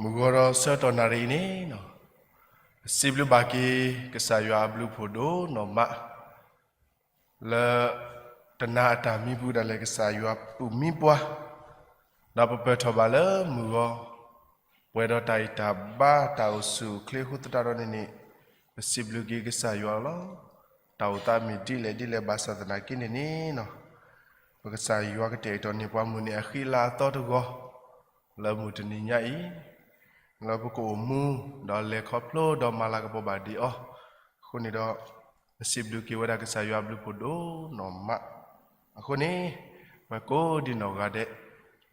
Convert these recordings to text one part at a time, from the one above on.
မုၢ်ဂီၤဒီးဆၢကတီၢ်နၣ်ရံၣ်အံၤန့ၣ်, ပစံးဘျုးဘၣ်က့ၤ ကစၢ်ယွၤအဘျုးဖှိၣ်ဒိၣ်နီၢ်မး, လၢတနၤအတၢ်မံပူၤဒၣ်လဲာ် ကစၢ်ယွၤပူၤမံပှၤ, ဒီးပပၢၢ်ထီၣ်ဘၣ်လၢမုၢ်ဂီၤ, ပှဲၤဒီးတၢ်ဂံၢ်တၢ်ဘါ တၢ်အိၣ်ဆူၣ်အိၣ်ချ့အဃိသတးဒီးန့ၣ်န့ၣ်, ပစံးဘျုးက့ၤကစၢ်ယွၤလီၤ. တၢ်အိၣ်သးမ့ၢ်ဒ်လဲၣ်ဒ်လဲၣ်ဘၣ်ဆၣ်သနာ်က့န့ၣ်န့ၣ်, ပကစၢ်ယွၤကတဲာ်ကတီၤန့ၢ်ပှၤမုၢ်နံၤအဃံအလၤအသီတဂီၤ လၢမုၢ်တနံၤညါအံၤ, လၢပကအိၣ်မူ ဒီးလဲၤခီဖျိဒီးမၤလၤကပီၤဘၣ်ဒံးအီၤ, အဃိန့ၣ်ဒီး, ပစံးဘျုးက့ၤဝဲဒၣ်ကစၢ်ယွၤအဘျုးဖှိၣ်ဒိၣ်နီၢ်မး, အဃိန့ၣ်, ပကိးဒံးနီၢ်ဂၤဒဲး,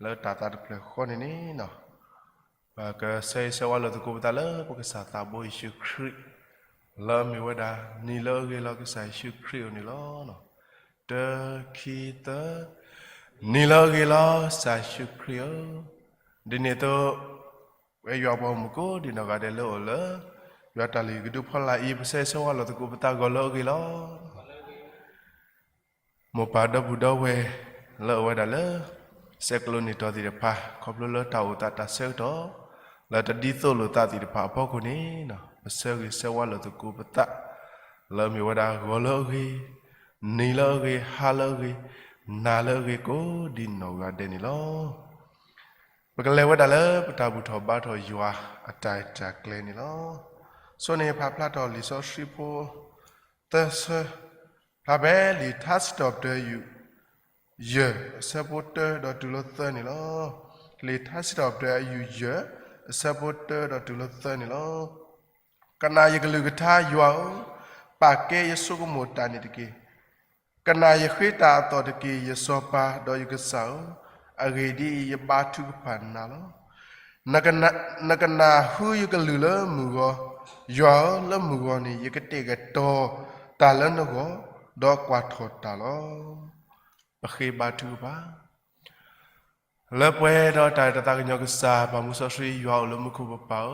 လၢတၢ်သးတဖျၢၣ်ဃီန့ၣ်န့ၣ် ပကဆၢဂ့ၤဆၢဝါလိာ်သကိးပသးလၢပကစၢ်သးဘိယ့ၣ်ၡူးခရံာ်, လၢအမ့ၢ်ဝဲဒၣ်နံၤလၢအဂ့ၤလီၤ ကစၢ်ယ့ၣ်ၡူးခရံာ်အအိၣ်န့ၣ်လီၤ. တၢ ခံ သၢ, နံၤလၢအဂ့ၤလီၤ ကစၢ်ယ့ၣ်ၡူးခရံာ်ဧၢ, ဒ်န့ၣ်အသိး, ပဝဲယွၤပှၤဂီၢ်မုၢ်ကိးဒံးနီၢ်ဂၤဒဲးလၢအအိၣ်လၢ ယွၤတၢ်လုၢ်ဟံၣ်ကဒုဖီလာ်အံၤ ပဆၢဂ့ၤဆၢဝါလိာ်သကိးပသးဂီၤလၢအဂ့ၤလီၤ. မိၢ်ပၢ်ဒီပုၢ်ဒီဝဲၢ် လၢအဝဲဒၣ်လၢ ဆဲးကျိးန့ၢ်တီၢ်သ့ၣ်တဖၣ် ခီဖျိလၢတၢ်အိၣ်သးတၢ်ဆၢကတီၢ် လၢတဒ်သိးလိာ်သးသ့ၣ်တဖၣ်အဖီခိၣ်န့ၣ်, ပဆၢဂ့ၤဆၢဝါလိာ်သကိးပသး လၢအမ့ၢ်ဝဲဒၣ်ဂီၤလၢအဂ့ၤ, နံၤလၢအဂ့ၤ, ဟါလၢအဂ့ၤ, နၤလၢအဂ့ၤကိးဒံးနီၢ်ဂၤဒဲးန့ၣ်လီၤ. ပကလဲၤဝဲဒၣ်လၢပတၢ်ဘူၣ်ထီၣ်ဘါထီၣ်ယွၤအတၢ်အဲၣ်တၢ်ကျဲၤန့ၣ်လီၤ. ဆိန့ၣ်ဖးဖျါထီၣ်လံာ်စီဆှံဖိ သၢဆၢ, ဖျါဖဲလံာ်ထါစံးထီၣ်ပတြၢၤ ယုၢ်ယဲၢ် အဆၢဖိတၢဒီးတုၤလၢသၢန့ၣ်လီၤ. လံာ်ထါစံးထီၣ်ပတြၢၤ အယုၢ်ယဲၢ် အဆၢဖိတၢဒီးတုၤလၢသၢန့ၣ်လီၤ. ကနၣ်ယကလုၢ်ကထါ ယွၤဧၢ, ပာ်ကဲယဆိကမိၣ်တၢ်န့ၣ်တက့ၢ်. ကနၣ်ယဃ့တၢ်အသီၣ်တက့ၢ် ယစီၤပၤဒီးယကစၢ်ဧၢ, အဂ့ၢ်ဒ်အံၤ, ယဘါထုကဖၣ်နၤလီၤ. နကနၢ်ဟူယကလုၢ်လၢမုၢ်ဂီၤ, ယွၤဧၢ, လၢမုၢ်ဂီၤန့ၣ် ယကတဲာ်ကတီၤတၢ်လၢနဂီၢ်, ဒီးကွၢ်ထီၣ်တၢ်လီၤ. ပဃ့ဘါထုကဖၣ် လၢပှဲၤဒီးတၢ်အဲၣ်တၢ်သးကညီၤကစၢ် ပၢ်မူစီဆှံယွၤအိၣ်လၢမူခိၣ်ပပၢ်ဧၢ,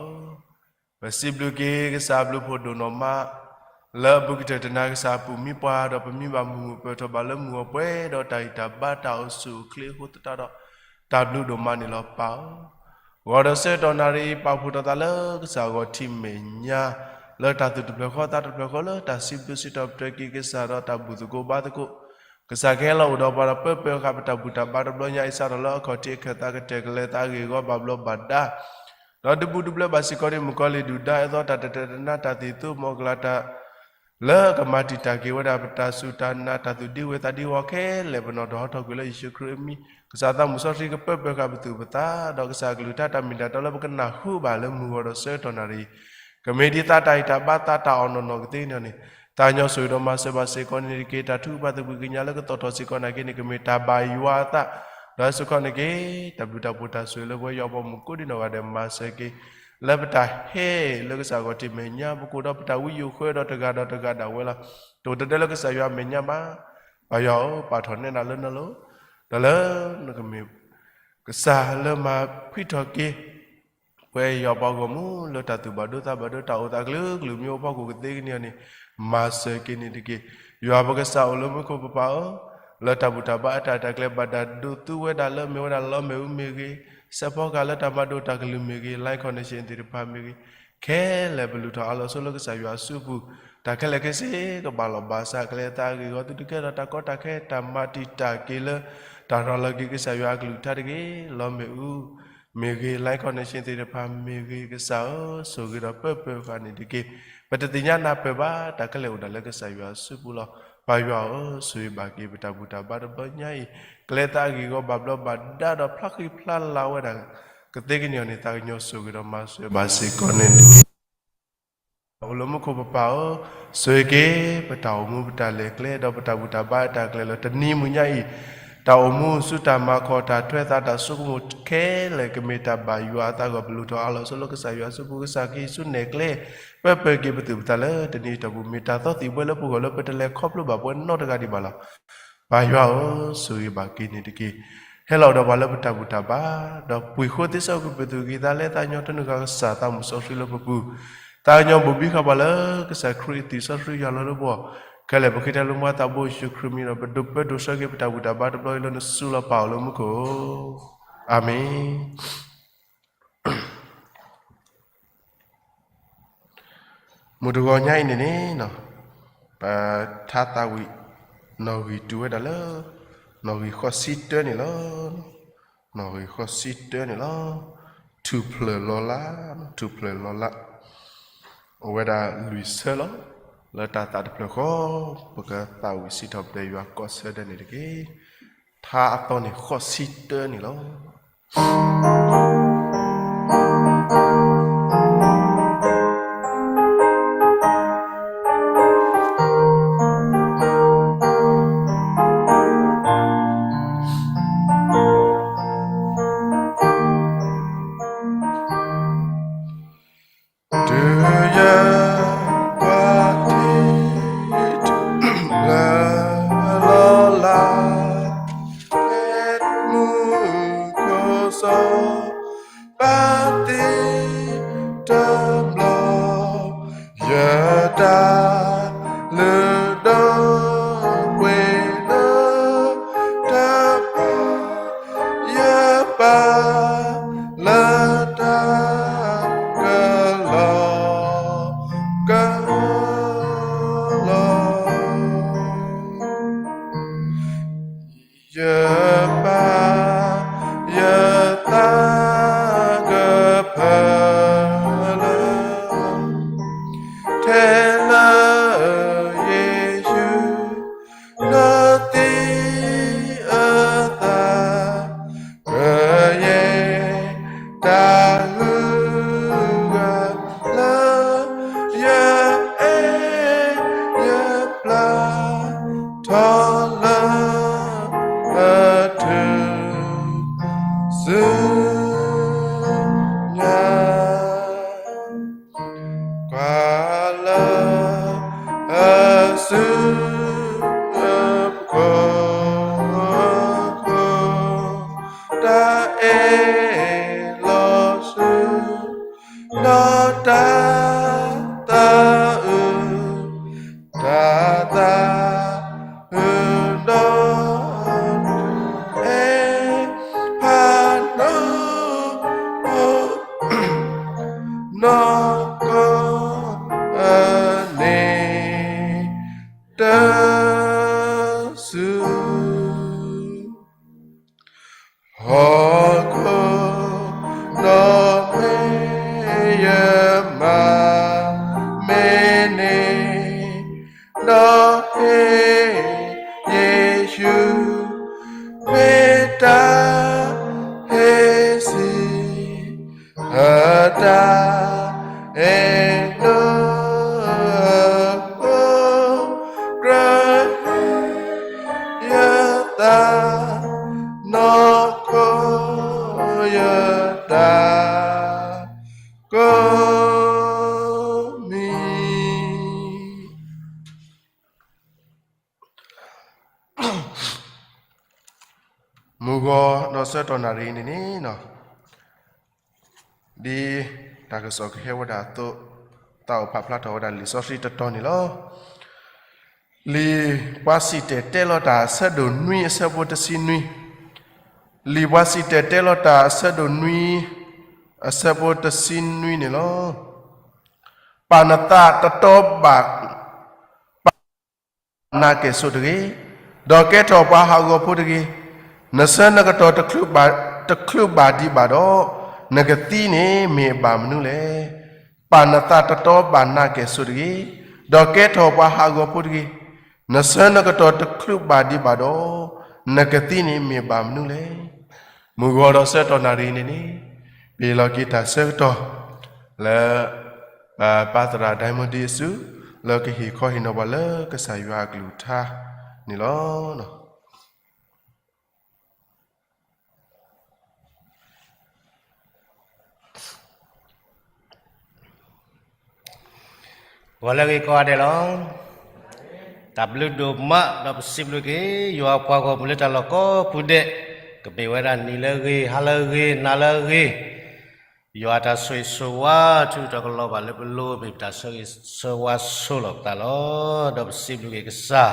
ပစံးဘျုးက့ၤကစၢ်အဘျုးဖှိၣ်ဒိၣ်နီၢ်မး, လၢအဘူးကတၢၢ်တနၤကစၢ်အပူၤမံပှၤဒီးပမံဘၣ်မုာ်မုာ်ပၢၢ်ထီၣ်ဘၣ်လၢမုၢ်ဂီၤပှဲၤဒီးတၢ်ဂံၢ်တၢ်ဘါတၢ်အိၣ်ဆူၣ်အိၣ်ချ့အဃိသတးဒီး, တၢ်ဘျုးဒိၣ်မးန့ၣ်လီၤပၢ်ဧၢ. ဂီၤဒီးဆၢကတီၢ်နၣ်ရံၣ်အံၤ ပာ်ဖှိၣ်ထီၣ်သးလၢကစၢ်ဂီၤထံးမဲာ်ညါ, လၢတၢ်သူၣ်တဖျၢၣ်ဃီသးတဖျၢၣ်ဃီလၢတၢ်စံးဘျုးစံးထီၣ်ပတြၢၤက့ၤကစၢ်ဒီးတၢ်ဘူၣ်သကိးဘါသကိး, ကစၢ်ကဟဲလီၤအိၣ်ဒီးပှၤဒီးပၢပၢၢ်ဃာ်ပတၢ်ဘူၣ်တၢ်ဘါတဘျီညါအံၤ စးထီၣ်လၢအခီၣ်ထံးအခၢၣ်သးကတၢၢ် ကလဲၤသးဂ့ၢ်ဂီၤဘၣ်ဘျီးဘၣ်ဒါ, ဒီးဒုးဘူးဒုးဘျၢဘၣ်စ့ၢ်ကီးန့ၣ် မုၣ်ကီၤလံၢ်ဒုၣ်ဒါ အဲၣ်သီတၢ်တတၢာ်တနါတၢ်သ့ၣ်သူမီၤကလၤတၢ် လၢကမၤတံာ်တာ်က့ၤဝဲဒၣ်ပတၢ်စူၢ်တၢ်နာ်တၢ်သူၣ်ဒံဝဲသးဒံဝီခဲလၢာ် ပနီၣ်ထီၣ်ဟီထီၣ်ကွံာ်လၢယ့ၣ်ၡူးခရံာ်အမံၤ, ကစၢ်သးမုၢ်စီဆှံကပၢပၢၢ်ဃာ်ပသူၣ်ပသး, ဒီးကစၢ်အကလုၢ်ကထါတၢ်မ့ၢ်တၢ်တီလၢပကနၢ်ဟူဘၣ်လၢမုၢ်ဂီၤဒီးဆၢကတီၢ်နၣ်ရံၣ်, ကမ့ၢ်ဒ်သးတၢ်ဂံၢ်တၢ်ဘါသးတၢ်အီၣ်နီၢ်နီၢ်ကသ့န့ၣ်န့ၣ်, သးကညီၤဆိၣ်ဂ့ၤဒီးမၤစၢၤဘၣ်စ့ၢ်ကီးန့ၣ်တက့ၢ်. တၢ်ထုကဖၣ်သဘှံးကညးလၢကသီၣ်ထီၣ်စ့ၢ်ကီးနာ်က့န့ၣ် ကမ့ၢ်တၢ်ဘၣ်ယွၤအသး, ဒီးစ့ၢ်ကီးနာ်က့, တၢ်ဘျုးတၢ်ဖှိၣ်တၢ်ဆိၣ်ဂ့ၤလၢပဝဲယွၤပှၤမုၣ်ကိးဒံးနီၢ်ဂၤဒဲးမၤစၢၤက့ၤ လၢပတၢ်ဟဲလၢကစၢ်ဂီၤထံးမဲာ်ညါ ပကအိၣ်ဒီးပတၢ်ဝံယိၣ်ဃၢဒီးတဂၤဒီးတဂၤဒၣ်ဝဲလီၤ. တအိၣ်တဒၢလၢကစၢ်ယွၤမဲာ်ညါဘၣ်. ပၢ်ယွၤဧၢ, ပာ်ထီၣ်နဲဒၣ်လၢနလိၤ, ဒီးလၢနကမ့ၢ်ကစၢ်လၢမၤဖှံထီၣ်က့ၤ ပဝဲယွၤပှၤဂီၢ်မုၢ်လၢတၢ်သူၣ်ဘၣ်ဒိသးဘၣ်ဒိ တၢ်အိၣ်သးကလုာ်ကလုာ်မ့ၢ်အိၣ်ဖီခိၣ်ကသ့ကန့ၢ်အီၤန့ၣ်, မၤစၢၤက့ၤန့ၣ်တက့ၢ်. ယွၤပကစၢ်အိၣ်လၢမူခိၣ်ပပၢ်ဧၢ, လၢတၢ်ဘူၣ်တၢ်ဘါအတၢ်တၢ်ကျဲၤဘၣ်တၢ်ဒိးသူဝဲဒၣ်လၢမ့ၢ်ဝဲဒၣ်လီမ့ၣ်အူမ့ၢ်ဂ့ၤ, စဲးဖီကဟၣ်လၢတၢ်မၤဒိၣ်တၢ်ကလုၢ်မ့ၢ်ဂ့ၤ, line connection သ့ၣ်တဖၣ်မ့ၢ်ဂ့ၤ, ခဲလၢာ်ပလုၢ်ထီၣ်အါလီၤဆိလၢကစၢ်ယွၤအစုပူၤ, တၢ်ခဲလၢာ်ခဲဆ့ကဘၣ်လီၤဘၣ်စး ကလဲၤသးဂ့ၢ်ဂီၤသုတကဲထီၣ်တၢ်ကီတၢ်ခဲ တၢ်မၤတံာ်တာ်က့ၤလၢ တၢ်ရၤလီၤက့ၤကစၢ်ယွၤအကလုၢ်ကထါတဂ့ၤ, လီမ့ၣ်အူ မ့ၢ်ဂ့ၤ, line connection သ့ၣ်တဖၣ်မ့ၢ်ဂ့ၤ, ကစၢ်ဧၢ, ဆိၣ်ဂ့ၤဒီးပၢပၢၤဃာ်န့ၣ်တက့ၢ်. ပတသ့ၣ်ညါနၢ်ပၢၢ်ဘၣ် တၢ်ခဲလၢာ်အိၣ်ဒၣ်လၢကစၢ်ယွၤအစုပူၤလီၤ. ပၢ်ယွၤဧၢ, ဆိၣ်ဂ့ၤဘၣ်က့ၤပတၢ်ဘူၣ်တၢ်ဘါတဘျီညါအံၤ, ကလဲၤသးဂ့ၢ်ဂီၤဘၣ်ဘျီးဘၣ်ဒါဒီးဖျါဃံဖျါလၤဝဲဒၣ် ကသ့ကန့ၢ်အီၤန့ၣ် သးကညီၤဆိၣ်ဂ့ၤဒီးမၤစၢၤဘၣ်စ့ၢ်ကီးန့ၣ်တက့ၢ်. အိၣ်လၢမူခိၣ်ပပၢ်ဧၢ, ဆိၣ်ဂ့ၤက့ၤ ပတၢ်အိၣ်မူပတၢ်လဲၤကျဲ ဒီးပတၢ်ဘူၣ်တၢ်ဘါအတၢ်ကျဲၤလီၤ. တနံၤမုၢ်ညါအံၤ, တၢ်အိၣ်မူဆူတၢ်မၤခီၣ်တၢ်ထွဲသးတၢ်ဆိကမိၣ်ခဲလၢာ် ကမ့ၢ်တၢ်ဘၣ်ယွၤအသးအဂီၢ် ပလုၢ်ထီၣ်အါလီၤဆိလၢကစၢ်ယွၤအစုပူၤ, ကစၢ်ကဟံးဆူနဲၣ်ကျဲ ပၢပၢၤက့ၤပသူၣ်ပသးလၢတနံၤအတီၢ်ပူၤ မ့ၢ်တၢ်သီသံၣ်ဘှဲလၢပဂီၢ်လၢပတလဲၤခီဖျိဘၣ်ပှၤနီတဂၤဒံးဘၣ်လီၤ. ပၢ်ယွၤဧၢ, ဆိၣ်ဂ့ၤဘၣ်က့ၤန့ၣ်တက့ၢ်. ဟဲလီၤဒီးပှၤလၢပတၢ်ဘူၣ်တၢ်ဘါ, ဒီးပှ့ၤဃိသ့စီကွံာ်ပသူၣ်က့ၤသးလဲသးညီ တနုာ်ဃာ်ကစၢ်သးမုၢ်စီဆှံလၢပပူၤ, သးကညီၤဘိၣ်ဘံဃာ်ပှၤလၢကစၢ်ခရံာ်အသွံၣ်စီဆှံယွၤလီၤလၢပဂီၢ်, ခဲလၢာ်ပဃ့တၢ်လၢမူသးဘိယ့ၣ်ၡူးခရံာ်အမံၤဒီး ပဒိးပၢဒိးဆှၢက့ၤပတၢ်ဘူၣ်တၢ်ဘါတဘျီအံၤလၢနစုလီၤ ပၢ်အိၣ်လၢမူခိၣ်ဧၢ, အၤမ့ၣ်. မုၢ်တဂီၤညါအံၤန့ၣ်န့ၣ်, ပထါသးဝံၣ် နီၣ်ဂံၢ်တုၤဝဲဒၣ်လၢ နီၣ်ဂံၢ်ဃိးဆံတၢန့ၣ်လီၤ. နီၣ်ဂံၢ်ဃိးဆံတၢန့ၣ်လီၤ. ထူၣ်ဖျၢၣ်လီၤလး, ထူၣ်ဖျၢၣ်လီၤလး, အိၣ်ဝဲဒၣ်လွံၢ်ဆၢလီၤ. လၢတၢ်သးတဖျၢၣ်ဃီ, ပကသးဝံၣ်စံးထီၣ်ပတြၢၤယွၤကိးဆၢဒၣ်န့ၣ်တက့ၢ်. ထါအသီန့ၣ်ဃိးဆံတၢန့ၣ်လီၤ. တုၤယကွၢ်ထံ လၢလီၤလး, ဖဲမုၢ်ခိၣ်စီၤ ဘၣ်သ့ၣ်တဘျီ, ယတၢ်လုၢ်ဒိၣ်ပှ့ၤလၢတၢ်ပၢ်, ယပၢ်လၢတၢ်ကလီကလီ ယပၢ်ယသးကဖၢလၢ ထဲလၢယ့ၣ်ၡူး နီၢ်သံအသး ကယဲၢ်တၢ်ဟူးဂဲၤလၢ ယအဲၣ်ယပျၢ် ထီၣ်လၢအထူၣ်စုညါ ကွၢ်လၢအစုအပူၤ ခိၣ်ခိၣ် တၢ်အဲၣ်လီၤဆူ ဒီးတၢ်သးအုး တၢ်သးအုးဒီး အဲၣ်ဖးနီၢ်ခိၣ် နီၢ်ကီၢ်အန့ၣ် တၢ်စု ဟီၣ်ခိၣ် ဒီးမ့ၢ်ယမါ မ့ၢ်န့ၣ် ဒီးဟ့ၣ် ယ့ၣ်ၡူး မ့ၢ်တၢ်ဟ့ၣ်ဆံး အတၢ်အဲၣ်ဒိး ကြၢးဟ့ၣ် ယသး နီၢ်ကီၢ် ယတၢ်ကိးမံၤ မုၢ်ဂီၤဒီးဆၢကတီၢ်နၣ်ရံၣ်န့ၣ်န့ၣ်, ဒ်တၢ်ကစီၣ်ကဟဲဝဲဒၣ်အသိး, သးအိၣ်ဖးဖျါထီၣ်ဝဲဒၣ်လံာ်စီဆှံတတီၤန့ၣ်လီၤ. လံာ်ပှၤစံၣ်တဲၤတဲလီၤတၢ်အဆၢဒိၣ်နွံအဆၢဖိတဆံနွံ, လံာ်ပှၤစံၣ်တဲၤတဲလီၤတၢ်အဆၢဒိၣ်နွံ အဆၢဖိတဆံနွံန့ၣ်လီၤ. ပာ်နသးတတီဘၣ် ပာ်နသးတတီဘၣ်နာ်ကဲၣ်ဆိးတဂ့ၤ, ဒီးကဲထီၣ်ပှၤဟးဂီၤဖိတဂ့ၤ. နဆၢနကတီၢ်တချုးဘၣ်ဒံးဘၣ်ဒီး, နကသံန့ၣ်မ့ၢ်အဘၣ်မနုၤလဲၣ်. ပာ်နသးတတီဘၣ်နာ်ကဲၣ်ဆိးတဂ့ၤ, ဒီးကဲထီၣ်ပှၤဟးဂီၤဖိတဂ့ၤ. နဆၢနကတီၢ်တချုးဘၣ်ဒံးဘၣ်ဒီး, နကသံန့ၣ်မ့ၢ်ဘၣ်မနုၤလဲၣ်. မုၢ်ဂီၤဒီးဆၢကတီၢ်နၣ်ရံၣ်န့ၣ်န့ၣ်, ပဟ့ၣ်လီၤက့ၤတၢ်ဆၢကတီၢ် လၢ ပၢ်သရၣ်ဒဲမူဒံအစု လၢကဟ့ၣ်ခီဟ့ၣ်နီၤပှၤလၢကစၢ်ယွၤအကလုၢ်ကထါန့ၣ်လီၤ. ဂီၤလၢအဂ့ၤကိးဂၤဒဲးလီၤ. တၢ်ဘျုးဒိၣ်မး ဒီးပစံးဘျုးက့ၤ ယွၤပှၤဂီၢ်မုၢ်လၢတၢ်လီၢ်ကိးပူၤဒဲး, ကမ့ၢ်ဝဲဒၣ်နံၤလၢအဂ့ၤ ဟါလၢအဂ့ၤ နၤလၢအဂ့ၤ, ယွၤတၢ်ဆိၣ်ဂ့ၤဆိၣ်ဝါ ထုးထီၣ်ကလီၤဘၣ်လၢပလိၤ မ့ၢ်ပတၢ်ဆၢဂ့ၤဆၢဝါဆိးလီၤပသးလီၤ. ဒီးပစံးဘျုးက့ၤကစၢ်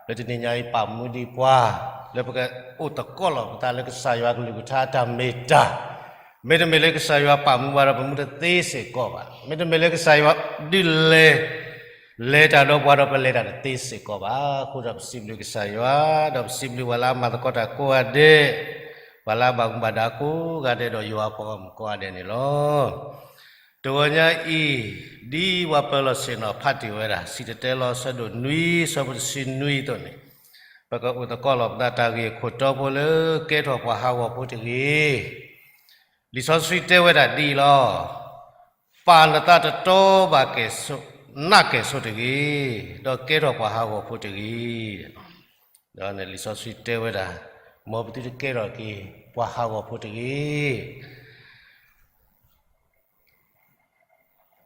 လၢတနံၤညါအံၤ ပာ်မူဒံးပှၤ လၢပကအိၣ်သကိးလီၤပသးလၢကစၢ်ယွၤကလုၢ်ကထါတၢ်မ့ၢ်တၢ် မ့တမ့ၢ်လၢကစၢ်ယွၤပာ်မူပှၤဒီးပမူတသ့စ့ၢ်ကီးဘၣ်. မ့တမ့ၢ်လၢကစၢ်ယွၤဒုးလဲၤ လဲၤတၢ်ဒီးပှၤဒီးပလဲၤတၢ်တသ့စ့ၢ်ကီးဘၣ်. အဃိဒီးပစံးဘျုးကစၢ်ယွၤ, ဒီးပစံးဘျုးပှၤလၢအမၤသကိးတၢ်ကိးဂၤဒဲး, ပှၤလၢအဘၣ်မူဘၣ်ဒါကိးဂၤဒဲးဒီးယွၤအပှၤဂီၢ်မုၢ်ကိးဂၤဒဲးန့ၣ်လီၤ. တဂီၤညါအံၤ, ဒ်ပှၤပၢၤလီၢ်ဆ့ၣ်နီၤဖးတ့ၢ်ဝဲဒၣ် စံၣ်တဲၤတဲလီၤအဆၢဒိၣ်နွံ အဆၢဖိတဆံနွံအသိးန့ၣ်, ပကအိၣ်သကိးလီၤပသးတၢ်ဂ့ၢ်အခိၣ်တီဖိလၢ ကဲထီၣ်ပှၤဟးဂီၤဖိတဂ့ၤ. လံာ်စီဆှံတဲဝဲဒၣ်ဒ်အံၤလီၤ. ပာ်နသးတတီဘၣ်ကဲၣ်ဆိး, နးကဲၣ်ဆိးတဂ့ၤ, ဒီးကဲထီၣ်ပှၤဟးဂီၤဖိတဂ့ၤ. ဒီးလံာ်စီဆှံတဲဝဲဒၣ်, မ်ပသုတကဲထီၣ်က့ၤ ပှၤဟးဂီၤဖိတဂ့ၤ.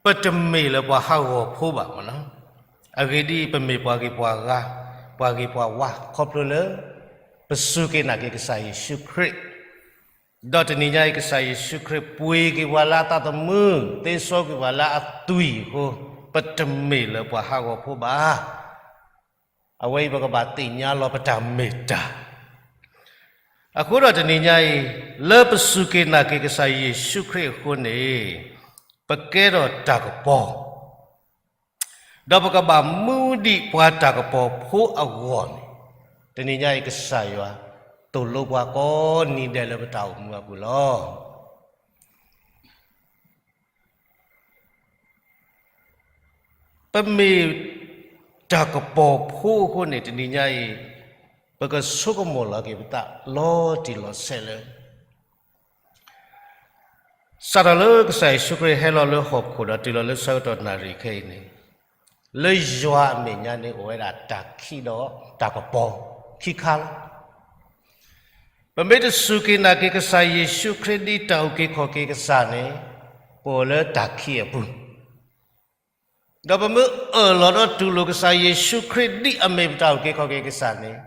ပတမ့ၢ်လၢပှၤဟးဂီၤဖိဘၣ်မနီၤ. အဂ့ၢ်ဒ်အံၤ, ပမ့ၢ်ပှၤဂ့ၤပှၤဝါ, ပှၤဂ့ၤပှၤဝါ ခီဖျိလၢ ပစူၢ်က့ၤနာ်က့ၤကစၢ်ယ့ၣ်ၡူးခရံာ်, ဒီးတနံၤညါအံၤ ကစၢ်ယ့ၣ်ၡူးခရံာ်ပှ့ၤက့ၤပှၤလၢအသးသမူ, သ့စီကွံာ်ပှၤလၢအသွံၣ်အဃိ, ပတမ့ၢ်လၢပှၤဟးဂီၤဖိဘၣ်. အဝဲအံၤပကဘၣ်သ့ၣ်ညါလီၤပတၢ်မ့ၢ်တၢ်. အဃိဒီးတနံၤညါအံၤ, လၢပစူၢ်က့ၤနာ်က့ၤကစၢ်ယ့ၣ်ၡူးခရံာ်အဃိန့ၣ်, ပကဲထီၣ်တၢ်ကပီၤ, ဒီးပကဘၣ်မူဒံးပှၤတၢ်ကပီၤဖိအဂီၢ်န့ၣ်, တနံၤညါအံၤကစၢ်ယွၤသိၣ်လိပှၤကိးနံၤဒဲးလၢပတၢ်အိၣ်မူအပူၤလီၤ. ပမ့ၢ်တၢ်ကပီၤဖိအဃိန့ၣ် တနံၤညါအံၤ, ပကဆိကမိၣ်လီၤက့ၤပသးလီၤတံၢ်လီၤဆဲးလၢ စးထီၣ်လၢကစၢ်ယ့ၣ်ၡူးခရံာ်ဟဲလီၤလၢဟီၣ်ခိၣ်ဒီးတုၤလီၤလၢဆၢကတီၢ်နၣ်ရံၣ်ခဲအံၤန့ၣ်, လၢယွၤအမဲာ်ညါန့ၣ်အိၣ်ဝဲဒၣ်တၢ်ခံးဒီးတၢ်ကပီၤခံခါလီၤ. ပမ့ၢ်တစူၢ်က့ၤနာ်က့ၤကစၢ်ယ့ၣ်ၡူးခရံာ်ဒ်တၢ်အုၣ်က့ၤခီၣ်က့ၤကစၢ်န့ၣ်, ပအိၣ်လၢတၢ်ခံးအပူၤ ဒီးပမ့ၢ်အၢၣ်လီၤဒီးတူၢ်လိာ်ကစၢ်ယ့ၣ်ၡူးခရံာ်ဒ်အမ့ၢ်ပတၢ်အုၣ်က့ၤခီၣ်က့ၤကစၢ်န့ၣ်,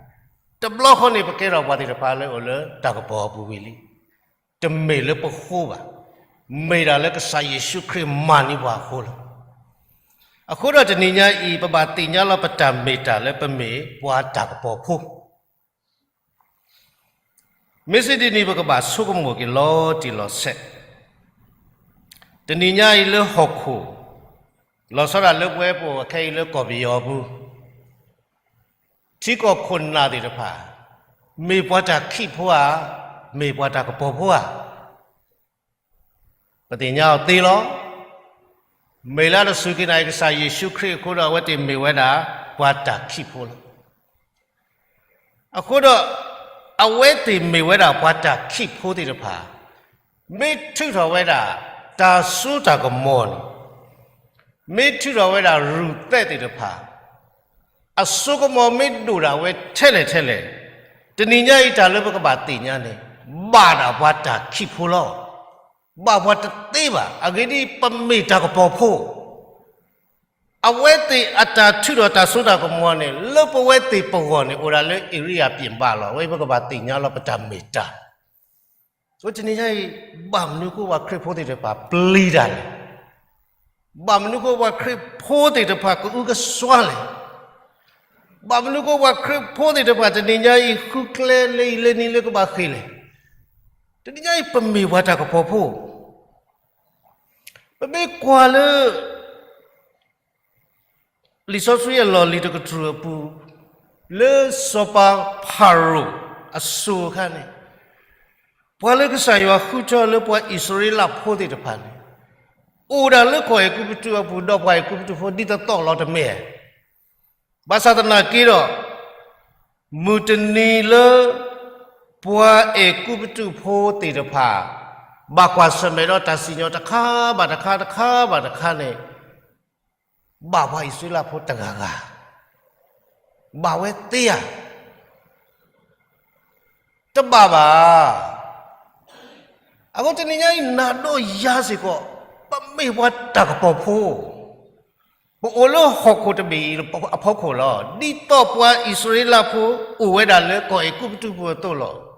တဘျီဃီန့ၣ် ပကဲထီၣ်ပှၤသ့ၣ်တဖၣ်လၢအိၣ်လၢတၢ်ကပီၤအပူၤဝံၤလံ. တမ့ၢ်လၢပဃိဘၣ်, မ့ၢ်ဒၣ်လၢကစၢ်ယ့ၣ်ၡူးခရံာ်မၤန့ၢ်ပှၤအဃိလီၤ. အဃိဒီးတနံၤညါအံၤ ပဘၣ်သ့ၣ်ညါလီၤပတၢ်မ့ၢ်တၢ်လၢပမ့ၢ်ပှၤတၢ်ကပီၤဖိ မ့ၢ်စ့ၢ်ဒ်န့ၣ် ပကဘၣ်ဆိကမိၣ်က့ၤလီၤတံၢ်လီၤဆဲး, တနံၤညါအံၤလၢဟီၣ်ခိၣ်, လီၤဆီဒၣ်လၢပဝဲပအိၣ်ခဲအံၤလၢကီၢ်ပယီၤအပူၤ, ထံကီၢ်ခိၣ်နၢ်သ့ၣ်တဖၣ်, မ့ၢ်ပှၤတၢ်ခံးဖိဧါ, မ့ၢ်ပှၤတၢ်ကပီၤဖိဧါ. ပသ့ၣ်ညါအီၤသ့လီၤ. မ့ၢ်လၢအတစူၢ်က့ၤနာ်က့ၤကစၢ်ယ့ၣ်ၡူးခရံာ်အဃိဒီး အဝဲသ့ၣ်မ့ၢ်ဝဲဒၣ်ပှၤတၢ်ခံးဖိလီၤ. အဃိဒီး အဝဲသ့ၣ်မ့ၢ်ဝဲဒၣ်ပှၤတၢ်ခံးဖိသ့ၣ်တဖၣ်, မ့ၢ်ထုးထီၣ်ဝဲဒၣ် တၢ်စိတၢ်ကမီၤန့ၣ်, မ့ၢ်ထုးထီၣ်ဝဲဒၣ်ရူၢ်သဲးသ့ၣ်တဖၣ်, အစိကမီၤမ့ၢ်ဒိၣ်ဒၣ်ဝဲထဲလဲၣ်ထဲလဲၣ်, တနံၤညါအံၤတၢ်လၢပကဘၣ်သ့ၣ်ညါန့ၣ်, ဘၣ်ဒၣ်ပှၤတၢ်ခံးဖိလီၤ. ဘၣ်ပှၤတသ့ဘၣ်. အဂ့ၢ်ဒ်အံၤ, ပမ့ၢ်တၢ်ကပီၤဖိ အဝဲသ့ၣ်အတၢ်ထုးထီၣ်တၢ်စိတၢ်ကမီၤန့ၣ် လၢပဝဲသ့ၣ်ပဂီၢ်န့ၣ် အိၣ်ဒၣ်လၢအ့ရံယါပျ့ၣ်ဘၣ်လီၤ. အဝဲအံၤပကဘၣ်သ့ၣ်ညါလီၤပတၢ်မ့ၢ်တၢ်. အဃိတနံၤညါအံၤ, ဘၣ်မနုၤအဃိပှၤခရံာ်ဖိသ့ၣ်တဖၣ်ပျံၤတၢ်လဲၣ်. ဘၣ်မနုၤအဃိပှၤခရံာ်ဖိသ့ၣ်တဖၣ်ကအုကစွါလဲၣ်. ဘၣ်မနုၤအဃိပှၤခရံာ်ဖိသ့ၣ်တဖၣ်တနံၤညါအံၤ ဃုကျဲလၢအံၤလၢနံၤလၢကဘၣ်ဃ့ၢ်လဲၣ်. တနံၤညါအံၤပမ့ၢ်ပှၤတၢ်ကပီၤဖိ ပမ့ၢ်ကွၢ်လၢ လံာ်စီဆှံအလီၢ်လံၤတကတြူၢ်အပူၤ, လၢစီၤပၤဖၤရိၤအစိၤအခါန့ၣ်, ပှၤလၢကစၢ်ယွၤဃုထၢလၢပှၤအံၣ်စရ့လးဖိသ့ၣ်တဖၣ်န့ၣ်, အိၣ်ဒၣ်လၢကီၢ်အဲၤကူပတူးအပူၤ ဒီးပှၤအဲၤကူပတူးဖိဒ်သိးသိးလီၤတမ့ၢ်ဧါ. ဘၣ်ဆၣ်သနာ်က့ဒီး, မုၢ်တနံၤလၢ ပှၤအဲၤကူပတူးဖိသ့ၣ်တဖၣ် ဘၣ်ကွၢ်ဆၢၣ်မဲာ်ဒီးတၢ်စံၣ်ညီၣ်တခါဘၣ်တခါ တခါဘၣ်တခါန့ၣ်, ဘၣ်ပှၤအံၣ်စရ့လးဖိတဂၤဂၤ, ဘၣ်ဝဲသ့ဧါ. တဘၣ်ဘၣ်. အဃိတနံၤညါအံၤ နၤဒီးယၤစ့ၢ်ကီး, ပမ့ၢ်ပှၤတၢ်ကပီၤဖိ, ပအိၣ်လၢဟီၣ်ခိၣ်တဘ့ၣ်အံၤအဖီခိၣ်လီၤ. ဒ်သိးပှၤအံၣ်စရ့လးဖိအိၣ်ဝဲဒၣ်လၢကီၢ်အဲၤကူပတူးဖိအသိးလီၤ.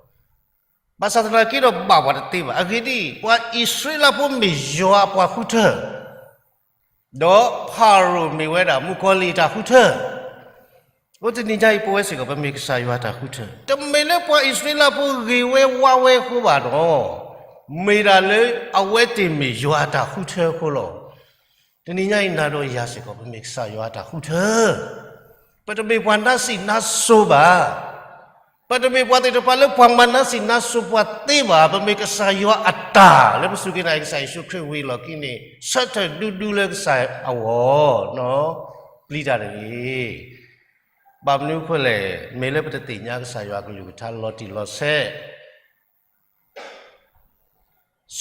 ဘၣ်ဆၣ်သနာ်က့ဒီးဘၣ်ပှၤတသ့ဘၣ်. အဂ့ၢ်ဒ်အံၤ, ပှၤအံၣ်စရ့လးဖိမ့ၢ်ယွၤအပှၤဃုထၢ ဒီးဖၤရိၤမ့ၢ်ဝဲဒၣ်မုၣ်ကီၤလံၢ်အတၢ်ဃုထၢ. အဃိတနံၤညါအံၤ ပဝဲစ့ၢ်ကီး ပမ့ၢ်ကစၢ်ယွၤအတၢ်ဃုထၢ, တမ့ၢ်လၢပှၤအံၣ်စရ့လးဖိဂ့ၤဝဲဝါဝဲအဃိဘၣ်ဒီး, မ့ၢ်ဒၣ်လၢအဝဲသ့ၣ်မ့ၢ်ယွၤအတၢ်ဃုထၢအဃိလီၤ. တနံၤညါအံၤ နၤဒီးယၤစ့ၢ်ကီး ပမ့ၢ်ကစၢ်ယွၤအတၢ်ဃုထၢ, ပတမ့ၢ်ပှၤနါစံးနါစိၤဘၣ်. ပတမ့ၢ်ပှၤသ့ၣ်တဖၣ်လၢပှၤမၤနါစံးနါစိၤပှၤသ့ဘၣ်. ပမ့ၢ်ကစၢ်ယွၤအတၢ်, လၢပစူၢ်က့ၤနာ်က့ၤကစၢ်ယ့ၣ်ၡူးခရံာ်ဝံၤအလီၢ်ခံန့ၣ် ဆၢထၢၣ်ဒူဒူလၢကစၢ်အဂီၢ်, ပျံၤတၢ်တဂ့ၤ. ဘၣ်မနုၤအဃိလဲၣ်, မ့ၢ်လၢပတသ့ၣ်ညါကစၢ်ယွၤအကလုၢ်ကထါလီၤတံၢ်လီၤဆဲး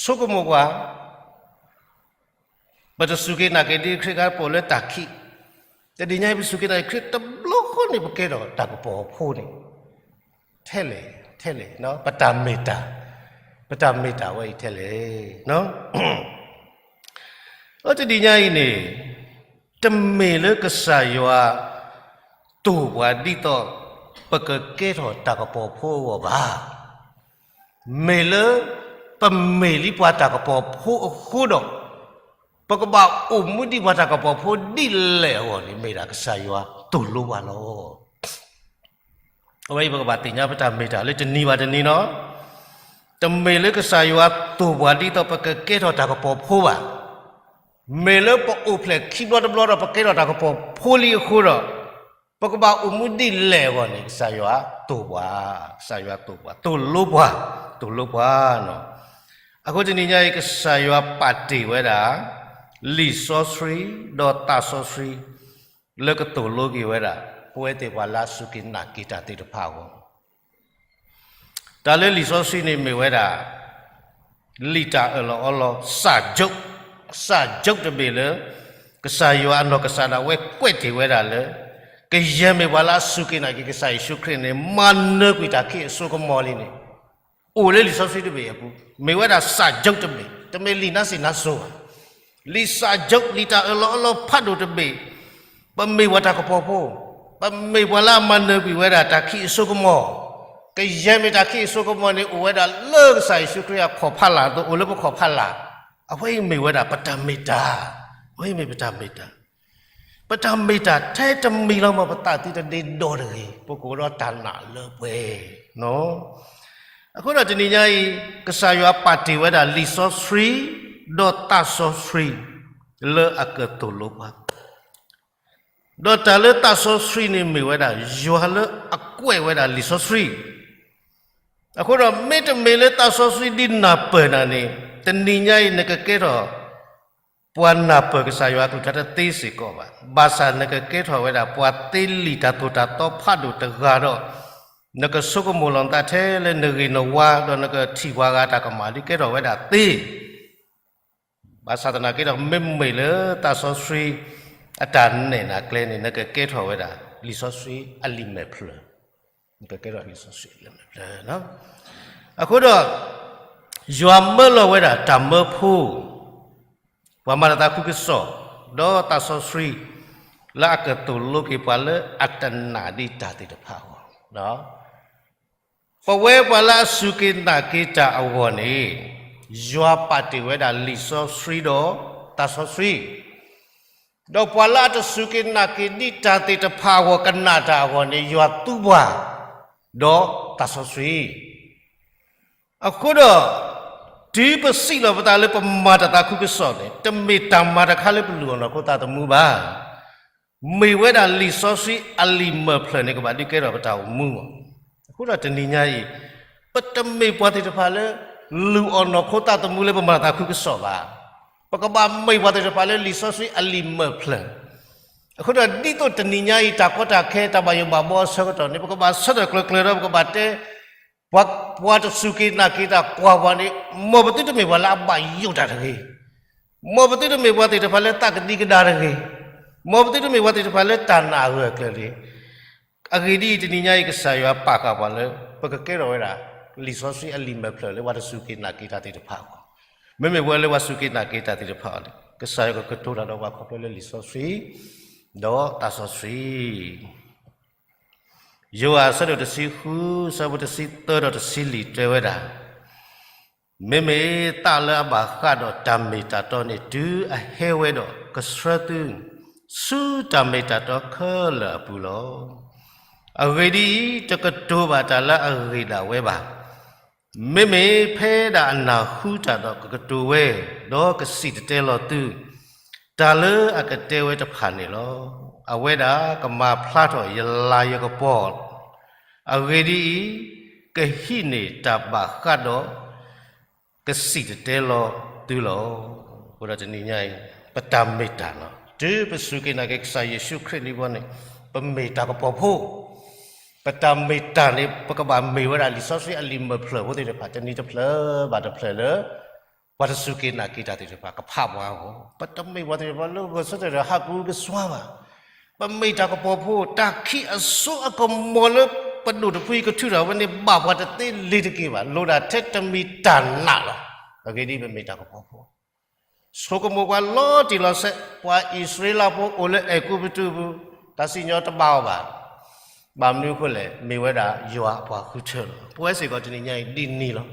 ဆိကမိၣ်ကွၢ်, ပတစူၢ်က့ၤနာ်က့ၤဒံးခရံာ်ခါ ပအိၣ်လၢတၢ်ခံး, တနံၤညါအံၤ ပစူၢ်က့ၤနာ်က့ၤခရံာ်တဘျီဃီန့ၣ် ပကဲထီၣ်တၢ်ကပီၤဖိန့ၣ် ထဲလဲၣ်, ထဲလဲၣ်, ပတၢ်မ့ၢ်တၢ်, ပတၢ်မ့ၢ်တၢ်ဝဲအံၤထဲလဲၣ်. အတနံၤညါအံၤန့ၣ် တမ့ၢ်လၢကစၢ်ယွၤ တိာ်ပှၤဒ်သိး ပကကဲထီၣ်တၢ်ကပီၤဖိအဂီၢ်ဘၣ်. မ့ၢ်လၢ ပမ့ၢ်လံပှၤတၢ်ကပီၤဖိအဃိဒီး ပကဘၣ်အိၣ်မူဒ်ပှၤတၢ်ကပီၤဖိဒ်လဲၣ်အဂီၢ်န့ၣ် မ့ၢ်ဒၣ်ကစၢ်ယွၤသိၣ်လိပှၤလီၤ. အဝဲအံၤပကဘၣ်သ့ၣ်ညါပတၢ်မ့ၢ်တၢ်လၢတနံၤဘၣ်တနံၤနီၤ, တမ့ၢ်လၢကစၢ်ယွၤသိၣ်ပှၤဒ်သိးပကကဲထီၣ်တၢ်ကပီၤဖိဘၣ်. မ့ၢ်လၢပအိၣ်ဖျဲၣ်ခံဘျီတဘျီဒီး ပကဲထီၣ်တၢ်ကပီၤဖိလံအဃိဒီး ပကဘၣ်အိၣ်မူဒ်လဲၣ်အဂီၢ်န့ၣ် ကစၢ်ယွၤသိၣ်ပှၤ, ကစၢ်ယွၤသိၣ်ပှၤ, သိၣ်လိပှၤ, သိၣ်လိပှၤနီၤ. အဃိတနံၤညါအံၤ ကစၢ်ယွၤပာ်တ့ၢ်ဝဲဒၣ် လံာ်စီဆှံ ဒီးသးစီဆှံ လၢကသိၣ်လိက့ၤဝဲဒၣ် ပဝဲသ့ၣ်ပှၤလၢအစူၢ်က့ၤနာ်က့ၤတၢ်သ့ၣ်တဖၣ်အဂီၢ် တၢ်လၢလံာ်စီဆှံန့ၣ်မ့ၢ်ဝဲဒၣ် လံာ်တၢ်အၢၣ်လီၤအီလီၤ စၢ်ကၠိ, စၢ်ကၠိတဘ့ၣ်လၢ ကစၢ်ယွၤအနီၢ်ကစၢ်ဒၣ်ဝဲကွဲးတ့ၢ်ဝဲဒၣ်လၢ ကယဲၢ်မ့ၢ်ပှၤလၢအစူၢ်က့ၤနာ်က့ၤကစၢ်ယ့ၣ်ၡူးခရံာ်န့ၣ် မၤနၢၤကွံာ်တၢ်ခံးအစိကမီၤလံန့ၣ် အိၣ်လၢလံာ်စီဆှံတဘ့ၣ်အပူၤ, မ့ၢ်ဝဲဒၣ်စၢ်ကၠိတဘ့ၣ်, တမ့ၢ်လံာ်နါစံးနါစိၤဘၣ်. လံာ်စၢ်ကၠိ လံာ်တၢ်အၢၣ်လီၤအီလီၤဖးဒိၣ်တဘ့ၣ်, ပမ့ၢ်ပှၤတၢ်ကပီၤဖိ, ပမ့ၢ်ပှၤလၢအမၤနၢၤကွံာ်ဝဲဒၣ်တၢ်ခံးအစိကမီၤ, ကယဲၢ်မ့ၢ်တၢ်ခံးအစိကမီၤန့ၣ် အိၣ်ဝဲဒၣ်လၢကစၢ်ယ့ၣ်ၡူးခရံာ်အခီၣ်ဖီလာ်အသိး အိၣ်လၢပခီၣ်ဖီလာ်, အဝဲအံၤမ့ၢ်ဝဲဒၣ်ပတၢ်မ့ၢ်တၢ်, အဝဲအံၤမ့ၢ်ပတၢ်မ့ၢ်တၢ် ပတၢ်မ့ၢ်တၢ်ထဲတမံၤလီၤမး ပသးသံတဒ့ဒီတဂ့ၤ, ပကအိၣ်ဒီးတၢ်နာ်လၢပှဲၤ. အဃိဒီးတနံၤညါအံၤ ကစၢ်ယွၤပာ်တ့ၢ်ဝဲဒၣ်လံာ်စီဆှံ ဒီးသးစီဆှံ လၢအကသိၣ်လိပှၤ, ဒီးတၢ်လၢသးစီဆှံန့ၣ်မ့ၢ်ဝဲဒၣ် ယွၤလၢအကွဲးဝဲဒၣ်လံာ်စီဆှံ. အဃိဒီးမ့တမ့ၢ်လၢသးစီဆှံဒ်နၢ်ပၢၢ်နၤန့ၣ် တနံၤညါအံၤနကကဲထီၣ် ပှၤနၢ်ပၢၢ်ကစၢ်ယွၤအကလုၢ်ကထါတသ့စ့ၢ်ကီးဘၣ်. ဘၣ်ဆၣ်နကကဲထီၣ်ဝဲဒၣ်ပှၤသ့လံာ်တၢ်သိၣ်တၢ်သီဖးဒိၣ်တဂၤဒီး နကဆိကမိၣ်လီၤနသးထဲလၢနဂ့ၢ်နဝါ ဒီးနကထံၣ်ပှၤဂၤတၢ်ကမၣ်ဒ်ကဲထီၣ်ဝဲဒၣ်သ့ ဘၣ်ဆၣ်သနာ်က့ဒီး မ့မ့ၢ်လၢသးစီဆှံအတၢ်နဲၣ်နၤကျဲန့ၣ် နကကဲထီၣ်ဝဲဒၣ် လံာ်စီဆှံအလံာ်မဲာ်ဖျၢၣ်, နကကဲထီၣ်လံာ်စီဆှံအလံာ်မဲာ်ဖျၢၣ်. အဃိဒီး ယွၤမၢလီၤဝဲဒၣ်တၢ်မၢဖိ ပှၤမၤတၢ်သးခုကစီၣ် ဒီးသးစီဆှံ လၢအကသိၣ်လိက့ၤပှၤလၢအတနာ်ဒံးတၢ်သ့ၣ်တဖၣ်အဂီၢ် ပဝဲပှၤလၢအစူၢ်က့ၤနာ်က့ၤတၢ်အဂီၢ်န့ၣ် ယွၤပာ်တ့ၢ်ဝဲဒၣ်လံာ်စီဆှံဒီးသးစီဆှံ, ဒီးပှၤလၢအတစူၢ်က့ၤနာ်က့ၤဒံးတၢ်သ့ၣ်တဖၣ်အဂီၢ် ကနာ်တၢ်အဂီၢ်န့ၣ် ယွၤသူပှၤ ဒီးသးစီဆှံ. အဃိဒီး တုၤပစံးလီၤပသးလၢပမၤတၢ်သးခုကစီၣ်န့ၣ် တမ့ၢ်တၢ်မၤတခါလၢပလုၢ်အီၣ်နီၢ်ခိသးသမူဘၣ်. မ့ၢ်ဝဲဒၣ်လံာ်စီဆှံအလံာ်မဲာ်ဖျၢၣ်န့ၣ် ကဘၣ်ဒုးကဲထီၣ်ပတၢ်အိၣ်မူမး. အဃိဒီးတနံၤညါအံၤ ပတမ့ၢ်ပှၤသ့ၣ်တဖၣ်လၢ လုၢ်အီၣ်နီၢ်ခိသးသမူလၢပမၤတၢ်သးခုကစီၣ်ဘၣ်. ပကဘၣ်မ့ၢ်ပှၤသ့ၣ်တဖၣ်လၢလံာ်စီဆှံအလံာ်မဲာ်ဖျၢၣ်. အဃိဒီးဒ်သိးတနံၤညါအံၤ တၢ်ကီတၢ်ခဲ တၢ်ဘၣ်ယိၣ်ဘၣ်ဘှီအဆၢကတီၢ်န့ၣ် ပကဘၣ်ဆၢထၢၣ်ကျၢၤကျၢၤဒီး ပကဘၣ်တဲ ပှၤတစူၢ်က့ၤနာ်က့ၤတၢ်ကွၢ်ပှၤန့ၣ် မ်ပသုတမ့ၢ်ပှၤလၢအဘၣ်ယိၣ်တၢ်တဂ့ၤ, မ်ပသုတမ့ၢ်ပှၤသ့ၣ်တဖၣ်လၢသးကဒံကဒါတဂ့ၤ, မ်ပသုတမ့ၢ်ပှၤသ့ၣ်တဖၣ်လၢတၢ်နာ်အဂၢၢ်အကျၢၤတဂ့ၤ. အဂ့ၢ်ဒ်အံၤ တနံၤညါအံၤ ကစၢ်ယွၤပာ်ဃာ်ပှၤလၢ ပကကဲထီၣ်ဝဲဒၣ် လံာ်စီဆှံအလံာ်မဲာ်ဖျၢၣ်လၢ ပှၤတစူၢ်က့ၤနာ်က့ၤတၢ်သ့ၣ်တဖၣ်အဂီၢ်, မ့မ့ၢ်ပဝဲလၢပှၤစူၢ်က့ၤနာ်က့ၤတၢ်သ့ၣ်တဖၣ်အဂီၢ်န့ၣ် ကစၢ်ယွၤကကတိၤတၢ်ဒီးပှၤခီဖျိလၢလံာ်စီဆှံ ဒီးသးစီဆှံ ယိၤဟၣ်အဆၢဒိၣ်တဆံဃု ဆၢဖိတဆံသၢဒီးတဆံလွံၢ်တဲဝဲဒၣ်, မ့မ့ၢ်သးလၢအဘၣ်ဃးဒီးတၢ်မ့ၢ်တၢ်တီန့ၣ် တုၤအဟဲဝဲဒီး ကဆှၢသု ဆူတၢ်မ့ၢ်တၢ်တီခဲလၢာ်အပူၤလီၤ. အဂ့ၢ်ဒ်အံၤ, တကတိၤဘၣ်တၢ်လၢအဂ့ၤဒၣ်ဝဲဘၣ်. မ့မ့ၢ်ဖဲဒၣ်အနၢ်ဟူတၢ်ဒီးကကတိၤဝဲ, ဒီးကစံၣ်တဲၤတဲလီၤသု တၢ်လၢအကတဲဝဲတဖၣ်န့ၣ်လီၤ. အဝဲဒၣ်ကမၤဖျါထီၣ်ယလၤယကပီၤ, အဂ့ၢ်ဒ်အံၤ, ကဟံးန့ၢ်တၢ်ဘၣ်ဃးဒီး ကစံၣ်တဲၤတဲလီၤသုလီၤ. အဃိဒီးတနံၤညါအံၤ ပတၢ်မ့ၢ်တၢ်လီၤ. တုၤပစူၢ်က့ၤနာ်က့ၤကစၢ်ယ့ၣ်ၡူးခရံာ်လံဘီန့ၣ်, ပမ့ၢ်တၢ်ကပီၤဖိ, ပတၢ်မ့ၢ်တၢ်န့ၣ် ပကဘၣ်မ့ၢ်ဝဲဒၣ်လံာ်စီဆှံအလံာ်မၢၢ်ဖျၢၣ်ဖိသ့ၣ်တဖၣ် တနံၤတဖျၢၣ်ဘၣ်တဖျၢၣ်လၢ ပှၤတစူၢ်က့ၤနာ်က့ၤတၢ်သ့ၣ်တဖၣ် ကဖးပှၤအဂီၢ်, ပတမ့ၢ်ပှၤသ့ၣ်တဖၣ်လၢဂဲၤဆၢထၢၣ်ဒီးဟးကူကစွါဘၣ်. ပမ့ၢ်တၢ်ကပီၤဖိ, တၢ်ခံးအစိအကမီၤလၢပဒိၣ်တဖုအံၤကထုးထီၣ်ဝဲန့ၣ် ဘၣ်ပှၤတသ့လၢၤတက့ၢ်ဘၣ်, လိၣ်ဒၣ်ထဲတမံၤတၢ်နာ်လီၤ. အဂ့ၢ်ဒ်အံၤ, ပမ့ၢ်တၢ်ကပီၤဖိ ဆိကမိၣ်ပှၤလီၤတံၢ်လီၤဆဲး, ပှၤအံၣ်စရ့လးဖိအိၣ်လၢအဲၤကူပတူးပူၤ, တၢ်စံၣ်ညီၣ်တဘၣ်အီၤဘၣ်. ဘၣ်မနုၤအဃိလဲၣ်, မ့ၢ်ဝဲဒၣ်ယွၤအပှၤဃုထၢလီၤ. ပဝဲစ့ၢ်ကီးတနံၤညါအံၤဒ်န့ၣ်လီၤ.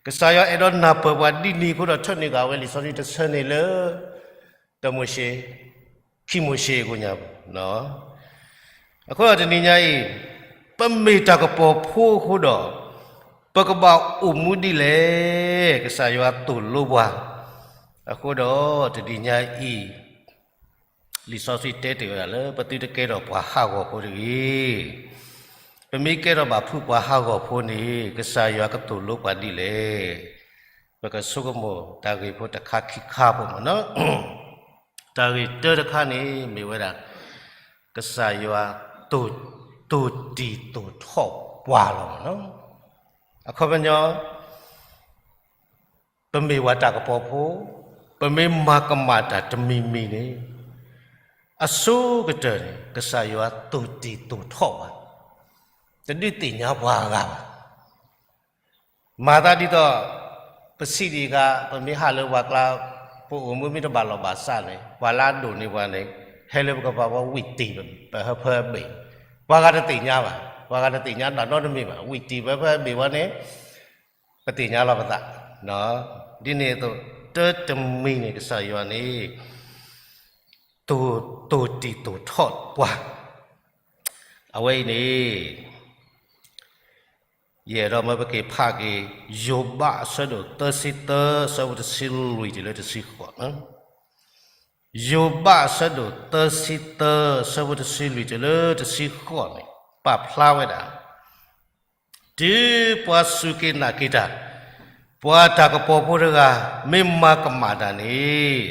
ကစၢ်ယွၤအဲၣ်ဒိးနၢ်ပၢၢ်ပှၤဒ်န့ၣ်အဃိဒီး ထၢနုာ်ဃာ်ဝဲလံာ်စီဆှံတဆၢန့ၣ်လၢ တၢမိၤၡ့, ခံမိၤၡ့အကိညါပူၤ အဃိဒီးတနံၤညါအံၤ, ပမ့ၢ်တၢ်ကပီၤဖိအဃိဒီး, ပကဘၣ်အိၣ်မူဒ်လဲၣ်, ကစၢ်ယွၤသိၣ်လိပှၤ. အဃိဒီးတနံၤညါအံၤ, လံာ်စီဆှံတဲတ့ၢ်ဝဲဒၣ်လၢ ပသုတကဲထီၣ်ပှၤဟးဂီၤဖိတဂ့ၤ. ပမ့ၢ်ကဲထီၣ်ဘၣ်ဖုပှၤဟးဂီၤဖိန့ၣ်, ကစၢ်ယွၤကသိၣ်လိပှၤဒ်လဲၣ်. ပကဆိကမိၣ်တၢ်ဂ့ၢ်ဖိတခါခံခါဖိမ့ၢ်နီၤ. တၢ်ဂ့ၢ်တၢတခါန့ၣ်မ့ၢ်ဝဲဒၣ် ကစၢ်ယွၤသိၣ်တံၢ်သိၣ်ထီၣ်ပှၤလီၤမ့ၢ်နီၤ. အခီပညီ, ပမ့ၢ်ဝဲတၢ်ကပီၤဖိ, ပမ့ၢ်မၤကမၣ်တၢ်တမံၤမံၤန့ၣ်, အဆိကတၢၢ်န့ၣ် ကစၢ်ယွၤသိၣ်တံၢ်သိၣ်ထီၣ်ပှၤ, တဒုးသ့ၣ်ညါပှၤအဂၤဘၣ်. မၤသးဒ်သိး ပစံးဒံးအခါ ပမ့ၢ်ဟးလၢပှၤကျါ, ပအိၣ်မူမ့ၢ်တဘၣ်လီၢ်ဘၣ်စးန့ၣ်, ပှၤလၢအဒိၣ်န့ၢ်ပှၤန့ၣ်, ဟဲလၢပကပၤဝံၣ်တံၢ် ပဟၢဖၢဘ့ၣ်, ပှၤဂၤတသ့ၣ်ညါဘၣ်, ပှၤဂၤတသ့ၣ်ညါတၢ်နီတမံၤဘၣ်, ဝံၣ်တံၢ်ပဟၢဖၢဘ့ၣ်ဝဲန့ၣ်, ပသ့ၣ်ညါလီၤပသး. ဒ်န့ၣ်အသိး တၢတမံၤန့ၣ် ကစၢ်ယွၤန့ၣ် သိၣ်တံၢ်သိၣ်ထီၣ်ပှၤ, အဝဲအံၤန့ၣ် ယအဲၣ်ဒိးမၢပက့ၤဖးက့ၤ ယိၤဘးအဆၢဒိၣ်သၢဆံသၢ ဆၢဖိတဆံလွံၢ်တုၤလၢတဆံဃိး, ယိၤဘးအဆၢဒိၣ်သၢဆံသၢ ဆၢဖိတဆံလွံၢ်တုၤလၢတဆံဃိးန့ၣ် ပာ်ဖျါဝဲဒၣ် တုၤပှၤစူၢ်က့ၤနာ်က့ၤတၢ်, ပှၤတၢ်ကပီၤဖိတဂၤ မ့ၢ်မၤကမၣ်တၢ်န့ၣ်,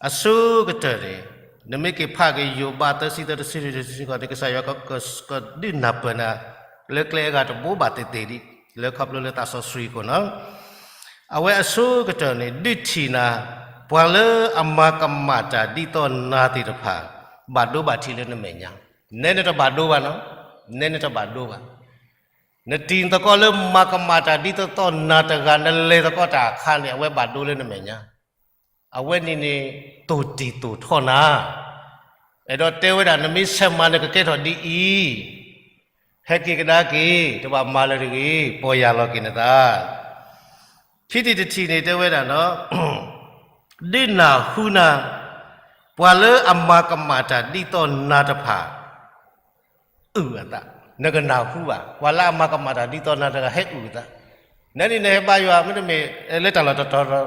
အဆိကတၢၢ်န့ၣ်, နမ့ၢ်က့ၤဖးက့ၤယိၤဘးသၢဆံသၢ တဆံလွံၢ် တဆံဃိးန့ၣ် ကစၢ်ယွၤကဒုးနၢ်ပၢၢ်နၤ လၢကျဲအဂၤတဘိဘၣ်သ့ၣ်သ့ၣ်ဒံး, လၢခီဖျိလၢသးစီဆှံအဃိနီၤ. အဝဲအဆိကတၢၢ်န့ၣ် ဒုးထံၣ်နၤ, ပှၤလၢအမၤကမၣ်တၢ်ဒ်သိးနၤသ့ၣ်တဖၣ် ဘၣ်ဒိဘၣ်ထံးလၢနမဲာ်ညါ, နဲနတဘၣ်ဒိဘၣ်နီၤ, နဲနတဘၣ်ဒိဘၣ်. နတံၤသကိးလၢမၤကမၣ်တၢ်ဒ်သိးသိးနၤတဂၤ နလဲၤသကိးတၢ်အခါန့ၣ် အဝဲဘၣ်ဒိလၢနမဲာ်ညါ, အဝဲန့ၣ်န့ၣ် သိၣ်တံၢ်သိၣ်ထီၣ်နၤ, အဲၣ်ဒိးတဲဝဲဒၣ် နမ့ၢ်ဆဲးမၤနကကဲထီၣ်ဒ်အံၤ, ဟဲက့ၤကဒါက့ၤ, တဘၣ်မၤလၢၤတဂ့ၤ, ပီၢ်ယၢ်လီၤက့ၤနသး. ခံထံၣ်တထံၣ်န့ၣ်တဲဝဲဒၣ်နီၤ, ဒုးနၢ်ဟူနၤ, ပှၤလၢအမၤကမၣ်တၢ်ဒ်သိးနၤတဖၣ် အုၣ်အသး, နကနၢ်ဟူဘၣ်, ပှၤလၢအမၤကမၣ်တၢ်ဒ်သိးနၤတဂၤဟဲအုၣ်အသး, နန့ၣ်နဟဲဘါယွၤ မ့တမ့ၢ်လၢတၢ်လီၢ်တတီၤ,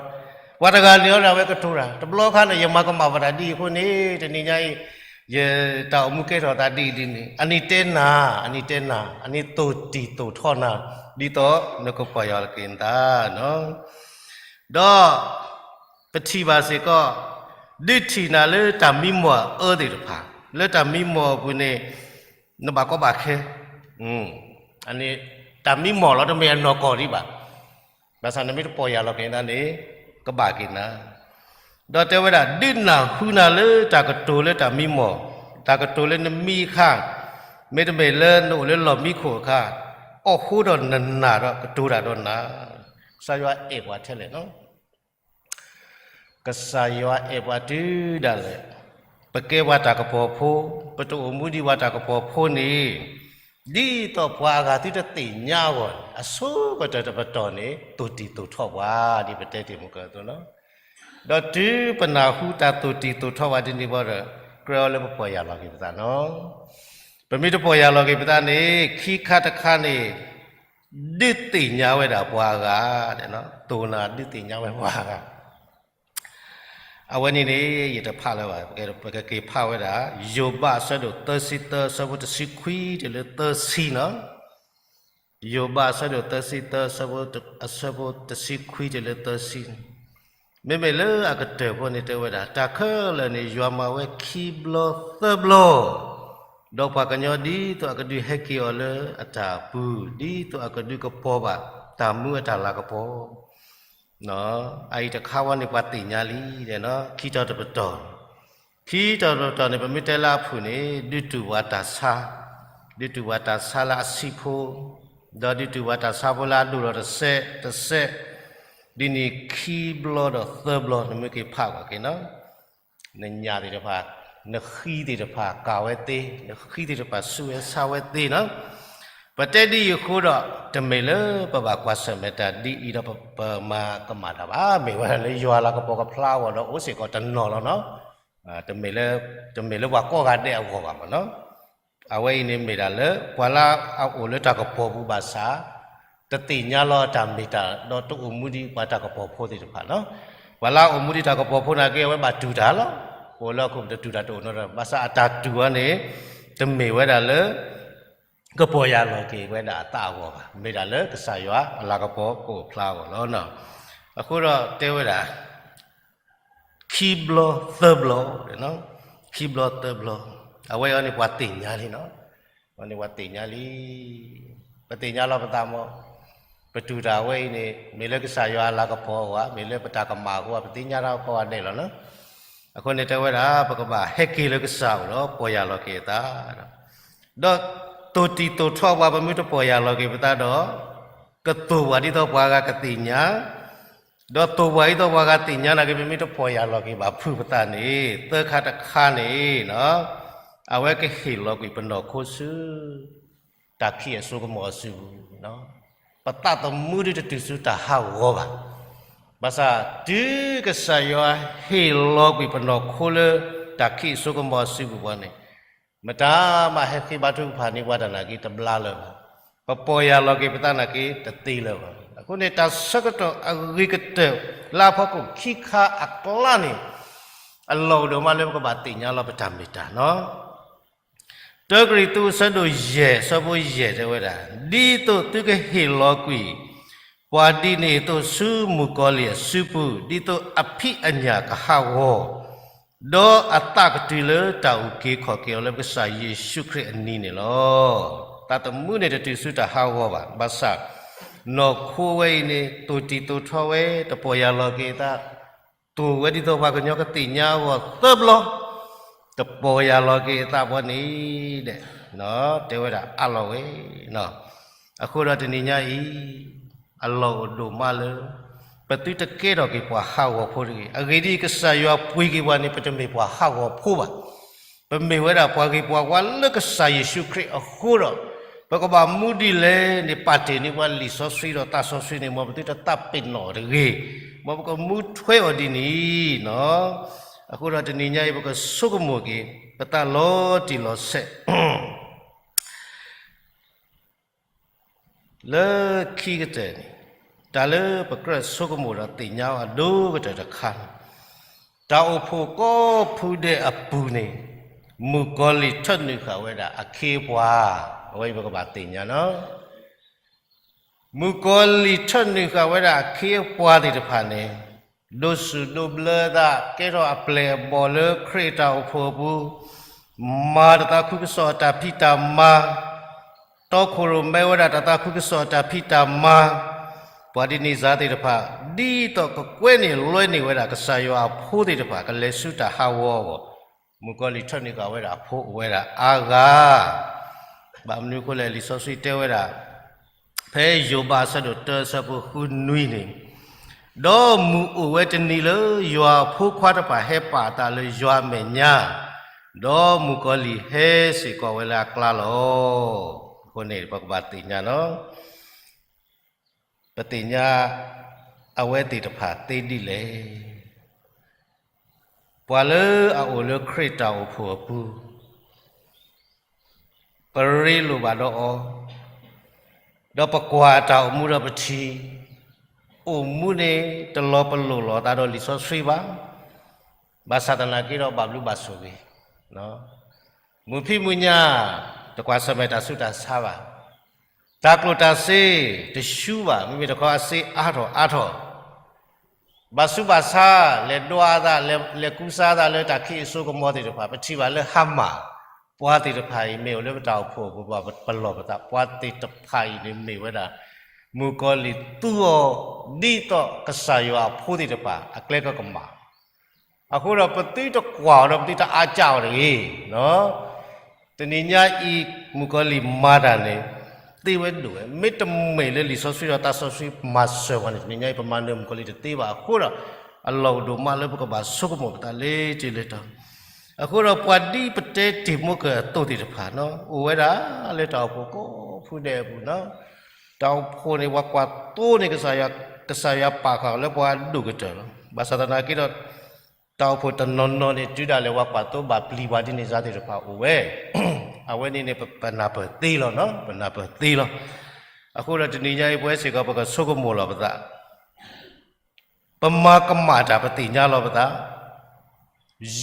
ပှၤတဂၤန့ၣ်အီၤဒၣ်ဝဲကတိၤတၢ်, တဘျီခါန့ၣ် ယမၤကမၣ်ဘၣ်တၢ်ဒ်အံၤအဃိန့ၣ် တနံၤညါအံၤ ယတၢ်အိၣ်မူကဲထီၣ်သးဒ်အံၤဒ်န့ၣ်, အန့ၣ်တဲနၤ, အန့ၣ်တဲနၤ, အန့ၣ်သိၣ်တံၢ်သိၣ်ထီၣ်နၤ, ဒ်သိးနကပီၢ်ယၢ်လီၤက့ၤနသးနီၤ. ဒီး ပထံၣ်ဘၣ်စ့ၢ်ကီး, ဒုးထံၣ်နၤလၢတၢ်မံမီၢ်အအၢသ့ၣ်တဖၣ်, လၢတၢ်မံမီၢ်အပူၤန့ၣ် နဘၣ်ကီဘၣ်ခဲ, အန့ၣ် တၢ်မံမီၢ်လီၤ တမ့ၢ်အနီၢ်ကီၢ်ဒံးဘၣ်. ဘၣ်ဆၣ်နမ့ၢ်တပီၢ်ယၢ်လီၤက့ၤနသးန့ၣ် ကဘၣ်က့ၤနၤ. ဒီးတဲဝဲဒၣ် ဒုးနၢ်ဟူနၤလၢတၢ်ကတိၤလၢတၢ်မံမီၢ်, တၢ်ကတိၤလၢနမံအခါ, မ့တမ့ၢ်လၢနအိၣ်လၢလီၢ်မံခိၣ်အခါ, အီၣ်ဃိဒီးနနာ်ဒီးကတိၤတၢ်ဒီးနၤ. ကစၢ်ယွၤအဲၣ်ပှၤထဲလဲၣ်နီၤ. ကစၢ်ယွၤအဲၣ်ပှၤတုၤဒၣ်လဲာ်, ပကဲပှၤတၢ်ကပီၤဖိ, ပတအိၣ်မူဒံးပှၤတၢ်ကပီၤဖိန့ၣ်, ဒ်သိးပှၤအဂၤသုတသ့ၣ်ညါအဂီၢ်န့ၣ် အဆိကတၢၢ်တပတီၢ်န့ၣ် သိၣ်တံၢ်သိၣ်ထီၣ်ပှၤ ဒ်ပတဲတ့ၢ်မုၢ်ကၢၢ်အသိးလီၤ. ဒီးတုၤပနၢ်ဟူတၢ်သိၣ်တံၢ်သိၣ်ထီၣ်ပှၤဒ်န့ၣ်ဘၣ်ဒီး, ကြၢးအီၤလၢပပီၢ်ယၢ်လီၤက့ၤပသးနီၤ. ပမ့ၢ်တပီၢ်ယၢ်လီၤက့ၤပသးန့ၣ် ခံခါတခါန့ၣ် ဒုးသ့ၣ်ညါဝဲဒၣ်ပှၤအဂၤ, တိၢ်နၤဒုးသ့ၣ်ညါဝဲပှၤအဂၤ. အဝဲန့ၣ်န့ၣ် ယတဖးလၢၤဘၣ်, ပကက့ၤဖးဝဲဒၣ် ယိၤဘးအဆၢဒိၣ်သၢဆံသၢ အဆၢဖိတဆံခွံတုၤလၢသၢဆံနီၤ. ယိၤဘးအဆၢဒိၣ်သၢဆံသၢ အဆၢဖိတဆံခွံတုၤလၢသၢဆံန့ၣ်, မ့မ့ၢ်လၢအကတၢၢ်ဖိန့ၣ်တဲဝဲဒၣ် တၢ်ခဲလၢာ်န့ၣ် ယွၤမၤဝဲခံဘျီသၢဘျီ, ဒီးပှၤကညီဒ်သိးအကဒုးဟဲက့ၤအီၤလၢအတၢ်အပူၤ, ဒ်သိးအကဒုးကပီၤဘၣ်တၢ်မူအတၢ်လၤကပီၤ. အအံၤတခါဝဲန့ၣ် ပှၤသ့ၣ်ညါလံ, ခံတီၤတပတီၢ်, ခံတီၤတပတီၢ်န့ၣ် ပမ့ၢ်တဲလၢအဖုၣ်န့ၣ် ဒုးတူၢ်ပှၤတၢ်ဆါ, ဒုးတူၢ်ပှၤတၢ်ဆါလၢအဆံးဖိ, ဒီးဒုးတူၢ်ပှၤတၢ်ဆါဖိလၢအဒိၣ်ဒီးတစဲးတစဲး, ဒ်န့ၣ်ခံဘျီဒီးသၢဘျီ နမ့ၢ်က့ၤဖးကွၢ်က့ၤနီၤ. နညၣ်သ့ၣ်တဖၣ်, နဃံသ့ၣ်တဖၣ်ကၤဝဲသ့, နဃံသ့ၣ်တဖၣ်ဆူးဝဲဆါဝဲသ့နီၤ. ပတဲဒ်အံၤအဃိဒီး တမ့ၢ်လၢပဘၣ်ကွၢ်ဆၢၣ်မဲာ်တၢ်ဒ်အံၤဒီးပမၤကမၣ်တၢ်ဘၣ်, မ့ၢ်ဝဲဒၣ်လၢယွၤလၤကပီၤကဖျါအဂီၢ်ဒီးအိၣ်စ့ၢ်ကီးတနီၤလီၤနီၤ. တမ့ၢ်လၢပှၤကိးဂၤဒဲးအဂီၢ်ဘၣ်မ့ၢ်နီၤ. အဝဲအံၤန့ၣ်မ့ၢ်ဒၣ်လၢ ပှၤလၢအအိၣ်လၢတၢ်ကပီၤပူၤဘၣ်ဆၣ် တသ့ၣ်ညါလီၤတၢ်မ့ၢ်တၢ်ဒီးတအိၣ်မူဒ်ပှၤတၢ်ကပီၤဖိသ့ၣ်တဖၣ်နီၤ. ပှၤလၢအအိၣ်မူဒ်တၢ်ကပီၤဖိနာ်က့ အဝဲဘၣ်တူၢ်တၢ်လီၤ. အိၣ်လၢအခိၣ်ပူၤတတူၢ်တၢ်တအိၣ်နီတဂၤ, ဘၣ်ဆၣ်အတၢ်တူၢ်အီၤန့ၣ် တမ့ၢ်ဝဲဒၣ်လၢ ကပီၤယၢ်လီၤက့ၤဝဲဒၣ်အသးအဂီၢ်ဘၣ်, မ့ၢ်ဒၣ်လၢကစၢ်ယွၤအလၤကပီၤကအိၣ်ဖျါအဂီၢ်လီၤ. အဃိဒီးတဲဝဲဒၣ် ခံဘျီသၢဘျီ, ခံဘျီသၢဘျီ, အဝဲအံၤန့ၣ်ပှၤသ့ၣ်ညါလံနီၤ. အဝဲန့ၣ်ပှၤသ့ၣ်ညါလံ. ပသ့ၣ်ညါလီၤပသးမ့ၢ် ပတူၢ်တၢ်ဝဲအံၤန့ၣ် မ့ၢ်လၢကစၢ်ယွၤအလၤကပီၤအဂီၢ်ဧါ, မ့ၢ်လၢပတၢ်ကမၣ်အဃိဧါ, ပသ့ၣ်ညါတၢ်ကိးဂၤဒဲးလီၤနီၤ. အဃိန့ၣ်တဲဝဲဒၣ် ပကဘၣ်ဟဲက့ၤလၢကစၢ်အအိၣ်ဒီးပီၢ်ယၢ်လီၤက့ၤအသး ဒီးသိၣ်တံၢ်သိၣ်ထီပှၤ, ပမ့ၢ်တပီၢ်ယၢ်လီၤက့ၤပသးဒီး ကသိၣ်ပှၤဒ်သိးပှၤဂၤကသ့ၣ်ညါ, ဒီးသိၣ်ပှၤဒ်သိးပှၤဂၤသ့ၣ်ညါနာ်က့ ပမ့ၢ်တပီၢ်ယၢ်လီၤက့ၤဘၣ်ဖုးပသးန့ၣ် သၢခါတခါန့ၣ် အဝဲကဟ့ၣ်လီၤကွံာ်ပနီၢ်ခိဆူ တၢ်ခံးအစိကမီၤအစုပူၤ, ပသးသမူဒ်တတုၤဆူတၢ်ဟးဂီၤဘၣ်. ဘၣ်ဆၣ် တုၤကစၢ်ယွၤဟ့ၣ်လီၤကွံာ်ပနီၢ်ခိလၢ တၢ်ခံးအစိကမီၤအစုပူၤဘၣ်န့ၣ်, မတၤမးဟဲဃ့ဘါထုကဖၣ်န့ၢ်ပှၤတၢ်နာ်က့ တဘျါလၢၤဘၣ်. ပပီၢ်ယၢ်လီၤက့ၤပသးနာ်က့ တသ့လၢၤဘၣ်. အဃိန့ၣ် တၢ်ဆၢကတီၢ်အဂ့ၤကတၢၢ် လၢအဖီခိၣ်ခံခါအကျါန့ၣ် အလီၢ်အိၣ်ဒိၣ်မးလၢပကဘၣ်သ့ၣ်ညါလီၤပတၢ်မ့ၢ်တၢ်နီၤ. တၢကရံၣ်သူး အဆၢဒိၣ်ယဲၢ် အဆၢဖိယဲၢ်တဲဝဲဒၣ်, ဒ်သိးသုကဟ့ၣ်လီၤကွံာ် ပှၤဒ်န့ၣ်အသိးဆူမုၣ်ကီၤလံၢ်အစုပူၤ, ဒ်သိးအဖံးအညၣ်ကဟးဂီၤ, ဒီးအသးကတုၤလၢတၢ်အုၣ်က့ၤခီၣ်က့ၤအီၤလၢပကစၢ်ယ့ၣ်ၡူးခရံာ်အနံၤန့ၣ်လီၤ. သးသမူန့ၣ်တတုၤဆူတၢ်ဟးဂီၤဘၣ်. ဘၣ်ဆၣ် နီၢ်ခိဝဲအံၤန့ၣ် သိၣ်တံၢ်သိၣ်ထီဝဲ တပီၢ်ယၢ်လီၤက့ၤအသး, သိၣ်ဝဲဒ်သိးပှၤကညီကသ့ၣ်ညါအဂီၢ်သၢဘျီ, တပီၢ်ယၢ်လီၤက့ၤအသးဘၣ်န့ၣ်ဒီး တဲဝဲဒၣ်အါလီၤဝဲ. အဃိဒီးတနံၤညါအံၤ အလီၢ်အိၣ်ဒိၣ်မးလၢ ပသုတကဲထီၣ်က့ၤပှၤဟးဂီၤဖိတဂ့ၤ. အဂ့ၢ်ဒ်အံၤ, ကစၢ်ယွၤပှ့ၤက့ၤပှၤန့ၣ် ပတမ့ၢ်ပှၤဟးဂီၤဖိဘၣ်. ပမ့ၢ်ဝဲဒၣ်ပှၤဂ့ၤပှၤဝါလၢကစၢ်ယ့ၣ်ၡူးခရံာ်အဃိဒီး, ပကဘၣ်မူဒ်လဲၣ်န့ၣ် ပာ်တ့ၢ်န့ၢ်ပှၤလံာ်စီဆှံဒီးသးစီဆှံန့ၣ်, မ်ပသုတသးပ့ၤနီၣ်အီၤတဂ့ၤ, မ်ပကမူထွဲအီၤဒ်န့ၣ်နီၤ. အဃိဒီးတနံၤညါအံၤ ပကဆိကမိၣ်က့ၤ ပသးလီၤတံၢ်လီၤဆဲး လၢခံကတၢၢ်န့ၣ်, တၢ်လၢပကြၢးဆိကမိၣ်ဒီးသ့ၣ်ညါအီၤအဒိၣ်ကတၢၢ်တခါန့ၣ်, တၢ်အိၣ်ဖှိၣ်ကိးဖုဒဲးအပူၤန့ၣ်, မုၣ်ကီၤလံၢ်ထၢနုာ်ဃာ်ဝဲဒၣ်အခ့အပှၤ, အဝဲအံၤပကဘၣ်သ့ၣ်ညါနီၤ. မုၣ်ကီၤလံၢ်ထၢနုာ်ဃာ်ဝဲဒၣ်အခ့အပှၤသ့ၣ်တဖၣ်န့ၣ်, ဒိးစူၣ်ဒိးဘျၢသး ကဲထီၣ်အပျဲၢ်အဘီၣ်လၢခရံာ်အတၢ်အိၣ်ဖှိၣ်အပူၤ, မၤတၢ်သးခုကစီၣ်အတၢ်ဖံးတၢ်မၤ, တီခိၣ်ရိၣ်မဲဝဲဒၣ်တၢ်သးခုကစီၣ်အတၢ်ဖံးတၢ်မၤ, ပှၤဒ်န့ၣ်စ့ၢ်သ့ၣ်တဖၣ်, ဒ်သိးကကွဲန့ၢ်လွဲန့ၢ်ဝဲဒၣ်ကစၢ်ယွၤအဖိသ့ၣ်တဖၣ် ကလဲၤဆူတၢ်ဟးဂီၤအဂီၢ်, မုၣ်ကီၤလံၢ်ထၢနုာ်ဃာ်ဝဲဒၣ်အဖိအိၣ်ဝဲဒၣ်အါဂၤ ဘၣ်မနုၤအဃိလဲၣ်, လံာ်စီဆှံတဲဝဲဒၣ် ဖဲယိၤဘးအဆၢဒိၣ်တၢအဆၢဖိဃုနွံန့ၣ်, ဒီးမုၢ်အိၣ်ဝဲတနံၤလၢယွၤအဖိခွါတဖၣ်ဟဲပာ်အသးလၢယွၤအမဲာ်ညါ, ဒီးမုၣ်ကီၤလံၢ်ဟဲစ့ၢ်ကီးဝဲလၢအကျါလီၤ. အဃိန့ၣ် ပကဘၣ်သ့ၣ်ညါနီၤ ပသ့ၣ်ညါအဝဲသ့ၣ်တဖၣ်သ့ဒ်လဲၣ်. ပှၤလၢအအိၣ်လၢခရံာ်တၢ်အိၣ်ဖှိၣ်အပူၤ, ပရ့လိာ်ဘၣ်ဒီးအီၤ, ဒီးပကွၢ်တၢ်အိၣ်မူဒီးပထံၣ်, အိၣ်မူန့ၣ်တလီၤပလိာ်လိာ်သးဒီးလံာ်စီဆှံဘၣ်. ဘၣ်ဆၣ်သနာ်က့ဒီးဘၣ်ဘျုးဘၣ်ဆိၣ်ဂ့ၤ, မုၢ်ဖံးမုၢ်ညၣ် တကွၢ်ဆၢၣ်မဲာ်တၢ်ဆူးတၢ်ဆါဘၣ်. တၢ်ကျိၣ်တၢ်စ့တဆူဘၣ်, မ့မ့ၢ်တခီအစ့အါထီၣ်အါထီၣ် ဘၣ်ဆူးဘၣ်ဆါ, လဲၤဒွးအသး, လဲၤကူစါအသးလၢတၢ်ခံးအစိကမီၤသ့ၣ်တဖၣ်, ပထံၣ်ဘၣ်လၢဟါမၢ်, ပှၤသ့ၣ်တဖၣ်အံၤမ့ၢ်အိၣ်လၢပတၢ်အိၣ်ဖှိၣ်အပူၤ ပလီၢ်ပသး, ပှၤသ့ၣ်တဖၣ်အံၤန့ၣ်မ့ၢ်ဝဲဒၣ် မုၣ်ကီၤလံၢ်သူအီၤ ဒ်သိးကစၢ်ယွၤအဖိသ့ၣ်တဖၣ် အကျဲကကမၣ် အဃိဒီးပသုတကွၢ်အီၤဒီးပသုတအါကၢ်အီၤတဂ့ၤ. တနံၤညါအံၤ မုၣ်ကီၤလံၢ်မၤတၢ်န့ၣ် သ့ဝဲဒိၣ်ဝဲ, မ့တမ့ၢ်လၢလံာ်စီဆှံဒီးသးစီဆှံမၤစၢၤပှၤန့ၣ် တနံၤညါအံၤ ပမၤနၢၤမုၣ်ကီၤလံၢ်တသ့ဘၣ်. အဃိဒီး အလီၢ်အိၣ်ဒိၣ်မးလၢပကဘၣ်ဆိကမိၣ်ပသးလၢတ့ၢ်လၢတီၤ. အဃိဒီးပှၤဒ်ပတဲတ့ၢ်မူကၢၢ်အသိးသ့ၣ်တဖၣ်န့ၣ် အိၣ်ဝဲဒၣ်လၢတၢ်အိၣ်ဖှိၣ်ကိးဖုဒဲးအပူၤန့ၣ် တၢ်အိၣ်ဖှိၣ်န့ၣ် ပှၤကွၢ်သိန့ၣ် ကစၢ်ယွၤပာ်ဃာ်အီၤလၢပှၤဒိၣ်ကတၢၢ်လီၤ. ဘၣ်ဆၣ်သနာ်က့ဒီး တၢ်အိၣ်ဖှိၣ်တနီၤနီၤန့ၣ် တုၤဒၣ်လဲာ်ပှၤကွၢ်သိ ဘၣ်ပျံၤပှၤဒ်န့ၣ်စ့ၢ်သ့ၣ်တဖၣ်အိၣ်ဝဲ, အဝဲန့ၣ်န့ၣ် ပနၢ်ပၢၢ်သ့လီၤ, ပနၢ်ပၢၢ်သ့လီၤ. အဃိဒီးတနံၤညါအံၤ ပဝဲစ့ၢ်ကီး ပကဆိကမိၣ်လီၤပသး, ပမၤကမၣ်တၢ် ပသ့ၣ်ညါလီၤပသး,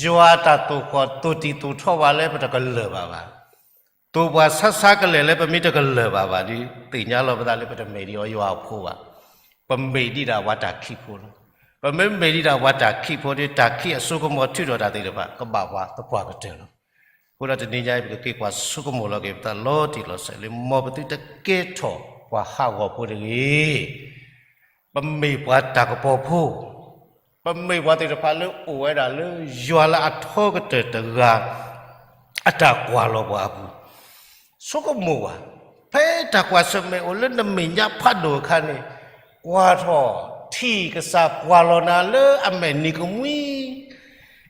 ယွၤအတၢ်သိၣ်ဃီၣ်သိၣ်တံၢ်သိၣ်ထီၣ်ပှၤလၢပတကလၢၢ်ဘၣ်ဘၣ်. သိၣ်ပှၤဆါဆါကလဲာ်လၢပမ့ၢ်တကလၢၢ်ဘၣ်ဘၣ်ဒီး သ့ၣ်ညါလီၤပသးလၢပတမ့ၢ်ဒံးအီၤယွၤအဖိဘၣ်. ပမ့ၢ်ဒံးဒၣ်ပှၤတၢ်ခံးဖိလီၤ. ပမ့မ့ၢ်ဒံးဒၣ်ပှၤတၢ်ခံးဖိဒီး တၢ်ခံးအစိကမီၤထုးထီၣ်တၢ်သ့ၣ်တဖၣ် ကဘၣ်ပှၤသပှၢ်ကတၢၢ်လီၤ. အဃိဒီးတနံၤညါအံၤ ပကက့ၤကွၢ်ဆိကမိၣ်လီၤက့ၤပသးလီၤတံၢ်လီၤဆဲးလၢ မ်ပသုတကဲထီၣ်ပှၤဟးဂီၤဖိတဂ့ၤ. ပမ့ၢ်ပှၤတၢ်ကပီၤဖိ, ပမ့ၢ်ပှၤသ့ၣ်တဖၣ်လၢအိၣ်ဝဲဒၣ်လၢယွၤလၢအထီကတၢၢ်တဂၤ အတၢ်ကွၢ်လီၤပှၤအပူၤ, ဆိကမိၣ်ဘၣ်, ဖဲတၢ်ကွၢ်ဆၢၣ်မဲာ်အိၣ်လၢနမဲာ်ညါဖးဒိၣ်အခါန့ၣ်, ကွၢ်ထီၣ်ထံၣ်ကစၢ်ကွၢ်လီၤနၤလၢအမဲာ်နံၤကမှံ,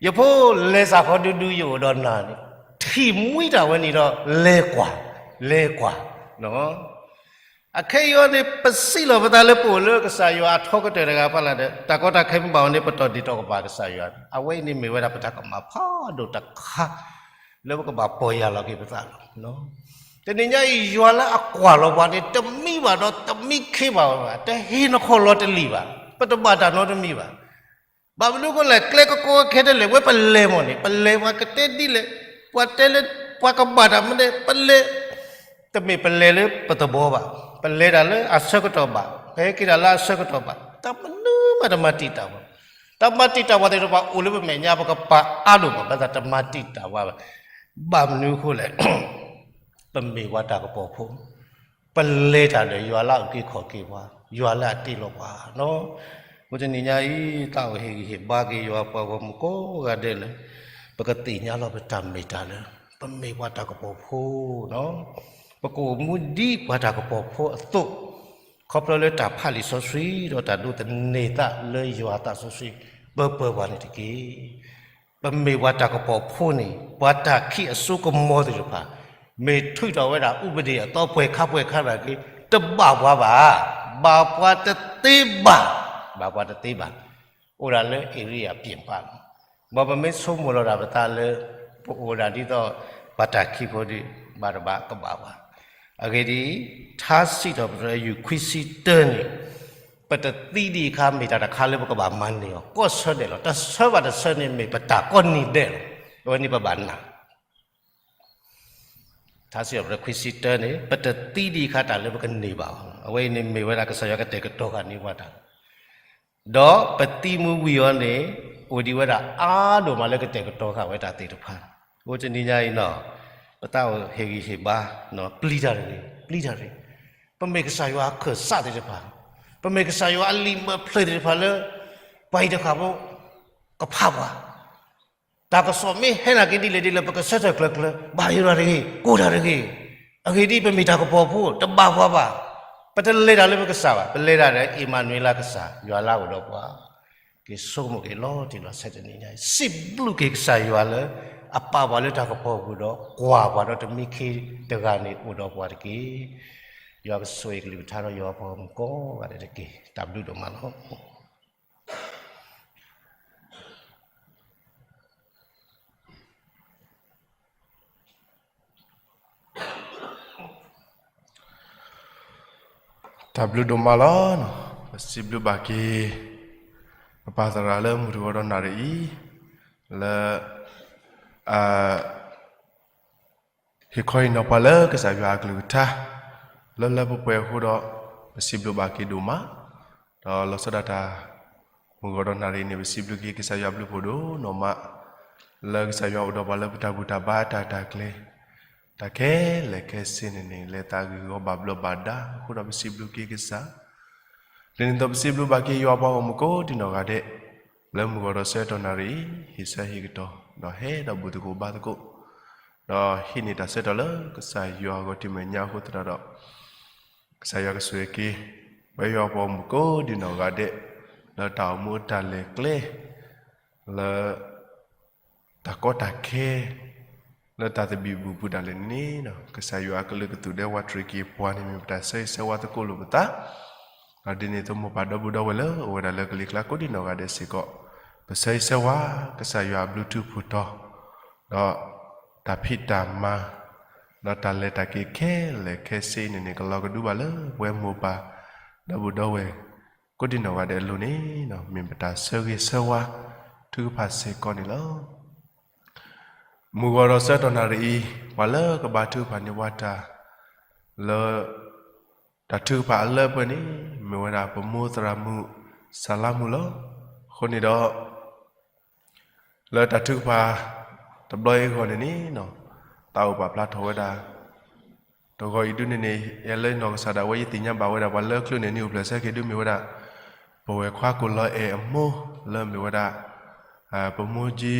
ယဖိလဲၤစးခီဒူဒူယအိၣ်ဒီးနၤန့ၣ်, ထံၣ်မှံတၢ်ဝဲန့ၣ်ဒီး လဲၤကွၢ်, လဲၤကွၢ် အခဲအံၤအံၤန့ၣ် ပစံးလီၤပသးလၢပအိၣ်လၢကစၢ်ယွၤအထီကတၢၢ်တဂၤဖီလာ်ဒီး တၢ်ကီတၢ်ခဲမ့ၢ်ဘၣ်အီၤန့ၣ် ပတီၢ်ဒ့ၣ်တီၢ်ကပၤကစၢ်ယွၤ, အဝဲအံၤန့ၣ်မ့ၢ်ဝဲဒၣ်ပတၢ်ကမၣ်ဖးဒိၣ်တခါ လၢပကဘၣ်ပီၢ်ယၢ်လီၤက့ၤပသးလီၤ. တနံၤညါအံၤ ယွၤလၢအကွၢ်လီၤပှၤန့ၣ် တမံဘၣ်ဒီးတမံခ့ဘၣ်ဝဲဘၣ်, တဟ့ၣ်နခီၣ်လီၤတလံာ်ဘၣ်, ပတဘၣ်တၢ်နီတမံၤဘၣ်. ဘၣ်မနုၤအဃိလဲၣ်, ကျဲကကီခဲထဲလဲၣ်, ဝဲပလဲၤမ့ၢ်န့ၣ် ပလဲၤပှၤကတဲဒ်လဲၣ်, ပှၤတဲလၢ ပှၤကဘၣ်တၢ်မနုၤ ပလဲၤ, တမ့ၢ်ပလဲၤလၢပသဘီဘၣ်, ပလဲၤတၢ်လၢအဆၢကတီၢ်ဘၣ်, ပဟဲက့ၤတၢ်လၢအဆၢကတီၢ်ဘၣ်, တၢ်မနုၤမးတမၤတံာ်တာ်ပှၤ, တၢ်မၤတံာ်တာ်ပှၤသ့ၣ်တဖၣ်အိၣ်လၢပမဲာ်ညါ ပကပာ်အါဒိၣ်မး ဘၣ်ဆၣ်တမၤတံာ်တာ်ပှၤဘၣ်. ဘၣ်မနုၤအဃိလဲၣ် ပမ့ၢ်ပှၤတၢ်ကပီၤဖိ, ပလဲၤတၢ်ဒီးယွၤလၢအအုၣ်က့ၤခီၣ်က့ၤပှၤ, ယွၤလၢအတ့လီၤပှၤလီၤ. အဃိတနံၤညါအံၤ သးအိၣ်ဟ့ၣ်ဂံၢ်ဟ့ၣ်ဘါက့ၤယွၤပှၤဂီၢ်မုၢ်ကိးဂၤဒဲးလၢ ပကသ့ၣ်ညါလီၤပတၢ်မ့ၢ်တၢ်လၢ ပမ့ၢ်ပှၤတၢ်ကပီၤဖိလီၤ. ပကအိၣ်မူဒ်ပှၤတၢ်ကပီၤဖိအသိး, ခီဖျိလၢတၢ်ဖးလံာ်စီဆှံ ဒီးတၢ်ဒိးသန့ၤသးလၢယွၤအသးစီဆှံ ပၢၤပၢၤပှၤန့ၣ်တက့ၢ်. ပမ့ၢ်ပှၤတၢ်ကပီၤဖိန့ၣ် ပှၤတၢ်ခံးအစိကမီၤသ့ၣ်တဖၣ် မ့ၢ်ထုးထီၣ်ဝဲဒၣ်အူပဒ့ၣ်အသီပှဲၤခါပှဲၤခါနာ်က့ တဘၣ်ပှၤဘၣ်, ဘၣ်ပှၤတသ့ဘၣ်, ဘၣ်ပှၤတသ့ဘၣ်, အိၣ်ဒၣ်လၢအ့ရံယၤပျ့ၣ်ပၣ်လီၤ. မ်ပမ့ၢ်ဆိကမိၣ်လီၤဒၣ်ပသးလၢ ပအိၣ်ဒၣ်ဒ်သိး ပှၤတၢ်ခံးဖိဒီး ဘၣ်တဘၣ်ကဘၣ်ပှၤ, အဂ့ၢ်ဒ်အံၤ, ထါစံးထီၣ်ပတြၢၤ ယူၢ်ခွံဆံတၢန့ၣ် ပတသံဒံးအခါ မ့ၢ်တၢ်တခါလၢပကဘၣ်မၤန့ၢ်အီၤ ကီၢ်ဆၢဒဲးလီၤ. တဆၢဘၣ်တဆၢန့ၣ် မ့ၢ်ပတၢ်ကိးနံၤဒဲးလီၤ. အဝဲန့ၣ်ပဘၣ်နာ် ထါစံးထီၣ်ပတြၢၤခွံဆံတၢန့ၣ် ပတသံဒံးအခါတၢ်လၢပကန့ၢ်ဘၣ်အီၤလီၤ. အဝဲအံၤန့ၣ်မ့ၢ်ဝဲဒၣ်ကစၢ်ယွၤကတဲာ်ကတီၤဃာ်န့ၢ်ပှၤတၢ် ဒီးပသံမူဝံၤအီၤန့ၣ် အိၣ်ဒံးဝဲဒၣ်အါဒိၣ်မးလၢကတဲာ်ကတီၤဃာ်ဝဲတၢ်သ့ၣ်တဖၣ်. အဃိတနံၤညါအံၤနီၤ ပသးအိၣ်ဟ့ၣ်ဂံၢ်ဟ့ၣ်ဘါ ပျံၤတၢ်တဂ့ၤ, ပျံၤတၢ်တဂ့ၤ. ပမ့ၢ်ကစၢ်ယွၤအခၢၣ်စးသ့ၣ်တဖၣ်, ပမ့ၢ်ကစၢ်ယွၤအလံာ်မၢဖျၢၣ်သ့ၣ်တဖၣ်လၢ ပှၤအံၤတဃၣ်ဖိ ကဖးပှၤ တၢ်ကစီၣ်မ့ၢ်ဟဲနာ်က့ဒ်လဲၣ်ဒ်လဲၣ် ပကဆၢထၢၣ်ကျၢၤကျၢၤ, ဘၣ်ယိၣ်တၢ်တဂ့ၤ, ကိၢ်တၢ်တဂ့ၤ. အဂ့ၢ်ဒ်အံၤ, ပမ့ၢ်တၢ်ကပီၤဖိ, တဘၣ်ပှၤဘၣ်. ပတလဲၤတၢ်လၢပကစၢ်ဘၣ်, ပလဲၤတၢ်ဒီးအ့မၤနူၤအ့လးကစၢ်, ယွၤလၢအအိၣ်ဒီးပှၤ. က့ၤဆိကမိၣ်က့ၤလီၤတံၢ်လီၤဆဲးတနံၤညါအံၤ, စံးဘျုးက့ၤကစၢ်ယွၤလၢ အပာ်ပှၤလၢတၢ်ကပီၤပူၤဒီး ကွၢ်ပှၤဒီးတမံခ့တဂၤန့ၣ်အိၣ်ဒီးပှၤတက့ၢ်. ယွၤကဆိၣ်ဂ့ၤကလုၢ်ကထါဒီးယွၤပှၤဂီၢ်မုၢ်ကိးဂၤဒဲးတက့ၢ်. တၢ်ဘျုးဒိၣ်မးလီၤ. တၢ်ဘျုးဒိၣ်မးလီၤ. တၢ်ဘျုးဒိၣ်မးလီၤ. ပစံးဘျုးဘၣ်က့ၤ ပပၢ်သရၣ်လၢမုၢ်တဂီၤဒီးနၣ်ရံၣ်အံၤ လၢ ဟ့ၣ်ခီဟ့ၣ်နီၤပှၤလၢကစၢ်ယွၤအကလုၢ်ကထါ လၢလၢပှဲၤပှဲၤအဃိဒီး ပစံးဘျုးဘၣ်က့ၤဒိၣ်မး, ဒီးလီၤဆီဒၣ်တၢ် မုၢ်ဂီၤဒီးနၣ်ရံၣ်န့ၣ် ပစံးဘျုးက့ၤကစၢ်ယွၤဘျုးဖှိၣ်ဒိၣ်နီၢ်မး, လၢကစၢ်ယွၤအိၣ်ဒီးပှၤလၢပတၢ်ဘူၣ်တၢ်ဘါတၢ်တၢ်ကျဲၤ တၢ်ခဲလၢာ်ခဲဆ့န့ၣ်န့ၣ် လဲၤသးဂ့ၢ်ဂီၤဘၣ်ဘျီးဘၣ်ဒါအဃိဒီး ပစံးဘျုးက့ၤကစၢ် ဒ်န့ၣ်အသိးပစံးဘျုးဘၣ်က့ၤယွၤပှၤဂီၢ်မုၢ်ကိးဒံနီၢ်ဂၤဒဲး, လၢမုၢ်ဂီၤဒီးဆၢကတီၢ်နၣ်ရံၣ်အံၤ ဟ့ၣ်ဆၢဟ့ၣ်ကတီၢ် ဒီးဟဲဒီးဘူၣ်သကိးဘါသကိး, ဒီးဟံးန့ၢ်တၢ်ဆၢကတီၢ်လၢကစၢ်ယွၤအဂီၢ်တမံၤညါအဃိသတးဒီး, ကစၢ်ယွၤကဆိၣ်ဂ့ၤက့ၤ ပဝဲယွၤပှၤဂီၢ်မုၢ်ကိးဒံနီၢ်ဂၤဒဲး, လၢတၢ်အိၣ်မူတၢ်လဲၤကျဲ လၢ တၢ်ကီတၢ်ခဲ လၢတၢ်သဘံၣ်ဘုၣ်ပူၤဒၣ်လဲာ်န့ၣ်န့ၣ်, ကစၢ်ယွၤအကလုၢ်ကသူၣ်ဒဲဝးတရံးက့ၤပှၤန့ၣ် မ့ၢ်ပတၢ်ဆၢဂ့ၤဆၢဝါသကိးလိာ်ပသး, ဒီးဒ်န့ၣ်အသိးမိၢ်ပၢ်ဒီပုၢ်ဒီဝဲၢ်လၢအိၣ်ဝဲဒၣ်လၢကလံၤကျါကိးဒံနီၢ်ဂၤဒဲးစ့ၢ်ကီး, ပဆၢဂ့ၤဆၢဝါ ကစၢ်ယွၤအဘျုးထူဖှိၣ်တီၤ, ဒီးတၢ်ဖံးတၢ်မၤ ဒီးတၢ်လဲၤတၢ်က့ၤခဲလၢာ်ခဲဆ့န့ၣ်န့ၣ် ကလီၤကဒုဘၣ်လၢပဝဲမိၢ်ပၢ် ဒီပုၢ်ဒီဝဲၢ် ကိးဒံနီၢ်ဂၤဒဲးအလိၤန့ၣ်, မ့ၢ်ပတၢ်ဆၢဂ့ၤဆၢဝါ ထုကဖၣ်စ့ၢ်ကီးန့ၣ်လီၤ. မုၢ်ဂီၤဒီးဆၢကတီၢ်နၣ်ရံၣ်အံၤ ပှၤလၢကဘါထုကဖၣ်န့ၢ်ပှၤတၢ် လၢ တၢ်ထုကဖၣ်အလၢအပှဲၤန့ၣ် မ့ၢ်ဝဲဒၣ်ပမိၢ်သရၣ်မုၣ် စၤလါမုၣ်လီၤ. အဃိန့ၣ်ဒီး လၢတၢ်ထုကဖၣ် တဘျီအံၤအဂီၢ်န့ၣ်န့ၣ်, သးအိၣ်ပာ်ဖျါထီၣ်ဝဲဒၣ် တဂီၤအံၤဒုန့ၣ်န့ၣ် ယဲလၢနီၢ်ကစၢ်ဒၣ်ဝဲ ယသ့ၣ်ညါဘၣ်ဝဲဒၣ် ပှၤလၢချုးန့ၣ် နံၣ်အိၣ်ဖျဲၣ်ဆၢက့ၤဒုမ့ၢ်ဝဲဒၣ် ပဝဲၢ်ခွါကိၣ်လီၤအဲၣ်အမိၢ် လၢမ့ၢ်ဝဲဒၣ် ပမိၢ်ကၠံ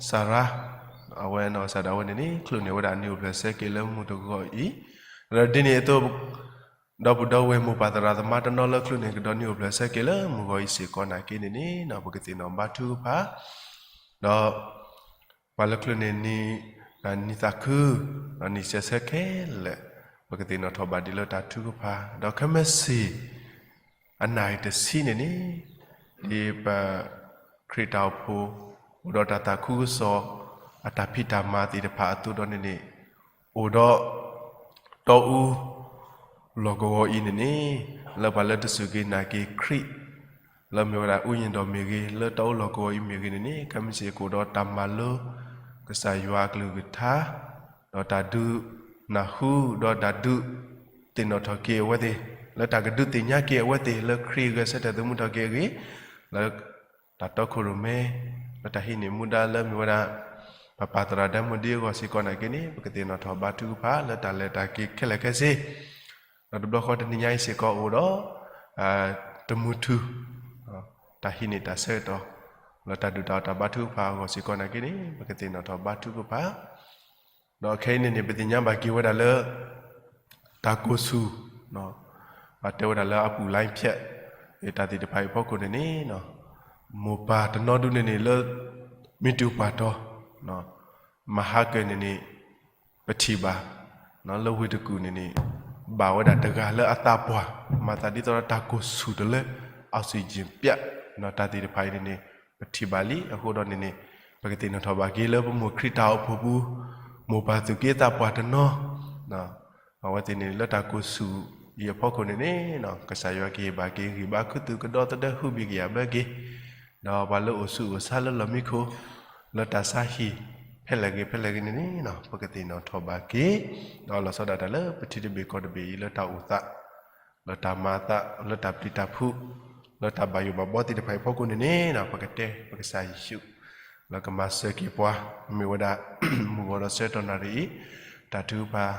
စၤရါ, အဝဲနီၢ်ကစၢ်ဒၣ်ဝဲန့ၣ်န့ၣ် ချုးန့ၢ်ဝဲဒၣ်နံၣ်အိၣ်ဖျဲၣ်ဆၢက့ၤလၢမုၢ်တဂီၤအံၤ, ဒီးဒ်န့ၣ်အသိး ဒီပုၢ်ဒီဝဲၢ်မိၢ်ပၢ်သရၣ်သမါတနီၤလၢချုးန့ၣ်ကဒီးနံၣ်အိၣ်ဖျဲၣ်ဆၢက့ၤလၢမုၢ်ဂီၤအံၤစ့ၢ်ကီးနာ်က့န့ၣ်န့ၣ် ပကသ့ၣ်နီၣ်ဘါထုကဖၣ်, ဒီး ပှၤလၢချုးန့ၣ် နံၣ်သးခု ဒီးနံၣ်ဆဲးဆၢခဲလၢာ် ပကသ့ၣ်နီၣ်ထီၣ်ဘၣ်ဒံးလၢတၢ်ထုကဖၣ် ဒီးခဲမုၢ်ဆ့ၣ် အနၣ်ရံၣ်တဆံန့ၣ်န့ၣ် ဒ်ပ ခရံာ်တၢ်အိၣ်ဖှိၣ် အိၣ်ဒီးတၢ်သးခုကစီၣ် အတၢ်ဖံးတၢ်မၤသ့ၣ်တဖၣ်အသိးဒီးန့ၣ်န့ၣ် အိၣ်ဒီး တီအူ လီၢ်ကဝီၤအံၤန့ၣ်န့ၣ် လၢပှၤလၢတစူၢ်က့ၤနာ်က့ၤခရံာ် လၢမ့ၢ်ဝဲဒၣ်အူယ့ၣ်ဒီးမ့ၢ်ဂ့ၤ လၢတီအူလီၢ်ကဝီၤအံၤမ့ၢ်ဂ့ၤန့ၣ်န့ၣ် ခဲမုၢ်ဆ့ၣ်ကအိၣ်ဒီးတၢ်မၤလိ ကစၢ်ယွၤအကလုၢ်ကထါ ဒီးတၢ်ဒုးနၢ်ဟူ ဒီးတၢ်ဒုးသ့ၣ်နီၣ်ထီၣ်က့ၤအဝဲသ့ၣ် လၢတၢ်ကဒုးသ့ၣ်ညါက့ၤအဝဲသ့ၣ် လၢခရံာ်အဂဲၤဆၢထၢၣ်သမူထီၣ်က့ၤအဂ့ၢ် လၢ တၢ်တီခိၣ်ရိၣ်မဲ လၢတၢ်ဟံးန့ၢ်မူဒါလၢမ့ၢ်ဝဲဒၣ် ပပၢ်သရၣ်ဒဲမုၢ်ဒံအဂီၢ်စ့ၢ်ကီးနာ်က့န့ၣ် ပကသ့ၣ်နီၣ်ထီၣ်ဘါထုကဖၣ်လၢတၢ်လဲၤတၢ်က့ၤခဲလၢာ်ခဲဆ့ ဒီးတဘျီဃီတနံၤညါအံၤစ့ၢ်ကီးအိၣ်ဒီး တမူထူ တၢ်ဟံးန့ၢ်တၢ်ဆၢကတီၢ် လၢတၢ်ဒုၣ်တၢ်အီၣ်တၢ်ဘါထုကဖၣ်အဂီၢ်စ့ၢ်ကီးနာ်က့န့ၣ် ပကသ့ၣ်နီၣ်ထီၣ်ဘါထုကဖၣ် ဒီးခဲအံၤန့ၣ်န့ၣ် ပသ့ၣ်ညါဘၣ်က့ၤဝဲဒၣ်လၢ တၢ်ကိၢ်ဆူၣ် ပတဲဝဲဒၣ်လၢအပူၤလါဖျဲး တၢ်သ့ၣ်တဖၣ်အံၤအဖီခိၣ်န့ၣ်န့ၣ် မိၢ်ပၢ်တနီၤဒုန့ၣ်န့ၣ်လၢ မ့ၢ်တုၤပှၢ်တီၤ မဟါကၢန့ၣ်န့ၣ် ပထံၣ်ဘၣ် လၢဝ့ၢ်တကူၣ်န့ၣ်န့ၣ် ဘၣ်ဝဲဒၣ်တဂၤလၢအသးပှၢ် မၤသးဒ်သိးဒီးတၢ်ကိၢ်ဆူၣ်တလၢ oxygen ပျး တၢ်သ့ၣ်တဖၣ်အံၤန့ၣ်န့ၣ် ပထံၣ်ဘၣ်လံ အဃိဒီးန့ၣ်န့ၣ် ပကသ့ၣ်နီၣ်ထီၣ်ဘၣ်က့ၤလၢပမိၢ်ခရံာ်တၢ်အိၣ်ဖှိၣ်ပူၤ မိၢ်ပၢ်သူၣ်က့သးပှၢ်တနီၤ အဝဲသ့ၣ်န့ၣ်လၢတၢ်ကိၢ်ဆူၣ်အံၤအဖီခိၣ်န့ၣ်န့ၣ် ကစၢ်ယွၤကဟ့ၣ်ဘၣ်က့ၤဂံၢ်ဘါခူသူၣ်ကဒီသဒၢဟုဘံၣ်ကယာ်ဘၢက့ၤ ဒီးပှၤလၢအိၣ်ဆူးအိၣ်ဆါလၢလီၢ်မံခိၣ် လၢတၢ်ဆါဟံၣ် ဖဲလဲၣ်ဂ့ၤဖဲလဲၣ်ဂ့ၤန့ၣ်န့ၣ် ပကသ့ၣ်နီၣ်ထီၣ်ဘၣ်က့ၤ ဒီးလီၤဆီဒၣ်တၢ်လၢပထံတဘ့ၣ်ကီၢ်တဘ့ၣ်အံၤလၢတၢ်အိၣ်သး လၢတၢ်မၤအသး လၢတၢ်ပျံၤတၢ်ဖုး လၢတၢ်ဘၣ်ယိၣ်ဘၣ်ဘီသ့ၣ်တဖၣ်အံၤဖီခိၣ်န့ၣ်န့ၣ် ပကတဲပကစၢ်ယ့ၣ်ၡူး လၢကမၤစၢၤက့ၤပှၤ မ့ၢ်ဝဲဒၣ် မုၢ်ဂီၤဒီးဆၢကတီၢ်နၣ်ရံၣ်အံၤ တၢ်ထုကဖၣ်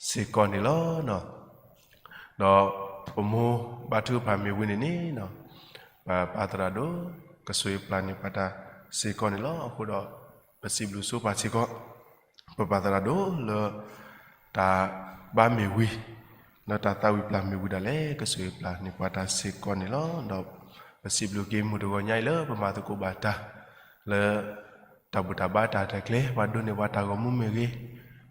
စ့ၢ်ကီးန့ၣ်လီၤ. ဒီးပမိၢ်ဘါထုကဖၣ်မ့ၢ်ဝံၤန့ၣ်န့ၣ် ပပၢ်သရၣ်ဒိၣ် ကဆိၣ်ဂ့ၤပျၢ်န့ၢ်ပှၤတၢ်စ့ၢ်ကီးန့ၣ်လီၤ. အဃိဒီး ပစံးဘျုးဆိပာ်စ့ၢ်ကီး ပပၢ်သရၣ်ဒိၣ်လၢ တၢ်ဘါမ့ၢ်ဝံၤ လၢတၢ်သးဝံၣ်ပျၢ်မ့ၢ်ဝံၤဒၣ်လဲာ် ကဆိၣ်ဂ့ၤပျၢ်န့ၢ်ပှၤတၢ်စ့ၢ်ကီးန့ၣ်လီၤ. ဒီးပစံးဘျုးက့ၤမုၢ်တဂီၤညါအံၤလၢပမၤသကိးဘၣ်တၢ် လၢ တၢ်ဘူၣ်တၢ်ဘါတၢ်တၢ်ကျဲ ပှၤဒိးန့ၢ်ပှၤတၢ်ဂီၤမူမ့ၢ်ဂ့ၤ,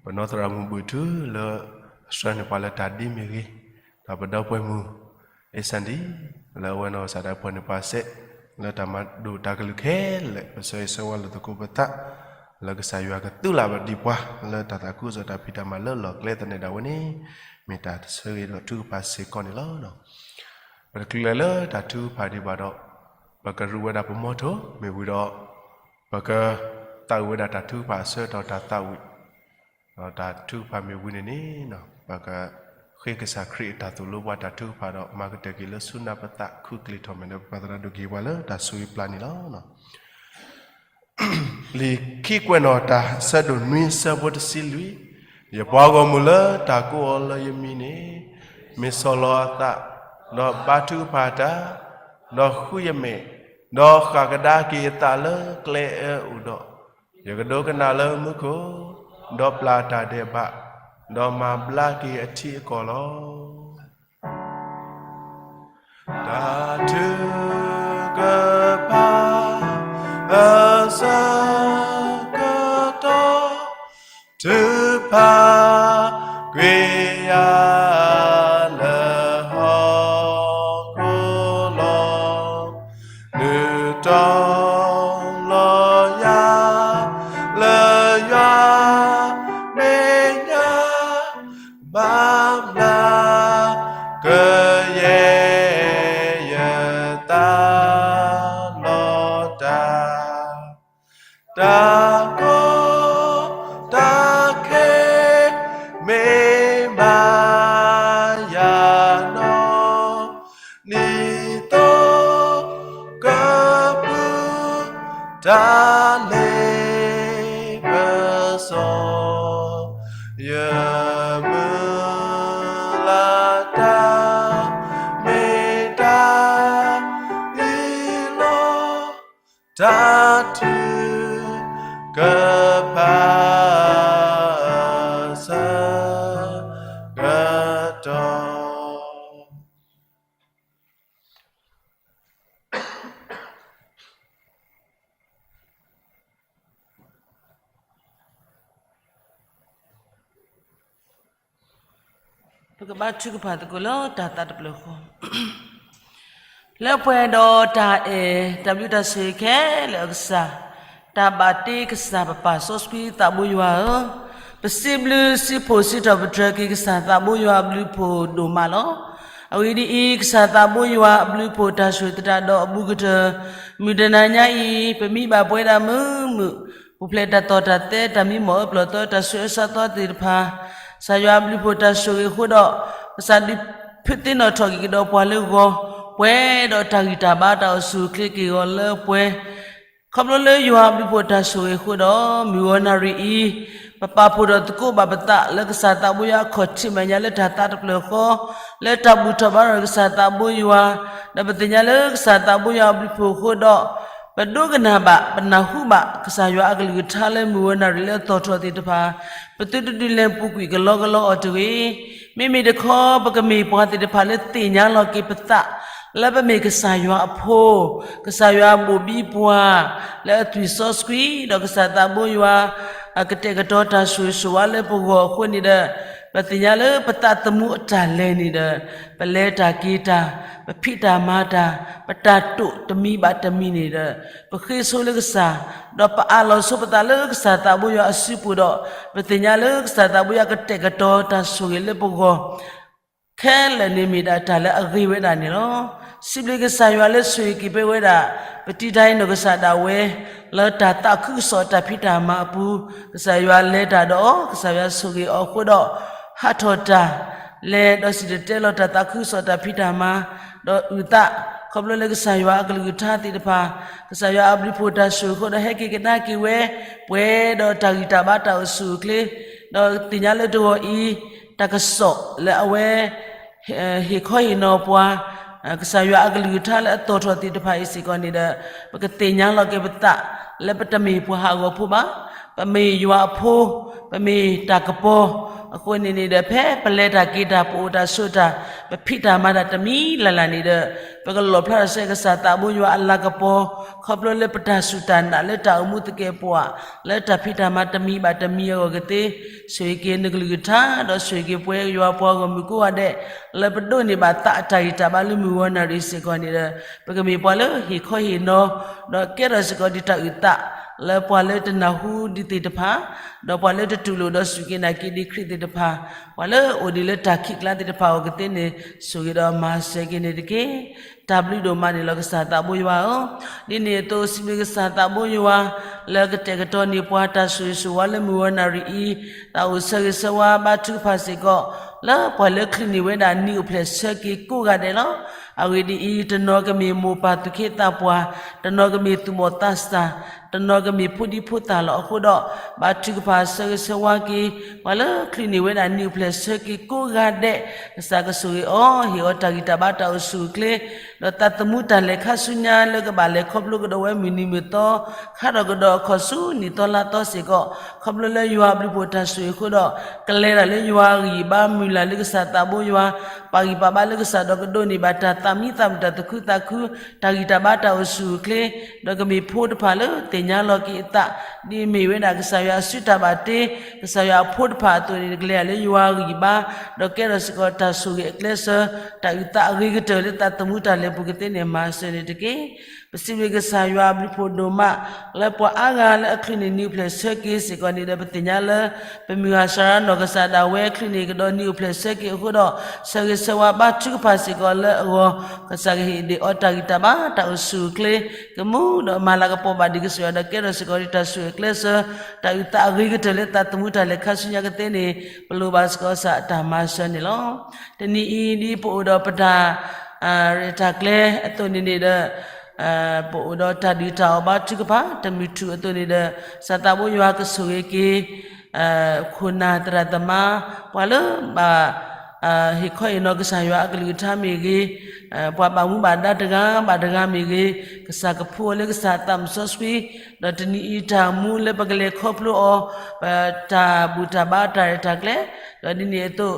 ပနီၢ်သရၣ်မုၣ်ဘုၣ်ထူလၢ ဆှၢန့ၢ်ပှၤလၢတၢ်ဒ့မ့ၢ်ဂ့ၤ, ဒီးပဒီပုၢ်ဝဲၢ်မုၣ် အ့စၣ်ဒံ လၢအဝဲနီၢ်ကစၢ်ဒၣ်ပှၤန့ၢ်ပှၤစဲး လၢတၢ်မၤဒိၣ်တၢ်ကလုၢ်ခဲလၢာ် ပဆၢဂ့ၤဆၢဝါလိာ်သကိးပသး လၢကစၢ်ယွၤကသုးလၢ်ဘၣ်ဒံးပှၤ လၢတၢ်သးခုကစီၣ်တၢ်ဖံးတၢ်မၤလၢလီၢ်ကျဲသနၢၣ်ဒၣ်ဝဲန့ၣ် မ့ၢ်တၢ်ဆၢဂ့ၤဒီးထုကဖၣ်စ့ၢ်ကီးန့ၣ်လီၤ. ပတချုးလဲၤလၢတၢ်ထုကဖၣ်ဒံးဘၣ်ဒီး ပကရူးဝဲဒၣ်ပမီထိၣ်မ့ၢ်ဝံၤဒီး ပကသးဝံၣ်ဝဲဒၣ်တၢ်ထုကဖၣ်အဆၢကတီၢ်တၢ်သးဝံၣ် ဒီးတၢ်ထုကဖၣ်မ့ၢ်ဝံၤန့ၣ်န့ၣ် ပကဃ့ကစၢ်ခရံာ်အတၢ်သိၣ်လိပှၤတၢ်ထုကဖၣ်ဒီး မၤကတၢၢ်က့ၤလၢဆူနၢ်ပသး ခူၣ်ကျ့ၤထီၣ်မဲာ်ဒီး ပပၢ်သရၣ်ဒိၣ်က့ၤပှၤလၢတၢ်ဆိၣ်ဂ့ၤပျၢ်န့ၣ်လီၤ. လံာ်ခံကွဲးနီၣ်တၢ် ဆၢဒိၣ်နွံ ဆၢဖိတဆံလွံၢ်, ယပှၤဂီၢ်မုၢ်လၢတၢ်ကိးအီၤလၢယမံၤန့ၣ် မ့ၢ်ဆီၣ်လီၤအသး, ဒီးဘါထုကဖၣ်တၢ်, ဒီးဃုယမဲာ်, ဒီးဃၣ်ကဒါက့ၤအသးလၢကျဲအၢအအိၣ်ဒီး, ယကဒိကနၣ်လၢမူခိၣ်, ဒီးပျၢ်တၢ်ဒဲးဘး, ဒီးမၤဘျါက့ၤအထံအကီၢ်လီၤ. တၢ်ထုကဖၣ်အဆၢကတီၢ် ထုကဖၣ်ကွံာ်ယၤလၢဟီၣ်ခိၣ်လီၤ. နုာ်တီလီၤယၤ လၢယွၤမဲာ်ညါ ဘၣ်ဘျါကယဲၢ် ယသးလီၤတၢ်, တၢ်ကီတၢ်ခဲ မ့ၢ်မၤယၤနီၢ်, နံၣ်သီကပူၤ တၢ်လ့ပစီ ယမုၢ်လၢ်တၢ် မ့ၢ်တၢ်အံၤလီၤ. တၢ်ထုကဖၣ်အဆၢကတီၢ် ပကဘါထုကဖၣ်သကိးလၢတၢ်သးတဖျၢၣ်ဃီ, လၢပှဲၤဒီးတၢ်အဲၣ်တၢ်ဘျုးတၢ်ဆိၣ်ဂ့ၤခဲလၢာ်အကစၢ်, တၢ်ဘၣ်တ့ကစၢ်ပပၢ်စီဆှံသးဘိယွၤဧၢ, ပစံးဘျုးစံးဖှိၣ်စံးထီၣ်ပတြၢၤက့ၤကစၢ်သးဘိယွၤအဘျုးအဖှိၣ်ဒိၣ်မးလီၤ. အဂ့ၢ်ဒ်အံၤ, ကစၢ်သးဘိယွၤအဘျုးအဖှိၣ်တၢ်ဆိၣ်ဂ့ၤသတးဒီးအဘူးကတၢၢ်, မုၢ်တနၤညါအံၤ ပမံဘၣ်ပှဲၤဒၣ်မုာ်မုာ်, ပူၤဖျဲးတၢ်တီၢ်တၢ်သဲ တၢ်မံမီၢ်အၢပျီၢ်သီ တၢ်ဆူးအၢဆါသီသ့ၣ်တဖၣ်, ကစၢ်ယွၤအဘျုးအဖှိၣ်တၢ်ဆိၣ်ဂ့ၤအဃိဒီး, ကစၢ်ဒုးဖုးသ့ၣ်နီၣ်ထီၣ်က့ၤကဒီးပှၤလၢဂီၤ, ပှဲၤဒီးတၢ်ဂံၢ်တၢ်ဘါတၢ်အိၣ်ဆူၣ်အိၣ်ချ့က့ၤဂီၤလၢပှဲၤ ခီဖျိလၢယွၤအဘျုးအဖှိၣ်တၢ်ဆိၣ်ဂ့ၤအဃိဒီး မုၢ်ဂီၤနၣ်ရံၣ်အံၤ, ပပာ်ဖှိၣ်ဒီးသကိးဘၣ်ပသးလၢကစၢ်သးဘိယွၤအခီၣ်ထံးမဲာ်ညါလၢတၢ်သးတဖျၢၣ်ဃီ, လၢတၢ်ဘူၣ်ထီၣ်ဘါထီၣ်ကစၢ်သးဘိယွၤ, ဒီးပသ့ၣ်ညါလၢကစၢ်သးဘိယွၤအဘျုးအဖှိၣ်အဃိဒီး, ပဒိကနၣ်ဘၣ် ပနၢ်ဟူဘၣ် ကစၢ်ယွၤအကလုၢ်ကထါလၢမုၢ်ဂီၤနၣ်ရံၣ်လၢအသီၣ်ထီၣ်သ့ၣ်တဖၣ်, ပသုတဒုးလဲၤပူၤကွံာ်ကလီကလီအီၤတဂ့ၤ. မ့မ့ၢ်တခီ ပကမ့ၢ်ပှၤသ့ၣ်တဖၣ်လၢသ့ၣ်ညါလီၤက့ၤပသး လၢပမ့ၢ်ကစၢ်ယွၤအဖိ, ကစၢ်ယွၤဘိၣ်ဘံပှၤ လၢအသွံၣ်စီဆှံ ဒီးကစၢ်သးဘိယွၤ အကတဲာ်ကတီၤတၢ်ဆိၣ်ဂ့ၤဆိၣ်ဝါလၢပဂီၢ်အဃိန့ၣ်ဒီး, ပသ့ၣ်ညါလၢပသးသမူအတၢ်လဲၤန့ၣ်ဒီး, ပလဲၤတၢ်က့ၤတၢ်, ပဖံးတၢ်မၤတၢ်, ပတၢ်တိာ်တမံၤဘၣ်တမံၤန့ၣ်ဒီး, ပဃ့ဆိလၢကစၢ်, ဒီးပအးလီၤဆိပသးလၢကစၢ်သးဘိယွၤအစုပူၤဒီး, ပသ့ၣ်ညါလၢကစၢ်သးဘိယွၤကတဲာ်ကတီၤတၢ်ဆိၣ်ဂ့ၤလၢပဂီၢ် ခဲလၢာ်န့ၣ်မ့ၢ်ဒၣ်တၢ်လၢအဂ့ၤဝဲဒၣ်န့ၣ်လီၤ. စံးဘျုးကစၢ်ယွၤလၢဆိၣ်ဂ့ၤက့ၤပဝဲဒၣ် ပတံၤတၢ်အံၤနီၢ်ကစၢ်ဒၣ်ဝဲ လၢတၢ်သးခုကစီၣ်တၢ်ဖံးတၢ်မၤအပူၤ, ကစၢ်ယွၤလဲၤတၢ်ဒီးအီၤ, ကစၢ်ယွၤဆိၣ်ဂ့ၤအီၤအဃိဒီး, ဟးထီၣ်တၢ်, လဲၤဒီးစံၣ်တဲၤတဲလီၤတၢ်သးခုကစီၣ်တၢ်ဖံးတၢ်မၤ, ဒီးအုၣ်သး, ခီဖျိလၢကစၢ်ယွၤအကလုၢ်ကထါသ့ၣ်တဖၣ်, ကစၢ်ယွၤအဘျုးအဖှိၣ်တၢ်ဆိၣ်ဂ့ၤအဃိဒီးဟဲက့ၤကဒါက့ၤဝဲ, ပှဲၤဒီးတၢ်ဂံၢ်တၢ်ဘါတၢ်အိၣ်ဆူၣ်အိၣ်ချ့, ဒီးသ့ၣ်ညါလၢတဂီၤအံၤ, တၢ်ကစီၣ်လၢအဝဲ ဟ့ၣ်ခီဟ့ၣ်နီၤပှၤ, ကစၢ်ယွၤအကလုၢ်ကထါလၢအသီၣ်ထီၣ်သ့ၣ်တဖၣ်အံၤစ့ၢ်ကီးန့ၣ်ဒီး, ပကသ့ၣ်ညါလီၤက့ၤပသး လၢပတမ့ၢ်ပှၤဟးဂီၤဖိဘၣ်, ပမ့ၢ်ယွၤအဖိ, ပမ့ၢ်တၢ်ကပီၤ, အဃိန့ၣ်န့ၣ်ဒီး ဖဲပလဲၤတၢ်က့ၤတၢ် ပအိၣ်တၢ်ဆိးတၢ်, ပဖံးတၢ်မၤတၢ်တမံၤလၢ်လၢ်န့ၣ်ဒီး, ပကလီၣ်ဖျါထီၣ်စ့ၢ်ကီးကစၢ်သးဘိယွၤအလၤကပီၤ, ခီဖျိလၢပတၢ်စူၢ်တၢ်နာ်လၢတၢ်အိၣ်မူသကဲးပဝး, လၢတၢ်ဖံးတၢ်မၤတမံၤဘၣ်တမံၤအဂီၢ်ကသ့, ဆိၣ်ဂ့ၤက့ၤနကလုၢ်ကထါ, ဒီးဆိၣ်ဂ့ၤက့ၤပဝဲယွၤပှၤဂီၢ်မုၢ်ကိးဂၤဒဲး, လၢပဒိးန့ၢ်ဘၣ်သးအတၢ်ဂံၢ်တၢ်ဘါလၢမုၢ်ဂီၤနၣ်ရံၣ်စ့ၢ်ကီးန့ၣ်ဒီး, ပကမ့ၢ်ပှၤလၢဟ့ၣ်ခီဟ့ၣ်နီၤ, ဒီးကဲထီၣ်စ့ၢ်ကီးဒ်တၢ်အုၣ်သး လၢပှၤလၢတနၢ်ဟူဒံးသ့ၣ်တဖၣ်, ဒီးပှၤလၢတတူၢ်လိာ်ဒီးစူၢ်က့ၤနာ်က့ၤဒံးခရံာ်သ့ၣ်တဖၣ်, ပှၤလၢအိၣ်ဒံးလၢတၢ်ခံးကျါသ့ၣ်တဖၣ်အဂီၢ်ကသ့န့ၣ် ဆိၣ်ဂ့ၤဒီးမၤစၢၤက့ၤန့ၣ်တက့ၢ်. တၢ်ဘျုးဒိၣ်မးန့ၣ်လီၤ ကစၢ်သးဘိယွၤဧၢ. ဒ်န့ၣ်အသိး စံးဘျုးကစၢ်သးဘိယွၤ လၢကတဲာ်ကတီၤန့ၢ်ပှၤတၢ်ဆိၣ်ဂ့ၤဆိၣ်ဝါလၢမုၢ်ဝီနၣ်ရံၣ်အံၤ, သးအိၣ်ဆၢဂ့ၤဆၢဝါဘါထုကဖၣ်စ့ၢ်ကီး လၢပှၤလၢချုးန့ၢ်ဝဲဒၣ်နံၤအိၣ်ဖျဲၣ်ဆၢက့ၤကိးဂၤဒဲးလီၤ. အဂ့ၢ်ဒ်အံၤ, တနီၤကမ့ၢ်မိၢ်ပၢ်သူၣ်က့သးပှၢ်, တနီၤကမ့ၢ်သူၣ်ဘီၣ်သးစၢ်, တနီၤကမ့ၢ်ဖိဒံဖိသၣ်လီၤ. အဃိဒီး ဘါထုကဖၣ်ဆၢဂ့ၤဆၢဝါက့ၤ ပှၤလၢချုးန့ၢ်ဝဲဒၣ်နံၤအိၣ်ဖျဲၣ်ဆၢက့ၤကိးဂၤဒဲး, ကစၢ်ကဆိၣ်ဂ့ၤအီၤ, ဟ့ၣ်အီၤတၢ်ဂံၢ်တၢ်ဘါတၢ်အိၣ်ဆူၣ်အိၣ်ချ့, ဒီးသးသမူတၢ်လဲၤခါဆူညါလၢကဘၣ်လဲၤခီဖျိကဒီးဝဲမုၢ်နံၤမုၢ်သီ, ခါထီၣ်ကဒီးအခီၣ်ဆူနံၣ်သီလါသီစ့ၢ်ကီး, ခီဖျိလၢယွၤအဘျုးအဖှိၣ်တၢ်ဆိၣ်ဂ့ၤအဃိဒီး ကလဲၤတၢ်လၢယွၤအဂံၢ်အဘါ မုၢ်လၢ်လၢကစၢ်သးဘိယွၤ, ပာ်ဂံၢ်ပာ်ဘါလၢကစၢ်ဒီးကဒိးန့ၢ်ဘၣ်တၢ်သးမံသးမုာ် တၢ်သူၣ်ခုသးခု, တၢ်ဂံၢ်တၢ်ဘါတၢ်အိၣ်ဆူၣ်အိၣ်ချ့, ဒီးကမ့ၢ်ဖိတဖၣ်လၢသ့ၣ်ညါလီၤက့ၤအသး, ဒ်အမ့ၢ်ဝဲဒၣ်ကစၢ်ယွၤအစုတၢ်ဘၣ်တ့, ကစၢ်ယွၤအဖိတဖၣ်အသိးန့ၣ် ကလဲၤတၢ်လၢယွၤအဂံၢ်အဘါ, ဒီးကဲထီၣ်စ့ၢ်ကီးတၢ်ဆိၣ်ဂ့ၤအကျဲစၢၤ, တၢ်အုၣ်သးအဂ့ၤကတၢၢ်လၢသးသမူတၢ်လဲၤပူၤကသ့န့ၣ် မၤစၢၤန့ၣ်တက့ၢ်. ပစံးဘျုးကစၢ်ယွၤအဘျုးအဖှိၣ်ဒိၣ်မး လၢပှၤအါဂၤလၢအချုးန့ၢ်နံၤအိၣ်ဖျဲၣ်ဆၢက့ၤစ့ၢ်ကီးန့ၣ်ဒီး ပသ့ၣ်ညါလၢ ပမုၢ်ဟါစၢ်ရၤနီၢ်ကစၢ်ဒၣ်ဝဲချုးန့ၢ်ကဒီးနံၤအိၣ်ဖျဲၣ်ဆၢက့ၤအဃိဒီး ဆၢဂ့ၤဆၢဝါဘါထုကဖၣ်စ့ၢ်ကီးလၢအဂီၢ်, ကစၢ်ကဟ့ၣ်ဒံးအီၤတၢ်ဂံၢ်တၢ်ဘါတၢ်အိၣ်ဆူၣ်အိၣ်ချ့, ကမူဒီးမၤလၤကပီၤဘၣ်ဒံးကစၢ်ယွၤဒီးကဲထီၣ်စ့ၢ်ကီးဒံးတၢ်ဆိၣ်ဂ့ၤအကျဲစၢၤ, တၢ်အုၣ်သးအဂ့ၤကတၢၢ်လၢသးသမူတၢ်လဲၤခါဆူညါကသ့န့ၣ် ပလိၣ်ဘၣ်စ့ၢ်ကီးကစၢ်အတၢ်မၤစၢၤန့ၣ်လီၤ. တနံၤအံၤဒ်ပအိၣ်ဒီးပတၢ် ရဲၣ်တၢ်ကျဲၤအသိးန့ၣ်န့ၣ်ဒီး ပအိၣ်ဒီးတၢ်ဒုၣ်တၢ်အီၣ်ဘါထုကဖၣ် တမုၢ်ထူၣ်အသိးန့ၣ်ဒီး ကစၢ်သးဘိယွၤကဆိၣ်ဂ့ၤက့ၤ ခိၣ်နၢ်သရၣ်သမါ ပှၤလၢဘၣ် ဟ့ၣ်ခီဟ့ၣ်နီၤကစၢ်ယွၤအကလုၢ်ကထါမ့ၢ်ဂ့ၤ, ပှၤဘၣ်မူဘၣ်ဒါတဂၤဘၣ်တဂၤမ့ၢ်ဂ့ၤ, ကစၢ်ကဖှူအီၤလၢကစၢ်သးမုၢ်စီဆှံ, ဒီးတနံၤအံၤတၢ်မူလၢပကလဲၤခီဖျိအီၤ, ပတၢ်ဘူၣ်တၢ်ဘါတၢ်ရဲၣ်တၢ်ကျဲၤ, ဒီးဒ်န့ၣ်အသိး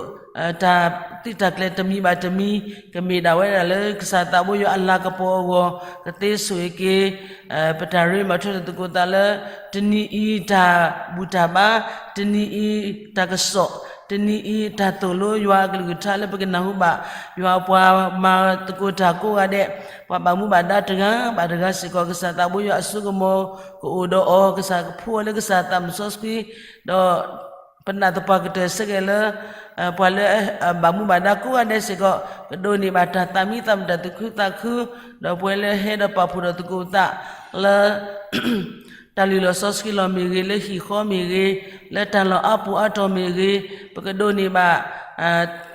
တၢ်သုးတၢ်ကျဲၤတမံၤဘၣ်တမံၤ ကမ့ၢ်ဒၣ်ဝဲဒၣ်လၢကစၢ်သးဘိယွၤအလၤကပီၤအဂီၢ် ကသ့ဆိၣ်ဂ့ၤက့ၤ ပတၢ်ရ့မၤထွဲဒီးသကိးသးလၢ တနံၤအံၤတၢ်ဘူၣ်တၢ်ဘါ, တနံၤအံၤတၢ်ကစီၣ်, တနံၤအံၤတၢ်သိၣ်လိယွၤအကလုၢ်ကထါလၢပကနၢ်ဟူဘၣ်, ယွၤပှၤမၤသကိးတၢ်ကိးဂၤဒဲး, ပှၤဘၣ်မူဘၣ်ဒါတဂၤဘၣ်တဂၤစ့ၢ်ကီး ကစၢ်သးဘိယွၤအစိကမီၤကအိၣ်ဒီးအီၤ, ကစၢ်ကဖှူအီၤလၢကစၢ်သးမုၢ်စီဆှံ, ဒီး ပနာ်သပှၢ်ကတၢၢ်ဆၢက့ၤလၢ ပှၤလၢ ဘၣ်မူဘၣ်ဒါကိးဂၤဒဲးစ့ၢ်ကီး ကဒိးန့ၢ်ဘၣ်တၢ်သးမံသးမုာ်တၢ်သူၣ်ခုသးခု, ဒီးပှၤလၢဟဲဒီးပာ်ဖှိၣ်ဒီးသကိးပသးလၢ တၢ်လုၢ်လီၢ်စီဆှံလီၢ်မ့ၢ်ဂ့ၤ, လၢဟံၣ်ဃီမ့ၢ်ဂ့ၤ, လၢတၢ်လီၢ်အါပူၤအါတီၤမ့ၢ်ဂ့ၤ, ပကဒိးန့ၢ်ဘၣ်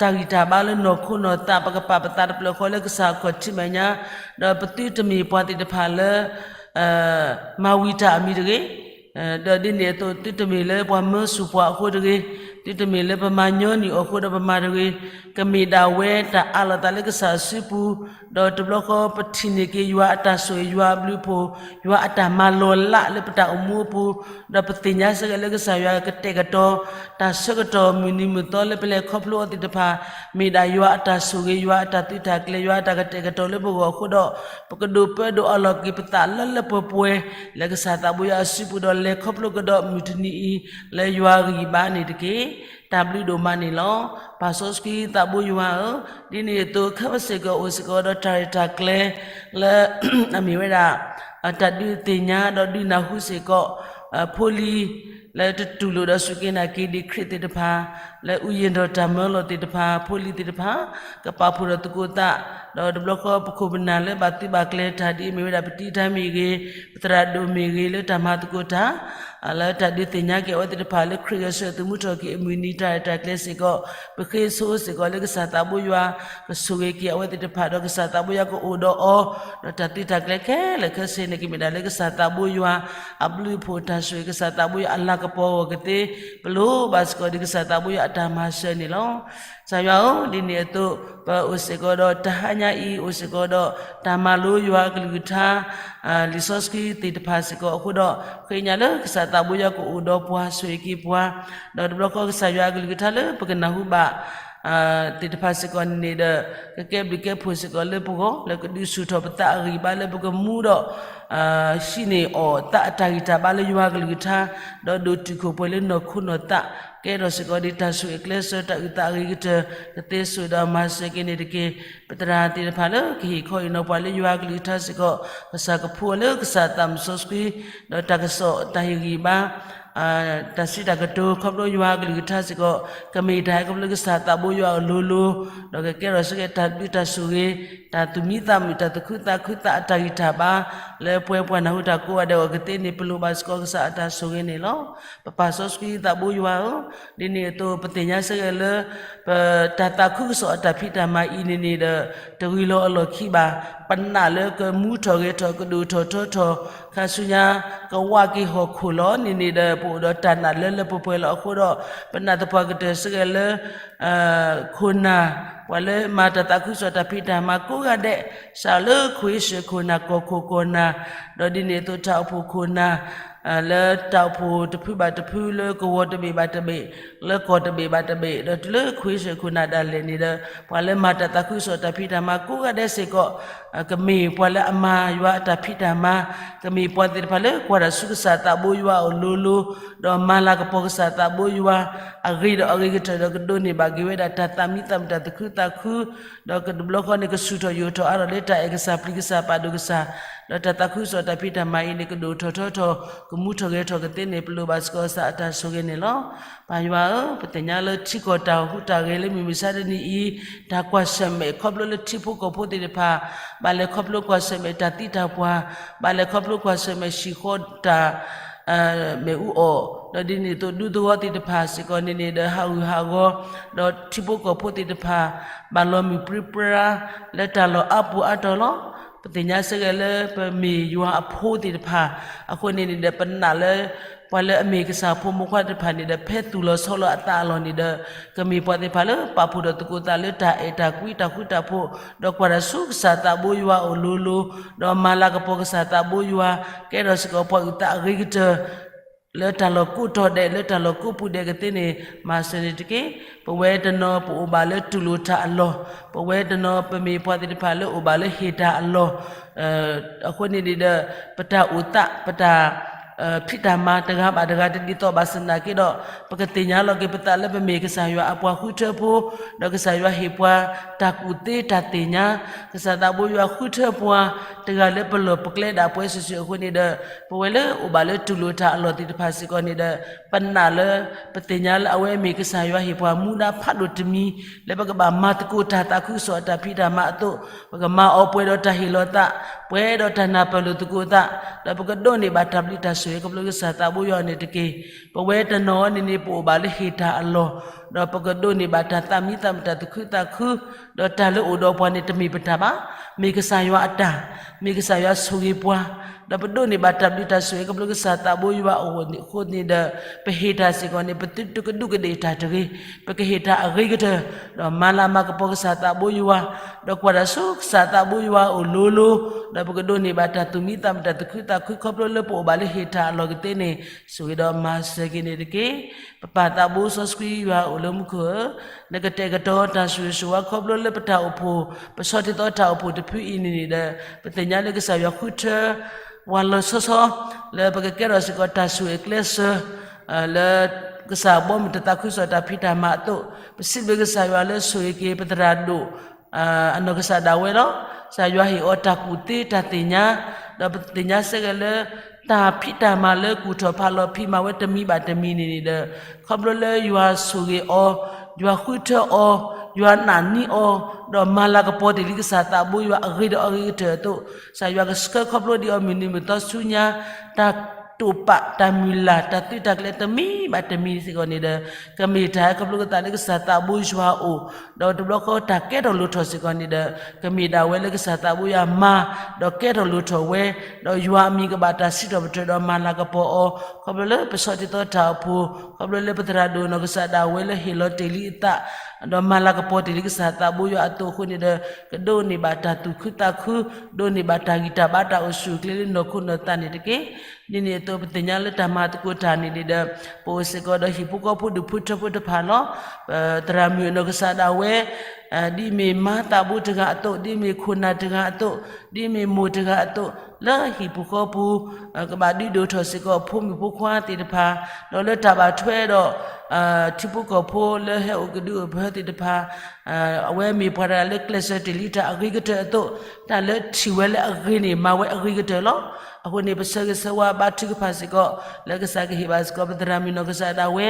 တၢ်ဂံၢ်တၢ်ဘါလၢနီၢ်ခိနီၢ်သး, ပကပာ်ပသးတဖျၢၣ်ဃီလၢကစၢ်အခီၣ်ထံးမဲာ်ညါ, ဒီးပသုတမ့ၢ်ပှၤသ့ၣ်တဖၣ်လၢ မၤဝံၤတၢ်အမံၤတဂ့ၤ, ဒီးဒ်န့ၣ်အသိး သုတမ့ၢ်လၢပှၤမၢဆူၣ်ပှၤအဃိတဂ့ၤ, သုတမ့ၢ်လၢပမၤညီနုၢ်အီၤအဃိဒီးပမၤတဂ့ၤ, ကမ့ၢ်ဒၣ်ဝဲတၢ်အးလီၤသးလၢကစၢ်စုပူၤ, ဒီးတဘျီဃီပထံၣ်န့ၢ်က့ၤယွၤအတၢ်ဆိၣ်ဂ့ၤ, ယွၤအဘျုးအဖှိၣ်, ယွၤအတၢ်မၤလီၤလးလၢပတၢ်အိၣ်မူအပူၤ, ဒီးပသ့ၣ်ညါစ့ၢ်ကီးလၢကစၢ်ယွၤကတဲာ်ကတီၤ တၢ်ဆၢကတီၢ်မုၢ်နံၤမုၢ်သီလၢပလဲၤခီဖျိအီၤသ့ၣ်တဖၣ်, မ့ၢ်ဒၣ်ယွၤအတၢ်ဆိၣ်ဂ့ၤ, ယွၤအတၢ်သုးတၢ်ကျဲၤ, ယွၤအတၢ်ကတဲာ်ကတီၤလၢပဂီၢ်အဃိဒီး, ပကဒိးပၢဒိးအးလီၤက့ၤပသးလၢလၢပှဲၤပှဲၤ လၢကစၢ်သးဘိယွၤအစုပူၤဒီးလဲၤခီဖျိကဒီးမုၢ်တနံၤအံၤ လၢယွၤအဂံၢ်ဘါန့ၣ်တက့ၢ်. တၢ်ဘျုးဒိၣ်မးန့ၣ်လီၤ. ပၢ်စီဆှံသးဘိယွၤဧၢ, ဒ်န့ၣ်အသိး ခဲဘၣ်စ့ၢ်ကီးအိၣ်စ့ၢ်ကီးဒီးတၢ်ရဲၣ်တၢ်ကျဲၤ လၢ အမ့ၢ်ဝဲဒၣ် တၢ်ဒုးသ့ၣ်ညါဒီးဒုးနၢ်ဟူစ့ၢ်ကီး ဖိလံၤ လၢတတူၢ်လိာ်ဒီးစူၢ်က့ၤနာ်က့ၤဒံးခရံာ်သ့ၣ်တဖၣ်, လၢအူယ့ၣ်ဒီးတၢ်မၢလီၤသ့ၣ်တဖၣ်, ဖိလံၤသ့ၣ်တဖၣ် ကပာ်ဖှိၣ်ဒီးသကိးသး, ဒီးတဘျီဃီပခိၣ်ပနၢ်လၢဘၣ်သုးဘၣ်ကျဲၤတၢ်ဒ်အမ့ၢ်ဝဲဒၣ်ပတံၤတၢ်မ့ၢ်ဂ့ၤ, ပသရၣ်ဒိၣ်မ့ၢ်ဂ့ၤ လၢတၢ်မၤသကိးတၢ် လၢတၢ်ဒုးသ့ၣ်ညါက့ၤအဝဲသ့ၣ်တဖၣ်လၢခရံာ်ဂဲၤဆၢထၢၣ်သမူထီၣ်က့ၤအမုၢ်နံၤတၢ်ရဲၣ်တၢ်ကျဲၤစ့ၢ်ကီး, ပဃ့ဆိစ့ၢ်ကီးလၢကစၢ်သးဘိယွၤ ကဆိၣ်ဂ့ၤက့ၤအဝဲသ့ၣ်တဖၣ် ဒီးကစၢ်သးဘိယွၤကအိၣ်ဒီးအီၤ, ဒီးတၢ်သုးတၢ်ကျဲၤခဲလၢာ်ခဲဆ့န့ၣ် ကမ့ၢ်ဒၣ်လၢကစၢ်သးဘိယွၤ အဘျုးအဖှိၣ်တၢ်ဆိၣ်ဂ့ၤ ကစၢ်သးဘိယွၤအလၤကပီၤအဂီၢ်ကသ့, ပလိၣ်ဘၣ်စ့ၢ်ကီးဒံးကစၢ်သးဘိယွၤအတၢ်မၤစၢၤန့ၣ်လီၤ. ကစၢ်ယွၤဧၢ, ဒ်န့ၣ်အသိး ပအိၣ်စ့ၢ်ကီးဒီးတဟါညါအံၤ အိၣ်စ့ၢ်ကီးဒီးတၢ်မၤလိယွၤအကလုၢ်ကထါ လံာ်စီဆှံသ့ၣ်တဖၣ်စ့ၢ်ကီးအဃိဒီး ဃ့ညါလၢကစၢ်သးဘိယွၤကအိၣ်ဒီးပှၤဆိၣ်ဂ့ၤက့ၤပှၤ, ဒီးတဘျီဃီကစၢ်ယွၤအကလုၢ်ကထါလၢပကနၢ်ဟူဘၣ် သ့ၣ်တဖၣ်စ့ၢ်ကီးန့ၣ်န့ၣ်ဒီး ကကဲဘျုးကဲဖှိၣ်စ့ၢ်ကီးလၢပဂီၢ် လၢကဒုးဆူၣ်ထီၣ်ပသးအဂံၢ်ဘါလၢပကမူဒီး ဟံးန့ၢ်အီၣ်သးအတၢ်ဂံၢ်တၢ်ဘါလၢယွၤအကလုၢ်ကထါ, ဒီးဒိၣ်တုာ်ခိၣ်ပှဲၤလၢနီၢ်ခိနီၢ်သး, ကဲထီၣ်စ့ၢ်ကီးဒ်တၢ်ဆိၣ်ဂ့ၤအကျဲစၢၤ တၢ်အုၣ်သးအဂ့ၤကတၢၢ်, ကသ့ဆိၣ်ဒီးမၤစၢၤက့ၤန့ၣ်တက့ၢ်. ပသရၣ်သ့ၣ်တဖၣ်လၢ ကဟ့ၣ်ခီဟ့ၣ်နီၤပှၤလၢယွၤအကလုၢ်ကထါစ့ၢ်ကီး, ကစၢ်ကဖှူအီၤလၢကစၢ်သးစီဆှံ, ဒီးတၢ်ကစီၣ်တၢ်ဟ့ၣ်ဂံၢ်ဘါ တၢ်စံးတၢ်ကတိၤခီဖျိယွၤအကလုၢ်ကထါစ့ၢ်ကီး, ကမ့ၢ်တၢ်ဟဲခီဖျိကစၢ်သးဘိယွၤအလိၤလိၤ, ဒီးကကဲထီၣ်စ့ၢ်ကီးတၢ်ဘျုးတၢ်ဆိၣ်ဂ့ၤ, တၢ်သူၣ်မံသးမုာ် တၢ်သူၣ်ခုသးခုသးအတၢ်ဂံၢ်တၢ်ဘါ, လၢပှၤပှၤနၢ်ဟူတၢ်ကိးဂၤဒဲးအဂီၢ်ကသ့န့ၣ် ပလိၣ်ဘၣ်စ့ၢ်ကီးကစၢ်အတၢ်ဆိၣ်ဂ့ၤန့ၣ်လီၤ. ပပၢ်စီဆှံသးဘိယွၤဧၢ, ဒ်န့ၣ်အသိးပသ့ၣ်ညါစ့ၢ်ကီးလၢ ပတၢ်သးခုကစီၣ်အတၢ်ဖံးတၢ်မၤအံၤန့ၣ်န့ၣ်ဒီး တဂ့ၤလီၤအလီၢ်ခံဘၣ်. ပနာ်လၢကမူထီၣ်ဂဲၤထီၣ် ကဒိၣ်ထီၣ်ထီထီၣ် ခါဆူညါ ကဝးက့ၤဟီၣ်ခိၣ်လီၤန့ၣ်န့ၣ်ဒီး ပအိၣ်ဒီးတၢ်နာ်လၢလၢပှဲၤပှဲၤလီၤအဃိဒီး ပနာ်သပှၢ်ကတၢၢ်စ့ၢ်ကီးလၢ ခိၣ်နၢ်, ပှၤလၢမၤတၢ်သးခုကစီၣ်တၢ်ဖံးတၢ်မၤကိးဂၤဒဲး, စးလၢခိၣ်ဟ့ၣ်စၢၣ်ခိၣ်နၢ် ကီၢ်ခိၣ်ကီၢ်နၢ်, ဒီးဒ်န့ၣ်အသိးတၢ်အိၣ်ဖှိၣ်ခိၣ်နၢ်, လၢတၢ်အိၣ်ဖှိၣ်တဖုဘၣ်တဖု လၢကဝီၤတဘ့ၣ်ဘၣ်တဘ့ၣ်, လၢကီၢ်တဘ့ၣ်ဘၣ်တဘ့ၣ်, ဒီးတုၤလၢခိၣ်ဟ့ၣ်စၢၣ်ခိၣ်နၢ်ဒၣ်လဲာ်န့ၣ်ဒီး ပှၤလၢမၤတၢ်သးခုကစီၣ်တၢ်ဖံးတၢ်မၤကိးဂၤဒဲးစ့ၢ်ကီး ကမ့ၢ်ပှၤလၢအမၤယွၤအတၢ်ဖံးတၢ်မၤ, ကမ့ၢ်ပှၤသ့ၣ်တဖၣ်လၢကွၢ်တၢ်ဆူကစၢ်သးဘိယွၤအအိၣ်လိၤလိၤ, ဒီးမၤလၤကပီၤကစၢ်သးဘိယွၤ အဂ့ၤဒီးအဂ့ၤကတၢၢ်ဒီး ကဒိးန့ၢ်ဘၣ်က့ၤဝဲဒၣ်တၢ်သးမံသးမုာ် တၢ်သူၣ်ခုသးခု, ဒီးကတဘျီဃီန့ၣ် ကဆူၣ်ထီၣ်ယိာ်ထီၣ်အါထီၣ်လၢတၢ်အဲၣ်ကစၢ်ပျံၤကစၢ် ပာ်ဒိၣ်ကစၢ်, ဒီးတၢ်သးခုကစီၣ်တၢ်ဖံးတၢ်မၤအံၤန့ၣ် ကဒိၣ်ထီၣ်ထီထီၣ် ကမူထီၣ်ဂဲၤထီၣ်ကသ့န့ၣ် ပလိၣ်ဘၣ်စ့ၢ်ကီးကစၢ်အတၢ်ဆိၣ်ဂ့ၤန့ၣ်လီၤ. ပၢ်ယွၤဧၢ, ပသ့ၣ်ညါလၢထံကီၢ်တၢ်အိၣ်ဟူးတၢ်ဂဲၤလၢမုၢ်မဆါတနံၤအံၤ, တၢ်ကွၢ်ဆၢၣ်မဲာ်ခီဖျိလၢထံဖိကီၢ်ဖိသ့ၣ်တဖၣ်, ဘၣ်လဲၤခီဖျိကွၢ်ဆၢၣ်မဲာ်တၢ်သံတၢ်ပှၢ်, ဘၣ်လဲၤခီဖျိကွၢ်ဆၢၣ်မဲာ်ဟံၣ်ဃီတၢ် မ့ၣ်အူအီၣ်, ဒီးဒ်န့ၣ်အသိးဒူသဝီသ့ၣ်တဖၣ်စ့ၢ်ကီးန့ၣ်န့ၣ်ဒီး ဟးဂူာ်ဟးဂီၤ, ဒီးထံဖိကီၢ်ဖိသ့ၣ်တဖၣ် ဘၣ်လီၤမုၢ်ပြံပြါ လၢတၢ်လီၢ်အါပူၤအါတီၤလီၤ. ပသ့ၣ်ညါစ့ၢ်ကီးလၢပမ့ၢ်ယွၤအဖိသ့ၣ်တဖၣ်, အဃိန့ၣ်န့ၣ်ဒီး ပနာ်လၢ ပှၤလၢအမ့ၢ်ကစၢ်ဖိမုၣ်ဖိခွါတဖၣ်န့ၣ်ဒီး ဖဲသူၣ်လီၤဆီလီၤအသးအလီၢ်န့ၣ်ဒီး ကမ့ၢ်ပှၤသ့ၣ်တဖၣ်လၢပာ်ဖှိၣ်ဒီးသကိးသးလၢတၢ်အဲၣ်တၢ်ကွံတၢ်ဃူတၢ်ဖိး, ဒီးကွၢ်တၢ်ဆူကစၢ်သးဘိယွၤအအိၣ်လိၤလိၤ, ဒီးမၤလၤကပီၤကစၢ်သးဘိယွၤ, ကဲထီၣ်စ့ၢ်ကီးပှၤအုၣ်သးအဂ့ၤကတၢၢ် လၢတၢ်လီၢ်ကိးတီၤဒဲး လၢတၢ်လီၢ်ကိးပူၤဒဲးကသ့န့ၣ် မၤစၢၤန့ၣ်တက့ၢ်. ပဝဲတနီၤပအိၣ်ဘၣ်လၢတူၢ်လိာ်တၢ်အလီၢ်, ပဝဲတနီၤပမ့ၢ်ပှၤသ့ၣ်တဖၣ်လၢအိၣ်ဘၣ်လၢဟ့ၣ်တၢ်အလီၢ်, အဃိန့ၣ်န့ၣ်ဒီး ပတၢ်အိၣ်သး ပတၢ် ဖံးတၢ်မၤတဂၤဘၣ်တဂၤတဒ်သိးဘၣ်ဆၣ်သနာ်က့ဒီး ပကသ့ၣ်ညါလီၤက့ၤပသးလၢပမ့ၢ်ကစၢ်ယွၤအပှၤဃုထၢဖိ, ဒီးကစၢ်ယွၤဟ့ၣ်ပှၤတၢ်ကူၣ်သ့တၢ်သ့ၣ်ညါ, ကစၢ်သးဘိယွၤဃုထၢပှၤတဂၤလၢပလီၢ်ပကျဲဒၣ်ပှဲၤစုာ်စုာ်အဃိန့ၣ်ဒီး ပဝဲလၢအိၣ်ဘၣ်လၢတူၢ်လိာ်တၢ်အလီၢ်သ့ၣ်တဖၣ်စ့ၢ်ကီးန့ၣ်ဒီး ပနာ်လၢ ပသ့ၣ်ညါလၢအဝဲမ့ၢ်ကစၢ်ယွၤဟ့ၣ်ပှၤမူဒါဖးဒိၣ်တမံၤ လၢပကဘၣ်မၤသကိးတၢ်သးခုကစီၣ်အတၢ်ဖံးတၢ်မၤအသိး, ပကမၤအီၤပှဲၤဒီးတၢ်ဟ့ၣ်လီၤသး, ပှဲၤဒီးတၢ်နၢ်ပၢၢ်လိာ်သကိးသး, ဒီးပကဒိးန့ၢ်ဘၣ်တၢ်ဘျုးတၢ်ဆိၣ်ဂ့ၤခီဖျိကစၢ်သးဘိယွၤအအိၣ်န့ၣ်တက့ၢ်. ပဝဲတနီၤန့ၣ်န့ၣ် ပအိၣ်ဘၣ်လၢဟ့ၣ်တၢ်အလီၢ်, ဒီးပကဒိးန့ၢ်ဘၣ်တၢ်သးမံသးမုာ်တၢ်သူၣ်ခုသးခု, ဒီးတၢ်လၢအိၣ်ဒီးပှၤန့ၣ်တမ့ၢ်ပတၢ်ဘၣ်, မ့ၢ်ကစၢ်ယွၤအတၢ်, မ့ၢ်ကစၢ်ယွၤဆိၣ်ဂ့ၤပှၤ, ဒီးပဒိးန့ၢ်ဘၣ်တၢ်ဘျုးတၢ်ဆိၣ်ဂ့ၤခီဖျိကစၢ်သးဘိယွၤအအိၣ်န့ၣ်အဃိန့ၣ်ဒီး ပဟ့ၣ်တၢ်စ့ၢ်ကီးန့ၣ် ပသုတကဒူးကဒ့ၣ်တၢ်တဂ့ၤ, ပကဟ့ၣ်တၢ်အဂ့ၤကတၢၢ်, ဒီးမၤလၤမၤကပီၤကစၢ်သးဘိယွၤ, ဒီးကွၢ်တၢ်ဆူကစၢ်သးဘိယွၤအအိၣ်လိၤလိၤ, ဒီးပကဒိးန့ၢ်ဘၣ်တၢ်သူၣ်မံသးမုာ်တၢ်သူၣ်ခုသးခုခီဖျိလၢပအိၣ်ဘၣ်လၢဟ့ၣ်တၢ်အလီၢ်ကသ့န့ၣ် ဆိၣ်ဂ့ၤဒီးမၤစၢၤက့ၤန့ၣ်တက့ၢ်. ပပၢ်သးဘိစီဆှံယွၤအိၣ်လၢမူခိၣ်ဧၢ, နကတဲာ်ကတီၤတၢ်ဆိၣ်ဂ့ၤဆိၣ်ဝါခီဖျိလၢပတၢ်အိၣ်ဖှိၣ်, ပဆီၣ်တံၢ်သီတၢ်အိၣ်ဖှိၣ်တဖုအံၤန့ၣ်န့ၣ်ဒီး ပသ့ၣ်ညါလၢကစၢ်ယွၤဃုထၢ ပှၤလီၤဆီဆီ လၢပကကဲထီၣ်စ့ၢ်ကီးတၢ်ဆိၣ်ဂ့ၤအကျဲစၢၤ လၢကစၢ်ဘီမုၢ်တၢ်သးခုကစီၣ်တၢ်ဖံးတၢ်မၤအသိး, ပစံးဘျုးကစၢ်ယွၤလၢဆိၣ်ဂ့ၤက့ၤပသရၣ်ဒိၣ် အနီၢ်ကစၢ်ဒၣ်ဝဲလီၤ. ကစၢ်ယွၤဟ့ၣ်အီၤတၢ်ကူၣ်သ့တၢ်သ့ၣ်ညါ, ဒီးပသ့ၣ်ညါစ့ၢ်ကီးလၢ တၢ်ဖံးတၢ်မၤလၢကူၣ်ထီၣ်ဖးလီၤဖံးမၤဝဲတမံၤဘၣ်တမံၤန့ၣ်န့ၣ်ဒီး ခီဖျိလၢယွၤဆိၣ်ဂ့ၤအီၤ, ယွၤဃုထၢအီၤ, ယွၤနာ်န့ၢ်အီၤ, ဒီးမၤလၤကပီၤတ့ၢ်လံကစၢ်သးဘိယွၤအဂ့ၤဒီးအဂ့ၤကတၢၢ်အသိး, ကစၢ်ယွၤကဆှၢခီဖျိဒံးအီၤမုၢ်နံၤမုၢ်သီဆူညါ, တၢ်တိာ်ပာ်တၢ်မုၢ်လၢ် တၢ်သုးတၢ်ကျဲၤတမံၤဘၣ်တမံၤစ့ၢ်ကီးန့ၣ်ဒီး ကမ့ၢ်တၢ်ဟဲခီဖျိကသးလၢကစၢ်သးဘိယွၤအအိၣ်, ဒီးတဘျီဃီတၢ်ကဲထီၣ်လိၣ်ထီၣ်စ့ၢ်ကီးန့ၣ်ဒီး ကမ့ၢ်ဒၣ်ဝဲလၢကစၢ်သးဘိယွၤမၤ, ဒီးကဲထီၣ်လိၣ်ထီၣ်ဝဲ, ဒီးယွၤအမံၤကဘၣ်တၢ်စံးထီၣ်ပတြၢၤဒီးမၤလၤကပီၤအီၤ, ခီဖျိလၢပဆီၣ်တံၢ်သီတၢ်အိၣ်ဖှိၣ်, ခီဖျိလၢပသရၣ်ဒိၣ်နီၢ်ကစၢ်ဒၣ်ဝဲလၢဟ့ၣ်လီၤတ့ၢ်လံအသး ဒီးမၤလၤကပီၤတ့ၢ်လံကစၢ်သးဘိယွၤအသိးအဃိန့ၣ်ဒီး ကဒိးန့ၢ်ဘၣ်တၢ်သူၣ်ခုသးခု, ဒိးန့ၢ်ဘၣ်တၢ်ဂံၢ်တၢ်ဘါတၢ်အိၣ်ဆူၣ်အိၣ်ချ့လၢနီၢ်ခိနီၢ်သးန့ၣ်တက့ၢ်. ဒ်န့ၣ်အသိး ပသ့ၣ်ညါလၢတၢ်မၤသကိးတၢ်န့ၣ်န့ၣ်ဒီး ပအိၣ်စ့ၢ်ကီးဒီးဟံၣ်ဖိဃီဖိဒူၣ်ဖိထၢဖိတဖၣ်လီၤ. သရၣ်မုၣ်အနီၢ်ကစၢ်ဒၣ်ဝဲ ဒ်မ့ၢ်မါသးဘိတဂၤအသိး, ဒ်မ့ၢ်ခိၣ်နၢ်တဂၤအသိး, ဒ်မ့ၢ်မိၢ်တဂၤအသိး, လၢဟံၣ်ပူၤဃီပူၤ ကဘၣ်ဒုးဒိၣ်ထီၣ်စ့ၢ်ကီးဖိမုၣ်ဖိခွါသ့ၣ်တဖၣ်, ဒီးလၢတၢ်ဘၣ်ထွဲဒီး ထံဖိကီၢ်ဖိလၢဟဲအိၣ်ကဒုအိၣ်ပှၤသ့ၣ်တဖၣ်, အဝဲမ့ၢ်ပှၤတဂၤလၢကျဲးစၢးတ့ၢ်လံတၢ်အဂ့ၤကတၢၢ်အသိး, တၢ်လၢထံၣ်ဝဲလၢအဂ့ၤန့ၣ် မၤဝဲအဂ့ၤကတၢၢ်လီၤ. အဃိန့ၣ် ပဆၢဂ့ၤဆၢဝါဘါထုကဖၣ်စ့ၢ်ကီး လၢကစၢ်ကဟ့ၣ်ဘၣ်စ့ၢ်ကီး ပသရၣ်မုၣ်နီၢ်ကစၢ်ဒၣ်ဝဲ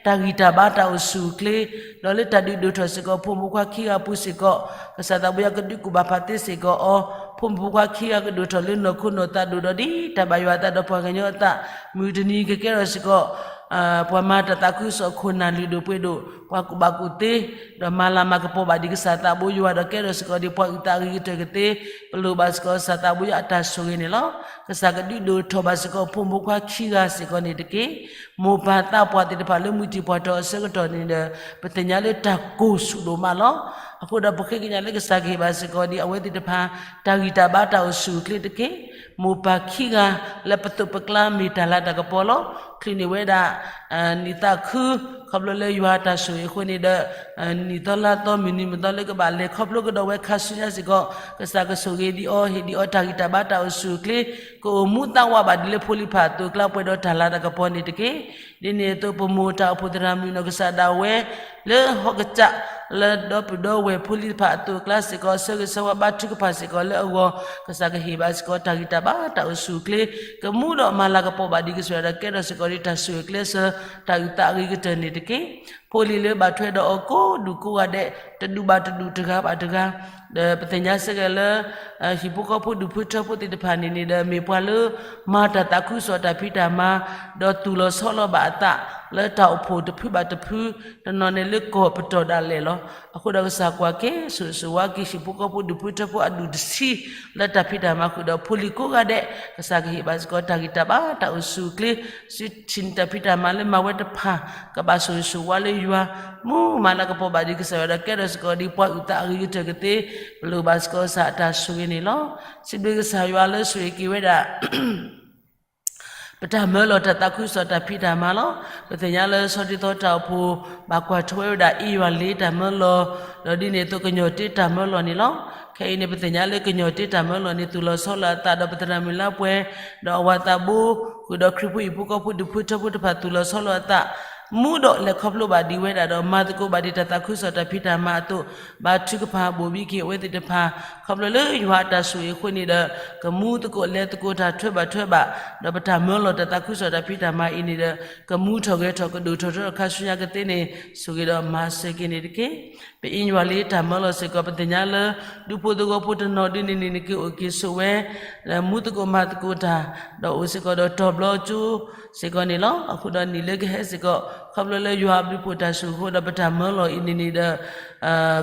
တၢ်ဂံၢ်တၢ်ဘါတၢ်အိၣ်ဆူၣ်အိၣ်ချ့, ဒီးလၢတၢ်ဒုးဒိၣ်ထီၣ်စ့ၢ်ကီးဖိမုၣ်ဖိခွါခံဂၤအပူၤစ့ၢ်ကီး, ကစၢ်သးဘိယွၤကဒုးကူၣ်ဘၣ်ဖးသ့စ့ၢ်ကီးအီၤ, ဖိမုၣ်ဖိခွါခံဂၤကဒိၣ်ထီၣ်လၢနီၢ်ခိနီၢ်သးဒိၣ်ဒီးဒ်တၢ်ဘၣ်ယွၤအသးဒီးပှၤကညီအသး, မုၢ်တနံၤကကဲထီၣ်စ့ၢ်ကီး ပှၤမၤတၢ်သးခုကစီၣ်ခိၣ်နၢ်လုၢ်ဒိၣ်ပှ့ၤဒိၣ်, ပှၤကူၣ်ဘၣ်ကူၣ်သ့, ဒီးမၤလၤမၤကပီၤဘၣ်ဒံးကစၢ်သးဘိယွၤဒီးကဲထီၣ်စ့ၢ်ကီးဒံးပှၤအုၣ်သးအဂ့ၤကတၢၢ်ကသ့, ပလိၣ်ဘၣ်စ့ၢ်ကီးကစၢ်သးဘိယွၤအတၢ်ဆိၣ်ဂ့ၤန့ၣ်လီၤ. ကစၢ်ကဒုးဒိၣ်ထီၣ်ဘၣ်စ့ၢ်ကီးဖိမုၣ်ဖိခွါခံဂၤစ့ၢ်ကီးန့ၣ်တက့ၢ်. မိၢ်ပၢ်သးပှၢ်သ့ၣ်တဖၣ်လၢမုၢ်တံၢ်ပှၢ်တီၤအဆၢကတီၢ်န့ၣ်ဒီး ပသ့ၣ်ညါလၢတၢ်ကိၢ်ဆူၣ်ဒိၣ်မးလီၤ. အဃိဒီးပဃ့ကညးလၢကစၢ်ကဟ့ၣ်ဘၣ်စ့ၢ်ကီးဒံးအဝဲသ့ၣ်တဖၣ် တၢ်ဂံၢ်တၢ်ဘါတၢ်အိၣ်ဆူၣ်အိၣ်ချ့တက့ၢ်. မိၢ်ပၢ်ခံဂၤလၢပသိးပကျါမ့ၢ်တၢ်လၤတၢ်ကပီၤလီၤ. ချုးန့ၢ်ဝဲဒၣ် နံၣ်သးခု ခီဖျိလၢယွၤအတၢ်ဆိၣ်ဂ့ၤအဃိန့ၣ်ဒီး နံၣ်သီလါသီမုၢ်နံၤမုၢ်သီလၢကဘၣ်လဲၤခီဖျိကဒီးဝဲခါဆူညါစ့ၢ်ကီး ကစၢ်ကဆိၣ်ဂ့ၤဒံးအီၤ ဟ့ၣ်ဒံးအီၤတၢ်ဂံၢ်တၢ်ဘါတၢ်အိၣ်ဆူၣ်အိၣ်ချ့ ကအိၣ်မူသးဝးဘၣ်ဒ်လၢဖိလံၤဖးအသိးအကျါ ပှဲၤဒီးတၢ်လၤတၢ်ကပီၤန့ၣ်တက့ၢ်. ဒ်န့ၣ်အသိး ပမိၢ်တၢ်အိၣ်ဖှိၣ်သရၣ်မုၣ်နီၢ်ကစၢ်ဒၣ်ဝဲ လၢဟီၣ်ကစၢ် လၢဒီပုၢ်ဒီဝဲၢ်ဖိလံၤတဖၣ်အသိးအကျါစ့ၢ်ကီး ဆၢဂ့ၤဆၢဝါဘါထုကဖၣ်စ့ၢ်ကီးလၢအဂီၢ် ကစၢ်ကဟ့ၣ်ဘၣ်စ့ၢ်ကီးတၢ်ဂံၢ်တၢ်ဘါတၢ်အိၣ်ဆူၣ်အိၣ်ချ့ ကမူဒီးမၤလၤကပီၤဘၣ်ဒံးကစၢ်ယွၤဒီးကဲထီၣ်စ့ၢ်ကီးဒံးတၢ်ဆိၣ်ဂ့ၤကျဲးစၢး တၢ်အုၣ်သးအဂ့ၤကတၢၢ်န့ၣ်တက့ၢ်. ဖိလံၤလၢဘၣ်ထွဲဒီးအီၤကိးဒူၣ်ကိးဂၤဒဲး တဒူၣ်ဘၣ်တဒူၣ်တဂၤဘၣ်တဂၤ ဒီးပသ့ၣ်ညါစ့ၢ်ကီးလၢ ဟံၣ်ဖိဃီဖိဒူၣ်ဖိထၢဖိသ့ၣ်တဖၣ်န့ၣ်န့ၣ်ဒီး မ့ၢ်ပှၤလၢ မၤတၢ်သးခုကစီၣ်တၢ်ဖံးတၢ်မၤ ဒီးသူၣ်လီၤဆီလီၤဘၣ်အသး လၢတၢ်အိၣ်ဖှိၣ်တဖုဘၣ်တဖု တနီၤန့ၣ်လၢကီၢ်ပတီၢ်ဒၣ်လဲာ်လီၤ. အဃိဒီးကစၢ်ကွၢ်က့ၤ ဆိၣ်ဂ့ၤဆိၣ်ဝါက့ၤဟံၣ်ဖိဃီဖိဒူၣ်ဖိထၢဖိအဒူၣ်တဆံ လၢတၢ်ဖံးတၢ်မၤဃုာ်ဒီးဖိလံၤကိးဂၤဒဲး ကစၢ်ကဟ့ၣ်ဘၣ်စ့ၢ်ကီးတၢ်ဂံၢ်တၢ်ဘါတၢ်အိၣ်ဆူၣ်အိၣ်ချ့ စုထံၣ်န့ၢ်တၢ်ဖံးတၢ်မၤလၢမၤဝဲတဖၣ် ကဘၣ်ဆိၣ်ဂ့ၤဆိၣ်ဝါလၢယွၤ မူမၤလၤကပီၤဘၣ်ဒံးကစၢ်ယွၤဒီးကဲထီၣ်စ့ၢ်ကီးဒံးပှၤအုၣ်သးအဂ့ၤကတၢၢ်ကသ့ ပလိၣ်ဘၣ်စ့ၢ်ကီးကစၢ်အတၢ်ဆိၣ်ဂ့ၤန့ၣ်လီၤ. စံးဘျုးကစၢ်ယွၤလၢဆိၣ်ဂ့ၤက့ၤဝဲဒၣ် ပတၢ်မၢလီၤတၢ်သးခုကစီၣ်တၢ်ဖံးတၢ်မၤလီၤ. ပသ့ၣ်ညါလၢဆီဒံသီတၢ်အိၣ်ဖှိၣ် ဘၣ်ကွၢ်ထွဲဝဲဒၣ်အ့ၣ်ယွၤလ့တၢ်မၢလီၤ ဒီးဒ်န့ၣ်အသိးကညီၢ်တ့တၢ်မၢလီၤန့ၣ်လီၤ. ခဲအံၤန့ၣ် ပသ့ၣ်ညါလၢကညီၢ်တ့တၢ်မၢလီၤန့ၣ် သူၣ်လီၤဆီလီၤအသးဒီးပသရၣ်မုၣ်လါပှဲၤ ဒီးအဝၤသးဘိ ဃုာ်ဒီးခရံာ်ဖိဟံၣ်ဖိဃီဖိဒူၣ်ဖိထၢဖိတဖၣ်သူၣ်လီၤဆီလီၤအသး မူဒီးလဲၤခီဖျိဘၣ်ဒံးဝဲဒၣ်ဒီး မၤသကိးဘၣ်ဒံးတၢ်သးခုကစီၣ်တၢ်ဖံးတၢ်မၤအသိး ဘါထုကဖၣ်ဘိၣ်ဘံက့ၤအဝဲသ့ၣ်တဖၣ် ခီဖျိလၢယွၤအတၢ်ဆိၣ်ဂ့ၤအဃိန့ၣ်ဒီး ကမူသကိးလဲၤသကိးတၢ်ထွဲဘၣ်ထွဲဘၣ် ဒီးပတၢ်မၢလီၤတၢ်သးခုကစီၣ်တၢ်ဖံးတၢ်မၤအံၤန့ၣ်ဒီး ကမူထီၣ်ဂဲၤထီၣ်ကဒိၣ်ထီၣ်ထီထီၣ်ခါဆူညါကသ့န့ၣ် ဆိၣ်ဂ့ၤဒီးမၤစၢၤက့ၤန့ၣ်တက့ၢ်. ပအ့ၣ်ယွၤလ့တၢ်မၢလီၤစ့ၢ်ကီး ပသ့ၣ်ညါလၢ ဒူဖိသဝီဖိတနီၤဒ်န့ၣ်န့ၣ် နက့ၤအိၣ်က့ၤဆိးဝဲ မူသကိးမၤသကိးတၢ် ဒီးအိၣ်စ့ၢ်ကီးဒီးတီၤဘျီကၠိစ့ၢ်ကီးန့ၣ်လီၤ. အဃိဒီးနံၣ်လၢကဟဲစ့ၢ်ကီး ခီဖျိလၢယွၤအဘျုးဖှိၣ်တၢ်ဆိၣ်ဂ့ၤအဃိဒီး ပတၢ်မၢလီၤအံၤန့ၣ်န့ၣ်ဒီး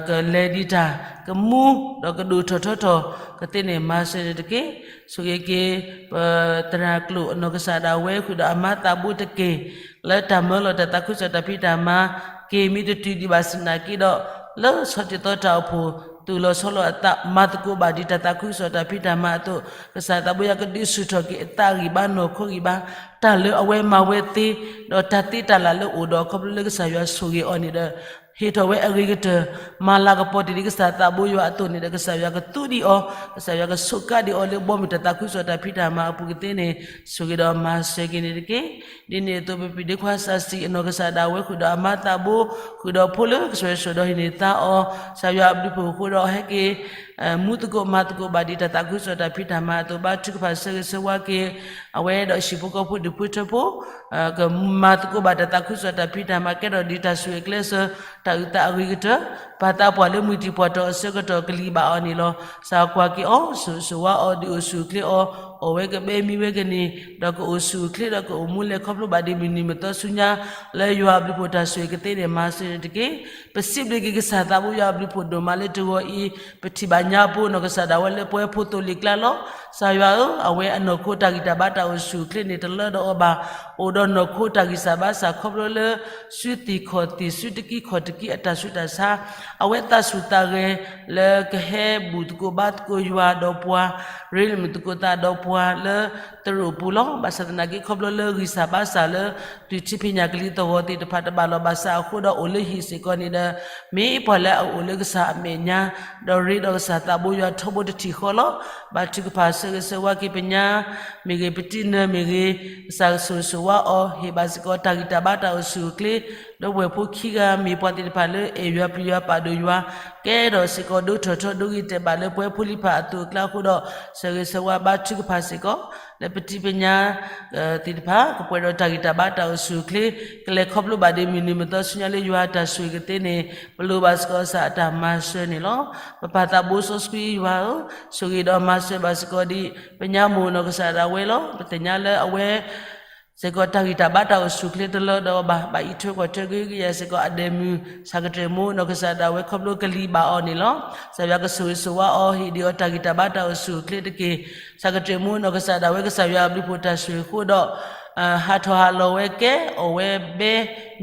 ကလဲၤဒံးတၢ် ကမူ ဒီးကဒိၣ်ထီၣ်ထီထီၣ်ကသ့န့ၣ် မၤစၢၤန့ၣ်တက့ၢ်. ဆိၣ်ဂ့ၤက့ၤ ပသရၣ်ကျိာ်အနီၢ်ကစၢ်ဒၣ်ဝဲ ဃုာ်ဒီးအမါသးဘိတက့ၢ် လၢတၢ်မၢလီၤတၢ်သးခုကစီၣ်တၢ်ဖံးတၢ်မၤ က့ၤမ့ၢ်တတုၤဒံးဘၣ်စ့ၢ်နာ်က့ဒီး လၢဆီတ့သီတၢ်အိၣ်ဖှိၣ် သူၣ်လီၤဆီလီၤအသး မၤသကိးဘၣ်ဒံးတၢ်သးခုကစီၣ်တၢ်ဖံးတၢ်မၤအသိး ကစၢ်သးဘိယွၤကဒုးဆူၣ်ထီၣ်က့ၤအသးဂံၢ်ဘါနီၢ်ခိဂံၢ်ဘါ တၢ်လၢအဝဲမၤဝဲသ့ ဒီးတၢ်သ့တၢ်လၢ်လၢအအိၣ်ဒီး ခီဖျိလၢကစၢ်ယွၤဆိၣ်ဂ့ၤအီၤန့ၣ်ဒီး ဟ့ၣ်ထီၣ်ဝဲအဂ့ၤကတၢၢ် မၤလၤကပီၤတ့ၢ်လံကစၢ်သးဘိယွၤအသိးန့ၣ်ဒီး ကစၢ်ယွၤကသူဒံးအီၤ ကစၢ်ယွၤကဆိးကါဒံးအီၤလၢဘီမုၢ်တၢ်သးခုကစီၣ်တၢ်ဖံးတၢ်မၤအပူၤကသ့န့ၣ် ဆိၣ်ဂ့ၤဒီးမၤစၢၤက့ၤန့ၣ်တက့ၢ်. ဒ်န့ၣ်အသိး ပပံၤဒ့ခွါစၢ်စံၣ်အနီၢ်ကစၢ်ဒၣ်ဝဲ ဃုာ်ဒီးအမါသးဘိ ဃုာ်ဒီးဖိလၢကစၢ်ယွၤဆိၣ်ဒီးဟံးန့ၢ်သါအီၤ ကစၢ်ယွၤအဘျုးဖှိၣ်အဃိဒီးဟဲက့ၤ မူသကိးမၤသကိးဘၣ်ဒံးတၢ်သးခုကစီၣ်တၢ်ဖံးတၢ်မၤအသိး ဘါထုကဖၣ်ဆၢဂ့ၤဆၢဝါက့ၤ အဝဲဒီးဟံၣ်ဖိဃီဖိဒူၣ်ဖိထၢဖိ ကမၤသကိးဘၣ်တၢ်သးခုကစီၣ်တၢ်ဖံးတၢ်မၤ ကဲထီၣ်ဒံးတၢ်ဆိၣ်ဂ့ၤကျဲးစၢး တၢ်အုၣ်သးအဂ့ၤကတၢၢ် ပၢ်သးပှၢ်လၢမုၢ်တံၢ်ပှၢ်တီၤအဆၢကတီၢ်ကလံၤဘၣ်အီၤန့ၣ်လီၤ. ကစၢ်ကွၢ်က့ၤအီၤ ဆိၣ်ဂ့ၤဆိၣ်ဝါအီၤ ဒုးအိၣ်ဆူၣ်အိၣ်ချ့အီၤ အီၣ်ဝဲကဘဲမံဝဲကန့ၢ် ဒီးကအိၣ်ဆူၣ်အိၣ်ချ့ဒီးကအိၣ်မူလဲၤခီဖျိဘၣ်ဒံးမုၢ်နံၤမုၢ်သီဆူညါ လၢယွၤအဘျုးဖှိၣ်တၢ်ဆိၣ်ဂ့ၤကသ့န့ၣ် မၤစၢၤန့ၣ်တက့ၢ်. ပစံးဘျုးက့ၤကစၢ်သးဘိယွၤအဘျုးဖှိၣ်ဒိၣ်မးလၢတဂီၤအံၤ ပထံၣ်ဘၣ်ညါပှၤနီၢ်ကစၢ်ဒၣ်ဝဲလၢ ပှၤဖိသိးလံာ်ကျါလီၤ. ကစၢ်ယွၤဧၢ, အဝဲအနီၢ်ခိတၢ်ဂံၢ်တၢ်ဘါတၢ်အိၣ်ဆူၣ်အိၣ်ချ့န့ၣ် တလၢဒီးအီၤဘၣ်. အိၣ်ဒီးနီၢ်ခိတၢ်ဂံၢ်စၢ်ဘါစၢ်ခီဖျိလၢ စုသ့ၣ်ခီၣ်သ့ၣ် စုတကံၢ်ခီၣ်တကံၢ်အတၢ်ဆူးတၢ်ဆါ, အဝဲသးဆူၣ်သးဂဲၤလၢကဟဲဘူၣ်သကိးဘါသကိးယွၤဒီးပှၤ, ရ့လိာ်မုာ်သကိးသးဒီးပှၤလၢ သရိာ်ပူၤလီၤ. ဘၣ်ဆၣ်သနာ်က့ခီဖျိလၢဂံၢ်စၢ်ဘါစၢ်လၢ သွံၣ်ထံဖံးညၣ်ကလံၤသဂီၤသ့ၣ်တဖၣ်တဘၣ်လီၤဘၣ်စးအဃိဒီး အိၣ်လၢဟံၣ်စ့ၢ်ကီးန့ၣ်ဒီး မ့ၢ်ပှၤလၢအအိၣ်လၢကစၢ်အမဲာ်ညါ, ဒီးရ့ဒီးကစၢ်သးဘိယွၤထီဘိတထံၣ်ဃီလီၤ. ဘါထုကဖၣ်ဆၢဂ့ၤဆၢဝါက့ၤပညါ မ့ၢ်ဂ့ၤ ပတံၢ်နၢၤမ့ၢ်ဂ့ၤ, ကစၢ်ကဆိၣ်ဂ့ၤဆိၣ်ဝါအီၤ, ဟ့ၣ်ဘၣ်စ့ၢ်ကီးတၢ်ဂံၢ်တၢ်ဘါတၢ်အိၣ်ဆူၣ်အိၣ်ချ့, ဒီပုၢ်ဝဲၢ်ဖိခံဂၤမ့ၢ်ပှၤသ့ၣ်တဖၣ်လၢအဲၣ်ယွၤပျံၤယွၤပာ်ဒိၣ်ယွၤ, ကဲထီၣ်စ့ၢ်ကီးဒိၣ်ထီၣ်ထီဒိၣ်ဂ့ၤတဲာ်ဘၣ်လၢပဝဲဖိလံၤဖးအသိးအကျါအဃိဒီး ဆၢဂ့ၤဆၢဝါဘါထုကဖၣ်စ့ၢ်ကီး လၢပတံၢ်ပညါ သ့ၣ်တဖၣ် ကပှဲၤဒီးတၢ်ဂံၢ်တၢ်ဘါတၢ်အိၣ်ဆူၣ်အိၣ်ချ့, ကလဲၤခီဖျိဘၣ်ဒ်မုၢ်နံၤမုၢ်သီဆူညါလၢယွၤတၢ်ဆိၣ်ဂ့ၤကသ့န့ၣ် ပလိၣ်ဘၣ်စ့ၢ်ကီးကစၢ်အတၢ်မၤစၢၤန့ၣ်လီၤ. ပပၢ်သးဘိစီဆှံယွၤဧၢ, ဆိၣ်ဂ့ၤဒီးမၤစၢၤဘၣ်စ့ၢ်ကီးဒ် ပညါမိၢ်နီၢ်ကစၢ်ဒၣ်ဝဲလီၤ. ပသ့ၣ်ညါလၢအဝဲ စ့ၢ်ကီးတၢ်ဂံၢ်တၢ်ဘါတၢ်အိၣ်ဆူၣ်အိၣ်ချ့တလၢဒီးဘၣ်, ဘၣ်အံးထွဲကွၢ်ထွဲကဟုကယာ်စ့ၢ်ကီးအဒဲးမုၢ် ဆၣ်ကတြဲၢ်မိၢ်နီၢ်ကစၢ်ဒၣ်ဝဲခီဖျိကလံၤဘၣ်အီၤန့ၣ်လီၤ. ကစၢ်ယွၤကဆိၣ်ဂ့ၤဆိၣ်ဝါအီၤ ဟ့ၣ်ဒံးအီၤတၢ်ဂံၢ်တၢ်ဘါတၢ်အိၣ်ဆူၣ်အိၣ်ချ့တက့ၢ်. ဆၣ်ကတြဲၢ်မိၢ်နီၢ်ကစၢ်ဒၣ်ဝဲကစၢ်ယွၤအဘျုးဖှိၣ်တၢ်ဆိၣ်ဂ့ၤအဃိဒီး ဟးထီၣ်ဟးလီၤဝဲကဲ အီၣ်ဝဲဘဲ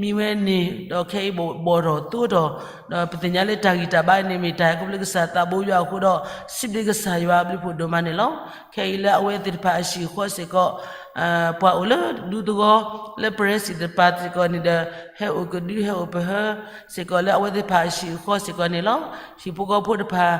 မံဝဲန့ၣ် ဒီးခဲအံၤဘီၣ်ထီၣ်သိထီၣ်, ဒီးပသ့ၣ်ညါလၢတၢ်ဂံၢ်တၢ်ဘါန့ၣ်မ့ၢ်တၢ်ဟဲခီဖျိကစၢ်သးဘိယွၤအဃိဒီး စံးဘျုးကစၢ်ယွၤအဘျုးဖှိၣ်ဒိၣ်မးန့ၣ်လီၤ. ခဲအံၤလၢအဝဲသ့ၣ်တဖၣ်အဟံၣ်အဃီစ့ၢ်ကီး ပှၤအိၣ်လၢဒူသဝီ လၢပရၢစံၣ်တပၤစ့ၢ်ကီးန့ၣ်ဒီး ဟဲအိၣ်ကဒုဟဲအိၣ်ပဟၢ စ့ၢ်ကီးလၢအဝဲသ့ၣ်တဖၣ်အဟံၣ်အဃီစ့ၢ်ကီးန့ၣ်လီၤ. ဟံၣ်ဖိဃီဖိတဖၣ်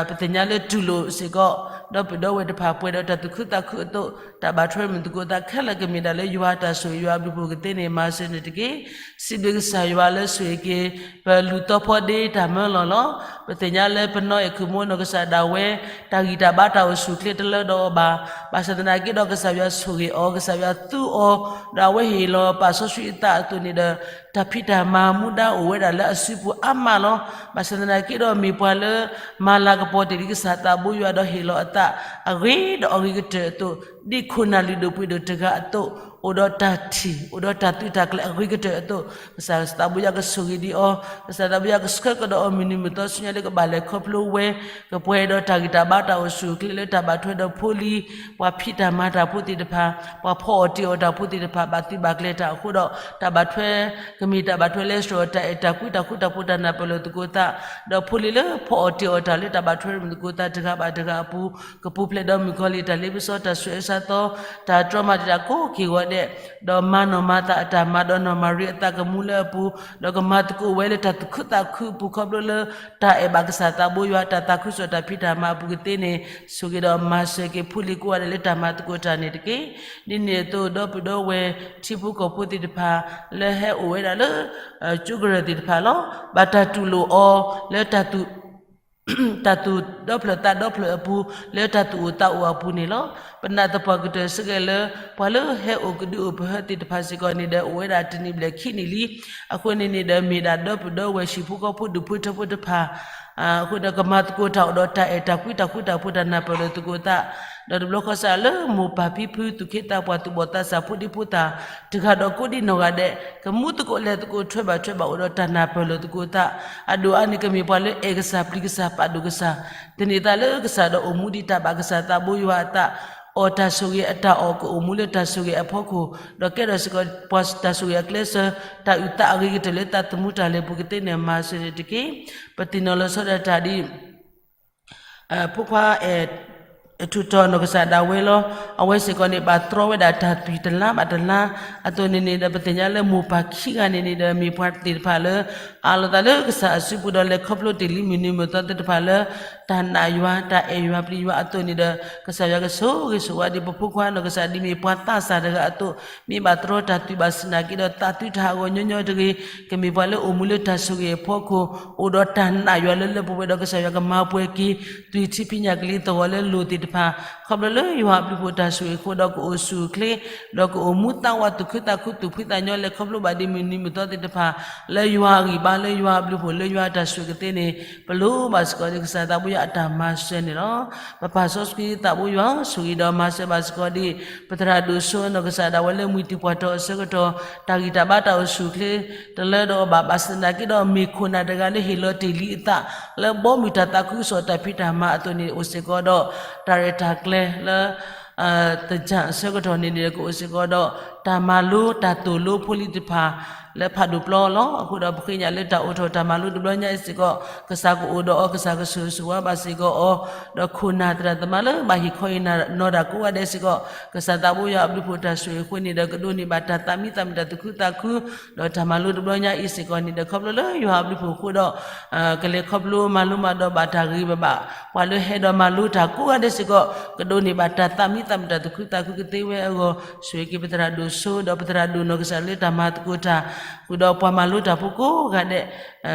ပသ့ၣ်ညါလၢတူၢ်လိာ်စ့ၢ်ကီး ဒီပုၢ်ဒီဝဲၢ်တဖၣ်ပှဲၤဒီးတၢ်သူၣ်ခုသးခုအသိး တၢ်ဘၣ်ထွဲမုာ်သကိးသးခဲလၢာ်ကမ့ၢ်ဒၣ်လၢယွၤတၢ်ဆိၣ်ဂ့ၤယွၤအဘျုးဖှိၣ်ကသ့န့ၣ် မၤစၢၤန့ၣ်တက့ၢ်. စံးဘျုးကစၢ်ယွၤလၢဆိၣ်ဂ့ၤက့ၤ ပလူၤသီဖီဒ့တၢ်မၢလီၤလီၤ. ပသ့ၣ်ညါလၢပနီၢ်အဲၣ်ခိၣ်မိၢ်နီၢ်ကစၢ်ဒၣ်ဝဲ တၢ်ဂံၢ်တၢ်ဘါတၢ်အိၣ်ဆူၣ်အိၣ်ချ့တလၢဒီးအီၤဘၣ်. ဘၣ်ဆၣ်သနာ်က့ဒီးကစၢ်ယွၤဆိၣ်ဂ့ၤအီၤ ကစၢ်ယွၤသူအီၤ ဒီးအဝဲဟ့ၣ်လီၤပာ်စီဆှံအသးအသိးန့ၣ်ဒီး တၢ်ဖံးတၢ်မၤမူဒါအိၣ်ဝဲဒၣ်လၢအစုပူၤအါမးလီၤ. ဘၣ်ဆၣ်သနာ်က့ဒီးမ့ၢ်ပှၤလၢ မၤလၤကပီၤတ့ၢ်လံကစၢ်သးဘိယွၤဒီးဟ့ၣ်လီၤအသး အဂ့ၤဒီးအဂ့ၤကတၢၢ်အသိး ဒ်ခိၣ်နၢ်လုၢ်ဒိၣ်ပှ့ၤဒိၣ်တဂၤအသိး အိၣ်ဒီးတၢ်ထံၣ် အိၣ်ဒီးတၢ်သုးတၢ်ကျဲၤအဂ့ၤကတၢၢ်အသိး ကစၢ်သးဘိယွၤကဆိၣ်ဂ့ၤဒံးအီၤ, ကစၢ်သးဘိယွၤကဆှၢကဒီးအီၤမုၢ်နံၤမုၢ်သီဆူညါလၢကဘၣ်လဲၤခီဖျိဝဲ ကပှဲၤဒီးတၢ်ဂံၢ်တၢ်ဘါတၢ်အိၣ်ဆူၣ်အိၣ်ချ့လၢတၢ်ဘၣ်ထွဲဒီးဖိလံၤ ပှၤဖံးတၢ်မၤတၢ်ဖိသ့ၣ်တဖၣ်, ပှၤဖီအီၣ်တ့ၢ်အီၣ်တၢ်ဖိသ့ၣ်တဖၣ် ဘၣ်သုးဘၣ်ကျဲၤတၢ်အဃိဒီး တၢ်ဘၣ်ထွဲ ကမ့ၢ်တၢ်ဘၣ်ထွဲလၢစှီၤတၢ်အဲၣ်တၢ်ကွံတၢ်ဃူတၢ်ဖိးတၢ်နၢ်ပၢၢ်လိာ်သကိးသး, ဒီးဖိလံၤလၢဖီအီၣ်တ့ၢ်အီၣ်တၢ်လၢတၢ်ဘၣ်ထွဲမုာ်သကိးသးတဂၤဘၣ်တဂၤအပူၤ ကပူၤဖျဲးဒီးမုၣ်ကီၤလံၢ်တၢ်လ့ပစီတၢ်ဆူးအၢဆါသီ တၢ်တြီမၤတံာ်တာ်ကိးက့ၤဂီၤဒဲး, ဒီးမၤနီၢ်မၤသးအတၢ်မၤဒီးနီၢ်မၤရံအသးကမူလၢအပူၤ, ဒီးကမၤသကိးဝဲလၢတၢ်သူၣ်ခုသးခုအပူၤခီဖျိလၢ တၢ်အဲၣ်ဘၣ်ကစၢ်သးဘိယွၤ တၢ်သးခုကစီၣ်တၢ်ဖံးတၢ်မၤအပူၤကသ့န့ၣ် ဆိၣ်ဂ့ၤဒီးမၤစၢၤက့ၤဖိလံၤကိးဂၤဒဲးလၢတၢ်မၤသကိးတၢ်န့ၣ်တက့ၢ်. ဒ်န့ၣ်အသိး ဒီပုၢ်ဒီဝဲၢ်ထံဖိကီၢ်ဖိသ့ၣ်တဖၣ် လၢဟဲအိၣ်ဝဲဒၣ်လၢ ကၠိကရၢၢ်သ့ၣ်တဖၣ်လီၤ. ဘၣ်တၢ်တူၢ်လိာ်အီၤလၢ တၢ်သူၣ်ဒီဖျၢၣ်သးဒီဖျၢၣ်အပူၤ လၢတၢ်သူၣ်အိၣ်သးအိၣ်အပူၤန့ၣ်လီၤ. ပနာ်သပှၢ်ကတၢၢ်စ့ၢ်ကီးလၢ ပှၤလၢဟဲအိၣ်ကဒုအိၣ်ပဟၢသ့ၣ်တဖၣ်စ့ၢ်ကီးန့ၣ်ဒီး အိၣ်ဝဲဒၣ်တနံၣ်ဘျဲၣ်ခံနံၣ်လံ. အဃိန့ၣ်န့ၣ်ဒီး မ့ၢ်ဒၣ်ဒီပုၢ်ဒီဝဲၢ်ဟံၣ်ဖိဃီဖိဒူၣ်ဖိထၢဖိတဖၣ် အဃိဒီးကမၤသကိးတၢ်အိၣ်ဒီးတၢ်အဲၣ်တၢ်ကွံတၢ်ဃူတၢ်ဖိးတၢ်နၢ်ပၢၢ်လိာ်သကိးသး, ဒီးတဘျီဃီစးလၢမိၢ်ပၢ်ဖံဖုသူၣ်က့သးပှၢ် သူၣ်ဘီၣ်သးစၢ်ဖိဒံဖိသၣ် တဂၤဒီးကိးဒံနီၢ်ဂၤဒဲး ကမူသကိးလဲၤသကိးထွဲဘၣ်ထွဲဘၣ်အိၣ်ဒီးတၢ်နၢ်ပၢၢ်လိာ်သကိးသး, အဒိၣ်အါန့ၣ်ကမ့ၢ်ပှၤလၢအဲၣ်ကစၢ်ပျံၤကစၢ်ပာ်ဒိၣ်ကစၢ်, သန့ၤသးလၢကစၢ်ဒီးအိၣ်မူဒံးတၢ်ဘၣ်ကစၢ်သးဘိယွၤအသး, အီၣ်တၢ်ဆိၣ်ဂ့ၤအတၢ်အီၣ်ကအိၣ်မူလၢတၢ်ဆိၣ်ဂ့ၤအဖီခိၣ်, ဒီးကဲထီၣ်စ့ၢ်ကီးပှၤတၢ်ဆိၣ်ဂ့ၤအကျဲးစၢး, တၢ်အုၣ်သးအဂ့ၤကတၢၢ်လၢသးသမူတၢ်လဲၤပူၤကသ့န့ၣ် မၤစၢၤန့ၣ်တက့ၢ်. ပသ့ၣ်နီၣ်လီၤဆီဒၣ်တၢ်ဒ် ဖိခွါအဲၣ် ထူၣ်တီၤနီၢ်ကစၢ်ဒၣ်ဝဲလီၤ. အဝဲစ့ၢ်ကီးန့ၣ် ဘၣ်တြီဝဲဒၣ်တၢ်သွံၣ်တလါဘၣ်တလါ, အသိးန့ၣ်န့ၣ်ဒီး ပသ့ၣ်ညါလၢမိၢ်ပၢ်ခံဂၤန့ၣ်န့ၣ်ဒီး မ့ၢ်ပှၤသ့ၣ်တဖၣ်လၢ အးလီၤသးလၢကစၢ်အစုပူၤဒီး လဲၤခီဖျိတ့ၢ်လံမုၢ်နံၤမုၢ်သီသ့ၣ်တဖၣ်လၢ တၢ်နာ်ယွၤ တၢ်အဲၣ်ယွၤပျံၤယွၤအသိးန့ၣ်ဒီး ကစၢ်ယွၤကဆိၣ်ဂ့ၤဆိၣ်ဝါဒံးပဖိခွါနီၢ်ကစၢ်ဒ်မ့ၢ်ပှၤသးစၢ်တဂၤအသိး, မ့ၢ်ဘၣ်တြီတၢ်သွံၣ်ဘၣ်ဆ့ၣ်နီၤက့ၤဒီး သးသုတဟးဂီၤညီညီတဂ့ၤ, ကမ့ၢ်ပှၤလၢအိၣ်မူလၢတၢ်ဆိၣ်ဂ့ၤအဖီခိၣ်, အိၣ်ဒီးတၢ်နာ်ယွၤလၢလၢပှဲၤပှဲၤဒီး ကစၢ်ယွၤကမၤပှဲၤက့ၤ သွံၣ်ထံဖံးညၣ်ကလံၤသဂီၤလၢလိၤသ့ၣ်တဖၣ်, ခီဖျိလၢယွၤအဘျုးဖှိၣ်တၢ်ဆိၣ်ဂ့ၤအဃိဒီး ကအိၣ်ဆူၣ်အိၣ်ချ့, ဒီးကအိၣ်မူသးဝးသူၣ်ခုသးခုသူၣ်ဖှံသးညီလၢခီဖျိဘၣ်ဒ်မုၢ်နံၤမုၢ်သီသ့ၣ်တဖၣ်, လၢယွၤအဂံၢ်ဘါ လၢယွၤအဘျုးဖှိၣ် လၢယွၤအတၢ်ဆိၣ်ဂ့ၤကသ့န့ၣ် ပလိၣ်ဘၣ်စ့ၢ်ကီးဒ်ကစၢ်သးဘိယွၤအတၢ်မၤစၢၤန့ၣ်လီၤ. ပပၢ်စီဆှံသးဘိယွၤ ဆိၣ်ဂ့ၤဒီးမၤစၢၤဘၣ်စ့ၢ်ကီးဒ် ပသရၣ်ဒိၣ်စိနီၢ်ကစၢ်ဒၣ်ဝဲလၢမှံၤတံၢ်ပှၢ်တီၤအဆၢကတီၢ် တၢ်ဂံၢ်တၢ်ဘါတၢ်အိၣ်ဆူၣ်အိၣ်ချ့ တလၢဒီးအီၤဘၣ်, ဘၣ်ဆၣ်သနာ်က့ဒီး မ့ၢ်ခိၣ်နၢ်တဂၤလၢဟ့ၣ်လီၤတ့ၢ်လံအသး လၢဘီမုၢ်တၢ်သးခုကစီၣ်တၢ်ဖံးတၢ်မၤအသိးန့ၣ် အိၣ်စ့ၢ်ကီးဒီး တၢ်ရဲၣ်တၢ်ကျဲၤလၢ သင်္ကြန်အဆၢကတီၢ်န့ၣ်န့ၣ်ဒီး ကအိၣ်စ့ၢ်ကီးဒီး တၢ်မၤလိတၢ်သိၣ်လိဖိလံၤတဖၣ် လၢဖးဒိၣ်ပျီလီၤ. အဃိဒီးပဃ့ကညးလၢတၢ်အိၣ်ထီၣ်တၢ်မၤလိတဘျီညါအံၤစ့ၢ်ကီး ကစၢ်ကအိၣ်ဒီးအီၤ ကစၢ်ကဆိၣ်ဂ့ၤဆိၣ်ဝါဘၣ်စ့ၢ်ကီးအီၤ, ဒီးခိၣ်နၢ်သရၣ်သမါလၢဘၣ်ဟ့ၣ်ခီဟ့ၣ်နီၤတၢ်ကိးဂၤဒဲးစ့ၢ်ကီး ကစၢ်သးဘိယွၤအဘျုးအဖှိၣ်တၢ်ဆိၣ်ဂ့ၤအဃိန့ၣ်ဒီး ကဒိးန့ၢ်ဘၣ်တၢ်သးမံသးမုာ်တၢ်သူၣ်ခုသးခု ဒီးတၢ်မၤလိတဘျီညါအံၤစ့ၢ်ကီးန့ၣ်ဒီး ခီဖျိလၢယွၤအဘျုးအဖှိၣ်အဃိဒီး ကလဲၤခီဖျိမၤလိမၤဒိးဘၣ်တၢ်ဂ့ၤဂ့ၤဘၣ်ဘၣ်, ပှၤလၢဟဲဒီးမၤလိတၢ်ကိးဂၤဒဲးစ့ၢ်ကီး ကဒိးန့ၢ်ဘၣ်တၢ်သးမံသးမုာ်တၢ်သူၣ်ခုသးခုကသ့ဝဲအဂီၢ် ဆိၣ်ဂ့ၤက့ၤပသရၣ်ဒိၣ်စိ ဒီးပသရၣ်ဒိၣ်နီၢ်ကစၢ်လၢတၢ်မၤသကိးတၢ် ဃုာ်ဒီးပှၤမၤလိတၢ်ဖိကိးဂၤဒဲး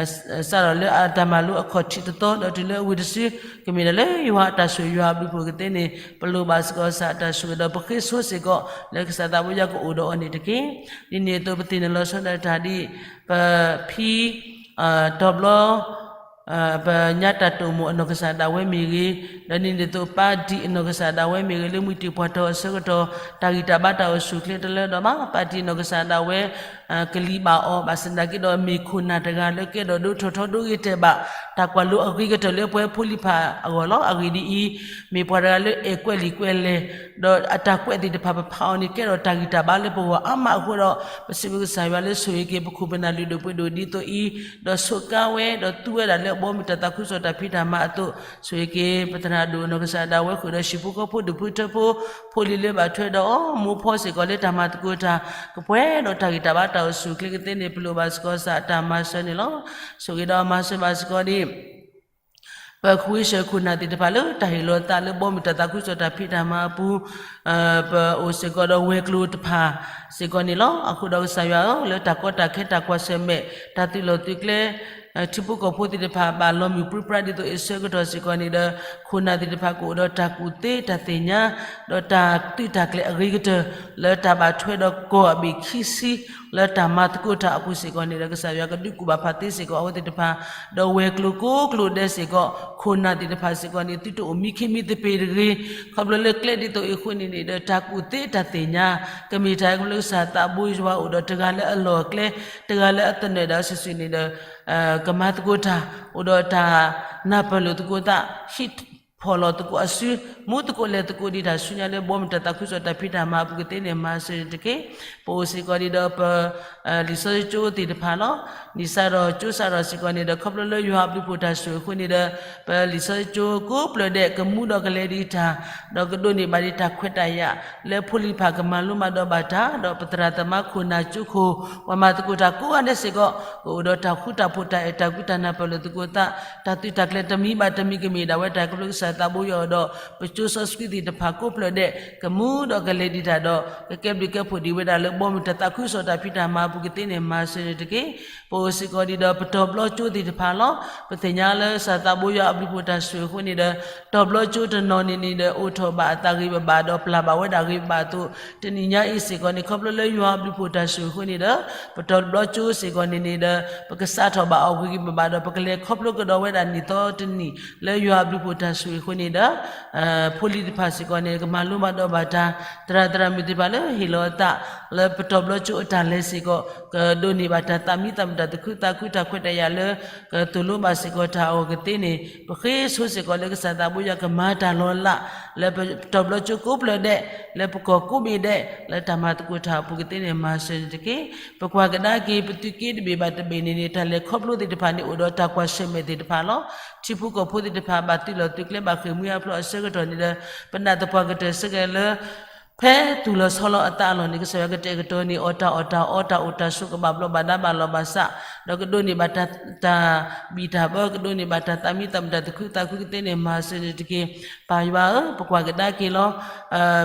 စးထီၣ်လၢအတၢ်မၤလိအခီၣ်ထံးတသီ ဒီးတုၤလၢအဝံၤတစု ကမ့ၢ်ဒၣ်လၢယွၤအတၢ်ဆိၣ်ဂ့ၤယွၤအဘျုးအဖှိၣ်ကသ့န့ၣ် ပလိၣ်ဘၣ်စ့ၢ်ကီးကစၢ်အတၢ်ဆိၣ်ဂ့ၤဒီးပဃ့ဆိစ့ၢ်ကီး လၢကစၢ်သးဘိယွၤကအိၣ်ဒီးအီၤန့ၣ်တက့ၢ်. ဒ်န့ၣ်အသိးပသ့ၣ်နီၣ်လီၤဆီဒၣ်တၢ်ဒ် ပဖံ တီၤဘျီ ပညါတၢ်တိာ်မိၣ်အနီၢ်ကစၢ်ဒၣ်ဝဲမ့ၢ်ဂ့ၤ, ဒီးဒ်န့ၣ်အသိးပၢ်ဒံးအနီၢ်ကစၢ်ဒၣ်ဝဲမ့ၢ်ဂ့ၤ လၢမှံတ့ၢ်ပှၢ်တီၤအဆၢကတီၢ် တၢ်ဂံၢ်တၢ်ဘါတၢ်အိၣ်ဆူၣ်အိၣ်ချ့တလၢဒီးဘၣ် ပၢ်ဒံးအနီၢ်ကစၢ်ဒၣ်ဝဲ ကလံၤဘၣ်အီၤ ဘၣ်ဆၣ်သနာ်က့ဒီး မ့ၢ်ခိၣ်နၢ်တဂၤလၢကဲထီၣ်ဒိၣ်ထီၣ်ထီဒိၣ်ဂ့ၤတဲာ်ဘၣ် တၢ်ကွၢ်လိအဂ့ၤကတၢၢ်လၢပဝဲဖိလံၤတဖၣ်အဂီၢ်လီၤ. အဂ့ၢ်ဒ်အံၤ, မ့ၢ်ပှၤတဂၤလၢအဲၣ်ကွဲးလံာ်ကွဲးလဲၢ်, ဒီးအတၢ်ကွဲးသ့ၣ်တဖၣ်ပဖးအီၤန့ၣ် ကဲထီၣ်တၢ်ဂံၢ်တၢ်ဘါလၢပဂီၢ်အါမးအဃိဒီး ပစံးဘျုးကစၢ်ယွၤလၢဆိၣ်ဂ့ၤက့ၤ ပခိၣ်ပနၢ်လုၢ်ဒိၣ်ပှ့ၤဒိၣ်ဒ်သိးအံၤ, ဒီးဆိးကါဝဲ ဒီးသူဝဲဒၣ်လၢအဘီအမုၢ်တၢ်သးခုကစီၣ်တၢ်ဖံးတၢ်မၤအသိး, ဆိၣ်ဂ့ၤက့ၤ ပသရၣ်ဒိၣ်နီၢ်ကစၢ်ဒၣ်ဝဲဃုာ်ဒီးဟံၣ်ဖိဃီဖိ ဒူၣ်ဖိထၢဖိ, ဖိလံၤလၢဘၣ်ထွဲဒီးအီၤ မိၢ်ဖီစ့ၢ်ကီးလၢတၢ်မၤသကိးတၢ် ကပှဲၤဒီးတၢ်ဂံၢ်တၢ်ဘါတၢ်အိၣ်ဆူၣ်အိၣ်ချ့ကသ့န့ၣ် ပလိၣ်ဘၣ်စ့ၢ်ကီးကစၢ်အတၢ်မၤစၢၤန့ၣ်လီၤ. ဆိၣ်ဂ့ၤဒီးမၤစၢၤဘၣ်စ့ၢ်ကီးဒ် ပခဝ့ၡၢၣ်ခိၣ်နၢ်သ့ၣ်တဖၣ်လၢတၢ်ဟ့ၣ်လီၤသးလၢဘီမုၢ်တၢ်သးခုကစီၣ်တၢ်ဖံးတၢ်မၤအပူၤ, ပအိၣ်စ့ၢ်ကီးဒီးဝဲၤကျိၤတဖၣ်စ့ၢ်ကီးန့ၣ်လီၤ. အဃိဒီးကစၢ်ယွၤဧၢ, လၢတၢ်ကီတၢ်ခဲတၢ်ကွၢ်ဆၢၣ်မဲာ် တၢ်သုးလီၢ်သုးကျဲ ထံဖိကီၢ်ဖိသ့ၣ်တဖၣ်ဘၣ်လီၤမုၢ်ပြံပြါဒ်သိးအံၤအဆၢကတီၢ်စ့ၢ်ကီးန့ၣ်ဒီး ခိၣ်နၢ်သ့ၣ်တဖၣ်ကအိၣ်ဒီးတၢ်ကူၣ်သ့တၢ်သ့ၣ်ညါ ဒီးတၢ်သုးတၢ်ကျဲၤအဂ့ၤကတၢၢ် လၢတၢ်ဘၣ်ထွဲဒီးကီၢ်အဘ့ၣ်ခံဆံ လၢတၢ်မၤသကိးတၢ်အပူၤစ့ၢ်ကီးန့ၣ်ဒီး ကစၢ်ယွၤကဒုးကူၣ်ဘၣ်ဖးသ့စ့ၢ်ကီးအဝဲသ့ၣ်တဖၣ်, ဒီးဝဲၤကျိၤကိးကျိၤဒဲးစ့ၢ်ကီး ခိၣ်နၢ်သ့ၣ်တဖၣ်စ့ၢ်ကီးန့ၣ် သုတအိၣ်မံခ့မံသပ့ၤတဂ့ၤ, ခီဖျိလၢကျဲဒ်သိးအံၤအဃိန့ၣ်န့ၣ်ဒီး တၢ်ကူၣ်သ့တၢ်သ့ၣ်ညါ ကမ့ၢ်တၢ်ကဘျၢကစၢ်သးဘိယွၤအိၣ်ဒီးတဂၤလၢအလီၢ်အကျဲ, တဂၤလၢအသနၢၣ်ဒၣ်စုာ်စုာ်န့ၣ်ဒီး ကမၤသကိးတၢ် အိၣ်ဒီးတၢ်နၢ်ပၢၢ်လိာ်သကိးသး ဟံးဖီၣ်လီၤသကိးအစု မူသကိးလဲၤသကိးဒ်တၢ်ဆူညါလၢဘီမုၢ်တၢ်သးခုကစီၣ်တၢ်ဖံးတၢ်မၤအပူၤကသ့န့ၣ် မၤစၢၤန့ၣ်တက့ၢ်. ပအိၣ်စ့ၢ်ကီးဒ်ဒီးပ လံာ်စီဆှံကၠိသ့ၣ်တဖၣ်လီၤ. နံၣ်စၢ်ဒီးကၠိစၢ်ဒီးစ့ၢ်ကီးန့ၣ်ဒီး ခီဖျိလၢယွၤအဘျုးဖှိၣ်တၢ်ဆိၣ်ဂ့ၤအဃိန့ၣ်ဒီး ပလံာ်စီဆှံကၠိကိးဖျၢၣ်ဒဲး ကမူဒီးကလဲၤဒ်တၢ် ဒီးကဒိးန့ၢ်ဘၣ်ဒ်တၢ်ခွဲးတၢ်ယာ် လၢဖိလံၤတဖၣ်ကမၤလိမၤဒိးဘၣ်တၢ် ဒီးပသရၣ်သမါခိၣ်နၢ်ကၠိခိၣ် ပှၤမၤသကိးတၢ်ကိးဂၤဒဲးစ့ၢ်ကီး ကအိၣ်ဒီးတၢ်ဃူတၢ်ဖိး တၢ်အဲၣ်တၢ်ကွံ တၢ်နၢ်ပၢၢ်လိာ်သကိးသး တၢ်သုးတၢ်ကျဲၤတမံၤဘၣ်တမံၤကမ့ၢ်ဒၣ်ဝဲတၢ်ကဘျၢကစၢ်သးဘိယွၤအိၣ်ဒီး ပကၠိစီဆှံသ့ၣ်တဖၣ်ကိးဖျၢၣ်ဒဲး ကမူဒီးကလဲၤဒ်တၢ်ဒီး ကကဲဘျုးကဲဖှိၣ်ဒံးဝဲဒၣ်လၢဘီမုၢ်တၢ်သးခုကစီၣ်တၢ်ဖံးတၢ်မၤအပူၤကသ့န့ၣ် မၤစၢၤန့ၣ်တက့ၢ်. ပအိၣ်စ့ၢ်ကီးဒ်ဒီးပတီၤဘျီကၠိသ့ၣ်တဖၣ်လီၤ. ပသ့ၣ်ညါလၢကစၢ်သးဘိယွၤအဘျုးဖှိၣ်တၢ်ဆိၣ်ဂ့ၤအဃိန့ၣ်ဒီး တီၤဘျီကၠိတနီၤန့ၣ်န့ၣ်ဒီး အိၣ်ထီၣ်ဘၣ်အသးဂ့ၤဘၣ်ဘၣ်ဒီး ပျၢ်ဘၣ်ဝဲဒၣ်ဂ့ၤဘၣ်အသိး တနံၤညါအံၤစ့ၢ်ကီးန့ၣ် ခီဖျိလၢယွၤအဘျုးဖှိၣ်တၢ်ဆိၣ်ဂ့ၤအဃိန့ၣ်ဒီး ပတီၤဘျီကၠိစ့ၢ်ကီးန့ၣ်န့ၣ်ဒီး ပကစးထီၣ်ဘၣ်အီၤဂ့ၤဂ့ၤဘၣ်ဘၣ်ဒီး ပကလဲၤခီဖျိကဒီးဝဲဒၣ်နံၣ်သီတနံၣ် လၢယွၤအဘျုးဖှိၣ်တၢ်ဆိၣ်ဂ့ၤအဃိန့ၣ်ဒီး ဖိလံၤတဖၣ်စ့ၢ်ကီးန့ၣ် ကမၤလိမၤဒိးဘၣ်တၢ် သရၣ်သရၣ်မုၣ်သ့ၣ်တဖၣ်လၢဟ့ၣ်လီၤအသး လၢပတီၤဘျီကၠိအတၢ်လဲၤစ့ၢ်ကီး ကဒိးန့ၢ်ဘၣ်တၢ်သးမံသးမုာ်တၢ်သူၣ်ခုသးခုတၢ်ခွဲးတၢ်ယာ်လၢ ကသိၣ်လိဘၣ်စ့ၢ်ကီးတၢ်အဂီၢ်ကသ့န့ၣ် ပဃ့ဆိစ့ၢ်ကီးလၢကစၢ်သးဘိယွၤကမၤတၢ်လီၤလး လၢပတီၤဘျီကၠိကိးဖျၢၣ်ဒဲး လၢပကီၢ်ကိးဘ့ၣ်ဒဲး လၢတၢ်မၤသကိးတၢ်အပူၤကသ့န့ၣ် မၤစၢၤန့ၣ်တက့ၢ်. ပကွၢ်ကဒါက့ၤ ပသုးက့တဘ့ၣ်ဘၣ်တဘ့ၣ်န့ၣ်န့ၣ် တၢ်လဲၤခီဖျိသ့ၣ်တဖၣ်န့ၣ် အိၣ်ဒီးတၢ်ကွၢ်ဆၢၣ်မဲာ်သ့ၣ်တဖၣ်လီၤ. ထံဖိကီၢ်ဖိသ့ၣ်တဖၣ် ဘၣ်သုးလီၢ်သုးကျဲဘၣ်ဃ့ၢ်မှံဟးဖျိးအဆၢကတီၢ်န့ၣ်ဒီး ပနၢ်သပှၢ်ကတၢၢ်စ့ၢ်ကီးလၢ ဖဲသူၣ်လီၤဆီလီၤအသးအလီၢ်န့ၣ် ကစၢ်ယွၤကတဲာ်ကတီၤန့ၢ်အီၤတၢ်အီၣ်တၢ်အီတၢ်အိၣ်တၢ်ဆိး ကဘၣ်ဘျီးဘၣ်ဒါဘၣ်လီၢ်ဘၣ်စး ဒီးကဒိးန့ၢ်ဘၣ်တၢ် တၢ်ဘံၣ်တၢ်ဘၢ ကဒိးန့ၢ်ဘၣ်တၢ်သးမံသးမုာ်တၢ်သူၣ်ခုသးခုကသ့န့ၣ် မၤစၢၤန့ၣ်တက့ၢ်. ပၢ်ယွၤဧၢ, ပကွၢ်ကဒါက့ၤလီၤ.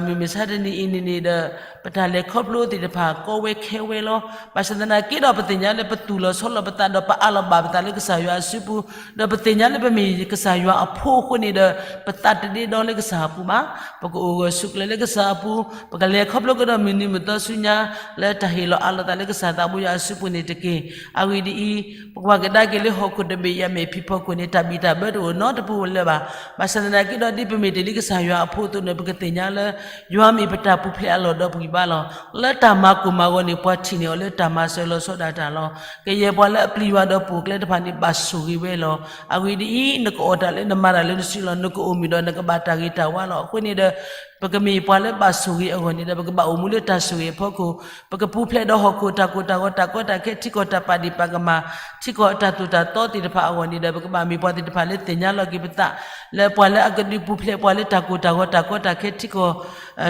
မုၢ်မဆါတနံၤအံၤန့ၣ်န့ၣ်ဒီး ပတၢ်လဲၤခီဖျိသ့ၣ်တဖၣ် ကီဝဲခဲဝဲလီၤ. ဘၣ်ဆၣ်သနာ်က့ဒီး ပသ့ၣ်ညါလၢပသူၣ်လီၤဆီလီၤပသးဒီး ပအးလီၤဘၣ်ပသးလၢကစၢ်ယွၤအစုပူၤ, ဒီးပသ့ၣ်ညါလၢပမ့ၢ်ကစၢ်ယွၤအဖိအဃိန့ၣ်ဒီး ပသးတဒ့ဒီလၢကစၢ်အပူၤဘၣ်. ပကအိၣ်ဂၢၢ်ဆိးကျၢၤလၢကစၢ်အပူၤ, ပကလဲၤခီဖျိကဒီးမုၢ်နံၤမုၢ်သီဆူညါ လၢတၢ်ဟ့ၣ်လီၤအးလီၤသးလၢကစၢ်သးဘိယွၤအစုပူၤန့ၣ်တက့ၢ်. အဂ့ၢ်ဒ်အံၤ, ပကွၢ်ကဒါက့ၤလၢဟီၣ်ခိၣ်တဘ့ၣ်အံၤ အမဲာ်ဖံးဖီခိၣ်န့ၣ် တၢ်ဘံၣ်တၢ်ဘၢတအိၣ်နီတပူၤလၢၤဘၣ်. ဘၣ်ဆၣ်သနာ်က့ဒီး ဒ်ပမ့ၢ်တ့ၢ်လံကစၢ်ယွၤအဖိအသိးန့ၣ် ပကသ့ၣ်ညါလၢ ယွၤမ့ၢ်ပတၢ်ပူၤဖျဲးအလီၢ်ဒီးပဂံၢ်ဘါလီၤ. လၢတၢ်မၤကိၢ်မၤဂီၤန့ၣ် ပှၤထံၣ်န့ၢ်အီၤလၢတၢ်မၤစၢၤလီၤဆီဒၣ်တၢ်လီၤ. ကယဲၢ်ပှၤလၢအပျံၤယွၤဒီးပိာ်ကျဲတဖၣ်န့ၣ် ဘၣ်ဆိၣ်ဂ့ၤဝဲလီၤ. အဂ့ၢ်ဒ်အံၤ, နကအီၣ်တၢ်လၢနမၤတၢ်လၢနစုလီၤ. နကအိၣ်မုာ်ဒီးနကဘၣ်တၢ်ဂ့ၤတၢ်ဝါလီၤ. အဃိန့ၣ်ဒီး ပကမ့ၢ်ပှၤလၢဘၣ်ဆိၣ်ဂ့ၤအဂီၢ်န့ၣ်ဒီး ပကဘၣ်အိၣ်မူလၢတၢ်ဆိၣ်ဂ့ၤအဖီခိၣ်, ပကပူၤဖျဲးဒီးဟီၣ်ခိၣ်တၢ်ကိၢ်တၢ်ဂီၤ တၢ်ကီတၢ်ခဲ ထံကီၢ်တၢ်ပာ်ဒံးပာ်ကမၣ် ထံကီၢ်တၢ်သိၣ်တၢ်သီသ့ၣ်တဖၣ်အဂီၢ်န့ၣ်ဒီး ပကဘၣ်မ့ၢ်ပှၤသ့ၣ်တဖၣ်လၢသ့ၣ်ညါလီၤက့ၤပသး လၢပှၤလၢအကဒုးပူၤဖျဲးပှၤလၢတၢ်ကိၢ်တၢ်ဂီၤ တၢ်ကီတၢ်ခဲ ထံကီၢ်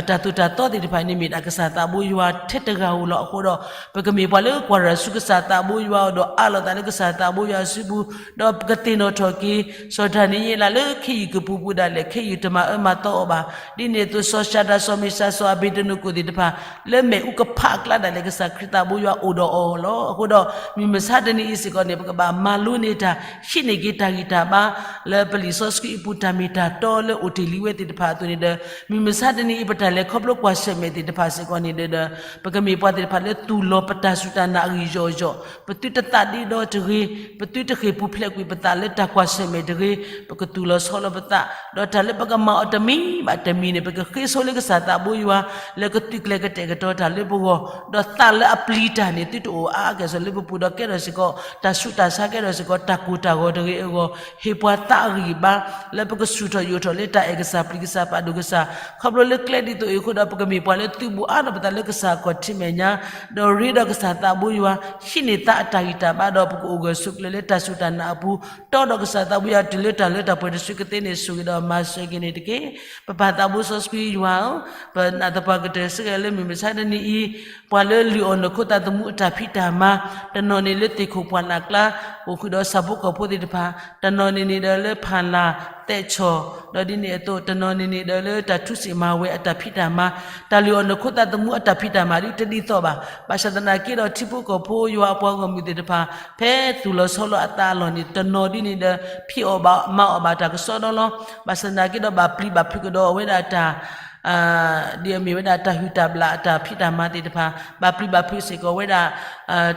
တၢ်သိၣ်တၢ်သီသ့ၣ်တဖၣ်န့ၣ် မ့ၢ်ဒၣ်ကစၢ်သးဘိယွၤထဲတဂၤဧိၤလီၤ. အဃိဒီး ပကမ့ၢ်ပှၤလၢကွၢ်ရၤဆူကစၢ်သးဘိယွၤအအိၣ်ဒီး အးလီၤသးလၢကစၢ်သးဘိယွၤအစုပူၤ, ဒီးပကသ့ၣ်နီၣ်ထီၣ်က့ၤ စီၤဒၤနံးယ့လးလၢခ့ယုၢ်ကပူၤပူၤဒၣ်လဲာ် ခ့ယုၢ်တမၤအၢမၤသီအီၤဘၣ်. ဒ်န့ၣ်အသိး စီၤၡၤဒြး စီၤမ့ၡး စီၤအဘ့းနကိၣ်သ့ၣ်တဖၣ် လၢမ့ၣ်အူကဖးအကျါဒၣ်လဲာ် ကစၢ်ခရံာ်သးဘိယွၤအိၣ်ဒီးအီၤလီၤ. အဃိဒီး မုၢ်မဆါတနံၤအံၤစ့ၢ်ကီးန့ၣ် ပကဘၣ်မၤလိန့ၢ်တၢ် ဟံးန့ၢ်က့ၤတၢ်ဂံၢ်တၢ်ဘါ လၢပလံာ်စီဆှံအပူၤ တၢ်မ့ၢ်တၢ်တီလၢအိၣ်တ့ၢ်လံဝဲသ့ၣ်တဖၣ်အသိးန့ၣ်ဒီး မုၢ်မဆါတနံၤအံၤ ပတၢ်လဲၤခီဖျိကွၢ်ဆၢၣ်မဲာ်သ့ၣ်တဖၣ်စ့ၢ်ကီးန့ၣ်ဒီး ပကမ့ၢ်ပှၤသ့ၣ်တဖၣ်လၢသူၣ်လီၤပတၢ်စူၢ်တၢ်နာ်အဂံၢ်ယီၢ်ယီၢ်, ပသုတသးဒ့ဒီတဂ့ၤ, ပသုတဃ့ၢ်ပူၤဖျဲးကွံာ်ပသးလၢတၢ်ကွၢ်ဆၢၣ်မဲာ်တဂ့ၤ, ပကသူၣ်လီၤဆီလီၤပသး, ဒီးတၢ်လၢပကမၤအီၤတမံၤဘၣ်တမံၤန့ၣ် ပကဃ့ဆိလၢကစၢ်သးဘိယွၤ လၢကသုးကျဲၤကတဲာ်ကတီၤတၢ်လၢပဂီၢ်, ဒီးသးလၢအပျံၤတၢ်န့ၣ် သုတအိၣ်အါအါကဲၣ်ဆိးလၢပပူၤဒီး ကဲထီၣ်စ့ၢ်ကီး တၢ်ဆူးတၢ်ဆါ ကဲထီၣ်စ့ၢ်ကီး တၢ်ကိၢ်တၢ်ဂီၤတဂ့ၤအဂီၢ်, ဟ့ၣ်ပှၤသးအဂံၢ်ဘါ လၢပကဆူၣ်ထီၣ်ယိာ်ထီၣ်လၢတၢ်အဲၣ်ကစၢ်ပျံၤကစၢ်ပာ်ဒိၣ်ကစၢ်, ခီဖျိလၢကျဲဒ်သိးအံၤအဃိဒီး ပကမ့ၢ်ပှၤလၢသုးဘူးအါထီၣ်ပသးလၢကစၢ်အခီၣ်ထံးမဲာ်ညါ, ဒီးရ့ဒီးကစၢ်သးဘိယွၤ ဟံးန့ၢ်သးအတၢ်ဂံၢ်တၢ်ဘါဒီး ပကအိၣ်ဂၢၢ်ဆိးကျၢၤလၢတၢ်စူၢ်တၢ်နာ်အပူၤ, တီဒီးကစၢ်သးဘိယွၤတုၤလၢတၢ်လၢတၢ်ပှဲၤတစုကသ့န့ၣ် ဆိၣ်ဂ့ၤဒီးမၤစၢၤက့ၤန့ၣ်တက့ၢ်. ပပၢ်သးဘိစီဆှံယွၤဧၢ, ပနာ်သပှၢ်ကတၢၢ်စ့ၢ်ကီးလၢမုၢ်မဆါတနံၤအံၤ ပှၤလၢလုၢ်အီၣ်နီၢ်ခိသးသမူအတၢ်ဖံးတၢ်မၤ, တနီၤန့ၣ်လၢသ့ၣ်ခိၣ်ပှၢ်လၢ်ကျါ အိၣ်ဃုာ်ဒီးဆၣ်ဖိကီၢ်ဖိသ့ၣ်တဖၣ်, တနီၤန့ၣ်န့ၣ်ဒီးလၢဖၣ်လၢ်သဲးဆီၣ်, ဒီးဒ်န့ၣ်အသိး တနီၤန့ၣ်န့ၣ်ဒီးလၢတၢ်ထူစံၣ်မၤဝဲအတၢ်ဖံးတၢ်မၤ, တၢ်လုၢ်အီၣ်နီၢ်ခိသးသမူအတၢ်ဖံးတၢ်မၤဒ်တဒ်သိးဘၣ်. ဘၣ်ဆၣ်သနာ်က့ဒီး ထံဖိကီၢ်ဖိယွၤအပှၤဂီၢ်မုၢ်သ့ၣ်တဖၣ် ဖဲသူၣ်လီၤဆီလီၤအသးအလီၢ်န့ၣ် တနီၤဒ်န့ၣ်ဒီး ဖံးအီၣ်ဘၣ်မၤအီၣ်ဘၣ်တၢ်ကစီဒီလီၤ. ဘၣ်ဆၣ်သနာ်က့ဒီး ဘၣ်ပျံၤဘၣ်ဖုးကဒီးအဝဲဒၣ်တၢ် ဒ်အမ့ၢ်ဝဲဒၣ်တၢ်ဟုၣ်တၢ်ဘျၣ်အတၢ်ဖံးတၢ်မၤသ့ၣ်တဖၣ်, ဘၣ်ပျံၤဘၣ်ဖုးစ့ၢ်ကီးဝဲဒၣ်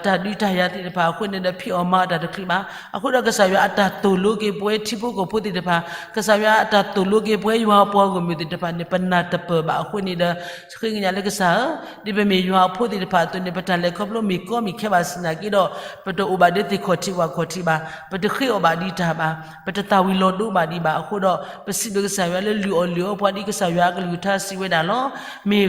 တၢ်ဒုးတၢ်ယၤသ့ၣ်တဖၣ်အဃိန့ၣ်ဒီး ဖံးအီၣ်မၤအီၣ်တၢ်တချုးဘၣ်. အဃိဒီးကစၢ်ယွၤအတၢ်သိၣ်လိက့ၤပဝဲထံဖိကီၢ်ဖိသ့ၣ်တဖၣ်, ကစၢ်ယွၤအတၢ်သိၣ်လိက့ၤပဝဲယွၤအပှၤဂီၢ်မုၢ်သ့ၣ်တဖၣ်န့ၣ် ပနၢ်တပၢၢ်ဘၣ်အဃိန့ၣ်ဒီး ဃ့ကညးလၢကစၢ်ဧၢ, ဒ်ပမ့ၢ်ယွၤအဖိသ့ၣ်တဖၣ်အသိးန့ၣ် ပတၢ်လဲၤခီဖျိမ့ၢ်ကီမ့ၢ်ခဲဘၣ်ဆၣ်သနာ်က့ဒီး ပတအိၣ်ဘၣ်ဒ်သ့ၣ်ခီၣ်ထံးဝၣ်ခီၣ်ထံးဘၣ်, ပတဃ့အီၣ်ဘၣ်ဒံးတၢ်ဘၣ်, ပတသၣ်ဝံၤလီၤဒိဘၣ်ဒံးဘၣ်. အဃိဒီး ပစံးဘျုးကစၢ်ယွၤလၢလုၢ်အီၣ်လုၢ်အီပှၤဒ်ကစၢ်ယွၤအကလုၢ်ကထါစံးဝဲဒၣ်လီၤ. မ့ၢ်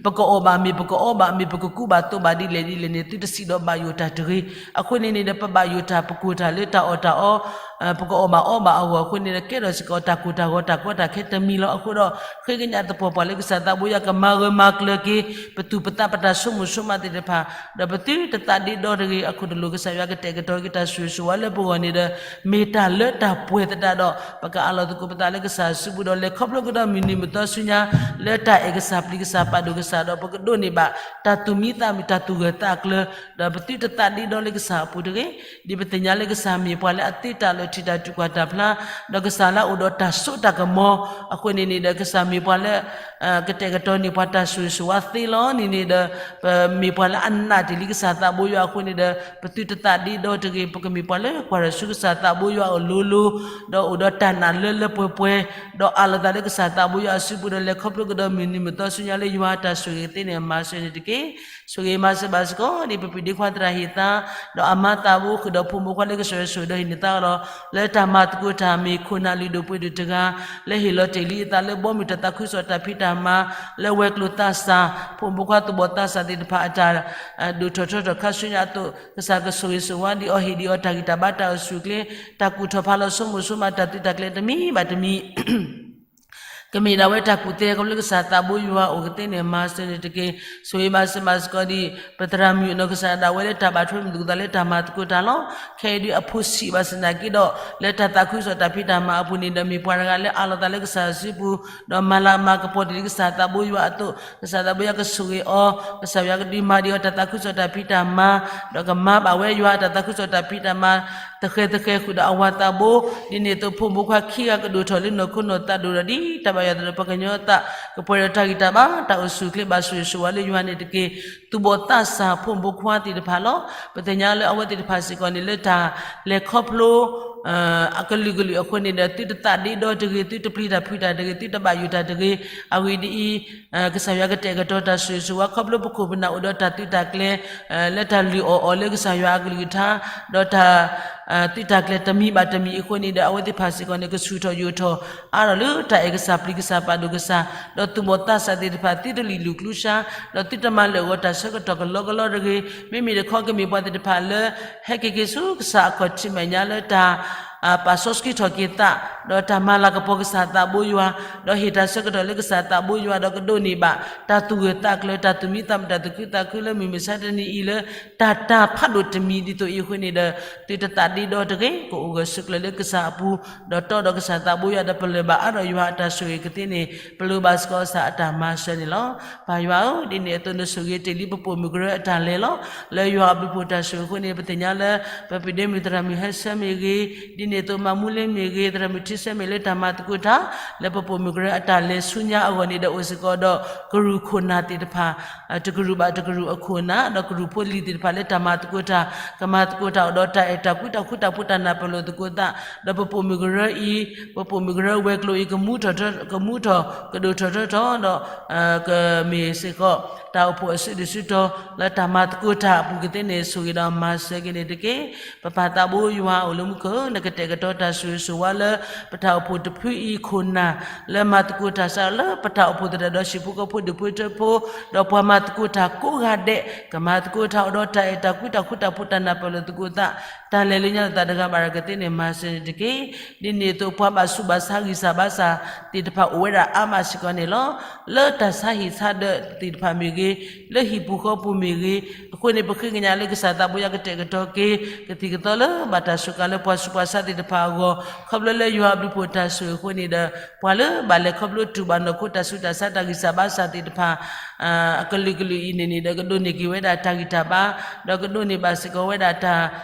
ပကအီၣ်ဘၣ် မ့ၢ်ပကအီဘၣ် မ့ၢ်ပကကူးဘၣ်သိးဘၣ်ဒ်လဲၣ်ဒ်လဲၣ်န့ၣ် သုတစံးဒီးဘၣ်ယိၣ်တၢ်တဂ့ၤ. အဃိန့ၣ်န့ၣ်ဒီး ပဘၣ်ယိၣ်တၢ် ပကိၢ်တၢ်လၢတၢ်အီၣ်တၢ်အီ, ပကအီၣ်ဘၣ်အီဘၣ်အဂီၢ်အဃိန့ၣ်ဒီး ကဲထီၣ်စ့ၢ်ကီးတၢ်ကိၢ်တၢ်ဂီၤတၢ်ကီတၢ်ခဲတမံၤလီၤ. အဃိဒီး ဃ့ကညးသပှၢ်ပှၢ်လၢကစၢ်သးဘိယွၤကမၤဂၢၢ်မၤကျၢၤက့ၤ ပသူၣ်ပသးပတၢ်ဆိကမိၣ်ဆိကမးသ့ၣ်တဖၣ်, ဒီးပသုတသးဒ့ဒီတဂ့ၤ. အခိၣ်တလိာ်ကစၢ်ယွၤကတဲာ်ကတီၤက့ၤတၢ်ဆိၣ်ဂ့ၤဆိၣ်ဝါလၢပဂီၢ်န့ၣ်ဒီး မ့ၢ်တၢ်လၢတၢ်ပှဲၤသတးဒီး ပကအးလီၤသကိးပသးလၢကစၢ်အစုပူၤဒီး လဲၤခီဖျိကဒီးမုၢ်နံၤမုၢ်သီဆူညါ လၢတၢ်အဲၣ်ကစၢ်ပျံၤကစၢ်ပာ်ဒိၣ်ကစၢ်ဒီး ပကဒိးန့ၢ်ဘၣ် တၢ်သူၣ်မံသးမုာ်တၢ်သူၣ်ဂၢၢ်သးကျၢၤ, ဒီးပသုတသးဒ့ဒီလၢကစၢ်အပူၤတဂ့ၤ. ဒ်ပသ့ၣ်ညါလၢကစၢ်မ့ၢ်ပှၤလၢအသ့တၢ်လီၤထံးတၢ်တူၢ်ကွၢ်တၢ်ဖျါ, ဒီးကစၢ်လၢအအိၣ်ဒီးတၢ်စိတၢ်ကမီၤ, အဃိန့ၣ်န့ၣ်ဒီး ကစၢ်မ့ၢ်ပှၤလၢ ကတဲာ်ကတီၤန့ၢ်ပှၤတၢ်ဆိၣ်ဂ့ၤဆိၣ်ဝါသ့လီၤန့ၣ်န့ၣ်ဒီး ပမ့ၢ်ပှၤလၢအနာ်တ့ၢ်လံကစၢ်သးဘိယွၤအဃိန့ၣ်ဒီး ပသုတသးဒ့ဒီတဂ့ၤ. ပကမ့ၢ်ပှၤလၢကွၢ်ရၤဆူကစၢ်သးဘိယွၤအလိၤလိၤ, ဒီးအိၣ်ဒီးတၢ်နာ်လၢလၢပှဲၤပှဲၤ, ဒီးအးလီၤသးလၢကစၢ်သးဘိယွၤအစုပူၤဒီး လဲၤခီဖျိကဒီးမုၢ်နံၤမုၢ်သီဆူညါလၢယွၤအတၢ်ဆိၣ်ဂ့ၤသ့န့ၣ် မၤစၢၤန့ၣ်တက့ၢ်. ဆိၣ်ဂ့ၤမၤစၢၤဘၣ်စ့ၢ်ကီး ဒ်ပပှၤဒ့ခွါသရၣ်ဟ့ၣ်သါ, ဒီးအမါသးဘိဃုာ်ဒီးဖိမုၣ်ခွါလၢကစၢ်ယွၤဆိၣ်ဂ့ၤဒီးဟ့ၣ်န့ၢ်သါအီၤလီၤ. လၢတၢ်မၤသကိးတၢ်မ့ၢ်ခိၣ်နၢ်လုၢ်ဒိၣ်ပှ့ၤဒိၣ်တဂၤ လၢဟ့ၣ်လီၤတ့ၢ်လံအသးလၢဘီမုၢ်တၢ်သးခုကစီၣ်တၢ်ဖံးတၢ်မၤ, လၢဝဲၤကျိၤသးစၢ်, ဖိမုၣ်ခွါသူၣ်ဘီၣ်သးစၢ်သ့ၣ်တဖၣ်အတၢ် ဒိၣ်ထီၣ်ထီထီၣ်ခါဆူညါအသိး ကစၢ်ကဆိၣ်ဂ့ၤဆိၣ်ဝါဒံးအီၤ ဟ့ၣ်ဒံးအီၤတၢ်ဂံၢ်တၢ်ဘါတၢ်အိၣ်ဆူၣ်အိၣ်ချ့, တၢ်ကူၣ်ထီၣ်ဖးလီၤဆိကမိၣ်ဆိကမးတၢ်သုးတၢ်ကျဲၤတမံၤဘၣ်တမံၤ ကမ့ၢ်ဒၣ်ဝဲတၢ်ကူၣ်သ့ခီဖျိလၢကစၢ်သးဘိယွၤအအိၣ်ကသ့န့ၣ် မၤစၢၤန့ၣ်တက့ၢ်. ဆိၣ်ဂ့ၤမၤစၢၤဘၣ်စ့ၢ်ကီးဒ် ပသရၣ်မုၣ်အနီၢ်ကစၢ်ဒၣ်ဝဲလၢတၢ်ဘၣ်ထွဲမုာ်သူၣ်ကသးလၢတၢ်မၤသကိးတၢ်လီၤ. ခဲအံၤဒ်အဖိဆံးဘၣ်ဆၣ်သနာ်က့ဒီး လၢတၢ်သးခုကစီၣ်တၢ်ဖံးတၢ်မၤအပူၤန့ၣ်ဒီး မ့ၢ်ပှၤတဂၤလၢအးလီၤသးလၢကစၢ်စုပူၤ, ဒီးမၤလၤမၤကပီၤတ့ၢ်လံကစၢ်သးဘိယွၤအသိး, ကစၢ်သးဘိယွၤကဆိၣ်ဂ့ၤအီၤ, ကစၢ်ယွၤကဒုးမၤဒံးအီၤတၢ်သးခုကစီၣ်တၢ်ဖံးတၢ်မၤ, ဒီးကမၤဘၣ်ဝဲယွၤအတၢ်သးခုကစီၣ်တၢ်ဖံးတၢ်မၤ သဃဲၤသဃဲၤဃုာ်ဒီးအဝၤသးဘိ, ဒ်န့ၣ်အသိးဖိမုၣ်ခွါခံဂၤကဒိၣ်ထီၣ်လၢနီၢ်ခိနီၢ်သးဒိၣ်ဒီးဒ်တၢ်ဘၣ်ယွၤသးဒီး ပှၤကညီသးကပှဲၤဒီးတၢ်ဂံၢ်တၢ်ဘါ တၢ်အိၣ်ဆူၣ်အိၣ်ချ့ဘၣ်ဆိၣ်ဂ့ၤဆိၣ်ဝါလၢယွၤန့ၣ်တက့ၢ်. သူၣ်ဘီၣ်သးစၢ်ဖိမုၣ်ဖိခွါသ့ၣ်တဖၣ်လီၤ. ပသ့ၣ်ညါလၢအဝဲသ့ၣ်တဖၣ်စ့ၢ်ကီးန့ၣ် လၢတၢ်လဲၤခီဖျိ အကလုာ်ကလုာ်အဃိန့ၣ်ဒီး သုတသးဒ့ဒီတဂ့ၤ, သုတပျံၤတၢ်ဖုးတၢ်တဂ့ၤ, သုတဘၣ်ယိၣ်တၢ်တဂ့ၤ. အဂ့ၢ်ဒ်အံၤ, ကစၢ်ယွၤကတဲာ်ကတီၤတၢ်ဆိၣ်ဂ့ၤဆိၣ်ဝါခီဖျိပခိၣ်ပနၢ်အိၣ်ဒီးတၢ်သုးတၢ်ကျဲၤ လၢတၢ်လုၢ်အီၣ်အီၤလၢကစၢ်ယွၤအကလုၢ်ကထါ, ဒီးတၢ် သုးတၢ်ကျဲၤတမံၤဘၣ်တမံၤအဃိန့ၣ်ဒီး အဝဲသ့ၣ်တဖၣ်စ့ၢ်ကီးန့ၣ် ကဆူၣ်ထီၣ်ယိာ်ထီၣ်အါထီၣ်လၢတၢ်အဲၣ်ကစၢ်ပျံၤကစၢ်ပာ်ဒိၣ်ကစၢ်, ဒီးသူၣ်ဘီၣ်သးစၢ်သ့ၣ်တဖၣ် သုတလံၣ်လူၢ်ကျူစါ, ဒီးသုတမၤလၢာ်ဂီၤတၢ်ဆၢကတီၢ်ကလီကလီတဂ့ၤ. မ့မ့ၢ်တခီကမ့ၢ်ပှၤသ့ၣ်တဖၣ်လၢ ဟဲက့ၤက့ၤဆူကစၢ်အခီၣ်ထံးမဲာ်ညါလၢတၢ် ပာ်စီဆှံထီၣ်က့ၤသး, ဒီးတၢ်မၤလၤကပီၤကစၢ်သးဘိယွၤ, ဒီးဟ့ၣ်တၢ်ဆၢကတီၢ်လၢကစၢ်သးဘိယွၤ, ဒီးကဒိးန့ၢ်ဘၣ် တၢ်သူၣ်ဂၢၢ်သးကျၢၤ တၢ်သူၣ်မံသးမုာ် တၢ်သူၣ်ခုသးခုလၢမုၢ်မဆါတနံၤအံၤလၢ တၢ်တၢ်ဖးဒိၣ်တမံၤဒ်သိးအံၤအဃိန့ၣ်ဒီး သုတသးဒ့ဒီတဂ့ၤ, ကအိၣ်ဂၢၢ်ဆိးကျၢၤလၢကစၢ်အပူၤ, ဒီးတီဒီးကစၢ်သးဘိယွၤ ဒီးပလၢၢ်ဘၣ်အါထီၣ်ယွၤအတၢ်ဆိၣ်ဂ့ၤကသ့န့ၣ် ပလိၣ်ဘၣ်စ့ၢ်ကီးကစၢ်အတၢ်မၤစၢၤန့ၣ်လီၤ. ပၢ်ယွၤဧၢ, ဒ်န့ၣ်အသိးနဆိၣ်ဂ့ၤတ့ၢ်လံပပိာ်မုၣ်ကရၢအတၢ်လဲၤလီၤ. လၢယွၤအဘျုးဖှိၣ်တၢ်ဆိၣ်ဂ့ၤအဃိန့ၣ် ပသ့ၣ်ညါလၢ ပပဒ့မုၣ်သရၣ်မုၣ်ဟဲဆၢမ့ၢ်ဂ့ၤ, ဒ်န့ၣ်အသိးမၤမူလ့မ့ၢ်ဂ့ၤ, သရၣ်မုၣ်ထံဆၢမ့ၢ်လၢတၢ်မၤသကိးတၢ် လၢပပိာ်မုၣ်ကရၢအတၢ်လဲၤဆူညါအဂီၢ်န့ၣ်ဒီးအိၣ်စ့ၢ်ကီးဒီး ကရူၢ်ခိၣ်နၢ်သ့ၣ်တဖၣ် တကရူၢ်ဘၣ်တကရူၢ်အခိၣ်နၢ်, ဒီးကရူၢ်ဖိလံၤသ့ၣ်တဖၣ်လၢတၢ်မၤသကိးတၢ်, ကမၤသကိးတၢ်အိၣ်ဒီးတၢ်အဲၣ်တၢ်ကွံ တၢ်ဃူတၢ်ဖိး တၢ်နၢ်ပၢၢ်လိာ်သကိးသး, ဒီးပပိာ်မုၣ်ကရၢအံၤ, ပပိာ်မုၣ်ကရၢဝဲၤကျိၤအံၤ ကမူထီၣ်, ကမူထီၣ်ကဒိၣ်ထီၣ်ထီထီၣ်ဒီး ကမ့ၢ်စ့ၢ်ကီး တၢ်အိၣ်ဖှိၣ်အစုဒုၣ်စုတီၤ လၢတၢ်မၤသကိးတၢ်အပူၤကသ့န့ၣ် ဆိၣ်ဂ့ၤဒီးမၤစၢၤက့ၤန့ၣ်တက့ၢ်. ပပၢ်သးဘိယွၤအိၣ်လၢမူခိၣ်, နကတဲာ်ကတီၤတၢ်ဆိၣ်ဂ့ၤဆိၣ်ဝါလၢ ပတၢ်အိၣ်ဖှိၣ်တဖုအံၤခိၣ်နၢ်, လၢမၤသကိးတၢ်စးလၢပတၢ်အိၣ်ဖှိၣ်သတးဒီး ဟံၣ်ဖိဃီဖိဒူၣ်ဖိထၢဖိ, ဒီးပှၤမၤသကိးတၢ်ကိးဂၤဒဲး, ကမၤသကိးတၢ်အိၣ်ဒီးတၢ်အဲၣ်တၢ်ကွံ တၢ်ဃူတၢ်ဖိး တၢ်နၢ်ပၢၢ်လိာ်သကိးသး, တၢ်လဲၤလၢညါလိာ်သးတဂၤဘၣ်ဒီးကသ့န့ၣ် မၤစၢၤန့ၣ်တက့ၢ်. ဒ်န့ၣ်အသိး ပှၤဘၣ်ဆူးဘၣ်ဆါဂံၢ်စၢ်ဘါစၢ်သ့ၣ်တဖၣ်အိၣ်ဝဲဒၣ်အါမးစ့ၢ်ကီးန့ၣ်လီၤ. လၢတၢ်ဆါဟံၣ်ဆါဒၢးသ့ၣ်တဖၣ်မ့ၢ်ဂ့ၤ, လၢဟံၣ်ပူၤဃီပူၤမ့ၢ်ဂ့ၤ, အဃိန့ၣ် ပဃ့ကညးလၢကစၢ်သးဘိယွၤကတဲာ်ကတီၤက့ၤ ကသံၣ်ကသီလၢဘၣ်တၢ်စူးကါလၢပှၤဆူးပှၤဆါသ့ၣ်တဖၣ်အဂီၢ်, ခီဖျိလၢယွၤအဘျုးဖှိၣ်တၢ်ဆိၣ်ဂ့ၤအဃိန့ၣ်ဒီး ပှၤလၢဘၣ်လဲၤခီဖျိတူၢ်ဘၣ်နီၢ်ခိတၢ်ဆူးတၢ်ဆါတၢ်ဂံၢ်စၢ်ဘါစၢ်သ့ၣ်တဖၣ် အကလုာ်ကလုာ်အံၤန့ၣ်န့ၣ်ဒီး ကဒိးန့ၢ်က့ၤဝဲဒၣ်တၢ်ဂံၢ်တၢ်ဘါ, ဒီးကဒိးန့ၢ်ဘၣ်စ့ၢ်ကီးဝဲဒၣ်တၢ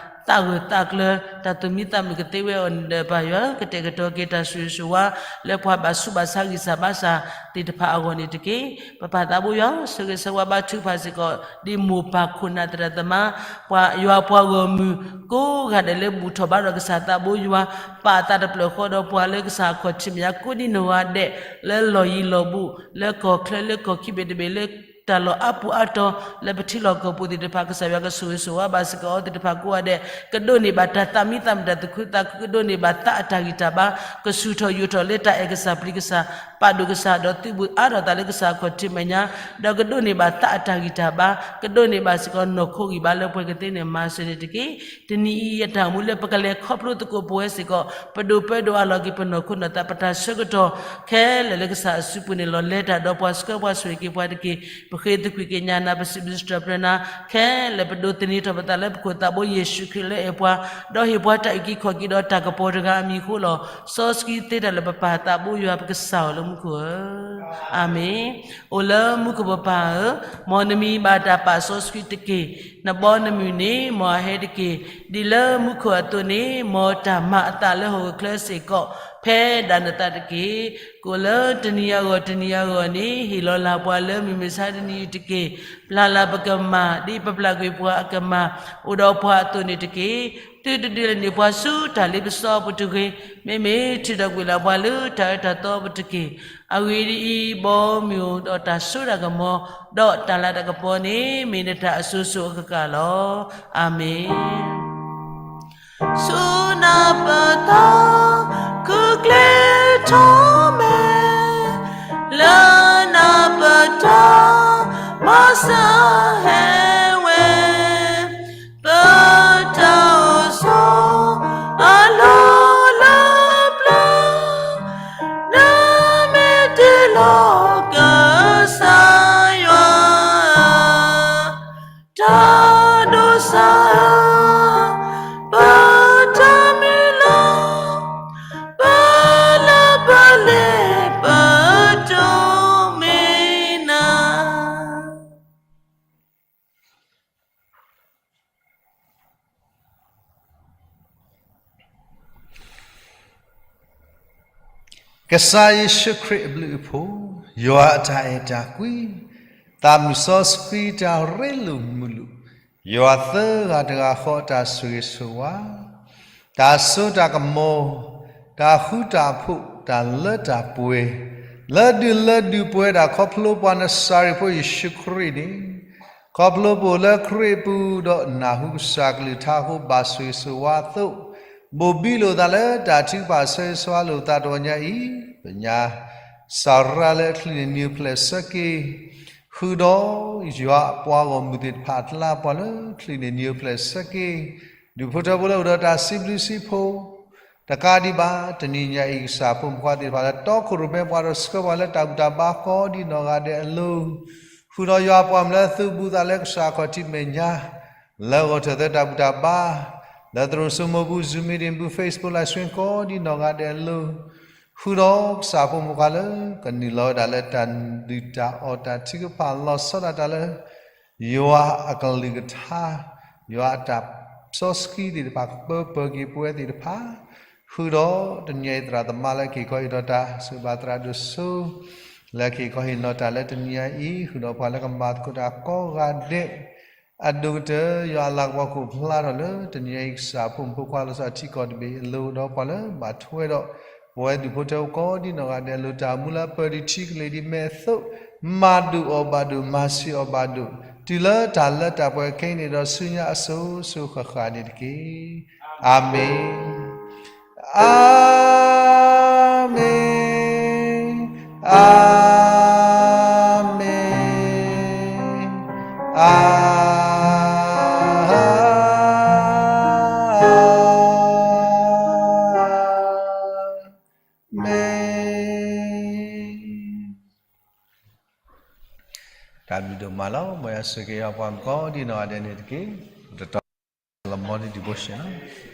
်သးဂၢၢ်သးကျၢၤ တၢ်သူၣ်မံသးမုာ်ကသ့ဝဲအီၤန့ၣ်ဒီး ပၢ်ယွၤကတဲာ်ကတီၤက့ၤတၢ်ဆိၣ်ဂ့ၤဆိၣ်ဝါ လၢပှၤဘၣ်ဆူးဘၣ်ဆါဂံၢ်စၢ်ဘါစၢ်သ့ၣ်တဖၣ်အဂီၢ်န့ၣ်တက့ၢ်. ပပၢ်သးဘိယွၤ ဆၢဂ့ၤဆၢဝါဘါထုကဖၣ်စ့ၢ်ကီး ဒ်မိၢ်ပၢ်ခိၣ်နၢ်သရၣ်သမါ ပှၤယွၤပှၤဂီၢ်မုၢ် ကိးဂၤဒဲးလၢဘူၣ်ထီၣ်ဘါထီၣ်ကစၢ်သးဘိယွၤ ပာ်အသးတဖျၢၣ်ဃီဒီးပှၤလၢကစၢ်အခီၣ်ထံးမဲာ်ညါကိးဒံနီၢ်ဂၤဒဲး လၢလီၢ်ယံၤလီၢ်ဘူး လၢကီၢ်ချၢလၢကီၢ်ခံဘ့ၣ်တဘ့ၣ်လၢ တၢ်လီၢ်အါပူၤအါတီၤ လၢပထံလီၢ်ကီၢ်ပူၤသ့ၣ်တဖၣ် ကစၢ်ယွၤကဆိၣ်ဂ့ၤဆိၣ်ဝါဘၣ်စ့ၢ်ကီးအီၤသ့ၣ်တဖၣ်ကိးဂၤဒဲး ကဒိးန့ၢ်ဘၣ်တၢ်သးမံသးမုာ်တၢ်သူၣ်ခုသးခု ကဒိးန့ၢ်ဘၣ်သးအတၢ်ဂံၢ်တၢ်ဘါ ကဆူၣ်ထီၣ်ယိာ်ထီၣ်လၢတၢ်အဲၣ်ကစၢ်ပျံၤကစၢ် ပာ်ဒိၣ်ကစၢ်ဒီးသုးဘူးအါထီၣ်သးလၢကစၢ်အခီၣ်ထံးမဲာ်ညါ ဒီးကဒိးန့ၢ်ဘၣ်သးအတၢ်ဂံၢ်တၢ်ဘါ ကဒိးန့ၢ်ဘၣ်စ့ၢ်ကီးနီၢ်ခိဂံၢ်ဘါလၢပှဲၤကသ့န့ၣ် မၤစၢၤန့ၣ်တက့ၢ်. တနံၤအံၤအတၢ်အိၣ်မူလၢပကလဲၤခီဖျိသကိးပဝဲစ့ၢ်ကီး ပဒိၣ်ပၢဒိၣ်အလီၢ်က့ၤ ပနီၢ်ခိနီၢ်သး ပတၢ်ဆၢကတီၢ် ခဲလၢာ်လၢကစၢ်အစုပူၤန့ၣ်လီၤ. လဲၤတၢ်ဒီးပှၤဆှၢပှၤဆိၣ်ဂ့ၤက့ၤပှၤတက့ၢ်. ပဃ့သကွံၢ်ကညးနၤ ပစံးဘျုးစံးထီၣ်ပတြၢၤနၤ ခဲလၢာ်ပဒိးသန့ၤထီၣ်ပသးလၢပခိၣ်သးဘိယ့ၣ်ၡူးခရံာ်လၢအဲၣ်ပှၤ ဒီးဟ့ၣ်ပှၤတၢ်အုၣ်က့ၤခီၣ်က့ၤဒီးတၢ်ကပီၤတဂၤအမံၤအဃိလီၤ. စီဆှံသ့တၢ်လၢပပၢ်သးဘိယွၤပကစၢ်ဧၢလၢမူခိၣ်ဧၢ, အၤမ့ၣ်. အိၣ်လၢမူခိၣ်ပပၢ်ဧၢ, မ်နမံၤဘၣ်တၢ်ပာ်စီဆှံတက့ၢ်. နဘီနမုၢ်န့ၣ် မ်အဟဲတက့ၢ်. ဒ်လၢမူခိၣ်အသိးန့ၣ် မ်တၢ်မၤအသးလၢဟီၣ်ခိၣ်ချၢစ့ၢ်ကီး ဖဲဒၣ်နသးတက့ၢ်. ကိးလၢတနံၤအဂီၢ်တနံၤအဂီၢ်န့ၣ် ဟ့ၣ်လီၤလၢ်ပှၤလၢမုၢ်မဆါတနံၤအံၤတက့ၢ်. ပျၢ်လၢ်ပကမၢ် ဒ်ပပျၢ်ကွံာ်ပှၤအကမၢ် အိၣ်ဒီးပှၤအသိးန့ၣ်တက့ၢ်. သုတဒုးလဲၤန့ၢ်ပှၤဆူတၢ်လ့ပစီအပူၤတဂ့ၤ, မ့မ့ၢ်ထုးထီၣ်ကွံာ်လၢ်ပှၤလၢတၢ်အၢတၢ်သီအပူၤတက့ၢ်. အဂ့ၢ်ဒ်အံၤ, ဘီမုၢ်ဒီးတၢ်စိတၢ်ကမီၤ ဒီးတၢ်လၤတၢ်ကပီၤန့ၣ် မ့ၢ်နတၢ်အစိၤစိၤအကကၢ်လီၤ. အၤမ့ၣ်. ဆူနၤပတၢ် ခုၣ်ကျဲထီၣ်မဲာ် လၢနၤပတၢ် မၤစၢၤဟဲဝဲ ပတၢ်အိၣ်ဆိး အလီၢ်လၢပျၢၤ နမ့ၢ်တ့လီၤကစၢ်ယွၤ တၢ်ဒိးစၢ်ဧၢ, ပတၢ်မုၢ်လၢ် ပလၢပလဲၤပတိၢ်မ့ၢ်နၤ. ကစၢ်ယ့ၣ်ၡူးခရံာ်အဘျုးအဖှိၣ်, ယွၤအတၢ်အဲၣ်တၢ်ကွံ, သးမုၣ်စီဆှံတၢ်ရ့လိာ်မုာ်လိာ်, ယွၤသၢဂၤတဂၤဃီအတၢ်ဆိၣ်ဂ့ၤဆိၣ်ဝါ, တၢ်စိတၢ်ကမီၤ, တၢ်ဃူတၢ်ဖိး, တၢ်လၢတၢ်ပှဲၤ, လၢဒုးလၢဒုးပှဲၤဒၣ်ခီဖျိပှၤနစၤရ့းဖိယ့ၣ်ၡူးခရံာ်န့ၣ်, ခီဖျိပအိၣ်လၢခရံာ်အပူၤဒီးနၢ်ဟူကစၢ်ကလုၢ်ကထါအဃိ ဘၣ်ဆိၣ်ဂ့ၤဆိၣ်ဝါအသိး, ဘိၣ်ဘံလိာ်သးလၢတၢ်ထုကဖၣ်ဆၢဂ့ၤဆၢဝါလိာ်သးတဂီၤညါအံၤ, ပညါ စၤရါလၢအချုးန့ၢ်နံၤအိၣ်ဖျဲၣ်ဆၢက့ၤ, ဃုာ်ဒီးယွၤအပှၤဂီၢ်မုၢ်သ့ၣ်တဖၣ်အကျါ ပှၤလၢချုးန့ၢ်နံၤအိၣ်ဖျဲၣ်ဆၢက့ၤ, ဒူၣ်ဖိထၢဖိလၢအိၣ်ဒီးတၢ်စံးဘျုးစံးဖှိၣ်, တကးဒံးဘၣ် တနံၤညါအံၤ ကစၢ်ဖိမုၣ်ဖိခွါသ့ၣ်တဖၣ်လၢတီခိၣ်ရိၣ်မဲပှၤဒီးဆှၢပှၤလၢတၢ်ဘူၣ်တၢ်ဘါကိးဒံနီၢ်ဂၤဒဲးအလိၤ, ဃုာ်ဒီးယွၤအပှၤမုၣ်လၢသုးဘူးသးလၢကစၢ်အခီၣ်ထံးမဲာ်ညါ လၢဂီၢ်ထၢၣ်သဲတၢ်ဘူၣ်တၢ်ဘါ, လၢသရိာ်စိမိၤပူၤ Zoom meeting ပူၤ Facebook live stream ကိးဒံနီၢ်ဂၤဒဲးအလိၤ, ဃုာ်ဒီးကစၢ်ဖိမုၣ်ဖိခွါလၢ ကနုာ်လီၤဝဲဒၣ်လၢတၢ်ဒုၣ်တၢ်အီၣ်တၢ်ထုကဖၣ်လီၤဆီဒၣ်တၢ်လၢ ယွၤအကလုၢ်ကထါ, ယွၤအတၢ်စီဆှံသ့ၣ်တဖၣ် ကပၢပၢၤက့ၤပဝဲသ့ၣ်တဖၣ်, ဃုာ်ဒီးတနံၤအံၤသရၣ်သမါလၢကဟ့ၣ်ခီဟ့ၣ်နီၤတၢ် စံးဘျုးသရၣ်ဒိၣ်စိ လၢကဟ့ၣ်ခီဟ့ၣ်နီၤတၢ်လၢတနံၤအံၤ ဃုာ်ဒီးပှၤလၢကမၤသကိးတၢ်ကိးဂၤဒဲး, အဒိၣ်ကတၢၢ် ယွၤအလၤကပီၤခိၣ်ဖျါထီၣ်လၢတနံၤအံၤ ကစၢ်ဖိမုၣ်ဖိခွါလီၤဆီထံကီၢ်တဘ့ၣ်အလိၤဒီးပှၤလၢဘၣ်ထွဲဒီး ပဝဲဒူၣ်ဖိထၢဖိကိးဒံနီၢ်ဂၤဒဲးအလိၤ တၢ်အိၣ်မူလၢအပၢၢ်ဒံးထံကလ့ၢ်ဒံး မ့ၢ်အသိး မၤဒုးအီၣ်ဘၣ်ဒိၣ် မၤဆံးအီၣ်ဘၣ်ဒိၣ် တုၤလၢတၢ်လၢတၢ်ပှဲၤခဲအံၤန့ၣ်ဒီးဆူညါအစိၤစိၤဃၣ်ဃၣ်န့ၣ်တက့ၢ်. အၤမ့ၣ်, အၤမ့ၣ်, အၤမ့ၣ်, အၤမ့ၣ်. တၢ်ဘျုးဒိၣ်မးလီၤ. မ်ယွၤဆိၣ်ဂ့ၤက့ၤပှၤကိးဒံနီၢ်ဂၤဒဲးန့ၣ်တက့ၢ်. တတီၤလၢ morning devotion လီၤ.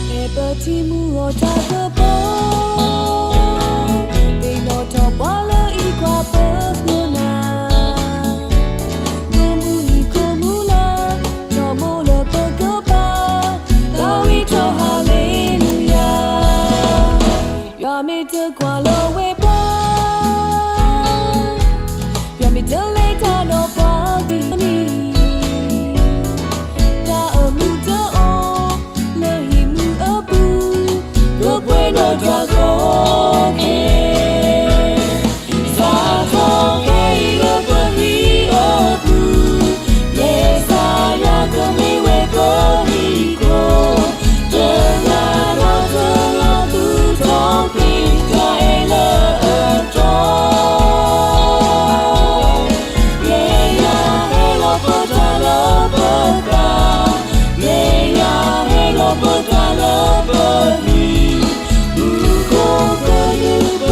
ဖဲပထံၣ်မုၢ်ဂီၤတၢ်ကပီၤ, သ့ၣ်နီၣ်ထီၣ်ပှၤလၢအံးကွၢ်ပသးနၤ, မုၢ်မုၢ်နံၤခိၣ်မုၢ်လၢ်, ထီၣ်မိၣ်လၢပကပၤ, သးဝံၣ်ထီၣ်ဟါလ့လူယၤ. ယွၤမ့ၢ်တကွၢ်လၢဝဲပှၤ, ယွၤမ့ၢ်တလဲၤတၢ်ဒီးပှၤဂ့ၤန့ၣ်, တၢ်အၢၣ်မုာ်တအိၣ်လၢဟံၣ်မုာ်အပူၤ, ကပှဲၤဒီးတၢ်ကီခဲ, စးထီၣ်ခဲအံၤလၢပဟံၣ်အပူၤ, ကစၢ်ယွၤကမ့ၢ်ဝဲပဟံၣ်ခိၣ်, တဂၤဒီးတဂၤသူၣ်ထီၣ်က့ၤတၢ်အဲၣ်လၢအတီၤ, မ့ၢ်ယွၤဟဲလီၤပတၢ်လၢပသး, မ့ၢ်ယွၤဟဲလီၤပတၢ်လၢပဂံၢ်, မူခိၣ်ကနုာ်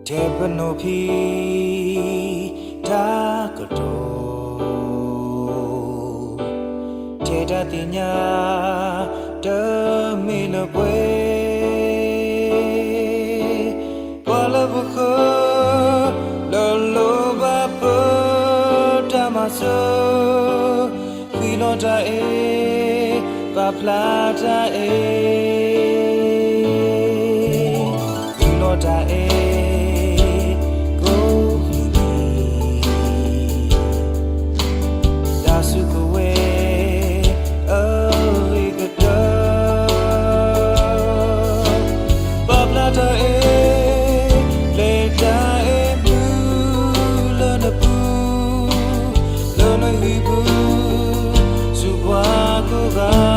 ထဲပနီၣ်ဖံးတၢ်ကတိၤ, ထဲတၢ်သ့ၣ်ညါ တမ့ၢ်လၢပှဲၤ, ပှၤလၢပဃၢၤ လၢလိၣ်ဘၣ်ပတၢ်မၤစၢၤ, ဃံလီၤတၢ်အဲၣ်, ပာ်ဖျါတၢ်အဲၣ်, ဃံလီၤတၢ်အဲၣ် ကိးမံၤဒဲး, တၢ်စုကဝဲၤ အဂ့ၤကတၢၢ်, ပာ်ဖျါတၢ်အဲၣ်, ပျဲတၢ်အဲၣ်မုာ်လၢနပူၤ, လၢနဟံၣ်ပူၤ, ဆူပှၤကိးဂၤ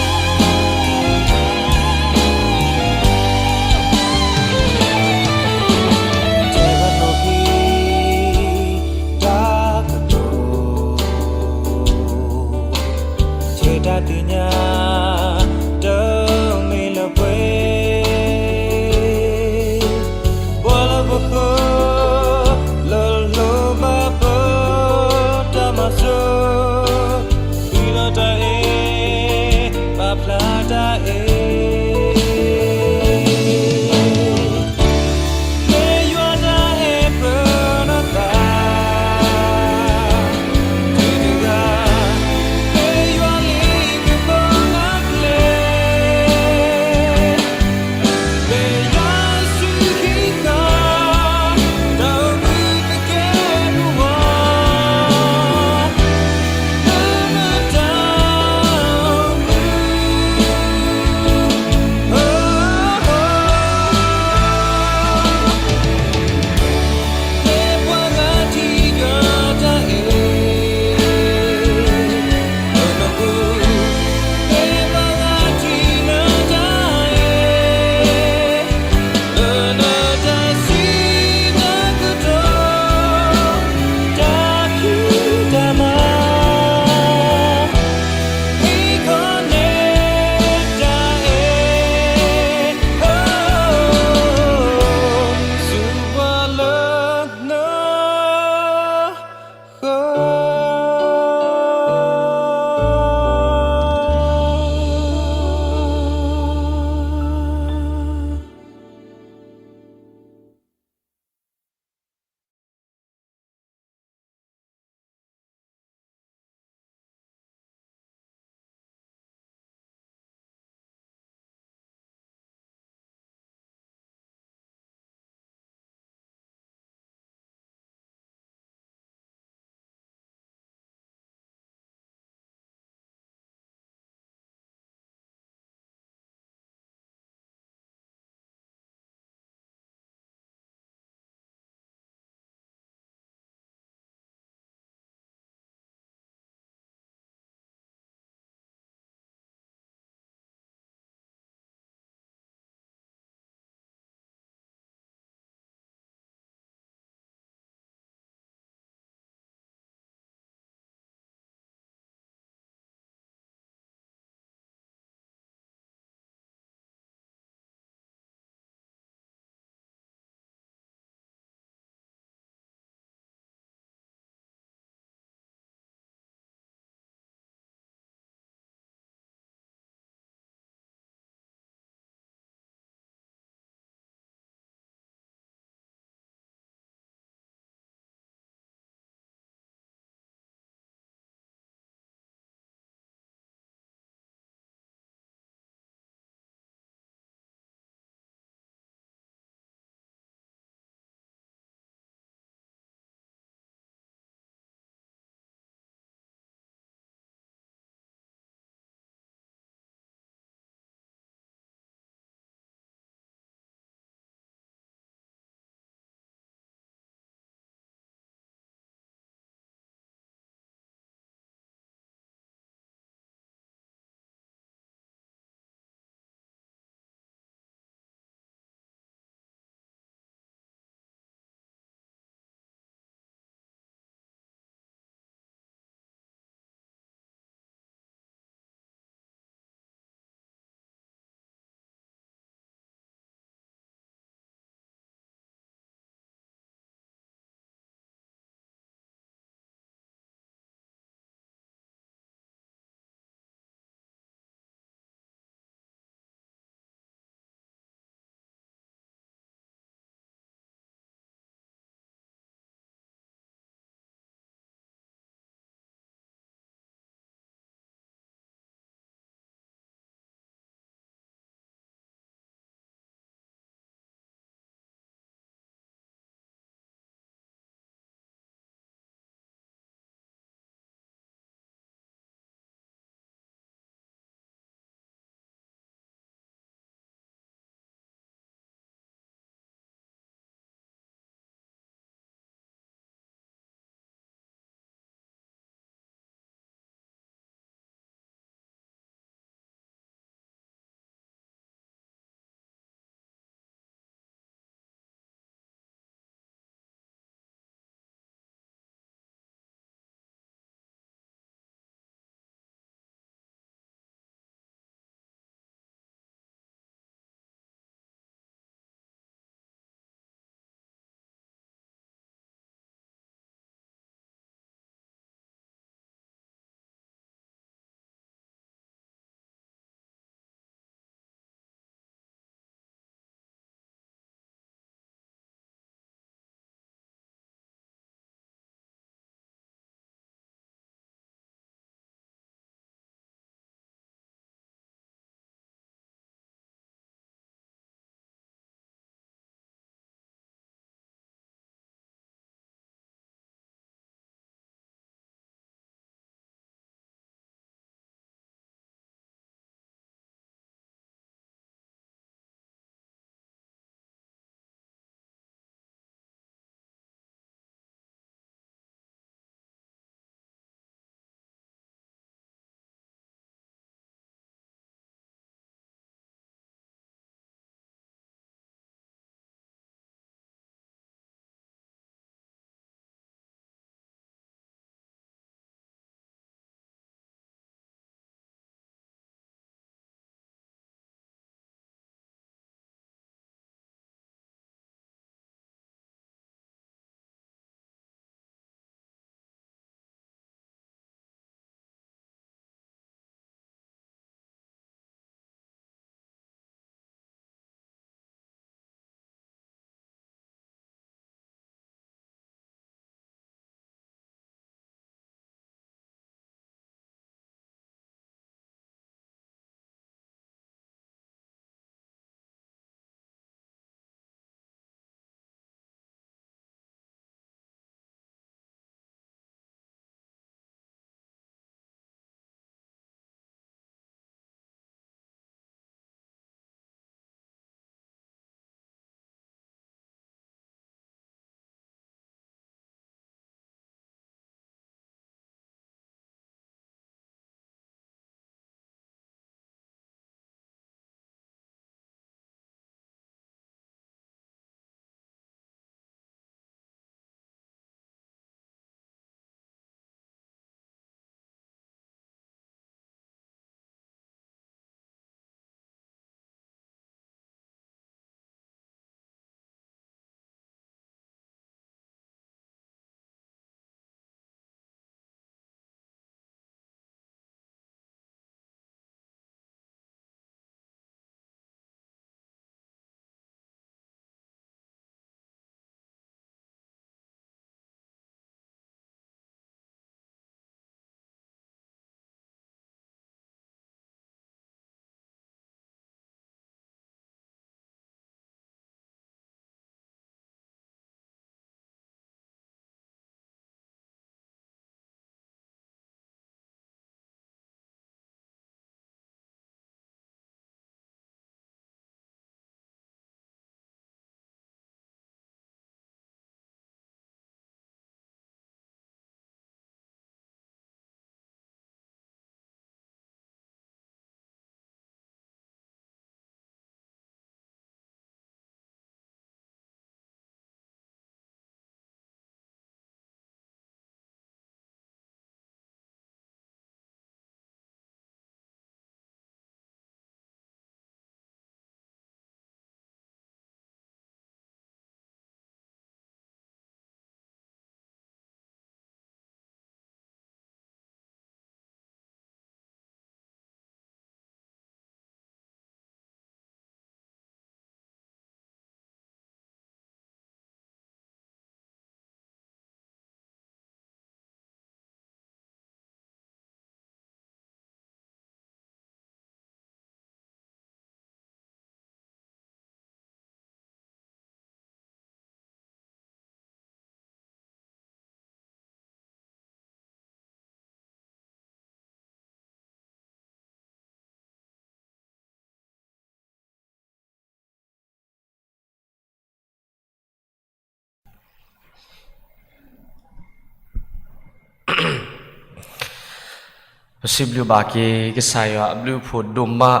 ပစံးဘျုးဘၣ်က့ၤကစၢ်ယွၤအဘျုးအဖှိၣ်ဒိၣ်မး,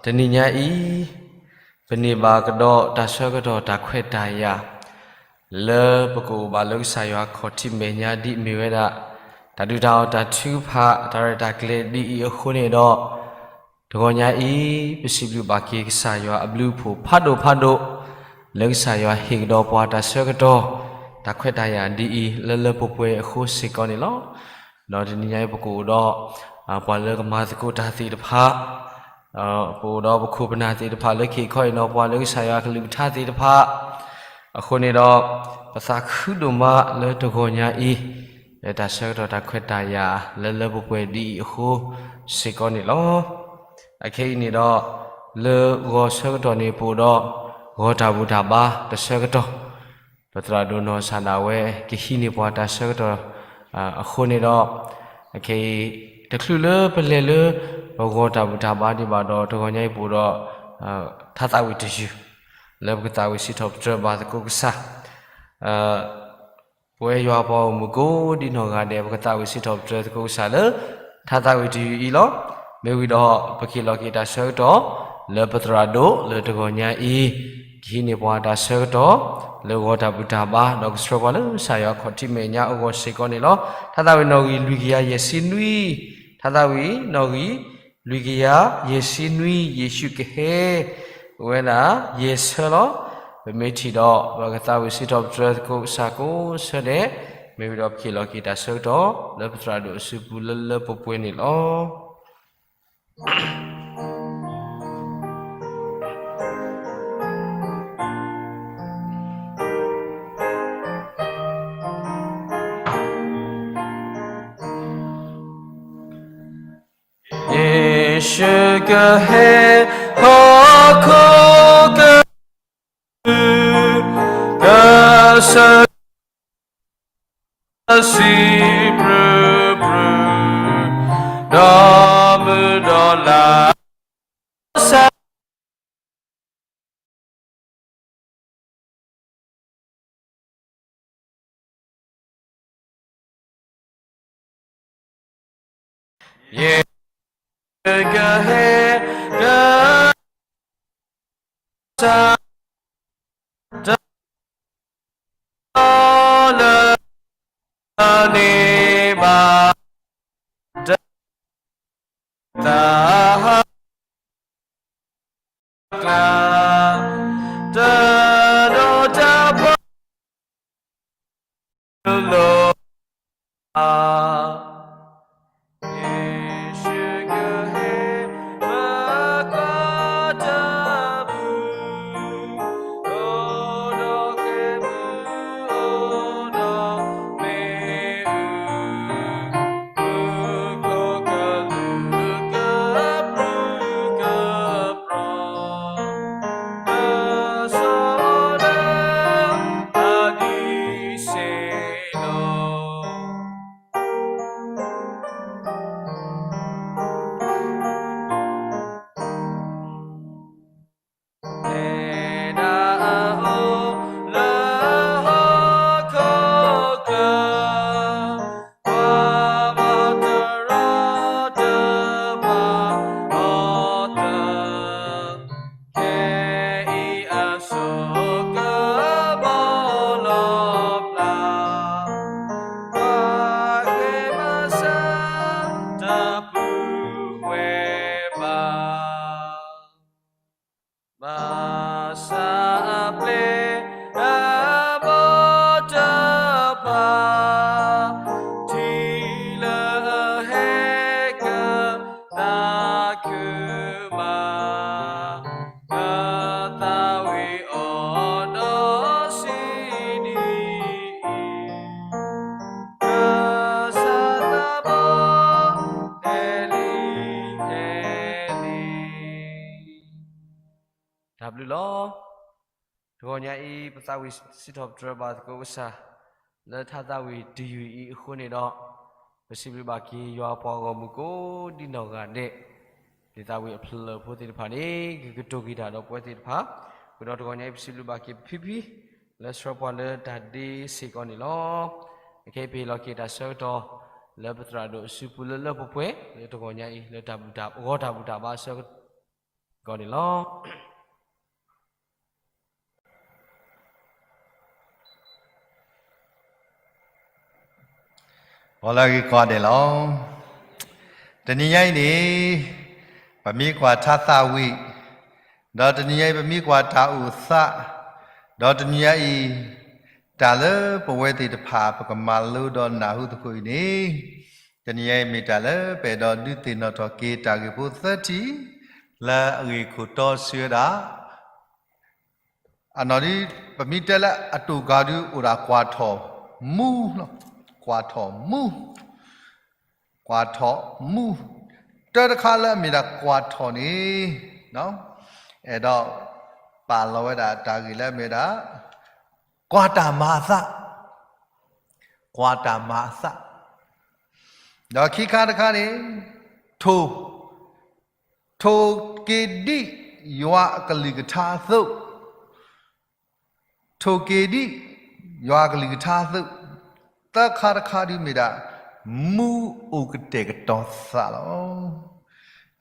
တနံၤညါအံၤ ပန့ၢ်ဘၣ်ကဒီးတၢ်ဆၢကတီၢ်တၢ်ခွဲးတၢ်ယာ် လၢပကအိၣ်ဘၣ်လၢကစၢ်ယွၤခီၣ်ထံးမဲာ်ညါဒ်အမ့ၢ်ဝဲဒၣ် တၢ်ဒုၣ်တၢ်အီၣ်တၢ်ထုကဖၣ်တၢ်ရဲၣ်တၢ်ကျဲၤဒ်အံၤအဃိန့ၣ်ဒီး တဂီၤညါအံၤ ပစံးဘျုးဘၣ်က့ၤကစၢ်ယွၤအဘျုးအဖှိၣ်ဖးဒိၣ်ဖးဒိၣ် လၢကစၢ်ယွၤဟ့ၣ်ကဒီးပှၤတၢ်ဆၢကတီၢ် တၢ်ခွဲးတၢ်ယာ်ဒ်အံၤ လၢလၢပှဲၤပှဲၤအဃိစ့ၢ်ကီးန့ၣ်လီၤ. ဒီးတနံၤညါအံၤပကအိၣ်ဒီး ပှၤလၢကမၤသကိးတၢ်သ့ၣ်တဖၣ် ပအိၣ်ဒီးပခိၣ်ပနၢ်သ့ၣ်တဖၣ်လၢခံခီအံၤနီၤ ပှၤလၢကစၢ်ယွၤကလုၢ်ကထါသ့ၣ်တဖၣ် အဃိန့ၣ်ဒီး ပသးခုဒိၣ်မးလၢတဂီၤညါအံၤ လၢတၢ်ဆၢကတီၢ်တၢ်ခွဲးတၢ်ယာ်လၢလၢပှဲၤပှဲၤဒ်အံၤအဃိစ့ၢ်ကီးန့ၣ်လီၤ. အခဲအံၤန့ၣ်ဒီး လၢဂီၤဆၢကတီၢ်န့ၣ် ပအိၣ်ဒီး ဂီၤတၢ်ဘူၣ်တၢ်ဘါတဆၢကတီၢ် ပသရၣ်ဒိၣ်နီၢ်စၢ်ဒၣ်ဝဲ ကဟံးန့ၢ်ပှၤတၢ်ဆၢကတီၢ် အဃိန့ၣ်ဒီး အခဲအံၤ တချုးလၢပလဲၤလၢ ပဂီၤတၢ်ဘူၣ်တၢ်ဘါဒံးဘၣ်ဒီး တဂီၤညါအံၤပအိၣ်ဒီး ထါသးဝံၣ်တယုၢ် လၢပကသးဝံၣ်စံးထီၣ်ပတြၢၤဘၣ်သကိးကစၢ် ပဝဲယွၤပှၤဂီၢ်မုၢ်ကိးဒံနီၢ်ဂၤဒဲး ပကသးဝံၣ်စံးထီၣ်ပတြၢၤသကိးကစၢ်လၢ ထါသးဝံၣ်တယုၢ်အံၤလီၤ. မ့ၢ်ဝံၤဒီး ပကဟ့ၣ်လီၤက့ၤတၢ်ဆၢကတီၢ် လၢပသရၣ်ဒိၣ်လၢတဂီၤညါအံၤ ကဟံးန့ၢ်ပှၤတၢ်ဆၢကတီၢ် လၢဂီၤတၢ်ဘူၣ်တၢ်ဘါ ဒီးကဆှၢပှၤလၢကစၢ်ယွၤခီၣ်ထံးမဲာ်ညါအဂီၢ်စ့ၢ်ကီးန့ၣ်လီၤ. ထါသးဝံၣ်နီၣ်ဂံၢ်လွံၢ်ကယၤယဲၢ်ဆံနွံ ထါသးဝံၣ်နီၣ်ဂံၢ် လွံၢ်ကယၤယဲၢ်ဆံနွံ ယ့ၣ်ၡူးကဟဲ ဝဲဒၣ် ယဲၢ်ဆၢလီၤ. ပမ့ၢ်ထံၣ်ဒီး ပကသးဝံၣ်စံးထီၣ်ပတြၢၤသကိးကစၢ်ကိးဆၢဒဲး, မ့ၢ်ဝံၤဒီးပကဟ့ၣ်လီၤက့ၤတၢ်ဆၢကတီၢ် လၢပသရၣ်ဒိၣ်အစုပူၤလၢလၢပှဲၤပှဲၤန့ၣ်လီၤ. ယ့ၣ်ၡူးကဟဲ ဟီၣ်ခိၣ်က ကစၢ် စံးပြၢပြၢ ဒီးမုၢ်ဒီးလါ စၢ် ယ့ၣ်ၡူးကဟဲ ကစၢ် တၢ် လၢ န့ၢ်ဘၣ် တၢ် သး ကျါ တၢ်ဒိၣ်တၢ်ပှၢ် လိၤ ယ့ၣ်ၡူးကဟဲ မၤကွၢ်တၢ်မုာ် အိၣ်ဒီးဃဲမုာ် အိၣ်ဒီးမ့ၣ်အူ မုၢ်ကိးကလုာ် ကပြုၢ်ကပြီၤ ကစီၤဒၣ် အဒံးစ့ၢ်လီၤ. တဲဒၣ်အအိၣ်လၢဟီၣ်ခိၣ်ချၢ ပှၤမၤတရီတပါအီၤသၢ ခဲအံၤအစိကမီၤလီၤပျၢ် ပှၤဃ့မၤစၢ် တၢ်ပုၢ်ဝဲၢ်ဘၣ် ဘၣ်ဆၣ်အပျဲၢ် အဘီတဖၣ် ထံၣ်လၢအဟဲကသးခုမး ကသးဝံၣ်အီၤဒီးစံးဒ်အံၤ, ကစၢ်သးဘီ ဟဲလံ ဟဲလံ. တၢ်ဘျုးလီၤ. တဂီၤညါအံၤ ပသးဝံၣ်စံးထီၣ်ပတြၢၤဘၣ်သကိးကစၢ် လၢထါသးဝံၣ်တယုၢ်အံၤအဃိန့ၣ်ဒီး, ပစံးဘျုးဘၣ်က့ၤယွၤပှၤဂီၢ်မုၢ်ကိးဒံနီၢ်ဂၤဒဲး, ဒ်သးဝံၣ်အဖျၢၣ်ဖိသ့ၣ်တဖၣ်န့ၣ် ကကတိၤက့ၤတၢ်ဒီးပဝဲသ့ၣ်တဖၣ်, ဃုာ်ဒီးတဂီၤညါအံၤ ပစံးဘျုးဘၣ်က့ၤပဖံဖံ လၢဆှၢပှၤလၢတၢ်ဒ့စ့ၢ်ကီးန့ၣ်လီၤ. အခဲအံၤပဟ့ၣ်လီၤက့ၤတၢ်ဆၢကတီၢ် လၢပသရၣ်ဒိၣ်အစုပူၤလၢလၢပှဲၤပှဲၤ လၢတဂီၤညါအံၤ လၢတၢ်ဘူၣ်တၢ် ဂီၤတၢ်ဘူၣ်တၢ်ဘါအဆၢကတီၢ်န့ၣ်လီၤ. ဂီၤလၢအဂ့ၤကိးဂၤဒဲးလီၤ. တနံၤညါအံၤန့ၣ် ပမ့ၢ်ကွၢ်ထါသးဝံၣ်, ဒီးတနံၤညါအံၤ ပမ့ၢ်ကွၢ်တၢ်အိၣ်သး, ဒီးတနံၤညါအံၤ တၢ်လၢပဝဲသ့ၣ်တဖၣ် ပကမၤလိဒီးနၢ်ဟူသကိးအံၤန့ၣ်, တနံၤညါအံၤမ့ၢ်တၢ်လၢပအဲၣ်ဒိးဒုးသ့ၣ်နီၣ်ထီၣ်က့ၤတၢ်ဂ့ၢ်ဖိသၢထံၣ် လၢအဂ့ၢ်ခိၣ်တီစံးဝဲဒၣ် အနီၢ်ဒ် ပမ့ၢ်တဲလၢအတိာ်ကၤဒုးအိၣ်ဒၣ်ကွၢ်ထီၣ်မူ, ကွၢ်ထီၣ်မူ, ကွၢ်ထီၣ်မူ, တၢတခါလၢအမ့ၢ်ဒၣ်ကွၢ်ထီၣ်န့ၣ် အဲၣ်ဒိးပာ်လီၤဝဲဒၣ်တၢ်ဂ့ၢ်လၢအမ့ၢ်ဝဲဒၣ် ကွၢ်တၢ်မၤအသး, ကွၢ်တၢ်မၤအသး, ဒီးခံခါတခါန့ၣ် ထိၣ် ထိၣ်က့ၤဒံးယွၤအကလုၢ်ကထါအသိး, ထိၣ်က့ၤဒံးယွၤအကလုၢ်ကထါအသိး, သၢခါတခါဒုးမ့ၢ်ဒၣ် မူအိၣ်ကတဲာ်ကတီၤသးလီၤ.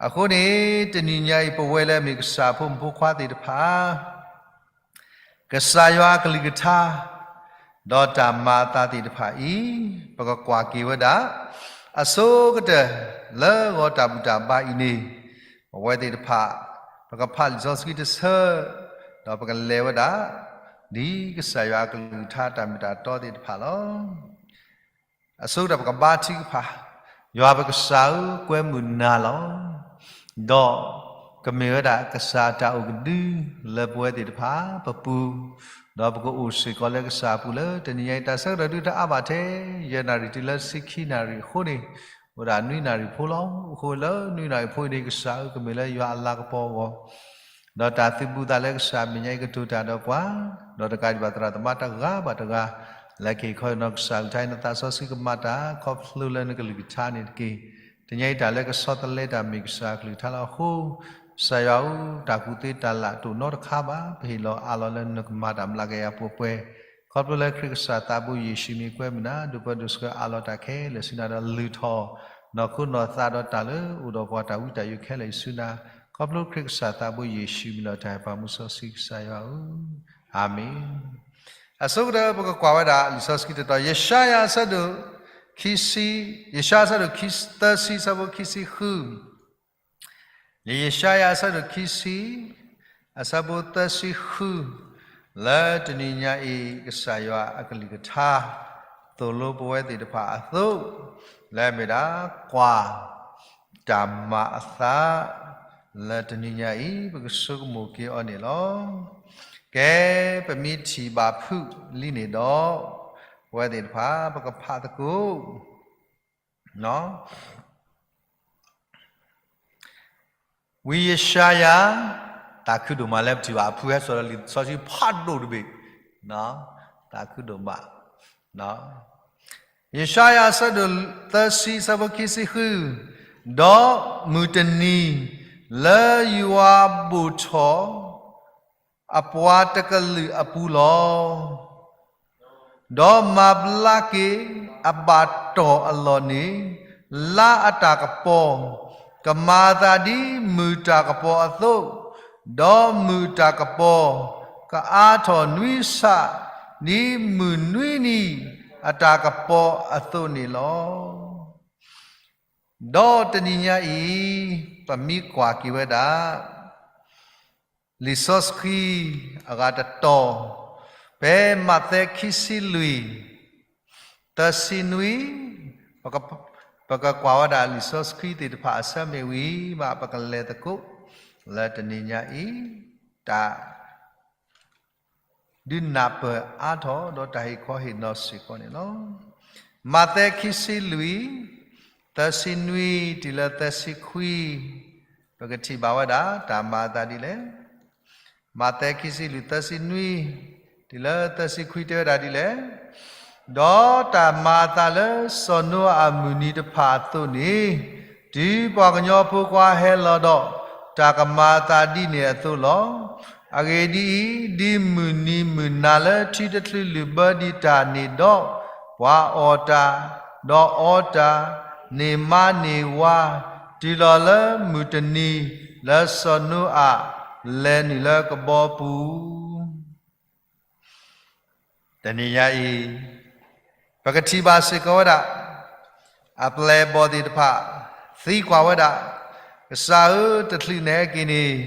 အဃိန့ၣ် တနံၤညါအံၤ ပဝဲလၢအမ့ၢ်ကစၢ်ဖိမုၣ်ဖိခွါသ့ၣ်တဖၣ် ကစၢ်ယွၤအကလုၢ်ကထါ ဒီးတၢ်မၤအသးသ့ၣ်တဖၣ်အံၤ ပကကွၢ်က့ၤဝဲဒၣ် အဆိကတၢၢ်လၢဂီၤတၢ်ဘူၣ်တၢ်ဘါအံၤန့ၣ် ပဝဲသ့ၣ်တဖၣ် ပကဖးလံာ်စီဆှံတဆၢ ဒီးပကလဲၤဝဲဒၣ် ဒ်ကစၢ်ယွၤအကလုၢ်ကထါတၢ်မ့ၢ်တၢ်တီသ့ၣ်တဖၣ်လီၤ. အဆိကတၢၢ်ပကဘါထုကဖၣ်, ယွၤပကစၢ်ဧၢ ကွဲမုာ်နၤလီၤ. ဒီးကမ့ၢ်ဝဲဒၣ်ကစၢ်အတၢ်အိၣ်ကဒု လၢပဝဲသ့ၣ်တဖၣ်ပပူၤ, ဒီးပကအိၣ်စ့ၢ်ကီးလၢကစၢ်အပူၤလၢတနံၤညါအံၤ တၢ်ဆၢကတီၢ်ဒုတအါဘၣ်ထဲ ယဲၢ်နၣ်ရံၣ်တုၤလၢဆံခံနၣ်ရံၣ်အဃိန့ၣ် အိၣ်ဒၣ်နွံနၣ်ရံၣ်ဖိလီၤ. အဃိလၢနွံနၣ်ရံၣ်ဖိအံၤန့ၣ် ကစၢ်ဧၢ ကမ့ၢ်လၢယွၤအလၤကပီၤအဂီၢ် ဒီးတၢ်သုးဘူးသးလၢကစၢ်မဲာ်ညါအံၤကတိၤတၢ်ဒီးပှၤ, ဒီးတကးဒံးဘၣ်သရၣ်သမါတဂၤဘၣ်တဂၤ, လၢက့ၤခီအံၤနီၢ်ကစၢ်ကလုၢ်ကထါအံၤ နသးစီဆှံကမၤတၢ် ခီဖျိလၢနကလုၢ်ကထါန့ၣ်တက့ၢ်. တနံၤညါအံၤတၢ်လၢကဆီတလဲတၢ်မ့ၢ်ကစၢ်ကလုၢ်ကထါလီၤအဃိ, ကစၢ်ယွၤဧၢ တၢ်ကူၣ်သ့တၢ်လၢ်တအိၣ်နီတခါဘၣ်, ပဟ့ၣ်လီၤအးလီၤလၢနကမၤတၢ်မျးကယၤပှဲၤပှဲၤ, ခီဖျိလၢခရံာ်ကစၢ်သးဘိယ့ၣ်ၡူးမံၤကွဲမုာ်နၤ, ဒိးပၢဒိးဆှၢအးလီၤတၢ်ခဲလၢာ်ဆူနၤဒီးလုၢ်ထီၣ် နီၢ်ခိနီၢ်သးဒီးတၢ်လၢအိၣ်ဒီးပှၤတၢ်ဝံတၢ်ယိးခဲလၢာ်အံၤဆူနၤ, ခီဖျိခရံာ်ကစၢ်သးဘိယ့ၣ်ၡူးမံၤလီၤတၢ်ဟဲပာ်မူစီဆှံကစၢ်ယွၤဧၢ, အၤမ့ၣ်. အဆိကတၢၢ်ပကကွၢ်ဝဲဒၣ်လံာ်စီဆှံတတီၤ ယၡါယၤအဆၢဒိၣ်ခံဆံ, ယၡါယၤအဆၢဒိၣ်ခံဆံ သၢဆံ အဆၢဖိခံဆံဃု လံာ်ယၡါယၤအဆၢဒိၣ်ခံဆံ, အဆၢဖိသၢဆံဃု, လၢတနံၤညါအံၤ ကစၢ်ယွၤအကလုၢ်ကထါ သိၣ်လိပဝဲသ့ၣ်တဖၣ်အသိး, လၢအမ့ၢ်ဒၣ် ကွၢ်တၢ်မၤအသး, လၢတနံၤညါအံၤ ပကဆိကမိၣ်က့ၤအီၤန့ၣ်လီၤ. ကဲ, ပမ့ၢ်ထံၣ်ဘၣ်ဖုးလံန့ၣ်ဒီး, ပဝဲသ့ၣ်တဖၣ် ပကဖးသကိး ဝံယၡါယၤ, သးခုဒိၣ်မးလၢပထံၣ်ဘၣ်အဖုဟဲစိာ်ဒီးလံာ်စီဆှံဖးဒိၣ်တဘ့ၣ်, သးခုဒိၣ်မး, ယၡါယၤအဆၢဒိၣ်သၢဆံ အဆၢဖိခံဆံဃု, ဒီးမုၢ်တနံၤ လၢယွၤဘိၣ်ထီၣ် အပှၤတကလုာ်အပူၤလီၤ. ဒီးမၤဘျါက့ၤအဘၣ်တီၢ်အလီၢ်န့ၣ် လါအတၢ်ကပီၤ, ကမၤအသးဒ်မုၢ်တၢ်ကပီၤအသိး, ဒီးမုၢ်တၢ်ကပီၤကအါထီၣ်နွံဆး ဒ်မုၢ်နွံနံၤအတၢ်ကပီၤအသိးန့ၣ်လီၤ. ဒီးတနံၤညါအံၤ ပမ့ၢ်ကွၢ်က့ၤဝဲဒၣ် လံာ်စီဆှံအဂၤတတီၤ, ဖဲမးသဲခံဆံလွံၢ် သၢဆံနွံ, ပကကွၢ်ဝဲဒၣ်လံာ်စီဆှံသ့ၣ်တဖၣ်အဆၢမ့ၢ်ဝံၤမး ပကလဲၤသကိး လၢတနံၤညါအံၤ တၢ် ဒုးနၢ်ပၢၢ်အါထီၣ်ဒီးတၢ်ဟ့ၣ်ခီဟ့ၣ်နီၤစ့ၢ်ကီးန့ၣ်လီၤ. မးသဲခံဆံလွံၢ် သၢဆံနွံတုၤလၢသၢဆံခွံ, ပကထံၣ်ဘၣ်ဝဲဒၣ်တၢ်မၤအသးဒ်လဲၣ်. မးသဲခံဆံလွံၢ် သၢဆံနွံ တုၤလၢသၢဆံခွံတဲဝဲဒၣ်ဒ်လဲၣ်. ဒီးတၢ်မၤအသးလၢစီၤနိအၤအမုၢ်နံၤတဖၣ်အသိးန့ၣ်, တုၤပှၤကညီဖိခွါဟဲလီၤဒီး တၢ်ကမၤအသးဒ်န့ၣ်အသိးလီၤ. အဂ့ၢ်ဒ်အံၤ, ဒ်မုၢ်နံၤမုၢ်နၤလၢထံတချုးလုာ်ဘၢဒံးတၢ်န့ၣ်ဒီး, ပှၤအီၣ်တၢ် ဒီးအီတၢ်န့ၢ်မါန့ၢ်ဝါ, တုၤလီၤလၢမုၢ်တနံၤလၢစီၤနိအၤလဲၤနုာ်လၢကဘီပူၤ တနံၤညါအံၤ ပကထံၣ်ဘၣ်စ့ၢ်ကီးဝဲဒၣ် အပျဲၢ်အဘီၣ်သ့ၣ်တဖၣ် သံကွၢ်ဝဲဒၣ်, ကစၢ်ဧၢ, တချုးန့ၣ်ဟဲက့ၤန့ၣ်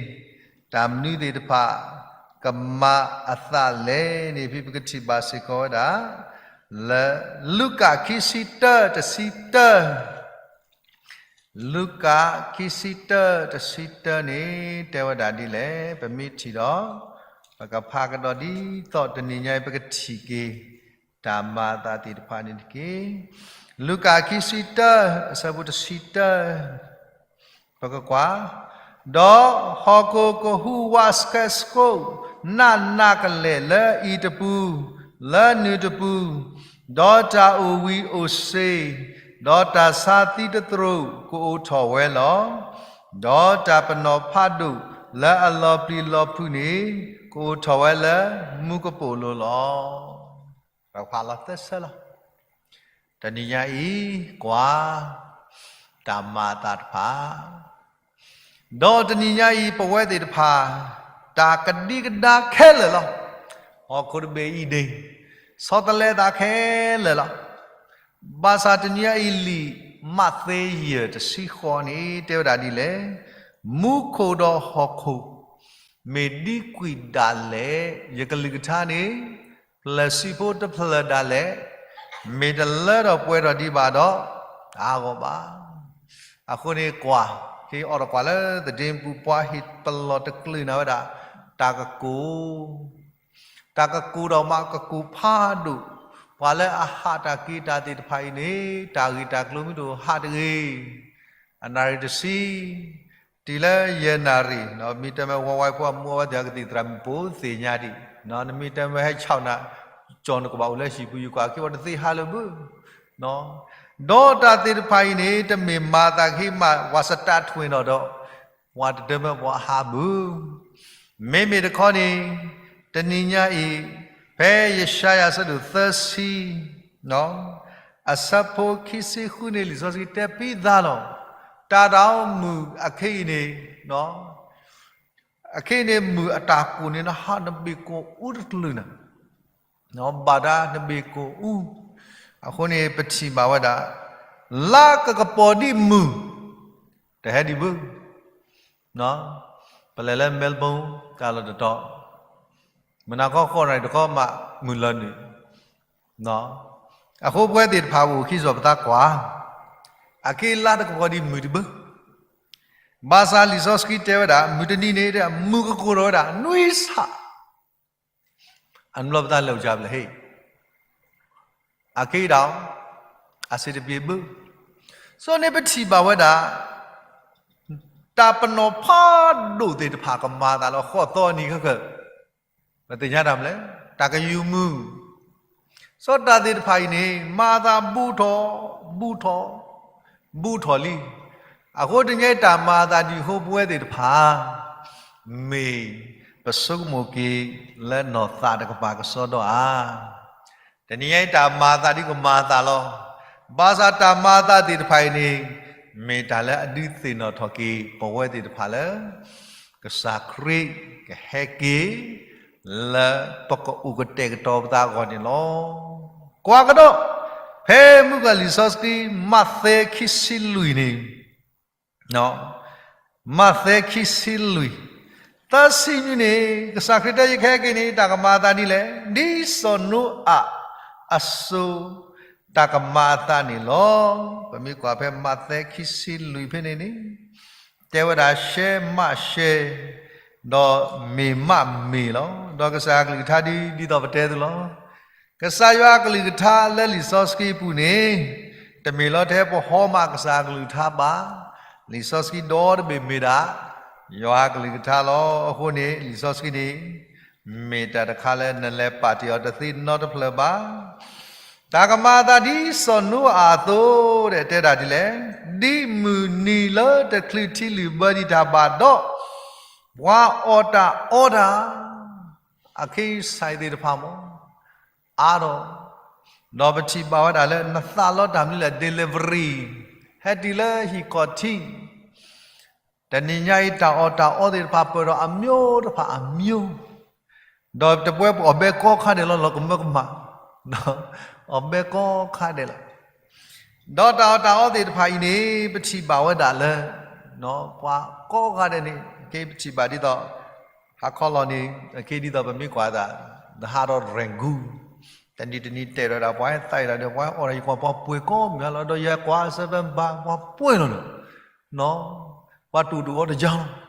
တၢ်မနုၤသ့ၣ်တဖၣ် ကမၤအသးလဲၣ်န့ၣ် ဖဲပကထံၣ်ဘၣ်စ့ၢ်ကီးဝဲဒၣ် လၢလူၤကၣ်ခံဆံတၢ တဆံတၢ လူၤကၣ်ခံဆံတၢ တဆံတၢန့ၣ် တဲဝဲဒၣ်ဒ်လဲၣ် ပမ့ၢ်ထံၣ်ဒီး ပကဖးကဒီးဒ်သိးတနံၤညါအံၤ ပကထံၣ်က့ၤ တၢ်မၤအသးသ့ၣ်တဖၣ်န့ၣ်တက့ၢ်. လူၤကၣ်ခံဆံတၢ အဆၢဖိတဆံတၢ ပကကွၢ်, ဒီးဟီၣ်ခိၣ်ကဟူးဝးဆှဲဆှိး နးနးကလဲာ်လၢအံၤတပူၤ လၢနုာ်တပူၤ, ဒီးတၢ်အိၣ်ဝံၤအိၣ်စ့ၤ, ဒီးတၢ်ဆါသံတသရိာ်ကအိၣ်ထီၣ်ဝဲလီၤ. ဒီးတၢ်ပနီၣ်ဖးဒိၣ်လၢအလီၤပျံၤလီၤဖုးန့ၣ် ကအိၣ်ထီၣ်ဝဲလၢမူကပိာ်လိၤလီၤ. ပဖးလီၤသၢဆၢလီၤ. တနံၤညါအံၤ ကွၢ် တၢ်မၤအသးတဖၣ် ဒီးတနံၤညါအံၤ ပဝဲသ့ၣ်တဖၣ် တၢ်ကဒံကဒါခဲလၢာ်လီၤ. ဟီၣ်ခိၣ်တဘ့ၣ်အံၤန့ၣ် ဆီတလဲသးခဲလၢာ်လီၤ. ဘၣ်ဆၣ်တနံၤညါအံၤ လံာ်မးသဲယဲၢ်တဆံဃိးန့ၣ် တဲဝဲဒၣ်ဒ်လဲၣ်, မူခိၣ်ဒီးဟီၣ်ခိၣ် မ့ၢ်ဒံကွံာ်ဒၣ်လဲာ် ယကလုၢ်ကထါန့ၣ် ဖျၢၣ်ဆံးဖိတဖျၢၣ်ဒၣ်လဲာ် မ့ၢ်တလၢထီၣ်ပှဲၤထီၣ်ဒံးဘၣ်ဒီး တအါဂီၢ်ဘၣ်. အဃိန့ၣ်ကွၢ် ဟ့ၣ်အီၤဒီးကွၢ်လၢသဒ့ပူၤ ပှၤဟ့ၣ်ပလီၢ်တကလုာ်နၤဝဲဒၣ် တၢ်ကကိၢ် တၢ်ကကိၢ်ဒီးမးကကိၢ်ဖးဒိၣ်, ပှၤလၢအဟးတၢ်က့ၤတၢ်သ့ၣ်တဖၣ်အံၤန့ၣ် တၢ်ဂ့ၢ်တၢ်ကျိၤမ့ၢ်တအိၣ်ဟးတဂ့ၤ အနၣ်ရံၣ်တဆံ တုၤလၢယဲၢ်နၣ်ရံၣ်, မ့ၢ်တဲမ့ၢ်ဝဲဝဲဖိအမူအဝဲသ့ၣ်အကသံၣ်သရၣ်မုၣ်ပိသ့ၣ်ညါဒံး, နမ့ၢ်တဲမ့ၢ်ဟဲဆီၣ်နၤ, ကၠီၣ်နကဘၣ်အိၣ်လၢဟံၣ်ပူၤ ယကွၢ်က့ၤဝဲတသ့ဟးလၢၤဘၣ်. ဒီးတၢ်သ့ၣ်တဖၣ်အံၤန့ၣ် တမ့ၢ်မၤသးကဟ့ၣ်မး ဝၤစတးထွ့နီၣ်ဒီး ပှၤတဒၢမၢပှၤဟးဘၣ်. မ့မ့ၢ်တခီန့ၣ် တနံၤညါအံၤ ဖဲယၡါယၤအဆၢဒိၣ်သၢဆံ အဆၢဖိခံဆံဃုန့ၣ် လံာ်စီဆှံတဲပသးလီၤ. တၢ်တၢ်အိၣ်မုာ်အခဲအံၤန့ၣ်, အခဲအံၤန့ၣ် မုာ်အတၢ်ကိၢ်န့ၣ် နဟးနဘ့ၣ်ကိၢ်အူတကလုာ်နၤ, ဘၣ်ဒါနဘ့ၣ်ကိၢ်အူ. အဃိန့ၣ် ပထံၣ်ဘၣ်ဝဲဒၣ် လါကကပီၤဒ်မုၢ် တဟဲဒံးဘၣ်. ပလဲၤလၢ Melbourne ကလီၤတတီၤ, မုၢ်နၤခီဃိးနၣ်ရံၣ်တခီမး မုၢ်လီၤနုာ်. အဃိပဝဲသ့ၣ်တဖၣ် ပအိၣ်ခံစီၤပသးကွၢ်, အခဲအံၤလါတကပီၤဒ်မုၢ်တဘၣ်. ဘၣ်ဆၣ်လံာ်စီဆှံတဲဝဲဒၣ် မုၢ်တနံၤန့ၣ် မုၢ်ကကိၢ်ထီၣ်ဝဲဒၣ် နွံဆၣ် အနီၢ်ပသးလဲၤအိၣ်ကဘျၢဟ့ၣ်, အက့ၤဒၣ် အစ့တပ့ၤဘၣ်. ဆိန့ၣ်ပထံၣ်ဘၣ်ဝဲဒၣ် တၢ်ပနီၣ်ဖးဒိၣ်သ့ၣ်တဖၣ်ကမၤအသးလၢဃိးသီနံၤခဲကၢၢ်, ပသ့ၣ်ညါတၢ်မနုၤလဲၣ်, တၢ်ကယူၤမုၢ်, စီၤတၢ်သ့ၣ်တဖၣ်အံၤန့ၣ် မၤအသးဘူးထီၣ်, ဘူးထီၣ်, ဘူးထီၣ်လံ. အဃိတနံၤညါအံၤတၢ်မၤအသးဒ်အဃိ ပဝဲသ့ၣ်တဖၣ် မ့ၢ်ပဆိကမိၣ်က့ၤလၢနီၢ်သးတကပၤကစီဒီဧါ. တနံၤညါအံၤတၢ်မၤအသးဒ်ကမၤအသးလီၤ. ဘၣ်ဆၣ်တၢ်မၤအသးသ့ၣ်တဖၣ်အံၤန့ၣ် မ့ၢ်တၢ်လၢအဒုးသ့ၣ်နီၣ်ထီၣ်က့ၤ ပဝဲသ့ၣ်တဖၣ်လၢ ကစၢ်ခရံာ်ကဟဲက့ၤ လၢပကအိၣ်ကတဲာ်ကတီၤပသးအဂီၢ်န့ၣ်လီၤ. ကွၢ်ကဒီး ဖဲမုၢ်ဂီၤလံာ်စီဆှံ မးသဲခံဆံလွံၢ်န့ၣ်, မးသဲခံဆံလွံၢ်, သၢဆံနွံန့ၣ် ကစၢ်ခရံာ်တဲ ယကဟဲက့ၤန့ၣ် တၢ်ကမၤအသးဒ်လဲၣ်, ဒ်စီၤနိအၤအစိၤ တၢ်ကမၤအသးန့ၣ်လီၤ. ပမ့ၢ်ကွၢ်ဖဲမးသဲခံဆံလွံၢ်ဖဲန့ၣ်န့ၣ် တဲဝဲဒၣ်ရှဲမးရှဲ, ဒီးမ့ၢ်မးမ့ၢ်လီၤ. ဒီးကစၢ်အကလုၢ်ကထါဒ် ဒ်သိးပတဲအသိးလီၤ. ကစၢ်ယွၤအကလုၢ်ကထါလၢလံာ်စီဆှံအပူၤန့ၣ် တမ့ၢ်လီၤထဲပဟီမးကစၢ်အကလုၢ်ကထါဘၣ်. လံာ်စီဆှံဒီတဘ့ၣ်မ့ၢ်ဒၣ် ယွၤအကလုၢ်ကထါလီၤ. အဃိန့ၣ် လံာ်စီဆှံန့ၣ် မ့ၢ်တၢ်တခါလၢနလဲၤပာ်တ့ၢ်အီၤတသ့နီတဖျၢၣ်ဘၣ်. တၢ်ကမၤအသးဒ်စီၤနိအၤအသိး တဲဒၣ်ဒ်လဲၣ်, ဒ်မုၢ်နံၤလၢတချုးထံလုၢ်ဘၢဒံးတၢ်ဘၣ်ဒီး ပှၤအီၣ်တၢ်အီတၢ်, အခ့အံၤဆဲးသ့ၣ်တဖၣ်မ့ၢ် အါထီၣ်, ဒီးပထံၣ်ဘၣ်ဝဲဒၣ်လၢနသးလီတၢ်မနုၤလဲၣ် delivery ဟဲတုၤလၢဟံၣ်ခီၣ်ထံး, တနံၤညါအံၤ တၢ်အီၣ်တၢ်အီသ့ၣ်တဖၣ်ပၢၢ်ဒီးအမျိုးတဖၣ်အမျိုး, ဒီးတပဝဲပအီၣ်ဘဲကိးခါဒဲးလီၤ လီၤကမၢကမၣ်, အီၣ်ဘဲကိးခါဒဲးလီၤ. ဒီးတၢ်အီၣ်တၢ်အီသ့ၣ်တဖၣ်အံၤန့ၣ် ပထံၣ်ဘၣ်ဝဲဒၣ်လၢ ပှၤကိးဂၤဒဲးန့ၣ် က့ပထံၣ်ဘၣ်ဒ်သိး ဟးခီလီၤန့ၣ် အက့ဒ်သိးပမ့ၢ်ကွၢ်သး ဒီးဟးဒီး Rangoon တနံၤတနံၤတဲာ်ဒီးဒၣ် ပှၤသးအံၤဒၣ်ဒီး ပှၤအီၣ်ဒီး ယကွၢ်ပှၤပှဲၤကိးမုၢ်လီၤ ဒီးယကွၢ် seven bar ပှၤပှဲၤလီၤန့ၣ် ပှၤတူၢ်တအိၣ်တယါလီၤ.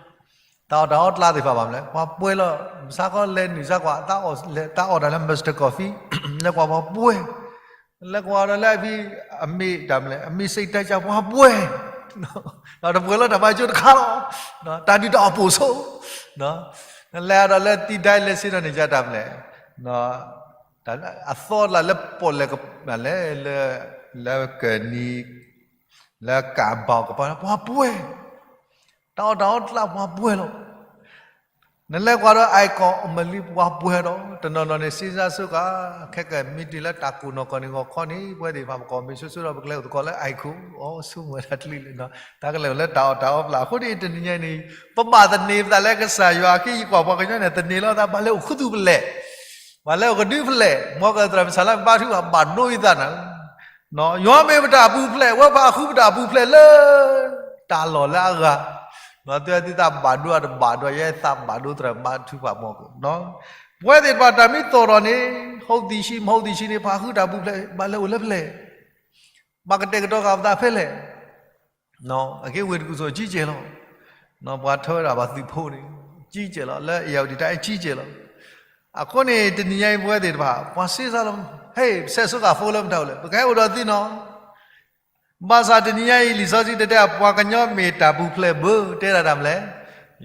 တၢ်အီၣ်တၢ်အီတလါသ့ၣ်တဖၣ်ဘၣ်မလဲၣ် ပှၤပှဲၤလီၤ. ဘၣ်ဆၣ်ကီးလဲၤနုာ်စၢ်ကွၢ် သးအီၣ်တၢ်လၢ Mister Coffee လဲၤကွၢ်ပှၤပှဲၤ လဲၤကွၢ်ဒီးလၢအဖံ အမ့ၢ်တၢ်မလဲၣ် အမ့ၢ်စံးတၢ်ကၢ်ပှၤပှဲၤ ဒီးတပှဲၤလၢတၢ်ဘၣ်ကၠိတခါလီၤ. တၢ်ဒုၣ်တၢ်အီၣ်ပိာ်ဆိ နလဲၤဒီးလၢတံဒဲလဲၤစ့ဒီးန့ၣ် ယတၢ်မလဲၣ် အသီတလၢလၢပီၣ်လဲၣ်ကလဲၣ် လၢကနံၤ လၢကးဘၣ်ကပၤ ပှၤပှဲၤ တၢ်အီၣ်တၢ်အီတလါပှၤပှဲၤလီၤ. နလဲၤကွၢ်ဒီး icon အမလံပှၤပှဲၤဒီး တနီၤနီၤန့ၣ် စ့စၢ်ဆိကါ ခဲကမ့ၢ်တုၤလၢတၢ်ကိးနီၢ်ကီၢ်န့ၣ် ဂီၤခီန့ၣ် ပဝဲသ့ၣ်တဖၣ်ပကီၢ်မ့ၢ်ဆိဆိဒီး ပကလဲၤအိၣ်သကိးလၢ icon အိ ဆိကမိၣ်ဝဲဒၣ်တချုးလၢ တၢ်ကလဲၤအိၣ်လၢတၢ်အီၣ်တၢ်အီပျၢ် အဃိန့ၣ် တနံၤညါအံၤန့ၣ် ပဘၣ်သန့ၤပသးလၢကစၢ်ယွၤ ခဲအံၤကွၢ်ပှၤကညီန့ၣ် သန့ၤလီၤသး ဘၣ်လဲၤအိၣ်ခူသူၣ်ဖဲလဲၣ် ဘၣ်လဲၤအိၣ်ကဒုဖဲလဲၣ် မ်ကသရၣ်မုၣ်ဆၣ်လၢဘါထုကဖၣ်ဘၣ်ဒိအံၤသးနၤ ယွၤမ့ၢ်ပတၢ်ပူၤဖျဲး ဝဲပဟးဃုပတၢ်ပူၤဖျဲးလၢ တၢ်လီၢ်လၢအဂၤ, သုဝဲသ့ၣ်သးဘၣ်ဒိအတဘၣ်ဒိ ယဲသးဘၣ်ဒိသရၣ်မုၣ်ဘါထုကဖၣ်မီၢ်က့ၤ, ပဝဲသ့ၣ်တဖၣ်တၢ်မ့ၢ်သီၣ်ထီၣ်န့ၣ် ဟုတ်သည်ရှိ မဟုတ်သည်ရှိန့ၣ် ပဟးဃုတၢ်ပူၤဖျဲး ဘၣ်လဲၤအိၣ်လၢဖဲလဲၣ်, ဘၣ်ကတဲာ်ကတီၤဃာ်ပသးဖဲလဲၣ်, အက့ဝ့ၢ်တကူၣ်စိၤကံကဲၤလီၤ, ပှၤထၢဝဲဒၣ်ပှၤသုးဖိန့ၣ် ကံကဲၤလီၤ လၢအယဝတံၣ်တၢ်အဲၣ်ကံကဲၤလီၤ, အဃိန့ၣ် တနံၤညါအံၤပဝဲသ့ၣ်တဖၣ် ပှၤစ့စၢ်လီၤ, ဟဲ ပဆဲးဆိကးဖိလၢမတၤအိၣ်လဲၣ် ပကဟဲအိၣ်ဒီးသုနီၤ ဘၣ်ဆၣ်တနံၤညါအံၤ လံာ်စီဆှံတဲတဲ ပှၤကညီမ့ၢ်တၢ်ပူၤဖျဲးဘၣ် တဲဒၣ်တၢ်မလဲၣ်,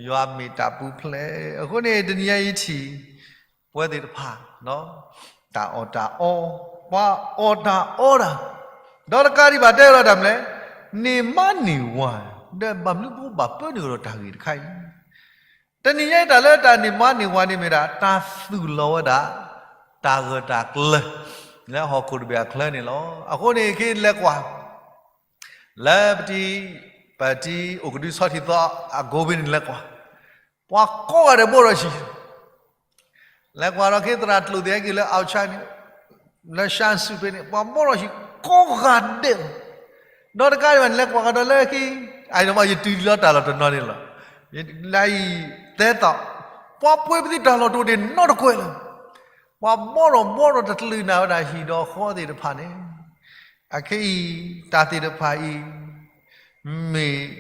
ယွၤမ့ၢ်တၢ်ပူၤဖျဲး, အဃိန့ၣ် တနံၤညါအံၤထံၣ် ပဝဲသ့ၣ်တဖၣ် တၢ်အီၣ်တၢ်အီ, ပှၤအီၣ်တၢ်အီတၢ်, ဒီးတကးဒံးဘၣ်တဲဝဲဒၣ်တၢ်မလဲၣ်, န့ၢ်မါန့ၢ်ဝၤ, ဒီးဘၣ်မနုၤပဘၣ်ပၢနုာ်ဒီးတၢ်ဂ့ၢ်တခါအံၤ တနံၤညါအံၤတၢ်လၢတၢ်န့ၢ်မါန့ၢ်ဝၤန့ၣ်မ့ၢ်ဒၣ် တၢ်သူၣ်လီၤဝဲဒၣ် တၢ်ဂၢၢ်တၢ်ကျၢၤ လၢဟီၣ်ခိၣ်တဘ့ၣ်အချၢန့ၣ်လီၤ. အဃိန့ၣ် ခဲအံၤလဲၤကွၢ် လၢပတံၤ ပတံၤအိၣ်ကဒုဆီထံသီအကိးဘ့ၣ်န့ၣ်လဲၤကွၢ်, ပှၤကိးဂၤဒဲးဘီၣ်ထီၣ်ဆံး လဲၤကွၢ်ဒီး ခဲသရၣ်ကျိၣ်သ့ၣ်ဟဲက့ၤလၢ outside န့ၣ်, လၢ ရှမ်းစု ဖဲန့ၣ် ပှၤဘီၣ်ထီၣ်ဆံး ကိးဂၤဒဲးလီၤ. ဒီးတကးဒံးဘၣ်န့ၣ် လဲၤကွၢ်ကဒီးလၢခံ အအံၤမ့ၢ်ယတုၤလီၤတၢ်လီၢ်တနီၤန့ၣ်လီၤ. လၢအံၤသၢသီ, ပှၤပှ့ၤပသံတၢ်လီၢ်တအိၣ်ဒံးနီတကွဲးလၢၤ. ပှၤဘီၣ်ထီၣ်ဘီၣ်ထီၣ်တချုးနၤဝဲဒၣ်ဟံၣ်ဒီးဃီသ့ၣ်တဖၣ်န့ၣ်, အခဲအံၤ တၢ်သ့ၣ်တဖၣ်အံၤ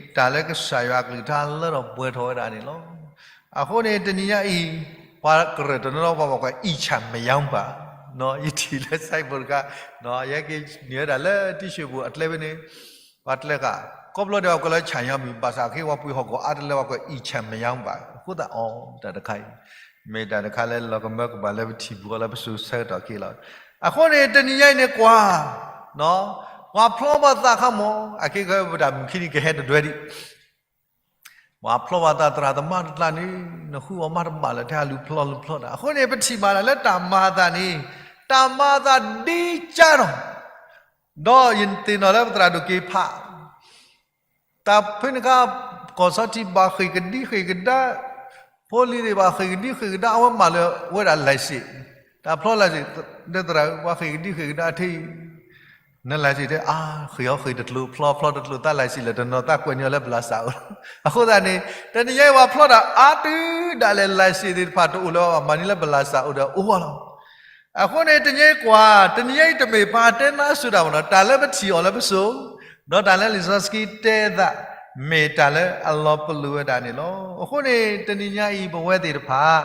မ့ၢ်တၢ်လၢကစၢ်ယွၤအကလုၢ်ကထါလၢထီၣ်ပှဲၤထီၣ်ဝဲဒၣ်န့ၣ်လီၤ. အဃိန့ၣ် တနံၤညါအံၤ ပှၤကရၢၢ်တနီၤနီၤ ပှၤဘၣ်ကွၢ် အံၣ်ဆၣ်မယါဘၣ်, ယထံၣ်လၢ ဆိုင်ပိုင် တခါ, ယဟဲက့ၤနုာ်ဝဲဒၣ်လၢ ထံၣ်ၡိၣ်ပူၤအကျဲဖဲန့ၣ်, ပှၤကျဲဃာ် ခီဖျိဒီးပှၤကွဲးလၢ ဆၣ်ယါမံၤ ဘၣ်ဆၣ်ခဲအံၤပှၤပှ့ၤဟီၣ်ကဝီၤအါတလၢ ပှၤကွဲး အံၣ်ဆၣ်မယါဘၣ်, အဃိသတးအီၤ တၢ်တခါအံၤ မ့ၢ်တၢ်တခါလၢလီၤကမၢကမၣ်လၢပထံၣ်ပူၤအီၤလၢပစိၤဆၢကတီၢ်ခဲအံၤလီၤ. အဃိန့ၣ် တနံၤညါအံၤန့ၣ်ကွၢ်, ပှၤဖျီဘၣ်သးခါမး အခဲကဲပတၢ်မုၢ်ခံနံၤကဟဲတဒွဲဒံး ပှၤဖျီဘၣ်သးသရၣ်သမါတကျါန့ၣ် နဃုအီၤမးတဘၣ်လၢၤ ထဲအလူၤဖျီလူၤဖျီတၢ် အဃိန့ၣ် ပထံၣ်ဘၣ်ဒၣ်လၢတၢ်မၤအသးန့ၣ် တၢ်မၤအသးဒ်ကၢ်ဒီး ဒီးယသ့ၣ်နီၣ်လၢပသရၣ်ဒိၣ်က့ၤဖး တၢ်ဖဲန့ၣ်အခါ ကီၢ်ဆီထံးဘၣ်ဃ့ၢ်ကဒံဃ့ၢ်ကဒါ, ဖိလံၤသ့ၣ်ဘၣ်ဃ့ၢ်ကဒံဃ့ၢ်ကဒါ အဝဲမၤလၢဝဲဒၣ် license, တၢ်ဖျီ license, ဒီးသရၣ်ဧၢ ပှၤဃ့ၢ်ကဒံဃ့ၢ်ကဒါထံ န license တဲအါ ဃ့ၢ်အီၤဃ့ၢ်တကျိၤ ဖျီဖျီတကျိၤ သး license လၢတနီၤသးကွဲးန့ၢ်အီၤလၢပလၢ်စးအိၣ်လီၤ. အဃိသတးန့ၣ် တနံၤညါအံၤပှၤဖျီတၢ်အါတုၤဒၣ်လဲာ် license သ့ၣ်တဖၣ်တအိၣ်လၢၤဘၣ် မၤန့ၢ်လၢပလၢ်စးအိၣ်ဒီးအိၣ်လီၤ. အဃိန့ၣ် တနံၤညါအံၤကွၢ် တနံၤညါအံၤတမ့ၢ်ပှၤတဲနါစိၤတၢ်မးနီၤ တၢ်လၢပထံၣ်အီၤလၢပစိၤ ဒီးတၢ်လၢလံာ်စီဆှံတဲအသး မ့ၢ်တၢ်လၢအလီၤပလိာ်ဝဲဒၣ်န့ၣ်လီၤ. အဃိန့ၣ် တနံၤညါအံၤပဝဲသ့ၣ်တဖၣ်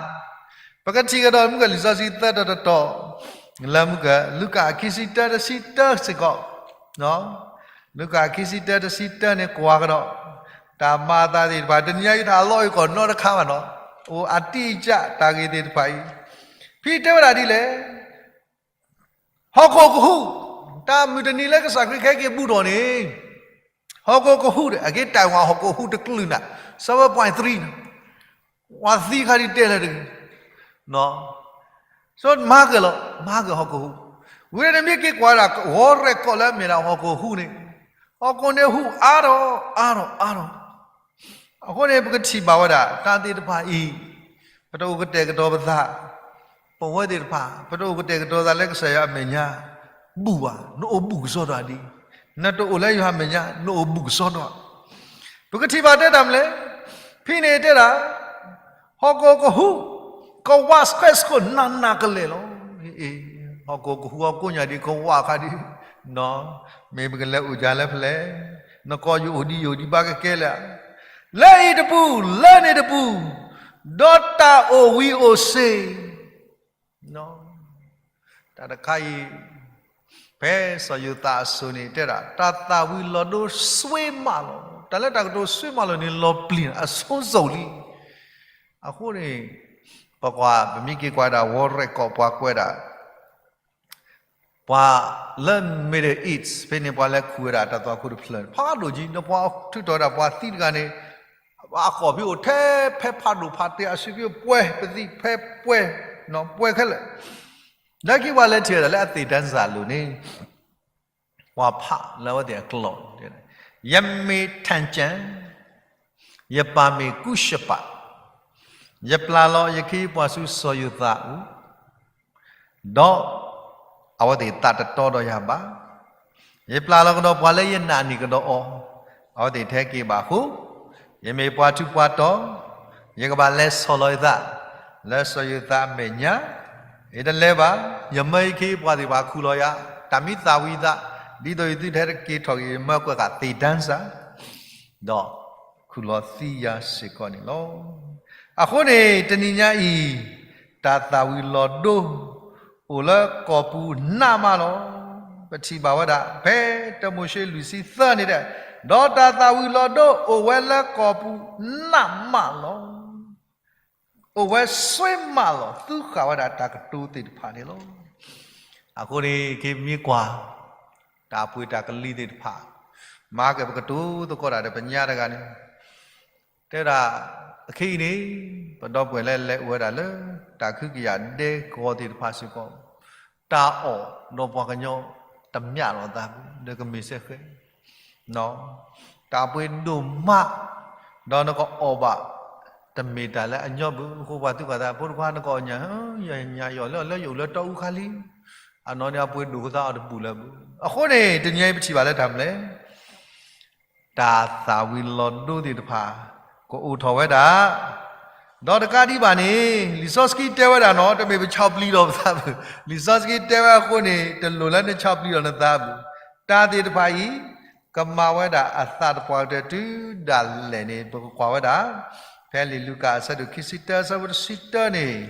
ပကထံၣ်ကဒီးမုၢ်ကလံာ်စီဆှံသၢတီၤတတီၤ လၢမုၢ်က လူၤကၣ်ခံဆံတၢတဆံတၢစ့ၢ်ကီး, လူၤကၣ်ခံဆံတၢတဆံတၢန့ၣ်ကွၢ်ကဒီး တၢ်မၤအသးသ့ၣ်တဖၣ် တနံၤညါအံၤတၢ်အလီၢ်အံၤကီးနီတခါဘၣ်နီၤ, အိၣ်အတံၢ်အကၢ်တၢ်ဂ့ၢ်သ့ၣ်တဖၣ်အံၤ, ဖဲတဲဝဲဒၣ်ဒ်လဲၣ် ဟီၣ်ခိၣ်ကဟူး, တၢ်မုၢ်တနံၤလၢကစၢ်ခရံာ်ကဟဲက့ၤဘူးထီၣ်န့ၣ်, ဟီၣ်ခိၣ်ကဟူးဒီး အက့ၤတၢ်ဝဲဟီၣ်ခိၣ်ဟူးတကလုာ်နၤ, seven point three နၤ, ပှၤသံခါဒ်တဲလၢတဂ့ၤ, ဆိမၤကၢၢ်လီၤ, မၤကၢၢ်ဟီၣ်ခိၣ်ဟူး, ဝံၤန့ၣ်မ့ၢ်က့ၤကွၢ်ဒၣ် ဝီရဲၣ်ကီးလၢအမ့ၢ်ဒၣ်ဟီၣ်ခိၣ်ဟူးန့ၣ်, ဟီၣ်ခိၣ်န့ၣ်ဟူးအါထီၣ်အါထီၣ်အါထီၣ်. အဃိန့ၣ် ပကထံၣ်ဘၣ်ဝဲဒၣ် တၢ်သ့ၣ်တဖၣ်အံၤ, ပတအိၣ်ကတဲာ်ကတီၤပသး, ပဝဲသ့ၣ်တဖၣ် ပတအိၣ်ကတဲာ်ကတီၤသးလၢကစၢ်ယွၤအမဲာ်ညါ ဘူးဘၣ်, နအိၣ်ဘူးကစီဒီဒံး, နတအိၣ်လၢယွၤအမဲာ်ညါ နအိၣ်ဘူးကစီဒီ, ပကထံၣ်ဘၣ်တဲတၢ်မနုၤလဲၣ်, ဖဲန့ၣ်တဲဒၣ် ဟီၣ်ခိၣ်ကဟူး, ကဝးဆှဲးဆှိးနးနးကလဲာ်လီၤ. ဟီၣ်ခိၣ်ကဟူးအကိးညါဒ်ကဝးခါဒ်, မ့ၢ်ပကလဲၤအိၣ်ယၤလၢဖဲလဲၣ်, နကီၢ်ယအိၣ်ဒ်ယအိၣ်ဒံးဘၣ်ကကဲလဲၣ်, လၢအံၤတပူၤ လၢန့ၣ်တပူၤ, ဒီးတၢ်အိၣ်ဝံၤအိၣ်စ့ၤ တၢ်တခါအံၤ, ဖဲစီၤယိၤသးအစိၤန့ၣ် တဲဒၣ် တၢ်သၣ်ဝံၤလီၤဒိစွ့မးလီၤ. တၢ်လၢတၢ်ကတိၤစွ့မးလီၤန့ၣ် လီၤပျံၤအဆိစိာ်လံ. အဃိန့ၣ် ပကွၢ် ပမ့ၢ်က့ၤကွၢ်ဒၣ် ဝီရဲၣ်ကီး ပှၤကွဲးဒၣ် ပှၤလၢ Middle East ဖဲန့ၣ် ပှၤလဲၤခူၣ်ဝဲဒၣ်တၢ်သွၣ်ခိၣ်တဖျၢၣ်န့ၣ် ဖးဒိၣ်ကံ, ဒီးပှၤထုးထီၣ်ဝဲဒၣ်ပှၤသံတဂၤန့ၣ် အကိာ်ဖဲအိၣ်ထဲဖဲဖးဒိၣ်ဖးတဲ အစုဖဲပှဲၤ ပသံဖဲပှဲၤ, ပှဲၤခဲလၢာ်. လၢခံပှၤလဲၤထံၣ်ဝဲဒၣ်လၢအသ့ၣ်တၢ်စၢ်လိၤန့ၣ် ပှၤဖးလၢအဝဲသ့ၣ်အကျိာ်, ယမ့ၢ်ထၣ်ကၠၣ်, ယပၢ်မ့ၢ်ကူရှပး, ယပျၢ်လီၤယခ့ယပှၤဆူစီၤယိၤသးအအိၣ် ဒီးအဝဲသ့ၣ်သးတတီဒီးယၤဘၣ်. ယပျၢ်လီၤကဒီးပှၤလၢယနာ်န့ၢ်ကဒီးအီၤ, အဝဲသ့ၣ်ထဲက့ၤဘၣ်အဃိ, ယမ့ၢ်ပှၤထူးပှၤတီၤ, ယကဘၣ်လဲၤဆီၣ်လီၤယသး လၢစီၤယိၤသးအမဲာ်ညါ, ယတလဲၤဘၣ်, ယမၢယခ့ယပှၤသ့ၣ်တဖၣ်ခူၣ်လီၤယၤ, တၢ်မ့ၢ်သၣ်ဝံၤသး, ဒ်သိးယသုထဲတက့ၤထီၣ်က့ၤ ယမၢကွဲးဃာ်သ့ၣ်တၢ်စၢ် ဒီးခူၣ်လီၤသံယၤစ့ၢ်ကီးန့ၣ်လီၤ. အဃိန့ၣ် တနံၤညါအံၤ တၢ်သၣ်ဝံၤလီၤဒိ အိၣ်လၢကီၢ်ပူၤနးမးလီၤ. ပထံၣ်ဘၣ်ဝဲဒၣ် ဖဲတၢမိၤၡ့လွံၢ်ဆံသၢန့ၣ်ဒီး, ဒီးတၢ်သၣ်ဝံၤလီၤဒိအိၣ်ဝဲလၢကီၢ်ပူၤနးမးလီၤ. အိၣ်ဝဲစွ့မးလီၤ သူဃာ်ဝဲဒၣ်တၢ်ကတိၤသ့ၣ်တဖၣ်န့ၣ်လီၤ. အဃိန့ၣ် က့ၤမ့ၢ်ကွၢ် တၢ်ပှ့ၤတၢ်ကလံၤသ့ၣ်တဖၣ်, မၤက့ၤပကတိၤသကိးတၢ်ဒီးပညါတဂၤန့ၣ်, တဲဒၣ် အခဲအံၤန့ၣ် ပဒီပုၢ်ဝဲၢ်လၢလဲၤအိၣ်ဝဲဒၣ်လၢ တၢ်ခုကယၤဒဲကဝီၤသ့ၣ်တဖၣ်စ့ၢ်ကီး, တၢ်အီၣ်ဒီးပှၤကညီတမျးလိာ်သးဘၣ် ဒီးကမ့ၢ်စ့ၢ်ကီး တၢ်ပှ့ၤဒိၣ်မး, ဒီးနကအီၣ်ဘၣ် တမ့ၢ်တၢ်လၢအညီဘၣ်. အဃိပှၤသံကွၢ်သး ဖိတခွါ နကအီၣ်ညၣ်ဧါ, ညၣ်အီၣ်လၢအီၣ်လၢယအိၣ်လၢတီအူခါလံ. အနီၢ်န့ၣ် အပှ့ၤဒိၣ်ကသးအီၤတဘူၣ်လၢၤဘၣ်. အဃိန့ၣ် တနံၤအံၤပထံၣ်ဘၣ်လၢတၢ်မနုၤလဲၣ်, တၢ်သၣ်ဝံၤလီၤဒိသ့ၣ်တဖၣ် ကအိၣ်ထီၣ်ဝဲဒၣ် ဒီးတကးဒံးဘၣ်န့ၣ် လံာ်စီဆှံတဲဝဲဒၣ်နီၤ, တမ့ၢ်ပဆီၣ်ပျံၤလီၤပသးဘၣ်. လံာ်စီဆှံတဲဝဲအဃိန့ၣ် တလိၣ်လၢနဆီၣ်ပျံၤလီၤနသးဘၣ်. တၢ်သ့ၣ်တဖၣ်အံၤ ကမၤဝဲဒၣ်အသးသပှၢ်ကတၢၢ်တုၤဒၣ်လဲာ်န့ၣ် ပကကွၢ်ဝဲဒၣ် ဖဲလံာ်လူၤကၣ်အဆၢဒိၣ်ခံဆံတၢ အဆၢဖိတဆံတၢန့ၣ်,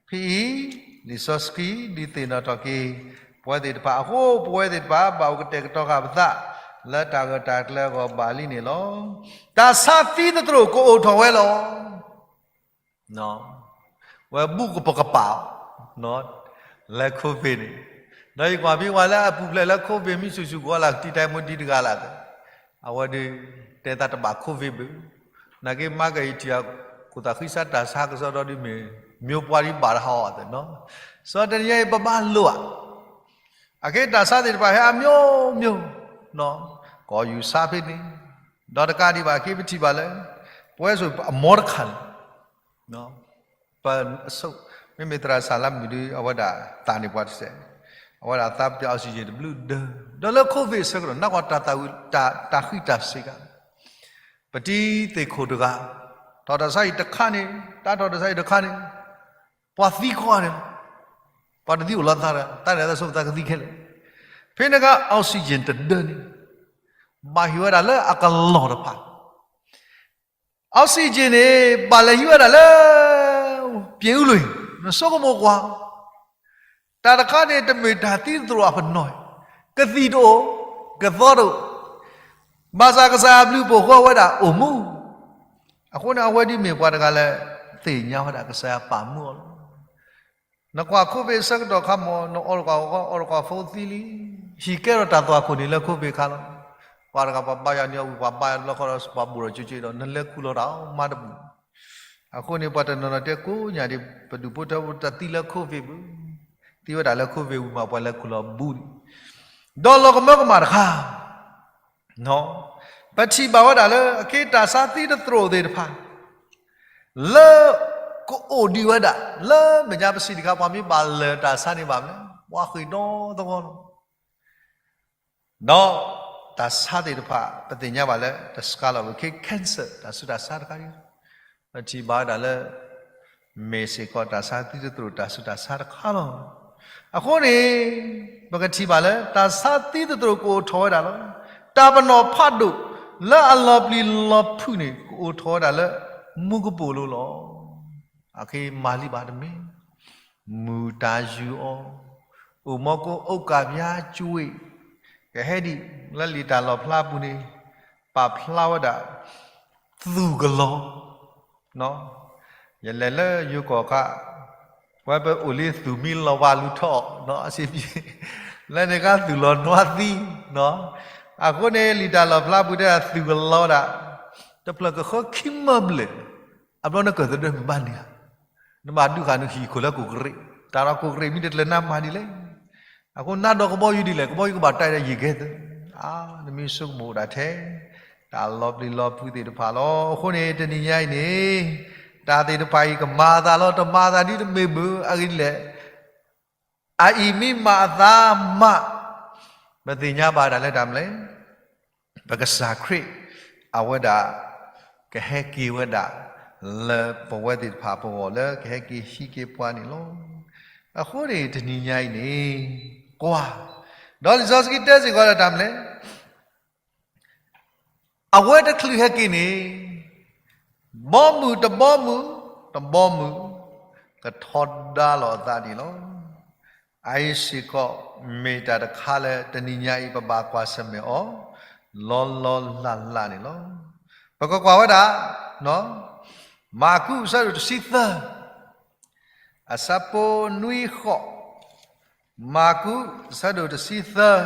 ဖဲအံၤ လံာ်စီဆှံဒုးသ့ၣ်နီၣ်ထီၣ်က့ၤ ပဝဲသ့ၣ်တဖၣ်အဃိ ပဝဲသ့ၣ်တဖၣ် ဘၣ်အိၣ်ကတဲာ်ကတီၤဃာ်ပသး လၢတၢ်ဂၢၢ်တၢ်ကျၢၤအဂီၢ်ဘၣ်လံန့ၣ်လီၤ. တၢ်ဆါသံသတြိာ်ကအိၣ်ထီၣ်ဝဲလီၤ. ဝဲဘူးကပကပာ်အီၤ လၢ COVID န့ၣ်, ဒီးယကွၢ်ဖဲပှၤလၢအပူၤဖျဲးလၢ COVID မ့ၢ်ဆူၣ်ဆူၣ်ကီးလၢ် ကတံာ်တၢ်မူဒံတဂၤလၢ်သ့, အဝဲဒုး တဲသးတဘၣ် COVID ဘၣ်, နာ်က့မၤကယံာ်ထံၣ်အခိၣ်သးဃံစါ တၢ်ဆါကစီဒီဒုးမ့ၢ် မျိုးပွား ဒ်ဘၣ်တဟါအီၤသ့နီၤ, စီၤတနံၤအံၤပဘၣ်လိၣ်ဧါ. အခဲတၢ်ဆါသ့ၣ်တဖၣ်ဟဲအမျိုးမျိုး, ကီၢ်ယူၢ်ဆါဖဲန့ၣ်, ဒီးတကးဒံးဘၣ် အခဲပထံၣ်ဘၣ်လၢ ပဝဲစိၤအမီတခါန့ၣ် ပ မ့မ့ၢ်သရၣ်စၢ်လါမုၣ်ဒုး အဝဲဒၣ်သးန့ၢ်ပှၤတစဲး, အဝဲဒၣ်သးပတုာ် oxygen တဘျုးဒၢ, ဒီးလၢ COVID အဆၢကတီၢ် နကွၢ်တၢ်သးဝံၣ် တၢ်ဃံးတၢ်စ့းကါ, ပတံၤသ့ၣ်ခိၣ်တဂၤ, ထီၣ်တၢ်ဆါအံၤတခါန့ၣ်, တၢ်ထီၣ်တၢ်ဆါအံၤတခါန့ၣ်, ပှၤသံကွၢ်န့ၣ်, ပှၤတသံအိၣ်လီၤသးဒီး သးန့ၣ်သးဆိကသးကသံခဲလၢာ်, ဖဲန့ၣ်အခါ oxygen တဒၢန့ၣ် ဘၣ်ဟ့ၣ်ဝဲဒၣ်လၢအကလီၢ်တဖၣ် oxygen န့ၣ် ဘၣ်လဲၤဟံးဝဲဒၣ်လၢ ပၠ့အူလွံၢ်, နဆိကမိၣ်ကွၢ်, တၢ်တခါန့ၣ် တမ့ၢ်တၢ်သံသတြိာ်အပနီၣ်, ကသံၣ်တအိၣ်, ကသီတအိၣ်, ဘၣ်ဆၣ်ကစၢ်အဘျုးအဖှိၣ်ဃီဝဲဒၣ်အိၣ်မူ, အဃိန့ၣ် အဝဲဒ်မ့ၢ်ပှၤတဂၤလၢ သ့ၣ်ညါဝဲဒၣ်ကစၢ်ယွၤပာ်မူအီၤလီၤ. နကွၢ် COVID ဆၢကတီၢ်ခါမ့ၢ် နအီၣ်တကွၢ်အီၣ်တကွၢ် phone သံလံ, ဟံၣ်ကဲထီၣ်တၢ်သွၣ်ခိၣ်န့ၣ်လၢ COVID ခါလီၤ. ပှၤတဂၤပှၤဘါယွၤန့ၣ်အဝံၣ် ပှၤဘါယွၤတဘျီဃီဒီး ပှၤဘိၣ်ထီၣ်ကၠိကၠိဒီး နလဲၤခူၣ်လီၤတၢ်အီၣ်မါတဘူၣ်. အဃိန့ၣ် ပှၤတနီၤနီၤတဲကိးညါဒ် ပဒူၣ်ဖိထၢဖိတသံလၢ COVID ဘၣ် သံဝဲဒၣ်လၢ COVID ဝံၤမး ပှၤလဲၤခူၣ်လီၤဘုန့ၣ်, ဒီးလီၤကမၢကမၣ်တခါ, ပထံၣ်ဘၣ်ဝဲဒၣ်လၢ အခ့တၢ်ဆါသံတသရိာ်သ့ၣ်တဖၣ် လၢ ကအိၣ်ဒံးဝဲဒၣ် လၢမဲာ်ညါပစံးတခါ ပှၤမ့ၢ်ဘၣ်လၢာ်တၢ်ဆါန့ၣ်ဘၣ်မနုၤလဲၣ် ပှၤဃ့ၢ်ဒီသဝီလီၤ. ဒီးတၢ်ဆါသ့ၣ်တဖၣ် ပသ့ၣ်ညါဘၣ်လၢ တစှၤလီၤ အခ့ cancer တၢ်ဆူးတၢ်ဆါတခါန့ၣ်, ပထံၣ်ဘၣ်ဝဲဒၣ်လၢ မ့ၢ်စ့ၢ်ကီးတၢ်ဆါသံတသရိာ် တၢ်ဆူးတၢ်ဆါတခါလီၤ. အဃိန့ၣ် ပကထံၣ်ဘၣ်လၢ တၢ်ဆါသံတသရိာ်ကအိၣ်ထီၣ်ဝဲဒၣ်လီၤ. တၢ်ပနီၣ်ဖးဒိၣ် လၢအလီၤပျံၤလီၤဖုးန့ၣ် ကအိၣ်ထီၣ်ဝဲဒၣ်လၢ မူကပိာ်လိၤလီၤ. အခ့မၤလံဘၣ်တမ့ၢ် မုၢ်တၢ်ယူၤအီၤ, အိၣ်မီကိအိၣ်ကၣ်ပၠါကွ့ၢ်, ကဟဲဒံးလၢလံာ်တၢ်လီၣ်ဖျါပူၤန့ၣ် ပာ်ဖျါဝဲဒၣ် သူၣ်ကလီၤ, ယလဲၤလၢယိၤကီၢ်ခါ, ဝဲပအိၣ်လံသူၣ်မံလီၤဝါလူၤထီၣ်, လၢန့ၣ်ခါသူၣ်လီၤနွါသံ, အဃိန့ၣ် လံာ်တၢ်လီၣ်ဖျါပူၤတဲဒၣ်သူၣ်ကလီၤဒၣ်, တဖျၢၣ်ကဃၢခံမၢဘျဲၣ်, အဘျီနကၢၣ်သဒၢမုၢ်ဘၣ်န့ၣ်ဧါ, နဘၣ်ဒုးဃာ်နဟံၣ်ခိၣ်လၢကိၣ်ကရ့ၣ်, တၢ်ဒီးကိၣ်ကရ့ၣ်မ့ၢ်တကျၢၤနၤမၤဒ်လဲၣ်. အဃိနၤဒီးကဘီယူၤဒ်လဲၣ်, ကဘီယူၤကဘၣ်တၢ်ဒီးယံာ်ကဲသၢ, အါ, နမ့ၢ်ဆိကမိၣ်ဒၣ်ထဲ တၢ်လီၤပျံၤလီၤဖုးသ့ၣ်တဖၣ်လီၤ. အဃိန့ၣ် တနံၤညါအံၤန့ၣ် တၢ်သ့ၣ်တဖၣ်အံၤကမၤအသးလီၤ, တမၤအသးဒ်တမ့ၢ်ဘၣ်, အဂ့ၢ်ဒ်လဲၣ် အအံၤမ့ၢ်မၤအသးမး, ပသ့ၣ်ညါဘၣ်ဒၣ်လၢတၢ်မနုၤလဲၣ်, ပကစၢ်ခရံာ် အဝဲဒၣ် ကဟဲက့ၤဝဲဒၣ် လၢပဝဲသ့ၣ်တဖၣ်အပဂီၢ်လၢကဟဲက့ၤဟံးက့ၤပှၤန့ၣ်လီၤ. အဃိန့ၣ် တနံၤညါအံၤန့ၣ် ကွၢ်, ဒီးလံာ်စီဆှံတဲစ့ၢ်ကီးလၢတၢ်မနုၤလဲၣ်, အဝဲတချုးဟဲက့ၤန့ၣ် ဘီမုၢ်တဘီမုၢ် တဘီမုၢ် ကထီဒါလီၤအသးန့ၣ်လီၤ. အအံၤစ့ၢ်ကီး မ့ၢ်တၢ်တခါလၢတနံၤညါအံၤ ပဘၣ်ကွၢ်ဆၢၣ်မဲာ်အီၤ လီၤလီၤလၢ်လၢ်န့ၣ်လီၤ. ပကကွၢ်ဝဲဒၣ် မၢ်ကူး အဆၢဒိၣ်တဆံသၢ အဆၢဖိနွံဃိး, မၢ်ကူး အဆၢဒိၣ်တဆံသၢ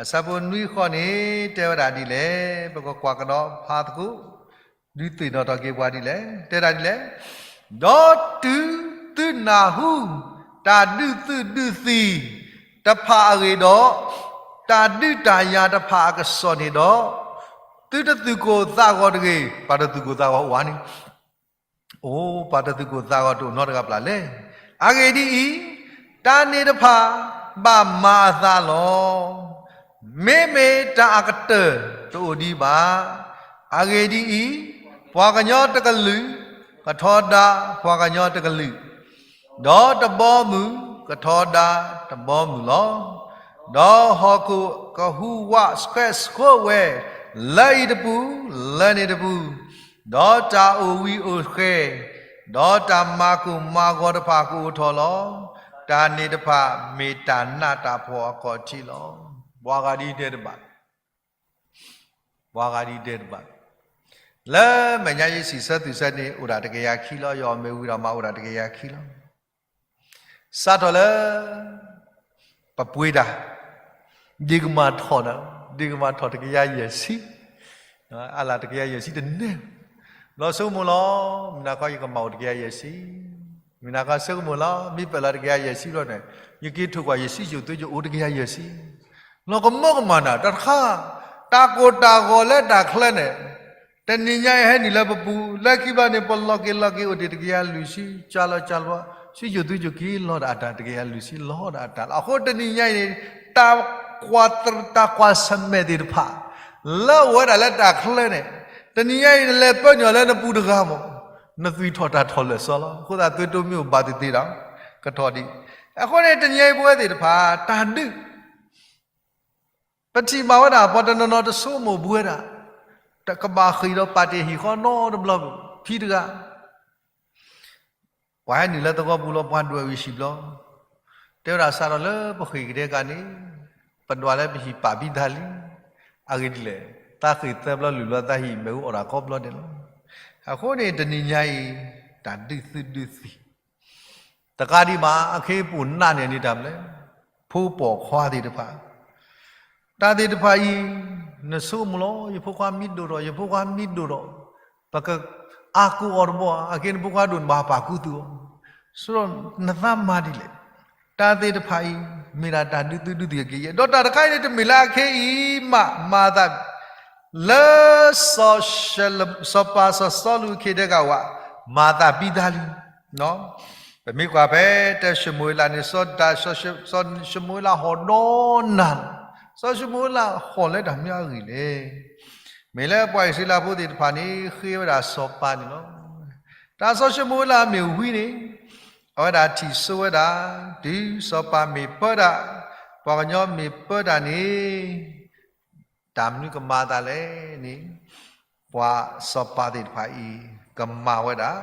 အဆၢဖိနွံဃိးန့ၣ် တဲဝဲဒၣ်ဒ်လဲၣ်, ပကကွၢ်ကဒီးဖးသကိး ဒုးသ့ၣ်နီၣ်ထီၣ်က့ၤပှၤဒ်လဲၣ်, တဲဒၣ်ဒ်လဲၣ်, ဒီးတုၤသုနၢ်ဟူ တၢ်ဒုးသုးဒုးသံၣ်တဖၣ်အဂ့ၢ်ဒီး တၢ်ဒုးတၢ်ယၤတဖၣ်အကစီၣ်န့ၣ်ဒီး, သုတသူၣ်ကိၢ်သးဂီၤတဂ့ၤ, ပှၤတသူၣ်ကိၢ်သးဂီၤအိၣ်ဧါန့ၣ် အိၣ် ပှၤတသူၣ်ကိၢ်သးဂီၤတအိၣ်နီတဂၤပျၢ်လဲၣ်. အဂ့ၢ်ဒ်အံၤ, တၢ်န့ၣ်တဖၣ်ဘၣ်မၤအသးလီၤ. မ့မ့ၢ်တၢ်အကတၢၢ်တအိၣ်ဒံးဘၣ်. အဂ့ၢ်ဒ်အံၤ, ပှၤကညီတကလုာ် ကထီဒါပှၤကညီတကလုာ်, ဒီးတဘီမုၢ်ကထီဒါတဘီမုၢ်လီၤ. ဒီးဟီၣ်ခိၣ်ကဟူးဝးဆှဲးဆှိးဝဲ လၢအံၤတပူၤ လၢန့ၣ်တပူၤ, ဒီးတၢ်အိၣ်ဝံၤအိၣ်ဃဲၤ, ဒီးတၢ်မၤကိၢ်မၤဂီၤတဖၣ်ကအိၣ်ထီၣ်လီၤ. တၢ်န့ၣ်တဖၣ်မ့ၢ်တၢ်နးတၢ်ဖှီၣ်အခီၣ်ထံးလီၤ. ပှၤဂၤဒ်တဲတဘၣ်, ပှၤဂၤဒ်တဲတဘၣ်, လၢမဲာ်ညါယစံးဆၢသုးဆၢန့ၣ် အိၣ်ဒၣ်တကယၤခံလီၤ. ယအီၣ်မ့ၤဝံၤဒီးမၤအိၣ်ဒၣ်တကယၤခံလီၤ. စးထီၣ်လၢ ပပှ့ၤတၢ် ဒ့ကမၤထီၣ်ဒီး ဒ့ကမၤထီၣ်တကယၤယဲၢ်ဆံ, အလၢတကယၤယဲၢ်ဆံတန့ၢ်, လီၤဆိကမိၣ်လီၤ, မုၢ်နၤခီယကမၤအိၣ်တကယၤယဲၢ်ဆံ, မုၢ်နၤခီဆိကမိၣ်လီၤ, မ့ၢ်ပၢၢ်လီၤတကယၤယဲၢ်ဆံဘျီန့ၣ် ယက့ၤထိၣ်ကွၢ်ယဲၢ်ဆံယိာ်သုယအိၣ်တကယၤယဲၢ်ဆံ, လီၤကမၢကမၣ်နၤ တၢ်တခါ, တၢ်ကိၢ်တၢ်ဂီၤလၢတၢ်ချၢန့ၣ် တနံၤညါအံၤဟဲနုာ်လၢပပူၤ, လၢခံဘျီန့ၣ် ပလီၤက့ၤလီၤက့ၤအိၣ်ဒံးတကယၤလွံၢ်ဆံ, ကၢ်လီၤကၢ်လီၤ, ဆံယိာ်သုယိာ်က့ၤလီၤဒၣ်အတၢ်တကယၤလွံၢ်ဆံလီၤဒၣ်အတၢ်လီၤ. အဃိတနံၤညါအံၤန့ၣ် တၢ်ကွၢ်သရ တၢ်ကွၢ်ဆၢၣ်မဲာ်သ့ၣ်တဖၣ် လၢအိၣ်ဝဲဒၣ်လၢတၢ်ချၢန့ၣ်, တနံၤညါအံၤ နလဲၤပၢနုာ်လၢနပူၤတဂၤမး, နသွံၣ်ထီၣ်တၢ်ထီၣ်လၢာ်စီလီၤ. အဃိသတးသုတမ့ၢ်အိၣ်ဘၣ်သ့ၣ်သ့ၣ်ဒီး ကထီၣ်ဒံး. အဃိန့ၣ် တနံၤညါအံၤပဝဲသ့ၣ်တဖၣ် တၢ်ဒုး ပထံၣ်ဘၣ်ဝဲဒၣ် ပှၤတနီၤနီၤတဆိကမိၣ်ဘၣ်ဝဲဒၣ်, တကဘၣ်ဃ့ၢ်ဒီးပာ်တ့ၢ်ဟံၣ်ဃီနီတဘျီဘၣ်, ဖံတဂၤ ပှၤဟဲနုာ်လၢသဝီပူၤလီၤ ပှၤဒွဲၣ်ဝံၤစံၣ်ဘျီ, တဲဝဲဒၣ်စးထီၣ်လၢပဃ့ၢ်ကဒဲကန့ၣ်, ပဒွးလၢပဟံၣ်ပာ်ဘံသးလံ. အဂ့ၢ်ဒ်လဲၣ်, သးဃ့ၢ်သၢဘျီလွံၢ်ဘျီ သးဟံၣ်မ့ၣ်အူအီၣ်တၢ်ကိးဘျီဒဲးလီၤ. အဃိန့ၣ် တနံၤညါအံၤ တၢ်ဒုးသုးဒုးသံၣ် တကးဒံးဘၣ် အခ့အပူၤနးန့ၣ်န့ၣ်တၢ်မနုၤလဲၣ်, ဖိပိာ်ခွါသ့ၣ်တဖၣ်, တၢ်သ့ၣ်တဖၣ်အံၤ နဆိကမိၣ်လီၤ, ယဖိခွါမံဒိၣ်ထီၣ်, ယဖိခွါမံဒိၣ်ထီၣ်, ပကအါကူအီၤတဘျီ, အက့ၢ်နဖိခွါဒိၣ်နဘၣ်ပာ်ကူသုအီၤ, ဆိဒီးနသးမၤဒ်လဲၣ်. တၢ်သ့ၣ်တဖၣ်အံၤ မ့ၢ်ဒၣ်တၢ်ဒုးသုဒုးသုးက့ယဲၢ်, ဒီးတၢ်တခါအံၤန့ၣ် တမ့ၢ်လၢအခ့အံၤမး မၤသး လၢ စီၤပၤစီၤစီလူးအခ့ဒဲးကဝး မၤသးဘံၣ်သးလံ. ပမ့ၢ်ကွၢ်ဖဲတၢၡမူၤအ့လးန့ၣ် စီၤဒၤ စီၤၡမူၤအ့လးဟီၣ်ဒီးနၤလီၤ. စီၤၡမူၤအ့လးဟီၣ်လၢတၢ်မနုၤအဂ့ၢ်လဲၣ်. မ့ၢ်လၢပှၤအံၣ်စရ့လးဖိသ့ၣ်တဖၣ်န့ၣ် ဃ့ဝဲဒၣ်စီၤပၤန့ၣ်လီၤ. တၢ်စီၤၡမူၤအ့လးမ့ၢ်ဝံၤန့ၣ် အဝဲဒၣ်ထံၣ်စိဝဲဒၣ် တုၤစီၤပၤမ့ၢ်ပၢတၢ်, ပှၤကညီမ့ၢ်ပၢတၢ်န့ၣ် တၢ်မနုၤကမၤသးလဲၣ်န့ၣ် ပှၤစီၤပၤသ့ၣ်တဖၣ်အံၤ ကမၤဝဲဒၣ်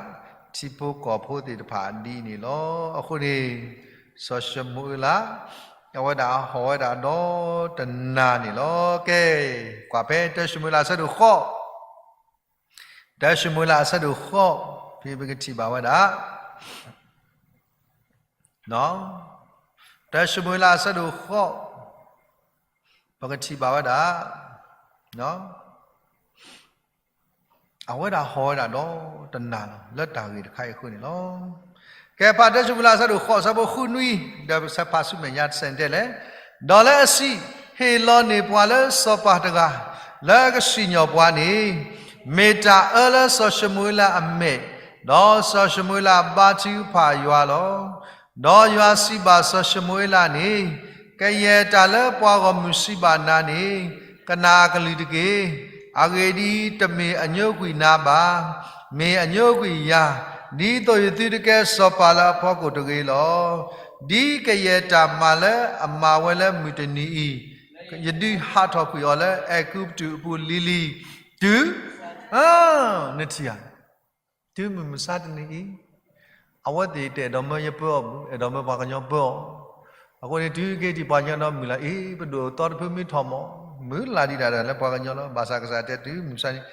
ထံဖိကီၢ်ဖိသ့ၣ်တဖၣ်ဒ်အံၤန့ၣ်လီၤ. အဃိန့ၣ် စီၤၡမူၤအ့လး အဝဲဒၣ်ဟီၣ်ဝဲဒၣ်ဒီးတနၤန့ၣ်လီၤ. ကဲ, ကွၢ်ဖဲတၢၡမူၤအ့လးအဆၢဒိၣ်ဃိး, တၢၡမူၤအ့လးအဆၢဒိၣ်ဃိး, ဖဲပကထံၣ်ဘၣ်ဝဲဒၣ် တၢၡမူၤအ့လးအဆၢဒိၣ်ဃိး, ပကထံၣ်ဘၣ်ဝဲဒၣ် အဝဲဒၣ်ဟီၣ်ဝဲဒၣ်ဒီးတနၤလီၤ လၢတၢ်ဂ့ၢ်တခါအံၤအဃိန့ၣ်လီၤ. ကဲ, ဖးတၢၡမူၤအ့လးအဆၢဒိၣ်ဃိး အဆၢဖိဃုနွံ, ဒီးပကဖးဆူမဲာ်ညါတစဲးန့ၣ်တဲလဲၣ်. ဒီးလၢအဆံး, ဟ့ၣ်လီၤန့ၢ်ပှၤလၢစီၤပၤတဂၤ လၢအကစံၣ်ညီၣ်ပှၤန့ၣ်, မ့ၢ်တၢ်အၢလၢစီၤၡမူၤအ့လးအမဲာ်, ဒီးစီၤၡမူၤအ့လးဘါထုကဖၣ်ယွၤလီၤ. ဒီးယွၤစံးဘၣ်စီၤၡမူၤအ့လးန့ၣ်, ကယဲၢ်တၢ်လၢပှၤဂီၢ်မုၢ်စံးဘၣ်နၤန့ၣ်, ကနၣ်အကလုၢ်တက့ၢ်. အဂ့ၢ်ဒ်အံၤ, တမ့ၢ်အညိကွံာ်နၤဘၣ်, မ့ၢ်အညိကွံာ်ယၤ, ဒ်သိးယသုတကဲစီၤပၤလၢအဖီခိၣ်တဂ့ၤလီၤ. ဒ်ကယဲၢ်တၢ်မၤလၢအမၤဝဲလၢမုၢ်တနံၤအံၤ, ယဒုးဟးထီၣ်ကွံာ်အီၤလၢအဲၤကူပတူးအပူၤလံၤလံၤ, တုၤ နထံၣ်ဧါ, တုၤမုၢ်မဆါတနံၤအံၤ, အဝဲသ့ၣ်တအဲၣ်ဒိးမၢယပၢအီၤဘၣ်, အဲၣ်ဒိးမၢပှၤကညီပၢအီၤ. အဃိန့ၣ် တုၤက့ၤထံၣ်ပှၤကညီဒီးမုၢ်လၢ်အံၤ ပဒိၣ်အသီတဖုမ့ၢ်ထီၣ်မီၢ်, မုၢ်လၢ်ဒံးဒၣ်လၢပှၤကညီလီၤ. ဘၣ်ဆၣ်ကစၢ်တဲတုၤမုၢ်မဆါန့ၣ်,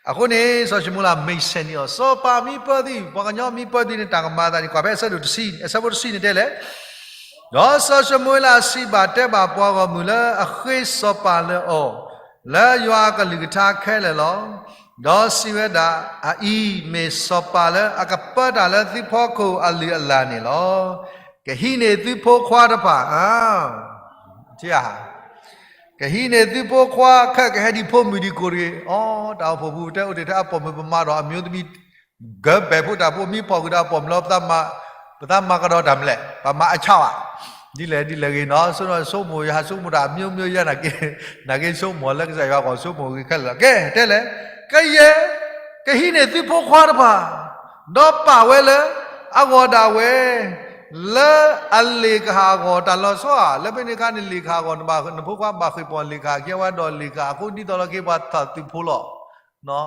အဃိန့ၣ် စီၤၡမူၤအ့လးမ့ၢ်ဆဲးန့ၢ်အီၤ, စီၤပၤမ့ၢ်ပၢသု, ပှၤကညီမ့ၢ်ပၢသုန့ၣ် တၢ်ကမၤသးန့ၣ် ကွၢ်ဖဲအဆၢဒိၣ်တဆံ, အဆၢဖိတဆံန့ၣ်တဲလဲၣ်. ဒီးစီၤၡမူၤအ့လးစံးဘၣ်တဲဘၣ်ပှၤဂီၢ်မုၢ်လၢအဃ့စီၤပၤလၢအီၤ, လၢယွၤအကလုၢ်ကထါခဲလၢာ်လီၤ. ဒီးစံးဝဲဒၣ်, အအံၤမ့ၢ်စီၤပၤလၢအကပၢတၢ်လၢသုဖီခိၣ်အလုၢ်အလၢ်န့ၣ်လီၤ. ကဟံးန့ၢ်သုဖိခွါတဖၣ်, ကဟံးန့ၢ်သုဖိခွါခဲကဟဲဒံးဖိမုၣ်ဒံးကိၢ်တဂ့ၤ. အိ တၢ်အိၣ်ဖှိၣ်ပူၤတဲအိၣ်တ့ၢ်ထဲအပိာ်မုၣ်ပမၤဒီးအမျိုးသမီး ကဘဲၣ်ဖိတၢ်ဖိမ့ၢ်ဖီၣ်ဃုာ်ဒီးအပိာ်မုၣ်လီၤ, ပသးမၤကဒီးတၢ်မလဲၣ်, ပမၤအဆါဘၣ်, ဒ်လဲၣ်ဒ်လဲၣ်ဂ့ၤနီၤ, ဆိကမိၣ်ယဟးဆိကမိၣ်တၢ်အမျိုးမျိုးယဲနာ်က့, နာ်က့ဆိကမိၣ်လၢကစၢ်ယွၤအဂီၢ်ဆိကမိၣ်ဂ့ၤခဲလၢာ်လီၤ. ကဲ, တဲလဲၣ်, ကယဲၢ်, ကဟံးန့ၢ်သုဖိခွါတဖၣ်, ဒီးပာ်ဝဲလၢအဂီၢ်ဒၣ်ဝဲ လၢအလ့ၣ်ကဟၣ်အဂီၢ်, တၢ်လီၤဆီဧါ, လၢဖဲန့ၣ်အခါန့ၣ် လ့ၣ်ကဟၣ်အဂီၢ်, နဘၣ်နဖိခွါဘၣ်ဃ့ၢ်ပီၣ်လ့ၣ်ကဟၣ်, ကဲဝဲဒီးလ့ၣ်ကဟၣ်အဃိ ဒ်သိးလီၤက့ၤပှၤသးသုးဖိလီၤ.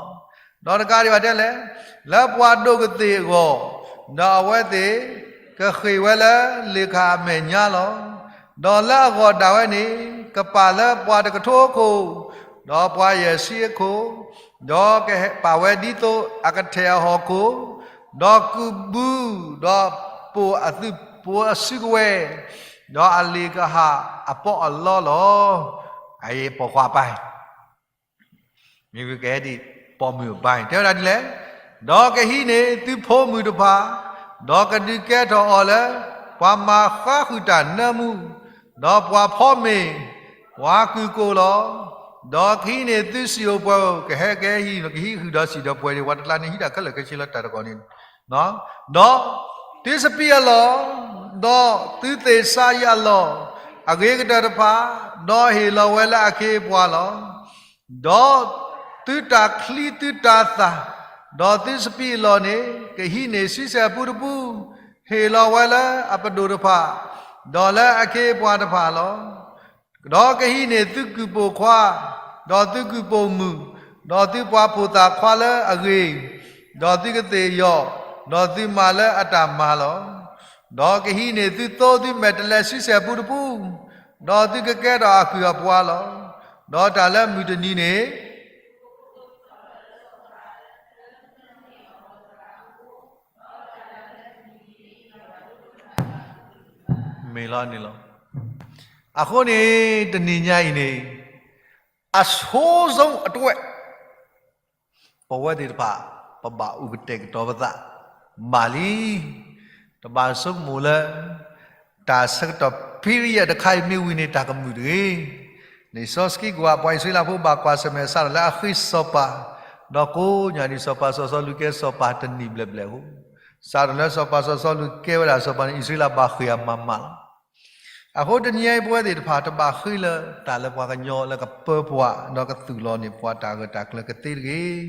ဒီးတကးဒံးဘၣ်တဲလဲၣ်, လၢပှၤဒိၣ်ကသ့ၣ်အဂီၢ်, ဒီးအဝဲသ့ၣ်ကဃ့ၢ်ဝဲလၢလ့ၣ်ကဟၣ်အမဲာ်ညါလီၤ. ဒီးလၢအဂီၢ်ဒၣ်ဝဲန့ၣ် ကပာ်လၢပှၤတကထိခိၣ်, ဒီးပှၤယဲၢ်ဆံအခိၣ်, ဒီးကပာ်ဝဲဒ်သိးအကထဲၣ်အဟီၣ်ခိၣ်, ဒီးကုၢ်ဘူး, ဒီးပိာ်အသုးပိာ်အစုကဝဲၤ, ဒီးအလ့ၣ်ကဟၣ်အပီးအလီလီၤ. အအံၤပိာ်ခွါအပိုင်း မ့ၢ်ဝံၤကဟဲဒံးပိာ်မုၣ်အပိုင်း တဲဝဲဒၣ်ဒ်လဲၣ်, ဒီးကဟံးန့ၢ်သုဖိမုၣ်တဖၣ်, ဒီးကဒုးကဲထီၣ်အီၤလၢ ပှၤမၤဃါဃုာ်တၢ်နၢမူ, ဒီးပှၤဖီမ့ၤ, ပှၤကုၢ်ကိၢ်လီၤ. ဒီးကဟံးန့ၢ်သုစံၣ်ဧိၤပှဲၤဧိၤ, ကဟဲကဟံး ကဟံးဃုာ်ဒီးစံၣ်ဒီးပှဲၤန့ၣ် ပှၤတကျါန့ၣ်ဟံးတၢ်ခဲလၢာ်ခဲဆ့လၢတၢ်တဂီၢ်န့ၣ် ဒီးသုစပံးအလီၢ်, ဒီးသုသ့ၣ်စါယံာ်အလီၢ်, အဂ့ၤကတၢၢ်တဖၣ်, ဒီးဟ့ၣ်လီၤဝဲလၢအခ့အပှၤလီၤ. ဒီးသုတၢ်ချံသုတၢ်သၣ်, ဒီးသုစပံးအလီၢ်န့ၣ် ကဟံးန့ၢ်ဆံဆဲၣ်ပူတပူ, ဟ့ၣ်လီၤဝဲလၢအပဒိၣ်တဖၣ်, ဒီးလၢအခ့အပှၤတဖၣ်လီၤ. ဒီးကဟံးန့ၢ်သုကုၢ်ပိာ်ခွါ, ဒီးသုကုၢ်ပိာ်မုၣ်, ဒီးသုပှၤဖိသၣ်ခွါလၢအဂ့ၤ, ဒီးသုကသ့ၣ်ယီၢ်, ဒီးသုမါလၢအတၢ်မၤလီၤ. ဒီးကဟံးန့ၢ်သုသိသုမဲာ်တဲးလဲးဆံဆဲၣ်ပူတပူ, ဒီးသုကကဲထီၣ်အကုၢ်အပှၤလီၤ. ဒီးတၢ်လၢမုၢ်တနံၤန့ၣ် မ့ၢ်လီၤန့ၣ်လီၤ. အဃိန့ၣ် တနံၤညါအံၤန့ၣ် အဆိကတၢၢ် ပဝဲသ့ၣ်တဖၣ် ပဘၣ်အိၣ်ကတဲာ်ကတီၤပသး မးလံ. တဘၣ်ဆိကမိၣ်လၢ တၢ်ဆၢကတီၢ် period တခါအံၤမ့ၢ်ဝံၤန့ၣ် တၢ်ကမုာ်တဂ့ၤ. လံာ်စီဆှံကွၢ် ပှၤအံၣ်စရ့လးဖိဘၣ်ကွၢ်ဆၢၣ်မဲာ် စးထီၣ်လၢအဃ့စီၤပၤ, ဒီးကိးညါဒံးစီၤပၤစီၤစီလူးကဲစီၤပၤတနံၣ်ဘျဲၣ်ဘျဲၣ်အဃိ, စးထီၣ်လၢစီၤပၤစီၤစီလူးကဲဝဲဒၣ်စီၤပၤန့ၣ် အံၣ်စရ့လးဘၣ်ဃ့ၢ်အမၤမးလီၤ. အဃိတနံၤညါအံၤ ပဝဲသ့ၣ်တဖၣ် တဘၣ်ဃ့လၢတၢ်လၢပှၤကညီလၢကပၢပှၤ ဒီးကသူၣ်လီၤန့ၢ်ပှၤတၢ်ဂၢၢ်တၢ်ကျၢၤကသ့တဂ့ၤ.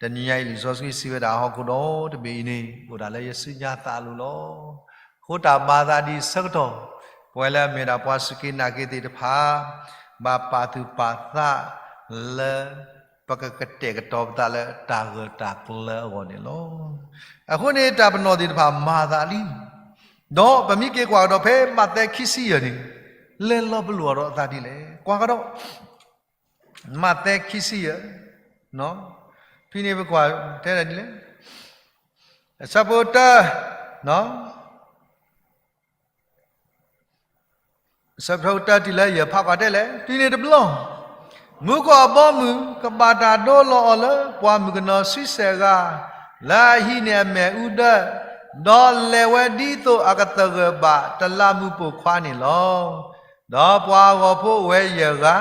တနံၤညါအံၤ လံာ်စီဆှံစံးဝဲဒၣ် ဟီၣ်ခိၣ်ဒီတဘ့ၣ်အံၤန့ၣ် အိၣ်ဒၣ်လၢယစုညါသးအလိၤလီၤ. အဃိတၢ်မၤအသးဒ်အံၤဆၢကတီၢ်, ပဝဲလၢအမ့ၢ်ဒၣ်ပှၤစူၢ်က့ၤနာ်က့ၤသ့ၣ်တဖၣ် ဘၣ်ပာ်သူၣ်ပာ်သးလၢ ပကကတဲာ်ကတီၤပသးလၢတၢ်ဂၢၢ်တၢ်ကျၢၤအဂီၢ်န့ၣ်လီၤ. အဃိန့ၣ် တၢ်ပနီၣ်သ့ၣ်တဖၣ်မၤအသးလံ. ဒီးပမ့ၢ်က့ၤကွၢ်ကဒီးဖဲမးသဲခံဆံယဲၢ်န့ၣ်, လဲၤလီၤပလိာ်အီၤဒီးအသးဒ်လဲၣ်. ကွၢ်ကဒီး မးသဲခံဆံယဲၢ်, ဖဲန့ၣ်ပကွၢ်တဲဒ်လဲၣ်, အဆၢဖိတၢ အဆၢဖိတၢတုၤလၢယဲၢ်ဖးကွၢ်တဲလဲၣ်, တုၤန့ၣ်တဘျီ မူကီၢ်အဘီအမုၢ် ကဘၣ်တၢ်ဒိလီၤအီၤလၢပှၢ်မုၢ်ကနီၤဆံဆဲးဂၤ လၢအဟံးန့ၢ်အမဲာ်အူဒၢ, ဒီးလဲၤဝဲဒ်သိးအကသဂၢၢ်ဘၣ်တလးမူးပိာ်ခွါန့ၣ်လီၤ. ဒီးပှၤဟးဂီၤဖိအိၣ်ဝဲယဲၢ်ဂၤ,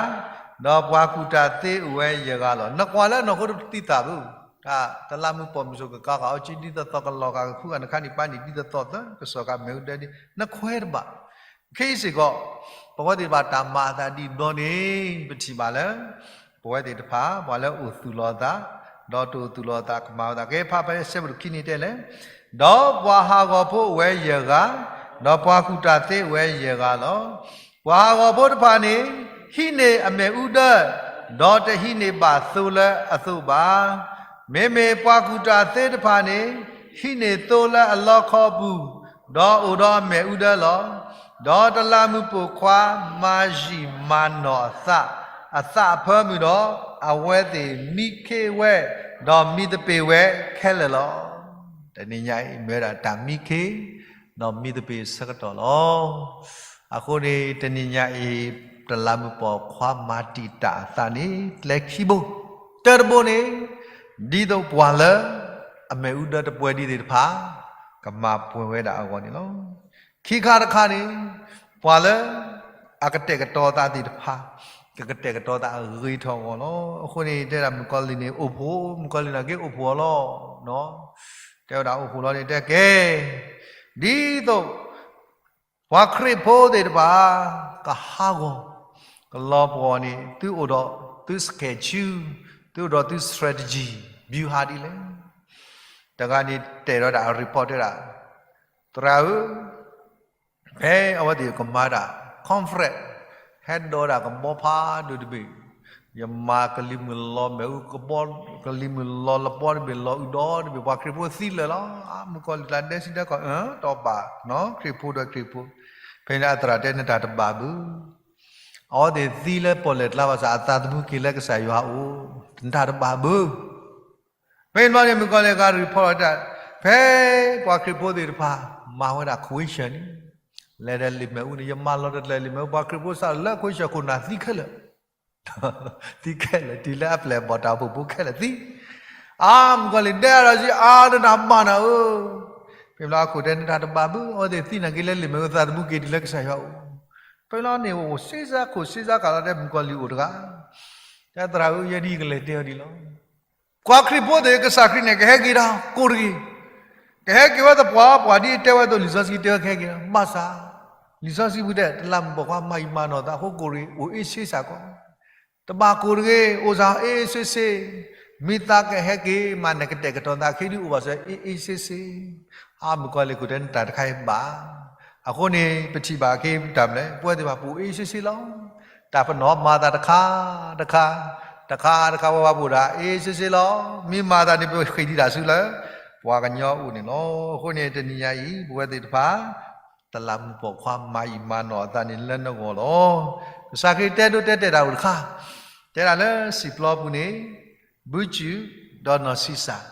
ဒီးပှၤကူၣ်တၢ်သ့အိၣ်ဝဲယဲၢ်ဂၤလီၤ. နကွၢ်လၢနီၢ်ခိတသံသးဘၣ်, တၢ်တလးမူးပိာ်မုၣ်စိၤကကါဃာ်အီၤကံဒ်သိးသိး ကလီၤဂာ်ကခုဂာ်နခါန့ၣ် ပာ်န့ၢ်ဒ်သိးသိးသၢကစီၣ်ကမဲာ်အူဒၢဒ် နကွၢ်တဘၣ်. ခဲအံၤစ့ၢ်ကီး ပဝဲသ့ၣ်တဖၣ်တၢ်မၤအသးဒ်အံၤဘျီန့ၣ် ပထံၣ်ဘၣ်လၢ ပဝဲသ့ၣ်တဖၣ် ပှၤလၢအိၣ်သူၣ်လီၤအသး ဒီးတအိၣ်သူၣ်လီၤအသး ကမၤဝဲသး ကဲဖးဖဲအဆၢဖိတခံန့ၣ်တဲလဲၣ်, ဒီးပှၤဟးဂီၤဖိအိၣ်ဝဲယဲၢ်ဂၤ, ဒီးပှၤကူၣ်တၢ်သ့အိၣ်ဝဲယဲၢ်ဂၤလီၤ. ပှၤဟးဂီၤဖိတဖၣ်န့ၣ် ဟံးန့ၢ်အမဲာ်အူဒၢ, ဒီးတဟံးန့ၢ်ဘၣ်သိလၢအသိးဘၣ်. မ့မ့ၢ်ပှၤကူၣ်တၢ်သ့တဖၣ်န့ၣ် ဟံးန့ၢ်သိလၢအလီခီပူၤ, ဒီးအိၣ်ဒီးအမဲာ်အူဒၢလီၤ. ဒီးတလးမူးပိာ်ခွါမၤယံာ်မၤနီၢ်အသး, အသးအဖၢမုၢ်ဒီး အဝဲသ့ၣ်မံခ့ဝဲ, ဒီးမံသပ့ၤဝဲခဲလၢာ်လီၤ. တနံၤညါအံၤ မ့ၢ်ဝဲဒၣ်တၢ်မံခ့ ဒီးမံသပ့ၤအဆၢကတီၢ်လီၤ. အဃိန့ၣ် တနံၤညါအံၤ တလးမူးပိာ်ခွါမၤတံာ်တာ်အသးန့ၣ် ကျဲခံဘိ, တၢတဘိန့ၣ် ဒ်သိးပှၤလၢ အမဲာ်အူဒၢတပှဲၤဒံးသ့ၣ်တဖၣ် ကမၤပှဲၤဝဲဒၣ်အဂီၢ်န့ၣ်လီၤ. ခံခါတခါန့ၣ် ပှၤလၢ အကတဲာ်ကတီၤသးသ့ၣ်တဖၣ် ကကတဲာ်ကတီၤသးအဂ့ၤထီၣ်အဂီၢ်လီၤ. အဃိန့ၣ် တဲဒၣ်မုၣ်ကီၤလံၢ်န့ၣ် အိၣ်ဖှိၣ်, မုၣ်ကီၤလံၢ်န့ၣ်က့အိၣ်ဖှိၣ်အီၤလီၤ. တဲဝဲဒၣ်အိၣ်ဖှိၣ်လီၤန့ၣ် တဲကဲ, ဒ်သိး ပှၤခရံာ်ဖိသ့ၣ်တဖၣ် ကဟးဂီၤ ကလီၤပှီၢ်န့ၣ် သုအိၣ်ဒီးသု schedule, သုအိၣ်ဒီးသု strategy, ဗျူဟာ ဒ်လဲၣ်. တဂၤန့ၣ်တဲထီၣ်ဒၣ်အ report တဲဒၣ်, သရၣ်ဧၢ, ဖဲအဝဲသ့ၣ်ကမၤဒၣ် conference, ဟဲဒိးဒၣ်ကဘီဖးဒိၣ်တဘ့ၣ်, ယမၤကလံၤမုၢ်လီၤမဲာ်အူကဘီ, ကလံၤမုၢ်လီၤလပီတဘ့ၣ်လီၤအုးဒီတဘ့ၣ် ပှၤခရံာ်ဖိသံလၢာ်လီၤ. မုၣ်ကီၤလံၢ်ကျါဒဲစံဒဲကီၢ်, တဘၣ်, ခရံာ်ဖိဒီးခရံာ်ဖိ, ဖဲန့ၣ်အသရၣ်တဲ နတၢ်တဘၣ်ဘၣ်. အဝဲသ့ၣ်သံလၢပီၣ်လဲၣ်ကျါဘၣ်ဆၣ် အသးသမူက့ၤလၢကစၢ်ယွၤအအိၣ်, နတၢ်တဘၣ်ဘၣ်. ဖဲန့ၣ်ဘျီန့ၣ် မုၣ်ကီၤလံၢ်က report လီၤတၢ်, ဖဲပှၤခရံာ်ဖိသ့ၣ်တဖၣ် မၤဝဲဒၣ် question န့ၣ်, လဲၤဒီးလံာ်မဲာ်အူန့ၣ် ယမၤလီၤတလဲၤလံာ်မဲာ်အူ ပှၤခရံာ်ဖိစးလၢ question ခိၣ်နၢ်သံခဲလၢာ် သံခဲလၢာ် တုၤလၢအပျဲၢ်အဘီၣ်တၢ်အိၣ်ဖှိၣ်ဖိခဲလၢာ်သံ, အါ မုၣ်ကီၤလံၢ်ဒဲအါဒီးစံး အါ နတၢ်ဘၣ်နၤဧၢ. ဖဲန့ၣ်ဘျီအခိၣ်တဲ နတၢ်တဘၣ်ဘၣ်, အဝဲသ့ၣ်သံနာ်က့ၤလၢလံာ်မဲာ်အူ သးသမူက့ၤတုၤလၢကစၢ်ယွၤအအိၣ်. ဖဲန့ၣ်ဘျီန့ၣ် အိၣ်စ့စါခိၣ်စ့စါကးလီၤတဲ မုၣ်ကီၤလံၢ်အိၣ်တဂၤ, တဲသရၣ်ဧၢ ယဲဒ်အံၤကလဲၤတဲအီၤဒ်လီၤ. ပှၤခရံာ်ဖိသ့ၣ် ကစၢ်ခရံာ်န့ၣ် ကဟဲက့ၤတၢ်ကိးတဂ့ၤ, ကဟဲက့ၤဝဲသပှၢ်ပှၢ်ဒ်အတဲဝဲအသိး လံာ်စီဆှံတဲဝဲကဟဲက့ၤတၢ်, ဘၣ်ဆၣ် လံာ်စီဆှံပူၤတဲ တလးမူးပိာ်ခွါမၤယံာ်မၤနီၢ်သးအဃိကိးတဂ့ၤ, အိၣ်အ့ၣ်ဆ့စ့ၢ်ကီး, တဘၣ်ကိးတဂ့ၤ, အိၣ်စ့ၢ်အ့ၣ်ဆ့စ့, မ့ၢ်သးကဟဲက့ၤမး နကတဲာ်ကတီၤသးခ့ဒ်အိၣ်ဘၣ်စ့ၢ် အ့ၣ်အ့ၣ်ဆ့စ့. အါ မုၣ်ကီၤလံၢ်ခိၣ်တဲ နတၢ်တခါအံၤဘၣ်. အဃိန့ၣ် ပထံၣ်ဘၣ်က့ၤတၢ်မနုၤလဲၣ်, ပဝဲသ့ၣ်တဖၣ်ပအိၣ်အ့ၣ်အ့ၣ်ဆ့ဆ့လီၤ. တၢ်ပနီၣ်မၤသးတခါ တခါ တခါတခါ ပဝဲပှၤပအိၣ်ဒၣ်အ့ၣ်အ့ၣ်ဆ့ဆ့လီၤ. မ့ၢ်မၤသးန့ၣ် ပဃ့ၢ်ဒံးတၢ်ဆူလၢ ပှၤကညီအအိၣ်န့ၣ်လီၤ. အဃိန့ၣ် တနံၤညါအံၤ ပဝဲသ့ၣ်တဖၣ် တလးမူးပိာ်ခွါမၤယံာ်မၤနီၢ်အသးန့ၣ်လၢနဂီၢ်လီၤ. ကစၢ်ခရံာ်တဲဒိတဲတဲာ်တၢ်အိၣ်တခါ, တဲဒၣ်လၢစံာ်ပျီပူၤန့ၣ် ဘုတုၤဒီးနီၢ်ဆံးစၢ်,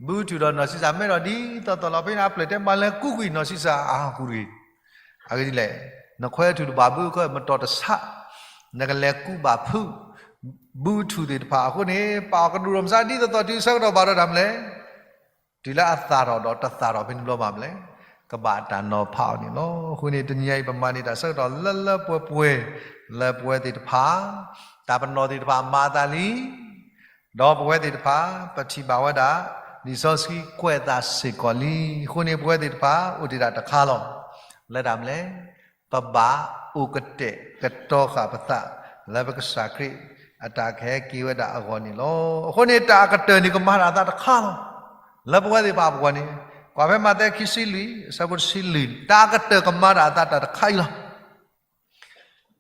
ဘုတုၤဒီးနီၢ်ဆံးစၢ် မ့ၢ်ဒီးဒ်သိးသိးလီၤ. ဖဲန့ၣ်အပျဲၢ်တဲမၤလဲၤကူးကွံာ်နီၢ်ဆံးစၢ် အါ ကူးတဂ့ၤ. အဂ့ၢ်ဒ်လဲၣ်, နခွဲးထုးတဘၣ်ဘၣ် မတီၤတဆး, နကလဲၤကူးဘၣ်ဖုး, ဘုတုၤသ့ၣ်တဖၣ်အဃိန့ၣ် ပာ်အီၤကဒူးဒီးမဆါ ဒ်သိးသိးတုၤဆၢကတီၢ်ဘၣ်ဒီးတၢ်မနုၤလဲၣ် တုၤလၢအသၣ်ထီၣ်ဒီးတသၣ်ထီၣ်ဖဲန့ၣ်ဘျီမးမနုၤလဲၣ်. ကဘၣ်တၢ်နီၤဖးအီၤန့ၣ်လီၤ. အဃိန့ၣ် တနံၤညါအံၤ ပမၤန့ၢ်တၢ်ဆၢကတီၢ်လၢလၢပှဲၤပှဲၤ လၢပဝဲသ့ၣ်တဖၣ် တၢ်ပနီၣ်သ့ၣ်တဖၣ်မၤအသးလံ ဒီးပဝဲသ့ၣ်တဖၣ် ပထံၣ်ဘၣ်ဝဲဒၣ် လံာ်စီဆှံကွဲးအသးစ့ၢ်ကီးလံ. အဃိန့ၣ် ပဝဲသ့ၣ်တဖၣ် အိၣ်တ့ၢ်တၢ်တခါလီၤ. လၢတၢ်မနုၤလဲၣ်, ပဘၣ်အိၣ်ကတဲာ်ကတီၤဃာ်ပသး လၢပကစၢ်ခရံာ်အတၢ်ကဟဲက့ၤဝဲဒၣ်အဂီၢ်န့ၣ်လီၤ. အဃိန့ၣ် တၢ်အကတၢၢ်န့ၣ် ကမၤတၢ်အသးတခါလီၤ. လၢပဝဲသ့ၣ်တဖၣ်အပူၤန့ၣ် ကွၢ်ဖဲမးသဲခံဆံလွံၢ် အဆၢဖိတဆံလွံၢ်န့ၣ် တၢ်အကတၢၢ်ကမၤတၢ်အသးတၢ်တခါအံၤလီၤ.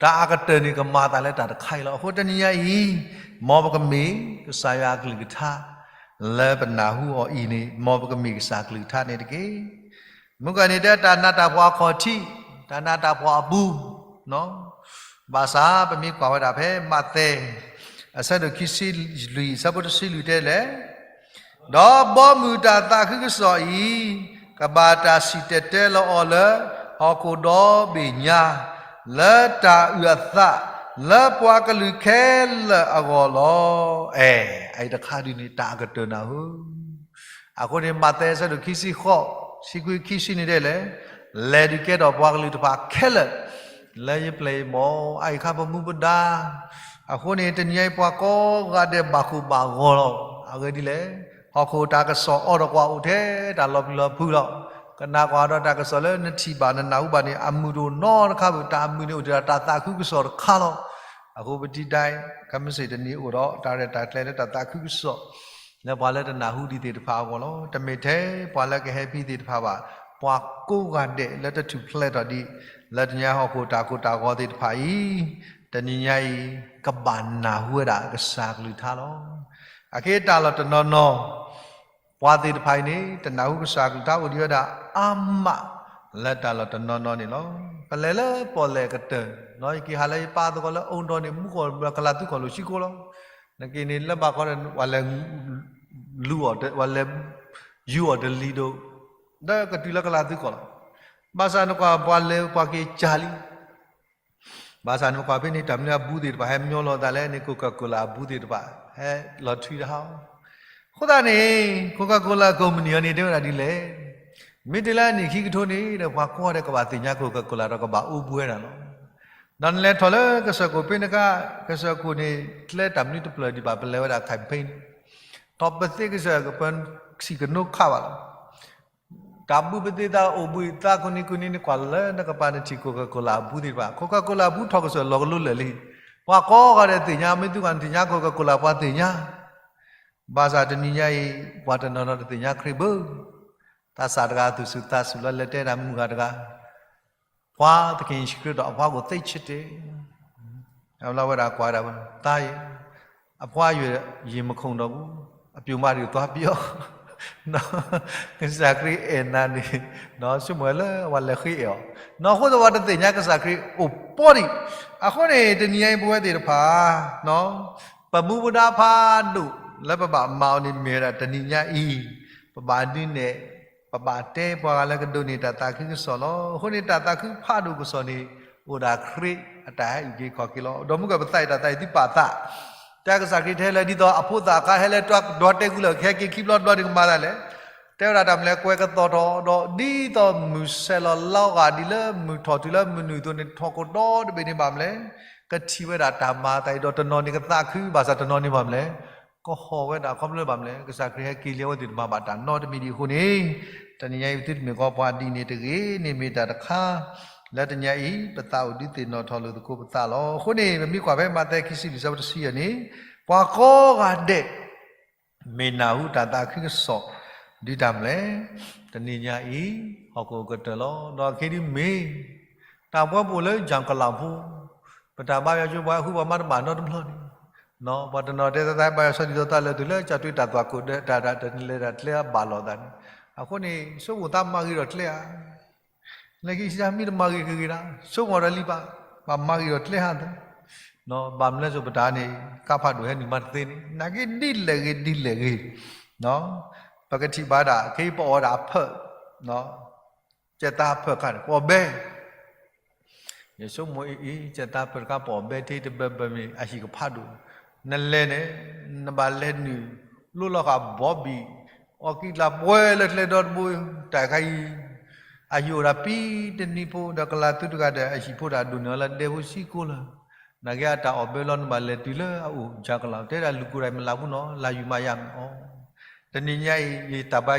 တၢ်အကတၢၢ်န့ၣ် ကမၤအသးလၢတၢ်တခါအံၤလီၤ. အဃိတနံၤညါအံၤ မ်ပကမ့ၢ်ကစၢ်ယွၤအကလုၢ်ကထါ လၢပနၢ်ဟူအီၤအံၤန့ၣ် မ်ပကမ့ၢ်ကစၢ်ကလုၢ်ကထါန့ၣ်တက့ၢ်. မုၢ်ကၢန့ၣ်တဲ တၢ်နးတၢ်ဖှီၣ်အခီၣ်ထံး, တၢ်နးတၢ်ဖှီၣ်အပူၤ, ဘၣ်ဆၣ်ပမ့ၢ်ကွၢ်ဝဲဒၣ်ဖဲမးသဲ အဆၢဒိၣ်ခံဆံလွံၢ် အဆၢဖိတဆံလွံၢ်တဲလဲၣ် ဒီးဘီမုၢ်တၢ်သးခုကစီၣ်အံၤ ကဘၣ်တၢ်စံၣ်တဲၤတဲလီၤအီၤလၢ ဟီၣ်ခိၣ်ဒီဘ့ၣ်ညါ, လၢတၢ်အုၣ်အသး လၢပှၤကလုာ်ခဲလၢာ်အဂီၢ်လီၤ. အဲ, အအံၤတခါဒုးန့ၣ် တၢ်အကတၢၢ်နၢ်ဟူ အဃိန့ၣ် မးသဲအဆၢဒိၣ်ခံဆံဃိး ဆံခွံခံဆံန့ၣ်တဲလဲၣ်, လဲၤဒုးကဲထီၣ်ပှၤကလုာ်တဖၣ်ခဲလၢာ် လၢယပျဲၢ်ယဘီၣ် အအံၤခါပမူပဒါ, အဃိန့ၣ် တနံၤအံၤပှၤကိးဂၤဒဲးဘၣ်ဃိၣ်ဘၣ်ဂီၤလီၤ. အဂ့ၢ်ဒ်လဲၣ်, ဟီၣ်ခိၣ်တၢ်ကစီၣ်အိၣ်ဒီးကွၢ်အိၣ်ထဲတၢ်လီၤပျံၤလီၤဖုးလီၤ. ကနၣ်ကွၢ်ဒီးတၢ်ကစီၣ်လၢနထံၣ်ဘၣ်နနၢ်ဟူဘၣ်န့ၣ် အမုာ်တအိၣ်နီတခါဘၣ်, တၢ်အမုာ်န့ၣ်အိၣ်ဒီးတၢ်သးခုကစီၣ်တခါလီၤ. အဃိပထံၣ်ဒၣ် ခဲမုၢ်ဆ့ၣ်တနံၤအိၣ်ဒီး တၢ်ရဲၣ်တၢ်ကျဲၤလၢတၢ်သးခုကစီၣ် လၢပှၤလၢတနၢ်ဟူဒံးသ့ၣ်တဖၣ်အဂီၢ်လီၤ. တမ့ၢ်ထဲပှၤလၢကဟဲဖံးသ့ၣ်တဖၣ်ဘၣ်, ပှၤကိးဂၤဒဲးလၢတထူၣ်ဖျဲးထီၣ်ဒံး လၢတနံၤညါဟီၣ်ခိၣ်တၢ်ကိၢ်တၢ်ဂီၤသ့ၣ်တဖၣ်အံၤ တနံၤညါအံၤ ကဘၣ်နၢ်ဟူဝဲဒၣ်ကစၢ်ကလုၢ်ကထါလီၤ. အခဲအံၤတၢ်လီၢ်တနီၤနီၤ ပှၤသ့ၣ်တဖၣ်အံၤန့ၣ် တနၢ်ဟူကစၢ်ကလုၢ်ကထါအိၣ်ဒံးဝဲဒၣ်အါမး လၢတၢ်လီၢ်တနီၤနီၤန့ၣ်လီၤ. ပလဲၤလၢပီၣ်လဲၣ်ကတၢၢ်, ယက့ၤဟးလၢယပၢ်သကိးလၢအိၣ်ဒီးန့ၣ် မူကီၢ်ကလၤသူကီၢ်လိာ်ဆံကိလီၤ. နက့ၤန့ၣ်လၢဘၣ်ဃီဒီး ပှၤလဲၤ လူၤအီၤ, ပှၤလဲၤ ယူၤအီၤတလံၤဒိၣ်, ဒီးကတုၤလၢကလၤသူကီၢ်လီၤ. ဘၣ်ဆၣ်နကွၢ်ပှၤလဲၤပှၤက့ၤကၢ်လံ ဘၣ်ဆၣ်နကွၢ်ဖဲန့ၣ် တၢ်မနုၤအဘူးသ့ၣ်တဖၣ် ဟဲမညီလိာ်သးလဲၣ်န့ၣ် Coca-Cola အဘူးသ့ၣ်တဖၣ် ဟဲလီၤထွံတဟါအီၤ. အဃိသတးန့ၣ် Coca-Cola ကုမ္ပဏီအံၤန့ၣ် တဲဝဲဒၣ်ဒ်လဲၣ်, မ့ၢ်တုၤလၢအနံၣ်ခံကထိန့ၣ်ဒီး ပှၤကိးဂၤဒဲးကဘၣ်သ့ၣ်ညါ Coca-Cola ဒီးကဘၣ်အိၣ်ဘူးဝဲဒၣ်လီၤ. ဒီးနလဲၤထီၣ်လၢကစၢၢ်ခိၣ်ဖဲန့ၣ်အခါ, ကစၢၢ်ခိၣ်န့ၣ် ကျဲတၢ်မနုၤတဖျၢၣ်ဒံးဘၣ် ပလဲၤဝဲဒၣ် campaign န့ၣ်, ထီၣ်ပသ့ကစၢၢ် ပထံၣ်ကနိခးဘၣ်လီၤ. တၢ်ဘူးပသ့သးအိၣ်ဘှံးသးကိးနံၤကိးနံၤန့ၣ် ကွၢ်လၢနကပၤနထံၣ် Coca-Cola အဘူးသ့ၣ်တဖၣ်, Coca-Cola အဘူးထီၣ်ကစၢၢ်လီၤကလိလၢာ်လံ. ပှၤကိးဂၤဒဲးသ့ၣ်ညါ, မ့ၢ်သုဂၤနသ့ၣ်ညါ Coca-Cola ပှၤသ့ၣ်ညါ. ဘၣ်ဆၣ်တနံၤညါအံၤ ပှၤတနီၤနီၤတသ့ၣ်ညါခရံာ်ဘၣ်. သးစၢ်တဂၤသူၣ်ဆူၣ်သးဆူၣ်လီၤ လဲၤတဲဒၣ်မုၢ်ဂၤတဂၤ ပှၤသခင်ယေရှုခရစ်တော် အဖျားကိုသိပ်ချစ်တယ်, အဝဲဒၣ်ကွၢ်ဒၣ်ဝဲ သားရယ်, အဖျားအရွယ် ရင်မခုန်တော့ဘူး, အပျိုမတွေသွားပစ်အီၤ. ကစၢ်ခရံာ်အဲၣ်နၤန့ၣ် ဆိကမိၣ်ဝဲလၢပှၤလဲၤဃ့အဲၣ်အီၤ, အဃိသတးပှၤတသ့ၣ်ညါကစၢ်ခရံာ်အိၣ်ပီဒံး. အဃိန့ၣ် တနံၤညါအံၤပဝဲသ့ၣ်တဖၣ် ပမူပဒါဖးဒိၣ်လၢပဘၣ်မၤအီၤန့ၣ်မ့ၢ်ဝဲဒၣ်တနံၤညါအံၤ ပဘၣ်ဒုးနဲၣ်, ပဘၣ်တဲပှၤဂၤလၢကဒိးန့ၢ်တၢ်သးခုကစီၣ်လီၤ. အဃိန့ၣ် တၢ်သးခုဖးဒိၣ်ကစီၣ်န့ၣ် အိၣ်ဒၣ်ခရံာ်အတၢ်ဟဲအုၣ်က့ၤခီၣ်က့ၤလီၤ. ဒီးမုၢ်ကပသးအံၤတၢ်သးအံၤသုပာ်သး, တၢ်ကစၢ်ခရံာ်တဲလၢဒ်သိးအဖိသၣ်အခါဟဲလၢတွၤဒွးတဲာ်ကွံာ်လၢကဟဲက့ၤခံဘျီတဘျီန့ၣ် ကမၤသးလဲၣ်. တဲဝဲဒၣ်တၢ်မနုၤလဲၣ်, ကွဲးကသီၣ်ထီၣ်ဒီး ဒ်သိးမုၢ်ဆဲးလီၤလီၤဂာ်ဒ်လၢမုၢ်ထီၣ်တုၤလၢမုၢ်နုာ်အသိးန့ၣ် ထီၣ်ကဒီးတဘ့ၣ်န့ၣ်ဘၣ်မနုၤလဲၣ်, ကထံၣ်ဝဲဒၣ်တၢ်မၤအသးအံၤဒီးတနီၤန့ၣ်ကသးခု ဘၣ်ဆၣ်တနီၤန့ၣ်ဘၣ်မနုၤလဲၣ် ကဟီၣ်ဝဲဒၣ်ခီဖျိဘၣ်မနုၤလဲၣ်, ကစၢ်ခရံာ်ဟဲက့ၤလံအဝဲသ့ၣ်တဖၣ်ဘၣ်တၢ်နီတမံၤဒံးအဃိန့ၣ်, တနံၤညါအံၤသုတမ့ၢ်ဃီပှၤဒ်န့ၣ်တဂ့ၤန့ၣ်မ့ၢ်တၢ်တခါ, လၢတနံၤညါအံၤ ပသးအိၣ်ဒုးသ့ၣ်နီၣ်ထီၣ်လိာ်သကိးပသးလီၤ. အဃိန့ၣ် ပမ့ၢ်ကွၢ်ဖဲမးသဲခံဆံလွံၢ်ဆၢဖိတဆံယဲၢ်န့ၣ်, ပှၤကိးဂၤဒဲး မ့ၢ်နၢ်ဟူတၢ်သးခုကစီၣ် ဒုးတၢ်မနုၤလဲၣ်, တနံၤညါအံၤ ဟီၣ်ခိၣ်ကတၢၢ်လီၤ. ဒီးခဲဒုးမ့ၢ် တၢ်ပှၤပိာ်လၢယၣ်ကလးဖိ, ပတၢ်ဘါယွၤဆိပှၤဟူပှၤမၤတဘၣ်နီတဘျီန့ၣ်, ပှၤတနီၤတဲသးဘါယွၤဆီဒံးသီသးလၢာ်တုၤလၢကၠီၤတွ့တၢ်သွၣ်ခိၣ်ဒီးတၢ်တၢ်တနံၤလဲၤတၢ်ကျဲအဘၣ်လိာ်သးန့ၣ်, အဃိန့ၣ် ဆိကမိၣ်သးမၤဂ့ၤဒီးကျဲဧါ လၢခံစမ့ၢ်တမၤဂ့ၤကဂ့ၤဒၣ် ဆိကမိၣ်ဒီးလံပၢ်, ဘၣ်မၤဂ့ၤဒီးကျဲဟးသၢ, ဘၣ်မနုၤလဲၣ်ဆိပတၢ်န့ၣ် ကါဖးဒိၣ်ဟဲနုာ်မးတသ့န့ၣ် နာ်က့ဒ်လဲၣ်ဂ့ၤဒ်လဲၣ်ဂ့ၤ, ပကထံၣ်ဘၣ်ဒၣ် ခဲအံၤပအီၣ်ဝဲဒၣ်အဖၢၣ်, ကဲသးဖၢၣ်ခါန့ၣ် ပအီၣ်ဘဲ ယဆိကမိၣ်အံၤ ကဲသးဖၢၣ်တခါပအီၣ်ဘဲထဲတဘၢဘၢမ့ၢ်အဟံၣ်ကဖးဒိၣ်, နလဲၤန့ၣ် နဘၣ်လဲၤနုာ် လိၣ်လီၤဃာ်ဘီဘံၣ် အီၣ်ကံၣ်ကျါပှဲၤလၢကျဲဒီတဘိ တၢ်ခါအံၤ အဟံၣ်အိၣ်ဒၣ်ပံတနံၤဖိဒီး ကလၤသုတဂၤဒီး အဟံၣ်ဖိတၢ်ဒိၣ်န့ၢ်အီၤလၢဒဲဖိဆံကိၢ်လၢာ်, နာ်က့အတၢ်အီၣ်ဘၢလီၤ နဘၣ်လဲၤတုၤလၢအအိၣ် ယၤကလီၤ တဲဒၣ် လူကိုယ်တိုင်မလာဘူးနော်, လာယူမှရမယ် အိ တနံၤညါအံၤ ယတၢ်ဘါ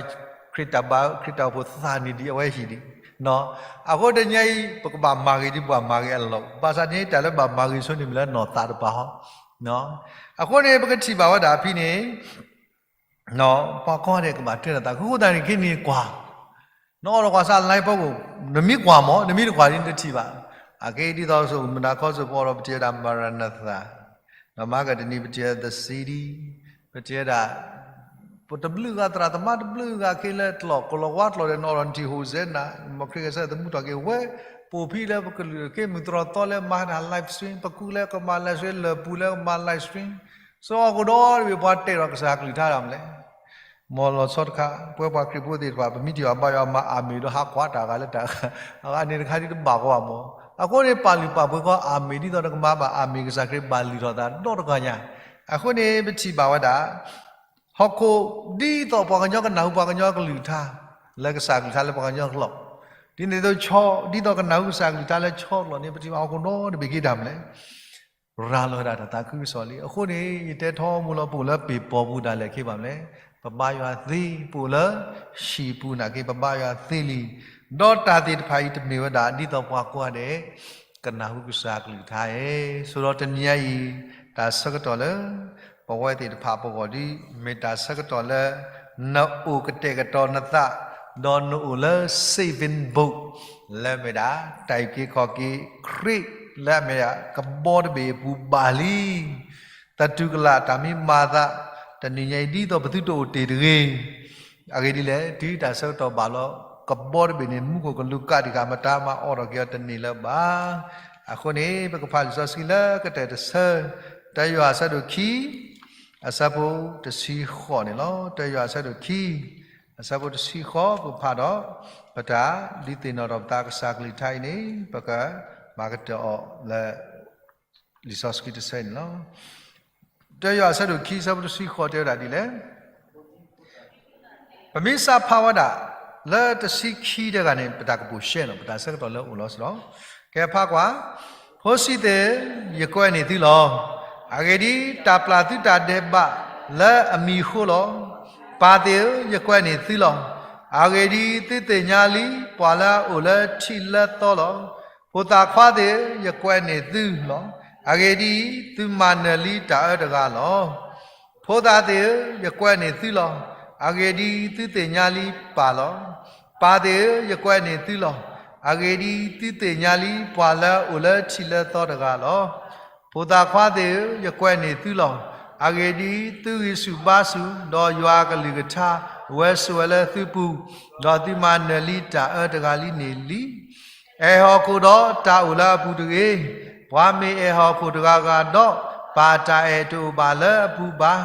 ခရံာ်တၢ်ဘါ ခရံာ်တၢ်အိၣ်ဖှိၣ်သးန့ၢ်ဒံးအဝဲဟံၣ်ဒံး, အဃိတနံၤညါအံၤ ပကဘၣ်မၤဂ့ၤဒံး ပှၤမၤဂ့ၤအလီၢ်, ဘၣ်ဆၣ်န့ၣ် တၢ်လၢဘၣ်မၤဂ့ၤဆိန့ၣ် မ့ၢ်လၢနီၢ်သးတပၤဟီ, အဃိန့ၣ် ပကထံၣ်ဘၣ်ဝဲဒၣ်ဖဲန့ၣ် ပှၤကိးဂၤဒဲးကဘၣ်တဲလီၤသး ဃိသတးန့ၣ် ခဲန့ၣ်ကွၢ်, နအိၣ်ဒီးကွၢ်စး live ဖီခိၣ် နမ့ၢ်ကွၢ်မး နမ့ၢ်တကွၢ်ဒ်နတထံၣ်ဘၣ်, အက့ဒ်သိးစိမနၤခီစိပအီၤဒီး ပထံၣ်ဝဲဒၣ် Maranatha, ဒီးမၤကတနံၤ ပထံၣ်ဝဲဒၣ် The City, ပထံၣ်ဝဲဒၣ် ပတဘျုးဂၤ သရၣ်သမါတဘျုးဂၤ က့ၤလၢကျိာ် ကလီၤဝါကျိာ်ဒီး နအိၣ်ဒီးနထံၣ် Hosanna, မ့ၢ်ခရံာ်ဂဲၤဆၢထၢၣ်သမူထီၣ်က့ၤဝဲ, ပိာ်ဖံးလၢပကလုာ်က့ၤမုၢ်တြီၢ်သီလၢမၤတၢ် live stream, ပကူလၢကမၤ live stream, လၢၢ်ပူၤလၢကမၤ live stream, ဆိဟီၣ်ခိၣ်ဒီဘ့ၣ် ပှၤတဲဒီးကစၢ်ကလုၢ်ကထါဒ်မနုၤလဲၣ်, မ်လီၤဆီတခါ ပဝဲပှၤခရံာ်ဖိသ့ၣ်တဖၣ် ပမ့ၢ်ထံၣ်ဘၣ်ဘါယွၤမၤအၤမ့ၣ်ဒီး ဟးကွၢ်တၢ်ဂၤလၢတၢ်ဂၤ, အဂၤန့ၣ်တခါဒ်တဘၣ်ကီဘၣ်မး, အဃိန့ၣ် ပာ်လုၢ်ပာ်ပှ့ၤကီးအၤမ့ၣ် ဒ်သိးနကမၤဘၣ်အၤမ့ၣ် ကစၢ်ခရံာ်ဘၣ်လုၢ်ထီၣ်သးဒီတဂၤညါ, အဃိန့ၣ် ပထံၣ်ဘၣ်ဝဲဒၣ် ဟီၣ်ခိၣ် ဒ်သိးပှၤကညီကနၢ်ဟူပှၤကညီကလုၢ်ကထါ လၢကစၢ်ကလုၢ်ကထါလၢပှၤကညီကျိာ်, ဒ်န့ၣ်အသိးဆီ ဒ်သိးကနၢ်ဟူကစၢ်ကလုၢ်ကထါလၢဆီကျိာ်န့ၣ် ပထံၣ်ဘၣ်ဟီၣ်ခိၣ်ဒီတဘ့ၣ်က့ၤတၢ်မနုၤလဲၣ်, ရၤလီၤဝဲဒၣ်တၢ်သးခုကစီၣ်လံ. အဃိန့ၣ် ယတဲထီဘိလီၤ ပအိၣ်လၢပ့ၢ်ပီၢ်ပူၤဒၣ်လဲာ်ခ့ဘၣ်မနုၤလဲၣ်, ပဘါယွၤသ့, ပအိၣ်လၢဟံၣ်ပူၤနာ်က့ ပဘါယွၤသ့လံ, ဒီးတၢ်သ့ၣ်တဖၣ်အံၤတမ့ၢ်ဝဲဒၣ် ဒ်သိးပှၤကိးဂၤဒဲး ကနၢ်ဟူကစၢ်ကလုၢ်ကထါဧိၤ, ဆိဒီးတနံၤညါအံၤ တၢ်ဆၢကတီၢ်လၢ ပဝဲသ့ၣ်တဖၣ်ပဂီၢ်ဒီး မ့ၢ်တၢ်ဆၢကတီၢ်လၢ နအိၣ်ကတဲာ်ကတီၤနသး, ဒီးနအိၣ်လၢ saving boat လၢအမ့ၢ်ဒၣ် တၢ်အုၣ်က့ၤခီၣ်က့ၤခရံာ် လၢအမ့ၢ်ဒၣ်ကဘီတဘ့ၣ်အပူၤဘၣ်လံ. သတူၢ်ကလာ်တၢ်မ့ၢ်မၤသး တနံၤညါအံၤ ဒ်သိးပသုတအိၣ်တ့ၢ်တဂ့ၤ, အဂ့ၢ်ဒ်လဲၣ်, တုၤတၢ်ဆၢကတီၢ်ဘၣ်လီၤ ကဘီတဘ့ၣ်န့ၣ် မူခိၣ်ကလူးကးတံာ်ဃာ် မတၤမၤအိးထီၣ်က့ၤအီၤတန့ၢ်လၢၤဘၣ်. အဃိန့ၣ် ပကဖးလံာ်စီဆှံလၢကတၢၢ်တဆၢ, တၢယွၤအဆၢဒိၣ်ခံ အဆၢဖိတဆံဃိးန့ၣ်လီၤ. တၢယွၤအဆၢဒိၣ်ခံ အဆၢဖိတဆံဃိး ပကဖးဒီး ပတၢ်ဒုးသ့ၣ်နီၣ်ထီၣ်ပသးကစၢ်ကလုၢ်ကထါအံၤန့ၣ် ပကမၤကတၢၢ်အီၤလၢ လံာ်စီဆှံတဆၢန့ၣ်လီၤ. တၢယွၤအဆၢဒိၣ်ခံ အဆၢဖိတဆံဃိးတဲဝဲဒၣ်ဒ်လဲၣ်. ပမ့ၢ်စးဖးဝဲဒၣ် လၢတဆံခံတဂၤန့ၣ် ပတၢ်ကပိာ်ရှဲလီၤ, ပတၢ်ဆၢကတီၢ်လၢအအိၣ်လီၤစ့ၢ်လီၤ. ကဲဖးကွၢ်, ဖိဆံးသ့ၣ်ဧၢ, ယကွဲးန့ၢ်သုလီၤ. အဂ့ၢ်ဒ်အံၤ, တၢ်ပျၢ်သုတၢ်ဒဲးဘးလၢအမံၤအဃိလီၤ. ပၢ်သ့ၣ်ဧၢ, ယကွဲးန့ၢ်သုလီၤ. အဂ့ၢ်ဒ်အံၤ, သုသ့ၣ်ညါလံ ပှၤလၢအအိၣ်လၢထံးလၢသီလီၤ. ဖိသၣ်ခွါသ့ၣ်ဧၢ, ယကွဲးန့ၢ်သုလီၤ. အဂ့ၢ်ဒ်အံၤ, သုမၤနၢၤလံတၢ်အၢတဂၤလီၤ. ဖိသၣ်သ့ၣ်ဧၢ, ယကွဲးန့ၢ်သုလီၤ. အဂ့ၢ်ဒ်အံၤ, သုသ့ၣ်ညါလံပၢ်လီၤ. ပၢ်သ့ၣ်ဧၢ, ယကွဲးန့ၢ်သုလီၤ. အဂ့ၢ်ဒ်အံၤ, သုသ့ၣ်ညါလံပှၤလၢအအိၣ်လၢထံးလၢသီတဂၤလီၤ. ဖိသၣ်ခွါသ့ၣ်ဧၢ, ယကွဲးန့ၢ်သုလီၤ. အဂ့ၢ်ဒ်အံၤ, သုဂံၢ်ဆူၣ်ဘါဆူၣ်, ဒီးယွၤအကလုၢ်ကထါ ဝဲဆိးဝဲလၢသုပူၤ, ဒီးသုမၤနၢၤလံတၢ်အၢတဂၤလံန့ၣ်လံ. အဲၣ်ဟီၣ်ခိၣ်ဒီးတၢ်အိၣ်လၢအပူၤတဂ့ၤ. ပှၤမ့ၢ်အဲၣ်ဟီၣ်ခိၣ်တဂၤဂၤဒီး, ပၢ်တၢ်အဲၣ်တအိၣ်ဘၣ်လၢအပူၤဘၣ်.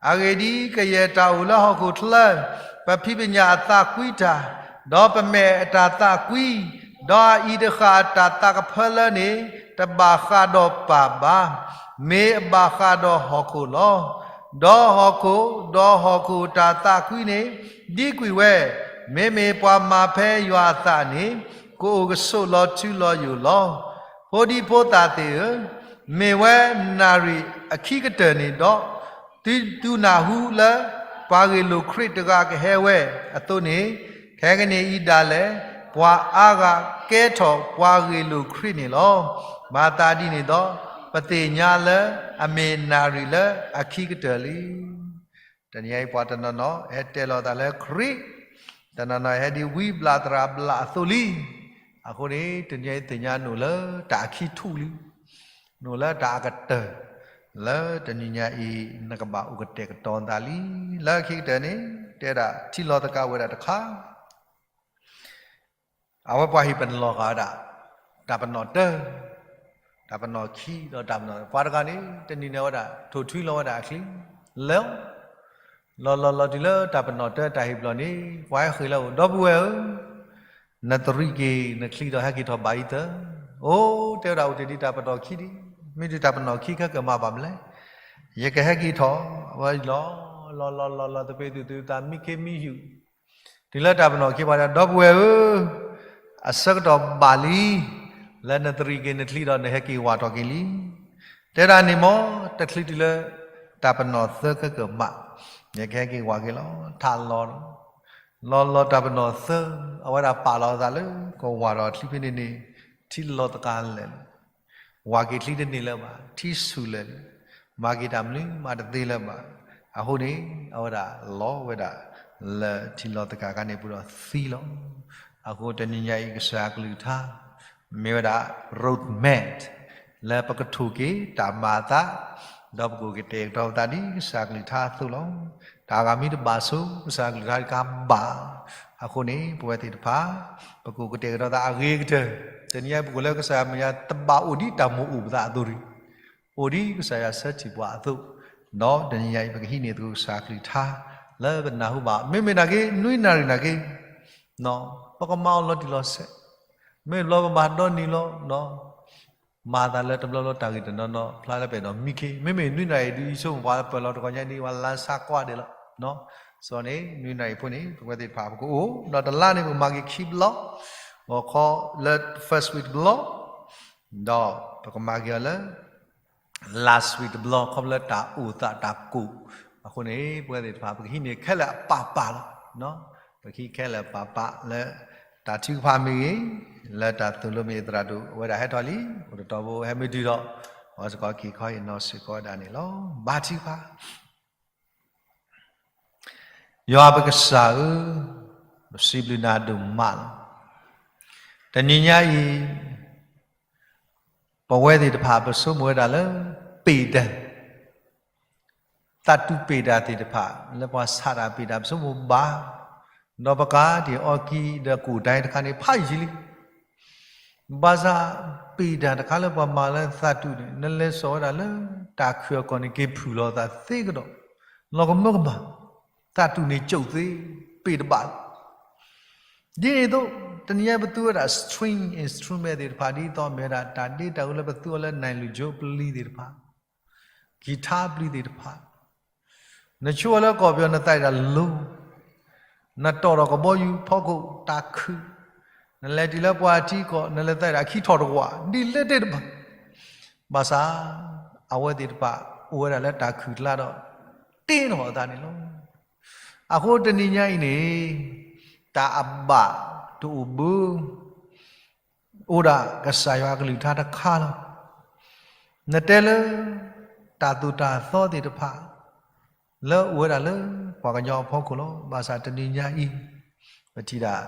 အဂ့ၢ်ဒ်အံၤ, ကယဲၢ်တၢ်အိၣ်လၢဟီၣ်ခိၣ်ချၢ, ပဖံးပညၣ်အသးကွံတၢ်, ဒီးပမဲာ်အတၢ်သးကွံ, ဒီးအအံၤတဃၣ်အတၢ်သးကဖၢလၢန့ၣ်, တဘၣ်ဃးဒီးပၢ်ဘၣ်, မ့ၢ်အဘၣ်ဃးဒီးဟီၣ်ခိၣ်လီၤ. ဒီးဟီၣ်ခိၣ်, ဒီးဟီၣ်ခိၣ်အတၢ်သးကွံန့ၣ် ဒံကွံာ်ဝဲ, မ့မ့ၢ်ပှၤမၤဖဲယွၤအသးန့ၣ်, ကအိၣ်ကဆိးလီၤထူလီၤယိာ်လီၤ. ဖိဒံဖိသၣ်သ့ၣ်ဧၢ, မ့ၢ်ဝဲနၣ်ရံၣ်အခံကတၢၢ်န့ၣ်ဒီး, သုနၢ်ဟူလၢ ပှၤဂ့ၢ်လိာ်ခရံာ်တဂၤကဟဲဝဲအသိးန့ၣ်, ခဲကနံၣ်အံၤဒၣ်လဲာ် ပှၤအါဂၤကဲထီၣ်ပှၤဂ့ၢ်လိာ်ခရံာ်န့ၣ်လီၤ. မၤသးဒ်န့ၣ်ဒီး, ပသ့ၣ်ညါလၢအမ့ၢ်နၣ်ရံၣ်လၢအခံကတၢၢ်လံ. တနံၤအံၤပှၤတနီၤနီၤ ဟဲတဲလီၤသးလၢခရံာ်, တနီၤနီၤဟဲဒ်ဝံဘျးသရၣ်ဘျးအသိးလံ. အဃိန့ၣ် တနံၤအံၤသ့ၣ်ညါနအိၣ်လၢတၢ်အခံထူၣ်လံ, နအိၣ်လၢတၢ်အကတၢၢ်, လၢတနံၤညါအံၤ နကဘၣ်အိၣ်ကတဲာ်ကတီၤနသးလံ. လၢခံကတၢၢ်န့ၣ် တဲဒၣ်ထံလီၤသကၤဝဲဒၣ်တခါ အဝဲပှၤဟ့ၣ်ပလီၢ်ဃာ်ဝဲဒၣ် တၢ်ပနီၣ်တၢ, တၢ်ပနီၣ်ခံဒီးတၢ်ပနီၣ်, ပှၤတဂၤန့ၣ် တနံၤန့ၣ်ဝဲဒၣ် ထိၣ်ထွံလီၤဝဲဒၣ်အချံ, လၢ, လီၤလီၤလီၤတုၤလၢတၢ်ပနီၣ်တၢတၢ်ဟ့ၣ်ပလီၢ်န့ၣ် ပှၤဟဲဃ့ၢ်လၢအအိၣ်, ဒီပုၢ်ဝဲၢ်ဧၢ, နသရံးက့ၤနချံဒီးဟဲက့ၤထီၣ်ဘၣ်အံၤသၢ. အိ, တဲဝဲဒၣ်အိၣ်တ့ၢ်ဒံးတၢ်ပနီၣ်ခံဒံး, မ့ၢ်တုၤတၢ်ပနီၣ်ခံခဲကမၤဘၣ်မလဲၣ်, ယကဟဲက့ၤထီၣ်ဝဲလီၤ, လီၤလီၤလီၤလီၤ သပ့ၤသူၣ်သုသးမံခ့မံယူၤ, တုၤလၢတၢ်ပနီၣ်ခံပှၤဒီး ဒီပုၢ်ဝဲၢ်ဧၢ, အဆၢကတီၢ်ဘၣ်လံ, လၢနသရံးက့ၤနချံဒီးနဟဲက့ၤဝးထီၣ်က့ၤလံ. တဲဒၣ်န့ၣ်မ့ၢ် တချုးတုၤလၢ တၢ်ပနီၣ်သၢခဲကၢၢ်မး, နကဟဲက့ၤဝးက့ၤလီၤ. ထးလီၤ, လီၤလီၤတၢ်ပနီၣ်သၢ, အဝဲဒၣ်ပာ်လီၤအသးလၢ ကဝးထီၣ်ချံဖဲန့ၣ်န့ၣ် ထံလီၤသကၤလဲာ်လီၤ. ဝးက့ၤချံတန့ၢ်လၢၤဘၣ်, ထံဆူၣ်လၢာ်လံ, မၤက့ၤတၢ်မနုၤမးတသ့လၢၤဘၣ်. အဃိန့ၣ် အဝဲဒၣ်လီၤဝဲဒၣ် လၢထံလီၤသကၤခါန့ၣ်ပူၤဒီးသံလီၤ. အဃိတနံၤညါအံၤ ကစၢ်ကလုၢ်ကထါ မ့ၢ်ဝဲဒၣ် road map လၢပကထိၣ်က့ၤတၢ်မၤအသး, ဒီးပကအိၣ်ကတဲာ်ကတီၤပသးဒ်ကစၢ်ကလုၢ်ကထါအသိးလီၤ. တၢ်ဂၤမ့ၢ်တဘၣ်ဆိ ကစၢ်ကလုၢ်ကထါတခါဘၣ်. အဃိန့ၣ် ပဝဲသ့ၣ်တဖၣ် ပကအိၣ်ကတဲာ်ကတီၤသးအဂ့ၤကတၢၢ်, တနံၤညါအံၤပကိးလၢကစၢ်ယွၤမဲာ်ညါတဘၣ်အိၣ်ဒ်တၢ်မိၣ်အိၣ်ပသးအသိးတဂ့ၤ, အိၣ်ဒ်ကစၢ်ယွၤဆၢထံၣ်ပှၤအသိး, ဒီးတနံၤညါအံၤ ပကဟံးန့ၢ်သကိးကစၢ်ကလုၢ်ကထါ လၢပနၢ်ဟူဘၣ်, မ့မ့ၢ်နာ်က့ နွံနၣ်ရံၣ်နာ်က့ ပကမၤအီၤလီၤတံၢ်လီၤဆဲး, မ့ၢ်ဘျီပမၤဒီနံၤလီၤ, မၤသးလၢတဘျီဘျီတၢ်ဂ့ၢ်တနီၤနီၤ ဖျါလၢပအဲၣ်ဒိးမံခ့, မ့မ့ၢ်နွံနၣ်ရံၣ်ဒုး ယဆိကမိၣ်ပှၤလၢပၢၢ်လီၤတကီၢ်ညါဒ် ပှၤလါဆါကွၢ်ဒဲးလီၤ. စီၤန့ၣ် နွံနၣ်ရံၣ်ဖိန့ၣ် ပဝဲသ့ၣ်တဖၣ်ပကအိၣ်, ဒီးတလါန့ၣ် ပကမၤက့ၤခံဘျီ, ဂီၤခီလၢ first week တဘျီ, ဒီးပကမၤက့ၤအီၤလၢ last week တဘျီ ခီဖျိလၢတၢ်အိၣ်သးတၢ်ကိၢ်, အဃိန့ၣ် ပဝဲသ့ၣ်တဖၣ် ပကဟံးန့ၢ်ခဲလၢာ်အပၢ်ပၢ်လီၤ. ပကဟံးခဲလၢာ်ပၢ်ပၢ်လၢ တၢ်ထုကဖၣ်မ့ၢ်ဂ့ၤ, လၢတၢ်သိၣ်လိမ့ၢ်သရၣ်ဒိၣ် အဝဲဒၣ်ဟဲထီၣ်လံ, အိၣ်တတီၤဖိဟဲမ့ၢ်တုၤဒီး အဝဲစ့ၢ်ကီးက့ၤခီအံၤနီၢ်စ့ၢ်ကီးဝဲဒၣ်န့ၣ်လီၤ. ဘါထုကဖၣ် ယွၤပကစၢ်ဧၢ, ပစံးဘျုးနၤဒိၣ်မးလီၤ. တနံၤညါအံၤ ပဝဲသ့ၣ်တဖၣ် ပဆိကမိၣ်ဝဲဒၣ်လၢ ပ့ၢ်တၢ်, သးတူၢ်ပ့ၢ်တၢ်သ့ၣ်တဖၣ် လၢပှၤဆးတၢ်ပ့ၢ်တၢ် ပဆိကမိၣ်ဘၣ်, ဒီးပကးတံာ်အီကံဒီးကူၣ်တၢ်တခါန့ၣ် ဖးယံာ်လံ. ဘၣ်ဆၣ် ပ့ၢ်တၢ်တခါလၢပှၤမၤလၢသးတူၢ်န့ၣ် နလဲၤစိာ်ဝဲဒၣ်လၢတၢ်ခုၣ်အကီၢ်န့ၣ် က့ၤဖုၣ်လီၤသးသ့ကဒီး လီၤကမၢကမၣ်, သးတူၢ်န့ၣ်ကၠိၣ်သ့, ပ့ၢ်တဘၣ်လီၤ. ဒ်န့ၣ်အသိး တနံၤညါပသူဝဲဒၣ် string instrument သ့ၣ်တဖၣ် ဒ်သိးမ့ၢ်ဝဲဒၣ် တၢ်ဒ့တၢ်အူလၢပသူအီၤလၢ နၢၣ်လွံၢ်ကၠိပျံၤသ့ၣ်တဖၣ်, ကံၤထါပျံၤသ့ၣ်တဖၣ်, နဆိအီၤလၢကီၢ်ပယီၤ နသးဒၣ်လိၤ, နတီၢ်ဒီးကဘီယူၤဖီခိၣ်တၢ်ခုၣ်, နလဲၤတုၤလၢပှၤထံကီၢ် နလဲၤသးဒၣ်အခံထီၣ်တဝး ဒ်လဲၣ်တ့ၢ်တဖၣ်, ဘၣ်ဆၣ် အဝဲသ့ၣ်တဖၣ် အိၣ်ဝဲဒၣ်လၢတၢ်ခုၣ်ကျါဒီး တ့ထီၣ်အသးန့ၣ်လီၤ. အဃိတနံၤညါအံၤန့ၣ် တၢ်အဘၣ်တအိၣ်ဘၣ် အိၣ်ဒၣ်ကစၢ်ယွၤအကလုၢ်ကထါတခါလီၤ. နတဲလၢ တၢ်သိၣ်တၢ်သီသ့ၣ်တဖၣ် လၢအိၣ်ဝဲဒၣ်လၢပှၤကညီအဖီခိၣ်လီၤ. ဘၣ်ဆၣ်တနံၤညါအံၤ ပထံၣ်ဒၣ်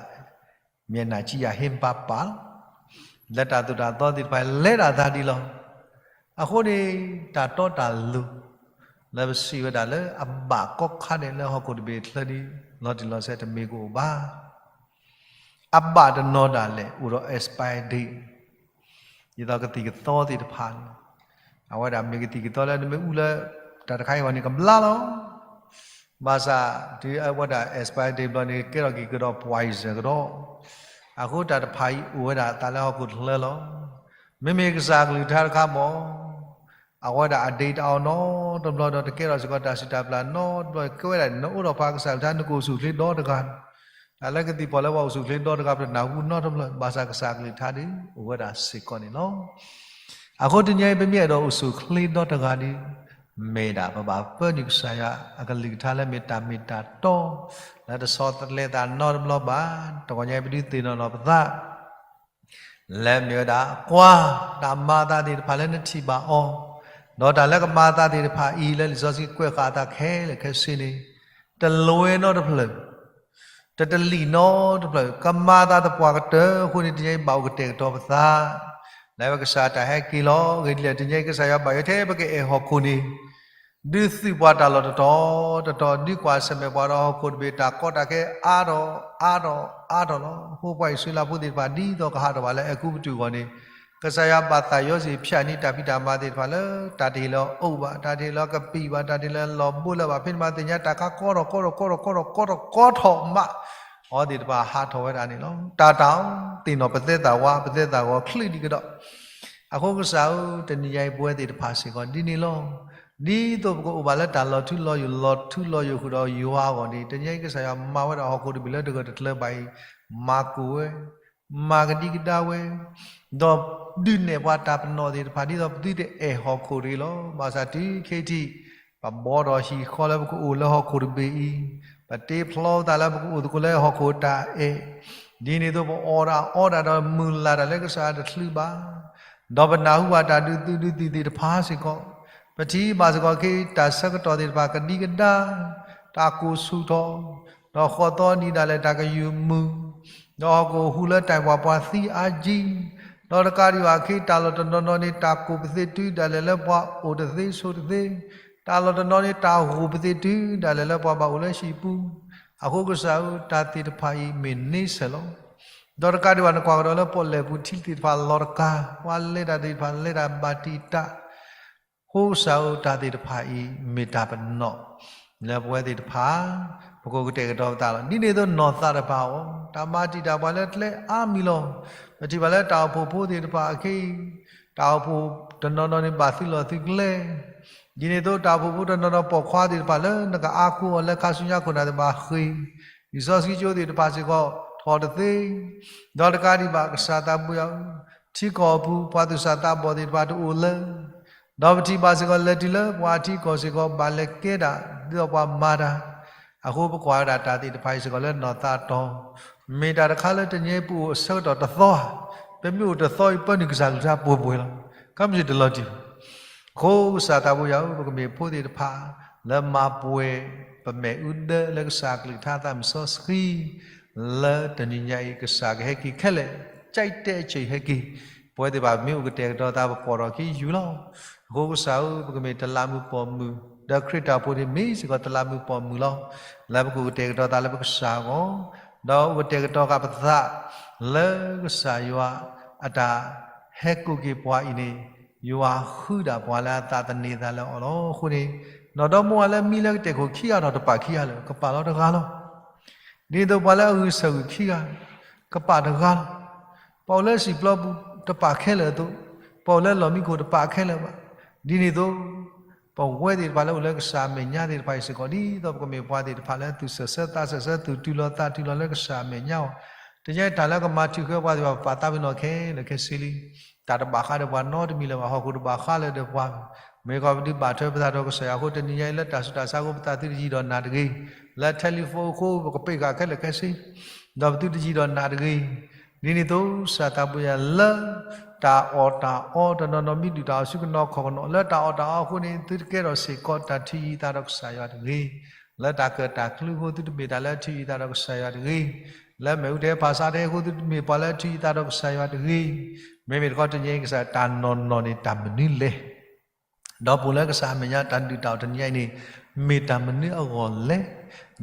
မျက်နှာကြည့်ရ ဟ့ၣ်ပာ်ပာ်လီၤ. လၢတၢ်သိၣ်တၢ်သီသ့ၣ်တဖၣ် လဲၤဒၣ်သးဒ်လီၤ. အဃိန့ၣ် တၢ်တီတၢ်လိၤ လၢပစံးဝဲဒၣ်လၢအဘၣ်ကီခါန့ၣ် လၢဟီၣ်ခိၣ်တဘ့ၣ်ချၢဒ် လီၤတံၢ်လီၤဆဲးတမ့ၢ်ကအိၣ်ဘၣ်. အဘၣ်တနီၤဒၣ်လဲာ် အိၣ်ဒီး expiry date ဒ်သိးကသံၣ်ကသီသ့ၣ်တဖၣ်န့ၣ် အဝဲဒၣ်မ့ၢ်ကသံၣ်ကသီလၢနမ့ၢ်အူလၢ တၢ်တခါအံၤဂီၢ်န့ၣ် ကဘျါလီၤ. ဘၣ်ဆၣ် တုၤအဝဲဒၣ် expiry date ဘျီန့ၣ် ကဲထီၣ်က့ၤကဒီး poison ကဒီး, အဃိတၢ်တဖၣ်အံၤအိၣ်ဝဲဒၣ်အသးလၢဟီၣ်ခိၣ်တချၢလီၤ. မ့မ့ၢ်ကစၢ်ကလုၢ်ကထါတခါမ့ၢ် အဝဲဒၣ်အ date တအီနီတဘျီဒီး တကဲထီၣ်စ့ၢ်ကီးတၢ်စုၣ်တၢ်ပျၢ်နီတဘျီ ကဲဝဲဒၣ် နအိၣ်ဒီးပှၤကစၢ်ကလုၢ်ကထါ နကအိၣ်ဆူၣ်အိၣ်ချ့ဒီတဂၤ, တၢ်လၢကသံၣ်ပီၣ်လၢပှၤအိၣ်ဆူၣ်အိၣ်ချ့ဒီတဂၤ ပတနၢ်ဟူနီတဘျီ, ဘၣ်ဆၣ်ကစၢ်ကလုၢ်ကထါဒီး အိၣ်ဝဲဒၣ်စ့ၢ်ကီးန့ၣ်လီၤ. အဃိတနံၤအံၤ ပမ့ၢ်အဲၣ်ဒိးအိၣ်ဆူၣ်အိၣ်ချ့ဒီတဂၤဒီး မ့ၢ်ဒၣ်ပဘၣ်ပၢနုာ်ကစၢ်ယွၤအကလုၢ်ကထါလၢမ့ၢ်တၢ်မ့ၢ်တၢ်တီ လၢတဆီတလဲသးနီတဘျီဘၣ်. တဂီၢ်ညါပဒုးသ့ၣ်နီၣ်လီၤပသး လၢမ့ၢ်ဝဲဒၣ် ကွၢ်တၢ်မၤအသးသ့ၣ်တဖၣ်လၢနထံၣ်ဘၣ်အီၤ, ဒီးတၢ်လၢကမၤအသးသ့ၣ်တဖၣ်အံၤ လၢလံာ်စီဆှံကွဲးဃာ်အသးခဲလၢာ်ခဲဆ့န့ၣ် တလွဲနီတဖျၢၣ်, တတလံၣ်နီတဖျၢၣ်, ကမၤအသးသပှၢ်ကတၢၢ်အဃိန့ၣ် တနံၤအံၤဘၣ်အိၣ်ကတဲာ်ကတီၤပသး လၢပကစၢ်တၢ်ဟဲက့ၤလီၤ. ဂ့ၢ်ဒ်လဲၣ် တနံၤအံၤကစၢ်ယွၤဘၣ်ယိၣ်ထဲပကအဲၣ်ဟီၣ်ခိၣ်န့ၣ် ဒုးသုးပှၤတၢ်လီၢ်တတီၤတတီၤ, ဒုးကွၢ်ဆၢၣ်မဲာ်ပှၤဒီးဟီၣ်ခိၣ်တဘ့ၣ် တၢ်ကီတၢ်ခဲအါထီၣ်အါထီၣ်အါထီၣ်လီၤ. အဃိပှၤအံၣ်စရ့လးဖိသ့ၣ်တဖၣ် ဒ်သိးကဟးထီၣ်ဘၣ်လၢအဲၤကူပတူးအဂီၢ်န့ၣ် ကစၢ်ယွၤဘၣ်သးယီၤစ့ၢ်ဖၠးန့ၢ်တၢ်ဖံးတၢ်မၤသ့ၣ်တဖၣ်လၢ တၢ်တဟ့ၣ်လီၤအီၣ်ဘၣ်, တၢ်တဟ့ၣ်လီၤကပံာ်ဘၣ်, တၢ်တဟ့ၣ်လီၤလီၤဘိလၢၤဘၣ်, ဖဲန့ၣ်မးသ့ၣ်ညါတၢ်ခါကီထီၣ်ကီထီၣ်ကီထီၣ်ကီထီၣ်ကီထီၣ်မး အဝဲသ့ၣ်တဖၣ်ဟးထီၣ်ဝဲဒၣ်န့ၣ်လီၤ. တၢ်တၢ်ဧၢ, သ့ၣ်နီၣ်ပသဲသးဝါ, ပသဲသးဝါချ့ဒံးကဒီး. အဃိကစၢ်ဧၢ, တနံၤညါအံၤ ပဝဲသ့ၣ်တဖၣ်စ့ၢ်ကီးဒ်န့ၣ်လီၤ. ဒ်သိးပကအိၣ်ဘၣ်လၢတၢ်လီၤထူလီၤယိာ် လီၤထူလီၤယိာ်ဃုာ်ဒီးယွၤအဂီၢ်န့ၣ် တနံၤညါအံၤကစၢ်ယွၤမၤဝဲဒၣ်ဟီၣ်ခိၣ်တဘ့ၣ်လၢတဂၢၢ်တကျၢၤဘၣ်အံၤ မၤကိၢ်ဝဲ, မၤကဒံကဒါဝဲ, ဒီးဒုးနဲၣ်ပှၤတၢ်ပနီၣ်သ့ၣ်တဖၣ် ဒ်သိးပသုတအဲၣ်ဟီၣ်ခိၣ်တဂ့ၤလီၤ. ဘၣ်ဆၣ်တုၤခဲအံၤထံး ပဘီထီၣ်ဟံၣ်ဃီလၢပကအိၣ်လၢဟီၣ်ခိၣ်တဘ့ၣ်အံၤ, ပတ့ဖျီသးလၢပကအိၣ်သကိးလၢဟီၣ်ခိၣ်တၢ်အဲၣ်, ဒ်န့ၣ်အသိးပအီၣ်တၢ်အီတၢ်ဒီးမုာ်လၤတၢ်လၢကစၢ်တချုးဘၣ်, ဒီးပနၢ်ဟူဘၣ်တၢ်ဒုးသုးဒုးသံၣ်သ့ၣ်တဖၣ်စ့ၢ်ကီး, ပထံၣ်ဘၣ်စ့ၢ်ကီးခဲအံၤ တၢ်ဆၢကတီၢ်သ့ၣ်တဖၣ်ကဒံကဒါ, တၢ်ကိၢ်ဆူၣ်ထီၣ်, ဒီးဃီသီနံၤဒၣ်လဲာ်တၢ်ကယူၢ်မုာ်, ဒီးဟီၣ်ခိၣ်ဟူးလၢတၢ်ပှၤပှၤသံအါကံ, ဒီးတကးဒံးဘၣ်ခဲအံၤ တၢ်လီၢ်တနီၤနီၤန့ၣ် တၢ်ကိၢ်ပသ့ၣ်တုၤဒၣ်လဲာ်လၢပှၤအိၣ်တသ့ဆိးတသ့, တၢ်လီၢ်တနီၤန့ၣ် တၢ်ဂိၢ်ပသ့ၣ်တုၤဒၣ်လဲာ်လၢပှၤဘၣ်အိၣ်လၢဟံၣ်ပူၤ, အဃိကစၢ်ဧၢ တၢ်သ့ၣ်တဖၣ်အံၤမ့ၢ်န့ဆၢၣ်လီၤ. ဒီးတကးဒံးဘၣ် နကွၢ်ကဒီးလၢပီၣ်လဲၣ်ပူၤ ထံသ့ၣ်တဖၣ်လီၤတကး, ပှၤလဲၤတၢ်သ့ၣ်တဖၣ်လဲၤတၢ်ဘၣ်တံာ်တာ်, အဃိကစၢ်ဧၢ တၢ်သ့ၣ်တဖၣ်အံၤ မ့ၢ်တၢ်ပနီၣ်လၢပဝဲသ့ၣ်တဖၣ်, ပကအိၣ်ကတဲာ်ကတီၤပသးလီၤ. ဒ်န့ၣ်အသိးနီၢ်သးတဖၣ်အီၤ, တၢ်မၤတံာ်တာ်ပှၤလၢကျဲအါမံၤလီၤ. ပထံၣ်ဘၣ်လၢတၢ်အိၣ်ဖှိၣ်ဖိသ့ၣ်တဖၣ်အခံ, တၢ်အိၣ်ဖှိၣ်တနီၤနီၤန့ၣ်ဘၣ်သုးလီၢ်သုးကျဲ, ဒ်န့ၣ်အသိးတၢ်အိၣ်ဖှိၣ်ဖိတနီၤနီၤပိာ်ခွါသ့ၣ်တဖၣ်လၢ နကအါကိးအီၤလၢခါဆူညါခိၣ်နၢ်သ့ၣ်တဖၣ်ဃ့ၢ်, လံာ်စီဆှံကၠိသ့ၣ်တဖၣ်စ့ၢ်ကီးထီၣ်တသ့, ဒီးတကးဒံးဘၣ် ကစၢ်သးပူၤယၤဧၢ, ထံကီၢ်အပူၤ ပှၤသူၣ်စၢ်သးဘီၣ်သ့ၣ်တဖၣ်တအိၣ်လၢၤ ဒီးပထံၣ်ဘၣ်စ့ၢ်ကီး လဲၤတုၤလၢပှၤထံကီၢ်စ့ၢ်ကီး ဘၣ်လဲၤကဲဒၣ် ဒ်သိးပှၤမၤတၢ်, အဃိပကွၢ်ဝဲဒၣ်တၢ်သ့ၣ်တဖၣ်အံၤစ့ၢ်ကီးလၢနီၢ်သးတီၤ, မ့ၢ်တၢ်တခါလၢတနံၤအံၤပအိၣ်အဆၢကတီၢ်တသီဧါ, ပမ့ၢ်အိၣ်တသီအံၤ ပၢနုာ်ကစၢ်ကလုၢ်ကထါပှဲၤပှဲၤလီၤ, ကမ့ၢ်တလီၤတံၢ်ဘၣ်. အဃိကစၢ်သးပူၤယၤဧၢ, ပကမ့ၢ်ဖိသ့ၣ်တဖၣ် လၢမၤပှဲၤ ပမဲာ်အူဒၢလၢကစၢ်ကလုၢ်ကထါသးမုၢ်စီဆှံ လၢတနံၤညါအံၤ ကစၢ်ကဟဲက့ၤခဲလၢာ်, ကၠဲးတဲအဆၢအံၤဟဲက့ၤ, ပဝဲသ့ၣ်တဖၣ်မ့ၢ်အိၣ်ကတဲာ်ကတီၤသး ပကွၢ်ထီၣ်က့ၤယူၤလီၤ. အဃိကစၢ်ဧၢ, ပကမ့ၢ်တလးမုၢ်ပိာ်မုၣ်, ဒီးခရံာ်တၢ်အိၣ်ဖှိၣ်န့ၣ်မ့ၢ်စ့ၢ်ကီးတလးမုၢ်ပိာ်မုၣ်လီၤ. လၢပကအိၣ်ကတဲာ်ကတီၤသးလၢပကစၢ်အဂီၢ်, ဒီးအိၣ်ကတဲာ်ကတီၤဃာ်ပသး လၢကစၢ်ယွၤအတၢ်ဟဲကိးက့ၤပှၤအံၤန့ၣ်, ယွၤဃုဒၣ်ပှၤလၢအသးသန့ၤသးလၢအီၤလီၤ. အဃိန့ၣ်, နီၢ်ဒီမါဝၤလၢမံလၢကတဲာ်ခိၣ်ခံဂၤဒီး တပာ်ခံဂၤလၢာ်, ကပာ်လီၤတဂၤလီၤ. ဒ်သိးပှၤလၢအဂုာ်ဆၢၣ်ဂုာ်ခံဂၤ, ကပာ်တဂၤလီၤ. ပှၤအိၣ်လၢစံာ်ပျီပူၤတပာ်ခဲလၢာ်အသိး, ပှၤအိၣ်လၢလီၢ်မံခိၣ်တပာ်ခဲလၢာ်ဘၣ်. ဒ်န့ၣ်အသိး, ပဝဲသ့ၣ်တဖၣ်လၢအိၣ်လၢကစၢ်အမဲာ်ညါသ့ၣ်တဖၣ်အံၤစ့ၢ်ကီး ဒ်သိးပကမ့ၢ်ပှၤသ့ၣ်တဖၣ်လၢသူၣ်စၢၢ်ဆၢသးစၢၢ်ဆၢ သူၣ်တုၤလီၤသးတုၤလီၤလၢကစၢ်အမဲာ်ညါအီၤ, တနံၤညါအံၤတၢ်လၢကမၤထုးဃဲပှၤသ့ၣ်တဖၣ် ပပာ်သးပ့ၤနီၣ်ခဲလၢာ်ခဲဆ့လံ. တၢ်တဘၣ်ဃးဒီးပှၤနီတမံၤလၢၤဘၣ်, ဟီၣ်ခိၣ်တဘၣ်ဃးလၢၤဒီးပှၤ, မ့ၢ်ကီးပဒုးဘၣ်ထွဲပသးဒီးကစၢ်ယွၤအဃိ တနံၤညါအံၤလၢတၢ်ဆူးတၢ်ဆါအဃိ ပသးသုတယံၤဒီးနၤတဂ့ၤ, လၢ telephone အဃိ ပကပ့းဃာ်ခဲလၢာ်ခဲဆ့, ဒီးပသုတယံၤဒီးနၤတဂ့ၤ. ဒ်န့ၣ်အသိး ကစၢ်သးပူၤယၤလၢ တၢ်အီၣ်တၢ်အီတနီၤနီၤ မ့ၢ်ဒုၣ်တၢ်အီၣ်ဆူကနီၤခီၣ်ကနီၤ လၢတၢ်အီၣ်တၢ်အီအဃိန့ၣ် သုတကဲထီၣ်စ့ၢ်ကီးတၢ်ထုးယံၤသးဒီးကစၢ်ယွၤတဂ့ၤ. လၢတၢ်ကၢၣ်တၢ်ကျူအဃိ သုတမ့ၢ်တၢ်လၢအထုးယံၤသးဒီးကစၢ်ယွၤတဂ့ၤ. လၢမ့ၣ်အူတဲဖးဆါတဲအဃိ သုတမ့ၢ်ပှၤလၢအထုးယံၤသးဒီးကစၢ်ယွၤတဂ့ၤ. မ့မ့ၢ်တခီ တနံၤညါအံၤ ကစၢ်တၢ်နီၢ်နီၢ်န့ၣ် တၢ်မနုၤလဲၣ်. ဒီးပအိၣ်လၢကစၢ်အမဲာ်ညါ တၢ်ဒုၣ်တၢ်အီၣ်တနံၤညါအံၤန့ၣ် မ့ၢ်တၢ်မနုၤအဂီၢ်လဲၣ်.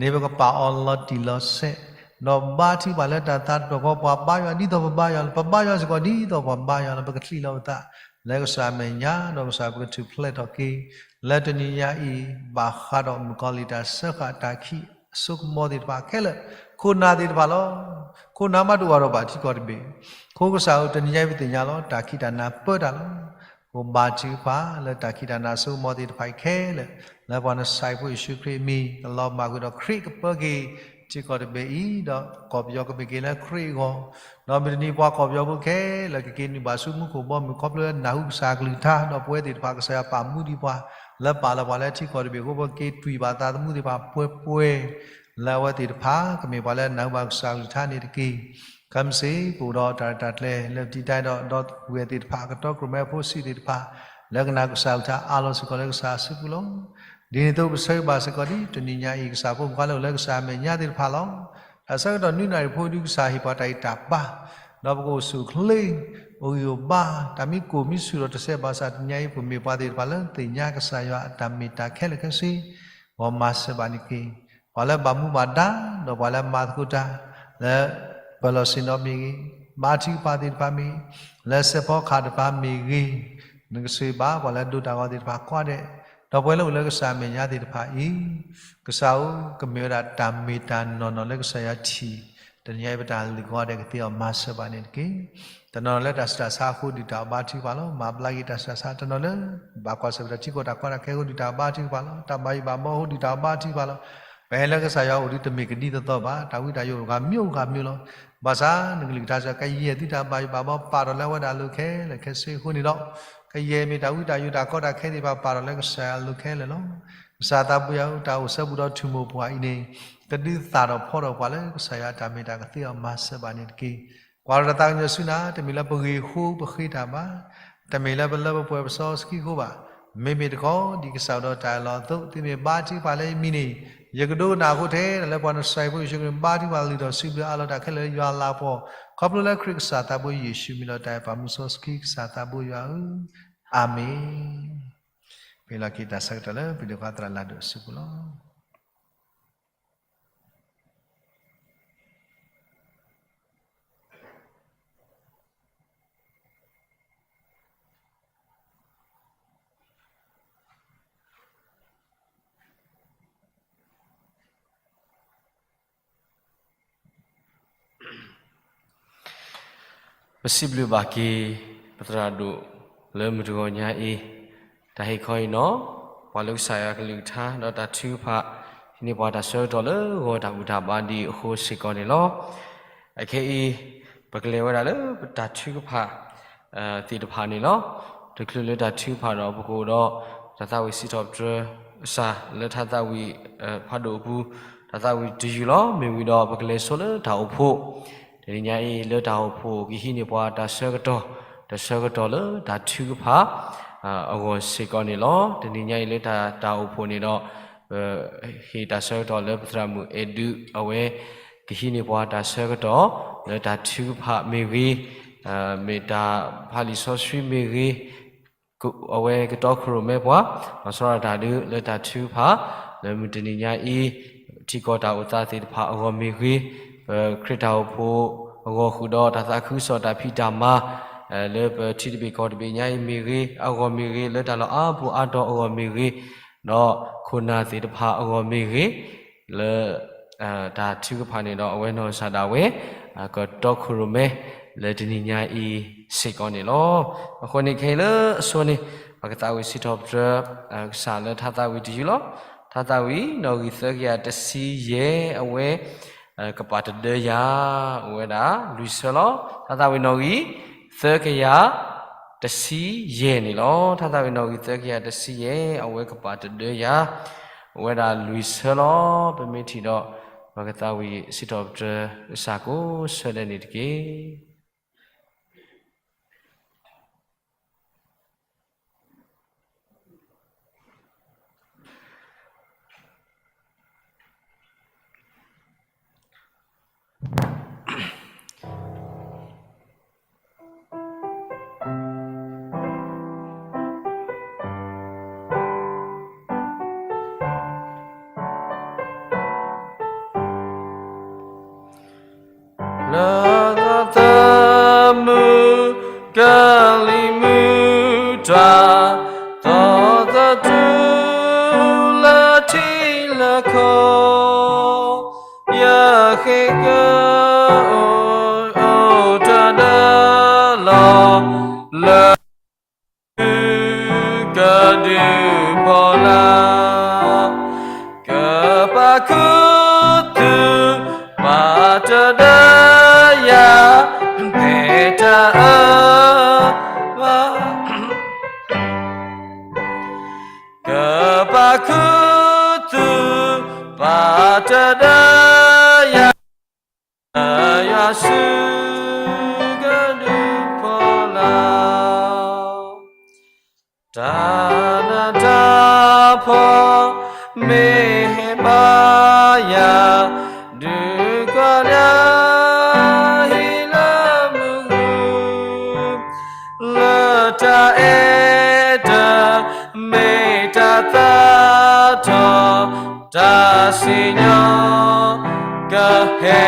န့ၣ်ပကပာ်အီၤလီၤတံၢ်လီၤဆဲး, ဒီးဘါထုကဖၣ်လၢတၢ်သးတဖျၢၣ်ဃီ ပှၤဘါယွၤဒ်သိးပဘါယွၤလီၤ, ပဘါယွၤစ့ၢ်ကီးဒ်သိးပှၤဘါယွၤလီၤ, ပကချံးလီၤပသး လၢကစၢ်အမဲာ်ညါ ဒီးကစၢ်ပကထူၣ်ဖျဲးထီၣ်က့ၤ လၢတနံၤညါအံၤ ဘၣ်ဃးဒီးမုၣ်ကီၤလံၢ်တၢ်စၢဃာ်တၢ်ခံးအစိကမီၤသ့ၣ်တဖၣ်ခဲလၢာ်, ခိၣ်နၢ်သ့ၣ်တဖၣ်လီၤ. ခိၣ်နၢ်မးတအိၣ်ဒီးဘၣ်ထံကီၢ်တဘ့ၣ်, အဃိကစၢ်ဧၢ တနံၤညါအံၤပသ့ၣ်ညါလီၤ တၢ်ခံးတၢ်နၤပၢတၢ်လီၤ. ပဘါထုကဖၣ်လၢတၢ်ခံးတၢ်နၤအစိကမီၤသ့ၣ်တဖၣ်အံၤခဲလၢာ်, လၢပှၤနဆံးဖိယ့ၣ်ၡူးခရံာ်အမံၤ ကလီၤမၢ်ကွံာ်ဒီးခရံာ်ကပၢက့ၤ ထံကီၢ်တဘ့ၣ်အံၤ, ဒီးကီၢ်ပယီၤကမ့ၢ်က့ၤလၢခရံာ်အဂီၢ်, ဒီးမုၢ်တနံၤပှၤကီၢ်ပယီၤဖိခဲလၢာ် ကက့ၤနုာ်ဘၣ်ဆူမူခိၣ်ဘီမုၢ် ခီဖျိလၢနၢ်ဟူကစၢ်အကလုၢ်ကထါ, ဒီးပဝဲသ့ၣ်တဖၣ်ကစၢ်ယွၤပာ်မူဒံးပှၤ လၢပာ်လီၤပှၤလၢထံကီၢ်တဘ့ၣ်အဃိ ပက့ၤတွံၢ်ဘၣ်သးသမူသ့ၣ်တဖၣ်ပှဲၤပှဲၤ လၢအဝဲသ့ၣ်တဖၣ် ကမ့ၢ်ပှၤလၢနၢ်ဟူဘၣ်ကစၢ်အကလုၢ်ကထါန့ၣ်တက့ၢ်. ခဲမုၢ်ဆ့ၣ် ပအိၣ်ဒီးတၢ်ရဲၣ်တၢ်ကျဲၤလၢပတံၤတၢ်ဒီး ဒီပုၢ်ဝဲၢ်သ့ၣ်တဖၣ် ကတီကရိၣ်မဲဖိဆံးသ့ၣ်တဖၣ် လၢကနၣ်ကစၢ်အကလုၢ်ကထါအါလီၤစ့ၢ်ကီးလၢကစၢ်အစုပူၤလီၤ. ဒ်န့ၣ်အသိးပဆၢဂ့ၤဘၣ်စ့ၢ်ကီးဒ်တနံၤညါအံၤ ကစၢ်ဖိမုၣ်ဖိခွါလၢအိၣ်လၢကစၢ်အမဲာ်ညါသ့ၣ်တဖၣ်လီၤ. တၢ်ဆၢကတီၢ်နွံနၣ်ရံၣ်ဖိဒုးကစၢ်ဟ့ၣ်ပှၤတၢ်ဂံၢ်တၢ်ဘါ, ဒီးပကအိၣ်ဆူၣ်အိၣ်ချ့ အိၣ်ဂံၢ်အိၣ်ဘါ, တၢ်မံကိၢ်မံဆူၣ်ဒီးတစဲးဘၣ်ဆၣ် တနံၤညါအံၤ ပမ့ၢ်ပှၤသ့ၣ်တဖၣ်လၢသ့ၣ်ညါကစၢ်ယွၤအတၢ်မ့ၢ်တၢ်ခဲလၢာ်ခဲဆ့ ဂီၤမၤစၢၤဘၣ်န့ၣ်တက့ၢ်. ပှၤလၢဘၣ်မူဘၣ်ဒါ ဒီးပှၤလၢမၤသကိးတၢ် လၢပၢၤလီၢ်ဆ့ၣ်နီၤမ့ၢ်ဂ့ၤ, ဘါထုကဖၣ်သ့ၣ်တဖၣ်မ့ၢ်ဂ့ၤ, လၢစဲးဖီကဟၣ်တဖၣ်မ့ၢ်ဂ့ၤ, နကဆှၢဘၣ်ပှၤလၢဒိတၢ်ဂီၤသ့ၣ်တဖၣ်ကိးဂၤဒဲး, ဒီးပဝဲလၢအိၣ်လၢကစၢ်အမဲာ်ညါသ့ၣ်တဖၣ်အံၤ, ကစၢ်ဧၢ, ကမ့ၢ်ဝဲဒၣ်တၢ်မ့ၢ်တၢ်နီၢ်နီၢ်လၢကစၢ်ယွၤထံၣ်, တနံၤညါအံၤပတၢ်လုၢ်ကိးဂၤဒဲးကသ့အီၤမၤစၢၤဘၣ်န့ၣ်တက့ၢ်. တနီၤလၢတၢ်ဆူးတၢ်ဆါအဃိဒုၣ်တၢ်အီၣ်ဘါထုကဖၣ်လီၤ. မၤဘျါက့ၤတၢ်ဆူးတၢ်ဆါ တနီၤလၢ ဘၣ်ကွၢ်ဆၢၣ်မဲာ်တၢ်ထံကီၢ်တၢ်ကီတၢ်ခဲအဃိဒုၣ်တၢ်အီၣ်ဘါထုကဖၣ်လီၤ. တၢ်ဘၣ်ယိၣ်ဘၣ်ဘီအဃိဒုၣ်တၢ်အီၣ်ဘါထုကဖၣ်လီၤ. ပဟဲလၢကစၢ်ယွၤအိၣ်ဒုးတမ့ၢ်ကဒ်သိးသိးဘၣ်. တၢ်ဝံတၢ်ယိးဂၤမံၤဂၤမံၤလီၤ. ဘၣ်ဆၣ်နကလုၢ်ကထါစ့ၢ် ကယဲၢ်သုတၢ်ဘၣ်ယိၣ်ဘၣ်ဘီ ပာ်ထီၣ်လၢအဝဲဒၣ်အလိၤခဲလၢာ်ခဲဆ့အဃိန့ၣ်ဒီး, ကယဲၢ်မ့ၢ်တၢ်ဝံတၢ်ယိးတၢ်ကီတၢ်ခဲသ့ၣ်တဖၣ် ပာ်ထီၣ်လၢကစၢ်ယွၤအလိၤခဲလၢာ်လီၤ. ကစၢ်သးဘိယွၤဧၢ, တၢ်အိၣ်ဆၢပူၤဒီး ထူၣ်မိၢ်ပှၢ်အံၤန့ၣ် ကဒုးသၣ်ထီၣ်ဖီထီၣ်ပှၤလၢကစၢ်ယွၤအတၢ်မ့ၢ်တၢ်ကသ့အီၤ မၤစၢၤဘၣ်န့ၣ်တက့ၢ်. ကွၢ်ထီၣ်တၢ်သးကညီၤဆူနၤ, တမ့ၢ်လၢပဂ့ၢ်ဃိပဃ့တၢ်ဘၣ်, တမ့ၢ်လၢပလၢပပှဲၤပစီပစီအဃိဘၣ်. မ့မ့ၢ်တခီ, ဒ်ကစၢ်အိၣ်ဒီးတၢ်အၢၣ်လီၤအသိး, သုမ့ၢ်ဘါထုကဖၣ်လၢယမံၤန့ၣ်, ယကဒိကနၣ်အဃိ ထဲဒၣ်လၢပှၤနစၢ်ယွၤဖိယ့ၣ်ၡူးခရံာ် ဘါထုကဖၣ်လုၢ်ထီၣ်စံးဘျုးအးလီၤ တၢ်ခဲလၢာ်လၢယွၤအလၤကပီၤ, ခီဖျိလၢခရံာ်ကစၢ်သးဘိယ့ၣ်ၡူးမံၤဒီးတၢ်အဲၣ်ပာ်မူစီဆှံ ကစၢ်သးဘိယွၤဧၢ, အၤမ့ၣ်. ပှဲၤလီၤက့ၤတၢ်ဆၢကတီၢ်လၢပဒိၣ်ခွါသရၣ်လၢဒိၣ်အစုပူၤလီၤ. ပစံးဘျုးဘၣ်က့ၤ ပသရၣ်ဒိၣ်လၢမုၢ်တဂီၤညါအံၤ, တၢ်ဟ့ၣ်ခီအံၤနီၤ, ပှၤလၢကစၢ်ယွၤကလုၢ်ကထါ ဒီးတၢ်ထုကဖၣ် ဟံးန့ၢ်ပှၤတၢ်ဆၢကတီၢ်လၢဂီၤတၢ်ဘူၣ်တၢ်ဘါဒ်အဃိစ့ၢ်ကီးန့ၣ်လီၤ. အခဲအံၤ ပကလဲၤဝဲဒၣ်လၢပတၢ်ထုကဖၣ် သ့ၣ်တဖၣ်န့ၣ်လီၤ. တချုးလၢတၢ်ထုကဖၣ်ဒီး ပကအိၣ်ဒီး တၢ်သးဝံၣ်စံးထီၣ်ပတြၢၤကစၢ်လၢထါသးဝံၣ်ဖးဒိၣ်အပူၤ, တၢ်သးဝံၣ်တယုၢ်လီၤ. မ့ၢ်ဝံၤဒီး ပကလဲၤဆိလၢတၢ်အိၣ်ဖှိၣ်, တနံၤညါအံၤလၢတၢ်အိၣ်ဖှိၣ် ကဟံးန့ၢ်ပှၤတၢ်ဆၢကတီၢ်, တၢ်ဆၢကတီၢ်လၢတၢ်ထုကဖၣ် အဂီၢ်စ့ၢ်ကီးန့ၣ်လီၤ. တနံၤညါအံၤလၢတၢ်အိၣ်ဖှိၣ်န့ၣ်ဒီး ပဟ့ၣ်တၢ်ဆၢကတီၢ်လၢပသရၣ်မုၣ်အဲၣ်ဒုး အဝဲကဟံးန့ၢ်ပှၤတၢ်ဆၢကတီၢ် လၢတၢ်ထုကဖၣ်မ့ၢ်ဂ့ၤ, မ့ၢ်တၢ်ဖးလံာ်စီဆှံမ့ၢ်ဂ့ၤ, အဝဲကတီခိၣ်ရိၣ်မဲပှၤ လီၤဆီဒၣ်တၢ်ဒုးလၢတၢ်ထုကဖၣ် လၢမုၢ်တနံၤညါအံၤ, ထံကီၢ်တၢ်အိၣ်သးသ့ၣ်တဖၣ်အဂီၢ်မ့ၢ်ဂ့ၤ, ပခရံာ်တၢ်အိၣ်ဖှိၣ်အဂီၢ်ဃုာ်ဒီး တၢ်သးခုကစီၣ်တၢ်ဖံးတၢ်မၤ လၢပထံတဘ့ၣ်ကီၢ်တဘ့ၣ်ညါအံၤမ့ၢ်ဂ့ၤ, အဂီၢ်မ့ၢ်ဂ့ၤ, လၢတၢ်လီၢ်အါပူၤအါတီၤအဂီၢ်မ့ၢ်ဂ့ၤ, ဒီးခိၣ်နၢ်သ့ၣ်တဖၣ်အဂီၢ်မ့ၢ်ဂ့ၤ, လၢ တၢ်ထုကဖၣ်န့ၣ်ဒီး အဝဲနီၢ်ကစၢ်ဒၣ်ဝဲ ကတီခိၣ်ရိၣ်မဲ လၢတနံၤညါအံၤစ့ၢ်ကီးန့ၣ်လီၤ. အဃိန့ၣ် ခဲအံၤလၢအဆိန့ၣ် ပကသးဝံၣ်စံးထီၣ်ပတြၢၤ ကစၢ်လၢထါသးဝံၣ်တယုၢ်လီၤ. ထါသးဝံၣ်နီၣ်ဂံၢ်သၢကယၤတဆံယဲၢ် အဝဲ ကပာ်တဒၢယၤ အိၣ်ဝဲဒၣ်လွံၢ်ဆၢလီၤ. ထါသးဝံၣ်နီၣ်ဂံၢ်သၢကယၤတဆံယဲၢ်န့ၣ်လီၤ. ထါသးဝံၣ်နီၣ်ဂံၢ်သၢကယၤတဆံယဲၢ် အဝဲကပာ်တဒၢယၤ အိၣ်ဝဲဒၣ်လွံၢ်ဆၢလီၤ. ပမ့ၢ်ထံၣ်ဒီး ပကသးဝံၣ်စံးထီၣ်ပတြၢၤကစၢ်ကိးဆၢဒဲးန့ၣ်တက့ၢ်. လၢသးသမူ ကလံၤမုၢ်တြၢ် သီသတူၢ်လၢထံလၢကီၢ် ယဃ့ကအိၣ်တၢ်ဒၢလီၤ လၢ ကဒုးဖီလာ် ကပာ်ခူသူၣ် ပာ်တဒၢယၤ မ့ၢ်တၢ်အၢ ကပာ်ခူသူၣ် ပာ်တဒၢယၤ ယွၤစုကဒုးဖီလာ် တၢ်နးတၢ်ဖှီၣ် မ့ၢ်ဟဲဘါယၤ ဒုးကွၢ်လၢ ဟံၣ်လၢမုၢ်ဂူၤ လၢတၢ်အဲၣ်တၢ် မ့ၢ်တၢ်သးထီၣ် တၢ်စံၣ်ညီၣ် ကဟဲ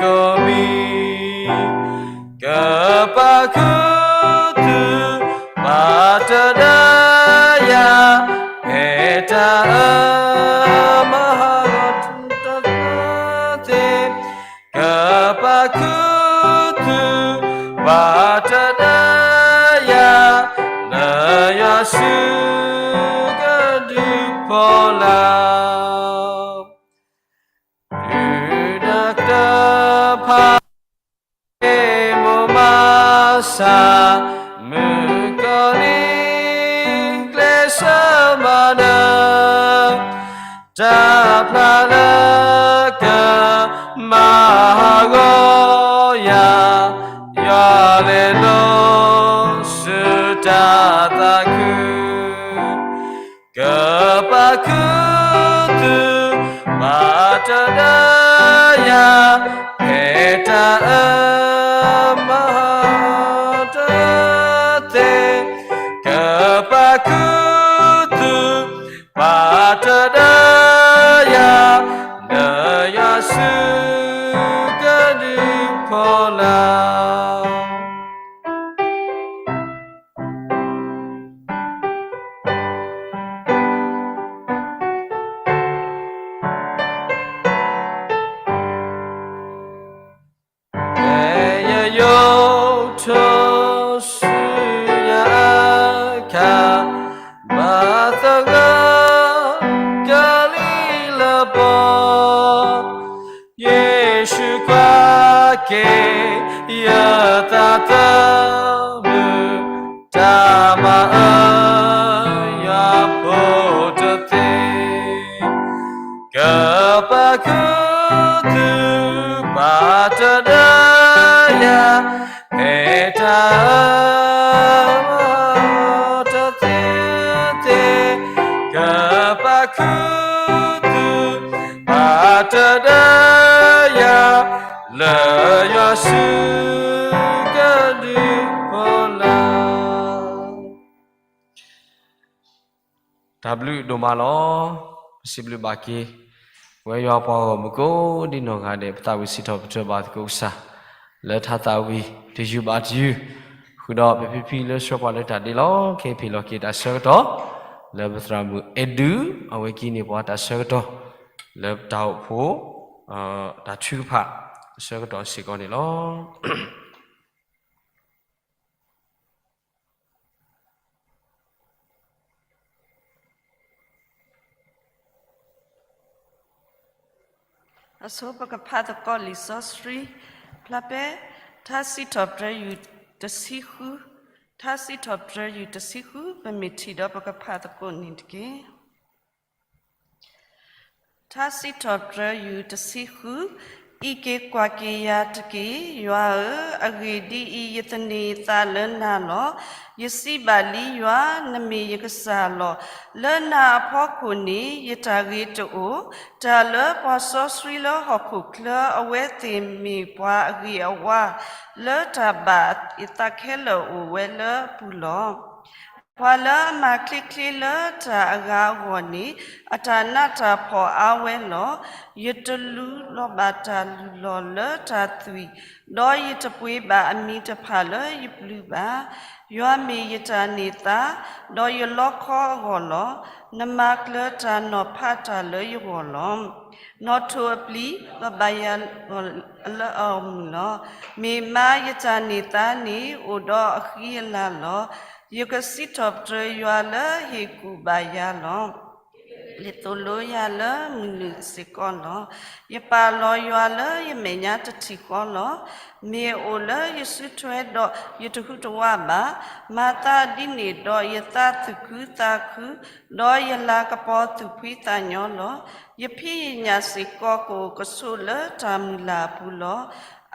ကိးမံၤ ကပာ်ခူသူၣ် ပာ်တဒၢယၤ မ့ၢ်တၢ်အၢ မၤဟးဂီၤတၢ်သးသ့ ကပာ်ခူသူၣ် ပာ်တဒၢယၤ လၢယွၤစုကဒုးဖီလာ် ဒုၣ်ဒါတဖၣ် မုၣ်ကီၤလံၢ်ကျဲးစၢးမၤနၢၤ တၢ်ဖျါလၢကမၤဟးဂီၤယၤ, ယွၤလဲၤလီၤဆူတၢ်သးခု, ကပာ်ခူသူၣ်ပာ်တၢ်ဒီးယၤ, ဖဲတၢ်အၢမၤတသ့, ကပာ်ခူသူၣ် ပာ်တၢ်ဒီးယၤ, လၢယွၤစုကဒုးဖီလာ်. ဖဲယယိးထီၣ်ဆူညါအခါ, မၤသဂၢၢ်ကလံၤလပီ, ယ့ၣ်ၡူးကွၢ်က့ၤယသးသမူ, တၢ်မၤအၢယွၤဖိတသ့, ကပာ်ခူသူၣ်ပာ်တၢ်ဒီးယၤ, ဖဲတၢ်အၢမၤတသ့သ့, ကပာ်ခူသူၣ်ပာ်တၢ်ဒီးယၤ, လၢယွၤစုကဒုးဖီလာ်. တၢ်ဘျုးဒိၣ်မးလီၤ. ပစံးဘျုးဘၣ်က့ၤ ပဝဲယွၤပှၤဂီၢ်မုၢ်ကိးဒံနီၢ်ဂၤဒဲး, ပသးဝံၣ်စံးထီၣ်ပတြၢၤဘၣ်သကိးကစၢ် လၢတၢ်သးဝံၣ်တယုၢ်ဘၣ်တယုၢ်, ဃုာ်ဒီးပဖံဖံလၢဆှၢပှၤလၢတၢ်ဒ့လီၤ. ခဲအံၤပဟ့ၣ်လီၤက့ၤတၢ်ဆၢကတီၢ် လၢပသရၣ်မုၣ်အဲၣ်ဒူး, အဝဲကဟံးန့ၢ်ပှၤတၢ်ဆၢကတီၢ် လၢပတၢ်အိၣ်ဖှိၣ် တၢ်ထုကဖၣ်အဆၢကတီၢ်စ့ၢ်ကီးန့ၣ်လီၤ. အဆိပကဖးသကိးလံာ်စီဆှံ, ဖျါဖဲ ထါစံးထီၣ်ပတြၢၤယူၢ်တဆံဃု, ထါစံးထီၣ်ပတြၢၤယူၢ်တဆံဃု, ပမ့ၢ်ထံၣ်ဒီးပကဖးသကိးန့ၣ်တက့ၢ်. ထါစံးထီၣ်ပတြၢၤယူၢ်တဆံဃု, အံးက့ၤကွၢ်က့ၤယၤတက့ၢ်, ယွၤဧၢ, အဂ့ၢ်ဒ်အံၤ, ယသန့ၤအသးလၢနၤလီၤ. ယစံးဘၣ်လံယွၤ, နမ့ၢ်ယကစၢ်လီၤ. လၢနၤအဖီခိၣ်န့ၣ် ယတၢ်ဂ့ၤတအိၣ်, တၢ်လၢပှၤစီဆှံလၢဟီၣ်ခိၣ်ချၢအဝဲသ့ၣ်မ့ၢ်ပှၤအဂ့ၤအဝါ, လၢတၢ်ဘၣ်ယသးခဲလၢာ်အိၣ်ဝဲလၢအပူၤလီၤ. ပှၤလၢအမၤချ့ချ့လၢတၢ်အဂၤအဂီၢ်န့ၣ် အတၢ်နးတၢ်ဖှီၣ်အါဝဲလီၤ. ယတလူလီၤဘၣ်တၢ်လုၢ်လီၢ်လၢတၢ်သွံၣ်, ဒီးယတပှ့ၤဘၣ်အမံၤတဖၣ်လၢယပျုၤဘၣ်. ယွၤမ့ၢ်ယတၢ်န့ၢ်သါ, ဒီးယလီခီအဂီၢ်လီၤ. နမၤကျၢၤတၢ်နီၤဖးတၢ်လၢယဂီၢ်လီၤ. နီၣ်ထိၣ်အပျံၤ လီၤဘၣ်ယၤလီၤလၢအဂီၢ်မုၢ်လီၤ. မ့ၢ်မါယတၢ်န့ၢ်သါန့ၣ် အိၣ်ဒီးအဃံအလၤလီၤ. ယကစံးထီၣ်ပတြၢၤယွၤလၢဟ့ၣ်ကူၣ်ဘၣ်ယၤလီၤ. လံာ်သိၣ်လိယၤလၢမုၢ်နုာ်စ့ၢ်ကီးလီၤ. ယပာ်လီၤယွၤလၢယမဲာ်ညါတထံၣ်ဃီလီၤ. မ့ၢ်အအိၣ်လၢယစုထွဲဒီးယတဟူးတဝးဘၣ်. မၤသးဒ်န့ၣ်ဒီးယသးသူၣ်ခုသးခု, ဒီးယလၤကပီၤသူၣ်ဖှံသးညီလီၤ. ယဖံးယညၣ်စ့ၢ်ကီးကအိၣ်ကဆိးလၢတၢ်မုၢ်လၢ်အပူၤလီၤ.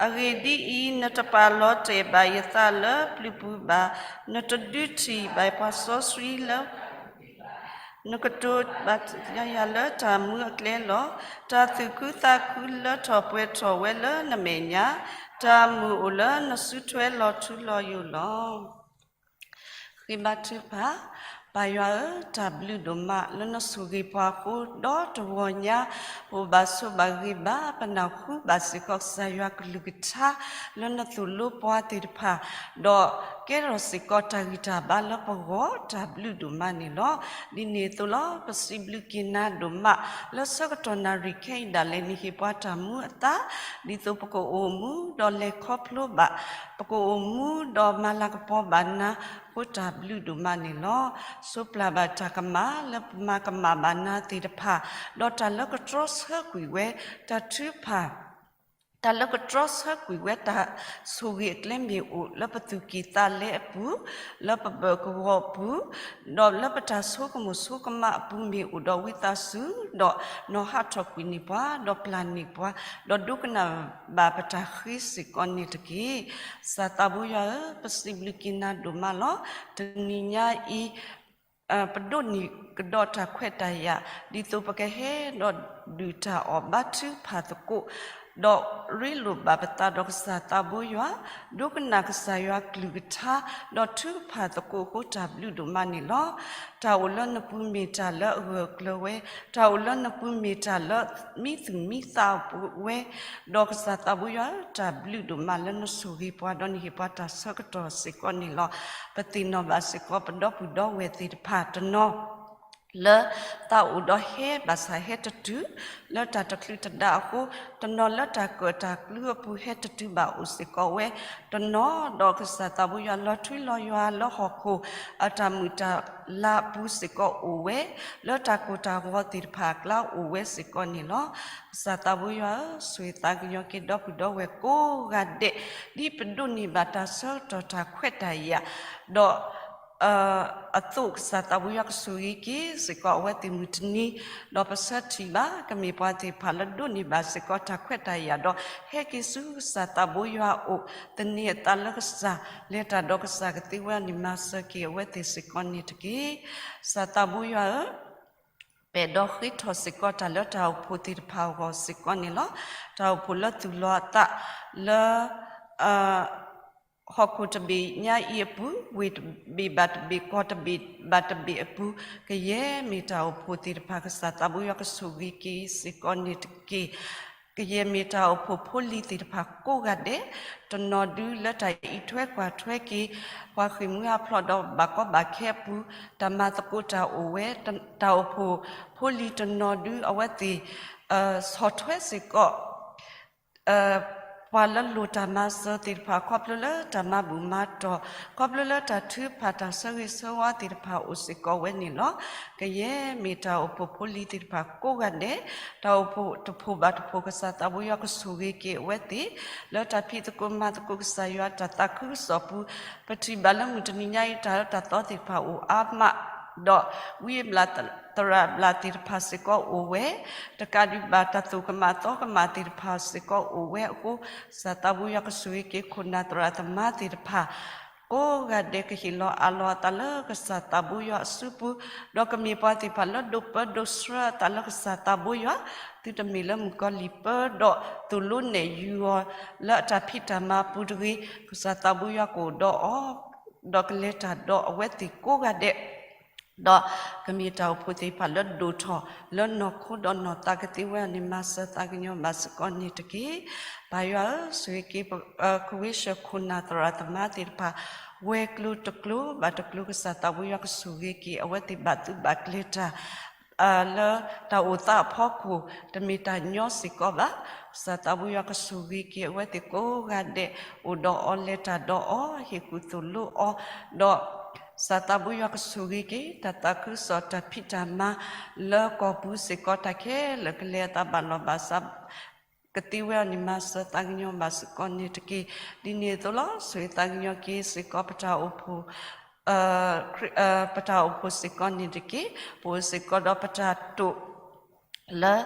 အဂ့ၢ်ဒ်အံၤ, နတပာ်လီၤတဲာ်ဘၣ်ယသးလၢပျုၤပူၤဘၣ်. နတဒုးထံၣ်ဘၣ်ပှၤစီဆှံလၢ နကတိၤဘၣ်ယၤလၢတၢ်မူအကျဲလီၤ. တၢ်သူၣ်ခုသးခုလၢထီၣ်ပှဲၤထီၣ်ဝဲလၢနမဲာ်ညါ, တၢ်မုာ်အိၣ်လၢနစုထွဲလီၤထူလီၤယိာ်လီၤ. ဃ့ဘါထုကဖၣ်, ပၢ်ယွၤဧၢ, တၢ်ဘျုးဒိၣ်မးလၢနဆိၣ်ဂ့ၤပှၤအဃိ, ဒီးတဂီၤညါ ပအိၣ်ဘၣ်ဆိးဘၣ်ဂ့ၤဘၣ်, ပနၢ်ဟူဘၣ်စ့ၢ်ကီးကစၢ်ယွၤကလုၢ်ကထါ လၢနသိၣ်လိပှၤသ့ၣ်တဖၣ်, ဒီးကဲထီၣ်စ့ၢ်ကီးတၢ်ဂံၢ်တၢ်ဘါလၢပဂီၢ်, တၢ်ဘျုးဒိၣ်မးန့ၣ်လီၤ. ဒ်န့ၣ်အသိးလီၤ, ပစံးဘျုးက့ၤနၤဒိၣ်မး လၢဆၢကတီၢ်နၣ်ရံၣ်ခဲအံၤဒၣ်လဲာ် နဟ့ၣ်ပှၤတၢ်မူအသး, ဒ်သိးပကအိၣ်မူဒီးလဲၤခီဖျိဘၣ်, ပကအိၣ်မူဒီးမၤလၤကပီၤဘၣ်နၤ, အဃိတၢ်ဘျုးဒိၣ်မးန့ၣ်လီၤ. ဆိးပျၢ်ဘၣ်တၢ်ကမၣ်လၢပမၤကမၣ်ဘၣ်နၤသ့ၣ်တဖၣ်, ဒီးတၢ်လၢကတြီဆၢကွံာ်ဝဲ, တၢ်ထုကဖၣ် တၢ်လၢကတြီဆၢကွံာ်ဝဲတၢ်ဆိၣ်ဂ့ၤအကျဲမ့ၢ်အိၣ်လၢပသူၣ်ကံၢ်သးလဲအပူၤ, လၢပဘၢၣ်ကဝီၤအပူၤ, ဒီးလၢပတၢ်ဆိကမိၣ်ဆိကမးအပူၤမ့ၢ်အိၣ်ဒီးဝံသးစူၤ, ဒီးနီၤဟးထီၣ်ကွံာ်န့ၢ်ပှၤ, ဒီးပျၢ်န့ၢ်ပှၤ, ဒီးဒိကနၣ်ဘၣ်ပတၢ်ဃ့စ့ၢ်ကီးန့ၣ်တက့ၢ်. ကစၢ်သးဘိယွၤဧၢ, ပစံးဘျုးက့ၤနၤဒိၣ်မးလီၤ. တနံၤညါအံၤ ပဒိးန့ၢ်ကဒီးတၢ်ခွဲးတၢ်ယာ် ဒ်သိးပကဟဲဒီးဒုးတၢ်အီၣ်ဘါထုကဖၣ်သကိး, ဒီးရ့လိာ်ဘၣ်ပသးဒီးကစၢ်သးဘိယွၤ, ဒိကနၣ်ကစၢ်ယွၤကလုၢ်ကထါ, ဒီးထုကဖၣ်သကိးအဃိ တၢ်ဘျုးဒိၣ်မးန့ၣ်လီၤ. တၢ်အိၣ်လၢနပူၤမ့ၢ်တၢ်လၢအဂၢၢ်အကျၢၤဝဲ, တၢ်အိၣ်လၢနပူၤမ့ၢ်တၢ်လၢမံသူၣ်မံသးဝဲ, ဒီးကစၢ်သးဘိယွၤဧၢ, တၢ်ဘျုးဒိၣ်မးလၢနဆိၣ်ဂ့ၤပှၤ ဒီးနဟ့ၣ်ပှၤတၢ်ဆၢကတီၢ်စ့ၢ်ကီးန့ၣ်လီၤ. ပသ့ၣ်နီၣ်ဘၣ်စ့ၢ်ကီး ပဒီပုၢ်ဒီဝဲၢ်သ့ၣ်တဖၣ်တနီၤ လၢသးအိၣ်ဒီးဟဲဘၣ်ဆၣ်ဟဲတတုၤ လၢတၢ်တချုးတဒါအဃိ, တနီၤလၢတၢ်ကၢၣ်တၢ်ကျူအပူၤဟဲတတုၤဘၣ်အိၣ်စ့ၢ်ကီးဝဲ, တနီၤဒီးကစၢ်သးဘိယွၤလီၤထွံလီၤယွၤလၢဟီၣ်ခိၣ်အတၢ်မုာ်တၢ်လၤအပူၤစ့ၢ်ကီးအိၣ်ဝဲ, လၢတၢ်ကိၢ်တၢ်ဂီၤသ့ၣ်တဖၣ်အကျါအိၣ်ဝဲစ့ၢ်ကီးန့ၣ်လီၤ. ကစၢ်သးဘိယွၤဧၢ, ဆိၣ်ဂ့ၤသးကညီၤက့ၤဒီပုၢ်ဒီဝဲၢ်ကိးဂၤဒဲး, ဒ်ပဒိးန့ၢ်ဘၣ်တၢ်ဆၢကတီၢ်တၢ်ခွဲးတၢ်ယာ်, ဒီး အသိးကစၢ်သးဘိယွၤကဆိၣ်ဂ့ၤက့ၤစ့ၢ်ကီးအဝဲသ့ၣ်မုၢ်တနံၤ, ဒီးပဆၢထံၣ်ဘၣ် ကမ့ၢ်ပှၤသ့ၣ်တဖၣ်လၢဒိးန့ၢ်ဘၣ်စ့ၢ်ကီးတၢ်ခွဲးတၢ်ယာ်ဒီး ဟဲက့ၤဆူကစၢ်သးဘိယွၤအအိၣ်, သန့ၤအသးလၢကစၢ်, လဲၤတၢ်ဒီးကစၢ်ကသ့ဝဲအီၤန့ၣ် မၤစၢၤက့ၤအဝဲသ့ၣ်စ့ၢ်ကီးန့ၣ်တက့ၢ်. ကစၢ်သးဘိယွၤဧၢ, ပအဲၣ်ဒိးဃ့ထီၣ်စ့ၢ်ကီးတၢ်လၢတၢ်အိၣ်ဖှိၣ်သ့ၣ်တဖၣ်အဂီၢ်စ့ၢ်ကီးန့ၣ်လီၤ. တၢ်အိၣ်ဖှိၣ်လၢသူၣ်လီၤအသးလၢ ဟီၣ်ခိၣ်တဘ့ၣ်ညါအံၤအပူၤ, ဝ့ၢ်တဘ့ၣ်ဘၣ်တဘ့ၣ် ကီၢ်တဘ့ၣ်ဘၣ်တဘ့ၣ်အပူၤ, ကယဲၢ်မ့ၢ်တၢ်အိၣ်ဖှိၣ်သ့ၣ်တဖၣ် ကစၢ်သးဘိယွၤကဆိၣ်ဂ့ၤက့ၤစ့ၢ်ကီးန့ၣ်တက့ၢ်. ကယဲၢ်မ့ၢ်တၢ်အိၣ်ဖှိၣ်ဖိလံၤသ့ၣ်တဖၣ်ကိးဂၤဒဲး, တနီၤဒုလၢတၢ်အံးထွဲကွၢ်ထွဲက့ၤ ပှၤဃ့ၢ်မှံဟးဖျိးဒီးဘၣ်ကီဘၣ်ခဲအပူၤ, တၢ်မၤသကိးတၢ်အိၣ်ဝဲ, တၢ်အိၣ်ဖှိၣ်ဖိလံၤတနီၤဒုအဝဲသ့ၣ် ဆီၣ်ထွဲစ့ၢ်ကီး ပှၤလၢလိၣ်တၢ်မၤစၢၤသ့ၣ်တဖၣ် ခီဖျိလၢတၢ်မၤဘူၣ်မၤတီၢ်, ခီဖျိလၢတၢ်ထုကဖၣ်တၢ်ဆၢဂ့ၤဆၢဝါသ့ၣ်တဖၣ်အိၣ်စ့ၢ်ကီးဝဲန့ၣ်လီၤ. ကယဲၢ်မ့ၢ်တၢ်အိၣ်ဖှိၣ်ဖိလံၤသ့ၣ်တဖၣ်ကိးဂၤဒဲး, တၢ်အိၣ်ဖှိၣ်တဖှိၣ်ဘၣ်တဖှိၣ် ကစၢ်သးဘိယွၤကဆိၣ်ဂ့ၤက့ၤအဝဲသ့ၣ်, လၢတၢ်ဖံးသကိးမၤသကိးကစၢ်ယွၤတၢ်သးခုကစီၣ်ပူၤ, ပထံၣ်ဘၣ်လၢမုၢ်တနံၤညါအံၤ တၢ်အၢတၢ်သီသ့ၣ်တဖၣ်အိၣ်အါမး, ဒီးဝံအဘျၣ်သရၣ်ဘျၣ်သ့ၣ်တဖၣ်စ့ၢ်ကီးအိၣ်ဝဲ, တကးဒံးဘၣ်တၢ်သူၣ်ကမၣ်သီကမၣ်သ့ၣ်တဖၣ်စ့ၢ်ကီးအိၣ်ဝဲအဃိ, ကစၢ်သးဘိယွၤကဆိၣ်ဂ့ၤက့ၤခိၣ်နၢ်သရၣ်သမါသ့ၣ်တဖၣ် ကိးဂၤဒဲးကဟ့ၣ်လီၤအးလီၤအသးလၢကစၢ်သးဘိယွၤအစုပူၤ, ဒီးကမ့ၢ်ပှၤသ့ၣ်တဖၣ်လၢဒိးပၢဒိးဆှၢအသးလၢကစၢ်သးဘိယွၤ, သုတမ့ၢ်လၢမုၣ်ကီၤလံၢ်ပၢဒီးသိၣ်လိနဲၣ်ယုာ်အီၤလၢအတၢ်ဖံးတၢ်မၤပူၤတဂ့ၤ, ကစၢ်သးဘိယွၤကအိၣ်ဒီးအီၤ, ဒီးကလဲၤတၢ်ဒီးအဝဲသ့ၣ်ကိးဂၤဒဲး ဒီးကမ့ၢ်တၢ်အိၣ်ဖှိၣ်သ့ၣ်တဖၣ်လၢဒိၣ်ထီၣ်လၢနီၢ်ခိဒီးနီၢ်သးကသ့ဝဲအီၤန့ၣ် မၤစၢၤသးကညီၤဘၣ်စ့ၢ်ကီးန့ၣ်တက့ၢ်. ပၢ်ယွၤဧၢ, ဆိၣ်ဂ့ၤက့ၤ ကဝ့ၢ်ဆှၢခိၣ်နၢ်သရၣ်သမါသ့ၣ်တဖၣ် ဝဲၤကျိၤတကျိၤဘၣ်တကျိၤ ကစၢ်သးဘိယွၤကဆိၣ်ဂ့ၤက့ၤ အဝဲသ့ၣ်ဘၣ်သုးဘၣ်ကျဲၤတၢ် လၢတၢ်အိၣ်သးအဖီခိၣ် တမ့ၢ်တၢ်ညီစ့ၢ်ကီးဘၣ်. ကစၢ်သးဘိယွၤကဆိၣ်ဂ့ၤက့ၤ အဝဲသ့ၣ်ကိးဂၤဒဲး အိၣ်ဒီးအီၤလဲၤတၢ်ဒီးအီၤ ဟ့ၣ်ကူၣ်သိၣ်လိအီၤ, ဒီးကစၢ်သးဘိယွၤကဆိၣ်ဂ့ၤက့ၤ တၢ်သးခုကစီၣ်တၢ်ဖံးတၢ်မၤ လၢကီၢ်ပူၤစ့ၢ်ကီး တၢ်ခဲလၢာ်ကလဲၤအသးဘၣ်လီၢ်ဘၣ်စး ကသ့ဝဲအီၤန့ၣ် မၤစၢၤသးကညီၤဘၣ်စ့ၢ်ကီးန့ၣ်တက့ၢ်. ဒ်န့ၣ်အသိးလီၤ. ဆိၣ်ဂ့ၤသးကညီၤက့ၤစ့ၢ်ကီး ပတၢ်အိၣ်ဖှိၣ် ပတၢ်အိၣ်ဖှိၣ်စ့ၢ်ကီးန့ၣ်တက့ၢ်. ပအိၣ်စ့ၢ်ကီးဒီးပတၢ်တိာ် လၢ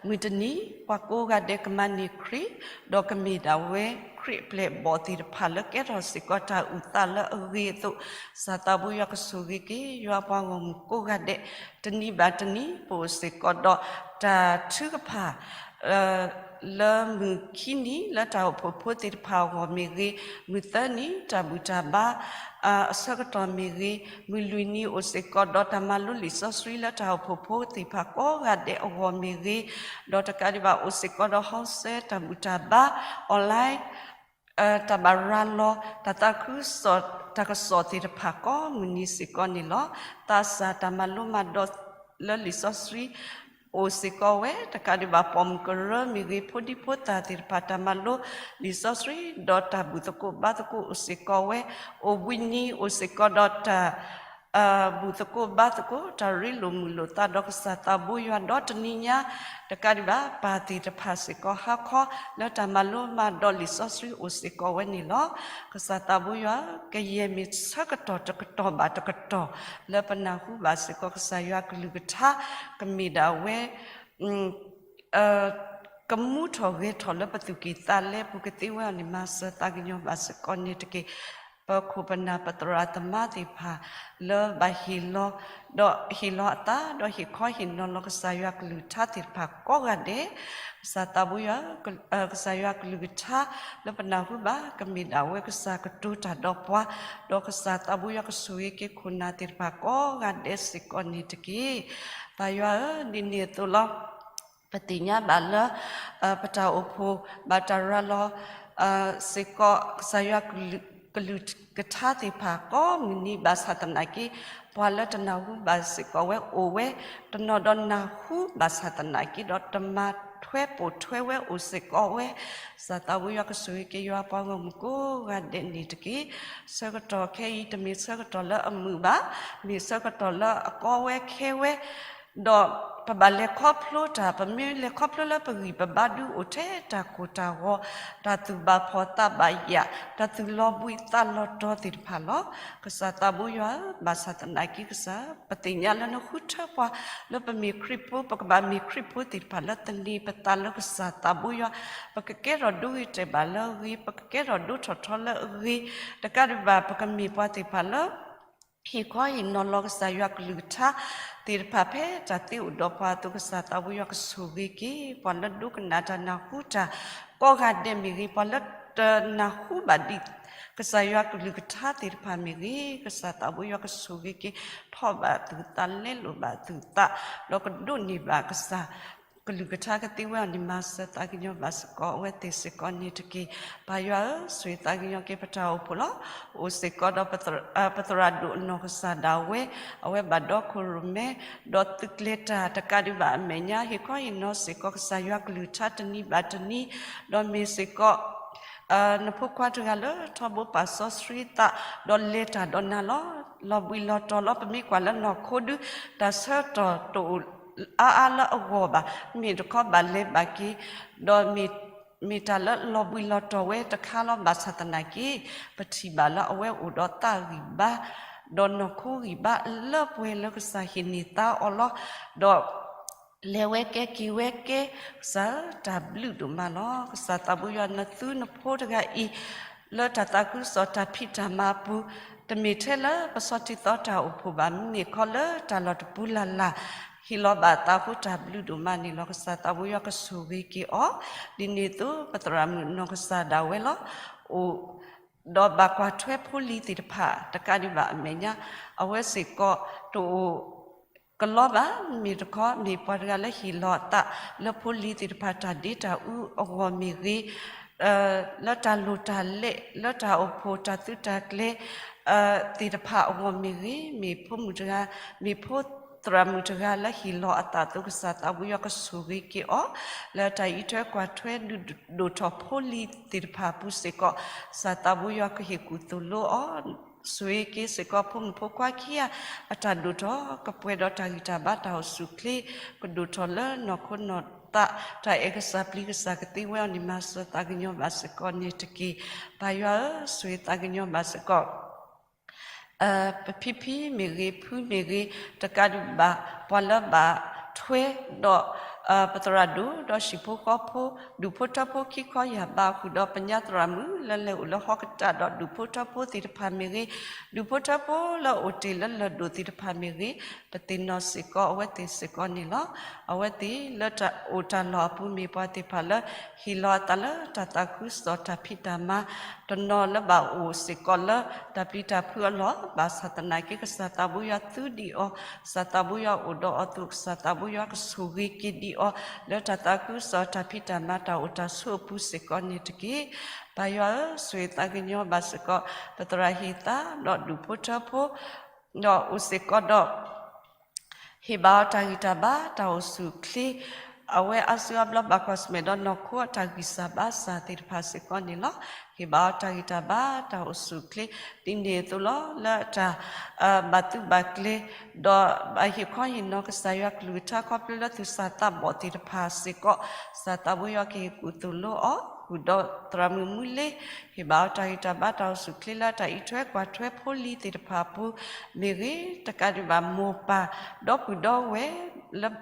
မုၢ်တနံၤ ပှၤကိးဂၤဒဲးကမၤန့ၢ်ခရံာ်, ဒီးကမ့ၢ်ဒၣ်ဝဲခရံာ်အပျဲၢ်အဘီၣ်သ့ၣ်တဖၣ် လၢကဲထီၣ်စ့ၢ်ကီးတၢ်အုၣ်သးလၢအဂ့ၤအသိး, ကစၢ်သးဘိယွၤကဆိၣ်ဂ့ၤက့ၤ ယွၤပှၤဂီၢ်မုၢ်ကိးဂၤဒဲး, တနံၤဘၣ်တနံၤ ပအိၣ်စ့ၢ်ကီးဒီးတၢ်ထုကဖၣ် လၢမုၢ်ခံနံၤ လၢတၢ်အိၣ်ဖှိၣ်ဖိသ့ၣ်တဖၣ်အဂီၢ်မ့ၢ်ဂ့ၤ, မုၢ်သၢနံၤ တၢ်ဘူၣ်တၢ်ဘါ အဆၢကတီၢ်မ့ၢ်ဂ့ၤ, မုၢ်လွံၢ်နံၤအိၣ်စ့ၢ်ကီးဒီးတၢ်မၤလိလံာ်စီဆှံလၢတၢ်အိၣ်ဖှိၣ်ဖိသ့ၣ်တဖၣ်ကိးဂၤဒဲးအဂီၢ်မ့ၢ်ဂ့ၤ, ဒီးတကးဒံးဘၣ်အိၣ်စ့ၢ်ကီးဒီး ဟီစဲတၢ်ဘူၣ်တၢ်ဘါ online တၢ်ဘၣ်ရၤလီၤ တၢ်သးခုကစီၣ် တၢ်ကစီၣ်သ့ၣ်တဖၣ်ကိးမုၢ်နံၤစ့ၢ်ကီးန့ၣ်လီၤ. သးစၢ်တၢ်မၤလိမၤဒိးလၢလံာ်စီဆှံ အိၣ်စ့ၢ်ကီးဝဲ, တကးဒံးဘၣ်ပိာ်မုၣ်ကရၢမ့ၢ်ဂ့ၤ, ဖိဒံဖိသၣ်သ့ၣ်တဖၣ် တၢ်မၤလိလံာ်စီဆှံ ဒီးတၢ်ဘူၣ်သကိးဘါသကိးအိၣ်စ့ၢ်ကီးဝဲ, အိၣ်ဘှံးနံၤအိၣ်စ့ၢ်ကီးဒီးတၢ် ဘူၣ်သကိးဘါသကိး တၢ်ရ့လိာ်မုာ်လိာ်သးဒီးကစၢ်သးဘိယွၤဒီးတနံၤညါ တကးဒံးဘၣ် ပၢ်သ့ၣ်တဖၣ်စ့ၢ်ကီး ဟါခီလၢတၢ်မၤလိမၤဒိးလံာ်စီဆှံအိၣ်စ့ၢ်ကီးဝဲန့ၣ်လီၤ. ကစၢ်သးဘိယွၤ ကယဲၢ်မ့ၢ်ဆၢကတီၢ်တကတီၢ်ဘၣ်တကတီၢ် လၢပနၢ်ဟူဘၣ်စ့ၢ်ကီးကစၢ်ယွၤကလုၢ်ကထါ ကမ့ၢ်ဒၣ်ဝဲ ကမူထီၣ်ဂဲၤထီၣ်လၢပသူၣ်ကံၢ်သးလဲပူၤကသ့ဝဲအီၤန့ၣ် မၤစၢၤသးကညီၤဘၣ်စ့ၢ်ကီးန့ၣ်တက့ၢ်. ပခိၣ်ပနၢ်ပသရၣ်သမါသ့ၣ်တဖၣ် လၢဘၣ်ဟ့ၣ်လီၤ ဒီးဟ့ၣ်လီၤအသး ဒီးဟ့ၣ်ခီဟ့ၣ်နီၤလီၤကစၢ်ယွၤကလုၢ်ကထါသ့ၣ်တဖၣ်ကိးဂၤဒဲး ကစၢ်သးဘိယွၤ ကစၢ်ယွၤကလုၢ်ကထါ လၢပနၢ်ဟူဘၣ် ကမ့ၢ်ဒၣ်ဝဲကစၢ်ကတိၤတၢ်ဒီးပှၤ ဒီးကစၢ်သးဘိယွၤကဆိၣ်ဂ့ၤက့ၤခိၣ်နၢ်သ့ၣ်တဖၣ်ကိးဂၤဒဲးစ့ၢ်ကီးန့ၣ်တက့ၢ်. ပၢ်ယွၤဧၢ, ဒ်န့ၣ်အသိးလီၤ. ပသ့ၣ်ညါဘၣ်လၢ ပတၢ်အိၣ်ဖှိၣ် ဘၣ်တၢ်ရၤလီၤ စ့ၢ်ကီး ကစၢ်ယွၤကလုၢ်ကထါသ့ၣ်တဖၣ် ကိးမုၢ်နံၤဘၣ်ဆၣ်သနာ်က့ ပှၤလၢတနၢ်ဟူဘၣ်စ့ၢ်ကီးဝဲအိၣ်ဝဲ, တနီၤဒီးနၢ်ဟူဘၣ်ဆၣ်သနာ်က့ဒီး တမၤထွဲပိာ်ထွဲဝဲအိၣ်စ့ၢ်ကီးဝဲ, ကစၢ်သးဘိယွၤကဆိၣ်ဂ့ၤက့ၤယွၤပှၤဂီၢ်မုၢ်ကိးဂၤဒဲးန့ၣ်တက့ၢ်. ဆၢကတီၢ်ခဲအံၤ တမ့ၢ်ဆၢကတီၢ်လၢအမုာ်ဘၣ်, မ့ၢ်ဆၢကတီၢ်လၢအကီဝဲခဲဝဲ ဒီးပဘၣ်လဲၤခီဖျိတၢ်, ပမ့ၢ်လဲၤခီဖျိလၢပဂံၢ်ပဘါဒုအိၣ်ထဲတၢ်ကိၢ်တၢ်ဂီၤ, တၢ်သူၣ်ဘၣ်ဖှီၣ်သးဘၣ်ယာ်, တၢ်သူၣ်လီၤဘှံးသးလီၤတီၤသ့ၣ်တဖၣ်လီၤ. ကစၢ်သးဘိယွၤဧၢ, ဘၣ်ဆၣ်သနာ်က့ကစၢ်, ပသ့ၣ်ညါလၢနဃုထၢပှၤ လၢပမ့ၢ်ခရံာ်ဖိ, ပကဘၣ်မ့ၢ်ခရံာ်ဖိသ့ၣ်တဖၣ်လၢသန့ၤပသးလၢကစၢ်သးဘိယွၤ, ပကကဲထီၣ်ဒိဂ့ၤတဲာ်ဘၣ်လၢအဂ့ၤ, ပကကဲထီၣ်ဒိထီၣ်ထီလၢအဂ့ၤ, တကးဒံးဘၣ် ပကမ့ၢ်ပှၤသ့ၣ်တဖၣ်လၢ ဟ့ၣ်ခီဟ့ၣ်နီၤလီၤကစၢ်ယွၤကလုၢ်ကထါသ့ၣ်တဖၣ်ဖဲတၢ်သ့အိၣ်ဒီးပှၤအသိး ကစၢ်သးဘိယွၤကဆိၣ်ဂ့ၤက့ၤ ပှၤလၢဒိကနၣ်တၢ်နၢ်ဟူတၢ်ကိးဂၤဒဲးမ့ၢ်ဂ့ၤ, ပှၤလၢတနၢ်ဟူဘၣ်ဒံး ကစၢ်ယွၤကလုၢ်ကထါသ့ၣ်တဖၣ်မ့ၢ်ဂ့ၤ, ကစၢ်သးဘိယွၤကဆိၣ်ဂ့ၤက့ၤ ထီၣ်ဘၣ်သူၣ်သးလဲလိာ်ဘၣ်သူၣ်သး, ဒီးကဒိးန့ၢ်ဘၣ်ကစၢ် ကလုၢ်ကထါကသ့ဝဲအီၤန့ၣ် မၤစၢၤသးကညီၤဘၣ်စ့ၢ်ကီးအဝဲသ့ၣ်စ့ၢ်ကီးန့ၣ်တက့ၢ်. ပၢ်ယွၤဧၢ, ဆိၣ်ဂ့ၤသးကညီၤက့ၤပတၢ်အိၣ်ဖှိၣ်လီၤ. အိၣ်စ့ၢ်ကီးဒီး ပသရၣ်ဒိၣ်အနီၢ်ကစၢ်ဒၣ်ဝဲ, အဝဲဘၣ်ဒီခိၣ်ရိၣ်မဲ, ဒီးသုးကျဲၤတၢ်တကးဒံးဘၣ်အမဲာ်ညါ ဟ့ၣ်ခီဟ့ၣ်နီၤစ့ၢ်ကီးကစၢ်ယွၤကလုၢ်ကထါတနံၤဘၣ်တနံၤ, ဒီးမ့ၢ်စ့ၢ်ကီး နဖိခွါတဂၤလၢထီဘိပာ်စီဆှံသး, ဒီးလဲၤတၢ်ဒီးနၤလီၤ. လီၤဘှံးလီၤတီၤလီၤ. ပမ့ၢ်ကွၢ်လၢနီၢ်ခိဒု တၢ်ဆၢကတီၢ်တအိၣ်အါအါလၢအဂီၢ်ဘၣ်. မ့ၢ်တခီဘၣ်လဲၤဘၣ်က့ၤ, ဒီးမ့ၢ်တၢ်လၢလီၤဘှံးလီၤတီၤဝဲတခါလီၤ. ဘၣ်ဆၣ်သနာ်က့ ပထံၣ်ဘၣ်လၢအဝဲအိၣ်ဒီးသးဂံၢ်ဘါ, ဒီးနီၢ်ခိဂံၢ်ဘါလၢပှဲၤလၢကစၢ်ဟ့ၣ်န့ၢ်သါအီၤလီၤ. ဒီး လဲၤဝဲကဲက့ၤဝဲကဲ, ကစၢ်ဧၢ, တၢ်ဘျုးဒိၣ်မးလီၤ. ကစၢ်သးဘိယွၤနသူနဖိတဂၤအံၤ, လၢတၢ်သးခုကစီၣ်တၢ်ဖံးတၢ်မၤအပူၤ, တမ့ၢ်ထဲလၢပစီထံသီတၢ်အိၣ်ဖှိၣ်ဘၣ်, မ့မ့ၢ်ခီလၢတၢ်လီၢ်တပူၤလၢ်လၢ်, ဟ့ၣ်လီၤဘၣ်သးအဃိတၢ်ဘျုးဒိၣ်မးန့ၣ်လီၤ. ကစၢ်သးဘိယွၤကဆိၣ်ဂ့ၤက့ၤအီၤ, ဒ်န့ၣ်အသိး ပသရၣ်မုၣ်နီၢ်ကစၢ်ဒၣ်ဝဲလီၤ. အိၣ် ဒီးဘၣ်ကွၢ်ထွဲဖိလံၤသ့ၣ်တဖၣ် တကးဒံးဘၣ်အမဲာ်ညါ, အဝဲစ့ၢ်ကီးတအိၣ် ကလီဘၣ်. မ့ၢ်တခီ မ့ၢ်ပှၤတဂၤလၢဟ့ၣ်လီၤအသးလၢဖိလံၤသ့ၣ်တဖၣ်တၢ်ဒ့တၢ်အူအဂီၢ်မ့ၢ်ဂ့ၤ, လၢတၢ်လိၣ်တၢ်လဲ လၢတၢ်အိၣ်ဖှိၣ်တၢ်သုးတၢ်ကျဲၤ သ့ၣ်တဖၣ်အဂီၢ်မ့ၢ်ဂ့ၤ, မ့ၢ်ဖိမုၣ်တဂၤ, မ့ၢ်ဖိသရၣ်မုၣ်တဂၤလၢဟ့ၣ်လီၤအသးအသိး ကစၢ်သးဘိယွၤကဆိၣ်ဂ့ၤက့ၤအီၤ, လၢတၢ်အံးထွဲကွၢ်ထွဲဒုးဒိၣ်ထီၣ်ဖိလံၤသ့ၣ်တဖၣ်အပူၤစ့ၢ်ကီး ကစၢ်သးဘိယွၤကဟ့ၣ်ကူၣ်သိၣ်လိအီၤ, ဆိၣ်ဂ့ၤက့ၤစ့ၢ်ကီးဖိမုၣ်ဖိခွါခံဂၤ အတၢ်ဒိၣ်ထီၣ် ကပှဲၤဒီးတၢ်ဂံၢ်တၢ်ဘါတၢ်အိၣ်ဆူၣ်အိၣ်ချ့ ကဒိၣ်ထီၣ်လၢနီၢ်ခိနီၢ်သး တၢ်အဲၣ်ကစၢ်ပျံၤကစၢ်ကသ့ဝဲအီၤန့ၣ် မၤစၢၤသးကညီၤဘၣ်စ့ၢ်ကီးန့ၣ်တက့ၢ်. ပၢ်ယွၤဧၢ, ဆိၣ်ဂ့ၤသးကညီၤဘၣ်စ့ၢ်ကီး ပဖံဖံမ့ၢ်ဂ့ၤ, ဖုမ့ၢ်ဂ့ၤ, တကးဒံးဘၣ် ပှၤလၢဘၣ်ထွဲဒီး ပသရၣ်ဒိၣ် ဒီးဟံၣ်ဖိဃီဖိ ဒူၣ်ဖိထၢဖိခံခီယၢ်ဘး ဃုာ်ဒီးပညါသရၣ်မုၣ်လၢလဲၤအိၣ်လၢဟီၣ်ကတၢၢ် ဒီးဒူၣ်ဖိထၢဖိသ့ၣ်တဖၣ်မ့ၢ်ဂ့ၤ, ဒူၣ်ဖိထၢဖိလၢအိၣ်တ့ၢ်လၢလၢၢ်ဒိၣ်သ့ၣ်တဖၣ်မ့ၢ်ဂ့ၤ, ပသ့ၣ်နီၣ်စ့ၢ်ကီးအဝဲသ့ၣ်စ့ၢ်ကီးန့ၣ်လီၤ. အဝဲသ့ၣ်လၢတၢ်အိၣ်တၢ်လီၢ်အပူၤ မ့ၢ်ပှၤသ့ၣ်တဖၣ်လၢ ဟ့ၣ်လီၤအသးလၢတၢ်သးခုကစီၣ်တၢ်ဖံးတၢ်မၤ, တနီၤလၢဘၣ်အိၣ်စ့ၢ်ကီးလၢတၢ်ပျံၤတၢ်ဖုးအလီၢ်, ဘၣ်ဆၣ်သနာ်က့ ကစၢ်သးဘိယွၤသုဒံးအီၤ, ကစၢ်သးဘိယွၤအိၣ်ဒီးအီၤအသိး ကစၢ်သးဘိယွၤကဆိၣ်ဂ့ၤက့ၤဒံးအီၤ လၢတၢ်သးခုကစီၣ်တၢ်ဖံးတၢ်မၤတၢ်အိၣ်တၢ်ဆိးအပူၤစ့ၢ်ကီးန့ၣ်တက့ၢ်. ပၢ်ယွၤဧၢ, ဆိၣ်ဂ့ၤသးကညီၤဘၣ်စ့ၢ်ကီး ပသရၣ်ဟ့ၣ်သး ဒီးဒူၣ်ဖိထၢဖိ ဒီးအိၣ်စ့ၢ်ကီးဒီး ဟ့ၣ်ဘၣ်အီၤတၢ်ဂံၢ်တၢ်ဘါ တၢ်အိၣ်ဆူၣ်အိၣ်ချ့, အဝဲအါစုအါဘျီဘၣ်ကွၢ်ဆၢၣ်မဲာ်ဒီးနီၢ်ခိအတၢ်ဂံၢ်စၢ်ဘါစၢ်သ့ၣ်တဖၣ်စ့ၢ်ကီးန့ၣ်လီၤ. ဟ့ၣ်ဘၣ်အီၤတၢ်ဂံၢ်တၢ်ဘါတၢ်အိၣ်ဆူၣ်အိၣ်ချ့ ဒ်န့ၣ်အသိးလီၤ. လၢတၢ် ဘၣ်သုးဘၣ်ကျဲၤ ဒီးဘၣ်ဟ့ၣ်ခီဟ့ၣ်နီၤကစၢ်ယွၤကလုၢ်ကထါ ခီဖျိလၢသူၣ်စၢ်သးဘီၣ်သ့ၣ်တဖၣ်စ့ၢ်ကီး ကစၢ်သးဘိယွၤကဟ့ၣ်ကူၣ်သိၣ်လိအီၤ ဃုာ်ဒီးသရၣ်မုၣ်မူလ့ ဟ့ၣ်ဘၣ်အီၤတၢ်ဂံၢ်တၢ်ဘါတၢ်အိၣ်ဆူၣ်အိၣ်ချ့လၢတၢ်အံးထွဲကွၢ်ထွဲဖိလံၤသ့ၣ်တဖၣ်အပူၤမ့ၢ်ဂ့ၤ, တကးဒံးဘၣ်မိၢ်ပၢ်ဒီပုၢ်ဒီဝဲၢ်လၢ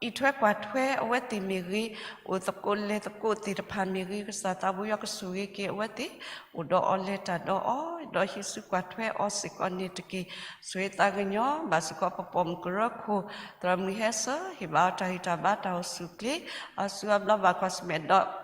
အံးထွဲကွၢ်ထွဲအဝဲသ့ၣ်မ့ၢ်ဂ့ၤ, အိၣ်သကိးလဲၤသကိးသ့ၣ်တဖၣ်မ့ၢ်ဂ့ၤ, ကစၢ်သးဘိယွၤကဆိၣ်ဂ့ၤက့ၤအဝဲသ့ၣ်, အိၣ်ဒီးအီၤလဲၤတၢ်ဒီးအီၤ, ဒီးဟံးစုကွၢ်ထွဲအီၤစ့ၢ်ကီးန့ၣ်တက့ၢ်. ဆိၣ်ဂ့ၤသးကညီၤဘၣ်စ့ၢ်ကီးပပိာ်မုၣ်ကရၢခိၣ် သရၣ်မုၣ်ဟဲစၢၤ ဟ့ၣ်ဘၣ်အီၤတၢ်ဂံၢ်တၢ်ဘါတၢ်အိၣ်ဆူၣ်အိၣ်ချ့, အါစုအါဘျီဘၣ်ကွၢ်ဆၢၣ်မဲာ်ဒီး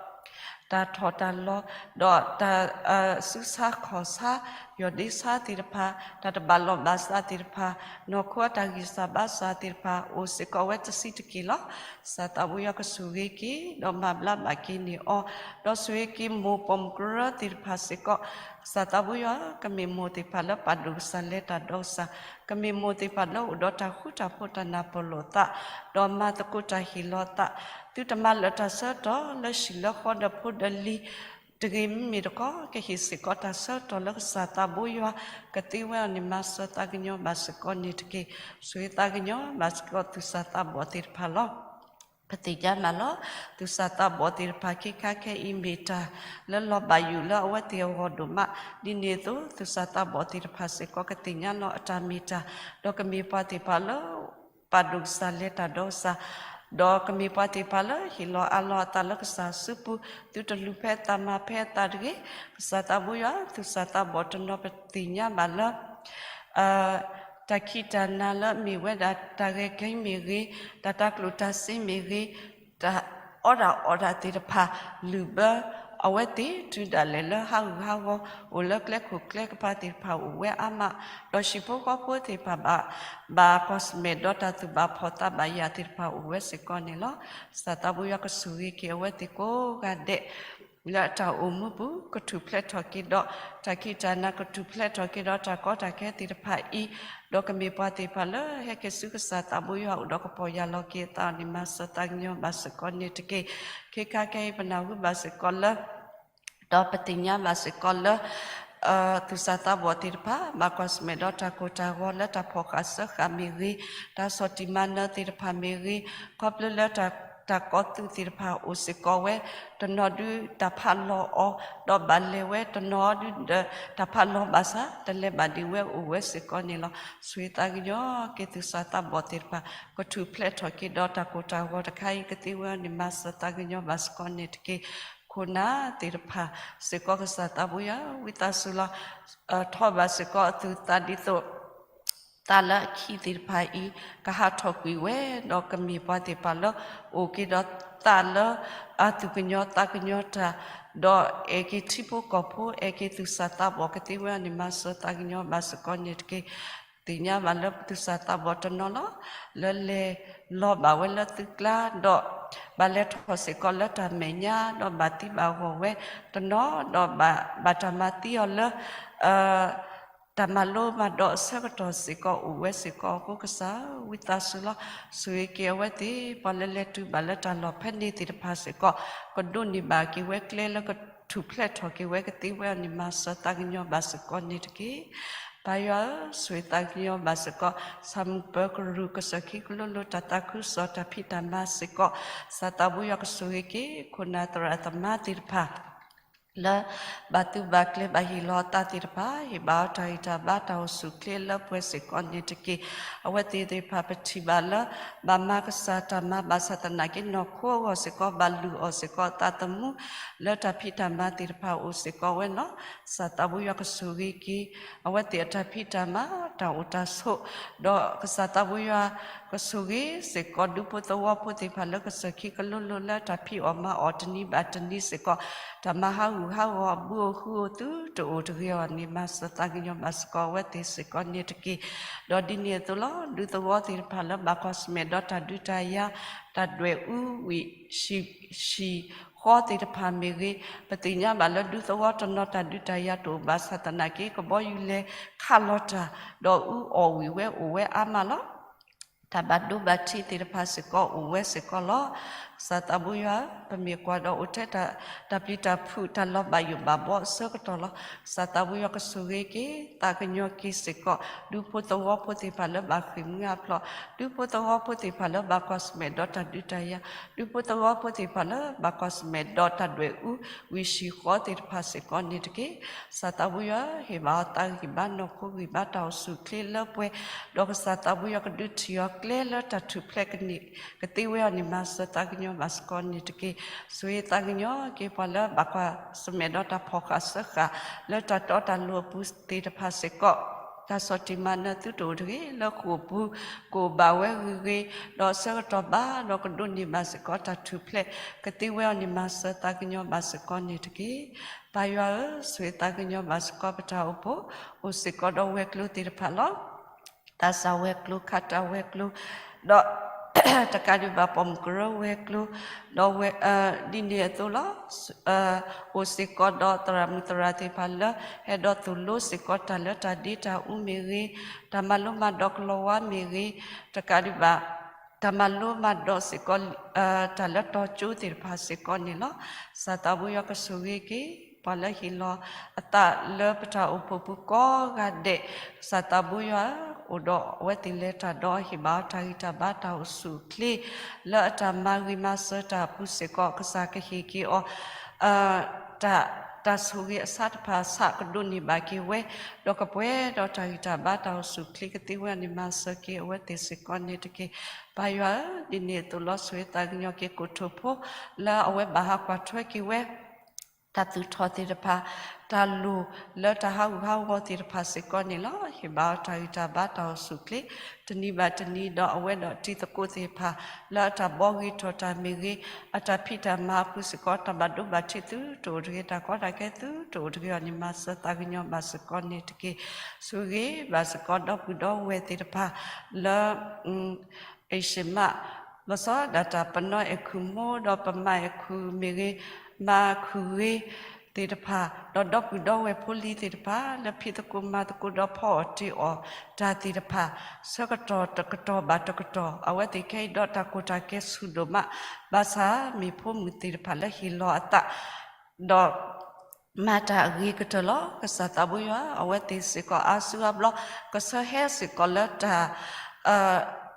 တၢ်ထီၣ်တၢ်လီၤ, ဒီးတၢ် စုဆါခီၣ်ဆါ, ယီၢ်ဒ့ဆါသ့ၣ်တဖၣ်, တၢ်တဘၣ်လိာ်ဘၣ်စးသ့ၣ်တဖၣ်, နီၢ်ခိအတၢ်ဂံၢ်စၢ်ဘါစၢ်သ့ၣ်တဖၣ် အိၣ်စ့ၢ်ကီးဝဲတဆံးတက့ၢ်လီၤ. ကစၢ်သးဘိယွၤကဆိၣ်ဂ့ၤက့ၤ ဒီးမၤဘျါဘၣ်က့ၤန့ၢ်အီၤ, ဒီးဆိၣ်ဂ့ၤက့ၤမိၢ်ပိာ်မုၣ်ကရၢသ့ၣ်တဖၣ်စ့ၢ်ကီး, ကစၢ်သးဘိယွၤကမ့ၢ်မိၢ်သ့ၣ်တဖၣ်လၢပာ်ဒိၣ်ကစၢ်လဲၤတၢ်ဒီးကစၢ်, ကမ့ၢ်မိၢ်သ့ၣ်တဖၣ်လၢအိၣ်ဒီးတၢ်ဃူတၢ်ဖိးတၢ်နၢ်ပၢၢ်လိာ်သး, ဒီးမၤသကိးတၢ်ဟ့ၣ်လီၤသး, သုတမၤလၢာ်တၢ်ဆၢကတီၢ်လၢဟံၣ်လၢဃီဒီးဖိဒီးလံၤ တဂ့ၤ, မ့မ့ၢ်တခီ ကဟ့ၣ်စ့ၢ်ကီးတၢ်ဆၢကတီၢ်လၢကစၢ်သးဘိယွၤကသ့ဝဲအီၤန့ၣ် မၤစၢၤသးကညီၤဘၣ်စ့ၢ်ကီးန့ၣ်တက့ၢ်. ဆိၣ်ဂ့ၤသးကညီၤဘၣ်စ့ၢ်ကီးသူၣ်စၢ်သးဘီၣ်သ့ၣ်တဖၣ်လီၤ. ပသ့ၣ်ညါမးလီၤ. သူၣ်စၢ်သးဘီၣ်သ့ၣ်တဖၣ်ခဲခါခဲအံၤမ့ၢ်တၢ်လၢလီၤဘၣ်ယိၣ်လၢအဝဲသ့ၣ်အဂီၢ်ဒိၣ်မး, ဒ်န့ၣ်အသိး သူၣ်စၢ်သးဘီၣ်သ့ၣ်တဖၣ်စ့ၢ်ကီးကသ့ၣ်ညါလီၤအတၢ်မ့ၢ်တၢ်, ဒီးကမ့ၢ်ပှၤသ့ၣ်တဖၣ်လၢ ပာ်ဒိၣ်ကစၢ်လဲၤတၢ်ဒီးကစၢ်, ဒီးကမ့ၢ်ပှၤသ့ၣ်တဖၣ်လၢဟ့ၣ်လီၤအးလီၤအသးလၢကစၢ်စုပူၤ, သုတလူၤဖဲအသးမၤဖဲအသးတဂ့ၤ. ကစၢ်သးဘိယွၤ သူၣ်စၢ်သးဘီၣ်တနီၤပသ့ၣ်ညါဘၣ်လၢ တၢ်ခံးတၢ်နၤလၢအမ့ၢ်ဝဲဒၣ်တၢ်ဂဲၤကဲမ့ၢ်ဂ့ၤ, တၢ်တၢ်ကျိၣ်တၢ်စ့မ့ၢ်ဂ့ၤ, တၢ်အီၣ်တၢ်အီတၢ်သ့ၣ်တဖၣ် လုၢ်ဘၢအဝဲသ့ၣ်တုၤဒၣ်လဲာ်လၢဟးဂူာ်ဟးဂီၤ အိၣ်လၢကျဲခိၣ်ကျဲကပၤသ့ၣ်တဖၣ်အိၣ်ဝဲအါမး, ဒီးဟံၣ်ဖိဃီဖိသ့ၣ်တဖၣ်ဘၣ် ဘၣ်ကွၢ်ဆၢၣ်မဲာ်ဒီးတၢ်သူၣ်ဘၣ်ဖှီၣ်သးဘၣ်ယာ်သ့ၣ်တဖၣ်အိၣ်ဝဲစ့ၢ်ကီးန့ၣ်လီၤ. ကစၢ်သးဘိယွၤကဆိၣ်ဂ့ၤက့ၤအဝဲသ့ၣ်ကိးဂၤဒဲး လၢတၢ်အိၣ်မူပူၤ ကထူၣ်ဖျဲးထီၣ်က့ၤဒီးတၢ်ခံးတၢ်နၤ ကထူၣ်ဖျဲးထီၣ်က့ၤဒီးတၢ်ကီတၢ်ခဲသ့ၣ်တဖၣ်အံၤ, ဒီးကမ့ၢ်ပှၤသ့ၣ်တဖၣ်လၢဟဲက့ၤဆူကစၢ်သးဘိယွၤအိၣ်ဒီးကပီၢ်ယၢ်လီၤက့ၤအသးန့ၣ် မၤစၢၤသးကညီၤဘၣ်စ့ၢ်ကီးန့ၣ်တက့ၢ်. ခဲခါခဲအံၤပနၢ်ဟူဘၣ်စ့ၢ်ကီးလၢ ဒီးပသ့ၣ်ညါဘၣ်စ့ၢ်ကီးလၢ သူၣ်စၢ်သးဘီၣ်သ့ၣ်တဖၣ် ဘၣ်ကွၢ်ဆၢၣ်မဲာ်ဒီးတၢ်ကိၢ်တၢ်ဂီၤလၢတၢ်ဖီၣ်ဃာ်စၢဃာ်မ့ၢ်ဂ့ၤ, တၢ်ဆီၣ်တံၢ်မၤနၢၤသ့ၣ်တဖၣ်မ့ၢ်ဂ့ၤ, ခီဖျိလၢတၢ် တၢ်ကီၢ်သူးသ့ၣ်တဖၣ်အိၣ်စ့ၢ်ကီးဝဲ, တနီၤဒုးတၢ်ဖးလီၤအီၤ, ဒီးဘၣ်လဲၤဝဲတနီၤဒုးဒီး တၢ်ဖးလီၤဘၣ်ဆၣ် တလဲၤဘၣ်ဒံးဝဲအိၣ်ဝဲစ့ၢ်ကီးန့ၣ်လီၤ. ဆိၣ်ဂ့ၤသးကညီၤက့ၤသူၣ်စၢ်သးဘီၣ်သ့ၣ်တဖၣ် ကထူၣ်ဖျဲးထီၣ်က့ၤဒီးတၢ်ကိၢ်တၢ်ဂီၤတခါအံၤကသ့ဝဲအီၤန့ၣ် မၤစၢၤသးကညီၤဘၣ်စ့ၢ်ကီးန့ၣ်တက့ၢ်. ခိၣ်နၢ်သ့ၣ်တဖၣ်စ့ၢ်ကီး ကစၢ်သးဘိယွၤ ဝံသးစူၤလီၤ ထီၣ်ဘၣ်စ့ၢ်ကီးအသူၣ်သးဒ်သိး သးလၢအခံးသ့ၣ်တဖၣ်အံၤ ကဟးထီၣ်ကွံာ်ဝဲ, ဒီးကမ့ၢ်ပှၤသ့ၣ်တဖၣ်လၢ အိၣ်က့ၤဒီးသးလၢ အသူၣ်ကညီၤသးကညီၤတၢ်, ဒီးအဲၣ်က့ၤထံဖိကီၢ်ဖိ အဲၣ်က့ၤသူၣ်စၢ်သးဘီၣ်ကသ့ဝဲအီၤန့ၣ် မၤစၢၤသးကညီၤဘၣ်စ့ၢ်ကီးန့ၣ်တက့ၢ်. သ့ၣ်ညါဘၣ်လၢသူၣ်စၢ်သးဘီၣ်တနီၤလီၤ လၢလဲၤလီၤဘၣ်ဝဲလၢသုကျါ ဒီးဘၣ်လဲၤထီၣ်စ့ၢ်ကီးလၢတၢ်မဲာ်ညါ ဒီးဘၣ်သံဘၣ်ဂီၢ်ဝဲတနီၤ ဒီးဘၣ်တၢ်မၤသံအီၤလၢ တၢ်မၤလိမၤဒိးအဆၢကတီၢ်စ့ၢ်ကီးအိၣ်ဝဲစ့ၢ်ကီးအဃိ ကစၢ်ဝံသးစူၤလီၤ ဆိၣ်ဂ့ၤက့ၤအဝဲသ့ၣ် ပှၤလၢလဲၤတုၤဘၣ်လၢတၢ်လီၢ်ဖဲန့ၣ်သ့ၣ်တဖၣ်စ့ၢ်ကီး ကဒိးန့ၢ်ဘၣ်က့ၤဝဲကျဲလၢကထူၣ်ဖျဲးထီၣ်က့ၤဝဲကသ့ဝဲအီၤန့ၣ် မၤစၢၤသးကညီၤဘၣ်စ့ၢ်ကီးန့ၣ်တက့ၢ်. ပၢ်ယွၤဧၢ, ဆိၣ်ဂ့ၤသးကညီၤဘၣ်စ့ၢ်ကီး ဆၣ်မုၢ်ပၢၤကရူၢ် ကစၢၢ်ခံကလိလိ တၢ်သးခုကစီၣ်တၢ်ဖံးတၢ်မၤစ့ၢ်ကီး ကစၢ်သးဘိယွၤကဆိၣ်ဂ့ၤက့ၤ ခိၣ်နၢ်သရၣ်သမါသ့ၣ်တဖၣ် လၢဘၣ်သူၣ်ဘၣ်ကျဲၤဘၣ်ဟ့ၣ်လီၤအသးသ့ၣ်တဖၣ် ဟ့ၣ်ဘၣ်အီၤတၢ်ဂံၢ်တၢ်ဘါတၢ်အိၣ်ဆူၣ်အိၣ်ချ့လၢပှဲၤစ့ၢ်ကီးန့ၣ်တက့ၢ်. အဝဲသ့ၣ်သ့ၣ်တဖၣ်ပထံၣ်ဘၣ်လၢ ဘၣ်မၤကစၢ်တၢ်မၤဘၣ်ဆၣ်သနာ်က့ နီၢ်ခိအဂီၢ်စ့ၢ်ကီး ဘၣ်လုၢ်အီၣ်စ့ၢ်ကီးအသးသမူ လၢတၢ်ဖံးတၢ်မၤသ့ၣ်တဖၣ်အိၣ်စ့ၢ်ကီးဝဲလီၤ. ကစၢ်သးဘိယွၤကဆိၣ်ဂ့ၤက့ၤ အဝဲသ့ၣ်အတၢ်ဖံးတၢ်မၤ တၢ်အိၣ်တၢ်ဆိး ဒီးကစၢ်သးဘိယွၤ ကဆိၣ်ဂ့ၤစ့ၢ်ကီးဒူဖိသဝီဖိသ့ၣ်တဖၣ်လၢကစၢၢ်ခံကလိလိလၢတၢ်ဖံးအီၣ်မၤအီၣ်တနံၤဘၣ်တနံၤစ့ၢ်ကီး တၢ်မၤဟးဂူာ်ဟးဂီၤအဘုဧိၤဃုဧိၤသုတအိၣ်တဂ့ၤအီၤန့ၣ် မၤစၢၤသးကညီၤဘၣ်စ့ၢ်ကီးအဝဲသ့ၣ်စ့ၢ်ကီးန့ၣ်တက့ၢ်. ဒီးဒ်န့ၣ်အသိးလီၤ ဒူသဝီသ့ၣ်တဖၣ်လၢဘၣ်ကွၢ်ဆၢၣ်မဲာ်ဒီးတၢ်ဒုးတၢ်ယၤ တၢ်ဒွဲၣ်အူဝံၣ် ဟံၣ်ဃီသ့ၣ်တဖၣ်မ့ၢ်ဂ့ၤ, ပသ့ၣ်ညါဘၣ်လၢဒူသဝီတနီၤတၢ်ဒုးတၢ်ယၤတအိၣ်ဘၣ်ဆၣ်သနာ်က့ ကဘီယူၤလဲၤခးလီၤတၢ် ဒီးအူအီၣ်ဝံၣ်ဝဲအိၣ်ဝဲအါမးလီၤ. တၢ်ဘၣ်ဒိဘၣ်ထံးသ့ၣ်တဖၣ်စ့ၢ်ကီးအိၣ်ဝဲစ့ၢ်ကီးလီၤ. ကစၢ်သးဘိယွၤဧၢ, ပမ့ၢ်ကွၢ်ဒီးအိၣ်ထဲတၢ်ပျံၤတၢ်ဖုး တၢ်လီၤဘၣ်ယိၣ်ဘၣ်ဘီအဆၢကတီၢ်လီၤ. ကစၢ်သးဘိယွၤကဆိၣ်ဂ့ၤက့ၤ သးကညီၤက့ၤစ့ၢ်ကီး ဒူဖိသဝီဖိသ့ၣ်တဖၣ်လၢဘၣ်ဃ့ၢ်မှံဟးဖျိး, ဒူဖိသဝီဖိသ့ၣ်တဖၣ်လၢဘၣ်ကွၢ်ဆၢၣ်မဲာ်ဒီးတၢ်ဒုးတၢ်ယၤ, ဒူဖိသဝီဖိသ့ၣ်တဖၣ်လၢဘၣ်ကွၢ်ဆၢၣ်မဲာ်ဒီးတၢ်ဒွဲၣ်အူ ဝံၤဆံးဃီသ့ၣ်တဖၣ်စ့ၢ်ကီးန့ၣ်တက့ၢ်. ကစၢ်သးဘိယွၤဧၢ, ဟ့ၣ်ဘၣ်အီၤသးဂံၢ်ဘါနီၢ်ခိဂံၢ်ဘါတၢ်အိၣ်ဆူၣ်အိၣ်ချ့လၢပှဲၤ, ဒီးကစၢ်သးဘိယွၤကဒုးထံၣ်အီၤကျဲလၢတၢ်ထူၣ်ဖျဲးကန့ၢ် ကသ့ဝဲအီၤန့ၣ် မၤစၢၤသးကညီၤဘၣ်စ့ၢ်ကီးန့ၣ်တက့ၢ်. ဆိၣ်ဂ့ၤသးကညီၤက့ၤပှၤလၢဘၣ်ကွၢ်ဆၢၣ်မဲာ်ဒီးတၢ်ဖီၣ်ဃာ်စၢဃာ် လၢတၢ်တီတၢ်လိၤအပူၤသ့ၣ်တဖၣ်စ့ၢ်ကီး, တၢ်ဆီၣ်တံၢ်မၤနၢၤသုတအိၣ်တဂ့ၤ, လၢဃိာ်ပူၤ ကအိၣ်ဘၣ်ဝဲဂ့ၤဂ့ၤ, ဒီးအဆၢကတီၢ်ဘၣ်ဒီးကဒိးန့ၢ်ဘၣ်စ့ၢ်ကီးတၢ်ထူၣ်ဖျဲး ကသ့ဝဲအီၤန့ၣ် မၤစၢၤသးကညီၤဘၣ်စ့ၢ်ကီးန့ၣ်တက့ၢ်. ပၢ်ယွၤဧၢ, ဆိၣ်ဂ့ၤသးကညီၤဘၣ်စ့ၢ်ကီးပတၢ်အိၣ်ဖှိၣ် အိၣ်စ့ၢ်ကီးဒီးဝဲၤကျိၤသ့ၣ်တဖၣ်လီၤ. သးစၢ်ဝဲၤကျိၤ ခးတၢ်ဝဲၤကျိၤ, ဒီး တကးဒံးဘၣ်ပိာ်မုၣ်ကရၢဝဲၤကျိၤ, ဒီးဝဲ ဒ်န့ၣ်အသိးလီၤ. အိၣ်စ့ၢ်ကီးဒီးသရၣ်မုၣ်သရၣ်သ့ၣ်တဖၣ်လၢ ဟဲဒီးသိၣ်လိစ့ၢ်ကီးတၢ်လၢတၢ်ဒ့တၢ်အူမ့ၢ်ဂ့ၤ, တၢ်မၤလိမၤဒိးကလီၤဝါမ့ၢ်ဂ့ၤ, တကးဒံးဘၣ် တၢ်မၤလိမၤဒိးစ့ၢ်ကီး တၢ်လၢတီၤကၠိသ့ၣ်တဖၣ်စ့ၢ်ကီးန့ၣ်လီၤ. ကစၢ်သးဘိယွၤကဆိၣ်ဂ့ၤက့ၤ ပှၤလၢဟ့ၣ်လီၤအသးလၢပတၢ်အိၣ်ဖှိၣ်ပူၤကိးဂၤဒဲး, ကစၢ်သးဘိယွၤ အိၣ်ဒီးအဝဲသ့ၣ်လဲၤတၢ်ဒီး ဟ့ၣ်ဘၣ်အီၤတၢ်ဂံၢ်တၢ်ဘါတၢ်အိၣ်ဆူၣ်အိၣ်ချ့ လၢအတၢ်မၤဂ့ၤမၤစၢၤတၢ်အပူၤစ့ၢ်ကီး ကစၢ်ကဟ့ၣ်က့ၤအီၤ တၢ် တၢ်ဆိၣ်ဂ့ၤအဆးတဖၣ်ဆးကဒိးန့ၢ်ဘၣ်က့ၤဝဲ, ဒီးကပှဲၤဒီးတၢ်ဂံၢ်တၢ်ဘါတၢ်အိၣ်ဆူၣ်အိၣ်ချ့ကသ့ဝဲန့ၣ် မၤစၢၤက့ၤအဝဲသ့ၣ်စ့ၢ်ကီးန့ၣ်တက့ၢ်. ပၢ်ယွၤဧၢ, ဒ်န့ၣ်အသိးလီၤ. ဆိၣ်ဂ့ၤသးကညီၤက့ၤကိၣ်ထိၣ်ဖိ လၢအဝဲဘၣ်ဟးကွၢ်ထွဲက့ၤဝဲ တၢ်သူၣ်ထီၣ်သ့ၣ်တဖၣ်, တၢ်လိၣ်လၢတၢ်ဟးဂူာ်ဟးဂီၤသ့ၣ်တဖၣ်စ့ၢ်ကီးန့ၣ်လီၤ. ဟ့ၣ်ဘၣ်အီၤတၢ်ဂံၢ်တၢ်ဘါတၢ်အိၣ်ဆူၣ်အိၣ်ချ့ တနံၤဘၣ်တနံၤ ဒီးအဝဲဒီးတံၤသကိးသ့ၣ်တဖၣ် လၢအတၢ်ဘှီဂ့ၤထီၣ်တၢ်မ့ၢ်ဂ့ၤ, အတၢ်ဖံးတၢ်မၤအပူၤစ့ၢ်ကီး တၢ်ဘၣ်ဒိဘၣ်ထံးသုတအိၣ်တဂ့ၤ, တၢ်ကီတၢ်ခဲသုတအိၣ်တဂ့ၤအီၤန့ၣ် မၤစၢၤသးကညီၤဘၣ်စ့ၢ်ကီးန့ၣ်တက့ၢ်. ဆိၣ်ဂ့ၤဘၣ်စ့ၢ်ကီးဒီပုၢ်ဒီဝဲၢ်သ့ၣ်တဖၣ်လၢ အ့ၣ်စ့မး လီၤဆီဒၣ်တၢ် ပနီၢ်အဲၣ်ခုၣ်မိၢ် ဒီးပမၤအဲၣ်ခုၣ်မ့ၢ်ဂ့ၤ, မၤခုၣ်ဂ့ၤသ့ၣ်တဖၣ်, ဒီးဒီပုၢ်ဒီဝဲၢ်ဖိလံၤသ့ၣ်တဖၣ် လၢဖံးသကိးမၤသကိးဒီးဖီအီၣ်တ့ၢ်အီၣ်တၢ်သ့ၣ်တဖၣ် ဆၢကတီၢ်တကတီၢ်ဘၣ်တကတီၢ် အဝဲသ့ၣ်ခဲအံၤဒီးတၢ်ကီတၢ်ခဲဆူၣ်ဒိၣ်မး, ဘၣ်ဆၣ်မ့ၢ်ဖိမုၣ်သ့ၣ်တဖၣ်လၢဟ့ၣ်လီၤအသး ဒီး မၤတၢ်အဂ့ၤကတၢၢ်လီၤ. ကစၢ်သးဘိယွၤ အဝဲသ့ၣ်စ့ၢ်ကီးအါစုအါဘျီ ကဆၢဟဲစ့ၢ်ကီးလၢတၢ်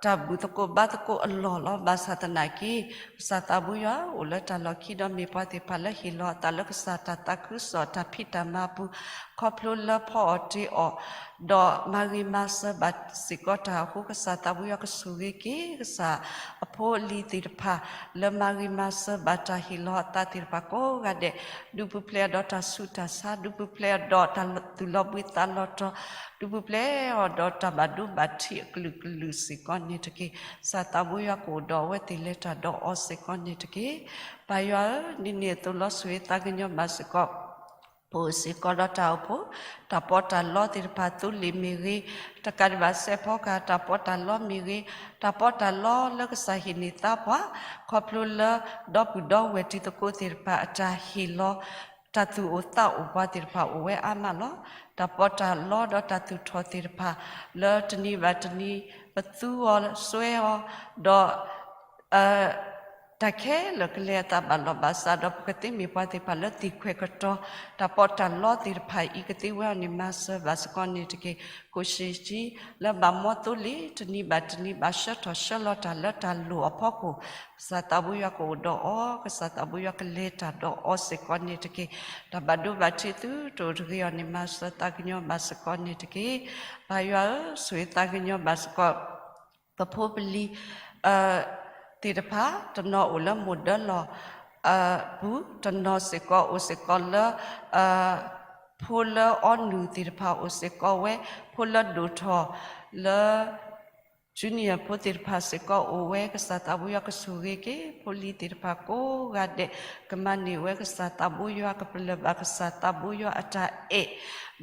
တၢ်ဘူၣ်သကိးဘါသကိးအလီၢ်လီၤ. ဘၣ်ဆၣ်သနာ်က့ ကစၢ်သးဘိယွၤ အိၣ်လၢတၢ်လီၢ်ခံဒီးမ့ၢ်ပှၤသ့ၣ်တဖၣ်လၢဟ့ၣ်လီၤအသးလၢကစၢ်တၢ်သးခုကစီၣ်တၢ်ဖံးတၢ်မၤပူၤ ခီဖျိလၢဖီအီၣ်တ့ၢ်အီၣ် ဒီးမၤဂ့ၤမၤစၢၤဘၣ်စ့ၢ်ကီးတၢ်အဃိ ကစၢ်သးဘိယွၤကဆိၣ်ဂ့ၤက့ၤ ကစၢ်အဖိအလံၤသ့ၣ်တဖၣ် လၢမၤဂ့ၤမၤစၢၤဘၣ်တၢ်ဟ့ၣ်လီၤအသးသ့ၣ်တဖၣ်ကိးဂၤဒဲး, ဒုးပူၤဖျဲးအီၤဒီးတၢ်ဆူးတၢ်ဆါ, ဒုးပူၤဖျဲးအီၤဒီးတၢ်သူၣ်လီၤဘှံးသးလီၤတီၤ, ဒုးပူၤဖျဲးအီၤဒီးတၢ်ဘၣ်ဒိဘၣ်ထံးအကလုာ်ကလုာ်စ့ၢ်ကီးန့ၣ်တက့ၢ်. ကစၢ်သးဘိယွၤကအိၣ်ဒီးအဝဲသ့ၣ်လဲၤတၢ်ဒီးအီၤစ့ၢ်ကီးန့ၣ်တက့ၢ်. ပၢ်ယွၤဧၢ, ဒ်န့ၣ်အသိးလီၤ. ဆိၣ်ဂ့ၤသးကညီၤဘၣ်စ့ၢ်ကီး ပအိၣ်စ့ၢ်ကီးဒီးတၢ်အိၣ်ဖှိၣ် တၢ်ပီးတၢ်လီသ့ၣ်တဖၣ် သိလ့ၣ်မ့ၢ်ဂ့ၤ, တကးဒံးဘၣ် စဲးဖီကဟၣ်တၢ်ပီးတၢ်လီမ့ၢ်ဂ့ၤ, တၢ်ပီးတၢ်လီလၢကစၢ်ဟ့ၣ်န့ၢ်သါပှၤ ခီဖျိလၢ ဒီပုၢ်ဒီဝဲၢ်တံၤသကိးသ့ၣ်တဖၣ်အတၢ်ဟ့ၣ်လီၤ တၢ်သူၣ်အိၣ်သးအိၣ်ပှၤသ့ၣ်တဖၣ်အိၣ်ဝဲအါမးလီၤ. တၢ်ပီးတၢ်လီဒီးတၢ်သူၣ်ထီၣ်သ့ၣ်တဖၣ် လၢတနံၤဘၣ်တနံၤ ပသူအီၤစွဲအီၤ ဒီး တၢ်ခဲလၢာ်ကလဲၤအသးဘၣ်လီၢ်ဘၣ်စးဒီး ပကသ့မ့ၢ်ပှၤသ့ၣ်တဖၣ်လၢသ့ၣ်ခွဲးကတီၤ တၢ်ပီးတၢ်လီသ့ၣ်တဖၣ်အံၤ ကသ့ဝဲအီၤန့ၣ် မၤစၢၤဘၣ်စ့ၢ်ကီးန့ၣ်တက့ၢ်. ကိၣ်ဆံၣ်ဆံ လၢဘၣ်မီသိလ့ၣ် တနံၤဘၣ်တနံၤ ဘၣ်ဆှၢထီၣ်ဆှၢလီၤတၢ်လၢတၢ်လိၣ်အဖီခိၣ် ကစၢ်သးဘိယွၤကအိၣ်ဒီးအီၤ, ကစၢ်သးဘိယွၤကလဲၤတၢ်ဒီးအီၤစ့ၢ်ကီးန့ၣ်တက့ၢ်. တၢ်ဘၣ်ဒိဘၣ်ထံးသုတအိၣ်တဂ့ၤအီၤန့ၣ် မၤစၢၤသးကညီၤဘၣ်စ့ၢ်ကီးန့ၣ်တက့ၢ်. ပၢ်ယွၤဧၢ, ဆိၣ်ဂ့ၤသးကညီၤဘၣ်စ့ၢ်ကီး ပဖိပလံၤ သ့ၣ်တဖၣ် တနီၤအိၣ်လၢမိၢ်ဒၢလီၢ် ပူၤ, တနီၤစ့ၢ်ကီးအိၣ်စ့ၢ်ကီးလၢ ဖိလၢအီနုၢ်သ့ၣ်တဖၣ်အိၣ်စ့ၢ်ကီးဝဲ, ဖိလၢဒိၣ်ထီၣ်လၢ junior ဖိသ့ၣ်တဖၣ်စ့ၢ်ကီးအိၣ်ဝဲ, ကစၢ်သးဘိယွၤကဆိၣ်ဂ့ၤက့ၤ ဖိလံၤသ့ၣ်တဖၣ်ကိးဂၤဒဲး, ကမၤန့ၢ်ဝဲကစၢ်သးဘိယွၤ ကပလၢၢ်ဘၣ်ကစၢ်သးဘိယွၤအတၢ်အဲၣ်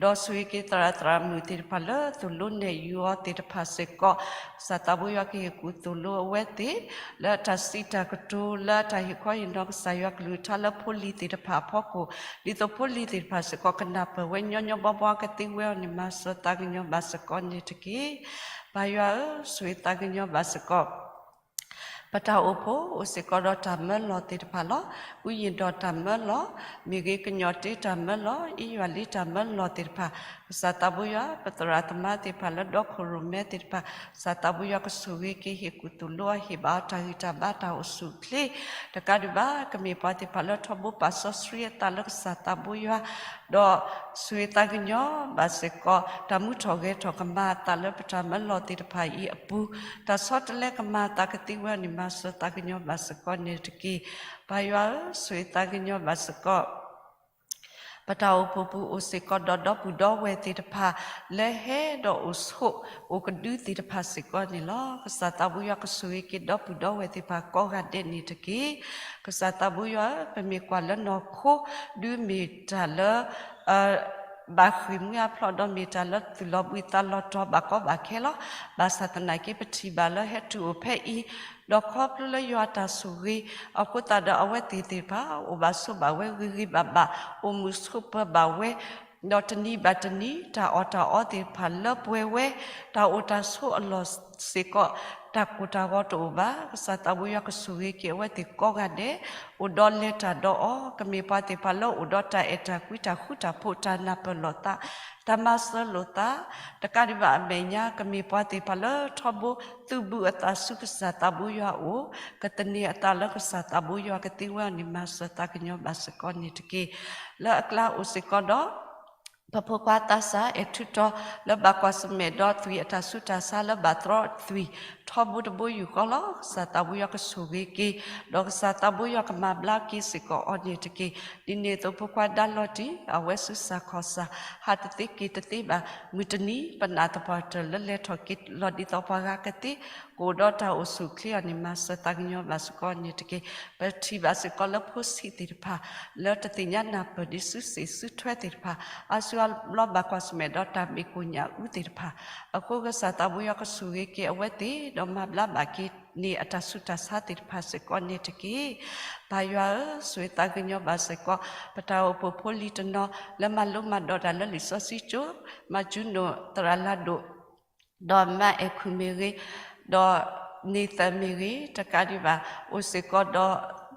ဒီးဆိၣ်ဂ့ၤက့ၤသရၣ်သရၣ်မုၣ်သ့ၣ်တဖၣ်လၢသိၣ်လိနဲၣ်ယူၤအီၤသ့ၣ်တဖၣ်စ့ၢ်ကီး, ကစၢ်သးဘိယွၤကဟ့ၣ်ကူၣ်သိၣ်လိအဝဲသ့ၣ် လၢအတၢ်စံးတၢ်ကတိၤ လၢအတၢ်ဟ့ၣ်ခီဟ့ၣ်နီၤကစၢ်ယွၤကလုၢ်ကထါလၢဖိလံၤသ့ၣ်တဖၣ်အဖီခိၣ်, ဒ်သိးဖိလံၤသ့ၣ်တဖၣ်စ့ၢ်ကီးကနၢ်ပၢၢ်ဝဲညီညီဘီဘီ ကသ့ဝဲအီၤန့ၣ် မၤစၢၤသးကညီၤဘၣ်စ့ၢ်ကီးန့ၣ်တက့ၢ်. ပၢ်ယွၤဧၢ, ဆိၣ်ဂ့ၤသးကညီၤဘၣ်စ့ၢ်ကီး ပတၢ်အိၣ်ဖှိၣ်အိၣ်စ့ၢ်ကီးဒီးတၢ်မၢလီၤသ့ၣ်တဖၣ်လီၤ. အူယံၤဒီးတၢ်မၢလီၤမ့ၢ်ဂ့ၤ, ကညီၣ်တ့တၢ်မၢလီၤ, အ့ယွၤလံတၢ်မၢလီၤသ့ၣ်တဖၣ်, ကစၢ်သးဘိယွၤ ပသရၣ်သမါသ့ၣ်တဖၣ်လၢဒီခိၣ်ရိၣ်မဲသ့ၣ်တဖၣ်, ကစၢ်သးဘိယွၤကဆိၣ်ဂ့ၤက့ၤ ဟ့ၣ်ကူၣ်သိၣ်လိအီၤ, ဟ့ၣ်ဘၣ်အီၤတၢ်ဂံၢ်တၢ်ဘါတၢ်အိၣ်ဆူၣ်အိၣ်ချ့, တကးဒံးဘၣ် ကမ့ၢ်ပှၤသ့ၣ်တဖၣ်လၢထီဘိပာ်စီဆှံအသးလၢကစၢ်သးဘိယွၤ ဒီးဆိၣ်ဂ့ၤသးကညီၤဘၣ်စ့ၢ်ကီး တၢ်မူထီၣ်ဂဲၤထီၣ်ကမၤအသးလၢပတၢ်မၢလီၤသ့ၣ်တဖၣ်အံၤအပူၤ, တၢ်ဆီတလဲကမၤအသးကသ့ဝဲအီၤန့ၣ် မၤစၢၤသးကညီၤဘၣ်စ့ၢ်ကီးန့ၣ်တက့ၢ်. ပၢ်ယွၤဧၢ, ဆိၣ်ဂ့ၤသးကညီၤဘၣ်စ့ၢ်ကီး ပတၢ်အိၣ်ဖှိၣ်ပူၤအိၣ်စ့ၢ်ကီးဒီးဒီပုၢ်ဒီဝဲၢ်သ့ၣ်တဖၣ် လၢဟဲဒီးအိၣ်ဆိးအိၣ်ကဒုသ့ၣ်တဖၣ်စ့ၢ်ကီးန့ၣ်လီၤ. ကစၢ်သးဘိယွၤကဆိၣ်ဂ့ၤက့ၤဒီပုၢ်ဒီဝဲၢ်သ့ၣ်တဖၣ်ကိးဂၤဒဲးန့ၣ်တက့ၢ်. ကစၢ်သးဘိယွၤဧၢ, ပမ့ၢ်ကွၢ်လၢနီၢ်ခိ ဒုးမ့ၢ်တၢ်လၢ ဘၣ်ဃ့ၢ်မှံဟးဖျိး ဒီးမ့ၢ်တၢ်လၢသုးလီၤဘှံးသးလီၤတီၤဘၣ်ကီဘၣ်ခဲလီၤ. ဘၣ်ဆၣ်သနာ်က့ ပထံၣ်ဘၣ်လၢဟဲတုၤအိၣ်ဖဲအံၤ ဒီးခီဖျိလၢယွၤအတၢ်ဆိၣ်ဂ့ၤအဃိသတးဒီး အဝဲသ့ၣ်သ့ၣ်တဖၣ် အိၣ်ဘၣ်ဆိးဘၣ်ဝဲဂ့ၤဂ့ၤဘၣ်ဘၣ်, အိၣ်မုာ်ဆိးပၢၤဘၣ်ဝဲ, ဒီးတနံၤဘၣ်တနံၤ တၢ်အီၣ်တၢ်အီသ့ၣ်တဖၣ်လၢပှဲၤဝဲ, တၢ်အိၣ်တၢ်ဆိးအလီၢ်စ့ၢ်ကီး တၢ်ကိၢ်တၢ်ဂီၤတအိၣ်ဘၣ်. ကစၢ်သးဘိယွၤကဆိၣ်ဂ့ၤက့ၤအဝဲသ့ၣ်ကိးဂၤဒဲး အိၣ်ဒီးလဲၤတၢ်ဒီးအီၤ, ကမ့ၢ်ပှၤသ့ၣ်တဖၣ်လၢအိၣ်ဒီးတၢ်အဲၣ်တၢ်ကွံ တၢ်ဃူတၢ်ဖိး တၢ်နၢ်ပၢၢ်လိာ်သး တၢ်မၤစၢၤလိာ်သး, တကးဒံးဘၣ်အမဲာ်ညါ ကမ့ၢ်ပှၤသ့ၣ်တဖၣ်လၢထီဘိသုးဘူးအသးဆူကစၢ်သးဘိယွၤအအိၣ်, ကသန့ၤအသးလၢကစၢ်သးဘိယွၤကသ့ဝဲအီၤန့ၣ် မၤစၢၤသးကညီၤဘၣ်စ့ၢ်ကီးန့ၣ်တက့ၢ်. လၢအကျါအိၣ်စ့ၢ်ကီးဒီး ပဖိခွါသးစၢ်အဲၣ်ထူတီၤ လၢဘၣ်ကွၢ်ဆၢၣ်မဲာ်ဒီးသွံၣ်အတၢ်ဆူးတၢ်ဆါ လၢဘၣ်သြီသွံၣ်ထီဘိတဘိယူၢ်ဃီလီၤ. ကစၢ်သးဘိယွၤကဆိၣ်ဂ့ၤက့ၤ, ဒီးကစၢ်သးဘိယွၤကမၤဘျါက့ၤစ့ၢ်ကီးအီၤန့ၣ်တက့ၢ်. ဒ်န့ၣ်အသိး ဖိခွါဒါလီၤတံၢ် အဝဲဆူစၢ်ခီၣ်စၢ် ဟးတသ့က့ၤတသ့ဘၣ်, မုၢ်တနံၤ ပနာ်သပှၢ်တၢၢ်လၢလဲၤထီၣ်က့ၤလီၤဒ်သိးပှၤဂၤကသ့, ကအိၣ်ဒီးတၢ်အိၣ်ဆူၣ်အိၣ်ချ့အီၤန့ၣ် မၤစၢၤသးကညီၤဘၣ်စ့ၢ်ကီးန့ၣ်တက့ၢ်. ပထံၣ်ဘၣ်စ့ၢ်ကီးလၢဖိဆံးသ့ၣ်တဖၣ် လၢတသ့ၣ်ညါနၢ်ပၢၢ်ဒံးဆူစ့ၣ်ဆူထွဲသ့ၣ်တဖၣ်, အါစုအါဘျီဘၣ်ကွၢ်ဆၢၣ်မဲာ်ဒီးတၢ်မ့ၢ်ကိၣ်ညၣ်အူသ့ၣ်တဖၣ်, အဃိကစၢ်သးဘိယွၤကဆိၣ်ဂ့ၤက့ၤအဝဲသ့ၣ် ဒီးမၤဘျါဘၣ်က့ၤန့ၢ်အတၢ်ဆူးတၢ်ဆါသ့ၣ်တဖၣ်စ့ၢ်ကီးန့ၣ်တက့ၢ်. ပၢ်ယွၤဧၢ, ဆိၣ်ဂ့ၤသးကညီၤဘၣ်စ့ၢ်ကီး ပတၢ်အိၣ်ဖှိၣ်ဖိလံၤတနီၤ လၢမၤလိမၤဒိးတၢ်လၢလံာ်စီဆှံကၠိ, မၤကၠူနိၣ်သရၣ်လၤဒိၣ် ဒီးမါအဲၣ်ခူၣ်မ့ၢ်ဂ့ၤ, ဒီးန့ၢ်သၢမ့ၢ်ဂ့ၤ, တကးဒံးဘၣ် အိၣ်စ့ၢ်ကီးဒီး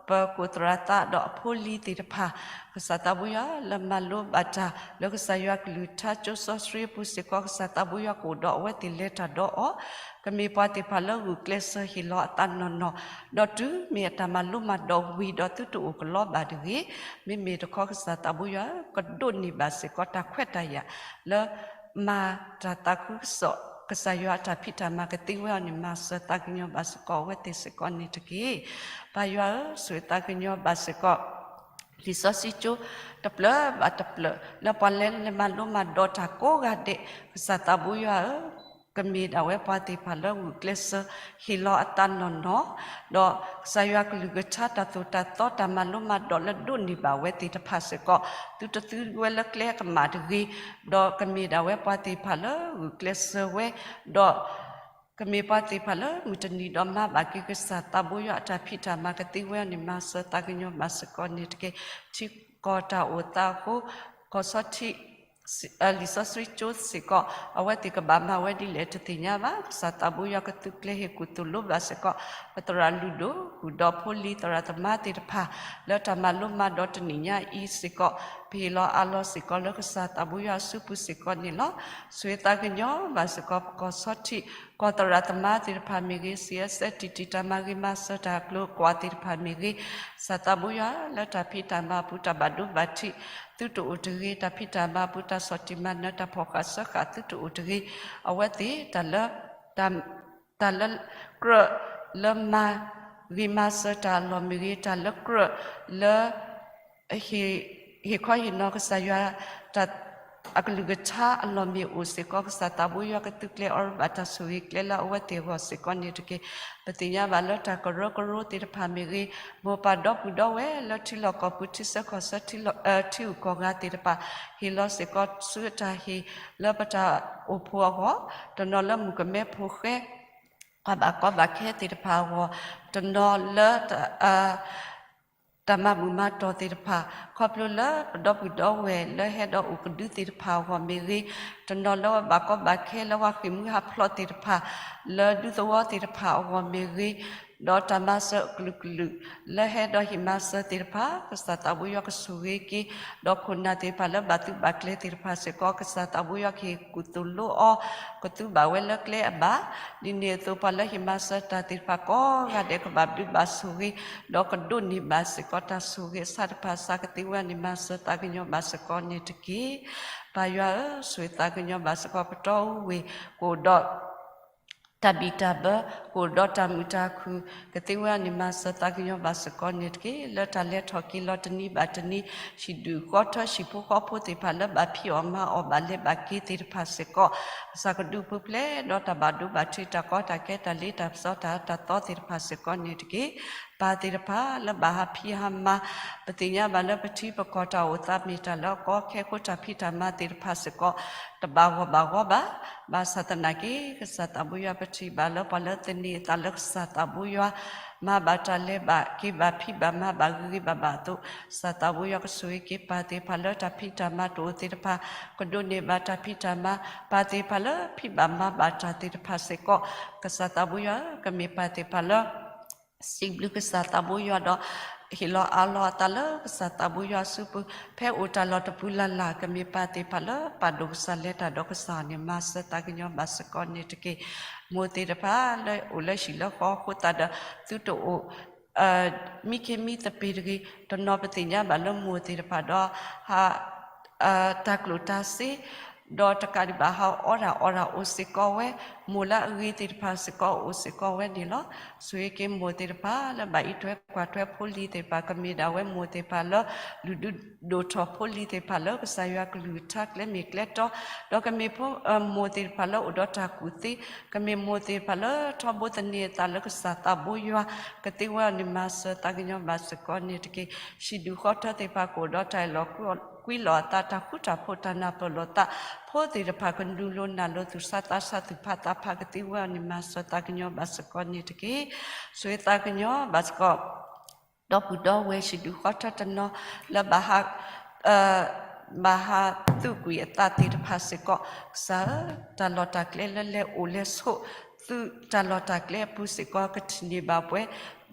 ပကိၣ်သရၣ်သးဒီးအဖိလံၤသ့ၣ်တဖၣ်, ကစၢ်သးဘိယွၤ လၢမၤလိဘၣ်တၢ်လၢကစၢ်ယွၤကလုၢ်ကထါကၠိစီဆှံအပူၤစ့ၢ်ကီး ကစၢ်သးဘိယွၤကအိၣ်ဒီးအဝဲသ့ၣ်လဲၤတၢ်ဒီးအီၤ, ကမ့ၢ်ပှၤသ့ၣ်တဖၣ်လၢဂုာ်ကျဲးစၢးဟ့ၣ်လီၤအသးနီၢ်နီၢ်, ဒီးတုၤမ့ၢ်အတၢ်မၤလိမၤဒိးဝံၤဒီးသုတအိၣ်ကလီဘၣ်တဂ့ၤ, မ့မ့ၢ်တခီကစၢ်သးဘိယွၤ ကဒိးန့ၢ်ဘၣ်စ့ၢ်ကီးတၢ်ခွဲးတၢ်ယာ် လၢမၤတၢ်သးခုကစီၣ် ကစၢ်ယွၤအတၢ်ဖံးတၢ်မၤကသ့ဝဲအီၤန့ၣ် မၤစၢၤသးကညီၤဘၣ်စ့ၢ်ကီးအဝဲသ့ၣ်စ့ၢ်ကီးန့ၣ်တက့ၢ်. ပၢ်ယွၤဧၢ, ဆိၣ်ဂ့ၤသးကညီၤဘၣ်စ့ၢ်ကီး လံာ်စီဆှံကၠိတဖျၢၣ်ဘၣ်တဖျၢၣ် လၢပှၤလၢလဲၤမၤလိမၤဒိးတၢ်ကိးဂၤဒဲး, ကစၢ်သးဘိယွၤဧၢ, ကမ့ၢ်ဒၣ်ဝဲပှၤသ့ၣ်တဖၣ်လၢဂုာ်ကျဲးစၢးဟ့ၣ်လီၤအသးနီၢ်နီၢ်, ဒီးကစၢ်ယွၤကလုၢ်ကထါတၢ်သိၣ်တၢ်သီတၢ်မၤလိမၤဒိးလၢဒိးန့ၢ်ဘၣ်ဝဲသ့ၣ်တဖၣ်စ့ၢ်ကီး, သုတသုဝဲလၢကျဲကမၣ်တဂ့ၤ, ဒီးကမ့ၢ်ဒၣ်ဝဲပှၤသ့ၣ်တဖၣ်လၢဂုာ်ကျဲးစၢးဝဲ, ဒီး ကမ့ၢ်ပှၤသ့ၣ်တဖၣ်လၢမုၢ်တနံၤဒီးမၤဘၣ်က့ၤကစၢ်သးဘိယွၤအတၢ်ဖံးတၢ်မၤကသ့ဝဲအီၤန့ၣ် မၤစၢၤသးကညီၤဘၣ်စ့ၢ်ကီးန့ၣ်တက့ၢ်. ထံကီၢ်တၢ်အိၣ်သးအဃိ ကီၢ်ဆီထံး လံာ်စီဆှံကၠိစ့ၢ်ကီး အဝဲသ့ၣ်ကဘၣ်မၤဝဲဒ်လဲၣ်တသ့ၣ်ညါဘၣ်. ကစၢ်သးဘိယွၤကသုးကျဲၤဟ့ၣ်ကူၣ်သိၣ်လိဘၣ်စ့ၢ်ကီး ပသရၣ်လုၢ်ဒိၣ်ဃုာ်ဒီးဖိလံၤသရၣ်သမါသ့ၣ်တဖၣ် လၢတၢ်မၤလိမၤဒိးတနံၣ်ညါအံၤစ့ၢ်ကီး ပဟ့ၣ်လီၤအးလီၤစ့ၢ်ကီးလၢကစၢ်သးဘိယွၤအစုပူၤစ့ၢ်ကီးန့ၣ်လီၤ. ဆိၣ်ဂ့ၤသးကညီၤဘၣ်စ့ၢ်ကီး ပကီၢ်ဆီထံး ကီၢ်သရၣ်သမါသ့ၣ်တဖၣ်မ့ၢ်ဂ့ၤ, စံးအဲစဲးတံၢ်တံၢ် တၢ်မၤဂ့ၤမၤစၢၤတၢ်ကျိၤကွၢ်သ့ၣ်တဖၣ်မ့ၢ်ဂ့ၤ, ကစၢ်သးဘိယွၤလၢတၢ်ဖံးတၢ်မၤအပူၤ တၢ်ဘၣ်ဒိဘၣ်ထံး သုတအိၣ်တဂ့ၤ, တၢ်ဖံးတၢ်မၤအပူၤ တၢ်ဆီၣ်တံၢ်မၤနၢၤ တၢ်ဖီၣ်ဃာ်စၢဃာ် သုတအိၣ်တဂ့ၤ, အဝဲသ့ၣ် တၢ်လၢ တၢ်လၢကြၢးလၢမၤ ဂ့ၤမၤစၢၤတၢ်အလီၢ်မ့ၢ်ဂ့ၤ, တၢ်လၢကြၢးလၢ ဟ့ၣ်ခီဟ့ၣ်နီၤကစၢ်ယွၤ တၢ် အကလုၢ်ကထါအလီၢ်မ့ၢ်အိၣ်စ့ၢ်ကီး ကစၢ်သးဘိယွၤကသုးကျဲၤအီၤဘၣ်တၢ်ဆိၣ်ဂ့ၤကျဲလၢအဝဲသ့ၣ်အဂီၢ်စ့ၢ်ကီးန့ၣ်တက့ၢ်. ပသ့ၣ်ညါဘၣ်လၢတၢ်ကရၢကရိသ့ၣ်တဖၣ်မ့ၢ်ဂ့ၤ, မိၢ်ပၢ်ဒီပုၢ်ဒီဝဲၢ်လၢထံလီၢ်ကီၢ်ပူၤ ထံဆၢကီၢ်ဆၢ ထံဂုၤကီၢ်ဂၤသ့ၣ်တဖၣ် ဟ့ၣ်လီၤစ့ၢ်ကီးဆူအတၢ်ဟ့ၣ်လၢပတၢ်အိၣ်ဖှိၣ်အဂီၢ်, တနီၤလၢမုၣ်ကမဲဖိဃဲ ပှၤဘၣ်ကီဘၣ်ခဲသ့ၣ်တဖၣ်အဂီၢ်, တနီၤလၢ တ တၢ်မၤဘူၣ်မၤတီၢ်သ့ၣ်တဖၣ် ခီဖျိလၢပဒီပုၢ်ဒီဝဲၢ်လၢဟဲဒီးအိၣ်ကဒုသ့ၣ်တဖၣ်အဂီၢ်မ့ၢ်ဂ့ၤ, တနီၤလၢဝဲဘၣ်ကီဘၣ်ခဲလၢဝဲဃ့ၢ်မှံဟးဖျိးသ့ၣ်တဖၣ် လၢဒူသဝီသ့ၣ်တဖၣ်အဂီၢ်မ့ၢ်ဂ့ၤ, ဒီးတၢ်မၤစၢၤအကလုာ်ကလုာ် လၢဟဲဒီးဟ့ၣ်မၤစၢၤသ့ၣ်တဖၣ် ကစၢ်သးဘိယွၤကဆိၣ်ဂ့ၤက့ၤ, ဒီးခိၣ်နၢ်သ့ၣ်တဖၣ်လၢဘၣ်သုးဘၣ်ကျဲသ့ၣ်တဖၣ်စ့ၢ်ကီး ကစၢ်သးဘိယွၤကဟ့ၣ်ကူၣ်သိၣ်လိအီၤ, ကသူဘၣ်ဝဲလၢကျဲအဘၣ်, ဒ်န့ၣ်အသိးပှၤလၢဟ့ၣ်မၤစၢၤတၢ်သ့ၣ်တဖၣ်ကိးဂၤဒဲးကဘၣ်ဘျုးဘၣ်ဆိၣ်ဂ့ၤ, ဒီးကဒိးန့ၢ်ဘၣ်စ့ၢ်ကီးတၢ်ဆိၣ်ဂ့ၤအဆၣ်တဖၣ်စး ကသ့ဝဲန့ၣ်မၤစၢၤသးကညီၤဘၣ်စ့ၢ်ကီးန့ၣ်တက့ၢ်. ပၢ်ယွၤဧၢ, ဆိၣ်ဂ့ၤသးကညီၤဘၣ်စ့ၢ်ကီး ပတီၢ်ဝ့ၢ်ကအိၣ်ဒီး တၢ်ဘံၣ်တၢ်ဘၢ, ကအိၣ်ဒီးတၢ်မုာ်တၢ်ခုၣ်, ကသ့ဝဲန့ၣ်မၤစၢၤသးကညီၤဘၣ်စ့ၢ်ကီးန့ၣ်တက့ၢ်. လၢတၢ်လဲၤထီၣ်က့ၤလီၤတနံၤဘၣ်တနံၤ ဟံၣ်ဒူၣ်ဃီထၢဟံၣ်ဖိဃီဖိသ့ၣ်တဖၣ်လၢဘၣ်ဖံးအီၣ်မၤအီၣ်ဘၣ်လဲၤဘၣ်က့ၤသ့ၣ်တဖၣ်စ့ၢ်ကီး ကစၢ်ကဒုးပူၤဖျဲးဒီးတၢ်ဘၣ်ဒိဘၣ်ထံး တၢ်ကီတၢ်ခဲ တၢ်လ့တၢ်ပစီ တၢ်အၢတၢ်သီသ့ၣ်တဖၣ်စ့ၢ်ကီးန့ၣ်တက့ၢ်. ပၢ်သ့ၣ်တဖၣ်လၢဘၣ်ဟးဖံးဟးမၤ ပသ့ၣ်ညါဘၣ်လၢပထံပကီၢ်တၢ်အိၣ်သးမ့ၢ်တၢ်လၢအကီအခဲအဃိ တၢ်ဖံးတၢ်မၤသ့ၣ်တဖၣ်စ့ၢ်ကီး တဘၣ်ဂီၢ်ဘၣ်ဂီၢ်ဘၣ်. ဘၣ်ဆၣ်သနာ်က့ ကစၢ်သးဘိယွၤပထံၣ်ဘၣ်လၢပှၤလၢသန့ၤအသးလၢကစၢ်သးဘိယွၤ မၤဘၣ်တၢ်လဲၤဘၣ်က့ၤဘၣ်ဖံးဘၣ်မၤဘၣ်ဂ့ၤဂ့ၤဘၣ်ဘၣ်အသိး ကစၢ်သးဘိယွၤကဆိၣ်ဂ့ၤက့ၤပၢ်သ့ၣ်တဖၣ်လၢတၢ်ဖံးတၢ်မၤတအိၣ်သ့ၣ်တဖၣ် ကဒိးန့ၢ်ဘၣ်တၢ်ဖံးတၢ်မၤ ပၢ်သ့ၣ်တဖၣ်လၢဖံးဘၣ်မၤဘၣ်တၢ်သ့ၣ်တဖၣ်စ့ၢ်ကီး ကစၢ်သးဘိယွၤ ကမ့ၢ်ပၢ်သ့ၣ်တဖၣ်လၢ စံးဘျုးကစၢ်သးဘိယွၤဒီး ဟ့ၣ်လီၤအးလီၤအသးလၢကစၢ်သးဘိယွၤအစုပူၤ ဖဲအိၣ်တၢ်လီၢ်တပူၤလၢ်လၢ် ကမ့ၢ်ပၢ်သ့ၣ်တဖၣ်လၢပာ်ဒိၣ်ကစၢ်လဲၤတၢ်ဒီးကစၢ်န့ၣ် မၤစၢၤသးကညီၤဘၣ်စ့ၢ်ကီးန့ၣ်တက့ၢ်. မိၢ်သ့ၣ်တဖၣ်လၢအိၣ်လၢဟံၣ်လၢဃီအဃိသတးဒီး သုတအိၣ် မံခ့မံသပ့ၤတဂ့ၤ, တနီၤပသ့ၣ်ညါဘၣ်လၢမိၢ်သ့ၣ်တဖၣ်ဒီး ဟး တၢ်ကျိၣ်တၢ်စ့ ဒီးတကးဒံးဘၣ်ဟးအီတၢ်အီတၢ်အိၣ်စ့ၢ်ကီးဝဲ, မိၢ်လၢအဂ့ၤသ့ၣ်တဖၣ်စ့ၢ်ကီးအိၣ်စ့ၢ်ကီးဝဲန့ၣ်လီၤ. ဆိၣ်ဂ့ၤက့ၤမိၢ်သ့ၣ်တဖၣ်လၢဘၣ်အံးထွဲကွၢ်ထွဲဖိလံၤသ့ၣ်တဖၣ် ကမ့ၢ်ဒၣ်ဝဲမိၢ်သ့ၣ်တဖၣ်လၢ လုၢ်ဒိၣ်ဒိၣ်ထီၣ်ဖိလံၤသ့ၣ်တဖၣ်လၢကစၢ်ယွၤကလုၢ်ကထါကျဲမ့ၢ်ကျဲတီ, ဒီးကမ့ၢ်မိၢ်သ့ၣ်တဖၣ်လၢအိၣ်ဒီးတၢ်ကူၣ်သ့, ကမ့ၢ်မိၢ်သ့ၣ်တဖၣ်လၢထီဘိသန့ၤအသးလၢကစၢ်သးဘိယွၤ ကသ့ဝဲအီၤန့ၣ် မၤစၢၤသးကညီၤဘၣ်စ့ၢ်ကီးန့ၣ်တက့ၢ်. ဟံၣ်ဒူၣ်ဃီထၢသ့ၣ်တဖၣ်ကအိၣ်ဒီးတၢ်အၢၣ်လီၤကွံလီၤအသး တၢ်ဃူတၢ်ဖိး တၢ်နၢ်ပၢၢ်လိာ်သး ဖိသ့ၣ်တဖၣ်ကနုာ်လီၤနၢ်လီၤသူၣ် ဆါသးဆါသူၣ် ဖးသးဖး ကသ့ဝဲအီၤန့ၣ် မၤစၢၤသးကညီၤဘၣ်စ့ၢ်ကီးန့ၣ်တက့ၢ်. ဆိၣ်ဂ့ၤသးကညီၤဘၣ်စ့ၢ်ကီး ဒီပုၢ်ဒီဝဲၢ်ဟံၣ်ဒူၣ်ဃီထၢတနီၤလၢဘၣ်ဟး ဘၣ်ဟးသူၣ်ကွံာ်အသးသ့ၣ်တဖၣ်စ့ၢ်ကီး, ကစၢ်ဧၢ, တၢ်လီၢ်တၢ်ကျဲလၢလဲၤအိၣ်လဲၤဆိး သုးတၢ်လီၢ်တၢ်ကျဲအပူၤစ့ၢ်ကီး ကထံၣ်န့ၢ်ဘၣ်ပှဲၤ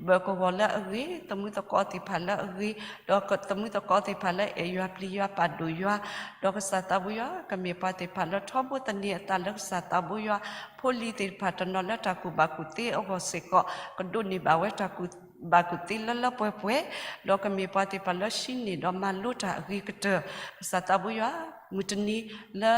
ဘၢၣ်ကဝီၤလၢအဂ့ၤ, သမုသကိးသ့ၣ်တဖၣ်လၢအဂ့ၤ, ဒီးသမုသကိးသ့ၣ်တဖၣ်လၢအဲၣ်ယွၤပျံၤယွၤပာ်ဒိၣ်ယွၤ, ဒီးကစၢ်သးဘိယွၤ ကမ့ၢ်ပှၤသ့ၣ်တဖၣ်လၢထီဘိသန့ၤအသးလၢကစၢ်သးဘိယွၤ, ဖိလံၤသ့ၣ်တဖၣ်တနီၤလၢတၢ်ကူၣ်ဘၣ်ကူၣ်သ့အဂီၢ်စ့ၢ်ကီး ကဒိးန့ၢ်ဘၣ်ဝဲတၢ်ကူၣ်ဘၣ်ကူၣ်သ့လၢလၢပှဲၤပှဲၤ, ဒီးကမ့ၢ်ပှၤသ့ၣ်တဖၣ်လၢဟံးန့ၢ်ဒီးမၤလိတၢ်အဂ့ၤကတၢၢ်, ကစၢ်သးဘိယွၤ မုၢ်တနံၤလၢ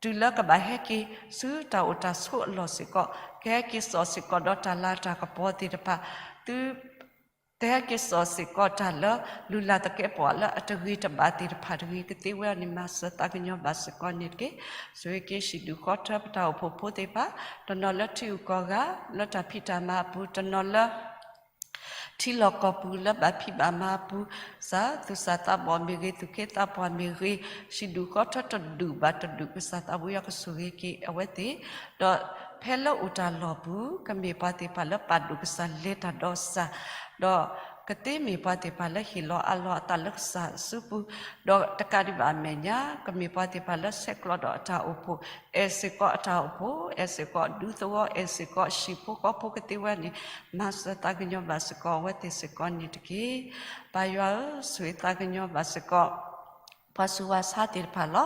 တုၤလၢကဘၣ်ဟဲက့ၤဆူတၢ်အိၣ်တၢ်ဆိးအလီၢ်စ့ၢ်ကီး, ကဟဲက့ၤစိာ်စ့ၢ်ကီးဒီးတၢ်လၤတၢ်ကပီၤသ့ၣ်တဖၣ်, သု ကဟဲက့ၤစိာ်စ့ၢ်ကီးတၢ်လၢ လုၢ်လၢ်သကဲးပဝးလၢအတဂ့ၤတဘၣ်သ့ၣ်တဖၣ်တဂ့ၤ ကသ့ဝဲအီၤန့ၣ် မၤစၢၤသးကညီၤဘၣ်စ့ၢ်ကီးန့ၣ်တက့ၢ်. ဆိၣ်ဂ့ၤက့ၤဟံၣ်ဒူၣ်ဃီထၢပတၢ်အိၣ်ဖှိၣ်ဖိသ့ၣ်တဖၣ်, တနီၤလၢထံဂုၤကီၢ်ဂၤ လၢတၢ်ဖံးတၢ်မၤအပူၤ, တနီၤလၢ ထံလီၢ်ကီၢ်ပူၤလၢဘၣ်ဖံးဘၣ်မၤအပူၤ, ကစၢ်သူၣ်စၢ်သးဘီၣ်မ့ၢ်ဂ့ၤ, သူၣ်က့သးပှၢ်မ့ၢ်ဂ့ၤ, ဟံၣ်ဒူၣ်ဃီထၢတဒူၣ်ဘၣ်တဒူၣ် ကစၢ်သးဘိယွၤကဆိၣ်ဂ့ၤက့ၤအဝဲသ့ၣ်, ဒီးဖဲလၢအိၣ်တၢ်လီၢ်ပူၤ ကမ့ၢ်ပှၤသ့ၣ်တဖၣ်လၢပာ်ဒိၣ်ကစၢ်လဲၤတၢ်ဒီးကစၢ်, ဒီးကသ့မ့ၢ်ပှၤသ့ၣ်တဖၣ်လၢဟ့ၣ်လီၤအးလီၤအသးလၢကစၢ်အစုပူၤ, ဒီးတကးဒံးဘၣ်အမဲာ်ညါ ကမ့ၢ်ပှၤသ့ၣ်တဖၣ်လၢဆဲးကျိးဒီးအတၢ်အိၣ်ဖှိၣ်, အဲၣ်စ့ၢ်ကီးအတၢ်အိၣ်ဖှိၣ်, အဲၣ်စ့ၢ်ကီးဒူသဝီ, အဲၣ်စ့ၢ်ကီးဟံၣ်ဖိဃီဖိကသ့ဝဲန့ၣ်, မၤစၢၤသးကညီၤဘၣ်စ့ၢ်ကီးအဝဲသ့ၣ်စ့ၢ်ကီးန့ၣ်တက့ၢ်. ပၢ်ယွၤဧၢ, ဆိၣ်ဂ့ၤသးကညီၤဘၣ်စ့ၢ်ကီး ပှၤဆူးဝၣ်ဆါသ့ၣ်တဖၣ်လီၤ.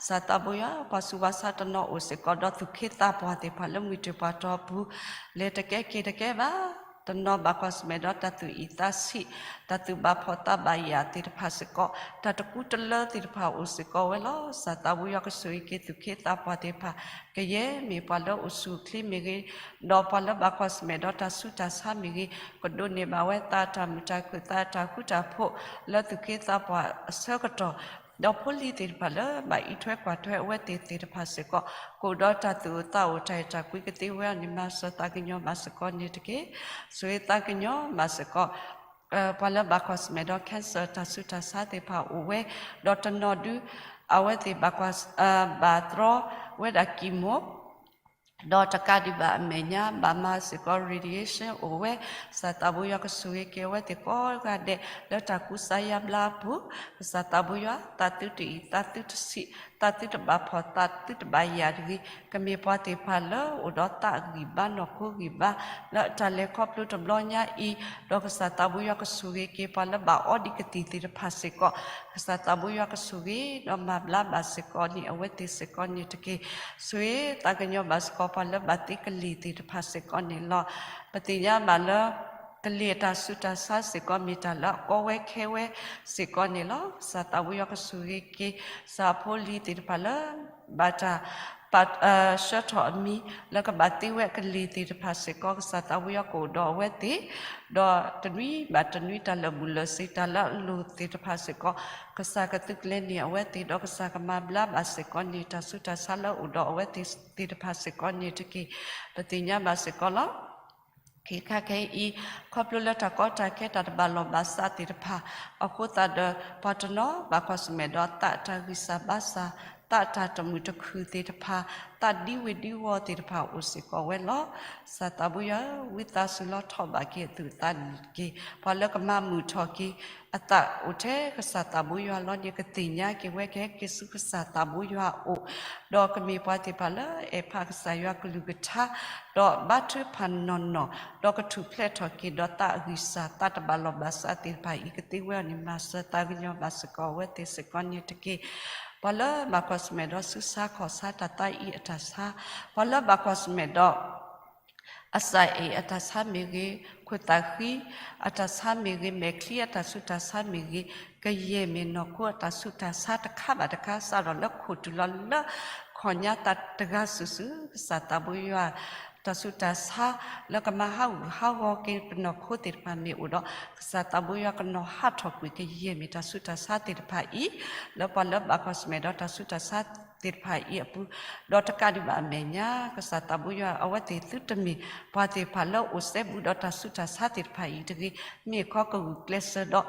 ကစၢ်သးဘိယွၤ, ပှၤဆူးဝၣ်ဆါတနီၤအိၣ်စ့ၢ်ကီးဒီးသူၣ်က့သးပှၢ်သ့ၣ်တဖၣ် လၢမုၢ်တြ့ၢ်ပှၤတီပူၤ, လဲၤတကဲက့ၤတကဲဘၣ်, တနီၤဘၣ်ကွၢ်ဆၢၣ်မဲာ်ဒီးတၢ်သူၣ်အံၣ်သးဆံး, တၢ်သူၣ်ဘၣ်ဖှီၣ်သးဘၣ်ယာ်သ့ၣ်တဖၣ်စ့ၢ်ကီး, တၢ်တကူတလၢသ့ၣ်တဖၣ်အိၣ်စ့ၢ်ကီးဝဲလီၤ. ကစၢ်သးဘိယွၤကဆိၣ်ဂ့ၤက့ၤသူၣ်က့သးပှၢ်သ့ၣ်တဖၣ်, ကယဲၢ်မ့ၢ်ပှၤလၢအိၣ်ဆူၣ်အိၣ်ချ့မ့ၢ်ဂ့ၤ, ဒီးပှၤလၢဘၣ်ကွၢ်ဆၢၣ်မဲာ်ဒီးတၢ်ဆူးတၢ်ဆါမ့ၢ်ဂ့ၤ, ကဒိးန့ၢ်ဘၣ်ဝဲသးအတၢ်မုာ်တၢ်ခုၣ် သးအတၢ်ဃူတၢ်ဖိး လၢသူၣ်က့သးပှၢ်အဆၢကတီၢ်, ဒီးဖိလံၤသ့ၣ်တဖၣ်လၢဘၣ်အံးထွဲကွၢ်ထွဲအဝဲသ့ၣ်သ့ၣ်တဖၣ်စ့ၢ်ကီး, ကအိၣ်ဒီးတၢ်သူၣ်အိၣ်သးအိၣ် တၢ်အဲၣ်တၢ်ကွံကသ့ဝဲအီၤန့ၣ် မၤစၢၤသးကညီၤဘၣ်စ့ၢ်ကီးန့ၣ်တက့ၢ်. ဆိၣ်ဂ့ၤသးကညီၤဘၣ်စ့ၢ်ကီး ပှၤလၢဘၣ်ကွၢ်ဆၢၣ်မဲာ်ဒီး cancer တၢ်ဆူးတၢ်ဆါသ့ၣ်တဖၣ်အိၣ်ဝဲ, ဒီးတနီၤဒု အဝဲသ့ၣ်ဘၣ်ကွၢ် ဘၣ်တြီဝဲဒၣ် chemo ဒီးတကးဒံးဘၣ်အမဲာ်ညါ ဘၣ်မၤစ့ၢ်ကီး radiation အိၣ်ဝဲ, ကစၢ်သးဘိယွၤကဆိၣ်ဂ့ၤက့ၤအဝဲသ့ၣ်ကိးဂၤဒဲး လၢတၢ်ကူစါယါဘျါအပူၤ, ကစၢ်သးဘိယွၤ သးသုတအံၣ် သးသုတဆံး, သးသုတဘၣ်ဖှီၣ် သးသုတဘၣ်ယာ်တဂ့ၤ, ကမ့ၢ်ပှၤသ့ၣ်တဖၣ်လၢအိၣ်ဒီးသးအဂံၢ်ဘါနီၢ်ခိဂံၢ်ဘါ လၢအတၢ်လဲၤခီဖျိတဘျီညါအံၤ, ဒီးကစၢ်သးဘိယွၤကဆိၣ်ဂ့ၤက့ၤ ပှၤလၢဘၣ်အီဒံကသံၣ်သ့ၣ်တဖၣ်စ့ၢ်ကီး, ကစၢ်သးဘိယွၤကဆိၣ်ဂ့ၤ ဒီးမၤဘျါဘၣ်စ့ၢ်ကီးန့ၣ် အဝဲသ့ၣ်စ့ၢ်ကီးန့ၣ်တက့ၢ်. ဆိၣ်ဂ့ၤသးကညီၤဘၣ်စ့ၢ်ကီး ပှၤလၢဘၣ်သ့ကလ့ၢ်သ့ၣ်တဖၣ်စ့ၢ်ကီးန့ၣ်လီၤ. ပသ့ၣ်ညါဘၣ်လၢ ကလ့ၢ်အတၢ်ဆူးတၢ်ဆါစ့ၢ်ကီး မ့ၢ်တၢ်လၢအကီဝဲခဲဝဲစ့ၢ်ကီးန့ၣ်လီၤ. ကစၢ်သးဘိယွၤကဆိၣ်ဂ့ၤက့ၤ ကစၢ်ဖိလံၤသ့ၣ်တဖၣ်လၢ ဘၣ်တၢ် ပာ် ဆှၢထီၣ်အမံၤ လၢကဘၣ်သ့ဝဲကလ့ၢ်သ့ၣ်တဖၣ်စ့ၢ်ကီး ကစၢ်သးဘိယွၤကအိၣ်ဒီးအဝဲသ့ၣ်, ဒီးတနွံဘၣ်တနွံ တၢ်လၢာ်ဘူၣ်လၢာ်စ့ၤ တၢ်လၢအလိၣ်သ့ၣ်တဖၣ်စ့ၢ်ကီး ကစၢ်ကသုးကျဲၤန့ၢ်အဝဲသ့ၣ် ဒီးကစၢ်ကမၤဘျါဘၣ်စ့ၢ်ကီးန့ၣ် တၢ်ဆူးတၢ်ဆါလၢအအိၣ်ဒီးအဝဲသ့ၣ်သ့ၣ်တဖၣ်စ့ၢ်ကီးန့ၣ်တက့ၢ်. ပသ့ၣ်ညါဘၣ်စ့ၢ်ကီးလီၤ. ခဲခါခဲအံၤ ခီဖျိလၢတၢ်ကီတၢ်ခဲ တၢ်တဘၣ်လိာ်ဘၣ်စးသ့ၣ်တဖၣ်အဃိသတးဒီး ပှၤတနီၤဘၣ်ကွၢ်ဆၢၣ်မဲာ်ဒီးသးအတၢ်ဂံၢ်စၢ်ဘါစၢ်, သးအတၢ်တမုာ်တခုၣ်သ့ၣ်တဖၣ်, သးဒံဝ့ၤဒံဝီၤသ့ၣ်တဖၣ်အိၣ်စ့ၢ်ကီးဝဲလီၤ. ကစၢ်သးဘိယွၤဧၢ, ဝံသးစူၤလီၤထီၣ်ဘၣ်က့ၤအသူၣ်အသးန့ၣ်တက့ၢ်. ပှၤလၢကမၤမုာ်ထီၣ်က့ၤ အသးအိၣ်ထဲကစၢ်သးဘိယွၤလီၤန့ၣ် ကသ့ၣ်ညါက့ၤဝဲ ကဟဲက့ၤဆူကစၢ်သးဘိယွၤအအိၣ်, ဒီးကမ့ၢ်ပှၤသ့ၣ်တဖၣ်လၢအဲၣ်ဖးကစၢ်ယွၤကလုၢ်ကထါ, ဒီးဘါထုကဖၣ်နီၢ်နီၢ်, ဒီးကထူၣ်ဖျဲးထီၣ်က့ၤဒီးသးအဂံၢ်စၢ် သးတဘၣ်လိာ်ဘၣ်စးသ့ၣ်တဖၣ်အံၤ ကသ့ဝဲအီၤန့ၣ် မၤစၢၤသးကညီၤဘၣ်စ့ၢ်ကီးအဝဲသ့ၣ်စ့ၢ်ကီးန့ၣ်တက့ၢ်. ပှၤလၢဘၣ်ကွၢ်ဆၢၣ်မဲာ်ဒီးဆူးဆါခီၣ်ဆါ တၢ်သးအံၤအတၢ်ဆါ, ပှၤလၢဘၣ်ကွၢ်ဆၢၣ်မဲာ်ဒီး အစၢ်အဲၣ်အတၢ်ဆါမ့ၢ်ဂ့ၤ, ခိၣ်သၣ်ဃံအတၢ်ဆါမ့ၢ်ဂ့ၤ, မဲာ်ချံအတၢ်ဆူးတၢ်ဆါမ့ၢ်ဂ့ၤ, ကယဲၢ်မ့ၢ်နီၢ်ခိအတၢ်ဆူးတၢ်ဆါတခါဘၣ်တခါ စးထီၣ်လၢခိၣ်တုၤလီၤလၢခီၣ်ညါသးတဂၤစုာ်စုာ် ကစၢ်သးဘိယွၤ တၢ်ဆူးတၢ်ဆါ လၢကမၤဟးဂူာ်ဟးဂီၤက့ၤပနီၢ်ခိသ့ၣ်တဖၣ်မ့ၢ်အိၣ်ဒီး ကစၢ်သးဘိယွၤကနီၤဟးထီၣ်ကွံာ် ကယဲၢ်မ့ၢ်တၢ်ဆူးတၢ်ဆါသ့ၣ်တဖၣ်အံၤ လၢပှၤလၢဘၣ်ကွၢ်ဆၢၣ်မဲာ်ဒီးတၢ်ဆူးတၢ်ဆါသ့ၣ်တဖၣ်အံၤအပူၤ, ဒီးတကးဒံးဘၣ်အမဲာ်ညါ ကစၢ်သးဘိယွၤ အဝဲသ့ၣ်သုတမ့ၢ် ပှၤသ့ၣ်တဖၣ်လၢအိၣ်စဲဘူးဒီးတၢ်ဆူးတၢ်ဆါသ့ၣ်တဖၣ်အံၤတဂ့ၤ, မ့ၢ်ခီကဂုာ်ကျဲးစၢးဒီး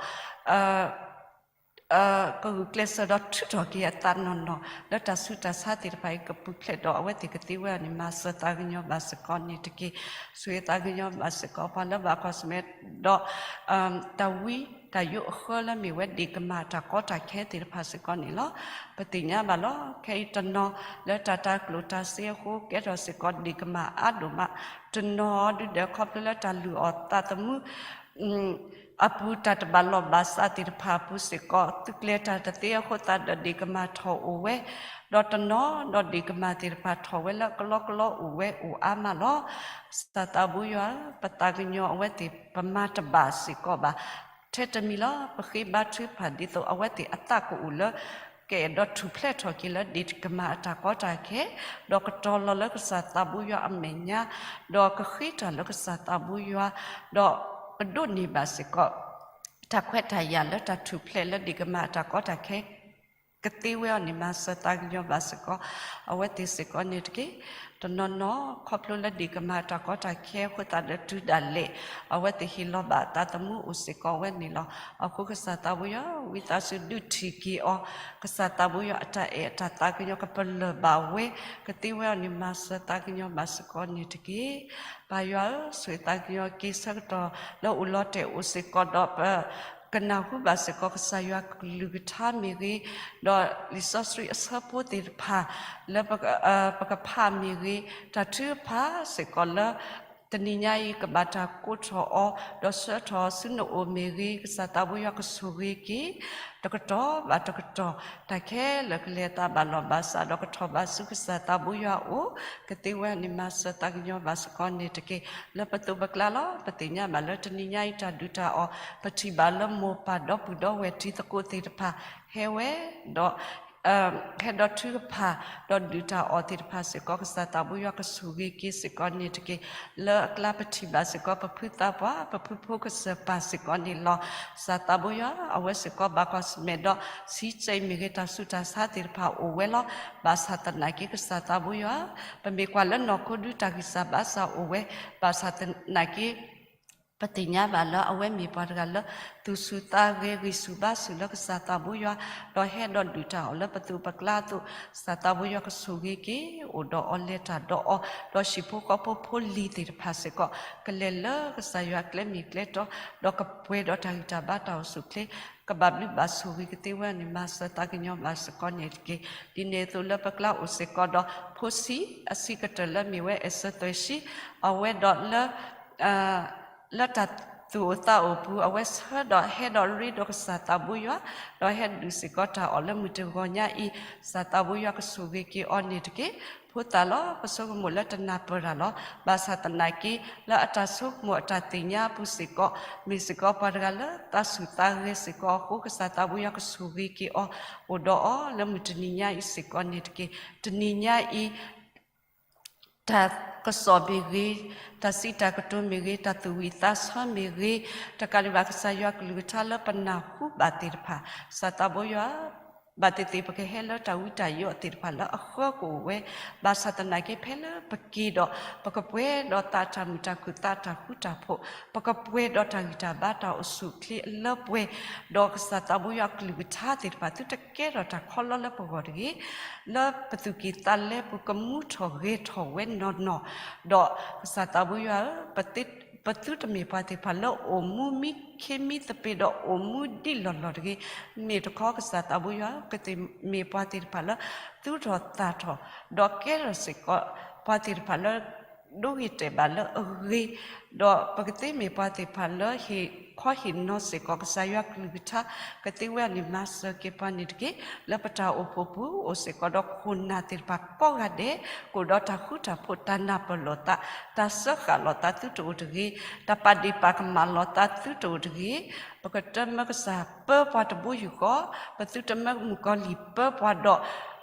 ကဂုာ်ကျဲးစၢးဒီးထုးထီၣ်က့ၤအသးနီၢ်နီၢ် လၢတၢ်ဆူးတၢ်ဆါသ့ၣ်တဖၣ်အံၤ ကပူၤဖျဲးဒီးအဝဲသ့ၣ်ကသ့ဝဲအီၤန့ၣ် မၤစၢၤသးကညီၤဘၣ်စ့ၢ်ကီးန့ၣ်တက့ၢ်. ဆိၣ်ဂ့ၤသးကညီၤဘၣ်စ့ၢ်ကီး ပှၤလၢဘၣ်ကွၢ်ဆၢၣ်မဲာ်ဒီး တၢ်ဝံတၢ်ယိးအဃၢလၢမ့ၢ်ဝဲ ဒ့ၣ်ကမၢ်တၢ်ကီတၢ်ခဲသ့ၣ်တဖၣ်စ့ၢ်ကီးန့ၣ်လီၤ. ပသ့ၣ်ညါဘၣ်လီၤ. ခဲအံၤတနီၤလၢတၢ်တၤကျိၣ်တၤစ့အဃိ ကဲထီၣ်စ့ၢ်ကီးဒ့ၣ်ကမၢ်အါဒိၣ်မး, တနီၤဒုဒီးခီဖျိလၢတၢ်လုၢ်အီၣ်သးသမူ အပူၤ တၢ်တဘၣ်လိာ်ဘၣ်စးသ့ၣ်တဖၣ်အပူၤစ့ၢ်ကီး သုးကျဲၤတၢ်တသ့အဃိသတးဒီး ဒ့ၣ်ကမၢ်ထီၣ်အိၣ်ဝဲ, ဒီးတနီၤဒီးဒ့ၣ်ကမၢ်သ့ၣ်တဖၣ်ထီၣ်ဝဲလၢကလီကလီအိၣ်ဝဲအိၣ်အါမးလီၤ. ကစၢ်သးဘိယွၤဧၢ, ပသးကညီၤအဝဲသ့ၣ် ပမၤတဘၣ်စ့ၢ်ကီးဘၣ်. ထဲတမံၤလီၤ ပဃ့ဘါထုကဖၣ်ဒ်သိးအဝဲသ့ၣ်အသးကအိၣ်လၢ ကအဲၣ်ဒိးထူၣ်ဖျဲးထီၣ်က့ၤလၢဒ့ၣ်ကမၢ်အတၢ်ကီတၢ်ခဲ, ဒီးကတီၤလီၤလၢကစၢ်သးဘိယွၤအမဲာ်ညါ, ဒီးကဃ့တၢ်လၢကစၢ်သးဘိယွၤ, ဒီးကဒိးန့ၢ်ဘၣ်စ့ၢ်ကီး တၢ်ခွဲးတၢ်ယာ်လၢတၢ်ထူၣ်ဖျဲးလၢဒ့ၣ်ကမၢ်အတၢ်ကီတၢ်ခဲ ကသ့ဝဲအီၤန့ၣ် မၤစၢၤသးကညီၤဘၣ်စ့ၢ်ကီး အဝဲသ့ၣ်စ့ၢ်ကီးန့ၣ်တက့ၢ်. တနီၤနီၤ ခီဖျိလၢဒ့ၣ်ကမၢ်အတၢ်ကီတၢ်ခဲအဃိသတးဒီး တုၤဒၣ်လဲာ် အဝဲသ့ၣ်ဟ့ၣ်လီၤဘၣ်အသးသမူအိၣ်စ့ၢ်ကီးဝဲန့ၣ်လီၤ. အဃိကစၢ်သးဘိယွၤ ဝံသးစူၤဒုးထံၣ်က့ၤအီၤ, ကစၢ်သးဘိယွၤအတၢ်အဲၣ်အတၢ်သးကညီၤကပလၢၢ်ဘၣ်ဝဲ ကသ့ဝဲအီၤန့ၣ် မၤစၢၤသးကညီၤဘၣ်စ့ၢ်ကီးန့ၣ်တက့ၢ်. ပၢ်ယွၤဧၢ, ဆိၣ်ဂ့ၤသးကညီၤက့ၤဆၢကတီၢ်လၢအိၣ်လီၤတဲာ်အိၣ်စ့ၢ်ကီးဒီး ပကနၢ်ဟူဘၣ်စ့ၢ်ကီး ကစၢ်ယွၤကလုၢ်ကထါမ့ၢ်ဂ့ၤ, ဒီးလံာ်စီဆှံအဆၢဖိသ့ၣ်တဖၣ် လၢပကဖးမ့ၢ်ဂ့ၤ, တၢ်ထုကဖၣ်စ့ၢ်ကီးလၢ တနံၤညါအံၤ ကဘၣ်တၢ်ကိးထီၣ်အီၤ ဒီးဆှၢထီၣ်ဆူနအိၣ်မ့ၢ်ဂ့ၤ, ကစၢ်သးဘိယွၤကဆိၣ်ဂ့ၤက့ၤ တကတီၢ်ဘၣ်တကတီၢ် တၢ်ခဲလၢာ်ကလဲၤအသးဘၣ်လိာ်ဘၣ်စး ဒီးကထီၣ်ဘၣ်ဆူကစၢ်သးဘိယွၤအအိၣ် ကသ့ဝဲန့ၣ် မၤစၢၤသးကညီၤဘၣ်စ့ၢ်ကီးန့ၣ်တက့ၢ်. လၢပသိးပကျါလီၤ. ပသ့ၣ်ညါဘၣ်လၢတနံၤညါအံၤ တၢ်ဒုၣ်တၢ်အီၣ် ပထံၣ်ဘၣ်လၢမိၢ်ပၢ်ဒီပုၢ်ဒီဝဲၢ်တံၤသကိးသ့ၣ်တဖၣ် ဟဲဝဲ ဒီး ဟဲဒီးထုကဖၣ် ဒီးဒုၣ်တၢ်အီၣ်သ့ၣ်တဖၣ်စ့ၢ်ကီး ကစၢ်သးဘိယွၤကဆိၣ်ဂ့ၤက့ၤစ့ၢ်ကီးန့ၣ်တက့ၢ်. လၢအကျါပထံၣ်ဘၣ်စ့ၢ်ကီး ပဖုသးပှၢ် ပဖုဖိကစၢ်ပၢ်စ့ၢ်ကီးန့ၣ်လီၤ. ကစၢ်သးဘိယွၤ အဝဲစ့ၢ်ကီးဘၣ်ကွၢ်ဆၢၣ်မဲာ်ဒီး ဆံးစဲအံၤမ့ၢ်ဂ့ၤ တၢ်ဆူးတၢ်ဆါသ့ၣ်တဖၣ်အိၣ်ဝဲလီၤ. ဘၣ်ဆၣ်သနာ်က့ ကစၢ်သးဘိယွၤ ပမ့ၢ်ကွၢ်လၢနီၢ်ခိဒု တၢ်ဂံၢ်စၢ်ဘါစၢ်အိၣ်ဝဲ, ဘၣ်ဆၣ်သနာ်က့ ပသ့ၣ်ညါဘၣ်လၢအဝဲမ့ၢ်ပှၤတဂၤလၢ သူၣ်ဆူၣ်သးဂဲၤ ဂံၢ်ဆူၣ်ဘါဆူၣ်လၢကစၢ်သးဘိယွၤ, ဒီးဟဲဒီးဒုၣ်တၢ်အီၣ်လၢပသိးပကျါအသိး, ကစၢ်သးဘိယွၤကဆိၣ်ဂ့ၤက့ၤ အိၣ်ဒီးအီၤ လဲၤတၢ်ဒီးအီၤ, ဒီးဟံၣ်ဖိဃီဖိဖိလံၤသ့ၣ်တဖၣ်စ့ၢ်ကီး ကလဲၤလၢကစၢ်ယွၤကျဲမ့ၢ်ကျဲတီ, ဒီးကပှဲၤဒီးတၢ်ဂံၢ်တၢ်ဘါတၢ်အိၣ်ဆူၣ်အိၣ်ချ့, ကဘၣ်ဘျုးဘၣ်ဆိၣ်ဂ့ၤကသ့ဝဲန့ၣ် မၤစၢၤသးကညီၤဘၣ်စ့ၢ်ကီးန့ၣ်တက့ၢ်. ဒ်န့ၣ်အသိးလၢပကျါအိၣ်စ့ၢ်ကီးဒီး ဖိဆံးအဆံးကတၢၢ်လၢမ့ၢ်ဝဲအဲၣ်စၢၤသွဲၣ်ဆှံ, အဝဲဒီးလၢ လၢတၢ်သူၣ်အိၣ်သးအိၣ်ပူၤ အဝဲဆၢဒီးဟဲဒီးရ့ဒီးကစၢ်သးဘိယွၤ, ဒီးဟဲဒုးစ့ၢ်ကီးတၢ်အီၣ်လၢမုၢ်တဂီၤညါအံၤ, ကစၢ်သးဘိယွၤကဆိၣ်ဂ့ၤက့ၤအီၤန့ၣ်တက့ၢ်. ဖိသၣ်လီၤ ပဆိကမိၣ်လၢတနၢ်ပၢၢ်တၢ်လီၤ. ဘၣ်ဆၣ်သနာ်က့ လၢအတၢ်ဆိကမိၣ်အတၢ်သ့ၣ်ညါအပူၤစ့ၢ်ကီး မ့ၢ်စ့ၢ်ကီးပှၤတဂၤလၢသးဆူၣ်သးဂဲၤစ့ၢ်ကီးအဃိ ကစၢ်သးဘိယွၤကဆိၣ်ဂ့ၤက့ၤအီၤ အိၣ်ဒီးအီၤလၢမုၢ်တနံၤညါအံၤစ့ၢ်ကီးန့ၣ်တက့ၢ်. တနံၤညါအံၤ တၢ်ကစီၣ်မ့ၢ်ဂ့ၤ, တၢ်စံးတၢ်ကတိၤမ့ၢ်ဂ့ၤ, တၢ်သူၣ်ဝံၣ်သးဆၢမ့ၢ်ဂ့ၤ, တကးဒံးဘၣ်ကစၢ်ယွၤကလုၢ်ကထါလၢပနၢ်ဟူဘၣ်သ့ၣ်တဖၣ်, ကစၢ်သးဘိယွၤ ဘၣ်သ့ၣ်သ့ၣ်ပကဟဲလၢတၢ်ဝံတၢ်ယိးသ့ၣ်တဖၣ်လၢအဃၢကအိၣ်ဝဲ, ဘၣ်ဆၣ်သနာ်က့ဖဲလၢပက့ၤဒီး ပကပှဲၤဒီးသးတၢ်မုာ်တၢ်ခုၣ်သးတၢ်ဃူတၢ်ဖိး, ပကပှဲၤဒီးတၢ်ဂံၢ်တၢ်ဘါတၢ်အိၣ်ဆူၣ်အိၣ်ချ့အလၢပှဲၤ, ဒီးကစၢ်သးဘိယွၤကလုၢ်ကထါသ့ၣ်တဖၣ် သုတကဲထီၣ်တၢ်ခီလီလၢပဂီၢ်တဂ့ၤ, လၢပသူၣ်ကံၢ်သးလဲပူၤကမူထီၣ်ဂဲၤထီၣ်ဝဲနီၢ်နီၢ်, ဒီးကစၢ်သးဘိယွၤဧၢ, ပသုတမ့ၢ်ပှၤသ့ၣ်တဖၣ်လၢအိၣ်မူမံခ့မံသပ့ၤဒီးအိၣ်မူဒ်လီၢ်လီၢ်တဂ့ၤ, မ့ၢ်တခီကစၢ်သးဘိယွၤဧၢ, ပသုမ့ၢ်ပှၤသ့ၣ်တဖၣ်လၢ သူၣ်ထီၣ်သးထီၣ်, ဒီးကဲထီၣ်စ့ၢ်ကီး ပှၤသ့ၣ်တဖၣ်လၢ ဒိဂ့ၤတဲာ်ဘၣ်လၢအဂ့ၤ, ဒီးပကသ့မ့ၢ်ပှၤသ့ၣ်တဖၣ်လၢဟ့ၣ်ခီဟ့ၣ်နီၤစ့ၢ်ကီး ကစၢ်ယွၤကလုၢ်ကထါ, ကသ့ဝဲအန့ၣ်မၤစၢၤက့ၤပှၤန့ၣ်တက့ၢ်. လၢပတၢ်အိၣ်ဖှိၣ်ပူၤအိၣ်စ့ၢ်ကီးဒီးခိၣ်နၢ်သ့ၣ်တဖၣ်ကိးဂၤဒဲး, ကအိၣ်ဒီးတၢ်ဃူတၢ်ဖိး တၢ်နၢ်ပၢၢ်လိာ်သး, တၢ်စၢဃာ်လိာ်သးသုတအိၣ်တဂ့ၤ, တၢ်ပာ်ဒ့ၣ်ပာ်ကမၣ်လိာ်သးသုတအိၣ်တဂ့ၤ, ပကတမၢကစၢ်ပၢပှၤတဘိယူၢ်ဃီ, ပသုတမၢမုၣ်ကီၤလံၢ်ပၢပှၤဒီး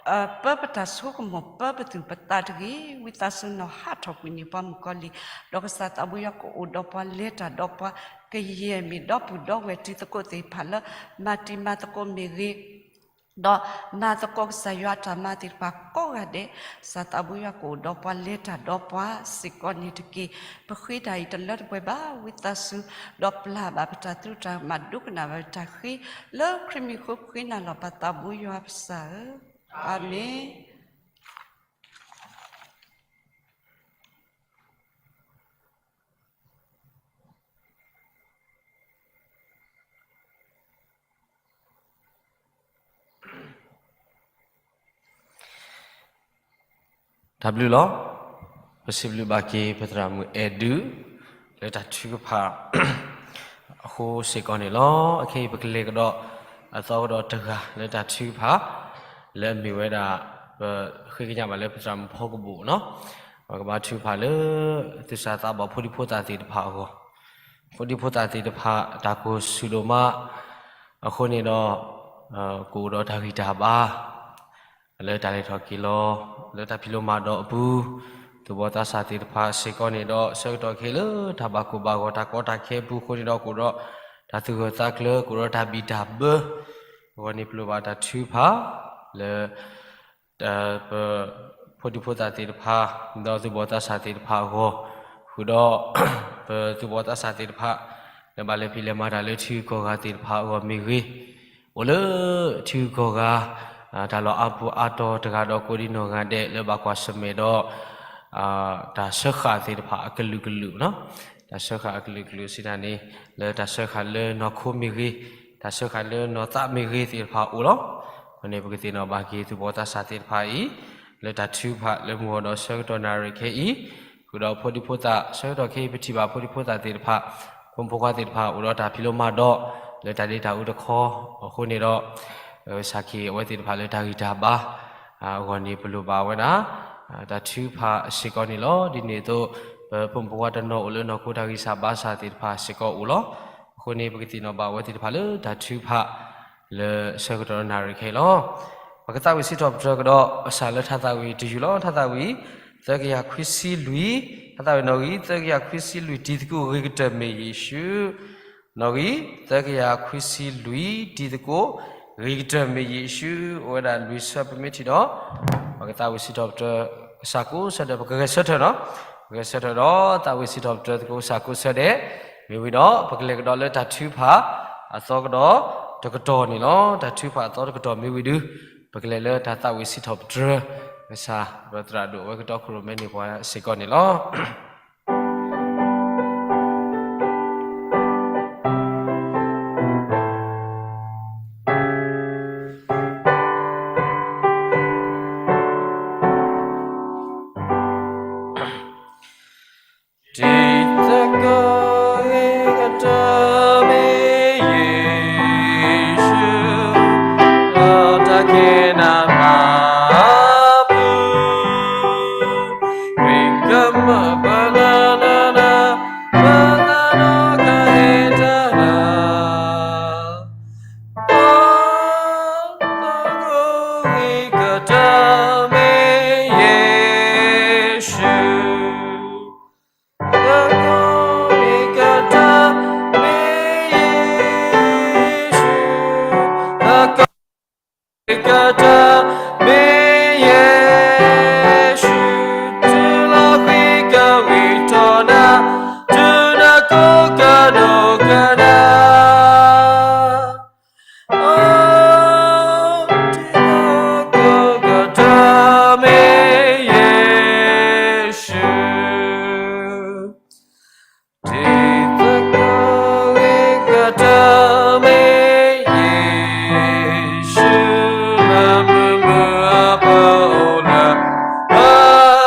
ပၢပတၢ်ဆိကမိၣ်ပၢပသူၣ်ပသးတဂ့ၤ, ဝံသးစူၤနီၢ်ဟးထီၣ်ကွံာ်န့ၢ်ပှၤမုၣ်ကီၤလံၢ်, ဒီးကစၢ်သးဘိယွၤကအိၣ်ဒီးပှၤလဲၤတၢ်ဒီးပှၤ, ကယဲၢ်မ့ၢ်ဒီပုၢ်ဒီဝဲၢ်တံၤသကိးသ့ၣ်တဖၣ်လၢ မၤတံၤမၤသကိးမ့ၢ်ဂ့ၤ, ဒီးမၤသကိးကစၢ်ယွၤအတၢ်မၤသ့ၣ်တဖၣ်ကိးဂၤဒဲး, ကစၢ်သးဘိယွၤကအိၣ်ဒီးပှၤလဲၤတၢ်ဒီးပှၤစ့ၢ်ကီးန့ၣ်တက့ၢ်. ပဃ့တၢ်အံၤတလၢတပှဲၤဘၣ်, ဝံသးစူၤ, ဒီးပျၢ်ဘၣ်ပတၢ်သရူးတၢ်ကမၣ် ဒိကနၣ်ဘၣ်ပတၢ်ဃ့, လၢခရံာ်မံၤဃိပဃ့နၤလီၤပသးဘိယွၤပစၢ်ဧၢ, အၤမ့ၣ်. တၢ်ဘျုးလီၤ. ပစံးဘျုးဘၣ်က့ၤ ပသရၣ်မုၣ်အဲၣ်ဒုး လၢတၢ်ထုကဖၣ် အဃိစ့ၢ်ကီးန့ၣ်လီၤ. အခဲအံၤပကလဲၤကဒီး အသီကဒီးတဂၤလၢတၢ်ထုကဖၣ် လၢအမ့ၢ်ဝဲဒၣ် ပဃ့ကညးဘၣ်လၢပသရၣ်မုၣ်ဖီကဘိၣ်နီၤ, ပကဘၣ်ထုကဖၣ်လၢ သူၣ်စၢ်သးဘီၣ်ဖိဒံဖိသၣ်သ့ၣ်တဖၣ်အဂီၢ်, ဖိဒံဖိသၣ်သ့ၣ်တဖၣ် တၢ်ကိၢ်ဆူၣ်ဒိၣ်မး အဃိန့ၣ်ဒီး ကအိၣ်ဒီးတၢ်ဂံၢ်တၢ်ဘါ လၢတၢ်လဲၤထီၣ်က့ၤလီၤ လၢတၢ်ဖံးလိမၤဒိးအပူၤ, သူၣ်ဘီၣ်သးစၢ်သ့ၣ်တဖၣ်စ့ၢ်ကီးန့ၣ်ဒီး ဆၢကတီၢ်ခဲအံၤလၢတၢ်ဘၣ်ကိၢ်ဘၣ်ဂီၤ တၢ်ကီတၢ်ခဲအပူၤအဃိန့ၣ်ဒီး ကအိၣ်ဒီးတၢ်သူၣ်ဂၢၢ်သးကျၢၤ ကအိၣ်ဒီးတၢ်ဘံၣ်တၢ်ဘၢ အဂီၢ်န့ၣ် ပလိၣ်ဘၣ်တၢ်ထုကဖၣ်လၢ ပ ဖိဒံဖိသၣ်သ့ၣ်တဖၣ် ဒီးသူၣ်ဘီၣ်သးစၢ်သ့ၣ်တဖၣ်အဂီၢ်, ဃုာ်ဒီး ပသူၣ်ဘီၣ်သးစၢ်သ့ၣ်တဖၣ် လၢဘၣ်လဲၤဖံးလဲၤမၤတၢ်လၢထံဂုၤကီၢ်ဂၤသ့ၣ်တဖၣ်အဂီၢ်မ့ၢ်ဂ့ၤ, အိၣ်လၢထံဂုၤကီၢ်ဂၤ တၢ်လီၢ်အါပူၤအါတီၤတဂၤဒီးကိးဒံနီၢ်ဂၤဒဲး လၢဘၣ်ကွၢ်ဆၢၣ်မဲာ်ဒီး တၢ်စၢဃာ်သ့ၣ်တဖၣ်အကလုာ်ကလုာ်နီၤ, တၢ်စၢဃာ်အကလုာ်ကလုာ်စံးတၢ်န့ၣ် လၢတၢ်စၢဃာ်လၢနီၢ်ခိမ့ၢ်ဂ့ၤ, တၢ်စၢဃာ်လၢနီၢ်သးမ့ၢ်ဂ့ၤသ့ၣ်တဖၣ်အိၣ်လီၤ. အဃိန့ၣ် ပကသ့ၣ်နီၣ်ဘၣ်က့ၤသူၣ်ဘီၣ်သးစၢ်သ့ၣ်တဖၣ်အံၤ လၢတၢ်ထုကဖၣ်လၢမုၢ်ဂီၤဒီးဆၢကတီၢ်နၣ်ရံၣ်ခဲအံၤ, ဃုာ်ဒီးဖိဒံဖိသၣ် ဆၢကတီၢ်ခဲအံၤ ပထံၣ်ဘၣ်ဖိဒံဖိသၣ်သ့ၣ်တဖၣ် ဖိမုၣ်ဖိခွါသ့ၣ်တဖၣ် အိၣ်ဒီးတၢ်ဖံးလိမၤဒိး လၢတၢ်ဒ့တၢ်အူတခီ အဃိန့ၣ်ဒီး စၢ်ခ့အဝဲသ့ၣ်တဖၣ်လၢတၢ်ဂံၢ်တၢ်ဘါ အဂီၢ်န့ၣ် ပလိၣ်ဘၣ်ဝဲဒၣ် တၢ်ထုကဖၣ်စ့ၢ်ကီးန့ၣ်လီၤ. ဒ်န့ၣ်အသိး ပဖိမုၣ်ဖိခွါတနီၤအိၣ်လၢနီၢ်ခိတၢ်ဂံၢ်စၢ်ဘါစၢ်သ့ၣ်တဖၣ်စ့ၢ်ကီးအိၣ်လီၤ. အဃိန့ၣ် ပကသ့ၣ်နီၣ်ဘၣ်အဝဲသ့ၣ်တဖၣ်လၢတၢ်ထုကဖၣ် လၢဆၢကတီၢ်နၣ်ရံၣ်ခဲအံၤလီၤ. ပကသးဝံၣ်စံးထီၣ်ပတြၢၤကဒီး အစၢ်လၢထါသးဝံၣ်တယုၢ်လီၤ. ထါသးဝံၣ် သၢကယၤခွံဆံလွံၢ်, ထါသးဝံၣ်နီၣ်ဂံၢ် သၢကယၤခွံဆံလွံၢ် တံၤသကိးဂ့ၤကတၢၢ်မ့ၢ်ယ့ၣ်ၡူး နီၣ်ဂံၢ် သၢကယၤခွံဆံလွံၢ် တံၤသကိး ဂ့ၤကတၢၢ်မ့ၢ်ယ့ၣ်ၡူး အိၣ်ဝဲဒၣ်လွံၢ်ဆၢ ပမ့ၢ်ထံၣ်ဒီး ပကသးဝံၣ်စံးထီၣ်ပတြၢၤ ကစၢ်ကိးဆၢဒဲး ပကဂဲၤဆၢထၢၣ်နီၤ, ပကဂဲၤဆၢထၢၣ်ဒီး သးဝံၣ်စံးထီၣ်ပတြၢၤသကိးကစၢ်ကိးဆၢဒဲး မ့ၢ်ဝံၤဒီး ပကလဲၤကဒီးလၢတၢ်ထုကဖၣ်အသီကဒီးတကတီၢ်န့ၣ်လီၤ. တၢ်ထုကဖၣ်အသီတကတီၢ်မ့ၢ်ဝံၤဒုး ပကလဲၤလၢတၢ်သးဝံၣ်စံးထီၣ်ပတြၢၤ ကစၢ်ဒီးသရၣ်ဒိၣ်ဝဲကတီၢ်ခိၣ်ရိၣ်မဲန့ၢ်ပှၤစ့ၢ်ကီးန့ၣ်လီၤ. တံၤသကိးဂ့ၤကတၢၢ်မ့ၢ်ယ့ၣ်ၡူး, လီၤတၢ်က့ၤနၤမၤပူၤ, ပကမၢပှၤလၢနၤ, ပသးဒီးကဟ့ၣ်တၢ်လၢ သကိးဂ့ၤကတၢၢ်မ့ၢ်ယ့ၣ်ၡူး, သကိးဂ့ၤကတၢၢ်မ့ၢ်ယ့ၣ်ၡူး, သကိးဂ့ၤကတၢၢ်မ့ၢ်ယ့ၣ်ၡူး, တုၤလီၤဃံၤကဝံၤထီၣ်နၤ, တုၤနကိးကဒိကနၣ် တံၤသကိးဂ့ၤကတၢၢ်မ့ၢ်ယ့ၣ်ၡူး, တံၤသကိးဂ့ၤကတၢၢ်မ့ၢ်ယ့ၣ်ၡူး, လၢမုၢ်မုၢ်အပၢ်အိၣ်လၢအ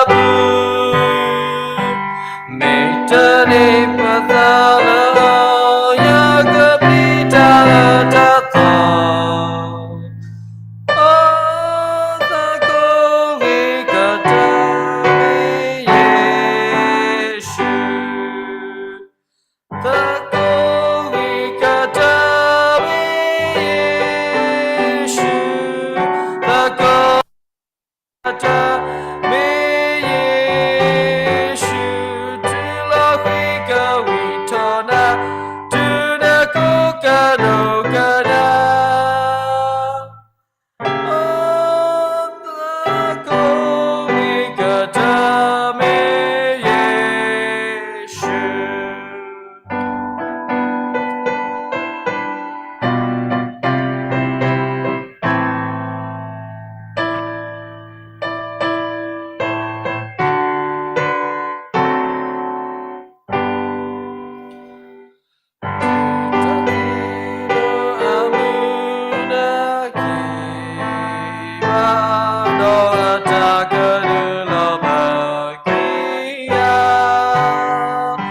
ပူၤ မ့ၢ်တန့ၢ်ပသးလၢအီၤ ယကပျံၤတၢ်လၢတၢ်သီ, သကိးဂ့ၤကတၢၢ်မ့ၢ်ယ့ၣ်ၡူး, သကိးဂ့ၤကတၢၢ်မ့ၢ်ယ့ၣ်ၡူး, သကိး ကတၢၢ်မ့ၢ်ယ့ၣ်ၡူး, တုၤလီၤဃံၤကဝံၤထီၣ်နၤ, တုၤနကိးကဒိကနၣ် သကိးဂ့ၤကတၢၢ်မ့ၢ်ယ့ၣ်ၡူး. ဒီးအတၢ်ကဒုးလီၤဘၣ်က့ၤယၤ, တၢ်သးပ့ၤအလီၢ်တအိၣ် မ်ကစၢ်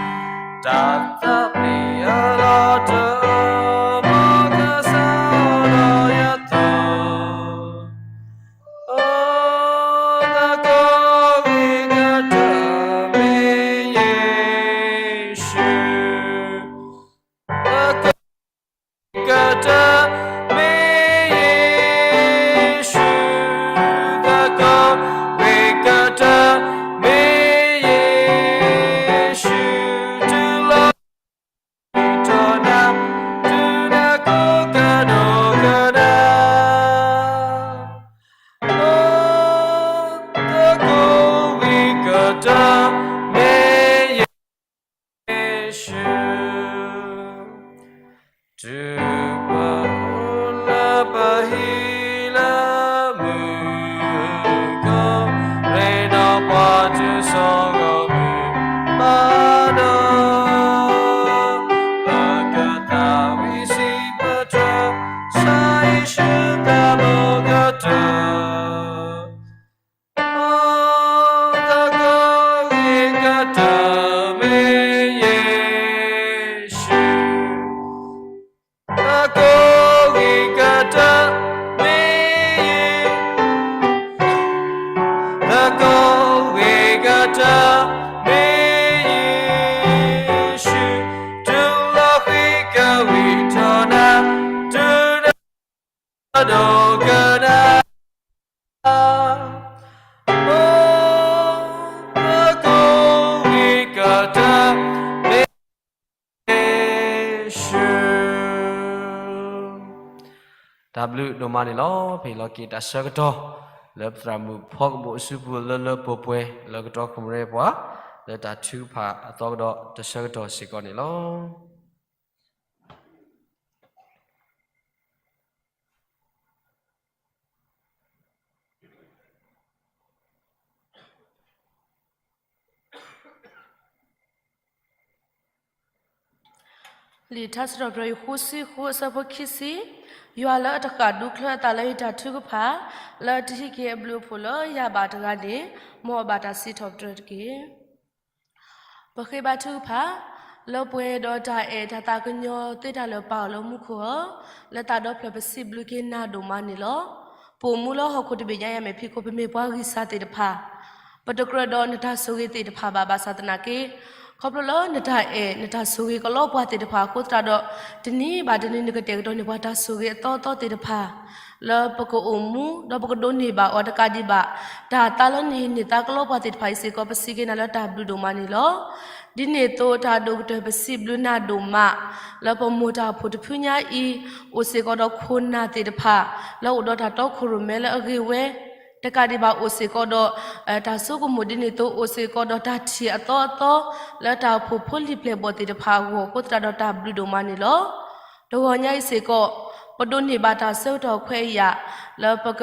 ဒီးယသး သကိးဂ့ၤကတၢၢ်မ့ၢ်ယ့ၣ်ၡူး, သကိးဂ့ၤကတၢၢ်မ့ၢ်ယ့ၣ်ၡူး, သကိးဂ့ၤကတၢၢ်မ့ၢ်ယ့ၣ်ၡူး, တုၤလီၤ ထီၣ်နၤ, တုၤနကိးကဒိကနၣ်, သကိးဂ့ၤကတၢၢ်မ့ၢ်ယ့ၣ်ၡူး, တုၤပအိၣ်လၢပဟံၣ်လၢမုၢ်ကီၢ်, ရ့ဒီးပှၤတုၤဆီၣ်ဂီၤမုၢ်ဘၣ်ဒီး, ပကသးဝံၣ်စံးပတြၢၤ ကစၢ်ယ့ၣ်ၡူးသးဘိကတၢၢ် သကိးဂ့ၤကတၢၢ်မ့ၢ်ယ့ၣ်ၡူး, သကိးဂ့ၤကတၢၢ်မ့ၢ်ယ့ၣ်, သကိးဂ့ၤကတၢၢ်မ့ၢ်ယ့ၣ်ၡူး, တုၤလီၤဃံၤကဝံၤထီၣ်နၤ, တုၤန ဒိကနၣ်, သကိးဂ့ၤကတၢၢ်မ့ၢ်ယ့ၣ်ၡူး. တၢ်ဘျုးဒိၣ်မးန့ၣ်လီၤ. ဖဲအံၤလီၤက့ၤတၢ်ဆၢကတီၢ် လၢပသရၣ်မုၣ်ဖီကဘိၣ်အစုပူၤလၢလၢပှဲၤပှဲၤ လၢကတီၢ်ခိၣ်မရ့ပှၤ လၢတၢ်ထုကဖၣ်အသီကဒီးတဆၢကတီၢ်စ့ၢ်ကီးန့ၣ်လီၤ. လံာ်ထါစံးထီၣ်ပတြၢၤ ဃိးဆံဃိး အဆၢဖိခံဆံ, ယွၤလၢအတဃၣ်ဒူချၢအသးလၢယတၢ်ထုကဖၣ်, လၢအတဟံးက့ၤအဘျုးအဖှိၣ်လၢယၤဘၣ်တဂၤန့ၣ်, မ်အဘၣ်တၢ်စံးထီၣ်ပတြၢၤတက့ၢ်. ပဃ့ဘါထုကဖၣ်, လၢပှဲၤဒီးတၢ်အဲၣ်တၢ်သးကညီၤသ့တၢ်လၢာ်ပာ်အီၤလၢမူခိၣ်ဧၢ, လၢသးဒီဖျၢၣ်ပစံးဘျုးက့ၤနၤဒိၣ်မးန့ၣ်လီၤ. ပအိၣ်မူလၢဟီၣ်ခိၣ်တဘ့ၣ်ညါအံၤအမဲာ်ဖံးခိၣ် ပမ့ၢ်ပှၤဂံၢ်စၢ်သ့ၣ်တဖၣ်, ပတကြၢးဒီးနတၢ်ဆိၣ်ဂ့ၤသ့ၣ်တဖၣ်ဘၣ် ဘၣ်ဆၣ်သနာ်က့, ခီဖျိလၢနတၢ်အဲၣ်နတၢ်ဆိၣ်ဂ့ၤကလီပှၤသ့ၣ်တဖၣ်အဃိသတးဒီး, တနံၤဘၣ်တနံၤနကတဲာ်ကတီၤန့ၢ်ပှၤတၢ်ဆိၣ်ဂ့ၤအသီအသီသ့ၣ်တဖၣ် လၢပကအိၣ်မူ ဒီးပကဒိးန့ၢ်ဘၣ်အီၤတကးဒံးဘၣ်, တၢ်သါလၢနဟ့ၣ်န့ၢ်သါကလီပှၤသ့ၣ်တဖၣ်အံၤစ့ၢ်ကီး ပစံးက့ၤနၤလၢတၢ်ဘျုးဒိၣ်မးန့ၣ်လီၤ. ဒ်န့ၣ်အသိးတၢ်ဒိၣ်ကတၢၢ်ပစံးဘျုးနၤဒိၣ်မး, လၢပမိၢ်တၢ်အိၣ်ဖှိၣ်တဖုညါအံၤ, အိၣ်စ့ၢ်ကီးဒီးခိၣ်နၢ်သ့ၣ်တဖၣ်, လၢအိၣ်ဒီးတၢ်တီခိၣ်ရိၣ်မဲလၢအဂ့ၤဝဲ, တကးဒံးဘၣ်အိၣ်စ့ၢ်ကီးဒီး တၢ်ဆိကမိၣ်ဒ်န့ၣ်အသိး အိၣ်စ့ၢ်ကီးဒီးတၢ်ထံၣ်အသီအသီ လၢတၢ်အိၣ်ဖှိၣ်ဖိလံၤပျဲၢ်ဘီၣ်သ့ၣ်တဖၣ်အဂီၢ်အဃိသတးဒီး တၢ်ဘျုးဒိၣ်မးန့ၣ်လီၤ. တဂီၤညါအံၤစ့ၢ်ကီး, ပဒိးန့ၢ်ဘၣ်တၢ်ဆၢကတီၢ်ခွဲးယာ်, လၢပက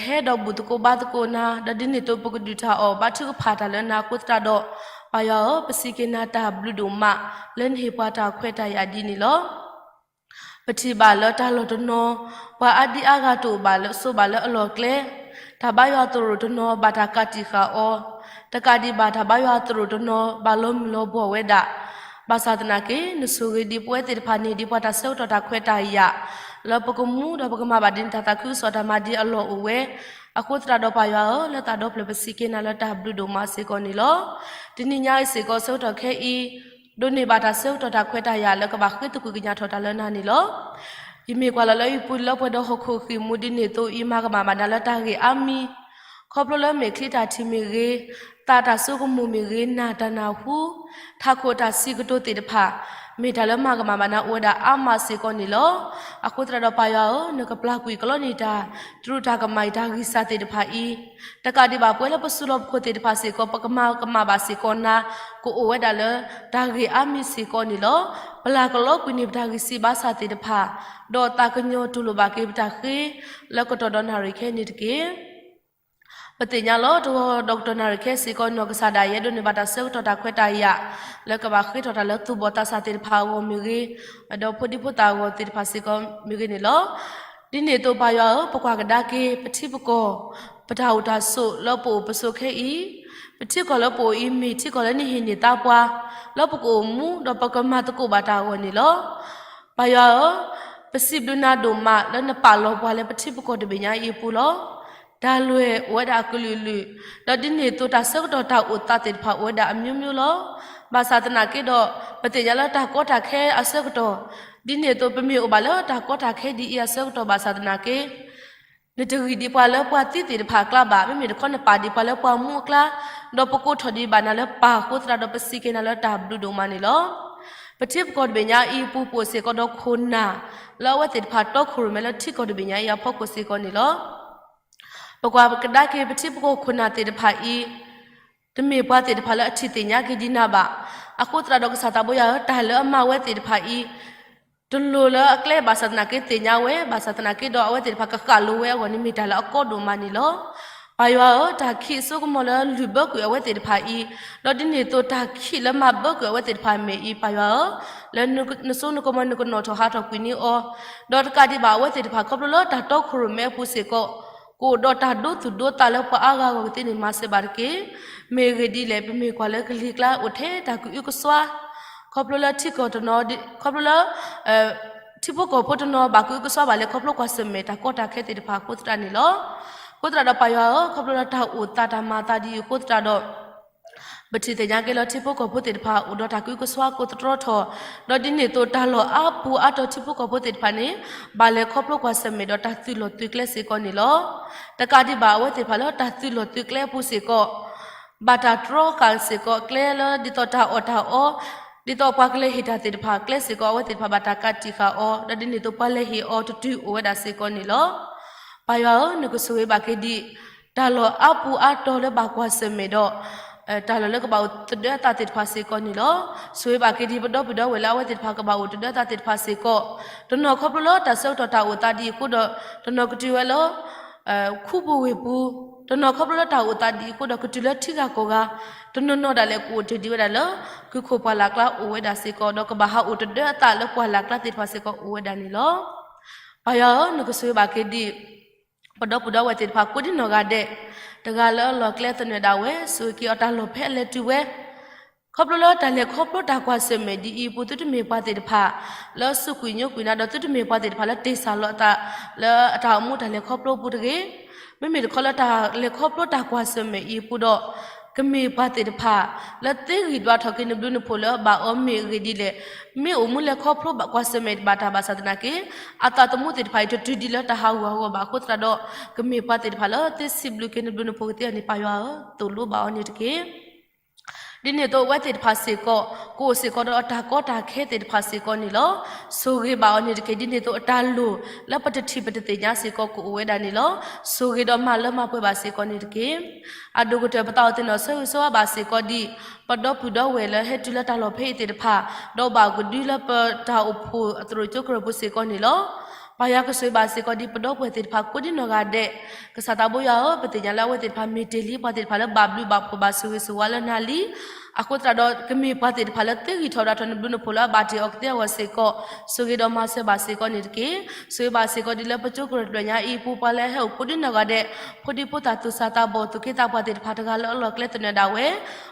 ဟဲဒီးဘူၣ်သကိးဘါသကိးနၤ, ဒီးဒ်န့ၣ်အသိးပကဒုးတၢ်အီၣ် ဘါထုကဖၣ်တၢ်လၢနၤအဃိသတးဒီး, ပၢ်ယွၤဧၢ, ပစံးက့ၤနၤတၢ်ဘျုးဒိၣ်မး, လၢနဟ့ၣ်ပှၤတၢ်ခွဲးတၢ်ယာ်ဒ်န့ၣ်လီၤ. ပထံၣ်ဘၣ်လၢတၢ်လီၢ်တနီၤ, ပှၤအါဒံအါဂၤတအိၣ်ဘၣ်လၢအစိဘၣ်လၢအလီၢ်ကျဲ, တၢ်ဘါယွၤသရိာ်တနီၤဘၣ်တၢ်ကးတံာ်ဃာ်အီၤ, တကးဒံးဘၣ်တၢ်ဘါယွၤသရိာ်တနီၤဘၣ်လီၤမုၢ်လီၤဘှီၣ်ဝဲဒၣ်, ဘၣ်ဆၣ်သနာ်က့ နဆိၣ်ဂ့ၤဒံးပဝဲသ့ၣ်တဖၣ်န့ၣ် ဒ်ပှၤတၢ်ဆၢကတီၢ်တၢ်ခွဲးတၢ်ယာ်, လၢပကမူဒီးပကမၤဘၣ်ဒ်နတၢ်သးခုကစီၣ်တၢ်မၤဒ်အလီၢ်အိၣ်ဝဲ, အဃိသတးဒီးပၢ်ယွၤဧၢ, လၢသးဒီဖျၢၣ်ပစံးက့ၤနၤလၢတၢ်ဘျုးဒိၣ်မးစ့ၢ်ကီးန့ၣ်လီၤ. တနံၤညါအံၤစ့ၢ်ကီးဆၢကတီၢ်ခဲအံၤ, ဒိးန့ၢ်ဘၣ်တၢ်ဆၢကတီၢ်တၢ်ခွဲးတၢ်ယာ်လၢကဘၣ်ဃ့သကွံၢ်ကညးထီၣ်တၢ်လၢနၤန့ၣ်လီၤ. ယမ့ၢ်ကွၢ်လီၤလၢယပူၤလၢပှဲၤဒီးဟီၣ်ခိၣ်အဃံၢ်မူဒ်န့ၣ်အသိးအံၤ မၤကမၣ်ဘၣ်နၤလၢတၢ်ဂ့ၢ်အါမံၤ, ခီဖျိလၢမဲာ်ချံတၢ်ထံၣ်မ့ၢ်ဂ့ၤ, သးတၢ်ဆိကမိၣ်မ့ၢ်ဂ့ၤ, နၢ်တၢ်နၢ်ဟူ, ထးခိၣ်တၢ်စံးကတိၤသ့ၣ်တဖၣ်, မ့ၢ်တၢ်လၢမၤကမၣ်ဘၣ်နၤအိၣ်ဝဲဒၣ်အါမးစ့ၢ်ကီးန့ၣ်လီၤ. အဃိသတးဒီးပၢ်ယွၤဧၢ, နကပျၢ်ကွံာ်ကလီန့ၢ်တၢ် တရူးတၢ်ကမၣ်အံၤတၢ်ဂံၢ်စၢ်သ့ၣ်တဖၣ်အံၤ, တကးဒံးဘၣ်ပဝဲလၢပစုလီၢ်ပခိၣ်သ့ၣ်တဖၣ်စ့ၢ်ကီး ပကမၤကမၣ်ဘၣ်စ့ၢ်ကီးနၤ, ကအိၣ်ဝဲဒၣ်လၢတၢ်ဂ့ၢ်အါမံၤစ့ၢ်ကီးန့ၣ်လီၤ. ပျၢ်ကလီကွံာ်န့ၢ်ပတၢ်ဂံၢ်စၢ်ဘါစၢ်သ့ၣ်တဖၣ်, ဒီးသးကညီၤတူၢ်လိာ်ဘၣ်က့ၤပတၢ်ဃ့, လၢကတီၢ်ဒီးနၣ်ရံၣ်ခဲန့ၣ်တက့ၢ်. ပသ့ၣ်ညါလီၤ တဂီၤဒီးကတီၢ်နၣ်ရံၣ်ခဲစ့ၢ်ကီး နီၢ်ကစၢ်ဒၣ်ယဲဒိးန့ၢ်ဘၣ်တၢ်ဆၢကတီၢ်တၢ်ခွဲးတၢ်ယာ်, လၢကဘၣ်ဃ့ထီၣ်တၢ်လၢသူၣ်ဘီၣ်သးစၢ်သ့ၣ်တဖၣ်အဂီၢ်မ့ၢ်ဂ့ၤ, ဒီးဖိဒံဖိသၣ်အဂီၢ်သ့ၣ်တဖၣ်စ့ၢ်ကီးမ့ၢ်ဂ့ၤန့ၣ်လီၤ. ဒ်န့ၣ်အသိးပၢ်ယွၤဧၢ, ပကွၢ်ကဒါက့ၤ ပထံပကီၢ်, ပတၢ်အိၣ်တၢ်ဆိးလၢပအိၣ်ပဆိးခဲအံၤ, ပထံကီၢ်လၢပအိၣ်အံၤ မ့ၢ်ထံကီၢ်လၢနဟ့ၣ်န့ၢ်သါပှၤ, လၢပကအိၣ်မူဒီးပကမၤသကိးဘၣ်တၢ်အဂီၢ်န့ၣ်လီၤ. ပၢ်ယွၤဧၢ, ပစံးဘျုးနၤဒိၣ်မးလၢနပာ်လီၤပှၤလၢပထံပကီၢ်တဘ့ၣ်ညါအံၤအပူၤလီၤ. တၢ်လွဲၢ်အိၣ်ဝဲဒၣ်အကလုာ်ကလုာ်, ဒီးဒ်န့ၣ်အသိးတၢ်ဆၢကတီၢ်တၢ်အိၣ်သးသ့ၣ်တဖၣ်အိၣ်ဝဲဒၣ်အမျိုးမျိုးလီၤ. ဘၣ်ဆၣ်သနာ်က့ဒီး, ပသ့ၣ်ညါလၢတၢ်ကီတၢ်ခဲအဆၢကတီၢ်, ဒ်န့ၣ်အသိးပမ့ၢ်အိၣ်ဘၣ်လၢတၢ်ကီတၢ်ခဲဒ်အံၤအဆၢကတီၢ်ဘၣ်ဆၣ်သနာ်က့ နတဂံၢ်ဒံးပှၤလၢပှၤသံသ့ၣ်တဖၣ်အကျါဘၣ်, မ့မ့ၢ်တခီနပာ်ဒံးပှၤလၢပှၤမူအကျါ, ဒီးပကိးထီၣ်ဒံးဘၣ်နၤလၢပၢ်အဃိသတးဒီး ပစံးက့ၤနၤလၢတၢ်ဘျုးဒိၣ်မးန့ၣ်လီၤ. ပထံပကီၢ်တဘ့ၣ်ညါအံၤအပူၤ ပအိၣ်စ့ၢ်ကီးဒီးခိၣ်နၢ်, လၢအဝဲသ့ၣ်တဖၣ်တီခိၣ်ရိၣ်မဲလၢထံကီၢ်တဘ့ၣ်ညါအံၤအဖီခိၣ်စ့ၢ်ကီးန့ၣ်လီၤ. ပကွၢ်ကဒါက့ၤပထံပကီၢ်ခိၣ်နၢ်သ့ၣ်တဖၣ်အံၤ, တမ့ၢ်ပှၤသ့ၣ်တဖၣ်လၢအထံၣ်သ့ၣ်ညါက့ၤဒံးနၤဘၣ်. အဃိသတးဒီးကစၢ်သးဘိယွၤဧၢ, တၢ်လၢအမၤဝဲသ့ၣ်တဖၣ်အံၤ, တလိၤလၢအကျဲဘၣ်ဆၣ်သနာ်က့သ့ၣ်ညါဝဲ, ဘၣ်ဆၣ်သနာ်က့ဒီးအဝဲသ့ၣ်တဖၣ်ကဃၣ်လိၤဝဲအဂီၢ်န့ၣ် မ့ၢ်တၢ်လၢအကီဒိၣ်မးန့ၣ်လီၤ. ပၢ်ယွၤဧၢ, တၢ်ခံးအစိကမီၤလၢလုၢ်ဘၢကွံာ်အဝဲသ့ၣ်တဖၣ်အံၤ, ဒီးဒ်န့ၣ်အသိးတၢ်ခံးလၢမၤဘၢကွံာ်အဝဲသ့ၣ်တဖၣ်အမဲာ်အံၤ ပၢ်ယွၤဧၢ, လၢနစိနကမီၤနကနီၣ်ထီၣ်ဟးထီၣ်ကွံာ်န့ၢ်အီၤ, ဒီးတကးဒံးဘၣ်အဝဲသ့ၣ်တဖၣ်ခီဖျိလၢတၢ်တီခိၣ်ရိၣ်မဲအပူၤစ့ၢ်ကီး ကအိၣ်ဒီးတၢ်ဒိသူၣ်ဒိသးလၢပှၤအါဂၤအဂီၢ်ကသ့န့ၣ် မၤစၢၤဘၣ်တက့ၢ်. မ့ၢ်ဂ့ၢ်ဒ်လဲၣ်, ပမ့ၢ်ကွၢ်လၢကလံၤကျါအိၣ်ထဲတၢ်ကအုကစွါ, ခီဖျိလၢထံကီၢ်တနီၤ, ခီဖျိလၢ ထံဖိကီၢ်ဖိတနီၤဘၣ်ကအုကစွါဘၣ်လၢ ခီဖျိကွၢ်ဆၢၣ်မဲာ်တၢ်ကီတၢ်ခဲသ့ၣ်တဖၣ်အဃိသတးန့ၣ်လီၤ. အဃိသတးဒီးပၢ်ယွၤဧၢ, ခီဖျိလၢတၢ်အိၣ်သးတၢ်မၤအသးဒ်အံၤအဃိသတးဒီး ပထံၣ်သ့ၣ်ညါက့ၤလၢထံဖိကီၢ်ဖိသ့ၣ်တဖၣ် အိၣ်ဒီးတၢ်ကအုကစွါကိးသတြီထီၣ်, ဒီးဒ်န့ၣ်အသိးတၢ်လီၢ်အါပူၤအါတီၤထံဖိကီၢ်ဖိသ့ၣ်တဖၣ်န့ၣ် ဘၣ်လဲၤခီဖျိကွၢ်ဆၢၣ်မဲာ်ဒီးတၢ်သုးလီၢ်သုးကျဲစ့ၢ်ကီးန့ၣ်လီၤ. တကးဒံးဘၣ်အဝဲသ့ၣ်တဖၣ်လၢတၢ်သုးလီၢ်သုးကျဲအပူၤစ့ၢ်ကီး ဘၣ်တၢ်တြီဃာ်စ့ၢ်ကီးကျဲလၢဒ်သိးတၢ်အီၣ်တၢ်အီ, ဒ်သိးပှၤကလဲၤဟ့ၣ်တၢ်သ့ၣ်တဖၣ်ကျဲစ့ၢ်ကီး အဝဲသ့ၣ်တဖၣ်ဘၣ်တၢ်ကးတံာ်ဃာ်အီၤ, ဒီးဒ်န့ၣ်အသိးပှၤလဲၤဟ့ၣ်အီၤတတုၤအိၣ်ဝဲဒၣ်စ့ၢ်ကီးန့ၣ်လီၤ. ပၢ်ယွၤဧၢ, နကဆိၣ်ဂ့ၤဘၣ်က့ၤဒံး တၢ်လီၢ်အါပူၤအါတီၤလၢဘၣ်ကွၢ်ဆၢၣ်မဲာ်ဒီး တၢ်လီၢ်လၢကဘၣ်အိၣ်တဒၢအသးသ့ၣ်တဖၣ်စ့ၢ်ကီးန့ၣ်လီၤ. ဆိၣ်ဂ့ၤဘၣ်က့ၤဒ်ပဒီပုၢ်ဒီဝဲၢ်လၢအဝဲသ့ၣ်တဖၣ်ကဘၣ်အိၣ်တဒၢအသးသ့ၣ်တဖၣ်စ့ၢ်ကီး, တနီၤခီဖျိလၢတၢ်ဆၢကတီၢ်တၢ်အိၣ်သးဒ်အံၤအဃိဒီး, တနီၤကတုၤဝဲလၢ ခူပူၤဝ့ၢ်ပူၤ, တနီၤခီဖျိလၢတၢ်အိၣ်သးဒ်အံၤအဃိဒီးကတုၤလၢထံဂၤကီၢ်ဂၤ, တနီၤနီၤဒၣ်လဲာ်ကအိၣ်တ့ၢ်ဒံးဝဲဒၣ်လၢ ကုခိၣ်ပှၢ်လၢ်ကျါအိၣ်ဝဲဒၣ်စ့ၢ်ကီး ဒီးကဘၣ်ဟးအိၣ်တဒၢအသးလၢပှၢ်လၢ်ကျါသ့ၣ်တဖၣ်စ့ၢ်ကီးအိၣ်ဝဲဒၣ်န့ၣ်လီၤ. ပၢ်ယွၤဧၢ, နကဆိၣ်ဂ့ၤဘၣ်က့ၤဒံး ပဒီပုၢ်ဒီဝဲၢ်သ့ၣ်တဖၣ်ကိးဒ်နီၢ်ဂၤဒဲး, တဂၤလၢအလီၢ်ကျဲသနၢၣ်ဒၣ်ဝဲ, ဆိၣ်ဂ့ၤက့ၤအီၤတၢ်လီၢ်ဖဲအလဲၤတုၤဝဲ ခီဖျိလၢတၢ်လဲၤခီဖျိတၢ်ကွၢ်ဆၢၣ်မဲာ်ဒ်အံၤအပူၤ သုတမ့ၢ်ပှၤသ့ၣ်တဖၣ် လၢအစူးကွံာ်ညိကွံာ်နၤ ဒီးသုတမ့ၢ်ပှၤသ့ၣ်တဖၣ်လၢတ့ၢ်စၢ်လီၤအသး လၢအတၢ်အိၣ်မူတၢ်လဲၤခီဖျိအပူၤတဂ့ၤ. မ့မ့ၢ်တခီလၢတၢ်လဲၤခီဖျိတၢ်ကွၢ်ဆၢၣ်မဲာ်အံၤအပူၤဒီး ကမ့ၢ်ပှၤသ့ၣ်တဖၣ် လၢသ့ဂံၢ်ဒွးထီၣ်က့ၤနဘျုးနဖှိၣ်လၢအဘၣ်အီၤမ့ၢ်အဂ့ၢ်ဒ်လဲၣ်. မ့ၢ်အိၣ်မူလဲၤခီဖျိဘၣ်ကွၢ်ဆၢၣ်မဲာ်ဘၣ်တၢ်ဘၣ်ဆၣ်သနာ်က့ အသးသမူသ့ၣ်တဖၣ်အံၤတတုၤဒံးလၢတၢ်ဟးဂူာ်ဟးဂီၤဘၣ်အဃိသတးဒီး ကမ့ၢ်ပှၤသ့ၣ်တဖၣ်လၢသ့စံးဘျုးက့ၤနဘျုးနဖှိၣ်ကသ့အီၤန့ၣ် ပၢ်ယွၤဧၢ, သိၣ်လိဘၣ်အီၤန့ၣ်တက့ၢ်. ဒ်န့ၣ်အသိးအဝဲသ့ၣ်တဖၣ်စ့ၢ်ကီး ကအိၣ်စ့ၢ်ကီးဒီးအတၢ်ကီတၢ်ခဲသ့ၣ်တဖၣ်စ့ၢ်ကီးန့ၣ်လီၤ. ဆိၣ်ဂ့ၤဘၣ်အီၤန့ၣ်တက့ၢ်. ဒ်န့ၣ်အသိးအတၢ်လိၣ်လၢပတထံၣ်ပတသ့ၣ်ညါစ့ၢ်ကီးကအိၣ်ဝဲဒၣ်န့ၣ်လီၤ. ဆိၣ်ဂ့ၤဒီးမၤလၢမၤပှဲၤဘၣ်စ့ၢ်ကီးန့ၣ်တက့ၢ်. အဒိၣ်ကတၢၢ်ပသးအိၣ်သ့ၣ်နီၣ်ဆၢဂ့ၤဆၢဝါဘၣ်စ့ၢ်ကီးဒ် ပဒီပုၢ်ဒီဝဲၢ်လၢဟဲတုၤလၢတၢ်လီၢ်ဖဲအံၤသ့ၣ်တဖၣ် ဒီးဘၣ်ကဒုလၢပတၢ်အိၣ်ဖှိၣ်အသရိာ်ကၠိကရၢၢ်ပူၤစ့ၢ်ကီးန့ၣ်လီၤ. ပၢ်ယွၤကဆိၣ်ဂ့ၤဘၣ်စ့ၢ်ကီးဒ်ပဒီပုၢ်ဝဲၢ်သ့ၣ်တဖၣ်ကိးဒ်နီၢ်ဂၤဒဲး. ကစၢ်သးဘိယွၤဧၢ, ပသ့ၣ်ညါလၢအဝဲသ့ၣ်တဖၣ်မ့ၢ်တ့ၢ်လံပှၤသ့ၣ်တဖၣ်လၢဘၣ်ဘျုးဘၣ်ဖှိၣ်ဘၣ်ဆိၣ်ဂ့ၤဆိၣ်ဝါလၢနၤလံ. အဃိသတးဒီး ကမ့ၢ်ပှၤသ့ၣ်တဖၣ်လၢသ့ဂံၢ်ထီၣ်ဒွးထီၣ်နဘျုးနဖှိၣ်လၢအဘၣ်တ့ၢ်အီၤကသ့အဂီၢ်စ့ၢ်ကီး ဆိၣ်ဂ့ၤဒီးမၤစၢၤဘၣ်စ့ၢ်ကီးန့ၣ်တက့ၢ်. ဆိၣ်ဂ့ၤဘၣ်စ့ၢ်ကီးဒ်လၢပကၠိကရၢၢ်တဖျၢၣ်ညါအံၤအပူၤ ပှၤလၢအဟဲအိၣ်ကိးဒ်နီၢ်ဂၤဒဲး, ဖိဒံဖိသၣ်သူၣ်စၢ်သးဘီၣ်သူၣ်က့သးပှၢ်သ့ၣ်တဖၣ်တဂၤလၢအလီၢ်ကျဲသနၢၣ်ဒၣ်ဝဲ,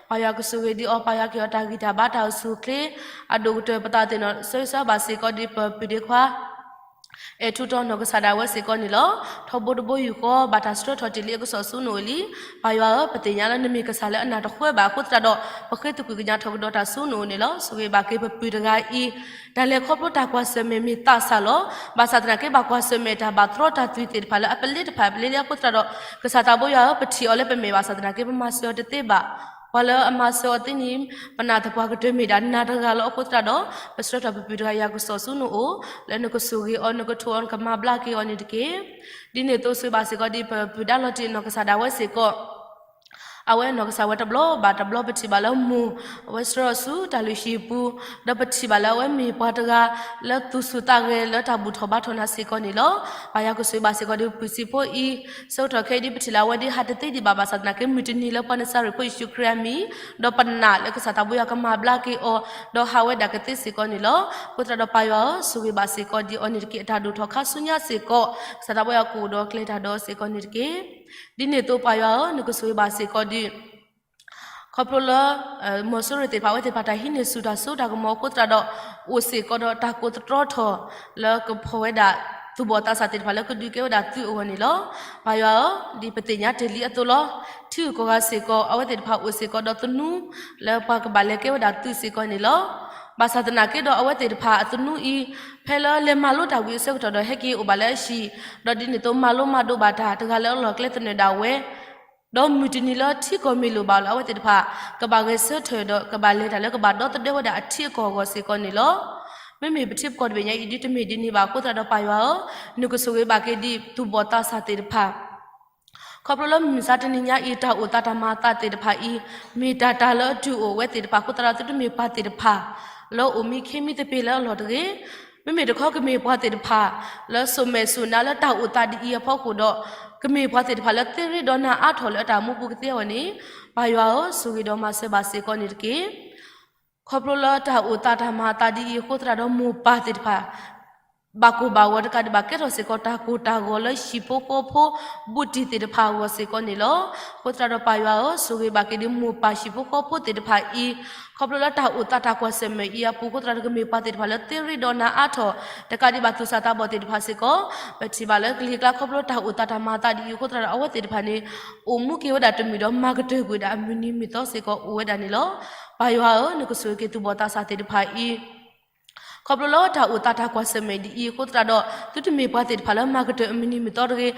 ပၢ်ယွၤကဆိၣ်ဂ့ၤဒံးအီၤ, ပၢ်ယွၤက့ၤအီၤတၢ်ဂံၢ်တၢ်ဘါတၢ်အိၣ်ဆူၣ်အိၣ်ချ့, အဒိၣ်ကတၢၢ်ပသးအိၣ်သ့ၣ်နီၣ်ဆၢဂ့ၤဆၢဝါဘၣ်စ့ၢ်ကီးဒ်ပပုၢ်ဒ့ခွါ အဲၣ်ထူးတီၤနီၢ်ကစၢ်ဒၣ်ဝဲစ့ၢ်ကီးန့ၣ်လီၤ. ထီဘိတဘိယူၢ်ဃီ ဘၣ်တၢ်ဆှၢထီၣ်တ့ၢ်လံအကစီၣ်ဆူနအိၣ်လံ. ပၢ်ယွၤဧၢ, ပသ့ၣ်ညါလၢနမ့ၢ်ကစၢ်လၢအနၢ်တဃှဲဘၣ်အဃိသတးဒီး ပဃ့သကွံာ်ကညးထီၣ်ကဒီးတၢ်ဆူနအိၣ်န့ၣ်လီၤ. ဆိၣ်ဂ့ၤဘၣ်က့ၤပပုၢ်တဂၤအံၤ, တၢ်လဲၤခီဖျိတၢ်ကွၢ်ဆၢၣ်မဲာ်မ့ၢ်သးစၢ်လီၤ. ဘၣ်ဆၣ်သနာ်က့ ဘၣ်ကွၢ်ဆၢၣ်မဲာ်တၢ်ဘၣ်တြီတၢ်သွံၣ်သ့ၣ်တဖၣ်လၢအပလ့တဖၣ်ပလ့လံအဃိသတးဒီး ကစၢ်သးဘိယွၤဧၢ, ပထံၣ်အီၤလၢပမဲာ်ဘၣ်ဆၣ်သနာ်က့ ပမၤစၢၤအီၤတသ့ဘၣ်. ပှၤလၢအမၤစၢၤအီၤသ့န့ၣ် ပနာ်သပှၢ်ကတၢၢ်မ့ၢ်ဒၣ်နၤတဂၤလီၤ. အဃိသတးဒီး ပဆှၢထီၣ်ပပုၢ်တဂၤအံၤအကစီၣ်ဆူနအိၣ်, လၢနကဆိၣ်ဂ့ၤအီၤ နကထိးအီၤ နကမၤဘျါက့ၤအီၤန့ၣ်တက့ၢ်. ဒ်န့ၣ်အသိးဆိၣ်ဂ့ၤဘၣ်စ့ၢ်ကီးဒ်ပပုၢ်ဒၣ်လီၤတံၢ်နီၢ်ကစၢ်ဒၣ်ဝဲစ့ၢ်ကီး အဝဲနီၢ်ကစၢ်ဝဲတဘျီဘၣ်တဘျီ ပထံၣ်ဘၣ်လၢမိၢ် အဝဲဆှၢအီၤဆူတၢ်လုၢ်ဟံၣ်ပူၤ, ဒီးပထံၣ်ဘၣ်လၢအဝဲမ့ၢ်ပှၤတဂၤ လၢသူၣ်ဆူၣ်သးဂဲၤလၢတၢ်ဘူၣ်ထီၣ်ဘါထီၣ်နၤစ့ၢ်ကီးန့ၣ်လီၤ. ပၢ်ယွၤကဆိၣ်ဂ့ၤဘၣ်စ့ၢ်ကီးဒ်ပပုၢ်စံးဖိအံၤ, ဆၢကတီၢ်ခဲအံၤဒ်ပထံၣ်လၢအဝဲဒ်ဟးတသ့ဒံးဘၣ်ဘၣ်ဆၣ်သနာ်က့ မုၢ်တနံၤလၢပှၤနစၤရ့းဖိယ့ၣ်ၡူးခရံာ်အမံၤ, ဒီးပနာ်လၢကစၢ်သးဘိယွၤကမၤဘျါက့ၤအီၤ, ဒီးဟးဝဲဒၣ်ကသ့စ့ၢ်ကီးန့ၣ်လီၤ. အဃိသတးဒီးပၢ်ယွၤဧၢ, ဆိၣ်ဂ့ၤဘၣ်စ့ၢ်ကီးဒ်အီၤန့ၣ်တက့ၢ်. အတၢ်ဒိၣ်ထီၣ်ခါဆူညါစ့ၢ်ကီး ကစၢ်သးဘိယွၤကအိၣ်ဒီးကျဲတၢ်ဒီးစ့ၢ်ကီးန့ၣ်တက့ၢ်. ဒ်န့ၣ်အသိးပၢ်ယွၤဧၢ, နကဆိၣ်ဂ့ၤဘၣ်စ့ၢ်ကီးဒ် ခီဖျိလၢ မီၤစိရိၤသ့ၣ်တဖၣ် အဝဲသ့ၣ်တဖၣ်တၢ်ဟံးန့ၢ်ဆူၣ်တၢ်စိတၢ်ကမီၤအဃိသတးဒီး အိၣ်စ့ၢ်ကီးဒီးတၢ်ကိးသတြီထီၣ် လၢကဖီၣ်ဝဲဒၣ် သူၣ်ဘီၣ်သးစၢ်သ့ၣ်တဖၣ် လၢကဒုးကဲဝဲဒၣ်သုးအဂီၢ်န့ၣ်လီၤ. ပၢ်ယွၤဧၢ, ဒ်ပသ့ၣ်ညါတ့ၢ်လံအသိးလီၤ. ထံဂုၤကီၢ်ဂၤစ့ၢ်ကီး အဝဲသ့ၣ်တဖၣ်အိၣ်စ့ၢ်ကီးဒီးသနူ လၢပှၤကဘၣ်လဲၤကဲဝဲဒၣ်သုးစ့ၢ်ကီးန့ၣ်လီၤ. ဘၣ်ဆၣ်သနာ်က့ဒီးအဝဲသ့ၣ်တဖၣ်အသနူအံၤ ဖဲလၢလဲၤမၤလိတၢ်ဝံၤအဆၢကတီၢ်ဒီး ဟဲက့ၤအိၣ်ဘၣ်လၢအဟံၣ်, ဒီးဒ်န့ၣ်အသိးမၤလိမၤဒိးဘၣ်တၢ် တဂၤလၢအလီၢ်ကျဲသနၢၣ်ဒၣ်ဝဲ ဒီးမုၢ်တနံၤလၢထံကီၢ်မ့ၢ်လိၣ်ဘၣ်လၢအဝဲသ့ၣ်တဖၣ် ကဘၣ်ဂဲၤဆၢထၢၣ်ဒီးကဘၣ်လဲၤတၢ်လၢကဘၣ်ဒီသဒၢဝဲဒၣ်အထံအကီၢ်အဂီၢ်စ့ၢ်ကီးန့ၣ်လီၤ. မ့မ့ၢ်ပထံပကီၢ်တဘ့ၣ်ညါအံၤဒ်တမ့ၢ်ဒ်န့ၣ်ဘၣ်အဃိသတးဒီးပၢ်ယွၤဧၢ, နကဆိၣ်ဂ့ၤဘၣ်က့ၤဒ်သူၣ်ဘီၣ်သးစၢ်သ့ၣ်တဖၣ် ခီဖျိလၢမုၢ်မဆါတနံၤညါအံၤ တၢ်အိၣ်သးတၢ်မၤအသးသ့ၣ်တဖၣ်အံၤ မ့ၢ်တၢ်တၢ်လၢအတုၤအိၣ်ဝဲသ့ၣ်တဖၣ်အဃိသတးဒီး သုတမ့ၢ်ပှၤသ့ၣ်တဖၣ် လၢအိၣ်မံခ့မံသပ့ၤလၢအလီၢ်တဂ့ၤ. မ့မ့ၢ်တခီကမ့ၢ်ပှၤသ့ၣ်တဖၣ် လၢစိာ်မဲာ်စိာ်နါလၢတၢ်အိၣ်သးဒ်အံၤအဖီခိၣ်ဒီး ကမ့ၢ်ပှၤသ့ၣ်တဖၣ်လၢသ့ရ့ဒီးနၤအါထီၣ်လၢအတၢ်မူပူၤကသ့အဂီၢ်န့ၣ် ပၢ်ယွၤဧၢ, ဆိၣ်ဂ့ၤဒီးမၤစၢၤဘၣ်စ့ၢ်ကီးန့ၣ်တက့ၢ်. ခီဖျိလၢတၢ်အိၣ်သးတၢ်မၤအသးဒ်အံၤအဃိသတးဒီး မိၢ်ပၢ်သ့ၣ်တဖၣ် ဘၣ်ကိၢ်ဘၣ်ဂီၤတကးဒံးဘၣ် ကဲထီၣ်စ့ၢ်ကီးတၢ်ကိၢ်တၢ်ဂီၤလၢဟံၣ်ဖိဃီဖိ ဘူးတံၢ်သ့ၣ်တဖၣ်အဂီၢ်စ့ၢ်ကီးန့ၣ်လီၤ. အဃိသတးဒီးပၢ်ယွၤဧၢ, ဆိၣ်ဂ့ၤဘၣ်က့ၤဒ်မိၢ်ပၢ်ဟံၣ်ဖိဃီဖိသ့ၣ်တဖၣ်အံၤ ခီဖျိလၢတၢ်အိၣ်သးတၢ်ကွၢ်ဆၢၣ်မဲာ်အံၤအပူၤအဃိသတးဒီး ကမ့ၢ်ပှၤသ့ၣ်တဖၣ်လၢသ့ရ့ဒီးနၤအါထီၣ် တကးဒံးဘၣ်သူၣ်စၢ်သးဘီၣ်သ့ၣ်တဖၣ်စ့ၢ်ကီး ပထံၣ်ဘၣ်လၢကလံၤကျါခီဖျိတၢ်အိၣ်သးတၢ်မၤအသးဒ်အံၤအဃိသတးဒီး အဝဲသ့ၣ်တဖၣ်န့ၣ် အိၣ်မူက့ၤဝဲဒၣ်တမုာ်ဒီးမၤကတၢၢ်ကွံာ်ဒၣ်အမုၢ်နံၤမုၢ်သီစ့ၢ်ကီးအိၣ်ဝဲဒၣ်န့ၣ်လီၤ. ပၢ်ယွၤဧၢ, နကဆိၣ်ဂ့ၤက့ၤသူၣ်ဘီၣ်သးစၢ်သ့ၣ်တဖၣ်အံၤ ခီဖျိလၢတၢ်အိၣ်သးတၢ်ကွၢ်ဆၢၣ်မဲာ်ဒ်အံၤအဃိသတးဒီး သုတမ့ၢ်ပှၤသ့ၣ်တဖၣ်လၢမၤကတၢၢ်အမုၢ်နံၤမုၢ်သီတဂ့ၤ.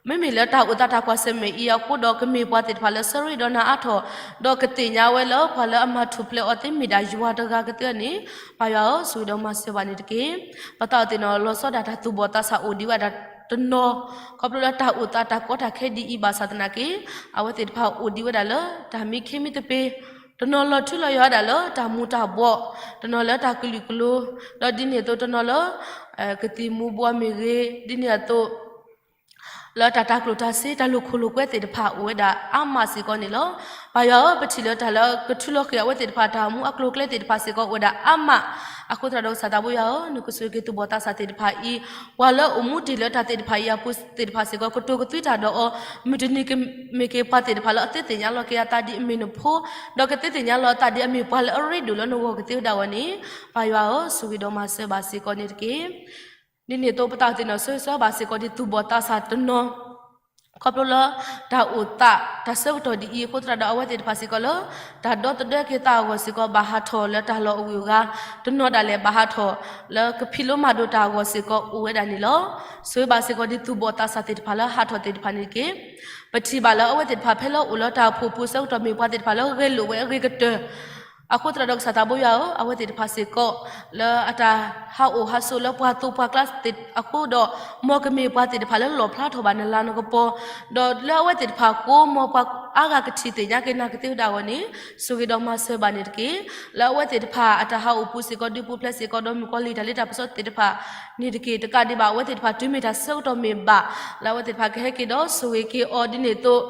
မ့မ့ၢ်လၢတၢ်အိၣ်သးတၢ်ကွၢ်ဆၢၣ်မဲာ်အံၤအဃိဒီး ကမ့ၢ်ပှၤသ့ၣ်တဖၣ်လၢဆၢရ့ဒီးနၤအါထီၣ် ဒီးကသ့ၣ်ညါဝဲလၢပှၤလၢအမၤထူၣ်ဖျဲးအီၤသ့မ့ၢ်ဒၣ်ယွၤတဂၤကသ့န့ၣ် ပၢ်ယွၤဧၢ, ဆိၣ်ဂ့ၤဒီးမၤစၢၤဘၣ်န့ၣ်တက့ၢ်. ပသးအိၣ်သ့ၣ်နီၣ်လီၤဆီဒၣ်တၢ်သူၣ်ဘီၣ်သးစၢ်အိၣ်ဒံးဝဲဒၣ် တနီၤ, ခီဖျိလၢတၢ်အိၣ်သးတၢ်ကီတၢ်ခဲဒ်အံၤဘၣ်ဆၣ်သနာ်က့ အဝဲသ့ၣ်တဖၣ်အိၣ်ဒံးဝဲဒၣ်လၢတၢ်မံခ့မံသပ့ၤ, တနီၤလီၤထူလီၤယိာ်ဝဲဒၣ်လၢတၢ်မူၤတၢ်ဘှီး, တနီၤလၢတၢ်ကလုာ်ကလိၤ, ဒီးဒ်န့ၣ်အသိးတနီၤလၢ ကသံၣ်မူၤဘှီးမ့ၢ်ဂ့ၤ, ဒ်န့ၣ်အသိး လၢတၢ်တၤကျိၣ်တၤစ့ တၢ်လိာ်ခိၣ်လိာ်ကွဲသ့ၣ်တဖၣ်အိၣ်ဝဲဒၣ်အါမးစ့ၢ်ကီးန့ၣ်လီၤ. ပၢ်ယွၤဧၢ, ပထံၣ်လၢတၢ်လၢကထူလီၤဃ့ၢ်အဝဲသ့ၣ်တဖၣ်တၢ်အိၣ်မူအကျိၤအကျဲသ့ၣ်တဖၣ်စ့ၢ်ကီးအိၣ်ဝဲဒၣ်အါမး, အဃိသတးဒီးကစၢ်သးဘိယွၤဧၢ, နကဆိၣ်ဂ့ၤက့ၤသူၣ်ဘီၣ်သးစၢ်သ့ၣ်တဖၣ်အံၤ, ပှၤလၢအိၣ်မူတ့ၢ်လၢတၢ်သ့ၣ်တဖၣ်အံၤအပူၤသ့ၣ်တဖၣ်စ့ၢ်ကီး ကတိၤကသွံတၢ်ဒီးအီၤ, မုၢ်တနံၤကမ့ၢ်က့ၤပှၤသ့ၣ်တဖၣ်လၢအသ့သ့ၣ်ညါလီၤက့ၤအသးဒ်အမ့ၢ်နဖိ, ဒီးကသ့သ့ၣ်ညါလီၤအသးဒ်အမ့ၢ်ပှၤလၢအရ့ဒိၣ်လၢနဂီၢ်ကသ့ဝဲဒၣ်အဂီၢ်န့ၣ်, ပၢ်ယွၤဧၢ, ဆိၣ်ဂ့ၤဒီးမၤစၢၤဘၣ်စ့ၢ်ကီးန့ၣ်တက့ၢ်. ဒ်န့ၣ်အသိးပသးသ့ၣ်နီၣ်ဆိၣ်ဂ့ၤဆိၣ်ဝါဘၣ်စ့ၢ်ကီးဒ်သူၣ်ဘီၣ်သးစၢ်တနီၤ, ခီဖျိလၢတၢ်အိၣ်သးတၢ်ဆၢကတီၢ်ဒ်အံၤအဃိသတးဒီးအဝဲသ့ၣ်တဖၣ်စ့ၢ်ကီးလၢ တၢ်ဒီသဒၢက့ၤသးအဂီၢ်စ့ၢ်ကီး ဘၣ်ဟးထီၣ်လၢတၢ်လီၢ်အဂုၤအဂၤ, တနီၤဒၣ်လဲာ်ဘၣ်ဟးထီၣ်လၢကဖံးလိမၤဒိးတၢ်အဂီၢ်စ့ၢ်ကီးအိၣ်ဝဲဒၣ်န့ၣ်လီၤ. ဆိၣ်ဂ့ၤဘၣ်စ့ၢ်ကီးဒ်သူၣ်ဘီၣ်သးစၢ်သ့ၣ်တဖၣ်လၢဟးထီၣ်သ့ၣ်တဖၣ်န့ၣ်တက့ၢ်. ပထံၣ်ဘၣ်လၢအဝဲသ့ၣ်တဖၣ်ဖဲလၢအိၣ်လၢတၢ်အိၣ်ဖှိၣ်ပူၤဆၢကတီၢ်မ့ၢ်ပှၤသ့ၣ်တဖၣ်လၢဂဲၤလိာ်ဝဲအဂ့ၤကတၢၢ် အဃိသတးဒီးကစၢ်သးဘိယွၤဧၢ, အဝဲသ့ၣ်တဖၣ်စ့ၢ်ကီး လၢအတၢ်ဟးအိၣ်ဟးဆိးလၢပှၤသိးပှၤကျါသ့ၣ်အဃိဒီး, မ်ကမ့ၢ်ပှၤသ့ၣ်တဖၣ်လၢလီၣ်ဖျါထီၣ်ဘၣ်နလၤနကပီၤ, ဒီးလၢအဝဲသ့ၣ်တဖၣ်အဃိ မ်ပှၤအါဂၤကထံၣ်သ့ၣ်ညါက့ၤနၤကသ့ဝဲဒၣ်အဂီၢ်န့ၣ်, ဆိၣ်ဂ့ၤဒီးမၤစၢၤဘၣ်န့ၣ်တက့ၢ်. လၢအဝဲသ့ၣ်တဖၣ်အတၢ်ဟးအိၣ်ပူၤစ့ၢ်ကီး ဒူပူၤဖျဲးစ့ၢ်ကီး ဒီးမုၣ်ကီၤလံၢ်တၢ်လ့တၢ်ပစီသ့ၣ်တဖၣ်န့ၣ်တက့ၢ်. တကးဒံးဘၣ် အဝဲသ့ၣ်တဖၣ်တုၤမ့ၢ်တၢ်ဆၢကတီၢ်မ့ၢ်ဘၣ်, လၢအဝဲသ့ၣ်တဖၣ်ကဟဲက့ၤဒီးဆိၣ်ဂ့ၤက့ၤအီၤဒ်န့ၣ်အသိး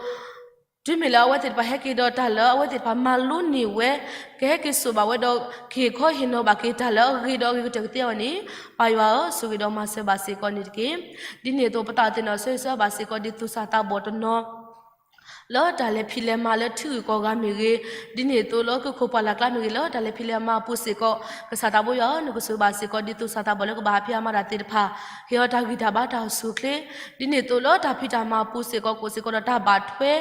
တုၤမ့ၢ်လၢအဝဲသ့ၣ်တဖၣ်ဟဲက့ၤဒီးတၢ်လၢအဝဲသ့ၣ်တဖၣ်မၤလိန့ၢ်ဝဲ, ကဟဲက့ၤစိာ်ဘၣ်ဝဲဒီး က့ၤခီဟ့ၣ်နီၤဘၣ်က့ၤတၢ်လၢအဂ့ၤဒီးအဂ့ၤကတၢၢ်ကသ့အဂီၢ်န့ၣ်, ပၢ်ယွၤဧၢ, ဆိၣ်ဂ့ၤဒီးမၤစၢၤဘၣ်စ့ၢ်ကီးန့ၣ်တက့ၢ်. ဒ်န့ၣ်အသိးပသးသ့ၣ်နီၣ်ဆိၣ်ဂ့ၤဆိၣ်ဝါဘၣ်စ့ၢ်ကီးဒ်သူၣ်စၢ်သးဘီၣ်တနီၤ လၢတၢ်လဲၤဖံးလဲၤမၤလၢထံဂုၤကီၢ်ဂၤမ့ၢ်ဂ့ၤ, ဒ်န့ၣ်အသိးလၢကီၢ်ခိၣ်ပှၢ်လၢ်ကျါမ့ၢ်ဂ့ၤ လၢတၢ်လဲၤဖံးလဲၤမၤအပူၤစ့ၢ်ကီး, ကစၢ်သးဘိယွၤဧၢ, နကဆိၣ်ဂ့ၤဘၣ်စ့ၢ်ကီးဒ်သူၣ်စၢ်သးဘီၣ်လၢကဘၣ်ဟးဖံးဟးမၤတၢ်သ့ၣ်တဖၣ်, ဟ့ၣ်အီၤတၢ်ဂံၢ်တၢ်ဘါတၢ်အိၣ်ဆူၣ်အိၣ်ချ့, ဒ်န့ၣ်အသိးလၢတၢ်ဖံးတၢ်မၤအပူၤစ့ၢ်ကီး ကအိၣ်စ့ၢ်ကီးဒီးတၢ်ဘၣ်ထွဲ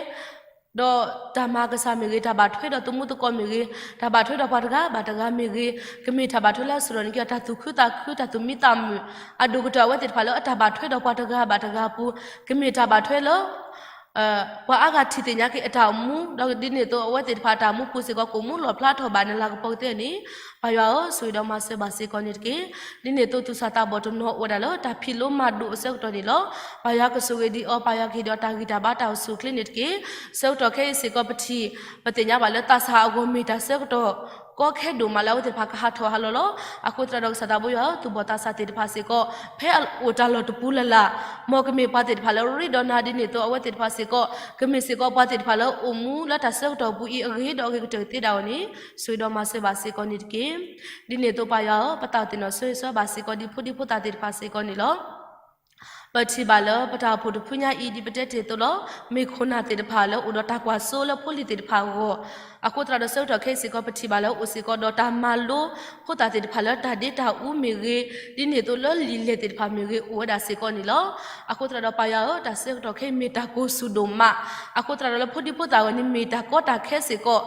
ဒီးတၢ်မၤကစၢ်မ့ၢ်ဂ့ၤ, တၢ်ဘၣ်ထွဲဒီးသမူသကိးမ့ၢ်ဂ့ၤ, တၢ်ဘၣ်ထွဲဒီးပှၤတဂၤဘၣ်တဂၤမ့ၢ်ဂ့ၤ, ကမ့ၢ်တၢ်ဘၣ်ထွဲလၢအစိာ်ထီၣ်န့ၢ်က့ၤအီၤတၢ်သူၣ်ခုသးခု တၢ်သူၣ်မံသးမုာ်, အဒိၣ်ကတၢၢ်အဝဲသ့ၣ်တဖၣ်လၢအတၢ်ဘၣ်ထွဲဒီးပှၤတဂၤဘၣ်တဂၤအပူၤ, ကမ့ၢ်တၢ်ဘၣ်ထွဲလၢ ပှၤအါဂၤထံၣ်သ့ၣ်ညါက့ၤအတၢ်အိၣ်မူ, ဒီးဒ်န့ၣ်အသိးအဝဲသ့ၣ်တဖၣ်အတၢ်အိၣ်မူပူၤစ့ၢ်ကီး ကအိၣ်မူလီၣ်ဖျါထီၣ်ဘၣ်နလၤကပီၤကသ့အန့ၣ်, ပၢ်ယွၤဧၢ, ဆိၣ်ဂ့ၤဒီးမၤစၢၤဘၣ်စ့ၢ်ကီးန့ၣ်တက့ၢ်. ဒ်န့ၣ်အသိးသူၣ်စၢ်သးဘီၣ်တနီၤအိၣ်ဝဲဒၣ်လၢ တၢ်ဖံးလိမၤဒိးအဆၢကတီၢ်န့ၣ်လီၤ. ပၢ်ယွၤကဆိၣ်ဂ့ၤဒံးအီၤ, ပၢ်ယွၤကဟ့ၣ်ဒံးအီၤတၢ်ဂံၢ်တၢ်ဘါတၢ်အိၣ်ဆူၣ်အိၣ်ချ့န့ၣ်တက့ၢ်. ဆၢကတီၢ်ခဲအံၤစ့ၢ်ကီးပထံၣ်, ပသ့ၣ်ညါဘၣ်လၢသးစၢ်အဂီၢ်မ့ၢ်တၢ်ဆၢကတီၢ် ကီခဲဒိၣ်မးလၢအဝဲသ့ၣ်တဖၣ်ကဟးထီၣ်ဟးလီၤလီၤ. အဃိသတးဒီးကစၢ်သးဘိယွၤဧၢ, သူၣ်ဘီၣ်သးစၢ်သ့ၣ်တဖၣ်စ့ၢ်ကီး ဖဲအအိၣ်တၢ်လီၢ်တပူၤလၢ်လၢ်, မ်ကမ့ၢ်ပှၤသ့ၣ်တဖၣ်လၢအရ့ဒီးနၤဒ်န့ၣ်အသိး အဝဲသ့ၣ်တဖၣ်စ့ၢ်ကီး ကမ့ၢ်စ့ၢ်ကီးပှၤသ့ၣ်တဖၣ်လၢအိၣ်မူလၢတၢ်ဆၢကတီၢ်ပူၤအံၤအဂ့ၤဒီးအဂ့ၤကတၢၢ်ကသ့ဒၣ်အဂီၢ်န့ၣ်, ဆိၣ်ဂ့ၤဒီးမၤစၢၤဘၣ်စ့ၢ်ကီးန့ၣ်တက့ၢ်. ဒ်န့ၣ်အသိးပၢ်ယွၤဧၢ, ပသးအိၣ်သ့ၣ်နီၣ်ဆိၣ်ဂ့ၤဆိၣ်ဝါဘၣ်စ့ၢ်ကီးဒ်ဖိဒံဖိသၣ်သ့ၣ်တဖၣ်စ့ၢ်ကီးန့ၣ်လီၤ. ပထံၣ်ဘၣ်လၢပတၢ်အိၣ်ဖှိၣ်တဖုညါအံၤ ဒ်ပတဲတ့ၢ်အသိးလီၤ, မ့ၢ်ခိၣ်နၢ်သ့ၣ်တဖၣ်လၢအိၣ်ဒီးတၢ်ကွၢ်စိလၢဖိလံၤသ့ၣ်တဖၣ်အဂီၢ်, အဃိသတးဒီးဆၢကတီၢ်ခဲအံၤစ့ၢ်ကီး ပထံၣ်ဘၣ်လၢအိၣ်စ့ၢ်ကီးဒီးတၢ်မၤလိဖိသၣ်သ့ၣ်တဖၣ်လၢတၢ်ဒ့တၢ်အူမ့ၢ်ဂ့ၤ, ဒ်န့ၣ်အသိးလၢလံာ်လဲၢ်သ့ၣ်တဖၣ်မ့ၢ်ဂ့ၤ အိၣ်ဝဲဒၣ်စ့ၢ်ကီးန့ၣ်လီၤ. အဃိသတးဒီးပၢ်ယွၤဧၢ, တၢ်ဆၢကတီၢ်ခဲအံၤမ့ၢ်တၢ်ကိၢ်ဆူၣ်ဒိၣ်မး, အဃိသတးဒီးလၢဖိဒံဖိသၣ်အဂီၢ်န့ၣ်မ့ၢ်တၢ်ကီတၢ်ခဲစ့ၢ်ကီး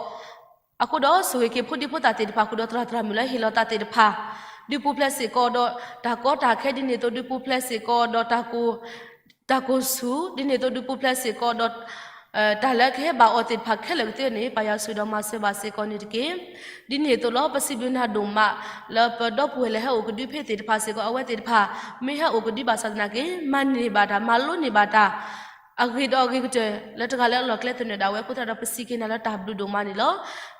အဃိဒီးဆိၣ်ဂ့ၤက့ၤဖိဒံဖိသၣ်သ့ၣ်တဖၣ်ဃုာ်ဒီးသရၣ်သရၣ်မုၣ်လၢဟ့ၣ်လီၤသးသ့ၣ်တဖၣ်, ဒုးပူၤဖျဲးစ့ၢ်ကီးဒီးတၢ်ကီတၢ်ခဲဒ်န့ၣ်အသိး ဒုးပူၤဖျဲးစ့ၢ်ကီးဒီး တၢ်ကိၢ်ဆူၣ်, ဒ်န့ၣ်အသိးဒုးပူၤဖျဲးစ့ၢ်ကီးဒီး တၢ်လၢကဟဲဘၣ်အီၤသ့ၣ်တဖၣ်ခဲလၢာ်ကသ့န့ၣ် ပၢ်ယွၤဆိၣ်ဂ့ၤဒီးမၤစၢၤဘၣ်စ့ၢ်ကီးန့ၣ်တက့ၢ်. ဒ်န့ၣ်အသိးလီၤ ပစံးဘျုးနၤဒိၣ်မး လၢပဒီပုၢ်ဝဲၢ်လၢဟဲအိၣ်ကဒုဖဲသ့ၣ်တဖၣ်စ့ၢ်ကီး အဝဲသ့ၣ်တဖၣ် မ့ၢ်ဟဲအိၣ်ကဒုဘၣ်ဆၣ်သနာ်က့ မၤန့ၢ်ဘၣ်တၢ် မၤလိန့ၢ်ဘၣ်တၢ် အဂ့ၤဒီးအဂ့ၤကတၢၢ် လၢတဂၤလၢအလီၢ်ကျဲသနၢၣ်ဒၣ်ဝဲအဃိသတးဒီး ပစံးက့ၤနၤလၢတၢ်ဘျုးဒိၣ်မးန့ၣ်လီၤ.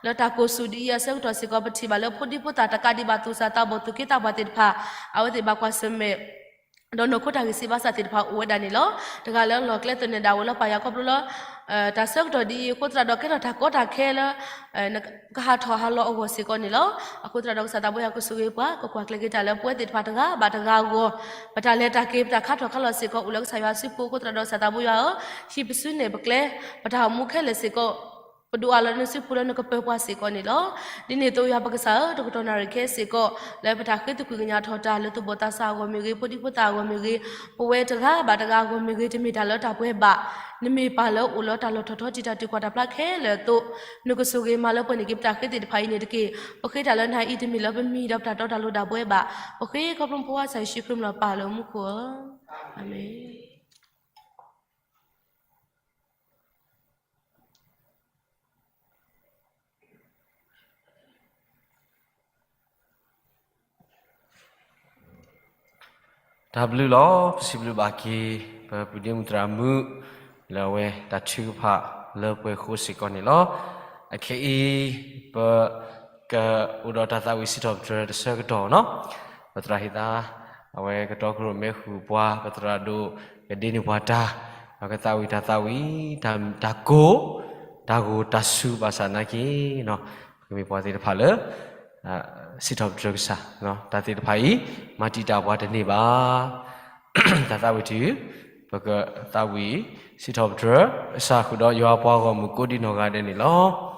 လၢတၢ်ကိၢ်ဆူၣ်ဒ်အံၤအဆၢကတီၢ်စ့ၢ်ကီး ပထံၣ်ဘၣ်လၢဖိဒံဖိသၣ်တကးဒံးဘၣ် သူၣ်စၢ်သးဘီၣ်သူၣ်က့သးပှၢ်သ့ၣ်တဖၣ် အဝဲသ့ၣ်ဘၣ်ကွၢ်ဆၢၣ်မဲာ် ဒီးနီၢ်ခိတၢ်ဂံၢ်စၢ်ဘါစၢ်သ့ၣ်တဖၣ်အိၣ်ဝဲဒၣ်န့ၣ်လီၤ. တဂၤလၢအလီၢ်ကျဲသနၢၣ်ဒၣ်ဝဲလၢပၢ်ယွၤခီဖျိလၢ တၢ်ဆၢကတီၢ်ဒ်အံၤအဃိသတးဒီး ကဲထီၣ်တၢ်ကီတၢ်ခဲလၢ ကဟးထီၣ်ဟးလီၤအဂီၢ်စ့ၢ်ကီးန့ၣ်လီၤ. အဃိသတးဒီးကစၢ်သးဘိယွၤကဆိၣ်ဂ့ၤပှၤ ကကွၢ်ကျဲၤက့ၤတၢ်လၢပဝဲသ့ၣ်တဖၣ်တဂၤဘၣ်တဂၤအဂီၢ်, ပတၢ်လဲၤတၢ်က့ၤ ပတၢ်ခါထီၣ်ခါလီၤစ့ၢ်ကီး အိၣ်လၢကစၢ်ယွၤစုပူၤအဃိသတးဒီး ကစၢ်သးဘိယွၤဧၢ, ဟံးပစုနဲၣ်ပကျဲ ပတၢ်အိၣ်မူခဲလၢာ်စ့ၢ်ကီး ပဒိးအးလီၤနစုပူၤလၢနကပၢၤပှၤစ့ၢ်ကီးန့ၣ်လီၤ. ဒ်န့ၣ်အသိးယွၤပကစၢ်ဧၢ, တကတီၢ်နၣ်ရံၣ်ခဲစ့ၢ်ကီး လၢပတၢ်ဃ့သကွံာ်ကညးထီၣ်တၢ်လၢသူၣ်ဘီၣ်သးစၢ်အဂီၢ်မ့ၢ်ဂ့ၤ, ဖိဒံဖိသၣ်အဂီၢ်မ့ၢ်ဂ့ၤ, ပဝဲတဂၤဘၣ်တဂၤအဂီၢ်မ့ၢ်ဂ့ၤ တမ့ၢ်တၢ်လၢတၢ်ပှဲၤဘၣ်, နမ့ၢ်ပၢ်လၢအိၣ်လၢတၢ်လီၢ်ထီၣ်ထီတံာ်တာ်တုၤကွၢ်တၢ်ဖျါခဲလၢာ်အသိး, နကဆိၣ်ဂ့ၤမၤလၢပှဲၤန့ၢ်က့ၤပတၢ်ဃ့သ့ၣ်တဖၣ်အံၤန့ၣ်တက့ၢ်. ပဃ့တၢ်လၢနၤအံၤတမ့ၢ်လၢပမံၤဒီးပတၢ်တီတၢ်လိၤဒၣ်ပဝဲဘၣ်, ပဃ့ခီဖျိပဖိခွါကစၢ်ယ့ၣ်ၡူးခရံာ်မံၤလီၤပၢ်လၢမူခိၣ်ဧၢ, အၤမ့ၣ်. တၢ်ဘျုးလီၤ. ပစံးဘျုးဘၣ်က့ၤ ပပုၢ်ဒ့မုၣ်သရၣ်မုၣ် လၢအဝဲတၢ်ထုကဖၣ်လၢပှဲၤဃိစ့ၢ်ကီးန့ၣ်လီၤ. အခဲအံၤ ပကအိၣ်ဒီးတၢ်သးဝံၣ်စံးထီၣ်ပတြၢၤတဆၢကတီၢ်နီၤ. ပသရၣ်ဟ့ၣ်သါ အဝဲကတီခိၣ်ရိၣ်မဲဃုာ်ပှၤ ပသရၣ်ဒိၣ်ကဒ့န့ၢ်ပှၤတၢ် ဒီးကသးဝံၣ်တၢ်သးဝံၣ် တၢ်ကိၢ် တၢ်ဂိၢ်တၢ်စူၤဘၣ်ဆၣ်နာ်က့ၤနီၤ ပကမ့ၢ်ပှၤသ့ၣ်တဖၣ်လၢ စံးထီၣ်ပတြၢၤကစၢ် တၢ်သ့ၣ်တဖၣ်အံၤ မၤတံာ်တာ်ပှၤတန့ၢ်ဘၣ်. တၢ်သးဝံၣ်တခါ ပကသးဝံၣ် စံးထီၣ်ပတြၢၤကစၢ်ဃုာ်ဒီးယွၤအပှၤဂီၢ်မုၢ်ကိးဒံနီၢ်ဂၤဒဲးန့ၣ်လီၤ.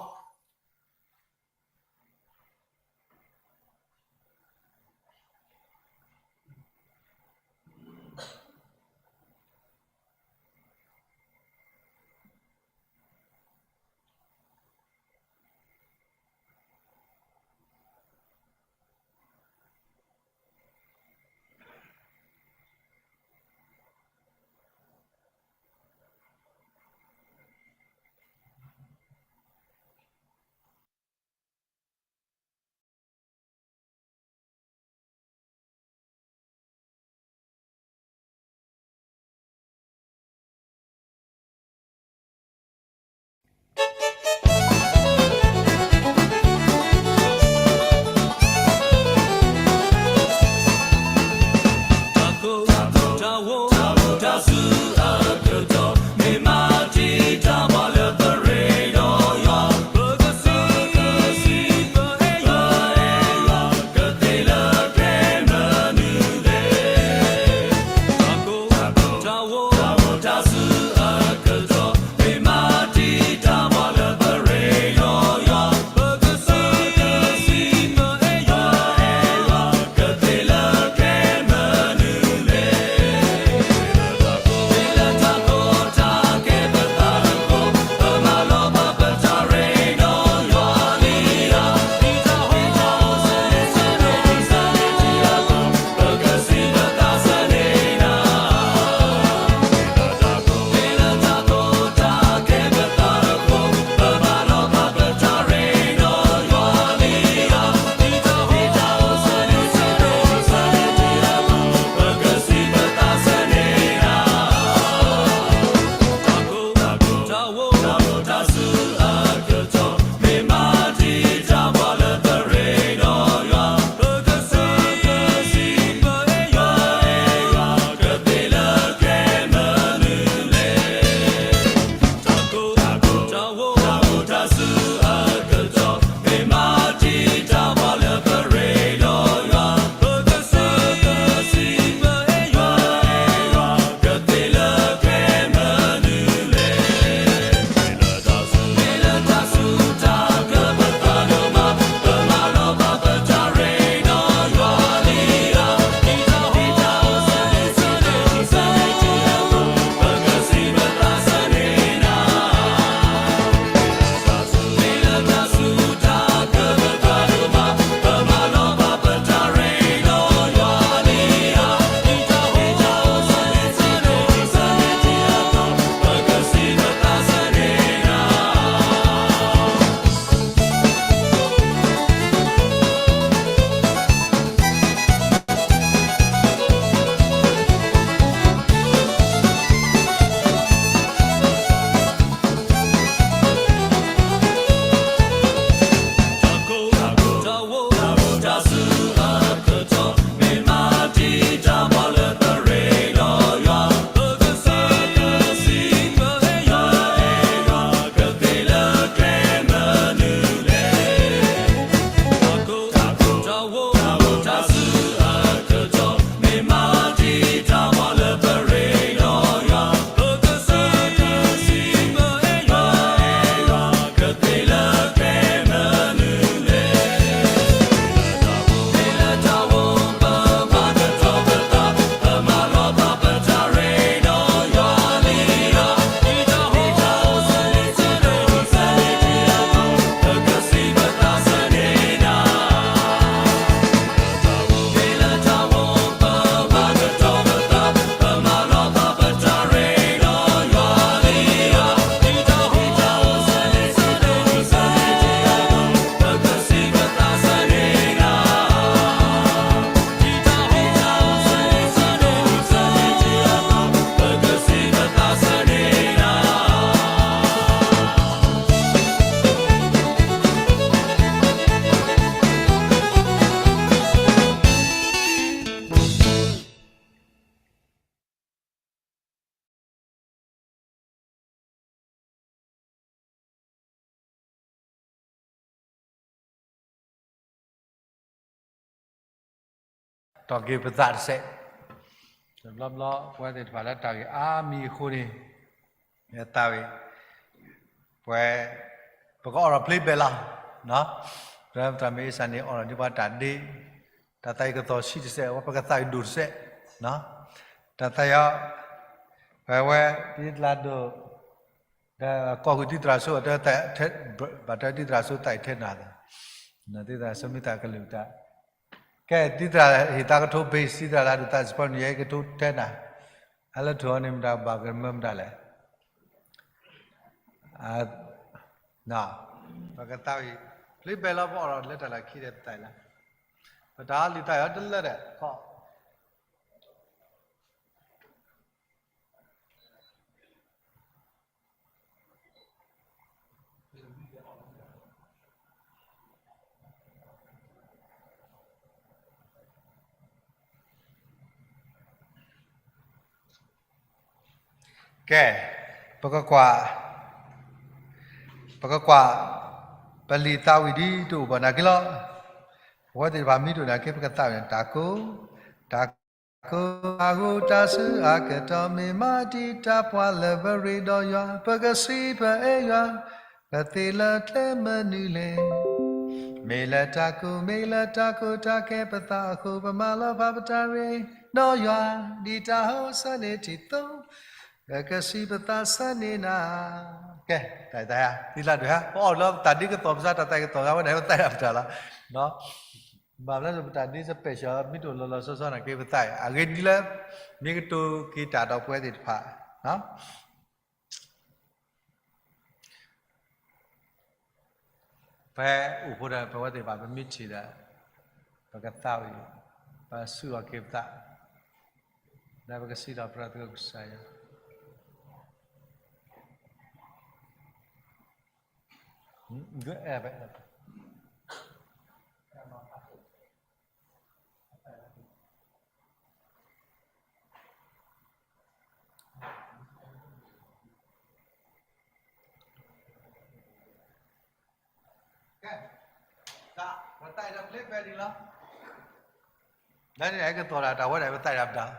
တီၢ်က့ၤပသးတစဲး, တဘျီဘျီပဝဲသ့ၣ်တဖၣ်လၢတၢ်ဂ့ၢ်အါမံၤအဃိန့ၣ်, သးဝံၣ်, ပဝဲ, ပကအီၣ်ဒီးဖျ့ဘဲၣ်လီၤ, ပတၢ်မ့ၢ်အ့ၣ်စၢ်န့ၣ် အီၣ်ဒီးဒ်ပှၤတၢ်ဒ့, တၢ်သးအံၤကသီၣ်ဆံးတစဲး, ပကသးအံၤဒိၣ်တစဲး, တၢ်သးအံၤ, ပဝဲ, ဒ်တလးဒိၣ် ဒီးကီၢ်ဃုာ်ဒ်သရၣ်စိ, ဘၣ်တၢ်ဒ်သရၣ်စိသးအံၤထဲနၤ, ဒ်သရၣ်စိမ့ၢ်သးကလုၢ်တၢ်, ကဲ ဒ်သရၣ်ဟ့ၣ်သးကထိဘ့ၣ်, ဒ်သရၣ်လၢဒိၣ်သးစ့ၢ်ကီးန့ၣ် ယဲကထိထဲနၤ, အလၢထိၣ်အီၤန့ၣ်မတၤဘၣ်ကမၢမတၤလဲၣ်, ပကသးဝံၣ်, ဖျ့ဘဲၣ်လီၤ ပအီၣ်ဒီးလၢတၢ်လၢခံဒီးပသးအံၤလီၤ, ပတၢ်အီၣ်လံာ်သးအံၤအီၤတလၢဒီး ကဲ, ပကကွၢ်, ပကကွၢ်, ပလံာ်သးဝံၣ်ဒ်တအိၣ်ဘၣ်နာ်က့လီၤ, ပဝဲသ့ၣ်တဖၣ်မ့ၢ်တအိၣ်နာ်က့ ပကသးဝံၣ်န့ၣ် တၢ်ကိၢ်, တၢ်ကိၢ်အဂီၢ်တၢ်ဆူအကတီၢ် မ့ၢ်မၤတံာ်တာ်ပှၤလၢပရ့ဒီးယွၤ, ပကစံးပအဲၣ်ယွၤ, ပသ့လၢကျဲမနုၤလဲၣ် မ့ၢ်လၢတၢ်ကိၢ်, မ့ၢ်လၢတၢ်ကိၢ်တၢ်ဂီၤပသးအဃိ, ပမၤလီၤပာ်ပတၢ်ရ့ဒီးယွၤ, ဒ်တၢ်ဟိဆၢန့ၢ်ထံၣ်အသိး, ပကစံးပသးဆၢန့ၢ်နၤ. ကဲ, တၢ်အံၤ ဒ်လးဒိၣ်ဧါ, ပအီၣ်လၢပသးဒ်ကသီၣ်ပသး, တၢ်သးကသီၣ်သးဝဲန့ၣ် ပသးဒ်ပတၢ်လီၤ. ဘၣ်မနုၤလဲၣ် ပတၢ်ဒ့ special မ့ၢ်တအိၣ်လီၤလီၤဆီဆီနာ်က့ ပသးအံၤ အဂ့ၢ်ဒ်လဲၣ်, မ့ၢ်ကတိၤက့ၤတၢ်ဒီးပဝဲသ့ၣ်တဖၣ် ပအိၣ်ဖိဒီး ပဝဲသ့ၣ်တဖၣ် ပမ့ၢ်ထံၣ်ဒီး ပကသးဝံၣ်, ပဆူၣ်ထီၣ်က့ၤပသး, ဒီးပကစံးထီၣ်ပတြၢၤသကိးကစၢ်ယွၤ. ကဲ, တၢ်, ပသးအံၤဒီးဖျ့ဘဲၣ်ဒံးလီၤ. လၢန့ၣ် အဲကသီၣ်ဒၣ်တၢ်ဝဲဒၣ် ပသးအံၤဒီးပတၢ်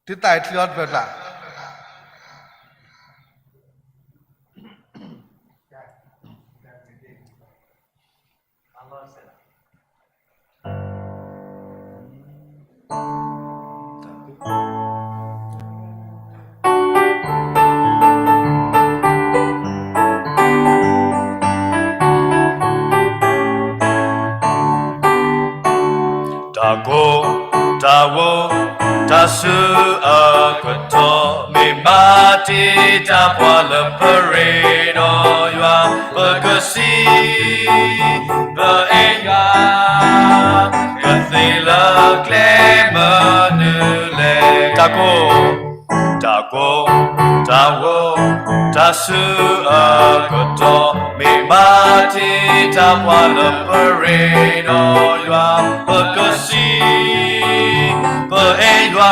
သုတၢ်အဲၣ်ချံအီၤတဖျၢၣ်ဖျၢၣ် တၢ်ကိၢ်တၢ်ဂီၤ တၢ်ဆူအကတီၢ် မ့ၢ်ဘၣ်တ့တၢ်ပှၢ်လၢပရ့ဒီးယွၤ ပကစံး ပအဲၣ်ယွၤ ကသ့လၢကျဲမနုၤလဲၣ် တၢ်ကိၢ် တၢ်ကိၢ်တၢ်ဂီၤ တၢ်ဆူအကတီၢ် မ့ၢ်ဘၣ်တ့တၢ်ပှၢ်လၢပရ့ဒီးယွၤ ပကစံး ပအဲၣ်ယွၤ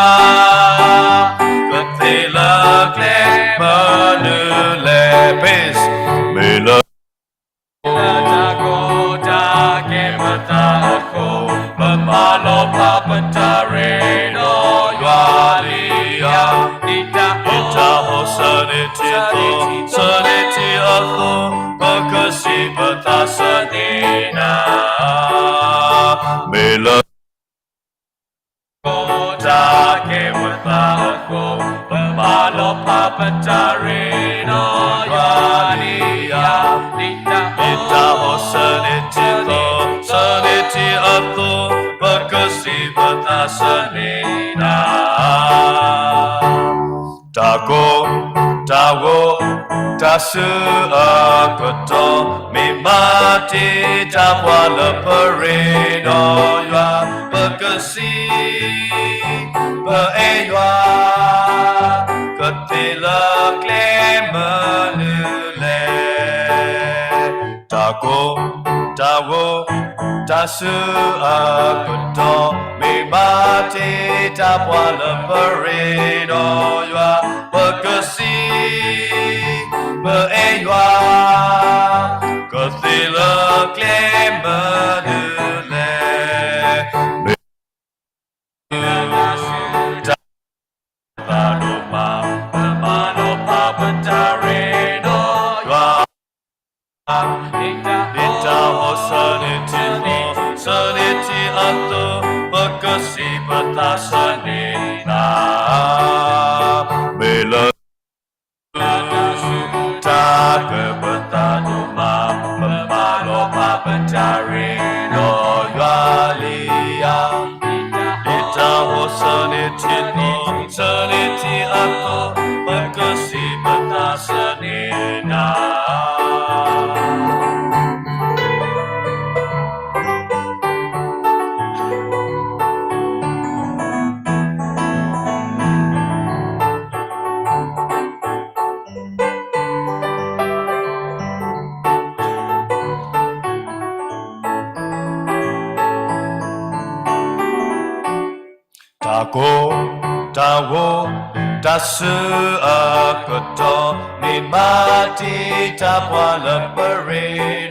ကသ့လၢကျဲမနုၤလဲၣ် မ့ၢ်လၢ တၢ်ကိၢ်တၢ်ဂီၤ ပမၤလီၤဖးပတၢ်ရ့ဒီးယွၤလံဧါ ဒ်တၢ်ဟီၣ်ဆၢန့ၢ်ထံသိး ဆၢန့ၢ်ထံအသိး ပကစံးပသးဆၢန့ၢ်နၤ မ့ၢ်လၢ တၢ်ကိၢ်တၢ်ဂီၤ ပမၤလီၤဖးပတၢ်ရ့ဒီးယွၤလံဧါ ဒ်တၢ်ဟီၣ်ဆၢန့ၢ်ထံသိး ဆၢန့ၢ်ထံအသိး ပကစံးပသးဆၢန့ၢ်နၤ တၢ်ကိၢ်တၢ်ဂီၤ တၢ်ဆူအကတီၢ် မ့ၢ်ဘၣ်တ့တၢ်ပှၢ်လၢပရ့ဒီးယွၤ ပကစံး ပအဲၣ်ယွၤ ကသ့လၢကျဲမနုၤလဲၣ် တၢ်ကိၢ်တၢ်ဂီၤ တၢ်ဆူအကတီၢ် မ့ၢ်ဘၣ်တ့တၢ်ပှၢ်လၢပရ့ဒီးယွၤ ပကစံး ပအဲၣ်ယွၤ ကသ့လၢကျဲမနုၤလဲၣ် မ့ၢ် တၢ်သးဒိၣ်မး ပမၤလီၤဖးပတၢ်ရ့ဒီးယွၤ ဒ်တၢ်ဟီၣ်ဆၢန့ၢ်ထံသိး ဆၢန့ၢ်ထံအသိး ပကစံးပသးဆၢန့ၢ်နၤ မ့ၢ်လၢ တၢ်ကပသးဒိၣ်မး ပမၤလီၤဖးပတၢ်ရ့ဒီးယွၤလံဧါ ဒ်တၢ်ဟီၣ်ဆၢန့ၢ်ထံသိး ဆၢန့ၢ်ထံအသိး ပကစံးပသးဆၢန့ၢ်နၤ တၢ်ကိၢ်တၢ်ဂီၤ တၢ်ဆူအကတီၢ် မ့ၢ်ဘၣ်တ့တၢ်ပှၢ်လၢပရ့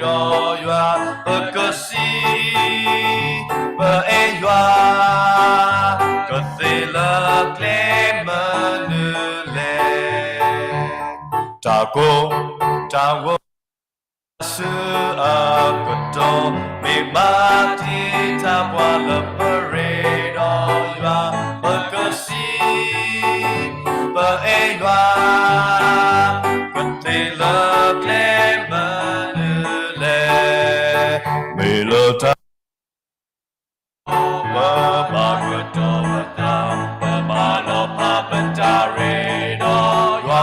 ဒီးယွၤ ပကစံး ပအဲၣ်ယွၤ ကသ့လၢကျဲမနုၤလဲၣ် တၢ်ကိၢ်တၢ်ဂီၤ တၢ်ဆူအကတီၢ် မ့ၢ်ဘၣ်တ့တၢ်ပှၢ်လၢပရ့ဒီးယွၤ ပကစံး ပအဲၣ်ယွၤ ကသ့လၢကျဲမနုၤလဲၣ် မ့ၢ်လၢတၢ် ပဘၣ်ကတီၤပသး ပမၤလီၤဖးပတၢ်ရ့ဒီးယွၤ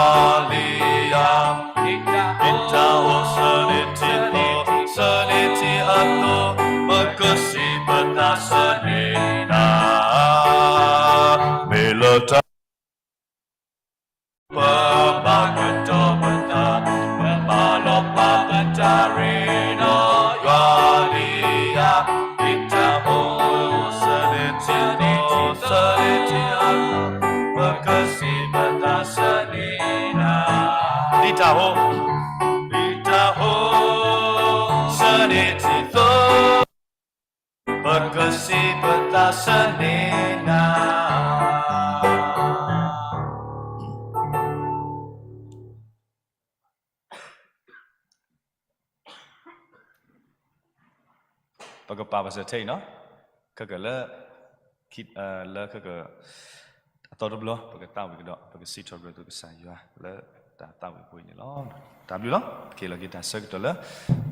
လံဧါ ဒ်တၢ်ဟီၣ်ဆၢန့ၢ်ထံသိး ဆၢန့ၢ်ထံအသိး ပကစံးပသးဆၢန့ၢ်နၤ မ့ၢ်လၢတၢ် ပဘၣ်ကတီၤပသး ပမၤလီၤဖးပတၢ်ရ့ဒီးယွၤလံဧါ ဒ်တၢ်ဟီၣ်ဆၢန့ၢ်ထံသိး ဆၢန့ၢ်ထံအသိး ပကစံးပသးဆၢန့ၢ်နၤ ဒ်တၢ်ဟီၣ် ဒ်တၢ်ဟီၣ်ဆၢန့ၢ်ထံသိး ပကစံးပသးဆၢန့ၢ်နၤ ပကပာ်ပစၢၤထဲအံၤနီၤ, ခဲကလၢ လၢခဲက အသီတဘျီ ပကသးဝံၣ်ကဒီး ပကစံးထီၣ်ပတြၢၤသုကစၢ်ယွၤလၢတၢ်သးဝံၣ်အပူၤအံၤန့ၣ်လီၤ. တၢ်ဘျုးလီၤ. က့ၤလီၤက့ၤတၢ်ဆၢကတီၢ်လၢ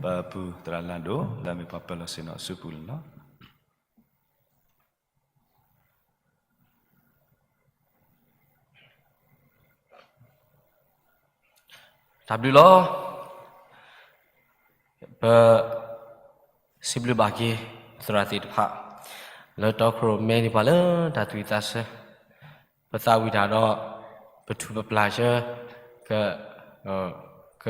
ပပုၢ်သရၣ်လၢဒိၣ် လၢအမ့ၢ်ပှၤပၢၤလီၢ်ဆ့ၣ်နီၤအစုပူၤန့ၣ်လီၤ. တၢ်ဘျုးလီၤ. ပစံးဘျုးဘၣ်က့ၤ သရၣ်သ့ၣ်တဖၣ် လၢတီခိၣ်ရိၣ်မဲန့ၢ်ပှၤလၢတၢ်သွံၣ်သးဆၢ, ပသးဝံၣ်တၢ်ဒီး ပထူၣ်ပပျၢ်ဆၢ က က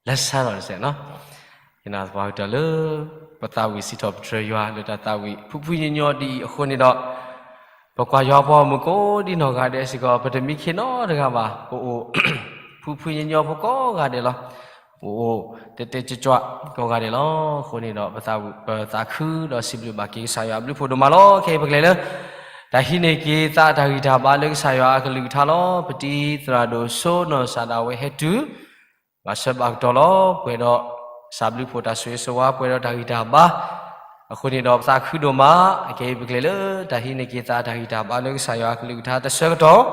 လၢဆါလီၤတစဲးနီၤ, ယနာ်သပှၢ်ကတၢၢ်လၢ ပသးဝံၣ်စံးထီၣ်ပတြၢၤယွၤလၢတၢ်သးဝံၣ် ဖှံဖှံညီညီဒ်အံၤအဃိန့ၣ်ဒီး, ပကွၢ်ယွၤပှၤဂီၢ်မုၢ်ကိးဒံနီၢ်ဂၤဒဲးစ့ၢ်ကီး ပတမံခ့နီတဂၤဘၣ်, ပအိၣ် ဖှံဖှံညီညီဖိကိးဂၤဒဲးလီၤ. ပအိၣ်တဲတဲကၠွကၠွကိးဂၤဒဲးလီၤ. အဃိန့ၣ်ဒီး ပသးဝံၣ် ပသးခုဒီးစံးဘျုးဘၣ်က့ၤကစၢ်ယွၤအဘျုးဖှိၣ်ဒိၣ်မးလီၤ. ခဲအံၤပကလဲၤလၢ တၢ်ဟံးန့ၢ်က့ၤသးတၢ်ဂံၢ်တၢ်ဘါလၢကစၢ်ယွၤအကလုၢ်ကထါလီၤ. ပတံၤသရၣ်ဒိၣ်စိနီၢ်စၢ်ဒၣ်ဝဲဟဲတုၤ ဘၣ်ဆၢဘၣ်ကတီၢ်လီၤ. ပှဲၤဒီး ကစၢ်ဘျုးဖှိၣ်တၢ်ဆိၣ်ဂ့ၤဆိၣ်ဝါ ပှဲၤဒီးတၢ်ဂံၢ်တၢ်ဘါ, အဃိန့ၣ်ဒီးပသးခုဒိၣ်မး, အခဲအံၤပကလဲၤလၢ တၢ်ဟံးန့ၢ်က့ၤသးတၢ်ဂံၢ်တၢ်ဘါလၢကစၢ်ယွၤအကလုၢ်ကထါတၢ်ဆၢကတီၢ်,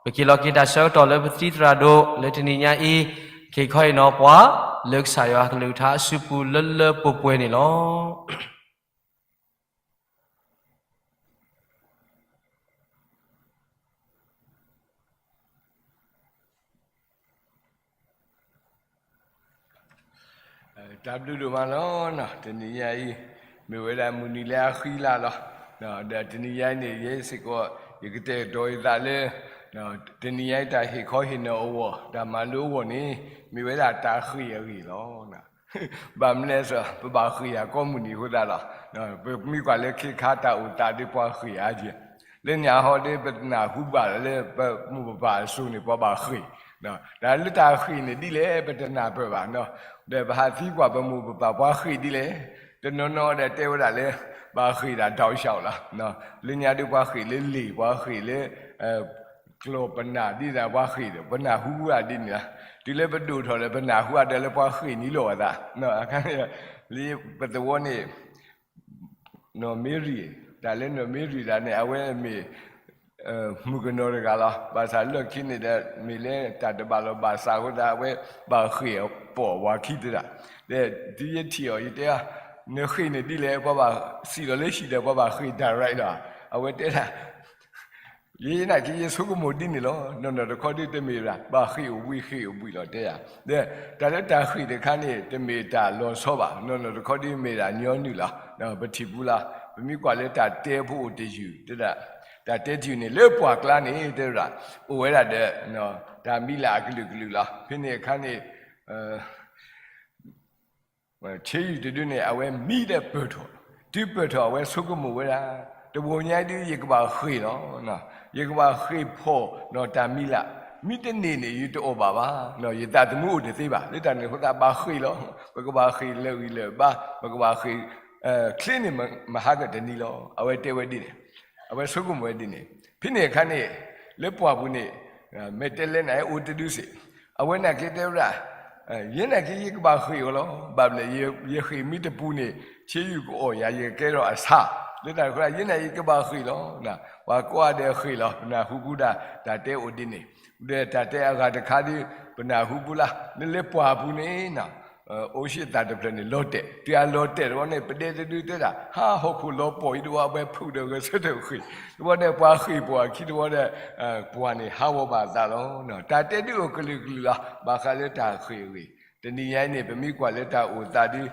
ပက့ၤလီၤက့ၤတၢ်ဆၢကတီၢ်လၢပတံၤသရၣ်ဒိၣ် လၢတနံၤညါအံၤ, က့ၤခီအံၤနီၤပှၤ လၢကစၢ်ယွၤအကလုၢ်ကထါအစုပူၤလၢလၢပှဲၤပှဲၤန့ၣ်လီၤ. တၢ်ဘျုးဒိၣ်မးလီၤ. တနံၤညါအံၤ မ့ၢ်ဝဲဒၣ်မုၢ်နံၤလၢအဃံလၤလီၤ. ဒီးတနံၤညါအံၤန့ၣ် ယဲစ့ၢ်ကီး ယကတဲာ်ကတီၤယသးလၢ တနံၤညါအံၤတၢ်ဟ့ၣ်ခီဟ့ၣ်နီၤအဂီၢ် တၢ်မၤလိအဂီၢ်န့ၣ် မ့ၢ်ဝဲဒၣ်တၢ်ဃ့ၢ်အဂ့ၢ်လီၤ. ဘၣ်မနုၤလဲၣ်, ပဘၣ်ဃ့ၢ်ယၤကိးမုၢ်နံၤအဃိသတးလီၤ. ပမ့ၢ်ကွၢ်လၢခဲခါတၢ်အိၣ်သးဒီးပှၤဃ့ၢ်အါက့ၤ, လၢညါဟီဒီးပနၢ်ဟူဘၣ်လၢပမိၢ်ပပၢ်အစိၤန့ၣ် ပှၤဘၣ်ဃ့ၢ်, တၢ်လၢတၢ်ဃ့ၢ်န့ၣ်ဒ်လဲၣ် ပတနၢ်ပၢၢ်ဘၣ်, ဒီးပဟးသံကွၢ်ပမိၢ်ပပၢ်ပှၤဃ့ၢ်ဒ်လဲၣ်, တနီၤနီၤဒီးတဲဝဲဒၣ်လၢ ဘၣ်ဃ့ၢ်ဒၣ်ဒီးဆၣ်လီၤ. လၢညါဒီးပှၤဃ့ၢ်လၢလံာ် ပှၤဃ့ၢ်လၢ ကျီၢ်ပနၢ်ဒ်သိးပှၤဃ့ၢ်ဒီး ပနၢ်ဟူဝဲဒ်န့ၣ်လီၤ. တုၤလၢပဒိၣ်ထီၣ်ဒီး ပနၢ်ဟူဝဲဒီးလၢပှၤဃ့ၢ်န့ၣ်လီၤဝဲသး, ပသဝီန့ၣ် နီၢ်မ့ရံ, တၢ်လၢနီၢ်မ့ရံတၢ်န့ၣ် အဝဲမ့ၢ် မုၣ်ကနီၤတဂၤလီၤ. ဘၣ်ဆၣ်လီၢ်ခံန့ၣ်ဒီး မ့ၢ်လၢတၢ်တဘၣ်လီၢ်ဘၣ်စးအဃိသတး အဝဲဘၣ်ဃ့ၢ်ပိာ်ဝၤခံသတး, ဒီးတုၤယထံၣ်အီၤ ယတဲအီၤ, နဃ့ၢ်န့ၣ်ဒ်လဲၣ်, ပှၤဘၣ်စံၣ်လီၤလၢဟံၣ်ဒီး ပှၤဘၣ်ဃ့ၢ် direct လီၤ. အဝဲတဲဒၣ် ယဲနာ်က့ ယဆိကမိၣ်ဒ်န့ၣ်လီၤ. နီၢ်နီၢ်တခီဒ်တမ့ၢ်ဒၣ် ဘၣ်ဃ့ၢ်အိၣ်ဘှံးဃ့ၢ်အိၣ်ဘှံးလီၤတဲယၤ, ဒီးတၢ်လၢတၢ်ဃ့ၢ်တခါန့ၣ် တမ့ၢ်တၢ်လီၤဆီဘၣ်, နီၢ်နီၢ်တခီဒ်မ့ၢ်ဒၣ်ညီနုၢ်လီၤ. ပထံၣ်ပူၤလီၤ. ပမ့ၢ်ကွၢ်လၢတၢ်တဲဖိအိၣ်တယုၢ် တဲဒၣ်, တၢ်တဲတယုၢ်န့ၣ် လၢပှၢ်ကျါန့ၣ် တဲဝဲဒၣ် အိၣ်ဝဲဒၣ်ဒီး တၢ်မံၤလၢ်အကလုာ်ကလုာ်လီၤ. ဖဲန့ၣ်အခါန့ၣ် ဆ့ယုၢ်တဒုန့ၣ် အဝဲမံဒီးပၢၢ်ထီၣ်, တုၤပၢၢ်ထီၣ်အဝဲဆိကမိၣ်ဝဲဒၣ်, တဘျီညါဒုးယကဘၣ်ဃ့ၢ်လီၤ. ယကဘၣ်ဃ့ၢ်ဖီၣ်နီၢ်တၢ်မံၤလၢ်, မ့ၢ်တန့ၢ်န့ၣ် ယတအီၣ်ဘၣ်ဘၣ်, ယသးသမူအိၣ်တသ့ဘၣ်. လၢတၢ်န့ၣ်အဃိသတးဘၣ်ဃ့ၢ်လီၤ. ပကဘၣ်ဃ့ၢ်လၢာ်ဂံၢ်လၢာ်ဘါ, ပကဘၣ်ဃ့ၢ်ချ့န့ၣ်မဟါကတနံၤလီၤ. အဝဲတဲဝဲဒ်န့ၣ်, အဝဲဆိကမိၣ်ဝဲဒ်န့ၣ်. ဖဲန့ၣ်အခါန့ၣ် လၢပှၢ်ပူၤန့ၣ် မဲာ်တဲးလဲးန့ၣ်အိၣ်တဒုစ့ၢ်, အဝဲနာ်က့တဲဝဲဒၣ်, ယဲနာ်က့ယကဘၣ်ဃ့ၢ်အီၤလီၤ. ဘၣ်မနုၤလဲၣ် ယဃ့ၢ်မ့ၢ်တပူၤန့ၣ် ဆ့ယုၢ်ကအီၣ်ယၤ ယကကဲထီၣ်အဆၣ်, လၢတၢ်န့ၣ်အဃိ ယဲနာ်က့ယကဘၣ်ဃ့ၢ်လီၤ. ပှၤကိးဂၤဒဲးဃ့ၢ်လီၤ. ပနၢ်ဟူဘူးဒၣ် တၢ်တဲအိၣ်ဒ်န့ၣ်, ဒီးတၢ်တဲအဂၤတခါဒီး ပနၢ်ဟူဘူးလၢ် လၢလၢပှၢ်ပူၤန့ၣ် အိၣ်ဆံးသၣ်တဖျၢၣ်န့ၣ် လီၤတဲာ်, တုၤအလီၤတဲာ်တဘျီန့ၣ် ပဒဲတဒုတဲဒၣ်, ဟးဟီၣ်ခိၣ်လီၤပှီၢ်အံၤတဝီ အဝဲဖုးဒီးဂဲၤဆၢထၢၣ်ဃ့ၢ်, တဘျီန့ၣ် ပှၤဃ့ၢ်ပှၤခံတဝီဒီး ပှၢ်န့ၣ်ဟးဂီၤဘၣ်အသးလီၤ. တၢ်တဲဒုးအိၣ်ကလုာ်ကလုာ်လီၤ. ဘၣ်ဃးလၢတၢ်ဃ့ၢ်အဂ့ၢ်, တနံၤညါအံၤန့ၣ် ပမ့ၢ်ကွၢ်လၢတၢ်အိၣ်သးဒီး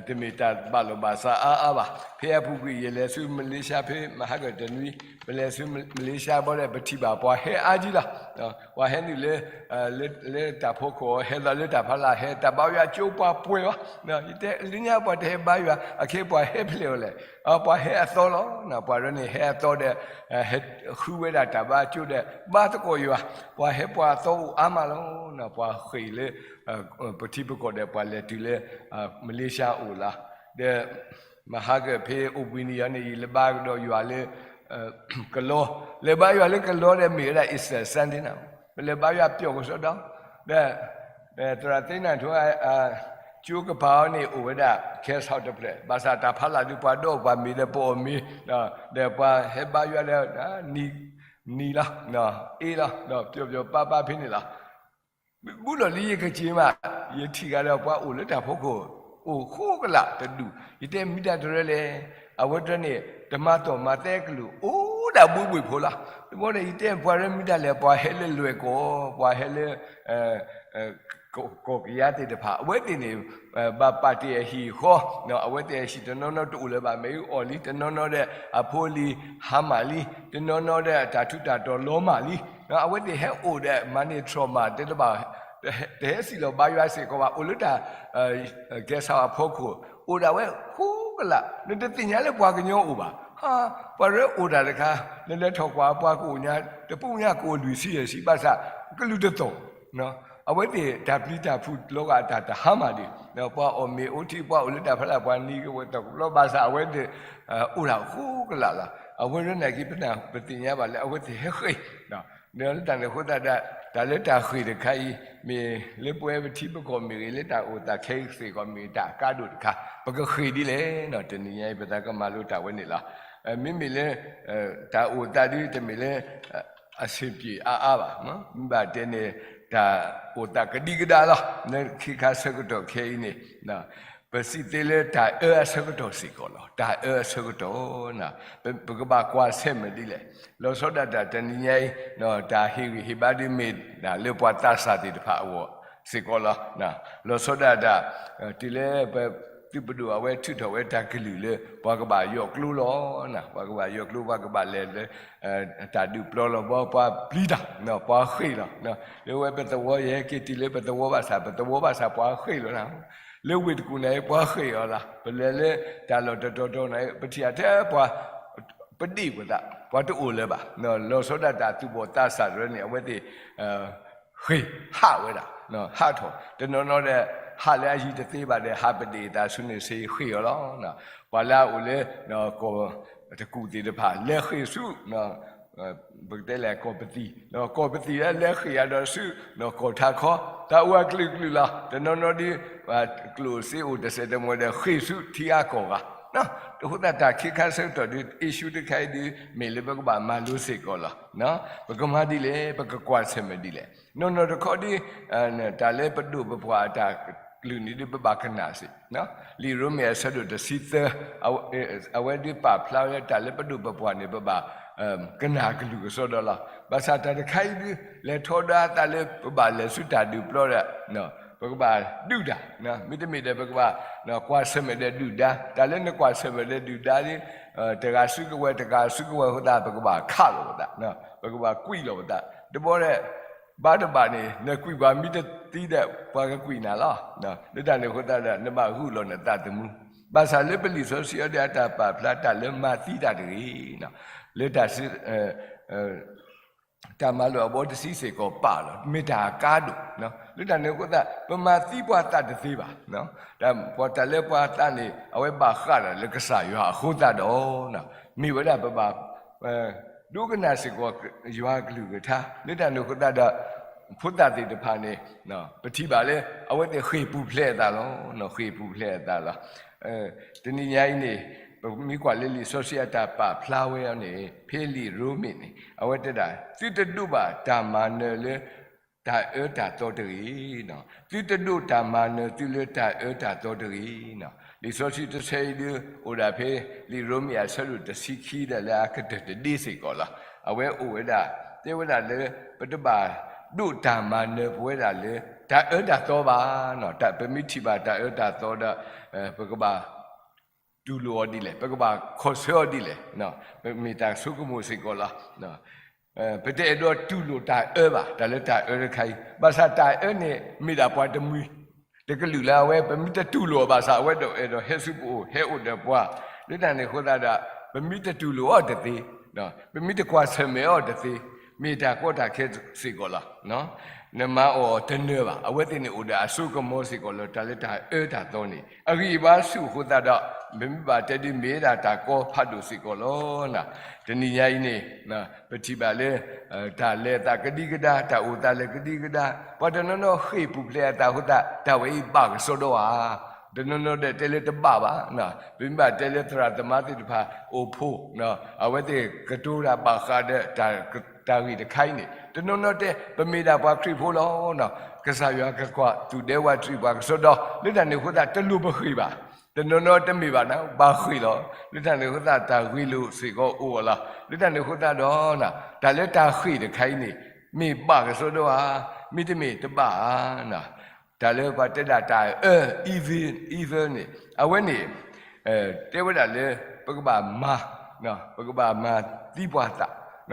တမ့ၢ်တၢ်ဘၣ်လီၢ်ဘၣ်စးအါအါဘၣ်. ဖဲအပူၤကွံာ် ယလဲၤဆူမလ့ၡါ ဖဲမဟါကတနွံ ပလဲၤဆူမလ့ၡါဘၣ်ဒီး ပထံၣ်ဘၣ်ပှၤဟဲအါကံလီၤ. ပှၤဟဲနုာ်လၢ လၢတၢ်ဖီခိၣ် ဟဲလီၤလၢတၢ်ဖီလာ် ဟဲတၢ်ဘါယွၤကၠိပှၤပှဲၤအီၤ, ယတဲလၢညါပှၤတဟဲဘါယွၤ အခဲပှၤဟဲဖျဲးအီၤလဲၣ်, ပှၤဟဲအသီလီၤ. ပှၤရဲန့ၣ်ဟဲအသီဒီး ဟဲဃုဝဲဒၣ်တၢ်ဘါကၠိဒီး ဘါသကိးယွၤ, ပှၤဟဲပှၤအသီအိၣ်အါမးလီၤ. ပှၤဃ့ၢ်လၢ ပထံပကီၢ်ဒီး ပှၤလဲၤတုၤလၢ မလ့ၡါအိၣ်လီၤ. ဒီး မဟါကဖဲအိၣ်ဘှံးနံၤအံၤန့ၣ် ယလဲၤဘါကဒီးယွၤလၢ ကလီ, လဲၤဘါယွၤလၢကလီဒီး မ့ၢ်ဝဲဒၣ် Easter Sunday န့ၣ်, ပလဲၤဘါယွၤပျီၣ်ကစီဒီ, ဒီး သရၣ်သ့ၣ်နၢ်ထိ ကၠိ ကၠိကပၤအီၤန့ၣ် အိၣ်ဝဲဒၣ် guest house တဖျၢၣ်, ဘၣ်ဆၣ်တၢ်ဖးလၢ်ဒုးပှၤဒီးပှၤမ့ၤဒီးပအီၣ်မ့ၤ, ဒီးပှၤဟဲဘါယွၤဒီး နံၤလီၤ, အ့လီၤ, ဒီးပျီပျီပၤပၤဖဲန့ၣ်လီၤ. ဘူးလီၤလံယကစ့မး, ယထံၣ်ဂၤဒီးပှၤအိၣ်လၢတၢ်ဖီခိၣ် အိၣ်ဃိကလာ်တဒူၣ်, ယတဲမ့ၢ်တၢ်တရၢလဲၣ်, အဝဲတရၢန့ၣ် တမၤတီၢ်မၤသဲကလုာ် အိၣ်ဒၣ်ဘှ့ဘှ့ၣ်ဖိလီၤ. တဘျီန့ၣ် ယတဲပှၤရၢမ့ၢ်တၢ်လဲၣ်, ပှၤဟဲလၢလွဲၢ်ကီၢ်, ပှၤဟဲလၢ ကီၢ်ကယၤသ့ၣ်တဖၣ် အဝဲသ့ၣ်န့ၣ် ဘၣ်ပာ်တ့ၢ်အဟံၣ်အဃီ, အဝဲသ့ၣ်အဟံၣ်တနီၤနီၤတအိၣ်လၢၤဘၣ်, မ့ၣ်အူအီၣ်လံ, တနီၤနီၤဒီးအဖိအလံၤဟါမၢ်လံ, တနီၤနီၤဒီးအတၢ်ထူးတၢ်တီၤလီၤမၢ်လံ, အဝဲသ့ၣ်ဟဲအိၣ်ဒီးမၤန့ၢ်ထြီၣ်မး တဲတဘၣ်, တဟဲစံၣ်လီၤဘါယွၤစ့ၢ်ကီးဘၣ်, အိၣ်လၢတၢ် ကဲစးအဖီခိၣ် အိၣ်ဒၣ်ဝဲဃိကလာ်, နတသ့ၣ်ညါလၢပှၤကညီအိၣ်ဘၣ်, ပှၤရၢအိၣ်တၢ်တခါ, နလဲၤထီၣ်ကွၢ်ပှၤကအိၣ်ညါ, တပူၤညါကအိၣ်လွံၢ်ဆံယဲၢ်ဆံ ဘၣ်ဆၣ် ကလုာ်တသီၣ် အဝဲသ့ၣ်တၢ်ပျံၤတၢ်ဖုးလီၤဂာ်အတၢ်တဟါမၢ်ဒံး, ပှၤအီၣ်မ့ၤအိၣ်ထံ ပှၤအိၣ်လၢတၢ်ဖီလာ် ပှၤနံၤကဝဲၤတဘျီဘၣ်ဆၣ် အဝဲသ့ၣ် အိၣ်ဒၣ်ဃိကလာ်လီၤ. အဝဲရၢနာ်က့ ပနၢ်ပသ့ၣ်ညါဘၣ်လၢ အဝဲသ့ၣ်ဟဲဃ့ၢ်, ဒီးလၢတၢ်န့ၣ်အဃိသတးဒီး တၢ်လၢတၢ်ဃ့ၢ်တခါအံၤ မ့ၢ်လၢပဝဲပထံပကီၢ်မ့ၢ်ဂ့ၤ လၢတၢ်အိၣ်သးခဲအံၤစ့ၢ်ကီးမ့ၢ်ဂ့ၤ တၢ်အကါဒိၣ်တခါ, ပကဃ့ၢ်ဒ်လဲၣ်, တနံၤညါအံၤ ပသးကမၤလိတၢ်ဝဲန့ၣ်လီၤ. မ့မ့ၢ်လၢ တၢ်အိၣ်သးဒ်တမ့ၢ်လၢ အဆင်ပြေအါအါဘၣ်, မ့ၢ်ဘၣ်တဲန့ၣ် တၢ်အိၣ်သးကဒံကဒါလီၤ. လၢခံခါဆၢကတီၢ်ခဲအံၤန့ၣ် ပစံးသ့လၢတၢ်အၢအဆၢကတီၢ်စ့ၢ်ကီးလီၤ. တၢ်အၢအဆၢကတီၢ် ပကဘၣ်ကွၢ်ဆၢၣ်မဲာ်ဒ်လဲၣ်. လီၤဆီဒၣ်တၢ်တနံၤညါအံၤ တၢ်ဟ့ၣ်ဂံၢ်ဟ့ၣ်ဘါဒ်မ့ၢ်ဒၣ်လၢပှၤသးစၢ်သ့ၣ်တဖၣ်အဂီၢ်စ့ၢ်ကီးလီၤ. လီၤဆီဒၣ်တၢ် တုၤလၢပသုးပဒိၣ်အဝဲထုးထီၣ်ဝဲတၢ်ကလုၢ်လၢ ပှၤကဘၣ်ယိးကျိလီၤ. ပှၤကဘၣ်ယိးကျိ ပှၤကဘၣ်လဲၤလၢ တၢ်ဒုးပျီလီၤဘီ ပှၤပျံၤတၢ် ပှၤဃ့ၢ်လီၤ. လၢဝဲပသဝီ ယဟဲက့ၤတုၤလၢပသဝီဘၣ်ဆၣ် ပသဝီဘၣ်ဆၣ်ပှၤဃ့ၢ်လီၤ. လၢဝ့ၢ်တကူၣ်န့ၣ် ပှၤဃ့ၢ်အီၤလီၤ. ပလဲၤလၢတၢ်လီၢ်တတီၤတီၤန့ၣ် ပထံၣ်အထဲပှၤ ပဒံၣ်ပသး ပှၤတအိၣ်လၢၤဘၣ်. လီၤဆီဒၣ်တၢ်သူၣ်ဘီၣ်သးစၢ်တရၢန့ၣ် အဝဲသ့ၣ် ဃ့ၢ်ဟးဝဲဒၣ် ဟးထီၣ် တနီၤနီၤဒီး ဟးလၢအယံၤတသ့ဘၣ်ဒီး ဟးပဒ့ၣ်အသးဆူန့ၣ်စ့ဃ့ၢ်အီၤလီၤ. ပှၤလၢအအိၣ်လၢ ကီၢ်တကူၣ်သ့ၣ်တဖၣ် လဲၤဃ့ၢ်ဆူ ပကတဲလဲၣ်ကီၢ်ပသံၣ်, ကီၢ်ပသံၣ်လၢလဲၤဃ့ၢ်အဒိးဆူ ကီၢ်ထးခီ တၢ်အိၣ်အကလုာ်ကလုာ်လီၤ. တနီၤနီၤဒ် ကျိၣ်စ့အိၣ်တစဲးတမှဲၤဒီး ဃ့ၢ်ဆူထံအါကီၢ်ဂၤ အဃိသတးတၢ်ခံခါဆၢကတီၢ်ဒ် issue တခါအံၤဒ် မ့ၢ်လၢပကဘၣ်မၤလိစ့ၢ်ကီးလီၤ. ပကမၤဒ်လဲၣ် ပကကွၢ်ဆၢၣ်မဲာ်ဒ်လဲၣ်. နီၢ်နီၢ်တခီဒ် တၢ်လၢပဒိၣ်ပပှၢ်အတၢ်ကလုၢ်န့ၣ်ဒ်ပဘၣ်ကနၣ်စ့ၢ်, လံာ်ရိမ့ၤအဆၢဒိၣ်တဆံသၢ အဝဲဒ်ပာ်ဖျါဝဲတၢ်လၢပဒိၣ်ပပှၢ်န့ၣ် ပဘၣ် ကနၣ်ကလုၢ်ကစီဒီလီၤ. ဘၣ်ဆၣ်တၢ်တခါအံၤဒ် လဲၤထီဒါအသးလၢပဘၣ်လဲၤဆူတၢ်ဒုးပျီဒီး ပကဘၣ်ဒုၣ်ဒါ, မ့တမ့ၢ်ဒီးပကဘၣ် ကွၢ်ဆၢၣ်မဲာ်ဒီးဒုၣ်ဒါ, တၢ်လၢနကွၢ်ဆၢၣ်မဲာ်ဒီးဒုၣ်ဒါဒ် တဂၤစုကဝဲၤ တဂၤစုကဝဲၤအဃိသတး ပကဘၣ်ခးလိာ်ပသး, ပကဘၣ်ကွံာ်လိာ်ပသး, တဘျီဒီး ဘၣ်တဘၣ်န့ၣ် နကွံာ်ပှၤမ့ၢ်တသံဒီး ပှၤကကွံာ်နၤလီၤ. လၢတၢ်န့ၣ်အဃိသတးဒီး နဘၣ်ဂုာ်လီၤနသးသမူ, ဘၣ်ဆၣ်လၢပလံာ်စီဆှံအံၤဒီး အတၢ်ပာ်ဖျါတၢ်လၢမၤသံတၢ်တဂ့ၤ, လၢတၢ် တၢ်မၤလိာ်အဘီတဆံစ့ၢ်ကီးပာ်လီၤ, မ့ၢ်တၢ်အကါဒိၣ်, လၢတၢ်န့ၣ်အဃိသတး ပမၤသံပှၤသးတသ့ဘၣ်, ပှၤတၢ်လၢပှၤသးန့ၣ် အဝဲဘၣ်ဃးဒီးလၢကစၢ်ယွၤအဃိသတးဒီး မ့ၢ်ဝဲဒၣ်ပဘၣ် ဒိကနၣ်စ့ၢ်ကီးယွၤကလုၢ်ကထါ, လၢတၢ်န့ၣ်အဃိသတးဒီး ဖိသၣ်သ့ၣ်တဖၣ်န့ၣ် ပထံၣ်ဘၣ်လၢ အဝဲသ့ၣ်ဃ့ၢ်ပူၤဖျဲးအသးလီၤ, ဃ့ၢ်ပူၤဖျဲးအသးလီၤ. တနံၤညါအံၤန့ၣ် ပမ့ၢ်ကွၢ်လၢလံာ်စီဆှံအတၢ်ပာ်ဖျါဝဲအီၤန့ၣ် ဖဲလံာ်ရိမ့ၤန့ၣ် အဝဲတဲဒၣ် သုတဒိးဘၣ်တၢ်မၤနၢၤလၢ တၢ်အၢတၢ်သီတဂ့ၤ, သုတဒိးတၢ်မၤနၢၤသုလၢတၢ်အၢတၢ်သီတဂ့ၤ. လံာ်စီဆှံတဆၢအံၤဒ် အိၣ်ဒၣ်ဖဲ လံာ်ရိမ့ၤအဆၢဒိၣ်တဆံခံဒီးလၢအကတၢၢ်တဒ့စ့ၢ်ကီးလီၤ. အဝဲအိၣ်ဝဲဒၣ် တဲဝဲဒၣ်လၢ ပတဘၣ်ဒိးတၢ်မၤနၢၤပဝဲဒၣ်လၢ တၢ်အၢတၢ်သီဘၣ်. ပမ့ၢ်ထံၣ်ဘၣ်တၢ်အၢတၢ်သီဒီး ပကဘၣ် တူၢ်လိာ်အီၤဒ်လဲၣ်, ပကဘၣ်ခီၣ်ဆၢအီၤဒ်လဲၣ်, ပမ့ၢ်တၢ်ဆိကမိၣ်စ့ၢ်ကီးလီၤ. ပတအဲၣ်ဒိးတူၢ်လိာ်တၢ်အၢဘၣ်, တၢ်လၢတၢ်အၢတခါအံၤ, ဘၣ်ဆၣ်တၢ်အၢန့ၣ် မ့ၢ်ဒၣ်ပှၤတမှံၤ တကလုာ်လၢအဝဲ ပမ့ၢ်တတူၢ်လိာ်အီၤဘၣ်ဆၣ် အဝဲဒၣ်အဲၣ်ဒိးဟဲဆူပအိၣ် ဟဲအိၣ်ဒီးပှၤ, လၢတၢ်န့ၣ်အဃိသတးဒီး ပမ့ၢ်တတူၢ်လိာ်အီၤတသ့, ပမ့ၢ်တကွၢ်ဆၢၣ်မဲာ်အီၤတသ့, မ့ၢ်တၢ်ကီတၢ်ခဲစ့ၢ်ကီးလီၤ. နမၤအီၤတနၢၤဘၣ်. အဝဲသ့ၣ်န့ၣ်အိၣ်ဒီးအစိကမီၤစ့ၢ်ကီးလီၤ. တၢ်လၢတၢ်အၢတၢ်သီန့ၣ် အဂံၢ်အဘါဆူၣ်အဃိသတးဒီး ပမ့ၢ်ဘၣ်တဲဒ်မ့ၢ်ဒၣ်တၢ်ကီဖးဒိၣ်စ့ၢ်ကီးလီၤ. တနံၤညါအံၤန့ၣ် ပထံၣ်ဘၣ်လၢ တၢ်လဲၤသးကဒံကဒါ, တၢ်အိၣ်သးလဲၤကဒံကဒါ, ပှၤတနီၤနီၤဃ့ၢ်ပူၤဖျဲးအသးအဃိသတး တၢ်ဝဲအံၤဘၣ်ကစီဒီဧါ. တနီၤနီၤဒီးတဲလၢတဘၣ်ဘၣ်. ပမ့ၢ်ဘၣ်တဲလၢသရၣ်သမါသ့ၣ်တဖၣ်အိၣ်ဖှိၣ် အဝဲသ့ၣ်ကတိၤတၢ်ဘၣ်ဃးဒီး တၢ်ဂ့ၢ်တခါအံၤန့ၣ် တနီၤနီၤတဲ ပမ့ၢ်ဒၣ်ပှၤခရံာ်ဖိလီၤ. ကစၢ်ယွၤကကွၢ်သူၣ်ဒဲဝးတရံးပှၤကစီဒီ လၢတၢ်န့ၣ်အဃိသတး တလိၣ်ပဃ့ၢ်ဘၣ်. တနီၤနီၤတမ့ၢ်ဘၣ်နၤ ဘၣ်ဃ့ၢ်လီၤ. လၢတၢ်န့ၣ်အဃိသတး တၢ်ဂ့ၢ်လိာ်စ့ၢ်ကီးအိၣ်အီၤလီၤ. လၢတၢ်န့ၣ်အဃိသတးဒီး တၢ်လၢတၢ်ဃ့ၢ်တခါအံၤန့ၣ် မ့ၢ်ဘၣ်ကစီဒီဧါ, မ့တမ့ၢ်တဘၣ်ဧါ. တၢ်လၢပှၤတဲဒၣ်တၢ်အၢ evil, evil န့ၣ် အဝဲန့ၣ် တဲဝဲဒၣ်လၢ ပကဘၣ်မၤ, ပကဘၣ်မၤသံပှၤသ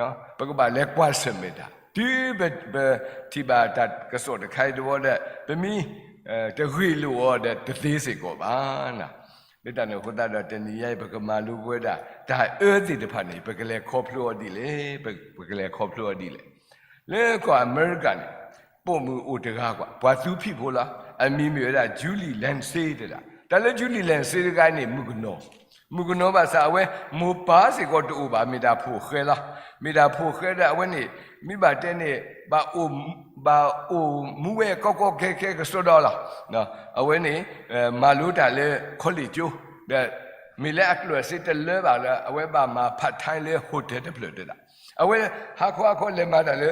း, ပကဘၣ်လဲၤကွၢ်ဆၢၣ်မဲာ်တၢ် တုၤပထံၣ်ဘၣ်တၢ်ကစီၣ်တခါအံၤတဘျီဒီး ပမ့ၢ်တဂ့ၢ်လိာ်အီၤဒီးတသ့စ့ၢ်ကီးဘၣ်. လၢတၢ်န့ၣ်အဃိသတးဒီး တနံၤညါအံၤ ပကမၤလိက့ၤဝဲဒၣ် တၢ်အၢသ့ၣ်တဖၣ်န့ၣ် ပကလဲၤခီဖျိအီၤဒ်လဲၣ်, ပကလဲၤခီဖျိအီၤဒ်လဲၣ်. လၢကီၢ်အမဲရကၤန့ၣ် ပိာ်မုၣ်အိၣ်တဂၤကွၢ် ပှၤသူဖံးဖိလီၤ. အမံၤမ့ၢ်ဝဲဒၣ် Julie Lindsay တဲဒၣ်. တၢ်လၢ Julie Lindsay တဂၤန့ၣ် မုၣ်ကနီၤ, မုၣ်ကနီၤဘၣ်ဆၣ် အဝဲမိၢ်ပၢ်စ့ၢ်ကီးတအိၣ်ဘၣ်, မ့ၢ်ဒၣ်ဖိၣ်ဃဲလီၤ. မ့ၢ်ဒၣ်ဖိၣ်ဃဲဒီး အဝဲန့ၣ် မ့ၢ်ဘၣ်တဲန့ၣ် ဘၣ်အိၣ်မူဝဲကီကီခဲခဲကစီဒီလီၤ. အဝဲန့ၣ် မၤလိတၢ်လၢ college ကၠိ ဒီး မ့ၢ်လၢအကျိၣ်စ့တလၢဘၣ်လၢ အဝဲဘၣ်မၤ part time လၢ hotel တဖျၢၣ်တဲဒၣ်. အဝဲဟါခီဟါခီလဲၤမၤတၢ်လၢ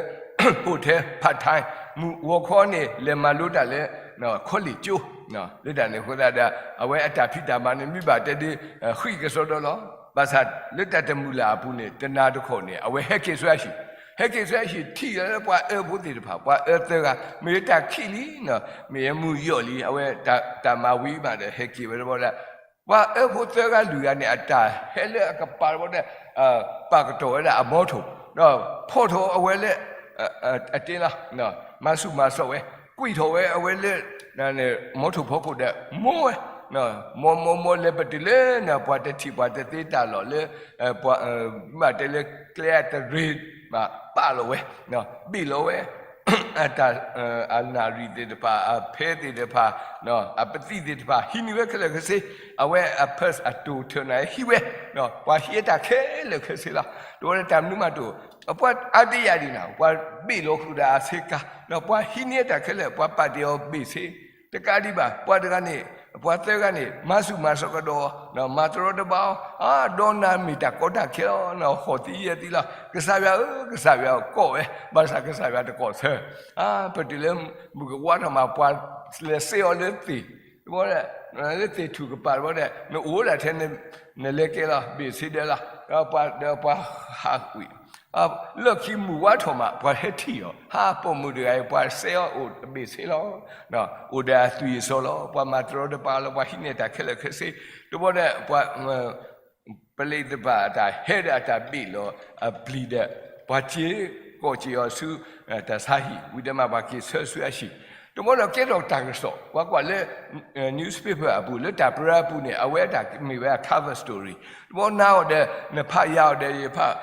hotel part time, မုၢ်ဂီၤခီန့ၣ် လဲၤမၤလိတၢ်လၢ college ကၠိ. လၢတၢ်န့ၣ်အဃိသတးဒီး အဝဲအတၢ်ဖံးတၢ်မၤန့ၣ် မ့ၢ်ဘၣ်တဲဒ် ဃံးကစီဒီလီၤ. ဘၣ်ဆၣ်လၢတၢ်တမုာ်လၢ်အပူၤန့ၣ် တနၤတခီန့ၣ် အဝဲဟဲက့ၤဆူအဟံၣ်, ဟဲက့ၤဆူအဟံၣ် ထံၣ်လၢပှၤအၢဖိသ့ၣ်တဖၣ်, ပှၤအၢသၢဂၤ, မ့ၢ်တၢ်ခံးလံ, မ့ၢ်မုၢ်ယီၢ်လံ, အဝဲတၢ်မၤဝံၤမးဒီး ဟဲက့ၤဝဲတဘျီဒီး ပှၤအၢဖိသၢဂၤလွံၢ်ဂၤန့ၣ် အတၢ်ဟဲလၢအကပၤတဘျီဒီး ပာ်ကတီၢ်ဝဲဒၣ်အမော်ထို, ဒီးဖီၣ်ထီၣ်အဝဲလၢ အတ့လီၤ, မၤဆူၣ်မၤစိးဝဲ, ကွံာ်ထီၣ်ဝဲအဝဲလၢ မော်ထိုဖီခိၣ်ဒီး မိၢ်ဝဲ, မိၢ်မိၢ်မိၢ်လဲၤပတုာ်လၢ ပှၤတထံၣ်ပှၤတသ့တၢ်လီၢ်လၢ ဘၣ်တဲလၢကျဲအတရံး ပာ်လီၤဝဲ, ဘ့ၣ်လီၤဝဲ အတၢ် အနၣ်ရံၣ်သ့ၣ်တဖၣ်, အဖဲသ့ၣ်တဖၣ်, အပသံၣ်သ့ၣ်တဖၣ် ဟံးန့ၢ်ဝဲခဲလၢာ်ခဲဆ့, အဝဲအ purse အတိာ်ထၢၣ်န့ၣ်ဟံးဝဲ, ပှၤဟံးအတၢ်ခဲလၢာ်ခဲဆ့လီၤ. တဝဲဒၣ်တၢ်မနုၤမးတအိၣ်, ပှၤအါဒံယၤဒံးနၤ, ပှၤဘ့ၣ်လီၤဃုာ်ဒီးအဆ့ကၤ, ပှၤဟံးန့ၢ်အတၢ်ခဲလၢာ်, ပှၤပာ်တ့ၢ်အီၤဘ့ၣ်ဆ့, တကးဒံးဘၣ် ပှၤတဂၤန့ၣ်, ပှၤသၢဂၤန့ၣ် မၤဆူၣ်မၤစိးကဒီး, မၤတရီတပါအီၤ, ဒီးနၤမ့ၢ်တၢ်ကီတၢ်ခဲလီၤ, ဟီၣ်သံယဲၢ်သံလီၤ, ကစၢ်ယွၤဧၢ, ကစၢ်ယွၤကိးဝဲ, ဘၣ်ဆၣ်ကစၢ်ယွၤတကိးဆၢ, ပတုၤလၢမုၢ်ကဝါထီၣ်မး ပှၤလဲၤစဲအီၤလၢသ့ၣ်, တဘျီဒီး လၢသ့ၣ်ထူၣ်ကပၤတဘျီဒီး နအိၣ်ဒၣ်ထဲန့ၣ် နလဲၤကဲလီၤ ဘ့ၣ်ဆ့ဒၢလီၤ, ဒီးပှၤဟးကွံာ်, လၢခံမုၢ်ဝါထီၣ်မး ပှၤဟဲထံၣ်အီၤ, ဟါ ပိာ်မုၣ်တဂၤအံၤ ပှၤစဲအီၤအိၣ်ဘ့ၣ်ဆ့လီၤ, အိၣ်ဒီးအသွံၣ်အစီလီၤ, ပှၤမၤတရီတပါလီၤ, ပှၤဟံးန့ၢ်တၢ်ခဲလၢာ်ခဲဆ့, တဘျီဒီး ပှၤ ပလံးတဖၣ်အတၢ်ဟဲဒီးအတၢ်ဘ့ၣ်လီၤအပျံၤဒီး ပှၤစ့ၢ်ကီးစ့ၢ်အီၤဆူ တၢ်ဆါဟံၣ် ဝံၤဒီးမးပှၤက့ၤဆၢဆူအဟံၣ်, တဘျီဒီးကဲထီၣ်တၢ်ကစီၣ်, ပှၤကွၢ်လၢ newspaper အပူၤ လၢတၢ်ပြၢအပူၤန့ၣ် အဝဲအတၢ်မ့ၢ်ဝဲအ cover story, တဘျီနၤအီၤဒီး နဖးယၤအီၤဒီး ယဖး,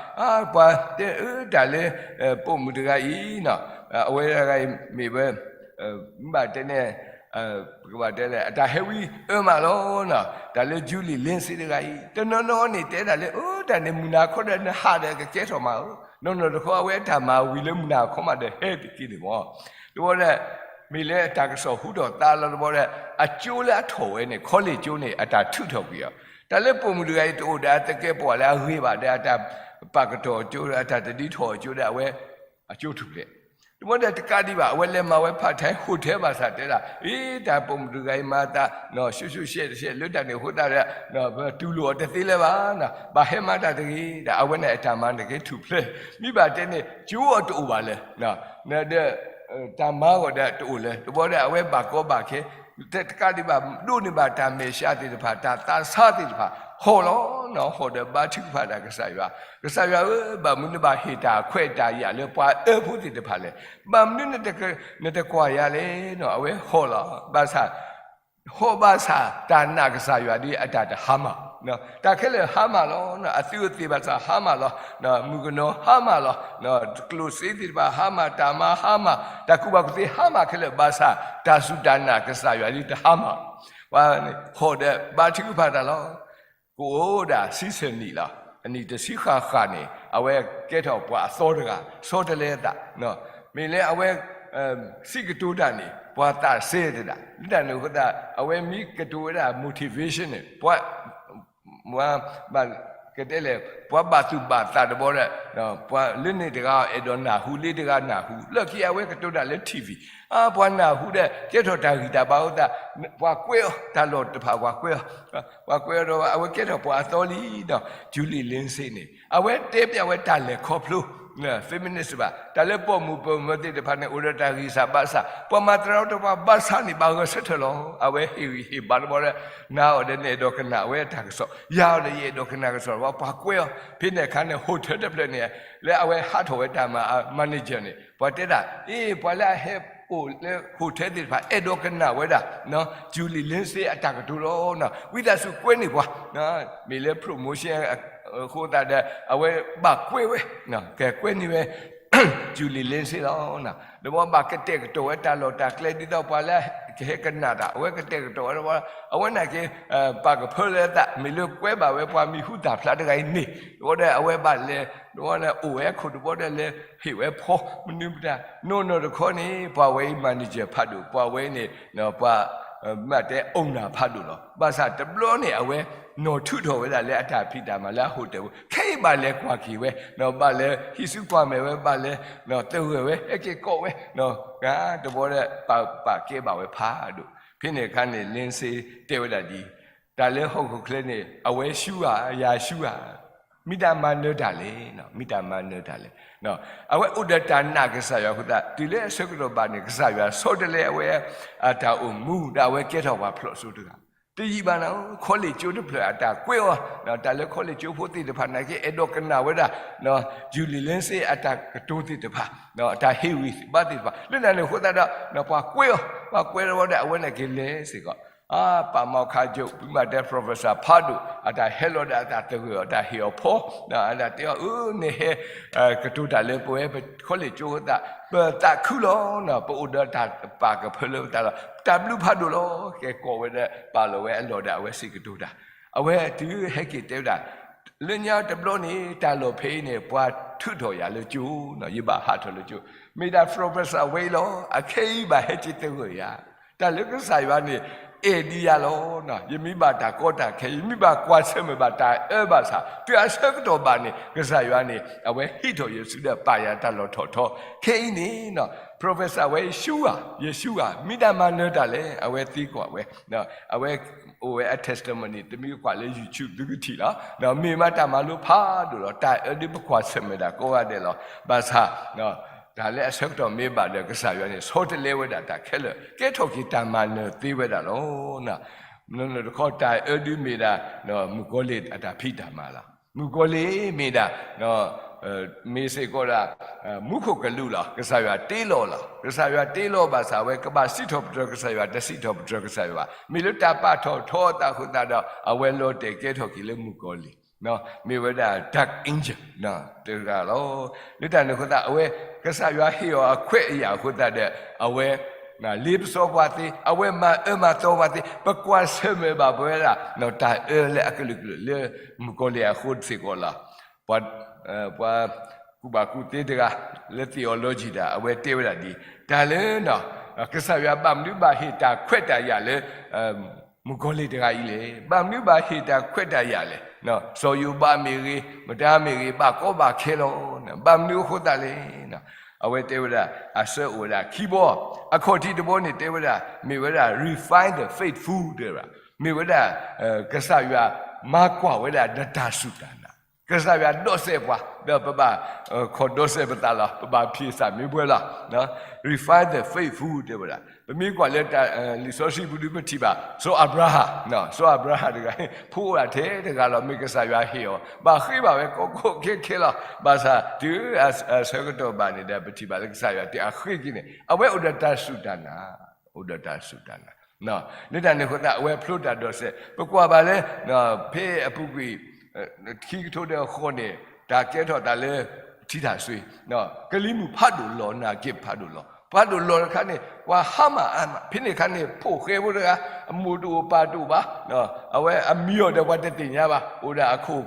ပှၤတဲအၢတၢ်လၢ ပိာ်မုၣ်တဂၤအံၤ, အဝဲတဂၤအံၤမ့ၢ်ဝဲ ဘၣ်တဲန့ၣ် ပကဘၣ်တဲလဲၣ် အတၢ်ဟဲဝံအၢမးလီၤ. တၢ်လၢ Julie Lindsay တဂၤအံၤ တနီၤနီၤန့ၣ် တဲဒၣ်လၢ အၢ တၢ်န့ၣ်မုၢ်နၤခီဒီးနဟးဒီးကကဲထီၣ်မးဧၢ, နီၢ်နီၢ်တခီအဝဲအတၢ်မၤဝံၤလၢမုၢ်နၤခီမးဒီးဟဲတက့ၢ်န့ၣ်မး, တဘျီဒီး မ့ၢ်လၢတၢ်ကစီၣ်ဟူထီၣ်သါလီၤတဘျီဒီး အကၠိလၢအထီၣ်ဝဲန့ၣ် college ကၠိန့ၣ် အတၢ်ထုးထီၣ်ကွံာ်အီၤ, တၢ်လၢပိာ်မုၣ်တဂၤအံၤတအိၣ်ဒီးအသကဲးပဝးလၢအဂ့ၤဘၣ်ဒီး အတၢ်ပာ်ကတီၢ်အကၠိဒီး အတၢ်တဒ်ထီၣ်အကၠိဒီး အဝဲ အကၠိထူၣ်ဖျဲး, တဘျီဒီးတကးဒံးဘၣ် အဝဲလဲၤမၤဝဲ part time hotel ဘၣ်ဆၣ်တဲဒၣ် အ့ တၢ်ပိာ်မုၣ်တဂၤအံၤမၤသး ဆှဲးဆှဲးဆှဲးဆှဲး လၢတၢ်န့ၣ်အဃိသတးဒီး ပတူၢ်လိာ်အီၤတသ့လၢၤဘၣ်, ဘၣ်ဟဲမၤတၢ်တဂ့ၤဒီး အဝဲန့ၣ်အတၢ်မၤန့ၣ်က့ၤထူၣ်ဖျဲး, မ့ၢ်ဘၣ်တဲန့ၣ် ကၠိအီၤတအိၣ်ဘၣ်လၢၤ, ဒီး တၢ်မၤအဂီၢ်ဒီးတအိၣ်လၢၤ, တဘျီဒီးအဝဲဘၣ်ကီဘၣ်ခဲ တကးဒံးဘၣ် ဒိးန့ၢ်ဘၣ်တၢ်မဲာ်ဆှးသ့ၣ်တဖၣ် တၢ်သးဆါသ့ၣ်တဖၣ် ဟီၣ်လီၤ, ဟီၣ်ဒီးဘါထုကဖၣ်တၢ်ကစၢ်ယွၤ, ကစၢ်ယွၤဧၢ, ဘၣ်မနုၤနဘၣ်ဟ့ၣ်တၢ်ခွဲးတၢ်ယာ်လၢပှၤအၢဖိသ့ၣ်တဖၣ်လဲၣ်, ဘၣ်မနုၤနတကွၢ်ယၤလဲၣ်, အဝဲဟီၣ်လီၤ, ဘၣ်ဆၣ် ဟီၣ်ဘၣ်ဆၣ် တၢ်နာ်ကစၢ်ယွၤဒ်အတၢ်တဟါမၢ် တၢ်ခဲလၢာ်ဟါမၢ်လီၤ. အသုးအသ့ၣ်ဘၣ်ဆၣ်ဟါမၢ်လီၤ. မုၣ်ကနီၤဟါမၢ်လီၤ. ကျိၣ်စ့သ့ၣ်တဖၣ်ဟါမၢ်, တၢ်မၤဟါမၢ်, တၢ်ကူၣ်ဘၣ်ကူၣ်သ့ဟါမၢ်ခဲလၢာ် ဘၣ်ဆၣ်တၢ်စူၢ်တၢ်နာ်ကစၢ်ယွၤလံတဟါမၢ်. ပှၤန့ၣ်ဟီၣ်ဒီးဘါထုကဖၣ်တၢ်လီၤ. ကအိၣ်ဒၣ်ဆံဆဲၣ်နံၣ်လီၤ. အနံၣ်တဆံဃၣ်ဃၣ်န့ၣ် အဝဲကဲထီၣ်ပှၤအသီတဂၤ ဆီတလဲအသး, မ့ၢ်လၢအဝဲ စံးကတိၤတၢ်န့ၣ် ပှၤသးစဲတဒၣ်. လၢတၢ်န့ၣ်အဃိသတး အဝဲမ့ၢ်ကတိၤဝဲဒၣ် motivation န့ၣ် ပှၤ ပှၤဘၣ်ကတဲလဲၣ် ပှၤဘၣ်သူၣ်ဘၣ်သးတဘီဒီး ပှၤလၢန့ၣ်တဂၤအဲၣ်ဒိးနၢ်ဟူ လၢတဂၤနၢ်ဟူ လၢခံအဝဲကတိၤတၢ်လၢ ထံၣ်ဝံၣ် ပှၤနၢ်ဟူဒီး ကဲထီၣ်တၢ်ဂံၢ်တၢ်ဘါအဃိသတး ပှၤကွဲအီၤ တၢ်လီၢ်တဖၣ်ပှၤကွဲအီၤ, ပှၤကွဲအီၤဒီး အဝဲကဲထီၣ်ပှၤအသီလံဒီး Julie Lindsay န့ၣ် အဝဲတဲပျးဝဲတၢ်လဲၤခီဖျိ feminist ဘၣ် တၢ်လၢပိာ်မုၣ်ပိာ်မၢၤသ့ၣ်တဖၣ်န့ၣ် အိၣ်ဒီးတၢ်ဂံၢ်စၢ်ဘါစၢ် ပှၤမၤသရၣ်တဖၣ်ဘၣ်ဆၣ်န့ၣ် ဘၣ်ဂဲၤဆၢထၢၣ်လီၤ. အဝဲဟ့ၣ်ဂံၢ်ဟ့ၣ်ဘါတဘီဒီး နၤအီၤဒီးနအဲၣ်ဒိးကနၣ်ဝဲတၢ်ကစီၣ် ယၤအီၤဒီးယအဲၣ်ဒိးကနၣ်ကစီၣ်တဘီ ပှၤကွဲအီၤ. ဖဲန့ၣ်အခါန့ၣ် hotel တဖျၢၣ်န့ၣ် လၢအဝဲဟးထီၣ်ဝဲတၢ်မၤ manager န့ၣ် ပှၤတဲဒၣ် အ့ ပှၤလၢအဟဲအိၣ်လၢ hotel သ့ၣ်တဖၣ် အဲၣ်ဒိးကနၣ်ဝဲဒၣ် Julie Lindsay အတၢ်ကတိၤလီၤ. ဝံသးစူၤကွဲန့ၢ်ပှၤ မ့ၢ်လၢ promotion အဃိသတးဒီး အဝဲဘၣ်ကွဲဝဲ ကကွဲန့ၢ်ဝဲ Julie Lindsay လီၤ. ဒီးဘၣ်ကတဲာ်ကတီၤဝဲတၢ်လီၢ်တၢ်ကျဲ ဒ်သိးပှၤလၢကဟဲကနၣ်တၢ် အဝဲကတဲာ်ကတီၤဝဲတဘီ အဝဲန့ၣ်က့ၤ ပာ်ကဖၢလၢအသး မ့ၢ်လၢကွဲဘၣ်ဝဲပှၤမံၤဟူသၣ်ဖျါတဂၤအံၤန့ၣ် တဘီဒီး အဝဲဘၣ်လဲၤ တဘီဒီး အိၣ်ဝဲအခိၣ်တဘီဒီး လဲၤဟ့ၣ်ဝဲဖီ မနုၤမတၤ နီၢ်နီၢ်တခီန့ၣ် ပှၤဝဲအံၤ manager ဖးဒိၣ် ပှၤဝဲအံၤန့ၣ် ပှၤ မ့ၢ်တဲ owner ဖးဒိၣ်လီၤ. ဘၣ်ဆၣ်တဘျီန့ၣ် အဝဲနီၢ်ထုးထီၣ်ဝဲဒၣ်လၢအတၢ်ဖံးတၢ်မၤလၢအ hotel ပူၤ ခဲအံၤဘၣ်လဲၤကွၢ်က့ၤဝဲ ဘၣ်လဲၤဟံးစုကွၢ်မဲာ်ဝဲ ဘၣ်လဲၤသဂၢၢ်ဝဲ ဟဲက့ၤကိးဝဲ တဘီဒီး ပာ်ကဲဘၣ်ဝဲဖးဒိၣ်. ဖဲန့ၣ်အခါန့ၣ် Lindsay တဲဝဲဒၣ်ဒ်အံၤ, တၢ်လၢဟီၣ်ခိၣ်ချၢန့ၣ် အဝဲဆူဧါ ယၤဆူဧါ မ့ၢ်တၢ်မၤနၢၤတၢ်လဲၣ်, မ့ၢ်တၢ်မၤနၢၤတၢ်လဲၣ်. အဝဲအိၣ်ဒီးတၢ်နာ်ကစၢ်ယွၤအဃိသတး တုၤလၢအဆၢကတီၢ်ဘၣ်န့ၣ် ကစၢ်ယွၤဆီတလဲအဝဲ အတၢ်အိၣ်မူ ဒီးအဝဲကဲထီၣ်ပှၤဖျိးစိတဂၤ. တယံာ်ဘၣ်န့ၣ် college ကၠိတဖျၢၣ်အတၢ်ကွဲအီၤ, တၢ်လၢ college ကၠိဖိသ့ၣ်တဖၣ်နာ်က့ အဲၣ်ဒိးကနၣ်ဝဲဒၣ် Julie Lindsay အတၢ်ကတိၤသ့ၣ်တဖၣ်, အတၢ်ဟ့ၣ်ဂံၢ်ဘါသ့ၣ်တဖၣ် လၢတၢ်န့ၣ်အဃိသတးဒီး ပှၤကွဲအီၤ, ပှၤကွဲအီၤဒီး အဝဲန့ၣ်က့ၤလဲၤစ့ၢ်ကီး ပာ်မီၤခါကၠိ ပမ့ၢ်တဲ professor ဖးဒိၣ် အတၢ်ဟဲလီၤဒီးအတၢ်သဂၢၢ်အီၤ တၢ်ဟ့ၣ်အီၤဖီ, အတၢ်တဲအီၤ အၢ နဟဲ ကတိၤတၢ်လၢပဝဲပ college ကၠိသး ပသးခုလီၤ, ပအိၣ်ဒီးတၢ်ပာ်ကဖၢလၢပသးလီၤ, တၢ်ဘျုးဖးဒိၣ်လီၤ. ကဲကိးဝဲဒီး ပာ်လီၤဝဲအလီၢ်ဒီး အဝဲစံးကတိၤတၢ်, အဝဲတုၤဟဲက့ၤတဲဝဲဒၣ် လၢညါတဘျီန့ၣ် တၢ်လီၢ်ဖဲအံၤန့ၣ် ပှၤထုးထီၣ်ယၤလၢကၠိ, ယဘၣ်ဟးထီၣ်လၢကၠိ, မ့ၢ်ဒၣ် professor ဝဲအံၤလီၤ. အခဲအံၤဘၣ်ဟဲက့ၤသဂၢၢ်ယၤ, တၢ်လၢကစၢ်ယွၤန့ၣ် အဲၣ်ဒံးယၤလီၤ. ယမ့ၢ်ဘၣ်တၢ်ကီတၢ်ခဲ ယမ့ၢ်ဘၣ်ကွၢ်ဆၢၣ်မဲာ်ဘၣ်တၢ်အၢဘၣ်ဆၣ် တုၤအဆၢကတီၢ်ဘၣ်န့ၣ် ကစၢ်ယွၤန့ၣ် အဝဲဟံးထီၣ်ယစုဒီးပာ်ယၤတၢ်လီၢ်ထီၣ်ထီ, ခဲအံၤန့ၣ် professor ဝဲအံၤဆူဧါ ယဆူဧါ မ့ၢ်တၢ်မၤနၢၤတၢ်လဲၣ်. အဝဲသံကွၢ်ဝဲ အဝဲအိၣ်ဝဲအ testimony တမံၤကွၢ်လၢ YouTube သုကထံၣ်လီၤ. မ့ၢ်မးတၢ်မၤလိဖးဒိၣ်လီၤ. တၢ်အၢဒုးပကွၢ်ဆၢၣ်မဲာ်ဒၣ်ကိးဂၤဒဲးလီၤ. ဘၣ်ဆၣ် တၢ်လၢအဆၢကတီၢ်မ့ၢ်ဘၣ်ဒီး ကစၢ်ယွၤန့ၣ် ဆီတလဲဝဲဒၣ်တၢ်ခဲလၢာ် ကဲထီၣ်က့ၤတၢ်မၤနၢၤသ့ဝဲဒၣ်လီၤ. နီၢ်နီၢ်တခီ တၢ်အၢဒုးမ့ၢ်ဒၣ် မုၣ်ကီၤလံၢ်အတၢ်ဖံးတၢ်မၤလီၤ. မုၣ်ကီၤလံၢ်မ့ၢ်ဒၣ် မ့ၢ်စ့ၢ်ကီးဒၣ် မူခိၣ်ကလူးလီၤ. ကစၢ်ယွၤတ့လီၤလီၤ. ကစၢ်ယွၤတ့လီၤဘၣ်ဆၣ် အဝဲကဘၣ်စံးထီၣ်ပတြၢၤကစၢ်ယွၤ တစံးထီၣ်ပတြၢၤကစၢ်ယွၤဘၣ်. မ့ၢ်လၢတၢ်ပာ်ထီၣ်ထီအသးအဃိသတးဒီး အဝဲလီၤတဲာ်ကဲထီၣ်က့ၤလၢမုၣ်ကီၤလံၢ် မ့ၢ်ဝဲဒၣ် dark angel တဂၤလီၤ. လၢတၢ်န့ၣ်အဃိသတး အဝဲ ကစၢ်ယွၤဟ့ၣ်အီၤအခွဲးအယာ်အဃိသတးဒီး အဝဲ လ့ပစီပှၤသ့, အဝဲမၤအၢမၤသီပှၤသ့, ပကွၢ်ဆၢၣ်မဲာ်ဘၣ်ပဝဲဒၣ် တၢ်အၢလၢအကလုာ်ကလုာ်လၢမုၣ်ကီၤလံၢ်အဃိစ့ၢ်ကီးလီၤ. ပှၤ ပှၤကူၣ်ဘၣ်ကူၣ်သ့တဂၤ လၢ theology တၢ် အဝဲတဲဝဲဒၣ်ဒ်အံၤ, တၢ်လၢ ကစၢ်ယွၤဘၣ်မနုၤဘၣ်ဟ့ၣ်တၢ်ခွဲးတၢ်ယာ်လၢ မုၣ်ကီၤလံၢ်တဂၤအံၤလဲၣ်. ဘၣ်မနုၤဘၣ်ဟ့ၣ်တၢ်ခွဲးတၢ်ယာ်လဲၣ်. စီၤယိၤဘးမ့ၢ်ဂ့ၤ, မတၤမ့ၢ်ဂ့ၤ, ဘၣ်ကီဘၣ်ခဲလီၤ. ဘၣ်မနုၤအဃိသတးလဲၣ်. အဝဲတဲဝဲဒၣ် အဆၢအိၣ်ဝဲဒၣ်ခံဘီ, အခီၣ်ထံးတဘီန့ၣ်တဲဝဲဒၣ် မ့ၢ်ဝဲဒၣ် refine the faithful တဲဝဲဒၣ်, မ့ၢ်ဝဲဒၣ် ကစၢ်ယွၤမၤကွၢ်ဝဲဒၣ်နတၢ်စူၢ်တၢ်နာ်, ကစၢ်ယွၤဒိးစဲးပှၤ ဒီးပဘၣ် ခိးဒိးစဲးပသးလီၤ, ပဘၣ်ဖံးသးမ့ၢ်ပှဲၤလီၤ. refine the faithful တဲဝဲဒၣ်. ပမ့ၢ်ကွၢ်လၢ လံာ်စီဆှံပူၤဒုးပထံၣ်ဘၣ် စီၤအၤဘြၤဟၣ်, စီၤအၤဘြၤဟၣ်တဂၤ ဖိအိၣ်ဒၣ်ထဲတဂၤလီၤ, မ့ၢ်ကစၢ်ယွၤဟ့ၣ်အီၤ ဘၣ်ဃ့ဘၣ်ဝဲကိးကိးခဲခဲလီၤ. ဘၣ်ဆၣ်တုၤအဆၢကတီၢ်ဘၣ်န့ၣ်ဒီး ပထံၣ်ဘၣ်လၢကစၢ်ယွၤတဲအဃ့က့ၤန့ၣ် အဝဲအိၣ်ဒီးတၢ်စူၢ်တၢ်နာ်, အိၣ်ဒီးတၢ်စူၢ်တၢ်နာ် လၢတၢ်န့ၣ်အဃိသတး အဝဲဖျိတၢ်ဒိးစဲး ပကွၢ်ဘၣ်လၢ ဖဲအပူၤကွံာ် ခံကထိဒီးဃိးန့ၣ် တၢ်ကဲထီၣ်သးလၢ ထံထၣ်စွ့ ကလံၤမုၢ်ဖးဒိၣ်လီၤ နၢ်က့ဖးဒိၣ်လီၤ ဖးဒိၣ်လီၤတခါန့ၣ် ပှၤဟါမၢ်အါမး ဖဲန့ၣ်အခါန့ၣ် ဖိၣ်ဃဲဖိတဂၤ အမိၢ်တအိၣ်ပၢ်တအိၣ်ဘၣ် အဝဲအမံၤအီၤဒီးပှၤတသ့ၣ်ညါဘၣ် အိၣ်ဒီး အခိၣ်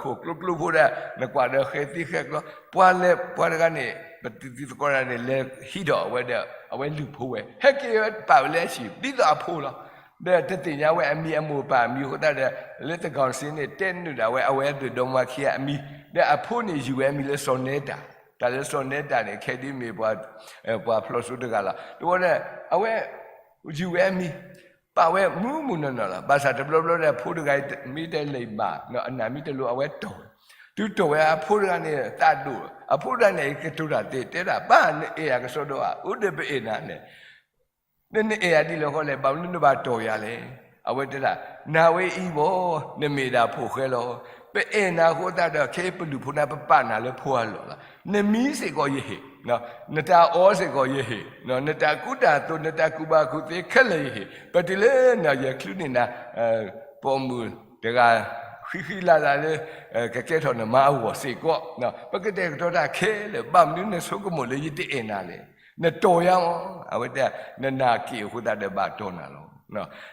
ကျိကျိဖိဒီး နကွၢ်ဒီးဃဲၤသံဃဲၤကျီ ပှၤလဲၤပှၤတဂၤန့ၣ် ပတံၤသကိးတဂၤန့ၣ် လဲၤဟံးထီၣ်အဝဲဒီး အဝဲလုၢ်ဖိဝဲ ဟဲက့ၤဝဲပာ်ဝဲလၢအဟံၣ် ဒ်သိးအဖိလီၤ. ဒီးတသ့ၣ်ညါဝဲအမံၤအမိၢ်ပၢ်အမံၤအဃိသတးဒီး လၢသကီၢ်စ့န့ၣ် တဲနုာ်ဒၣ်ဝဲအဝဲအဒုၣ်ဒီမါခံဂၤအမံၤ ဒီးအဖိန့ၣ်ယုၢ်ဝဲအမံၤလၢစီၤနဲတၢ် တၢ်လၢစီၤနဲတၢ်န့ၣ် ခဲဒုမ့ၢ် ပှၤဖျီၣ်စိတဂၤလီၤ. တဝီဒီး အဝဲ ယုၢ်ဝဲအမံၤ ပာ်ဝဲမုၢ်မုၢ်နီၢ်နီၢ်လီၤ. ဘၣ်ဆၣ်တဘျီဘျီဒီး ဖိတဂၤအံၤ မ့ၢ်တလဲၤဘၣ် အနၢ်မ့ၢ်တလိၤ အဝဲတီၢ်ဝဲ တုၤတီၢ်ဝဲအဖိတဂၤန့ၣ် သးဒိၣ် အဖိတဂၤန့ၣ် ကတိၤတၢ်သ့ တဲဒၣ် ပၢ်နအဲၣ်ယၤကစီဒီဧါ အိၣ်ဒီးပအဲၣ်နၤန့ၣ် နနအဲၣ်ယၤဒ်လဲၣ်ဃီလဲၣ် ဘၣ်မနုၤနဘၣ်တီၢ်ယၤလဲၣ်. အဝဲတဲဒၣ် နၤဝဲအံၤဘၣ် နမ့ၢ်ဒၣ်ဖိၣ်ဃဲလီၤ. ပအဲၣ်နၤအဃိသတးဒီး ခဲအံၤပလုၢ်ဖိနၤ ပပာ်နၤလၢဖိအလီၢ်လီၤ. နမံစ့ၢ်ကီးယဟ့ၣ်, နတၢ်အီစ့ၢ်ကီးယဟ့ၣ်, နတၢ်ကူတၢ်သိး နတၢ်ကူၣ်ဘၣ်ကူၣ်သ့ခဲလၢာ်ယဟ့ၣ်, ပတုၤလၢနၤယချုးန့ၢ်နၤ ပိာ်မုၣ်တဂၤ ဃံဃံလၤလၤလၢ ကကဲထီၣ်နမါအဂီၢ်စ့ၢ်ကီး, ပကတဲာ်ကတီၤတၢ်ခဲလၢာ်, ဘၣ်မနုၤနဆိကမိၣ်လၢယတအဲၣ်နၤလဲၣ်. နတီၢ်ယၤမး, အဝဲတဲ နနာ်က့ၣ်အဃိသတးဒီးဘၣ်တီၢ်နၤလီၤ.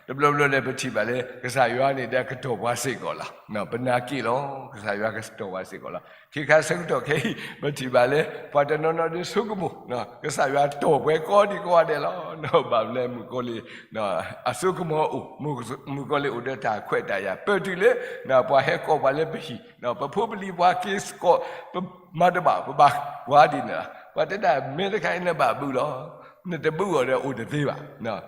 တဘျီဘျီဒီးပထံၣ်ဘၣ်လၢ ကစၢ်ယွၤန့ၣ်ဒီးကတီၢ်ပှၤစ့ၢ်ကီးလီၤ. ပနာ်က့ၣ်လီၤ, ကစၢ်ယွၤကတီၢ်ပှၤစ့ၢ်ကီးလီၤ. ခ့ခါဆၢကတီၢ်ခဲအံၤ ပထံၣ်ဘၣ်လၢ ပှၤတနီၤနီၤဒုးဆိကမိၣ် ကစၢ်ယွၤတီၢ်ပှဲၤကိးဒံကိးဂၤဒဲးလီၤ. ဘၣ်မနုၤလဲၣ် မုၣ်ကီၤလံၢ် အစိကမီၤအိၣ်, မုၣ်ကီၤလံၢ်အိၣ်ဒီးတၢ်ခွဲးတၢ်ယာ် ပတုၤလၢ ပှၤဟဲကိးပှၤလၢပဟံၣ်, ပဖိပလံၤပှၤက့ၤစ့ၢ်ကီး ပမၤတဘၣ် ပဘၣ်ကွၢ်ဒ်န့ၣ်လီၤ. ပှၤတဲဒၣ် မ့ၢ်တခါအံၤနဘၣ်ဘုလီၤ. နတဘုအီၤဒီးအိၣ်တသ့ဘၣ်.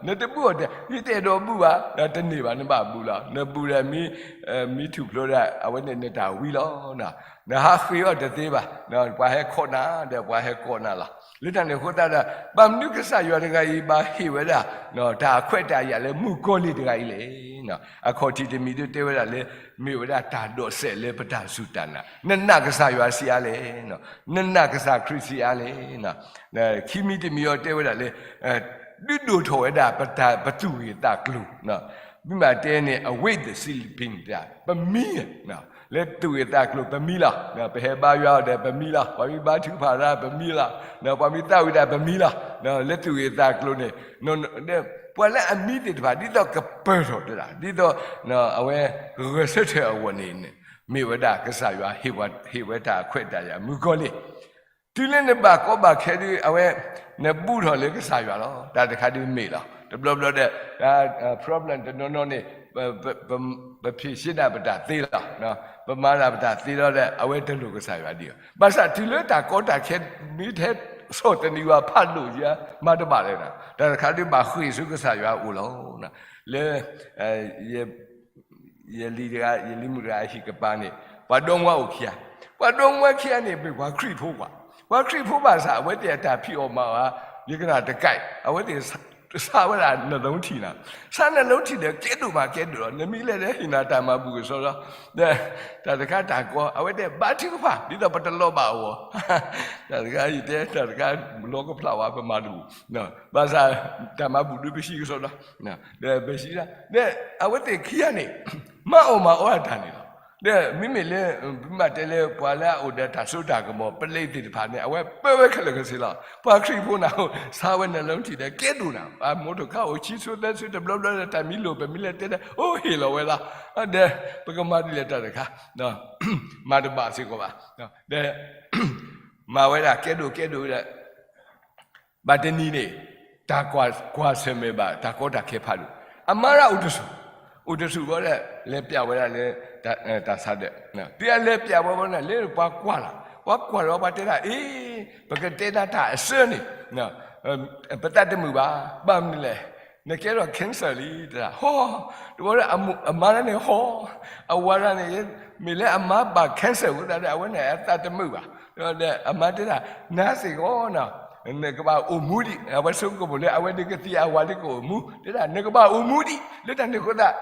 နတဘုအီၤဒီး ယတအဲၣ်ဒိးဘုဘၣ်, တန့ၢ်ဘၣ် နဘၣ်ဘုလီၤ. နဘုဒီးမ့ၢ် မ့ၢ်ထူၣ်ဖျိးဒီး အဝဲန့ၣ်နတၢ်ဝံလီၤ. နဟးဃ့အီၤတသ့ဘၣ်. ပှၤဟဲကိးနၤ ဒီးပှၤဟဲကိးနၤလီၤ. လၢတၢ်န့ၣ်အဃိသတးဒီး ဘၣ်မနုၤကစၢ်ယွၤတဂၤအံၤ ဘၣ်ဟ့ၣ်ဝဲဒၣ် တၢ်အခွဲးတၢ်ယာ်လၢမုၣ်ကီၤလံၢ်တဂၤအံၤလဲၣ်. အခီၣ်ထံးတမံၤဒုးတဲဝဲဒၣ်လၢ မ့ၢ်ဝဲဒၣ်တၢ်ဒိးစဲးလၢပတၢ်စူၢ်တၢ်နာ်, နနာ်ကစၢ်ယွၤဆံးအါလဲၣ်, နနာ်ကစၢ်ခရံာ်ဆံးအါလဲၣ်. ခံမံၤတမံၤအံၤတဲဝဲဒၣ်လၢ ဒုးဒိၣ်ထီၣ်ဝဲဒၣ် ပသူၣ်ဂ့ၢ်သးကျိၤ, မ့ၢ်ဘၣ်တဲန့ၣ် အဝ့ၢ် the sleeping တၢ် ပမံ, လၢသူၣ်ဂ့ၢ်သးကျိၤပမံလီၤ. ပဟဲဘါယွၤအီၤဒီးပမံလီၤ. ပှၤမ့ၢ်ဘါထုကဖၣ်တၢ် ပမံလီၤ. ပှၤမ့ၢ်သးဝံၣ်တၢ်ပမံလီၤ. လၢသူၣ်ဂ့ၢ်သးကျိၤန့ၣ် ပှၤလၢအမံသ့ၣ်တဖၣ် ဒ်သိးကပၢၢ်ထီၣ်တၢ် ဒ်သိး အဝဲ ကဂဲၤဆၢထၢၣ်အဂီၢ်န့ၣ် မ့ၢ်ဝဲဒၣ်ကစၢ်ယွၤ ဟ့ၣ်ဝဲတၢ်အခွဲးတၢ်ယာ် မုၣ်ကီၤလံၢ်, တုၤလၢနဘၣ်ကီဘၣ်ခဲဒုး အဝဲ နဘူးထီၣ်လၢကစၢ်ယွၤလီၤ. တၢ်တခါဒုးမ့ၢ်လီၤ. တဘျီဘျီဒီး problem တနီၤနီၤန့ၣ် ပဖြေရှင်းဒၣ်ပတၢ်သ့လီၤ. ပမၤဒၣ်ပတၢ်သ့လီၤဒီး အဝဲတလိၣ်ကစၢ်ယွၤဒံးလီၤ. ဘၣ်ဆၣ်တုၤလၢတၢ်ကီတၢ်ခဲ မ့ၢ်ထဲဆီၣ်သနံးဝဲဖးဒိၣ်ယါ မၤတဘၣ်လဲၣ်န့ၣ် တၢ်တခါဒုးဘၣ်ဃ့ၢ်ဆူကစၢ်ယွၤအအိၣ်လီၤ. လၢ ယလံၤတဂၤ ယလံၤမုၣ်တဂၤအဟံၣ်ကပၤန့ၣ် ပှၤဒီမါအိၣ်ခံဂၤ, ပှၤဒီမါခံဂၤန့ၣ် မ့ၢ်ပှၤခရံာ်ဖိကွၢ်, ပှၤခရံာ်ဖိဘၣ်ဆၣ် အဝဲသ့ၣ်အတၢ်ဖံးအီၣ်မၤအီၣ်ဧါ ယကနၣ်တကဲ, အဝဲသ့ၣ် ဆါဝဲဒၣ်နလုံးထံန့ၣ်, ဆါနလုံးထံဒီးကဲဒိၣ်မးကဲဒိၣ်လီၤ. နမ့ၢ်လဲၤဒီးဟ့ၣ်နၤတၢ်မၤဘူၣ်ကစီဒီ, ဒီး တၢ်တခါတၢ်ကီ အဝဲတဲဘါထုကဖၣ် ဒ်သိးပတလီၤဘၣ်အဂီၢ်, တၢ်တခါအံၤတဲ တၢ်တခါ လီၤကဖျါဝဲ ပမၤတဘူၣ်, ဘၣ်ဆၣ် တၢ်မၤဘူၣ်ဒုးပဟံးကစီဒီ, ဒီးပဟံးဒၣ် ဒီးအဝဲသ့ၣ်ခံဂၤန့ၣ် မၤအီၣ်မၤအီတၢ်န့ၣ်လီၤ. ဒီးမ့မ့ၢ်လၢ ပမ့ၢ်တဲလၢပှၤလၢအအိၣ်ဒီးတၢ်စိတၢ်ကမီၤ ပလံးသ့ၣ်တဖၣ်န့ၣ် အဝဲပၢဝဲခဲလၢာ်ကဆ့လီၤ. ပှၤခရံာ်ဖိန့ၣ် ဆါဝဲနလုံးထံဒီးကဲဒိၣ်နၤ, အမိၢ်တခါအိၣ် ခံစိသၢစိ တဘျီဘျီဒီး တၢ်မံလိာ် ပမ့ၢ်လဲၤတဲဒီး အိၣ်ဟ့ၣ်လီၤဝဲလီၤ. ဒီးပကမၤဒ်လဲၣ်တၢ်တခါ, မၤတဘၣ်စ့ၢ်ကီးဘၣ်, ဒီး မၤဝဲဒၣ်ကဲဒိၣ်ကဲဒိၣ်ဒီး ဘၣ်တနံၤန့ၣ် တၢ်ကွၢ်ဆၢၣ်မဲာ်ဘၣ် တၢ်ကီတၢ်ခဲဖးဒိၣ်, အမါဒၣ်အိၣ်တဆူၣ်, အိၣ်တဆူၣ်ဃီဒီး လဲၤပျးဝဲဒၣ်လၢ တၢ်ဆါဒၢး, တုၤအလဲၤပျးဝဲဘၣ်န့ၣ် လၢပှၤကွၢ်လီၤ, ပှၤကွၢ်လီၤ ပှၤတဲဒၣ် အ့ ပကတဲနၤတၢ်အစၢန့ၣ် ပသးတမုာ်ဘၣ်, ဘၣ်မနုၤလဲၣ်, နကဲထီၣ် cancer လံ တဲဒၣ်, ဟီ, တဘျီဒီး အမါဒၣ်န့ၣ်ဟီ, အဝၤဒၣ်န့ၣ် မ့ၢ်လၢအမါဘၣ် cancer အဃိသတးဒီး အဝဲန့ၣ်အသးတမုာ်ဘၣ်, ဒီးအမါတဲဒၣ် နၤစ့ၢ်ကီး နကဘၣ်အိၣ်မူဒံး, အဝဲဆိကမိၣ်လၢအဝဲဒၣ်ကသံ အဝၤဒၣ်ကအိၣ်မူ, တဲဒၣ် နကဘၣ်အိၣ်မူဒံး လၢတၢ်န့ၣ်အဃိသတး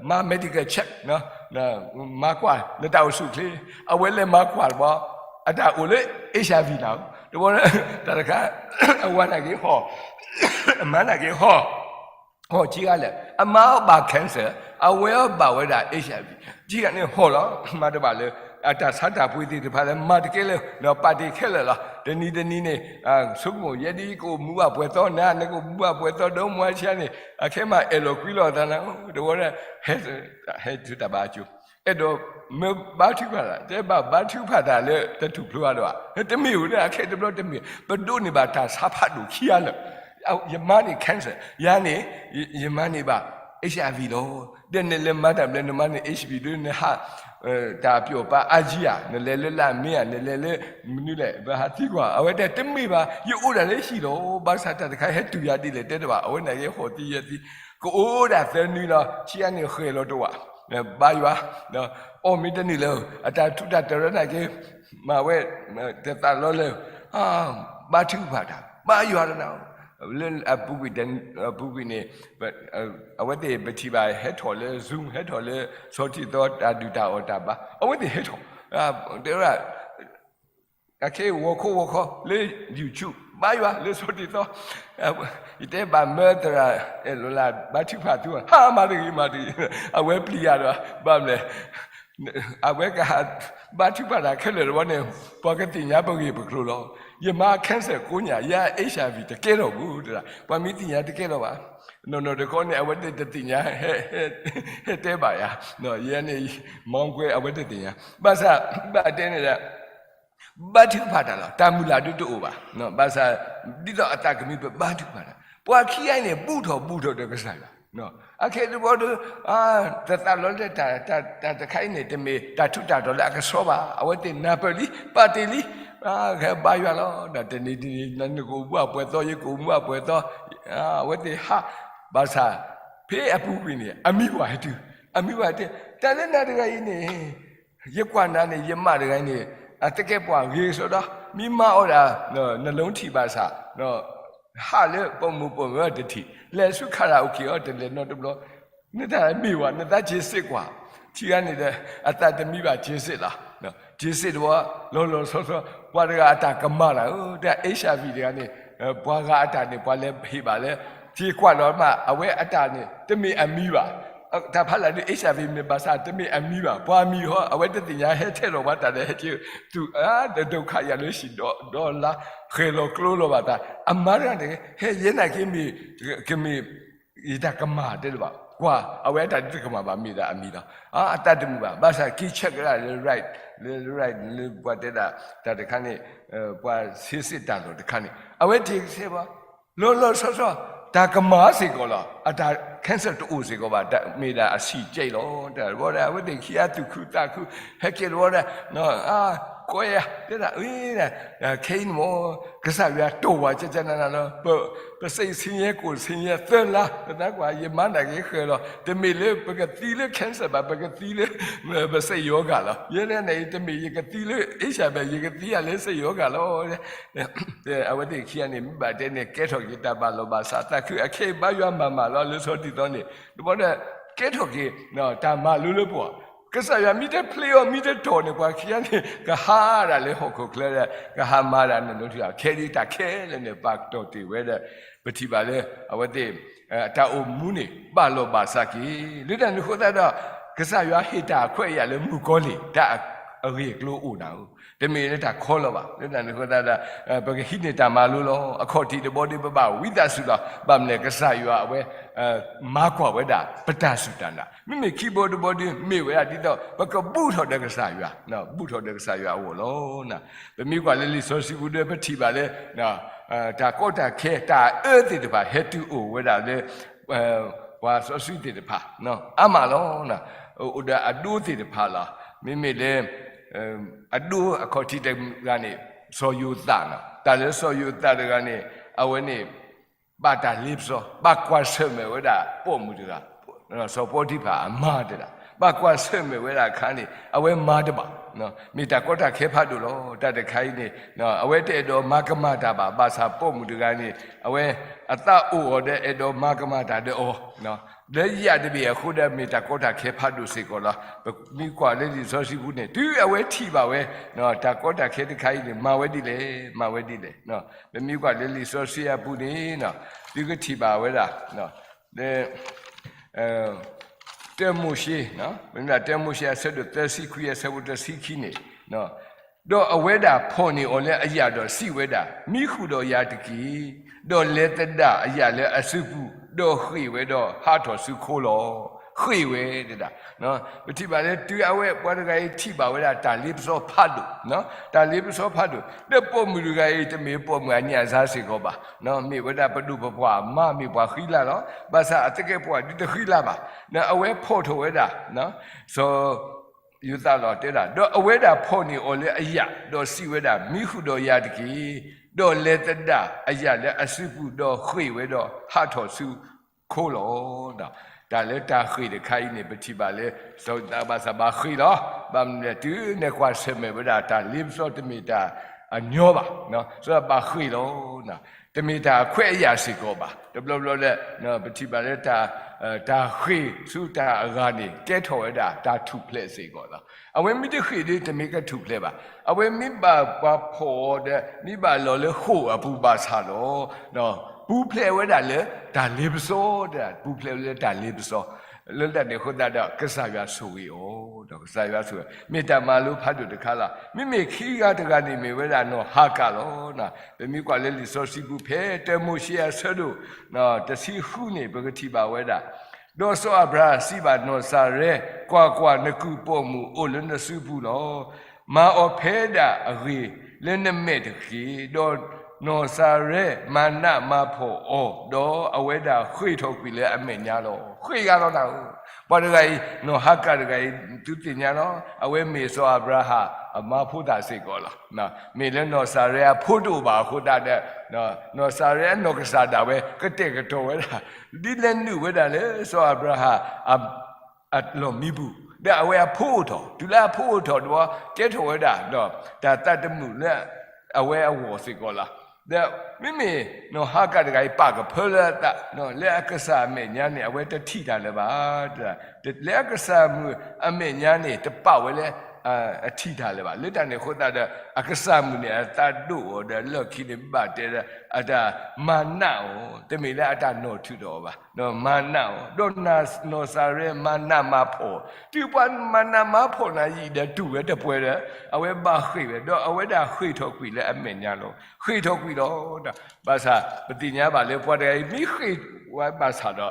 မၤ medical check မၤကွၢ်နတၢ်အိၣ်ဆူၣ်အိၣ်ချ့, အဝဲလဲၤမၤကွၢ်တဘျီ အတၢ်အိၣ်လၢ HIV နၤ, တဘျီ တၢ်တခါ အဝၤနာ်က့ဟီ, အမါနာ်က့ဟီ, ဟီၣ်ခံဂၤလၢာ် အမါအီၤဘၣ် cancer, အဝဲအီၤဘၣ်ဝဲဒၣ် HIV, ခံဂၤန့ၣ်ဟီၣ်လီၤ. မၤတဘၣ်လၢ အတၢ်ဆါတၢ်ပှ့ၤသ့ၣ်တဖၣ်လၢမၤတကဲလၢၤ ဒီးပာ်တ့ၢ်ခဲလၢာ်လီၤ. တနံၤတနံၤန့ၣ် ဆိကမိၣ် ယဲဒ်ကအိၣ်မူဘၣ်ပှဲၤသီနၤ နကအိၣ်မူဘၣ်ပှဲၤသီဒီးမါဆံးန့ၣ် အခဲမးအဲၣ်လီၤကွံလီၤသးနၤ တဝီဒီး ဟဲ ဟဲတုၤတၢ်ဘၣ်အကၠိ အဲၣ်ဒိးမၢဘါထုကဖၣ်တၢ် တဲဘၣ်ဘါထုကဖၣ်တၢ်လၢတထူၣ်ဖျိအါဒီးဧါ တမ့ၢ်ဧိၤန့ၣ် အခဲတဘျီတမ့ၢ် ပဒိးန့ၢ်ဘၣ်တၢ်ဆါဖးဒိၣ်ခံဂၤလၢာ် ယမါန့ၣ် cancer, ယၤန့ၣ် ယမၤန့ၢ်ဘၣ် HIV လီၤ. ဒီးနလဲၤမၤတၢ်ဘျဲၣ် နမၤန့ၢ် HIV ဒီးနဟး တၢ်ပျီၣ်ပၤအါကံဧါ နလဲၤလၢလၢအမ့ၢ်ဧါ နလဲၤလၢမနုၤလဲၣ် ပဟးသံကွၢ် အဝဲတဲတမ့ၢ်ဘၣ် ယအိၣ်ဒၣ်လၢဟံၣ်လီၤ. ဘၣ်ဆၣ်တၢ်တခါဟဲတုၤယၤဒ်လဲၣ်တဲတဘၣ် အဝဲန့ၣ်ကဟီၣ်သံယဲၢ်သံ ကအိၣ်ဒၣ်သၢနွံလီၤ ဆံးအါန့ၣ်ဃဲၤလီၤတဝာ် ဘါယွၤ အီၣ်မ့ၢ်တန့ၢ်လၢၤ အတၢ်ထူးတၢ်တီၤလၢနာ်က့ မၤဝဲ တသးလီလၢ ဘါထုကဖၣ်တၢ် ဘါယွၤလၢနၤ လၢအပူၤကွံာ် အပူၤကွံာ်န့ၣ် အဝဲသ့ၣ်ပထံၣ်ဘၣ်ဟဲထီၣ်လၢ Zoom ဟဲထီၣ်လၢ ဆီထံသီတၢ်ဒုၣ်တၢ်အီၣ်တၢ်ဘါ အဝဲသ့ၣ်ဟဲထီၣ် တဲဝဲဒၣ် အခဲဂီၤခိၣ်ဂီၤခီလၢ YouTube ဘါယွၤလၢဆီထံသီ ယတဲဘၣ်မၢသရၣ်အဲၣ်လီၤလၢဘါထုကဖၣ်သု ဟါမၤတဂ့ၤမၤတဂ့ၤ အဝဲပျံၤယၤဒီး ဘၣ်မလဲၣ် အဝဲကဟးဘါထုကဖၣ်တၢ်ခဲလၢာ်တဝီန့ၣ် ပှၤကသ့ၣ်ညါပဂ့ၢ်ပကျိၤလီၤ. ယမါ cancer ကိးညါ ယၤ HIV တကဲထီၣ်ဘူးတဒၣ် ပှၤမ့ၢ်သ့ၣ်ညါတကဲထီၣ်ဘၣ်. နီၢ်နီၢ်တခီန့ၣ် အဝဲသ့ၣ်တသ့ၣ်ညါ ဟဲတဲဘၣ်ယၤ ယဲန့ၣ် မီကွဲ အဝဲတသ့ၣ်ညါ ဘၣ်ဆၣ် ဘၣ်တဲန့ၣ်ဒီး ဘါထုကဖၣ်တၢ်လီၤ တၢ်မုၢ်လၢ်ဒုတအိၣ်ဘၣ်. ဘၣ်ဆၣ် ဒ်သိးအသးကမံပဘါထုကဖၣ်တၢ် ပှၤခံဂၤအံၤန့ၣ် ဘူးထီၣ်ဘူးထီၣ်ဒီးကစၢ်ယွၤ အခဲတဘျီဒီး တသးလီလၢ တၢ်တခါအံၤန့ၣ် တမ့ၢ်တၢ်ထူးတၢ်တီၤလၢအကဆှီဘၣ်. အဝဲသ့ၣ်နၢ်ပၢၢ်လံ ပာ်တ့ၢ်လံ ကဘါယွၤလီၤ ဒီးတနံၤတနံၤ နကအိၣ်မူအပှဲၤသီ ယကအိၣ်မူအပှဲၤသီ အဝဲသ့ၣ်ဟး ဘၣ်ဆၣ် ဖဲအပူၤကွံာ်န့ၣ် အမံၤဝဲဟဲတုၤ အမံၤဝဲဟဲတုၤ တၢ်လၢနၤတဂၤအံၤန့ၣ် ယကွၢ်နၤန့ၣ် ယမါတဂၤအံၤန့ၣ် အသကဲးပှၢ်ဂ့ၤကစီဒီ မ့ၢ်မၤအီၣ်ဒၣ် နလုံးထီၣ်ဘၣ်ဆၣ် ဟးလၢပိာ်မုၣ်ပိာ်မၢၤတထံၣ် လဲၤဆူ karaoke အီၤတလဲၤနီတဘျီ နတၢ်မ့ၢ်ဝဲ နသးဆံးစ့ၢ်ကီး ထံဂၤန့ၣ်ဒီး အသးတမံဘၣ် ဆံးစ့ၢ်လီၤ. ဆံးစ့ၢ်တဝီ လီၤလီၤဆီဆီ ပှၤတဂၤအတၢ်ကမၣ်လၢ တၢ် HIV တဂၤန့ၣ် ပှၤဂၤအတၢ်န့ၣ် ပှၤလဲၤဟ့ၣ်ဘၣ်လၢ က့ၤကွၢ်လီၤမး အဝဲအတၢ်န့ၣ် တမ့ၢ်အမံၤဘၣ်. တၢ်ဖးလၢ်ဒ် HIV မ့ၢ်ဘၣ်ဆၣ် တမ့ၢ်အမံၤဘၣ်. ပှၤမံၤဟီ အဝဲတသ့ၣ်ညါ ဟဲထဲလီၤပှၤတၢ်ဒီး ဟဲက့ၤသူၣ်အါ တဒိၣ်ခးယၤလၢဟံၣ်ဒီးလါ ဃဲၤလီၤကျိလီၤဘၣ်သး အမါတဂၤန့ၣ် ဟဲယဲနာ်က့မ့ၢ် ကမ့ၢ် ယတၢ်ကမၣ်တဲတဘၣ် ကွၢ် အဝဲအတၢ်ဒ်တကမၣ်ဘၣ် မ့ၢ်ဒၣ်အမံၤလီၤ. အတၢ်တမုာ်ဘၣ် ဘၣ်ဆၣ်က့ၤဆၢကဒါလၢ right လၢ right လၢပှၤတဲဒၣ် တၢ်တခါန့ၣ် ပှၤဆံးစ့ၢ်တၢ်လီၢ်တခါန့ၣ် အဝဲတ့ၢ်ကဆဲးပှၤ လီၤလီၤဆီဆီ တၢ်ကမၣ်စ့ၢ်ကီးလီၤ. အတၢ် cancer တအိၣ်စ့ၢ်ကီးဘၣ် မ့ၢ်ဒၣ်အဆံးကဲလီၤ. တၢ်တဘျီဒီး အဝဲသ့ၣ်ခံဂၤသူၣ်ခုသးခု ဟဲက့ၤတဘျီဒီး အါ ကွဲ တဲဒၣ် အ့ ခဲအံၤန့ၣ်မ့ၢ် ကစၢ်ယွၤတိၢ်ဝဲကကနၤလီၤ. ပစ့ၣ်ဆ့ၣ်ညါ ကိၣ်ဆ့ၣ်ညါ သၢလါ ပသးကွၢ် ယမါနာ်က့ဃဲၤလီၤ တမ့ၢ်လၢပကသံလၢ cancer ဘၣ် ပကသံလၢ ပစ့ၣ်ယီၤဂၤလီၤ. ယဲဒၣ်န့ၣ် တမ့ၢ်ယကသံလၢ HIV ယကသံယၤလၢစ့ၣ်ယီၤဂၤလီၤ. အဝဲသ့ၣ်ခံဂၤန့ၣ် မ့ၢ်ဘၣ်တဲန့ၣ် ကဲထီၣ်က့ၤတၢ်ဘၣ်လီၤဘၣ်စးသးခု အခဲအံၤဘါယွၤမၤမၢ်လီၤလၢဆီတံၢ်သီန့ၣ် တဘျီဒီး ကဲထီၣ်က့ၤ တၢ်မၤလိလၢပှၤ ကစၢ်ယွၤမ့ၢ်တဖျ့အီၤ မ့ၢ်တတီၢ်န့ၣ် ပှၤခံဂၤန့ၣ် ကဟးဒၣ်လၢဟီၣ်ခိၣ်ချၢဒီး ကဟးမၤဒၣ်နလိထံၣ် ခဲဒ်တၢ်ခဲလၢာ်န့ၣ် ပာ်တီၢ်တ့ၢ်ဝဲဒီး ပထံၣ်ဘၣ်လၢ အဝဲသ့ၣ် တၢ်အိၣ်မူန့ၣ် ဘၣ်လီၤဘၣ်စးက့ၤ လၢတၢ်န့ၣ်အဃိသတးဒီး ကစၢ်ယွၤဟ့ၣ်တၢ်ခွဲးယာ်လၢမုၣ်ကီၤလံၢ် တၢ်အဂ့ၢ်အကျိၤအိၣ်နၤဧိၤ တမ့ၢ်လၢတၢ်ခီလီၤဘၣ်. လၢတၢ်န့ၣ်အဃိသတးဒီး ပကဟံးန့ၢ်တၢ်မၤလိလီၤ. အခီၣ်ထံးတဘျီဒီး ပဘၣ်ဝံသးစူၤလီၤ. ဘၣ်မနုၤလဲၣ် ကစၢ်ယွၤအဝဲ မၤကွၢ်ဝဲဒၣ် ပတၢ်စူၢ်တၢ်နာ် မ့မ့ၢ်ခံဘျီတဘျီဒီး မ့ၢ်ဝဲဒၣ်ဒ်သိး ပကဘူးထီၣ်ဒီးကစၢ်ယွၤ ဘူးထီၣ်ဒီးကစၢ်ယွၤအဂီၢ်လီၤ. ပမ့ၢ်ကွၢ်လၢလံာ်စီဆှံပူၤဒီး ပထံၣ်ဘၣ်လၢ တၢ်ကီတၢ်ခဲ တၢ်အၢသ့ၣ်တဖၣ် ဟဲတုၤအိၣ်ဝဲဒၣ်လၢ ပှၤစီဆှံသ့ၣ်တဖၣ် အါမးလီၤ. အိၣ်ဒီးအဒိသ့ၣ်တဖၣ်လီၤ. မ့မ့ၢ်လၢ အဒိအခီၣ်ထံးတဂၤန့ၣ် စီၤယိၤသးနီၤ တၢ်လၢစီၤယိၤသးတဂၤန့ၣ် အဝဲန့ၣ် ဘၣ်တၢ်လ့ပစီ ဘၣ်ကွၢ်ဆၢၣ်မဲာ်ဝဲဒၣ်ပိာ်မုၣ်တဂၤ စီၤပီတံဖၤအမါတဲဒၣ် ဘၣ်ကွၢ်ဆၢၣ်မဲာ်ဝဲဒၣ်အခါန့ၣ် အဝဲမၤတဘၣ် မ့ၢ်တၢ်ကီတၢ်ခဲဖးဒိၣ်လီၤ. တၢ်တခါအံၤန့ၣ် အဝဲတအဲၣ်ဒိးမၤကမၣ်တၢ်ဘၣ် ဘၣ်ဆၣ်ပိာ်မုၣ်တဂၤန့ၣ် အဝဲအသးအိၣ်အီၤဒီးအဲၣ်ဒိးမၤကမၣ်တၢ်ဒီးအီၤ လၢယၤတဘ့ၣ်အဃိဒီး မ့ၢ်တၢ်ကီတၢ်ခဲဖးဒိၣ်စ့ၢ်ကီးလီၤ. ပမ့ၢ်ကွၢ်လၢလံာ်စီဆှံပူၤန့ၣ် တုၤအဝဲထံၣ်ဘၣ်ဝဲ တၢ်ကီတၢ်ခဲတခါအံၤန့ၣ် မၤဝဲဒ်လဲၣ် မၤဝဲဒ်လဲၣ်. ပမ့ၢ်ကွၢ်လၢလံာ်စီဆှံအပူၤန့ၣ် သုကထံၣ်ဘၣ်ဝဲဒၣ် လၢ တၢမိၤၡ့, မ့ၢ်တၢမိၤၡ့အဆၢဒိၣ်သၢဆံခွံအဆၢဖိတဆံခံန့ၣ်, ဒီးအဝဲဒၣ်ဖီၣ်န့ၢ်အီၤလၢအယာ်ဒီးစံးဝဲဒၣ်, မံဃုာ်ဒီးယၤတက့ၢ်. ဒီးလဲၤသဒၣ်အယာ်လၢအစုပူၤ, ဒီးဃ့ၢ်ဝဲဒီးဟးထီၣ်ဆူခိလီၤ. ဃ့ၢ်ဝဲတဒၣ်. ပထံၣ်ဘၣ်လၢတုၤအဝဲပှၤတဂၤအံၤထံၣ်ဘၣ်ဝဲဒၣ်တၢ်လ့ပစီဖးဒိၣ်, တၢ်လ့ပစီဖးဒိၣ်, ဒီးပိာ်မုၣ်တဂၤအံၤ တမ့ၢ်ပိာ်မုၣ်အညၣ်စါစ့ၢ်ကီးဘၣ်, မ့ၢ်ဝဲဒၣ်ပဒိၣ်ပပှၢ်အမါ မ့ၢ်ပှၤဃံလၤလီၤ. ဘၣ်ဆၣ်အသကဲးပဝးဒုးတဃံလၤဘၣ်. အဝဲဖီၣ်ထီၣ်ဝဲဒၣ် စီၤယိၤသးလီၤတဲဒၣ်, ဒီးအဝဲဒၣ်ဖီၣ်န့ၢ်အီၤလၢအယာ်, ဒီးစံးဝဲဒၣ်, မံဃုာ်ဒီးယၤတက့ၢ်. ဒီးလဲၤသဒၣ်အယာ်လၢအစုပူၤ, ဒီးဃ့ၢ်ဝဲဒီးဟးထီၣ်ဆူခိလီၤ. တၢ်လၢတၢ်ဃ့ၢ်တခါအံၤန့ၣ် ပထံၣ်ဘၣ်လၢ စီၤယိၤသးဘၣ်ဆၣ်ဘၣ်ဃ့ၢ်လီၤ. ဘၣ်မနုၤလဲၣ် တုၤနဲၣ်ကွၢ်ဆၢၣ်မဲာ်ဝဲဒၣ်တၢ်လ့ပစီတမ့ၢ်တၢ်အညီဘၣ်, စီၤဘၣ်ဃ့ၢ်လီၤ. တမ့ၢ်တၢ်အခွဲးအယာ်စ့ၢ်ကီးဘၣ်. တဘျီဘျီလၢ ပထံၣ်ဘၣ်လၢ တၢ်ဃ့ၢ်ဆူတၢ်အဂၤန့ၣ် ကဲထီၣ်ဝဲဒၣ်တၢ်ထူၣ်ဖျဲးစ့ၢ်ကီးလီၤ. အဝဲမ့ၢ်တဃ့ၢ်ဒီး တမ့ၢ်ကထူၣ်ဖျဲးဘၣ်. အဝဲမ့ၢ်ဘၣ်ပှၤဖီၣ်အီၤဒီး မ့ၢ်ဘၣ်လီၤလၢဃိာ်အပူၤဘၣ်ဆၣ်ဒီး ပူၤဖျဲးဝဲဒၣ်လၢတၢ်လ့ပစီ, ပူၤဖျဲးဝဲလၢတၢ်လ့ပစီ, လၢတၢ်န့ၣ်အဃိသတးဒီး ကစၢ်ယွၤဆိၣ်ဂ့ၤအီၤ, ကစၢ်ယွၤဆိၣ်ဂ့ၤ, မ့ၢ်တၢ်မၤလိဖးဒိၣ်တခါလီၤ. မ့မ့ၢ်ခံဂၤတဂၤန့ၣ်မ့ၢ်ဝဲဒၣ်နီၢ်ဟၤကၤလီၤ. ပမ့ၢ်ကွၢ်လၢလံာ်စီဆှံပူၤဖဲ တၢမိၤၡ့အဆၢဒိၣ် တဆံဃုန့ၣ် ပကထံၣ်ဘၣ်ဝဲဒၣ်, ဒီးစီၤအၤဘြၤဟၣ်စံးဘၣ်နီၢ်စၤရဲ, ကွၢ်ကွၢ်, နကုၢ်ပိာ်မုၣ်အိၣ်လၢနစုပူၤလီၤ. မၤအီၤဖဲဒၣ်အဂ့ၤလၢနမဲာ်တက့ၢ်. ဒီးနီၢ်စၤရဲမၤနးမၤဖှီၣ်အီၤ, ဒီးအဝဲဒၣ်ဃ့ၢ်ထီၣ်ကွံာ်လၢအမဲာ်ညါလီၤ. ဃ့ၢ်ဂၤလီၤနၤဧၢ, ပှၤတဂၤအံၤ နီၢ်ဟၤကၤတဂၤအံၤ သုသ့ၣ်ညါလီၤ. အဝဲမ့ၢ်စီၤအၤဘြၤဟၣ်အမါဖိသၣ်စ့ၢ်ကီးလီၤ. မ့ၢ်လၢနီၢ်စၤရဲအဖိတအိၣ်ဘၣ်အဃိသတးဒီး နီၢ်စၤရဲအနီၢ်ကစၢ်ဒၣ်ဝဲ ကတဲာ်ကတီၤဝဲဒၣ် ဒ်လဲၣ်နုာ်ဝဲဒၣ်လၢစီၤအၤဘြၤဟၣ် အလီၢ်မံပူၤ, ဒီးအဝဲအဖိအိၣ်ထီၣ်, တုၤလၢအဖိအိၣ်ထီၣ်ဒီး ကဲထီၣ်ဝဲဒၣ် တၢ်သးတမုာ်လၢအဝဲအဂီၢ်စ့ၢ်ကီးလီၤ. ဒီးမ့မ့ၢ်နီၢ်ဟၤကၤတဂၤအံၤ ပာ်ကဖၢလၢအသး လၢအကစၢ်အမဲာ်ညါန့ၣ် အဝဲတထံၣ်တၢ်လၢၤဘၣ်. လၢအကစၢ်မုၣ်အမဲာ်ညါန့ၣ် တပာ်ဝဲလၢ အထံၣ်တၢ်လၢၤဘၣ်. လၢတၢ်န့ၣ်အဃိသတးဒီး အကစၢ်မုၣ်န့ၣ် အသးဒိၣ်အီၤဒီး လၢခံန့ၣ်ဘၣ်တဲဒီး အတၢ်မၤနးအီၤ, တမ့ၢ်လၢအတၢ်နီၣ်ထုးထီၣ်အီၤဘၣ်, မၤနးအီၤ, ဒီးနီၢ်စၤရဲမၤနးမၤဖှီၣ်, တုၤပှၤမၤနးမၤဖှီၣ်နၤယံာ်ဒီး တူၢ်ဝဲတပှဲၤဒီး အဝဲဘၣ်ဃ့ၢ်ဝဲ, ဒီးအဝဲဒၣ်ဃ့ၢ်ထီၣ်ကွံာ်လၢအမဲာ်ညါလီၤ. ဃ့ၢ်ထီၣ်ကွံာ်လီၤ. ဘၣ်ဆၣ်ပသ့ၣ်ညါဘၣ်လၢ ပှၤတဂၤအံၤမ့ၢ်ဃ့ၢ်ဝဲဘၣ်ဆၣ်ဒီး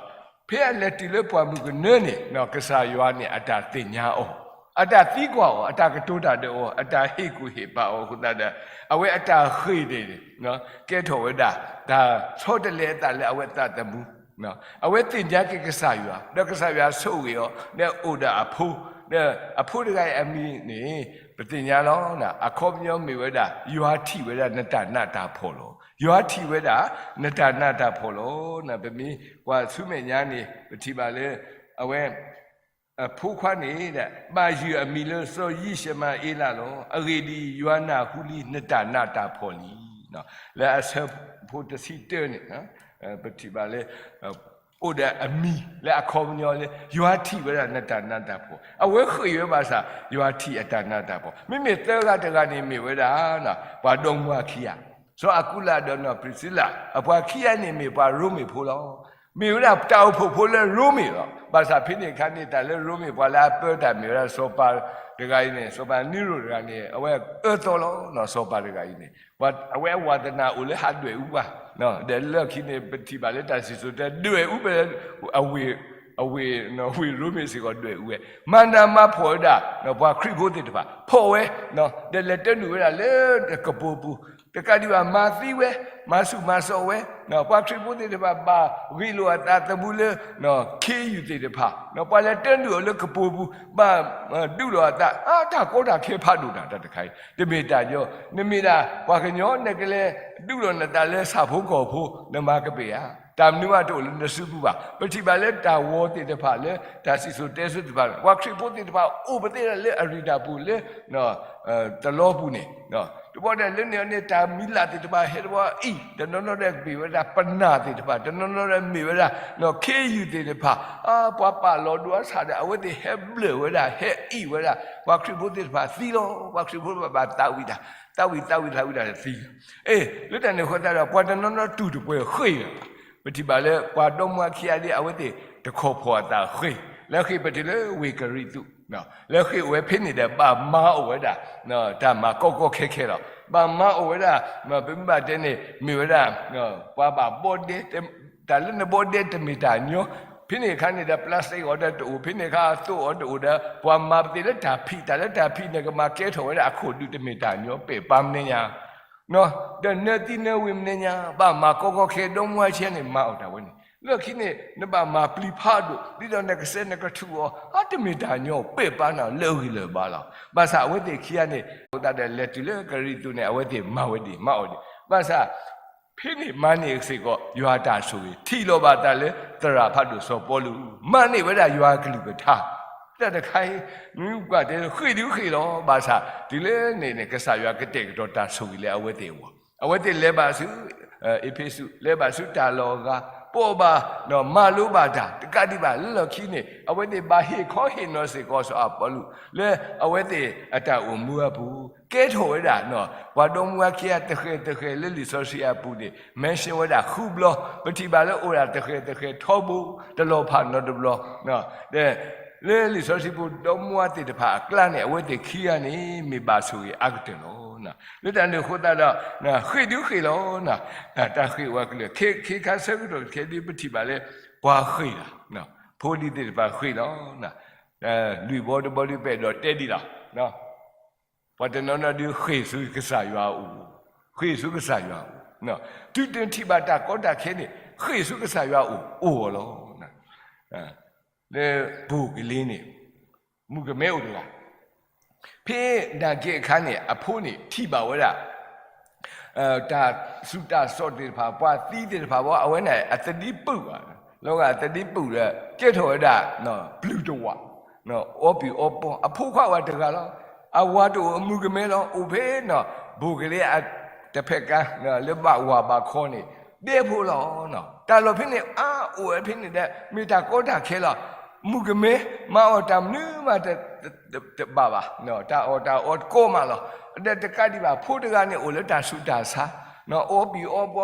ဖဲအလဲၤတုၤလၢပှၢ်မုၢ်ကနၢန့ၣ် ကစၢ်ယွၤန့ၣ် အတၢ်သ့ၣ်ညါအီၤ, အတၢ်သံကွၢ်အီၤ, အတၢ်ကတိၤတၢ်ဒီးအီၤ, အတၢ်ဟ့ၣ်ကူၣ်ဟ့ၣ်ပာ်အီၤအဃိသတးဒီး အဝဲအတၢ်ဃ့ၢ်န့ၣ် ကဲထီၣ်ဝဲဒၣ် တၢ်ဆီတလဲအသးလၢအဝဲသးသမူ, အဝဲသ့ၣ်ညါက့ၤကစၢ်ယွၤ, ဒီးကစၢ်ယွၤဆိၣ်ဂ့ၤအီၤ, ဒီးအိၣ်ဒီးအဖိ, ဒီးအဖိတဂၤအံၤအမံၤန့ၣ် ပသ့ၣ်ညါလီၤ. အခီပညီမ့ၢ်ဝဲဒၣ် ယွၤထံၣ်ဝဲဒၣ်နတၢ်နးတၢ်ဖှီၣ်လီၤ. ယွၤထံၣ်ဝဲဒၣ် နတၢ်နးတၢ်ဖှီၣ်လီၤ. ပမ့ၢ်ကွၢ်ဆူမဲာ်ညါန့ၣ် ပထံၣ်ဘၣ်လၢ အဝဲ အဖိခွါန့ၣ် ဘၣ်ယုၢ်အမံၤလၢစီၤယံၡမၤအ့လးလီၤ. အဂ့ၢ်ဒ်အံၤ, ယွၤနၢ်ဟူလံနတၢ်နးတၢ်ဖှီၣ်လံ. လၢအဆၢဖိတဆံတၢန့ၣ် ပထံၣ်ဘၣ်လၢ အိၣ်ဒီးအမံၤလၢအခီပညီလၢ ယွၤထံၣ်ဝဲဒၣ်နတၢ်နးတၢ်ဖှီၣ်, အဝဲဃ့ၢ်ဝဲဘၣ်ဆၣ် ယွၤထံၣ်အတၢ်နးတၢ်ဖှီၣ်. မ့မ့ၢ်သၢဂၤတဂၤန့ၣ်မ့ၢ်ဝဲဒၣ် ပှၤဒီမါခံဂၤ, စီၤအကူလးဒီးနီၢ်ပြံးစံလး, အပှၤခံဂၤန့ၣ်မ့ၢ်ပှၤရိမ့ၤဖိလီၤ. မ့ၢ်ဝဲဒၣ်တၢ်အိၣ်ဖှိၣ်ဖိလၢရိမ့ၤလီၤ. ဘၣ်ဆၣ်ဖဲန့ၣ်အခါန့ၣ် တၢ်လၢရိမ့ၤပှၤလၢအပၢတၢ်မ့ၢ်ဝဲဒၣ် စီၤပၤတဂၤအံၤန့ၣ်, စီၤပၤနံရိၣ်တဂၤန့ၣ် အဝဲအၢသီလီၤ. စီၤပၤတဂၤအံၤန့ၣ် အဝဲအဝၤသနာ်အိၣ်လၢဟးဒွဲၣ်အူပှၤ, ဒီးလၢခံန့ၣ် ပထံၣ်ဘၣ်လၢတၢ်စံၣ်စိၤတဲ ဒွဲၣ်အူဖဲ အဝ့ၢ် အဝ့ၢ်ရိမ့ၤစ့ၢ်ကီးဒွဲၣ်အူဝဲ, မၤနးမၤဖှီၣ်ဝဲဒၣ် ပှၤခရံာ်ဖိသ့ၣ်တဖၣ်, ဖှီၣ်ဝဲ, ဒီးလဲၤတၢနုာ်ဝဲဒၣ်လၢကပိာ်ပူၤ, တကးဒံးဘၣ်မၤသံဝဲ, မၤဆူၣ်မၤစိးဝဲ, ပှၤခရံာ်ဖိသ့ၣ်တဖၣ် ဘၣ်ဂ့ၢ်လိာ်အသးသမူလၢ ခ့ယုၢ်သ့ၣ်တဖၣ်, ပှၤလဲၤတၢနုာ်အီၤလၢကပိာ်ပူၤ ဘၣ်ဒုးလိာ်အသး, အါ တၢ်ကီတၢ်ခဲဖးဒိၣ်နၤ တၢ်တခါအံၤ, တမ့ၢ်တၢ်ညီ, နမ့ၢ်ဒၣ်ပှၤကညီ နကလဲၤဒုးလိာ်နသးလၢဆၣ်ဖိကီၢ်ဖိ နမၤကပ့ၤဧါ, တၢ်မနုၤမးတအိၣ်လၢနစုပူၤဘၣ်. ပထံၣ်ဘၣ်လၢတၢ်ဝီသ့ၣ်တဖၣ်လၢ တၢ်စံၣ်စိၤတဲစိၤသ့ၣ်တဖၣ် ပှၤခရံာ်ဖိသ့ၣ်တဖၣ် အိၣ်ပသ့ၣ်လၢအရ့တၢ်ပူၤလၢ တလီပူၤန့ၣ်, တဘျီန့ၣ်လၢန့ၣ်န့ၣ် တၢ်မံၤလၢ်သ့ၣ်တဖၣ်ဟဲတဘျီအံၤ တနီၤနီၤဒီးမ့ၢ်ဝဲဒၣ်ပနၢ်သ့ၣ်တဖၣ်, တနီၤနီၤဒီးမ့ၢ်ဝဲဒၣ် ခ့ယုၢ်သ့ၣ်တဖၣ်, ပှၤပာ်လီၤဒိအါဆၣ်ဒီး အဝဲသ့ၣ်ဟဲဘျၢၣ်ဝဲဒၣ် ဟဲအံၣ်ဝဲဒၣ် ပှၤခရံာ်ဖိသ့ၣ်တဖၣ်သံလီၤ. ပှၤခရံာ်ဖိသ့ၣ်တဖၣ်ဘၣ်သးဝံၣ်တၢ်, သးဝံၣ်သးဝံၣ်သးဝံၣ်တၢ်သံ, အ့ လၢတၢ်န့ၣ်အဃိသတးဒီး ပှၤတနီၤနီၤတူၢ်တပှဲၤဃ့ၢ်လီၤ. ပထံၣ်ဘၣ်လၢပှၤဒီမါဝၤခံဂၤဒ် အဝဲသ့ၣ်တခီဖီၣ်အသးဃ့ၢ်, လၢဃ့ၢ်ပတုၤလၢဝ့ၢ်ကရံၣ်သူး, လၢဃ့ၢ်အိၣ်ဝဲဖဲန့ၣ်ဒီး ဘၣ်မၤအိၣ်ဝဲဒၣ် တၢ်မၤကီကီခဲခဲလီၤ. ဘၣ်မၤအိၣ်ဝဲဒၣ် ပမ့ၢ်ဘၣ်တဲန့ၣ် မ့ၢ်ဝဲဒၣ် ပှၤဘၣ်ဘီဒဲ တၢ်လၢနဘီဒဲတမ့ၢ်တၢ်ညီ, ဖဲန့ၣ်အခါန့ၣ်ဒီး plastic အီၤဒီးတအိၣ်, ဖဲန့ၣ်အခါအသိးအီၤတအိၣ်ဒီး ပှၤမၤပသ့ၣ်လၢတၢ်ဖံး, တၢ်လၢတၢ်ဖံးန့ၣ် ကမၤကဲထီၣ်ဝဲဒၣ်အခိၣ်ဒူၣ်တမ့ၢ်တၢ်ညီ, ပဲာ်ပာ်မနုၤညါ ဒီးနၢသံနၢဝံၤမနုၤညါ, ဘၣ်မၤကီကီခဲ ဒီမါဝၤခံဂၤန့ၣ် မၤအီၣ်တၢ်ဝဲန့ၣ်, လၢခံန့ၣ် နဘၣ်မၤပျံၤဖးဒိၣ် ဒ်သိးနကစဲနကထူၣ်အီၤ အတမ့ၢ်တၢ်ညီ ပဲာ်ပာ်နၤလၢအဂ့ၢ်လၢၤဘၣ်လီၤ. ဘၣ်ဆၣ်အဝဲသ့ၣ်ခံဂၤန့ၣ် အဃိသတးဒီးလဲၤတုၤလၢကရံၣ်သူးန့ၣ် အဝဲသ့ၣ်မၤဝဲဒ်မၤအီၣ်ဒ်, ဘၣ်ဆၣ် ဖဲန့ၣ်မၤန့ၢ်စ့ၢ်ကီး ယွၤတၢ်ဆိၣ်ဂ့ၤ, ထံၣ်လိာ်ဘၣ်တၢ်လၢသရၣ်ဖးဒိၣ်စီၤပီလူး မၤန့ၢ်ဝဲဒၣ်ယွၤအကလုၢ်ကထါ တၢ်တခါအံၤ မ့ၢ်ကွၢ်တဲဃ့ၢ်ဒုးဃ့ၢ်လီၤ. ဘၣ်ဆၣ်တုၤလၢန့ၣ်န့ၣ် ကစၢ်ယွၤကတဲာ်ကတီၤတၢ်ဆိၣ်ဂ့ၤလၢအဝဲသ့ၣ်အဂီၢ်, အဝဲသ့ၣ်လဲၤဘၣ်ဆူ အ့းဖ့းစူး, လဲၤဘၣ်ဆူတၢ်လီၢ်အဂၤ, ပိာ်ဘၣ် မၤလိဘၣ်တၢ် တကးဒံးဘၣ်လၢလီၢ်ခံန့ၣ် အဝဲသ့ၣ်ဘၣ်ဟ့ၣ်ခီဟ့ၣ်နီၤစ့ၢ်ကီးစီၤအပီလူး လၢအဝဲသ့ၣ်အတၢ်အိၣ်မူအပူၤ ကဲထီၣ်ဝဲဒၣ် ပှၤဒီမါဝၤခံဂၤတဃဲၤတဃဲၤလၢလံာ်စီဆှံအပူၤန့ၣ် mention ဝဲဒၣ်ဃုဘျီ, ပထံၣ်ဘၣ်လၢအိၣ်ဒၣ်တဃဲၤတဃဲၤထီဘိ တလီၤဖးနီတဘျီ, လၢလံာ်စီဆှံပူၤ ဒီမါဝၤသ့ၣ်တဖၣ်အကျါန့ၣ် အဝဲသ့ၣ်ခံဂၤန့ၣ် မ့ၢ်ဘၣ်ဆိၣ်ဂ့ၤအါကတၢၢ်လီၤ. လၢတၢ်န့ၣ်အဃိသတးဒီး ဃ့ၢ်ဒုးဃ့ၢ်လီၤ, တၢ်ဃ့ၢ်ဝဲကလုာ် ခ့ခါဆၢကတီၢ်ခဲဒုးပထံၣ်ဘၣ်လၢ ပှၤဃ့ၢ်လီၤ, ဖိဒံသ့ၣ်တဖၣ်ဃ့ၢ်လီၤ, လွံၢ်ဘီတဘီဒုးပအဲၣ်ဒိးတဲဒံးလီၤ, ပှၤတနီၤနီၤဒုးဃ့ၢ်ဆူကစၢ်ယွၤအအိၣ်, ဃ့ၢ်ဆူကစၢ်ယွၤအအိၣ်, တုၤတထံၣ်ဘၣ်တၢ်ကီတၢ်ခဲန့ၣ် ဃ့ၢ်ဆူကစၢ်ယွၤအအိၣ် အိၣ်အီၤလီၤ. လၢဘိၣ်ကလ့န့ၣ် မုၣ်ကမဲအိၣ်တဂၤ, ဖဲနာ်က့အခါန့ၣ် အဖိန့ၣ်ထံၣ်ဘၣ်ဝဲဒၣ် တၢ်စူၢ်တၢ်စီၣ်သ့ၣ်တဖၣ် ပှၤသံသ့ၣ်တဖၣ်ဘၣ် အဝဲန့ၣ် အသဒံပုၣ်ဘၣ်, လီၤဂာ်အသဒံပုၣ်ဒီး ကဲထီၣ်ဝဲဒၣ် ပျုၢ်တဝး, အီပံၤအီပီ, အဖိခွါဝဲတဂၤလီၤ, အဝၤတအိၣ် အမုၣ်ကမဲလီၤ, အိၣ်ဖဲန့ၣ် ဘိၣ်ကလ့အတဖျၢၣ်ကါ လၢဘၣ်ဝၤဘၣ်ခီန့ၣ် ဒဲဖိလီၤ. တၢ်လီၢ်ဖဲန့ၣ် အါအိၣ်ဝဲဖဲန့ၣ်ဒီး မ့ၢ်တၢ်ကီတၢ်ခဲလီၤ. မုၣ်ကမဲ မၤအီၣ်တၢ်မနုၤမး တဘၣ်ဘၣ်, တၢ်အီၣ်တၢ်အီတကိးမးလီၤ. ဒီးတကးဒံးဘၣ် ဖိတဂၤန့ၣ် အိၣ်လၢတၢ်ဆူးတၢ်ဆါ, အီပံၤအီပီ,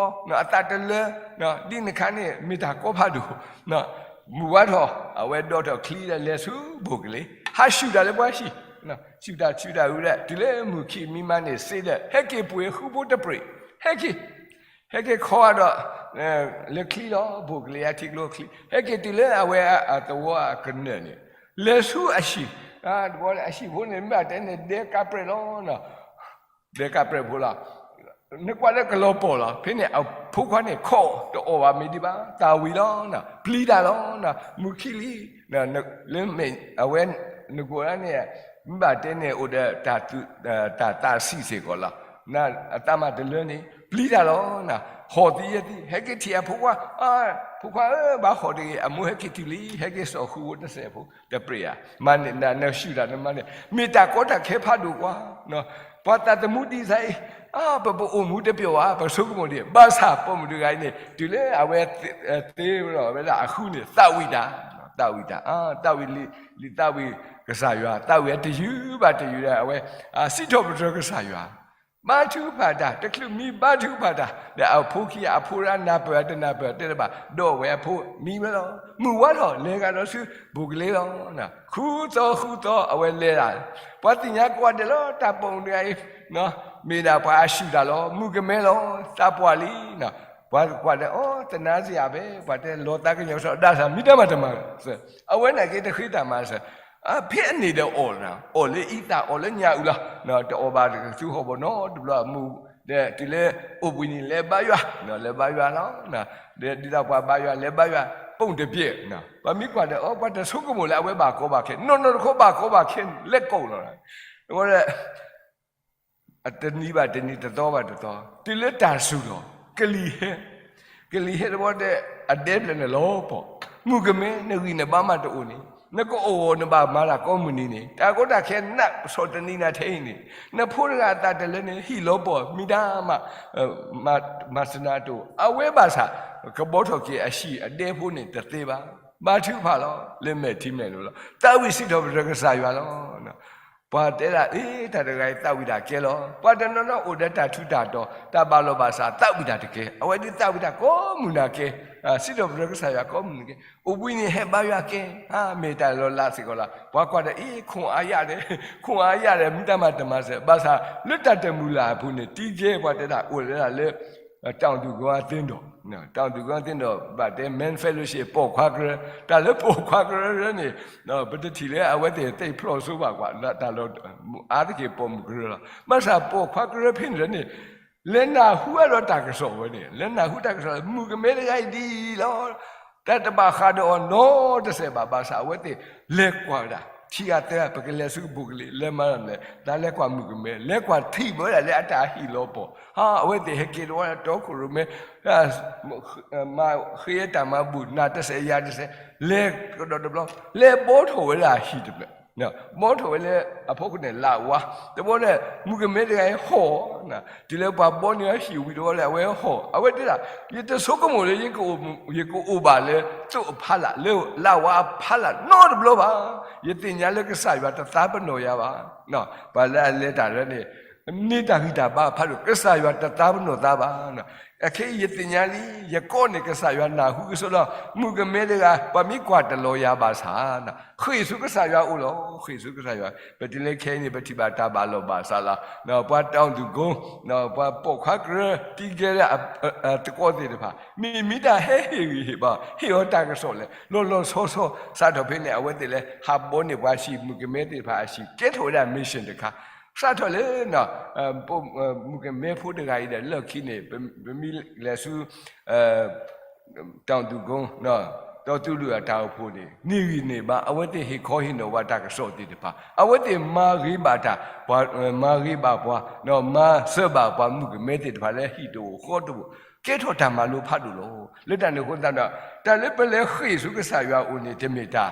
အသးတလၢ, ဒ်န့ၣ်အခါန့ၣ် မ့ၢ်တၢ်ကီဖးဒိၣ်, မုၢ်ဝါထီၣ် အဝဲဒိးထီၣ်ချံဒီးလဲၤဆူဘိၣ်ကလ့ ဟးဆူၣ်တၢ်လၢပှၤဟံၣ်, ဆူၣ်တၢ်ဆူၣ်တၢ်ဝံၤဒီး တုၤလၢမုၢ်ခံးမံမးန့ၣ် စ့ဒီး ဟဲက့ၤပှ့ၤဃုဖိတပြ့း, ဟဲက့ၤ ဟဲက့ၤခီဒီး လၢချံလီၤ, ဘိၣ်ကလ့အထံကျိချံ, ဟဲက့ၤတုၤလၢအဝဲအသဝီအကနၢၣ်န့ၣ်, လဲၤဆူအဟံၣ်, တဘျီလၢအဟံၣ်ဖိန့ၣ် မ့ၢ်ဘၣ်တဲန့ၣ် ဒဲကးပြဲးလီၤ, ဒဲကးပြဲးဖိလီၤ. နကွၢ်လၢကလီၤပှီၢ်လီၤ. ဖဲန့ၣ်အဖိခွါန့ၣ် ခီၣ်တအီၣ်ဘၣ်မ့ၢ်ဒံးဘၣ်, သၣ်ဝံၤလီၤ, ပျံၤတၢ်လီၤ, မုၢ်ခံလံ, လၢမ့ၢ်အဝဲ နကိးဒၣ်န့ၣ် မ့ၢ်ဘၣ်တဲန့ၣ် အိၣ်ဒီး တၢ်သးဆံးစ့ၢ်ကီးလီၤ. အသးမၤတလၢန့ၣ် ပျံၤတၢ်လီၤ, ဟီၣ်သံယဲၢ်သံ, ဟဲက့ၤထံၣ်အဖိခွါ, ဖိခွါဧၢ, ဘၣ်ဟီၣ်တဂ့ၤ, အမိၢ်ဟဲက့ၤတုၤလံ, ဟဲက့ၤစိာ်ဃုာ်ဖိတစဲးဖိ, တပြ့းဧါ, မၤန့ၣ် နဆူၣ်တၢ်နမၤန့ၣ် မ့ၢ်တၢ်ကီတၢ်ခဲဖးဒိၣ်ကွၢ်, ပှၤသးသမူဒ်အံၤ, ပပအိၣ်မူတပျီၤဘၣ်, ပဆိကမိၣ်ဒ်, ဘၣ်ဆၣ်ပိာ်မုၣ်တဂၤအံၤန့ၣ် တုၤလၢအဝဲသ့လီၤဝဲဒၣ်အဃုန့ၣ် သးဝံၣ်တၢ်, သးဝံၣ်တၢ်, သးဝံၣ်လံ, လံာ်သးဝံၣ်ကစၢ်ယွၤ, သးဝံၣ်အတယုၢ်ဘၣ်တယုၢ်ဒီး အဝဲ စံးထီၣ်ပတြၢၤကစၢ်ယွၤ, ဘါထုကဖၣ်တၢ်, တချုးမံဘါထုကဖၣ်တၢ်, ဒီးအဖိခံဂၤ အဖိရၣ်နၢ်ပၢၢ်တနၢ်ပၢၢ်တဲတဘၣ်, ဒီးအဝဲအဖိမံဝဲလီၤ. မုၢ်ဝါထီၣ် လဲၤဂၤဒီးဆူဘိၣ်ကလ့လီၤ. ဃုသီဃုသီ အဝဲလဲၤတၢ်, ပှၤသ့ၣ်ညါကိးဂၤဒဲးလီၤ. တၢ်ပိာ်မုၣ်တဂၤအံၤ မ့ၢ်ဒၣ်ပှၤအဆူၣ်တၢ်လီၤ, မုၣ်ကမဲလီၤ, သးပှၢ်လံ. ပှၤကွၢ်ဒီး အိ သနာ်စ့ၢ်ဧါ, ဖဲပှၤတဲလီၤသးကညီၤစီၤဒၣ်တၢ် မံတၢ်မၤတမၤစၢၤ, အဝဲန့ၣ်က့တဃ့တၢ်မၤစၢၤ, ဖဲအန့ၣ်ဒီးအီၣ်, အီၣ်လၢအံသၣ် အီၣ်လၢညၣ်အုၣ်လီၤ. တအီၣ်ဘၣ်တကသူဟီၣ်ဘီနီတဘျီအမူ, ဒီးတုၤလၢအိၣ်ဘှံးနံၤ လဲၤဘါယွၤ, လဲၤဘါယွၤလီၤ. ဒီးဒ်သိးပှၤဘါယွၤ လဲၤဘါယွၤ ပိၢ်တပျဲၢ်, ပှၤမ့ၢ်ကွၢ်ဒီး အိ ပှၤတဆိကမိၣ်လၢအဝဲဘၣ်ကီဘၣ်ခဲ, နီၢ်နီၢ်တခီဘၣ်ကီဘၣ်ခဲ လဲၤကိးလီၤ. အဃိဒီး တနံၤဘၣ်တနံၤ တသီဘၣ်တသီ တုၤလၢတၢ်စူၤထီၣ် ကလံၤဟဲ, ကလံၤဟဲတဘျီဒီး အဒဲဖျၢၣ်န့ၣ်လီၤပှီၢ်, မုၣ်ကမဲ နဂံၢ်နဘါမးတအိၣ်န့ၣ်, နကအိၣ်နဘၣ်မၤတၢ်ကိးမုၢ်နံၤန့ၣ်, တၢ်ကီတၢ်ခဲနး ဆီၣ်တနံၤနၤထဲအံၤန့ၣ်, နဖိတဂၤအသးတလၢန့ၣ် ဟံၣ်လီၤပှီၢ် မံတၢ်မၤ မၤစၢၤနၤတအိၣ်, အဝဲဘၣ်ဆၣ် ကဘီထီၣ်က့ၤအဟံၣ်အဒဲဖိန့ၣ်တသ့ဘၣ်, ဘါထုကဖၣ်လီၤ လၢမဲာ်ထံမဲာ်နိလီၤ, သးဝံၣ်စံးထီၣ်ပတြၢၤကစၢ်ယွၤလီၤ. ပှၤတဲဒၣ် အ့ တၢ်တဂၤအံၤသးဝံၣ်တၢ်ကဲလီၤ. ပှၤတနီၤနီၤအိၣ်ဒီးတၢ်ထူးတၢ်တီၤ တၢ်ဘၣ်လီၤဘၣ်စး သးဝံၣ်တၢ်တကဲ, အဝဲဒၣ်သးဝံၣ်တၢ်ကိးမုၢ်နၤကဲ, စံးထီၣ်ပတြၢၤကစၢ်ယွၤကိးမုၢ်နၤကဲ, အိၣ်ဘှံးနံၤဟဲဘါယွၤကဲ, မ့ၢ်တၢ်လီၤလးစ့ၢ်ကီးလီၤ. ပှၤကွၢ်ဒီး အ့ ခိၣ်အါယၣ်ဒီး ခိၣ်အါယၣ်ဒီး မ့ၢ်တၢ်မၤတမၤစၢၤ ဘၣ်ဆၣ်လၢတၢ်တမုာ်လၢ်အပူၤန့ၣ် တံကဲ ပှၤတဲဒၣ်အိၣ်လၢဒၣ်လၢ တောင်သူကုန်းအသင်းတော်, တောင်သူကုန်းအသင်းတော် ဘၣ်တဲ Men Fellowship ပိာ်ခွါကရၢ, တၢ်လၢပိာ်ခွါကရၢန့ၣ် ပတထံၣ်လၢအဝဲသ့ၣ်သ့ၣ်ဖျိၣ်စိဘၣ်ကွၢ် တၢ်လီၤ အါတက့ၢ်ပိာ်မုၣ်ကရၢလီၤ. ဘၣ်ဆၣ်ပိာ်ခွါကရၢဖဲန့ၣ်န့ၣ် လဲၤနၢ်ဟူအဒီးတၢ်ကစီၣ်ဝဲန့ၣ် လဲၤနၢ်ဟူတၢ်ကစီၣ်လၢ မုၣ်ကမဲတဂၤအံၤဒ်အံၤလီၤ. တၢ်တဘၣ်ဃးဒီးအီၤနီတစဲးဘၣ် ဘၣ်ဆၣ်အဝဲသ့ၣ်လဲၤကွၢ်ဝဲဒၣ် ထံဂၤသၢဂၤ ပကလဲၤဆူကပိာ်ကလံၤ လဲၤမၤလီၤလဲၤ တၢ်လဲၤကွၢ်မုၣ်ကမဲ လဲၤကွၢ်ထံၣ်ဘၣ်ဝဲဒၣ်လၢအတၢ်ဟ့ၣ်လီၤပီၢ် ဟါ အဝဲသ့ၣ်ဟဲက့ၤတဝီလၢတီခိၣ်ရိၣ်မဲ မၤဃ့တၢ်မၤဘူၣ် နၤတစဲးယၤတစဲး လဲၤကဒီးတဘျီ လဲၤဘီထီၣ်ဝဲဒၣ်ဟံၣ်တဖျၢၣ် ဘီထီၣ်ဝဲလၢအဖီခိၣ်န့ၣ် လၢဝါ တဘီန့ၣ် မုၣ်ကမဲတဂၤအံၤဟီၣ် တုၤလၢပှၤဘီန့ၢ်အဟံၣ်ဝံၤတဘီလၢအဝဲဟီၣ် အဝဲတဲဒၣ် ယတဆိကမိၣ်လၢ ယကအိၣ်ဘၣ်လၢ သိးအဖီလာ် လၢလၢဝါအဖီလာ်နီတဘျီဘၣ်. ယသ့ၣ်ညါလၢကစၢ်ယွၤတသးပနီၣ်ယၤဘၣ်. ပှၤလၢအလဲၤတၢ်လၢန့ၣ် န့ၢ်တၢ်ဂံၢ်တၢ်ဘါဖးဒိၣ် ကစၢ်ယွၤတသးပနီၣ်သးဘၣ်. အခဲအံၤယသ့ၣ်ညါလံ ယကိးန့ၢ်ကစၢ်ယွၤနၢ်ဟူကဆိလီၤ မုၣ်ကမဲတဂၤ ပှၤမ့ၢ်ကွၢ်တလီၤယၤဘၣ်ဆၣ် ဃ့ၢ်ဆူကစၢ်ယွၤအအိၣ်လီၤ. ဃ့ၢ်ဆူကစၢ်ယွၤ ပတုၤလၢခဲအံၤန့ၣ် ပထံၣ်ဘၣ်တၢ်ဘၣ်လီၤဘၣ်စးလီၤ. ပှၤတောင်သူကုန်း ပှၤပိာ်ခွါကရၢ တံကဲလၢအသကိးသ့ၣ်တဖၣ် မ့ၢ်မ့ၢ်တၢ်ဟဲဟ့ၣ်ဂံၢ်ဟ့ၣ်ဘါ ဟ့ၣ်အီၤတၢ်ကစီၣ်လဲၣ် လီၤလီၤဆီဆီ စးထီၣ်ဖဲန့ၣ် အဝဲသ့ၣ်လၢဟးဘီန့ၢ်ပှၤဟံၣ် မုၣ်ကမဲသ့ၣ်တဖၣ်အဟံၣ် ကဲထီၣ်ဝဲဒၣ် mission တခါ စးထီၣ်လၢ မုၣ်ကမဲဖိတဂၤအံၤဒီး လၢခံန့ၣ် ပမ့ၢ်လဲၤဆူ တောင်သူကုန်း တီသူလုၢ်အတၢ်အိၣ်ဖှိၣ်န့ၣ် န့ၢ်ဂံၢ်န့ၢ်ဘါ အဝဲသ့ၣ်ဟ့ၣ်ခီဟ့ၣ်နီၤဝဲတၢ်ကစီၣ်သ့ၣ်တဖၣ် အဝဲသ့ၣ်မၤဂ့ၤဘၣ်တၢ် ပှၤ မၤဂ့ၤဘၣ်ပှၤ မၤစၢၤဘၣ်ပှၤမုၣ်ကမဲသ့ၣ်တဖၣ်လၢဟံၣ်တအိၣ်ဃီတအိၣ် ကဲထီၣ်တၢ်မၤလိဖးဒိၣ်လီၤ. လၢတၢ်န့ၣ်အဃိသတးဒီး တၢ်လၢပလဲၤဃ့ၢ်ဆူကစၢ်ယွၤအအိၣ်န့ၣ် တမ့ၢ်တၢ်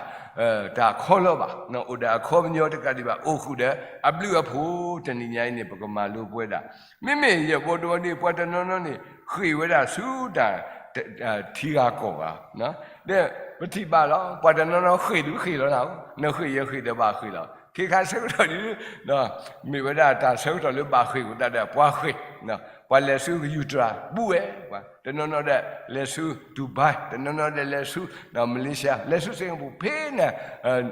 တၢ်ခီလီၤဘၣ်. အိၣ်ဒီးအခီပညီတကးဒံးဘၣ် အိၣ်ဃုာ်ဒီးအဘျုးအဖှိၣ် တနံၤညါအံၤန့ၣ် ပကမၤလိပဝဲဒၣ် မ့မ့ၢ်ယဲၢ်ဘီတဝီဒ် ပှၤတနီၤနီၤန့ၣ် ဃ့ၢ်ဝဲဒၣ်ဆူတၢ် ထံဂၤကီၢ်ဂၤ ဒီးပထံၣ်ဘၣ်လီၤ ပှၤတနီၤနီၤဃ့ၢ်ဒုးဃ့ၢ်လီၤနၤဧၢ နဃ့ၢ်ယဃ့ၢ်ဒီးဘၣ်ဃ့ၢ်လီၤ ခ့ခါဆၢကတီၢ်ဒ် မ့ၢ်ဝဲဒၣ်တၢ်ဆၢကတီၢ်လၢဘၣ်ဃ့ၢ်အဃိသတးဒီး ပှၤဃ့ၢ် ပှၤလဲၤဆူယူတြၤ ဘူးဝဲ ပှၤတနီၤနီၤဒီးလဲၤဆူ Dubai တနီၤနီၤဒီးလဲၤဆူ Malaysia လဲၤဆူ Singapore ဖဲန့ၣ်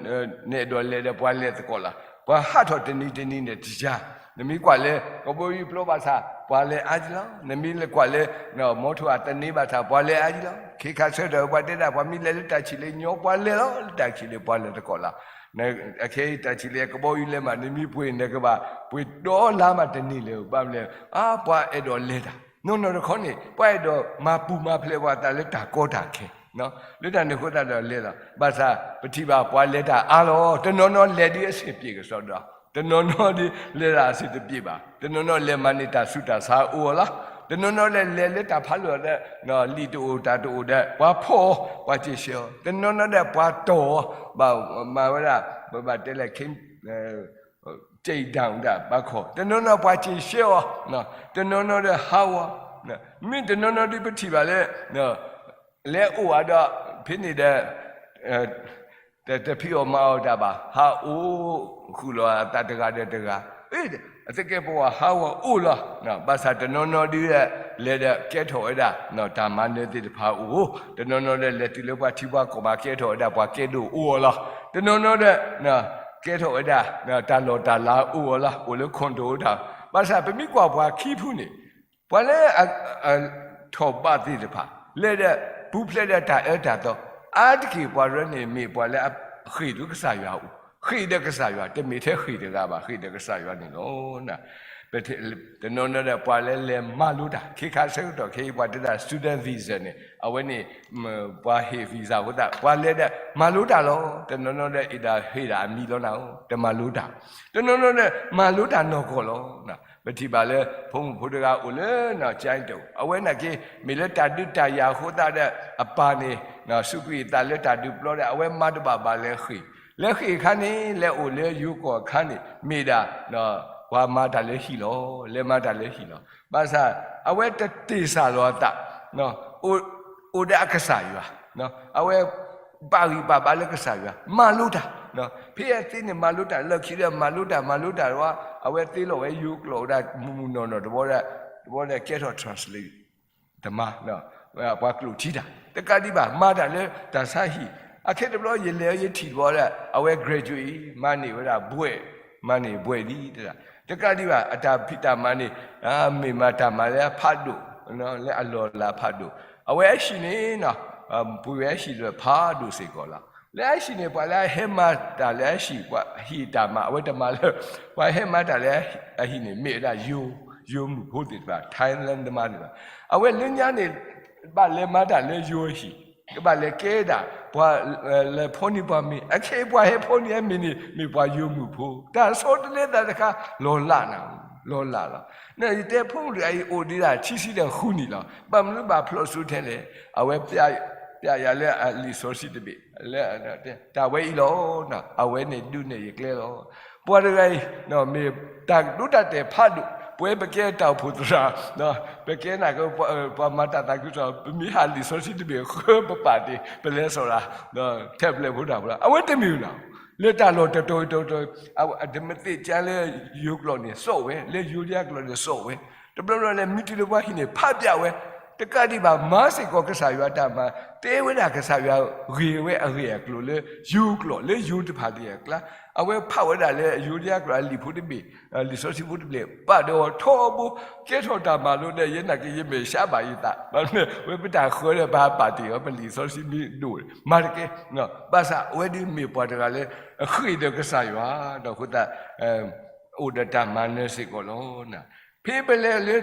နအဲၣ်ဒိးလဲၤဒီးပှၤလဲၤသကိးလီၤ ပှၤဟးထီၣ်တနံၤတနံၤန့ၣ်တယၤ နမ့ၢ်ကွၢ်လၢ ကဘီယူၤပျီဘၣ်ဆၣ် ပှၤလဲၤအါကလီၤ နမ့ၢ်လဲၤကွၢ်လၢ မီထိၣ်အသန့ဘၣ်ဆၣ် ပှၤလဲၤအါကလီၤ ခ့ခါဆၢကတီၢ် ပှၤတဲဒၣ် ပှၤမ့ၢ်လဲၤလၢတၢ်ဆံးလၢညီ ပှၤလဲၤလီၤ လၢတၢ်ဆံးလၢပှၤလဲၤသကိးလီၤ အခဲအံၤတၢ်ဆံးလၢ ကဘီယူၤလဲၤမး နမ့ၢ်ပှ့ၤနကဘၣ် ပှ့ၤဒီလါမးတန့ၢ်လၢၤ ဘၣ်မနုၤလဲၣ် အါ ပှၤအဲၣ်ဒိးလဲၤတၢ် နီၢ်နီၢ်တခီန့ၣ် ပှၤအဲၣ်ဒိးမၤပူၤမၤဖျဲးပှၤသးလၢတၢ်ကီတၢ်ခဲ လၢတၢ်န့ၣ်အဃိသတးဒီးလဲၤလီၤ ဘၣ်ဆၣ်ပထံၣ်ဘၣ်ပှၤလဲၤတၢ်အါလီၤ တနီၤနီၤလဲၤဒ်အဆင်ပြေကစီဒီ တနီၤနီၤဒ်လဲၤတၢ်အဆင်တပြေဘၣ် တနီၤနီၤလဲၤမၤန့ၢ်တၢ်ဆူးတၢ်ဆါအိၣ်အီၤလီၤ တနီၤနီၤဒီးလဲၤလၢတၢ်ဖးလီၤဒီး လံာ်တအိၣ်တၢ်တအိၣ်ဒီး ပှၤဖီၣ်အီၤ ပှၤစ့ၢ်ဆှၢအီၤ တနီၤနီၤဒီးပှၤတီၢ်အီၤ ဘၣ်မၤဝဲဒၣ် ပဘၣ်တဲလဲၣ် take down ဒၣ်ဘၣ်ခီ တနီၤနီၤပှၤစ့ၢ်ဆှၢအီၤ တနီၤနီၤဒီးဟးဂီၤ မ့ၢ်တနီၤနီၤဒ်ပထံၣ်ဘၣ်လၢ လဲၤအိၣ်အဒီး ဖဲန့ၣ်ဒီး တဖံးအီၣ်မၤအီၣ်တၢ်ဘၣ် ဟးအိၣ်ဃုာ်လီၤအသးတဂၤဒီးတဂၤ အသကဲးပဝးဟးဂီၤအိၣ်လီၤ ဘၣ်ဆၣ်တနီၤနီၤဒ် လဲၤဒီးကဲထီၣ်ဝဲဒၣ် တၢ်မၤနၢၤသ့ၣ်တဖၣ်အိၣ် တနီၤနီၤဒီးလဲၤတုၤလၢပှၤထံပှၤကီၢ်မးကဲထီၣ်ဝဲဒၣ်ပှၤကဲဒိၣ်အိၣ်အီၤလီၤ တနီၤနီၤဒီး ကဲထီၣ်ဝဲဒၣ် တၢ်လီၢ်တၢ်လၤအိၣ်အီၤလီၤ အိၣ်လၢ condo တၢ် ဘၣ်ဆၣ်ပမ့ၢ်ကွၢ်ပှၤခံဖုန့ၣ် ပှၤလၢ ထီၣ်ဘးသ့ၣ်တဖၣ် လဲၤဒီးပူၤဖျဲးဒီးတၢ်အၢတၢ်သီ အါတက့ၢ်ပှၤရၢန့ၣ်မ့ၢ်ပှၤလၢအဃ့ၢ်ဒီးကစၢ်ယွၤအိၣ် ဃ့ၢ်ဒီးကစၢ်ယွၤ တမ့ၢ်ထဲဃ့ၢ်တဂၤဘၣ် ဃ့ၢ်ဒီးကစၢ်ယွၤန့ၣ်လီၤ. တနီၤနီၤဒီးပှၤလၢလဲၤမၤလိတၢ် ခ့ခါဆၢကတီၢ်ခဲအံၤပှၤတဲဒၣ် student visa န့ၣ် အဝဲန့ၣ် ပှၤဟ့ၣ် visa အဃိသတး ပှၤလဲၤဒီးမၤလိတၢ်လီၤ. တနီၤနီၤဒီးအ့ၣ်ဒၣ်ဟ့ၣ်ဒၣ်အမံၤလီၤနၤဧိၤ တမၤလိတၢ် တနီၤနီၤဒီးမၤလိတၢ်နီၢ်ကီၢ်လီၤ. ပထံၣ်ဘၣ်လၢ ဖိမုၣ်ဖိတဂၤအိၣ်လၢ ကၠဲးတိၣ် အဝဲန့ၣ်က့ မ့ၢ်လၢတၢ်ဒုးတၢ်ယၤအဃိသတးဒီး အပၢ်န့ၣ် စူးကွံာ်အသးလၢတၢ်ဒုးပျီဒီး အဝဲမၤတဘၣ်ဘၣ်လဲၤဃ့ၢ် လဲၤဃ့ၢ်အခါန့ၣ် လဲၤအိၣ်လၢယိၤကီၢ်အခါန့ၣ် မ့ၢ်ဒၣ် ပှၤမၤတၢ်လၢဟံၣ်လီၤ. လဲၤမၤတၢ်လၢဟံၣ်လီၤ. ဘၣ်ဆၣ် အဝဲတတ့ၢ်စၢ်လီၤအသး အိၣ်ဒီးအကစၢ်ယွၤ အဝဲ ပာ်ဂံၢ်ပာ်ဘါလၢကစၢ်ယွၤ မၤလိတၢ် ဖဲအသ့န့ၣ် မၤလိတၢ်လၢခံဒီး မၤလိတၢ် မၤလိတၢ်တဝီ အဝဲသ့လီၤဝဲယိၤကျိာ်ဝဲဒၣ် မုၢ်မုၢ်နီၢ်နီၢ်တဘျီဒီး တဘျီဒီးကဲထီၣ် translate တမါ ပှၤကျိာ်ထံတၢ် တကးဒံးဘၣ် မၤတၢ်လၢတၢ်ဆါဟံၣ် အခဲတဘျီယလဲၤယထံၣ်တဘျီဒီး အဝဲ graduate မၤန့ၢ်ဝဲဒၣ်ဘွဲ့ မၤန့ၢ်ဘွဲ့လံတဒၣ် တကးဒံးဘၣ် အတၢ်ဖံးတၢ်မၤန့ၣ် မ့ၢ်မၤတၢ်မၤလၢအဖးဒိၣ် လၢအလီၢ်လၤဖးဒိၣ် အဝဲအဟံၣ်န့ၣ် ပှ့ၤဝဲအဟံၣ်ဒီးဖးဒိၣ်စ့ၢ်ကီးလီၤ. လၢအဟံၣ်န့ၣ် ပှၤလၢအဟဲမၤတၢ်လၢအဟံၣ် ပှၤဟံၣ်တၢ်မၤ အဝဲတမၤလၢ ပှၤဟဲမၤတၢ်လၢအဟံၣ်န့ၣ် မ့ၢ်ဝဲဒၣ်ယိၤ ယိၤမုၣ်ဖိသ့ၣ်တဖၣ် ထါလၢနမါသ့ၣ်တဖၣ် အဝဲလၢညါန့ၣ် ဘၣ်လဲၤမၤတၢ်လၢယိၤအဟံၣ် ကဘၣ်လဲၤကဲဒၣ် ပှၤလဲၤဖီန့ၢ်ပှၤမ့ၤ အခဲအံၤပှၤဟဲဖီန့ၢ်အမ့ၤန့ၣ် မ့ၢ်ပှၤယိၤမုၣ်ဖိ တၢ်ဆီတလဲသးတခါ လီၤလးနၤ လီၤလးလီၤ. ယတဲဖိမုၣ်တဂၤအံၤအိၣ်ဒံးဒၣ် ခံဆံဒီးဃုနံၣ်လီၤ. ဘၣ်မနုၤဘၣ်ဖျိးစိထဲလဲၣ် အဝဲ ပျးယၤလၢအလံာ်စီဆှံတဘ့ၣ် လၢ တၢ်ဝဲအံၤလီၤ. အဝဲန့ၣ်ဒုးနဲၣ်ယကျဲလီၤ. ပှၤတဂၤအံၤ မ့ၢ်တၢ်ကဒိတၢ်တဲာ်ဖးဒိၣ် ပဝဲပကဲတၢ်အိၣ်ဖှိၣ်သရၣ် ပကဲနာ်က့ ပှၤမၤတၢ်သးခုကစီၣ် ပမ့ၢ်ဟးလံာ်စီဆှံတဘ့ၣ်ဃၢပပာ်တ့ၢ် ပလဲၤစိာ်တၢ် ထဲပျဲၢ်ဖိတၢ်ဖိလီၤ. အဝဲတမ့ၢ်နီၤ လၢတၢ်လီၢ်တတီၤတတီၤ အဝဲတမ့ၢ်သ့ၣ်ကါလၢယိၤကျိာ်န့ၣ် စိာ်ဝဲ လၢယိၤဒယါကျိာ်န့ၣ် စိာ်ဝဲ တဘျီဘျီလၢမ့ၢ်တုၤလၢပှၤဟံၣ်န့ၣ် ဖးပျးဝဲ တကးဒံးဘၣ် မၤစ့ၢ်ကီးကစၢ်ယွၤတၢ်မၤ တဲဝဲဒၣ်ကစၢ်ယွၤဂ့ၢ်ဝဲအဂ့ၢ်အကျိၤလၢ ယိၤကျိာ် လၢယိၤတဖၣ်ဒံးအကျါ အဝဲဖးဝဲဒၣ်လၢယိၤဒယါကျိာ်အလံာ်ဖိတဘ့ၣ် လံာ်စီဆှံဖိတဘ့ၣ် ပာ်ဒီးထီဘိ ကဲထီၣ်တၢ်မၤလိဒီး ယဲနာ်က့ ယမဲာ်ဆှးဘၣ်ယသး ဘၣ်မနုၤဝဲပတၢ်ဃၢၤဒီး ပဟးပာ်တ့ၢ်အီၤ ပလံာ်စီဆှံမ့ၢ်ဒိၣ် မၤတကဲ ဘၣ်ဆၣ်အဝဲဒၣ်မ့ၢ်ပှၤတဂၤလၢ အဃ့ၢ်ဒီးကစၢ်ယွၤ ဒီးအဃိသတး အိၣ်ဒီးတၢ်မၤနၢၤစ့ၢ်ကီးလီၤ. ဖဲပလဲၤလၢ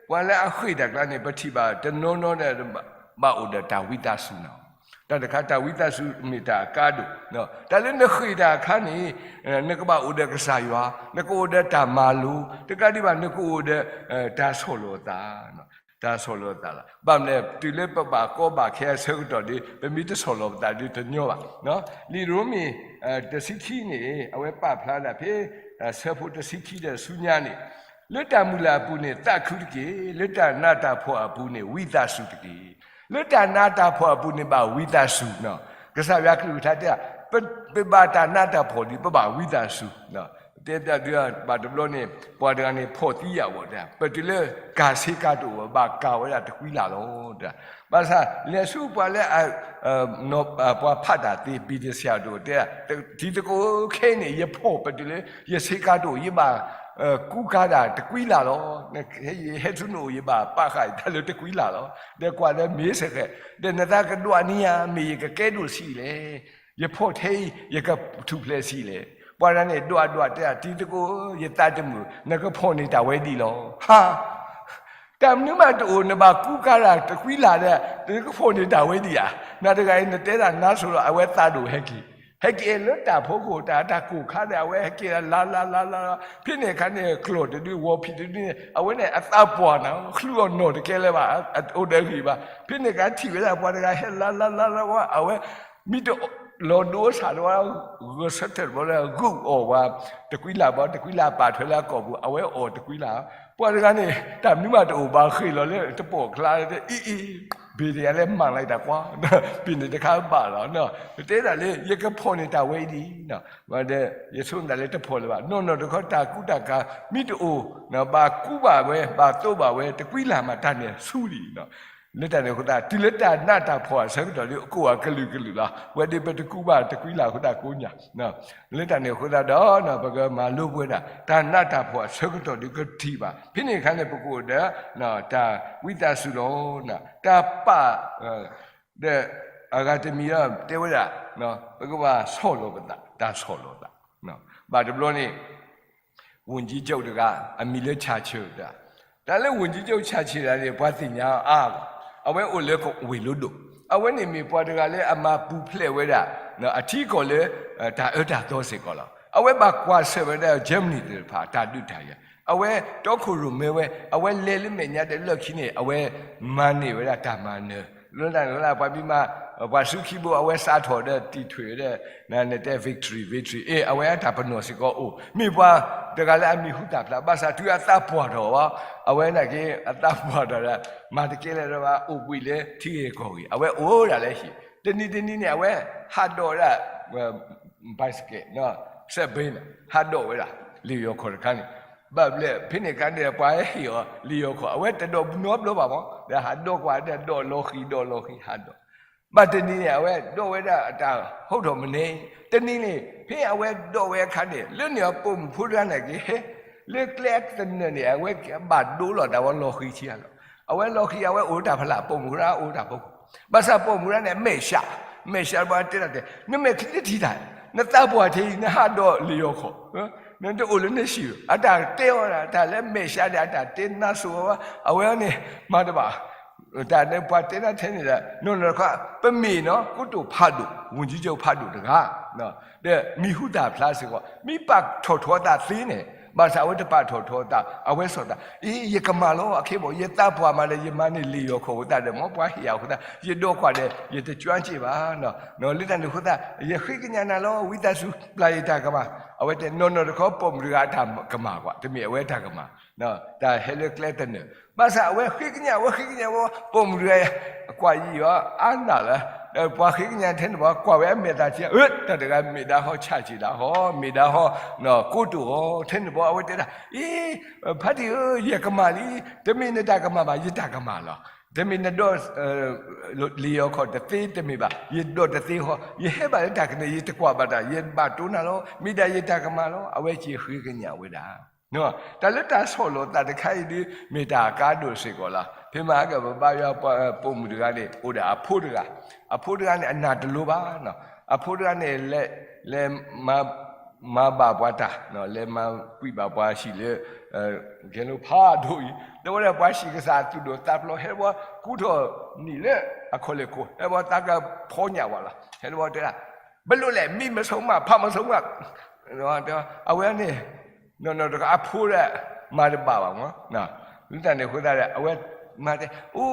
ပှၤလၢအဃ့ၢ်တၢ်ကျါန့ၣ် ပထံၣ်ဘၣ်တနီၤနီၤဒီး ဘၣ်အိၣ်ဒီးတၢ်ဝံသးစူၤနီၤ. တၢ်တခါတၢ်ဝံသးစူၤမ့ၢ်တၢ်အကါဒိၣ်, တၢ်လၢနဃ့ၢ်တၢ်အခါန့ၣ် နကဘၣ်အိၣ်ဒီးကစၢ်ယွၤ, နကအိၣ်ဒီးတၢ်မၤလိ, တကးဒံးဘၣ်နကအိၣ်ဒီး တၢ်ဆီၣ်လီၤသး တၢ်ဆီၣ်လီၤသးလီၤ. ဘၣ်မနုၤလဲၣ် တုၤလၢပဘၣ်ကီဘၣ်ခဲအဆၢကတီၢ်ဒီး ပမ့ၢ်တဆီၣ်လီၤပသးဒီးတညီဘၣ်. လံာ်ရိမ့ၤ တဆံခံန့ၣ် အဝဲပာ်ဖျါဒၣ်ဖဲ ဆၢဖိတဆံခံဒီးဆူညါန့ၣ်, လၢတၢ်မုၢ်လၢ်အပူၤန့ၣ် သးခုတက့ၢ်. လၢတၢ်နးတၢ်ဖှီၣ်အပူၤန့ၣ် ဝံသးစူၤတက့ၢ်. လၢတၢ်နးတၢ်ဖှီၣ်အပူၤန့ၣ် ဘၣ်ဝံသးစူၤနီၤ. ကစၢ်ယွၤကလုၢ်ကထါတဲ ပဘၣ်တၢ်နးတၢ်ဖှီၣ်ဒီး ပဘၣ်ဝံသးစူၤ. တဲတၢ်ဒုးဘၣ်တဘျီန့ၣ် ပှၤတဂၤန့ၣ် ဖှီၣ်သံယာ်ဝဲဒၣ် ပတုၤလၢကၤဆ့ကၤတအိၣ် ဘၣ်ကၤဝဲဒၣ်တကွံလၢ်လီၤ. ဘၣ်ဆၣ်လဲၤဆူပှၤလၢ ပှၤဖးတၢ်သ့ ဘံၣ်တဆှၢတအိၣ်တဲ တံၤသကိးခဲအံၤန့ၣ် ယဖှီၣ်ပတုၤလၢ ယဆ့ကၤတအိၣ် ယဘၣ်ကူကၤဒၣ်တကွံလၢ်လီၤ. ယဟဲဆူနအိၣ် ယဘၣ်ပာ်ဃာ်ယတၢ်လၢတကွံလၢ်လီၤ. ဒီးကွၢ်လၢမ့ၢ်စ့ၢ်ကီး ဒီးနသးကဒွးန့ၢ်ဧါ မ့ၢ်ယကကဲဒိၣ်ဆံးလဲၣ်. ယဖှီၣ်ထဲအံၤ ယကထူၣ်ဖျဲးဆံးလဲၣ်. ပှၤတဂၤန့ၣ် ဒွးဒွးတဲ တံၤသကိး ယသးတမုာ် နကဖှီၣ်န့ၢ်တၢ်ဝဲဒ်လီၤ. ဟါ တၢ်မနုၤမးတအိၣ် နဘၣ်ကူကၤတၢ်တကွံလၢ်ဒီး နကဖှီၣ်န့ၢ်တၢ်ဝဲဒ်ဧါ. နၤတဂၤအံၤ နတဲတၢ်နါစိၤဒီး အဝဲသးဒိၣ်ဟဲက့ၤ ဟဲက့ၤလၢတၢ်ဖီခိၣ် တၢ်တၢ်ကိၢ်ခါဒီး အဝဲဟဲက့ၤလၢလၢလၢလၢလၢ ဖဲန့ၣ်အခါန့ၣ် ကျီၢ်တဒု ဝီၤဖံးတဒုန့ၣ် အဝဲန့ၣ်အသးပှၢ်နၤ ချုးအီၤနီၢ်တကဲလၢၤဘၣ် အိၣ်ဒီးဂံၢ်ဘၣ်. ဖဲန့ၣ်အခါထံၣ်ဝဲဒၣ်ပှၤတဂၤဟဲလၢလၢလၢလၢဝဲ အဝဲ မ့ၢ်တလီၤဒိအဆၣ်တဝဲ ဂဲၤဆၢထၢၣ်တဘျီလၢဂုာ်အီၣ်ဝဲ တကွံလၢ်ဘၣ် တကွံလၢ်ပာ်ထွဲလၢအကိာ်ပူၤ အဝဲအီၣ်တကွံလၢ်. ပှၤတဂၤန့ၣ် တၢ်မနုၤမးတအိၣ်ဘၣ်ဃ့ၢ်လီၤလၢတပိာ်ကျါ အံၤအံၤ ဘ့ၣ်တယၤလၢမၤလၢတၢ်ကွၢ် ဘ့ၣ်န့ၣ်တခါဘၣ်လီၤ. ပတဲဒၣ်လၢ ယကဖှီၣ်န့ၢ်တၢ်ဝဲအံၤဒ် ဒီးယဆိကမိၣ်လၢတဖှီၣ်လၢၤဘၣ် နီၢ်နီၢ်တခီ တၢ်ကူတၢ်ကၤမ့ၢ်တအိၣ် ဘၣ်ကူဘၣ်ဝဲ ဘၣ်သိးဘၣ်ဝဲ တကွံလၢ်မး တၢ်န့ၣ်ဆူလံ လၢတၢ်န့ၣ်အဃိသတး တုၤလၢတၢ်နးတၢ်ဖှီၣ်အဆၢကတီၢ်ဒီး အကိၢ်အကလုာ်ကလုာ်လီၤ. ဝဲဒၣ်ပတကူဘၣ်တကွံလၢ်အဃိသတးကိးညါ လၢတၢ်န့ၣ်အဃိသတးဒီး ပကမၤလိပဝဲဒၣ် တၢ်နးတၢ်ဖှီၣ်အဆၢကတီၢ်ဒီးကထံၣ်ဘၣ် ဖဲန့ၣ်အခါန့ၣ် ပကအိၣ်ဒီး တၢ်ဝံသးစူၤလီၤ. တၢ်ပာ် ဒီးအဂၤတမံၤဒီးတဲဝဲဒၣ် ပကဘၣ်ဆီၣ်လီၤပသး တၢ်ဆီၣ်လီၤသး ဘၣ်တဘျီန့ၣ် ဝန်ကြီးချုပ်တဂၤ အမံၤလၢ Churchill တၢ်, တၢ်လၢ ဝန်ကြီးချုပ် Churchill တဂၤန့ၣ် ပှၤသ့ၣ်ညါအါအါလီၤ. အဝဲအိၣ်လၢဝ့ၢ်လီၤဒိၣ်, အဝဲန့ၣ်မ့ၢ်ပှၤတဂၤလၢအမၤပူၤဖျဲးဝဲဒၣ် အထံအကီၢ်လၢ တၢ်အၢတၢ်သီစ့ၢ်ကီးလီၤ. အဝဲဘၣ်ကွၢ်ဆၢၣ်ဝဲဒၣ် Germany သ့ၣ်တဖၣ် တၢ်ဒုးတၢ်ယၤ, အဝဲတီခိၣ်ရိၣ်မဲဝဲ, အဝဲလဲၤလၢမဲာ်ညါဒီးလၢခံန့ၣ် အဝဲမၤန့ၢ်ဝဲဒၣ်တၢ်မၤနၢၤ လၢတၢ်န့ၣ်လၢပှၤမံၤမး, ပှၤစုခံဘိ အဝဲစးထီၣ်ဒီးတံာ်ထွဲးဒီး နတဲ victory victory အ့ၣ် အဝဲအတၢ်ပနီၣ်စ့ၢ်ကီးအိၣ်, မ့ၢ်ပှၤတဂၤလၢအမံၤဟူသၣ်ဖျါ, ဘၣ်ဆၣ်တုၤအသးပှၢ်ထီၣ်ဘၣ်, အဝဲနာ်က့ အသးပှၢ်ထီၣ်ဒီး မၤတကဲလၢၤဒီးဘၣ် အိၣ်ဘှံးလၢထံဂ့ၢ်ကီၢ်ဂ့ၢ်, အဝဲအိၣ်ဒၣ်လၢဟံၣ်, တနံၤတနံၤန့ၣ် အဝဲဟးဒိးဒၣ် ဘၣ်စကဲး စဲးဘ့န့ၣ် ဟးဒိးဝဲဒၣ် လံာ်ယီၤခီၣ်တခါန့ၣ်, ဘၣ်ဘျဲၣ်ဖဲန့ၣ်အခါန့ၣ် ပှၤဟဲဟ့ၣ်အီၤလံာ်ယီၤခီၣ် အဝဲတဒိးနီတဘျီဘၣ်မး ဒီးဟးဒိးကွၢ်ဒီးဒိးလီၤဃံၤ ဒိးလီၤဃံၤ ဟးဒိး ဘၣ်တနံၤန့ၣ် အဝဲဒိးဝဲဒၣ်အတၢ်ဟီထီၣ်မနုၤ, တနံၤန့ၣ် ဖဲအဝဲဒိးဝဲအခါန့ၣ် လၢန့ၣ်အပိာ်မုၣ်ဖိတဂၤန့ၣ်က့ၤဟဲ လၢကျဲတနၢၤန့ၣ် အဝဲကဘၣ်ဒိလီၤတၢ်ဝဲလီၤဃံၤထံဧါလီၤ. အဝဲလီၤဃံၤ အဝဲအိၣ်တၢ်ဖးလၢ် ပိာ်မုၣ်တဂၤအိၣ်တၢ်ဖီခိၣ်, ဘၣ်ဆၣ်ပိာ်မုၣ်တဂၤန့ၣ် မဲာ်ဆှး, မဲာ်ဆှးဘၣ်တဲဒၣ်တဲ နမဲာ်ချံတထံၣ်တၢ်, နသးပှၢ်ထံးအံၤ နဟးဒိးလံာ်ယီၤခီၣ်, နတအိၣ်လၢနစံၣ်ဧါ, အတၢ်တဲအီၤဒၣ် တၢ်လၢမဲာ်ဆှးဒီးအတၢ်တဲနါစိၤဝဲ အဝဲန့ၣ် မၤတဘၣ် တၢ်န့ၣ်ပှၤတဲဒၣ်ထဲန့ၣ်ဒီး နီၢ်နီၢ်တခီ ပမ့ၢ်နီၤ ကိတိာ်ဖးဒိၣ် ဝန်ကြီးချုပ်ဖးဒိၣ်တဂၤ, ဒီးမံၤဟူသၣ်ဖျါစ့ၢ်ကီး မ့ၢ်ပာ်ထီၣ်ထီအသးသ့န့ၣ်, ဘၣ်ဆၣ်အဝဲတပာ်ထီၣ်ထီအသး အဝဲစီၣ်သး အ့ ယကမၣ်လီၤ အခ့ဘီ ယသးပှၢ်မးဒီး ယမၤန့ၢ်လံာ်ယီၤခီၣ်အဃိသတးဒီး မ်ပှၤဟ့ၣ်ယၤအဃိသတး ယဒိးကွၢ်ဒီး ယတကၠွက့ၣ်ဘၣ်, လၢတၢ်န့ၣ်အဃိသတး ယဃ့ကညးနၤလီၤ ဝံသးစူၤပျၢ်ယတၢ်ကမၣ်, အဝဲတဲနီၢ်နီၢ်တခီ ပိာ်မုၣ်တဂၤအတၢ်ကမၣ်ကွၢ် တမ့ၢ်အဝဲတၢ်ကမၣ် တၢ်ဟဲလၢကျဲတနၢၤ, ဘၣ်ဆၣ်အဝဲဃ့ကညး အဝဲဃ့ကညးဝဲ ပိာ်မုၣ်တဂၤ ကွၢ်ယံာ်အီၤအါနၢ်လၢ ပှၤဃ့ကညးထဲန့ၣ်ဘၣ် ကွၢ်ဝဲအမဲာ်သၣ်ထံ အၢ တၢ်တဂၤမ့ၢ်ဒၣ်ဟီဆၣ်က့ၤဒၣ်ဟီ မ့ၢ်ဒၣ်ဟီ ကိတိာ်အီၤ ထဲန့ၣ်ဘၣ် အဝဲတဲဒၣ် အ့ ဖါတံၢ်ဧၢ ယကမၣ်လံ, တမ့ၢ်နတၢ်ကမၣ်ဘၣ် ယတၢ်ကမၣ်လီၤ. တမ့ၢ်နဒိး လံာ်ယီၤခီၣ်တသ့တမ့ၢ်ဘၣ်, ယဒိးတသ့ဟီ, ယဟဲဘၣ်လၢတၢ်ကနၢၤ ယတကွၢ်ဘၣ်တၢ် ယဘၣ်တိၢ်နၤလီၤ, မ့ၢ်ဒၣ်ယတၢ်ကမၣ်လီၤ, အဝဲက့ၤဃ့ကညးဝဲဒၣ် တၢ်လၢတၢ်ဆီၣ်လီၤသးတခါအံၤဒုး မ့ၢ်တၢ်အကါဒိၣ်စ့ၢ်ကီးလီၤ. ဖဲမဟါကပဘါယွၤ ပိာ်မုၣ်တဂၤန့ၣ် အိၣ်ဒီးအဖိတဂၤ, အဖိတဂၤန့ၣ် အနၢ်တလိၤဘၣ်, အဖိတဂၤန့ၣ် လဲၤ လဲၤ မၤဘၣ်ပှၤတၢ်, လဲၤမၤကွံာ်ဘၣ်ပှၤဟံၣ်လၢ ကဲလိဖးဒိၣ်အံၤ, တဲဝဲဒၣ်ပှၤဟံၣ်ကစၢ်သူၣ်ဒိၣ်သးဖျိး ဟဲတဘျီ ကူထီၣ်နံၣ်လၢအခီၣ်လ့ၢ်ခိၣ် ဟဲတဘျီသးကဖီညၣ်ဝဲလီၤ, ဟဲတဘျီတဲဒၣ် ဘၣ်လိာ်လဲၣ် မံမီၤစိမး ဖးမီၤစိမး, အဝဲန့ၣ် နီၢ်နီၢ်တခီအဖိဒီး မၤတဘၣ်ဘၣ်မး, လၢတၢ်န့ၣ်အဃိသတးဒီး အဝဲမၤတဲ အိ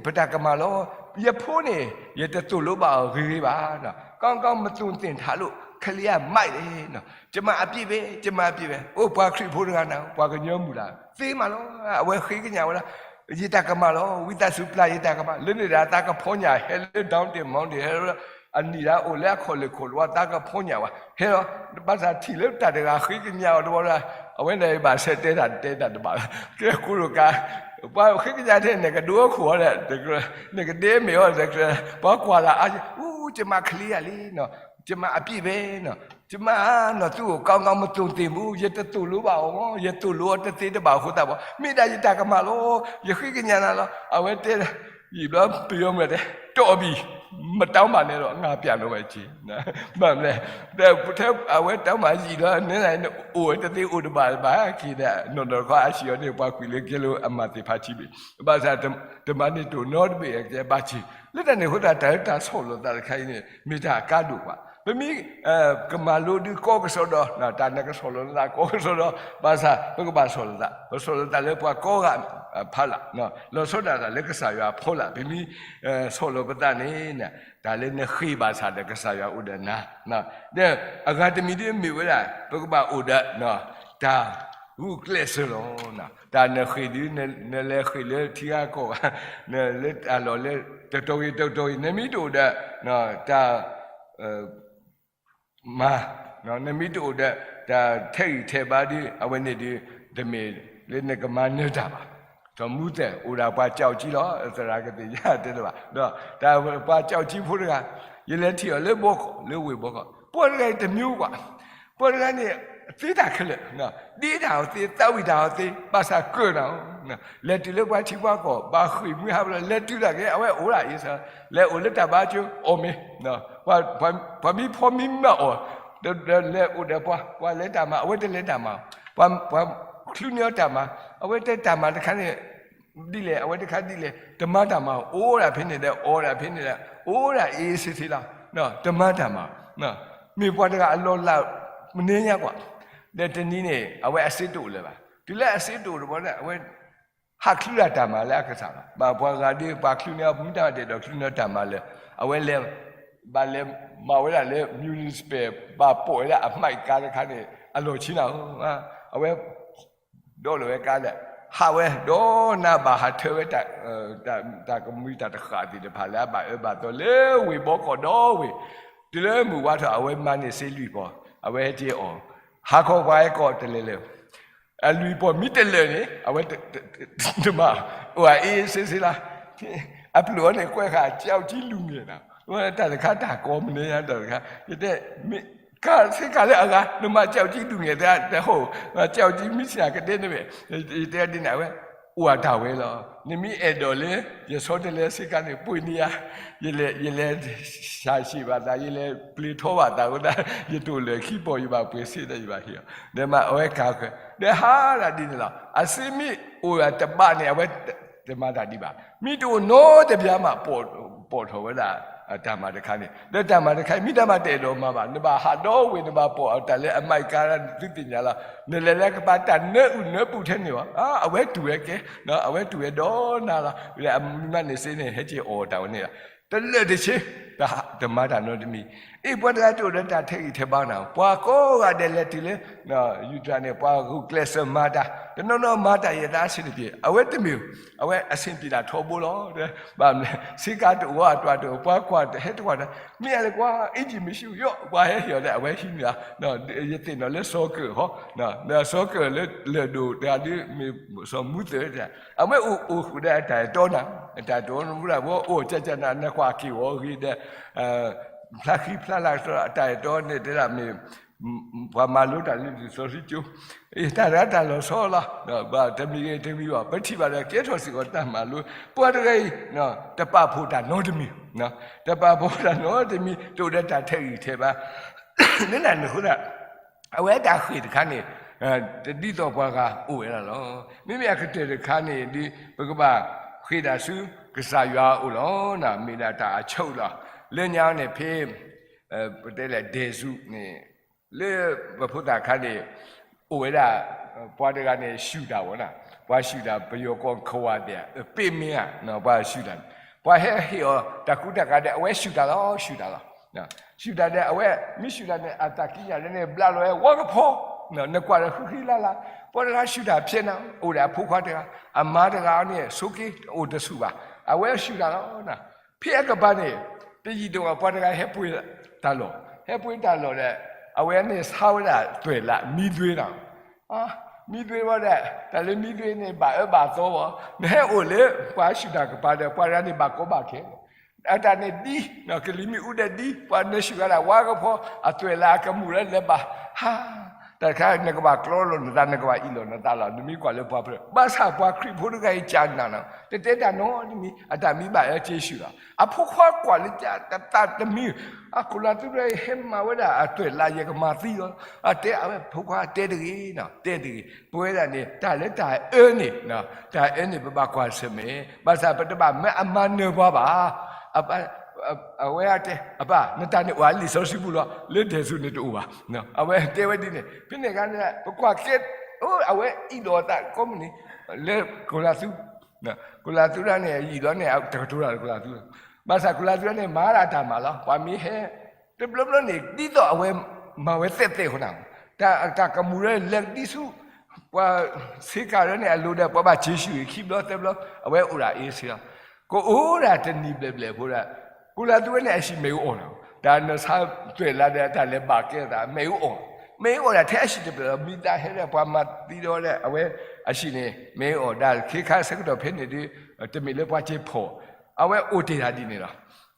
ပတၢ်ကမၣ်လီၤ, ယဖိန့ၣ် ယတသိၣ်လိဘၣ်အီၤဂ့ၤဂ့ၤဘၣ်, ကောင်းကောင်းမသွန်သင်ထားလို့ ကလေးကမိုက်တယ်, ကျွန်မအပြစ်ပဲ, ကျွန်မအပြစ်ပဲ, အိ ပှၤခရံာ်ဖိတဂၤန့ၣ် ပှၤကညီမုၢ်လၢ် သ့မးလီၤ, အဝဲဃ့ကညးဝဲဒၣ် ယတၢ်ကမၣ်လီၤ, ဝံသးစူၤပျၢ်ယတၢ်ကမၣ်, လၢန့ၣ်ဒီးသးကဖီညၣ် ဟဲလၢ Down Mountain ဟဲလၢ အနံၣ်ဒီးအိၣ်လၢအခီၣ်လ့ၢ်ခိၣ်တဝီ သးကဖီညၣ်ဝဲ ဟဲလီၤ, ဘၣ်ဆၣ်ထံၣ်လၢတၢ်တဂၤဃ့ကညးအီၤတဝီဒီး အဝဲန့ၣ်ဘၣ်ဆဲးတဲတၢ်တဲတၢ်တဘၣ်, ကဲကိးလိာ်ကါ ပှၤဃ့ကညးထဲန့ၣ် ကဒိအခိၣ်အီၤဒီး နကဒဲမ့ၢ်အီၤ ပှၤကွၢ်လၢအါ အိ ကျွန်မကလေးကလေး, ကျွန်မအပြစ်ပဲ, ကျွန်မနီၤ သူ့ကိုကောင်းကောင်းမသွန်သင်ဘူး, ယတသိၣ်လိဘၣ်အီၤ, ယသိၣ်လိအီၤတသ့တဘၣ်အဃိသတးဘၣ်, မ့ၢ်ဒၣ်ယတၢ်ကမၣ်လီၤ, ယဃ့ကညးနၤလီၤ, အဝဲတဲ ယံာ်ဘျီပယီၤမုၢ်တဲ တော်ပြီ, မတောင်းပါနဲ့တော့ ငါပြန်တော့မယ် တဲ အဝဲတၢ်မၤယံာ်လီၤ နဲနၤန့ၣ် အိၣ်ဝဲတသ့အိၣ်တဘၣ်ဘၣ်က့ၤဒီး နီၢ်နီၢ်တခီအဟံၣ်အီၤန့ၣ် ပှၤကွံာ်လၢကဲလိအမၤသ့ၣ်ဖးထံဘ့ၣ်, ဘၣ်ဆၣ်တမၤန့ၢ်တအိၣ်နီတဘ့ၣ် ကဲဘၣ်က့ၤ, လၢတၢ်န့ၣ်အဃိသတး တၢ်လၢတၢ်ဆီၣ်လီၤသးတခါအံၤန့ၣ် မ့ၢ်တၢ်အကါဒိၣ်ဘၣ်, ပမ့ၢ် ကမၤလိဒုးကိးကစီဒီ တၢ်နကဆီၣ်လီၤသးကိးကစီဒီ, ဘၣ်ဆၣ်ပကဘၣ်ဆီၣ်လီၤသး, ပဆီၣ်လီၤသးလၢပှၤကိးဂၤဖီလာ်, လီၤဆီဒၣ်တၢ်လၢကစၢ်ယွၤအဖီလာ်, ပမ့ၢ် ဆီၣ်လီၤပသးန့ၣ် တၢ်လၢနဃ့ဘၣ်ဆၣ်ဒီးကစၢ်ယွၤအိၣ်ဒီးနၤ, ဒီးအဂၤတမံၤဒ်မ့ၢ်ဝဲဒၣ် ပကဘၣ်အိၣ်ဒီး တၢ်ဂုာ်ကျဲးစၢးလီၤ, တၢ်နဃ့ဒုး နလဲၤဃ့လၢထံဂၤကီၢ်ဂၤ, နလၢတၢ်လီၢ်လၢ တတီၤဂ့ၤတတီၤဂ့ၤ နမ့ၢ်တအိၣ်ဒီး တၢ် မၤ, နမ့ၢ်တအိၣ်ဒီး တၢ်ထဲးဂံၢ်ထဲးဘါဒ်အဝဲန့ၣ်ဒုး တမ့ၢ်လၢနကမၤနၢၤတၢ်ဘၣ်, ဒီးမူသဲးအိၣ်ဒၣ်ပှၤကၠီကၠံလီၤ, သရၣ်ကသ့ၣ်ညါတဲလၢၤဘၣ်, ဒီးတၢ်ပှၤကၠီကၠံဖိတဂၤ, ယလဲၤထံၣ်အီၤလၢဘီကီၢ် လၢဝ့ၢ်ဘီကီၢ်, ပှၤတဂၤအံၤတမံၤကွၢ် ပှၤတဂၤန့ၣ် သ့တၢ်ခဲလၢာ်, ဒ့တၢ်အီၤသ့, သးဝံၣ်တၢ်အီၤသ့, ဘၣ်ဆၣ်ကၢၢ်နၤ, လဲၤတုၤလၢပှၤထံပှၤကီၢ် ဘၣ်ဃ့ၢ်မှံဟးဖျိး လဲၤတုၤတၢ်က့ၤ အဝဲအိၣ်ဒၣ်အံၤစ့ၢ်, လဲၤအိၣ်လၢတၢ်ဘါကၠိအီၣ်မ့ၤ, ပှၤမံဖီမံမၢအီၤ, လဲၤအိၣ်ဒီးပှၤ, ပှၤလဲၤတၢ်မၤ အဝဲတလဲၤတၢ်မၤ, ပှၤချုးန့ၢ်အီၤတၢ်မၤ, အဝဲတဲတၢ်မၤတခါန့ၣ် ဒ်လဲၣ် အဝဲတခါဒ်လဲၣ် တမၤတၢ်မၤ, အိၣ်ဒၣ်ဖဲန့ၣ်ဒီး အီၣ်ဒၣ်ဖဲန့ၣ်ဒီး အိၣ်ဒၣ်အ့ၣ်စ့ၢ်ကီးလီၤ, တမၤတၢ်မၤ, မ့ၢ်ပှၤတဂၤအလီၢ်လၤ မနုၤညါကွၢ်, ဒီးတနံၤန့ၣ် အဝဲအစ့တအိၣ်လၢၤဘၣ်, တုၤလၢအစ့တအိၣ်တဘျီန့ၣ် အဝဲ ဟးချုးတၢ်တၢ်မၤလၢအကစၢ်လီၤ, ဘၣ်ပှၤဂၤဒ် ပှၤချုးန့ၢ်အီၤမ့ၢ်တၢ်ဘၣ်တဲဒီး ချုးန့ၢ်တၢ်မၤလၢ အဝဲလဲၤ ဘၣ်လဲၤမၤဝဲဒၣ်လၢ municipal ဘၣ်ပိာ်ဝဲဒၣ်အမှတ်ကါတခါန့ၣ် အလီၢ်ဆံးနၤဧၢ, အဝဲ ဒီးလီၤဝဲကါဒီး ဟးဝဲ ဒီးနၤဘၣ်ဟးထၢဝဲ တၢ်ကမှံတၢ်တဃၣ်သ့ၣ်တဖၣ်လၢအဘၣ်အၢဘၣ်သီလၢဝ့ၢ်ဘီကီၢ်ဒီဝ့ၢ်, တုၤလၢမုၢ်ဝါထီၣ် အဝဲမၤန့ၢ်စ့လွံၢ်ပီၢ်, အဝဲဟဲက့ၤအီၣ်, ဟးခီပှၤဟဲကိးတလဲၤလၢ အလွံၢ်ပီၢ်မ့ၢ်တလၢာ်န့ၣ် အဝဲတမၤ, အိၣ်အအ့စ့စ့လီၤ. အပျုၢ်အီၤန့ၣ်ကွဲးဃာ် ကၠီကၠံလူၤငဲၢ်နီၤ, တၢ်တခါတၢ်ကိးမနုၤညါတၢ်တခါ, ယတဲ, မ့ၢ်ကဆ့ကၤလၢအဂၤ နမၤကၠီကၠံလူၤငဲၢ်တဟိ, ကၠီကၠံမ့ၢ်ဆ့ၣ်ကဒဲန့ၣ်ဝဲ, ယတဲဒ်န့ၣ် အဝဲ အိၣ်အတၢ်ဝဲလီၤ. နမ့ၢ်အဲၣ်ဒိးလၢ ယဆီတလဲစ့ကၤန့ၣ် ပှ့ၤန့ၢ်ယၤ, ယလဲၤ, ယလဲၤဆၢၣ်ဆံးဘၣ်သး ယလဲၤပျ့ၤထီဘၣ်သးဝဲဒၣ် ယတအိၣ်လၢခံပီၢ် ယဘၣ်ပှ့ၤစ့ဒီးယဘၣ်ဟ့ၣ်အီၤ, ဒီးမၤအဝဲကၤဃၢၤ, ဒီးဟးဒၣ်ဒ်န့ၣ်လီၤ. အစ့မ့ၢ်အိၣ်တဘးန့ၣ် အဝဲတမၤတၢ်ဒံးဘၣ်. မ့ၢ်တအိၣ်နီတဘျီမး ပိာ်ထီၣ်ဝဲဒၣ် တၢ်မၤတခါန့ၣ်, ဒီးတၢ်မၤတခါအံၤ မ့ၢ်တၢ်မၤတအဲၣ်ဒိးမၤဘၣ်, နဘၣ်ဟးဒီဝ့ၤ နဘၣ်ပိာ်အတၢ်လၢအမၤကၤ သုသ့ၣ်ညါလီၤ. နလဲၤလၢကပၤ တၢ်နၢအုၣ်နၢပူၤထဲန့ၣ်ဘၣ်, အဝဲတူၢ်ဝဲကဲ, အဝဲတူၢ်ဝဲဒီနၤလီၤ. အမၤန့ၢ်စ့န့ၣ် ဟဲက့ၤအီၣ်တၢ်ဝဲန့ၣ်လီၤ. တလၢာ်တဆ့, တမၤတၢ်နီတမံၤ. အ့ၣ် ပှၤတဂၤတအိၣ်ဒီးတၢ်ထဲးဂံၢ်ထဲးဘါနီၤ, ပှၤကိးဂၤဒဲးလဲၤတုၤလၢ ယူၤတၢ်န့ၣ် ပှၤဂုာ်ကျဲးစၢးမၤတၢ်, တနီၤနီၤမၤတၢ်ယဲဒၣ်အဆင်တပြေ, အဝဲတမ့ၢ်, အဝဲအဆင်ပြေတၢ်ထီဘိလီၤ. ဘၣ်မနုၤလဲၣ် စ့ကၤတအိၣ်အတၢ်တအိၣ်, ပှၤကွၢ်တဟဲတကွၢ်တၢ်, မ့ၢ်အလဲၤကွၢ် အ့ၣ် ကံၣ်မ့ၢ်ဆူၣ်ယီၤ ပှၤဟဲဟ့ၣ်အီၤဒီး အဝဲဟံးန့ၢ်လီၤ. ယသ့ၣ်နီၣ်လၢစီၤကၢၣ်ဟီ, စီၤကၢၣ်လၢလၢၢ်ဒိၣ်တဂၤဒုး မ့ၢ်စီၤမူသၢၣ်တဂၤ, အဝဲအိၣ်အိၣ်ဃုာ်ဒီးအတၢ်အဲၣ်တီနၤ, အတၢ်အဲၣ်တီနၤ အိၣ်ကၠးကၠးနၤ နကွၢ်က့ၤအီၤဂ့ၤဒီး ဖျါဃံဖျါလၤကတၢၢ် အတၢ်အဲၣ်တီန့ၣ် တဲဒၣ်မ့ၢ် ပှၤမၤလိတၢ်လၢလံာ်စီဆှံကၠိ, တၢ်တဂၤတၢ်လီၤဆီလီၤ, တမံၤဂ့ၤတမံၤဘၣ် ပထံၣ်ဘၣ်ဒီးကဲထီၣ်စ့ၢ်ကီးတၢ်မၤလိ, ပှၤတဂၤအံၤ တပာ်ဖှိၣ်တၢ်နီတမံၤ, တပာ်ဖှိၣ်တၢ်နီတမံၤ တအိၣ်ဒီးတၢ်ထဲးဂံၢ်ထဲးဘါ, လၢနၤန့ၣ်အဃိသတး အဝဲတၢ်ဃ့ၢ်တခါန့ၣ် တဒ်သိးပှၤဂၤအိၣ်ဝဲဒၣ်လီၤ. မ့မ့ၢ်အကတၢၢ်တခါန့ၣ်ဒီး ပကဘၣ်ဃ့ၢ်တၢ်ဆူကစၢ်ယွၤအအိၣ်လီၤ. မ့ၢ်ဒၣ်တၢ်အဆိလီၤ. လၢညါန့ၣ်ဖဲ ပတဲလဲၣ် ဒဲၣ်စူးန့ၣ် လၢပဖိသၣ်ခါန့ၣ် အိၣ်ဝဲဒၣ် ပှၤတဂၤန့ၣ် ဆူၣ်တၢ်ဝဲဒၣ်, ပှၤဆူၣ်တၢ် ပယီၤကိး ခဝၣ်ဒဲး ပ့ၢ်မ့ၢ်ဧါ, ပှၤဆူၣ်တၢ်န့ၣ် ပှၤဟဲဟ့ၣ်အီၤတၢ်ကူတၢ်ကၤဒီး အဝဲဆူၣ်တၢ်လီၤ ဆူၣ်တၢ်လီၤ. ဆူၣ်တၢ်ဒီး အဝဲမ့ၢ်ဆူၣ်တၢ်န့ၣ် အတၢ်ကံးညာ်လၢန့ၣ် ဘျးလီၤဝဲ ဝါကဖီ, နကွၢ်ဒီးဃံဃံလၤလၤ, ပှၤတဂၤဆူၣ်တၢ်ဖျဲးနၤ, အိၣ်ဒီးအဖိခွါတဂၤ, အမါတဂၤန့ၣ် ဆိးက့အိၣ်တဆူၣ်ဘၣ်, အဝဲဆူၣ်တၢ်လီၤ. ဖဲအကပၤန့ၣ် တယံာ်တမီၢ် ပှၤတဂၤဟဲပှ့ၤတၢ်လီၢ်, ဟဲပှ့ၤတၢ်လီၢ်ဒီး အဝဲန့ၣ်ဆါဝဲဒၣ်သွဲၣ်လး မံသွ့လီၤ. မံသွ့ဝဲဒီး တၢ်လၢမံသွ့န့ၣ် ဘၣ်အၢဘၣ်သီဘၣ်, နဟဲအိၣ်လၢပှၤဆူၣ်တၢ်ကပၤဒီး ပှၤတဂၤန့ၣ်ဘၣ်ကီဘၣ်ခဲ အတၢ်န့ၣ်ဒ် ကလံၤမ့ၣ်အူဒဲးဒ် ပှၤနဆူၣ်ဂၤဒၣ်ဝါကဖီ အသွဲၣ်လးအကမူၣ်လၢလဲၤဘၣ်, ဟါ, တၢ်တခါ နကဘၣ်ကျီလီၤနသး နကဘၣ်အ့ၣ်လီၤနသးလီၤ နမ့ၢ်ကွၢ်လၢပှၤဖျၢၣ်, ဘၣ်ဆၣ်ပှၤခရံာ်ဖိတဂၤအံၤ ကနၣ်နီၤ တတဲတၢ်နီတမံၤ အတၢ်မံဘၣ်အၢက့ၤဆူၣ်လီၤ. အဖိခွါကွၢ်လၢတၢ်တမံၤ, အခိၣ်လၢ်သူတဂၤအံၤ ဟဲမၤဝဲဒၣ်အသွဲၣ်လး ယကမၤသံလီၤ. အတဲအဝဲဖိခွါတဲတဂ့ၤ, တဲတဂ့ၤ, ပဝဲဒၣ်န့ၣ် တၢ်လၢတၢ်အၢန့ၣ်, တၢ်အၢန့ၣ် ပဘၣ်ကွၢ်ဆၢၣ်မဲာ်, ဘၣ်ဆၣ်ပတဘၣ်မၢအမၤနၢၤပှၤဘၣ်. အဝဲတဲ အပၢ် နတၢ်န့ၣ်အိၣ်လံာ်စီဆှံပူၤလီၤ, လၢဒဲးစူးန့ၣ်တအိၣ်ဘၣ်. အဝဲတဲဝဲဒ်န့ၣ်, ဖဲန့ၣ်အခါန့ၣ် ပကွၢ်ကဲ, အဝဲအ့ၣ်လီၤအသးကိးမုၢ်နံၤ လၢခိၣ်လၢ်သူ, ခိၣ်လၢ်သူတဂၤန့ၣ် အအ့ၣ်လီၤန့ၣ် တကတိၤတၢ်လၢခိၣ်လၢ်သူ, ဘၣ်ဆၣ်ခိၣ်လၢ်သူတဂၤန့ၣ် မၤဒၣ်တၢ်မၤလီၤ. ပှၤမ့ၢ်ဟဲ တဘျီဘျီန့ၣ် ဒ်သိးအဝဲမၤဝဲသဲးသဲးအဃိန့ၣ်, တၢ်ကမူၣ်လၢလဲၤဒ်ဆူ ပှၤဆ့ကၤလၢန့ၣ်အလိၤဒီး ပှၤဘၣ်စ့ဆူၣ်အံၤခံဘျီသၢဘျီ အဝဲအိၣ်ဒၣ်အ့ၣ်စ့လီၤ. ကအိၣ်ဒၣ်တနံၤဘျဲၣ်ဘျဲၣ်ဖိဒၣ် ခိၣ်လၢ်သူဝဲန့ၣ် အဟံၣ်မ့ၣ်အူအီၣ်လီၤ. တၢ်နဆါသွဲၣ်လးဒီးတၢ်လဲၤဘၣ်ကဲသး မ့ၣ်အူအီၣ်, မ့ၣ်အူအီၣ်ဒၣ်ထဲအဟံၣ်တဖျၢၣ်လီၤ. မံသးဟဲဒီးပှၤမၤသံဒီး အဝဲအဟံၣ်န့ၣ် မ့ၣ်အူအီၣ်ဒၣ် ခ့ခါဆၢကတီၢ်ဖဲန့ၣ်ဒီး တမ့ၢ်လၢပှၤစ့ဖီၣ်, အဝဲအိၣ်တ့ၢ်တၢ်ဒ်န့ၣ်လီၤ.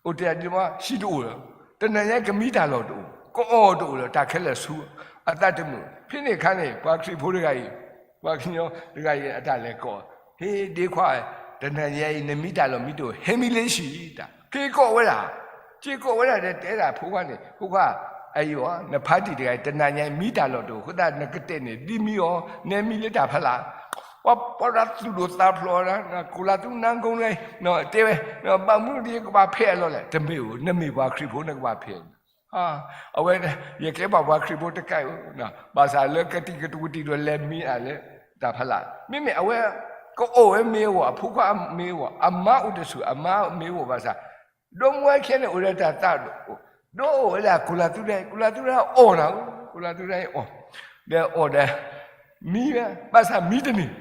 အိၣ်တ့ၢ်တၢ်ဒ်န့ၣ် ဟံၣ်တအိၣ်လီၤ. တနံၤညါအံၤ ကမံတၢ်လီၢ်တအိၣ်, ကအီၣ်တအိၣ်လီၤ, တၢ်ခဲလၢာ်ဆူ အသးတမုာ်. ဖဲန့ၣ်အခါန့ၣ် ပှၤခရံာ်ဖိတဂၤအံၤ, ပှၤကညီတဂၤအံၤ အတၢ်လဲၤကိး, ဟ့ၣ်ဒ့ခွါ, တနံၤညါအံၤ နမံတၢ်လီၢ်မံတအိၣ် ဟဲမံလၢဟံၣ်တၢ်, က့ၤကိးဝဲဒၣ်, က့ၤကိးဝဲဒၣ်ဒီးတဲဒၣ်ဖိခွါန့ၣ်, ဖိခွါ, အအံၤအီၤ နဖါတံၢ်တဂၤအံၤ တနံၤညါအံၤ မံတၢ်လီၢ်တအိၣ်အဃိသတး နကတဲာ်န့ၢ်ဒ်မံအီၤ, နဲမံလၢတၢ်ဖးလၢ်. ပှၤပှၤတၢ်သူၣ်ဒိၣ်သးဖျိး, ခိၣ်လၢ်သူနါကိန့ၣ် တဲဝဲ, ဘၣ်မနုၤဒ်ကဘၣ်ဖဲအလီၢ်လဲၣ်. တမ့ၢ်ဧိၤ, နမ့ၢ်ပှၤခရံာ်ဖိ နကဘၣ်ဖဲန့ၣ်. အဝဲ, ယကဲဘၣ်ပှၤခရံာ်ဖိတကးဧိၤ, ဘၣ်ဆၣ်လၢကတံၤကတဝူတံၤဒီးလဲၤမံအလဲၤတၢ်ဖးလၢ်. မ့မ့ၢ်အဝဲ, ကအီၣ်ဝဲမ့ၢ်အဂီၢ်, အဖိခွါမ့ၢ်အဂီၢ်, အမါအိၣ်တဆူၣ်, အမါမ့ၢ်အဂီၢ်ဘၣ်ဆၣ် ဒီမါဝဲခဲန့ၣ်အိၣ်ဒီးတၢ်သးဒိၣ်, ဒီးအိၣ်ဝဲဒၣ်ခိၣ်လၢ်သူဒၣ်အံၤ, ခိၣ်လၢ်သူဒၣ်အီၣ်နၤဧိၤ, ခိၣ်လၢ်သူဒၣ်အံၤအီၣ်, ဒီးအီၣ်ဒီး, မံဝဲ, ဘၣ်ဆၣ်မံတန့ၢ်,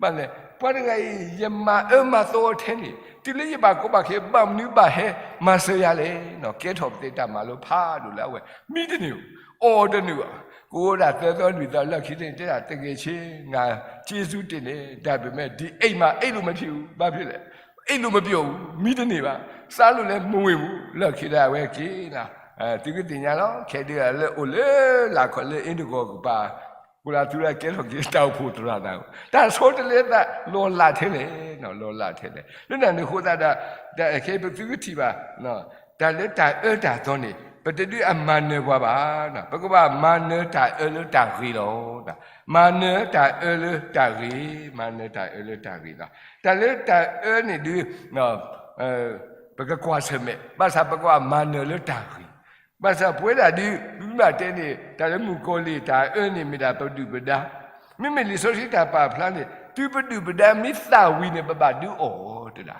ဘၣ်လဲၣ်, ပှၤတဂၤအံၤ ယမၤအၢမၤသီထဲန့ၣ်, တုၤလၢယဘၣ်ကီဘၣ်ခဲ ဘၣ်မနုၤဘၣ်ဟဲမၤစၢၤယၤလဲၣ်. ကဲထီၣ်ပသ့တၢ်မၤလိဖးဒိၣ်လၢအဝဲ မံတန့ၢ်ဘၣ်, အီၣ်တန့ၢ်ဘၣ်, ကအိၣ်ဒၣ်သၢသီလွံၢ်သီလၢခံန့ၣ် တဲဒၣ် တကယ်ချေ, ငါကျေးဇူးတင်တယ်, ဒါပေမဲ့ ဒီအိမ်မှာ အိပ်လို့မဖြစ်ဘူး, ဘာဖြစ်လဲ, အိပ်လို့မပျော်ဘူး, မံတန့ၢ်ဘၣ်, စားလို့လည်းမဝင်ဘူး, လၢခံဒၣ်အဝဲက့ၤနၤ, သုကသ့ၣ်ညါလီၤ, ခဲဒုးလၢအိၣ်လၢလာ်ခီၣ်လၢအ့တကီၢ်ကပၤ ကိးလၢသုလၢကဲထီၣ်က့ၤတၢ်အိၣ်ဖှိၣ်သရၣ်သး, တၢ်ဆီတလဲသး လီၤလးထဲလဲၣ်, လီၤလးထဲလဲၣ်. လၢနၤန့ၣ်အဃိသတးဒီး ခဲအံၤပသုကထံၣ်ဘၣ် တၢ်လၢတၢ်အၢတၢ်သီန့ၣ် ပတဒုးအမၤနၢၤပှၤဘၣ်, ပကဘၣ်မၤနၢၤတၢ်အၢလၢတၢ်ဂ့ၤလီၤ. မၤနၢၤတၢ်အၢလၢတၢ်ဂ့ၤ, မၤနၢၤတၢ်အၢလၢတၢ်ဂ့ၤလီၤ. တၢ်လၢတၢ်အၢန့ၣ်ဒုး ပကကွၢ်ဆၢၣ်မဲာ်, ဘၣ်ဆၣ်ပကဘၣ်မၤနၢၤလၢတၢ်ဂ့ၤ. ဘၣ်ဆၣ်ပဝဲဒၣ်ဒုး မ့ၢ်ဘၣ်တဲန့ၣ် တၢ်လၢမုၣ်ကီၤလံၢ်တၢ်အၢန့ၣ် မ့ၢ်ဒၣ်ပဒုၣ်ပဒါ, မ့မ့ၢ်လံာ်စီဆှံတၢ်ပာ်ဖျါန့ၣ် တုၤပဒုၣ်ပဒါမ့ၢ်သၣ်ဝံၤန့ၣ် ပဘၣ်ဒုးအီၣ်တဒၣ်,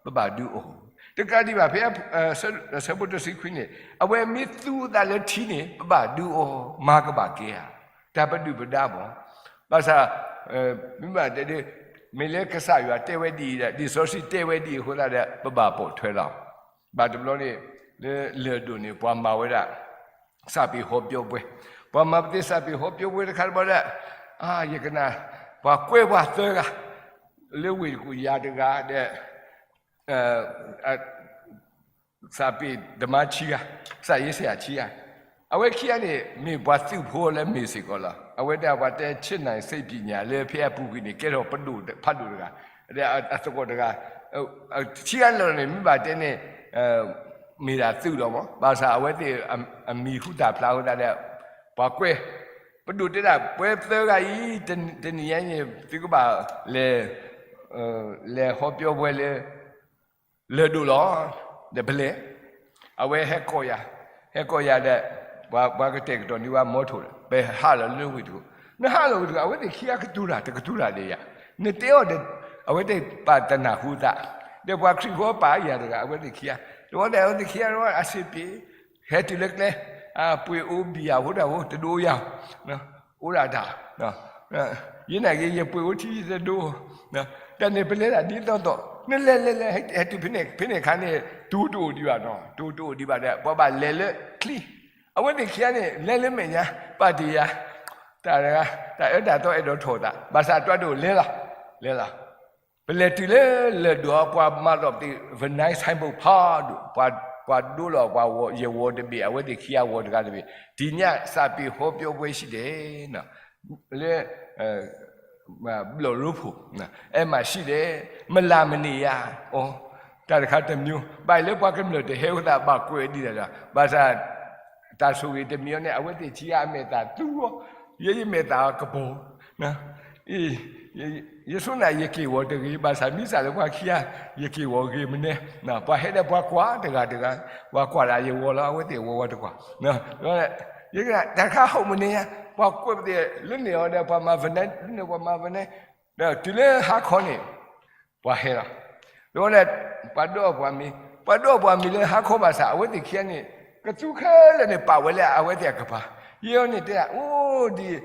ပဘၣ်ဒုးအီၣ်, တကးဒံးဘၣ်ဖဲ အဆၢဖိတဆံခွံန့ၣ် အဝဲမ့ၢ်သူအသးလၢထံန့ၣ် ပဘၣ်ဒုးအီၣ်, မၤကဘၣ်ကဲဧါ, တၢ်ပဒုၣ်ပဒါမး. ဘၣ်ဆၣ် မ့ၢ်ဘၣ်တဲဒုး မ့ၢ်လၢကစၢ်ယွၤတဲဝဲဒ်အံၤဒီး လံာ်စီဆှံတဲဝဲဒ်အံၤအဃိသတးဒီး ပဘၣ်ပိာ်ထွဲလီၤ. ဘၣ်တဘျီန့ၣ် လၢလၢၢ်ဒိၣ်န့ၣ် ပှၤမၤဝဲဒၣ် စာပေဟောပြောပွဲ, ပှၤမၤပသ့ၣ် စာပေဟောပြောပွဲ တခါတဘျီဒီး ယကနၣ် ပှၤကွဲပှၤသၢဂၤ လၢဝ့ၢ်တကူၣ်ယၤတဂၤဒီး စာပေသမားခံဂၤ, စာရေးဆရာခံဂၤ, အဝဲခံဂၤန့ၣ် မ့ၢ်ပှၤသုးဖိလၢမ့ၢ်စ့ၢ်ကီးလီၤ. အဝဲဒၣ်ပှၤတဲ ချစ်နိုင်စိတ်ပညာ လၢဖဲအပူၤကွံာ်န့ၣ် ကဲထီၣ်ပဒိၣ်ဖးဒိၣ်တဂၤ, ဒီးအသကိးတဂၤ, ခံဂၤလၢာ်န့ၣ် မ့ၢ်ဘၣ်တဲန့ၣ် မ့ၢ်ဒၣ်သုးလီၤမး, ဘၣ်ဆၣ်အဝဲသ့ၣ်အမံၤဟူသၣ်ဖျါအဃိသတးဒီး ပှၤကွဲး, ပဒိၣ်တဲဒၣ် ပှၤသၢဂၤအံၤ တနံၤညါန့ၣ် သုကဘၣ်လဲၤ လဲၤဟီပၠီပွဲလၢ လၢၢ်ဒိၣ်လီၤ. ဒီးပလဲၤ, အဝဲဟဲကိးယၤ, ဟဲကိးယၤဒီး ပှၤ ပှၤကတဲာ်ကတီၤန့ၢ်ဝဲမီထိၣ်ဒီး ပဟးလီၤလၢဝ့ၢ်တကူၣ်, နဟးလီၤဝ့ၢ်တကူၣ် အဝဲသ့ၣ်ခံဂၤကတိၤတၢ် တကတိၤတၢ်ဒီးယၤ, နတဲအီၤဒီး အဝဲသ့ၣ်ပာ်တနၢ်ဟူသး, ဒီးပှၤခရံာ်ဖိပာ်ယၤတဂၤ အဝဲသ့ၣ်ခံဂၤ, တဝီဒီးအဝဲသ့ၣ်ခံဂၤ အစ့ပ့ၤ ဟဲတုၤလၢကျဲ, ပှ့ၤအိၣ်ဘံယၤဖိတၢ်ဖိ တဒိယၤ, အိၣ်ဒၣ်တၢ်, ယနာ်က့ၤ ယပှ့ၤအိၣ်ထံယတဒိ, တၢ်န့ၣ်ပလဲၤဒၣ်ဒ်သိးသိး နလဲၤလဲၤလဲၤ ဟဲတုၤဖဲန့ၣ် ဖဲန့ၣ်အခါန့ၣ် တိၤတအိၣ်ဒံးဘၣ်နီၤ, တိၤတအိၣ်ဒံးဘၣ်ဒီး ပှၤဘၣ်လဲၤလၢချံ, အဝဲသ့ၣ်ခံဂၤန့ၣ် လဲၤလၢမဲာ်ညါ ပာ်တ့ၢ်ယၤ, တၢ်တဂၤ တၢ်အၢတၢ်သီအဲၣ်ဒိးထီၣ်သး ဘၣ်ဆၣ်အတွၢ်ဒိၣ်လဲၤလီၤ, လဲၤလီၤ. ပလဲၤတုၤလၢလၢၢ်ဒိၣ် ပှၤမၤလီၤပသ့ၣ် vinyl signboard ဖးဒိၣ်, ပှၤဒိလီၤ ပှၤဝီၤယဲၢ်ဝီၤတဘ့ၣ် အဝဲသ့ၣ်ခံဂၤဝီၤတဂၤတဘ့ၣ် ဒီညစာပေဟောပြောပွဲရှိတယ်, လၢ ဘျီၣ်ရိဖှိၣ် အဲမှာရှိတယ်, မလၢမန့ၢ်ယၤ, အိ, တၢ်တခါတမံၤ ဘၣ်လၢပှၤကမျၢၢ်တဟဲဝဲသးဘၣ်ကွဲးဒ်လဲၣ်ဒီး ဘၣ်ဆၣ် တၢ်ဆိၣ်ဂ့ၤတမံၤအံၤန့ၣ် အဝဲသ့ၣ်ခံဂၤအမဲာ်သၣ်သူအီၤ, ယဲယမဲာ်သၣ်ကပီၤ ယဆိနၤယက့ၢ်ဝီၤတဂ့ၤ, ဘၣ်ဆၣ်မ့ၢ်စးလၢပှၤခံဂၤ ယက့ၢ်ဝီၤဂ့ၤမနုၤ, ပှၤဟဲဒီးပှၤကွၢ်တဂၤတဂၤ, ပှၤကွၢ်ဒၣ်ယဝီၤလီၤ အဝဲသ့ၣ်ဝီၤဝီၤတကွၢ်, ယကတၢ်တခါဟီၣ်မနုၤညါ, ပှၤကွဲးပသ့ၣ်လၢန့ၣ်အီၤဒီး ပှၤမၤ vinyl လၢန့ၣ် ပှၤမၤ vinyl ဒီးတုၤလၢဟါခီန့ၣ် ပှၤဟဲလီၤ, ဒီးဝဲဒၣ် ပှၤဒိးအီၣ်ပှၤမ့ၤ, ပှၤဒိးအီၣ်ပှၤမ့ၤလၢဟါခီဘၣ်ဆၣ် အဝဲသ့ၣ်ခံဂၤန့ၣ် ကသူခဲလၢာ်န့ၣ် ပာ်ဝဲလၢအဝဲသ့ၣ်အကပၤ, ယဲအီၤန့ၣ်တဲဒၣ် အိၣ်ဒ်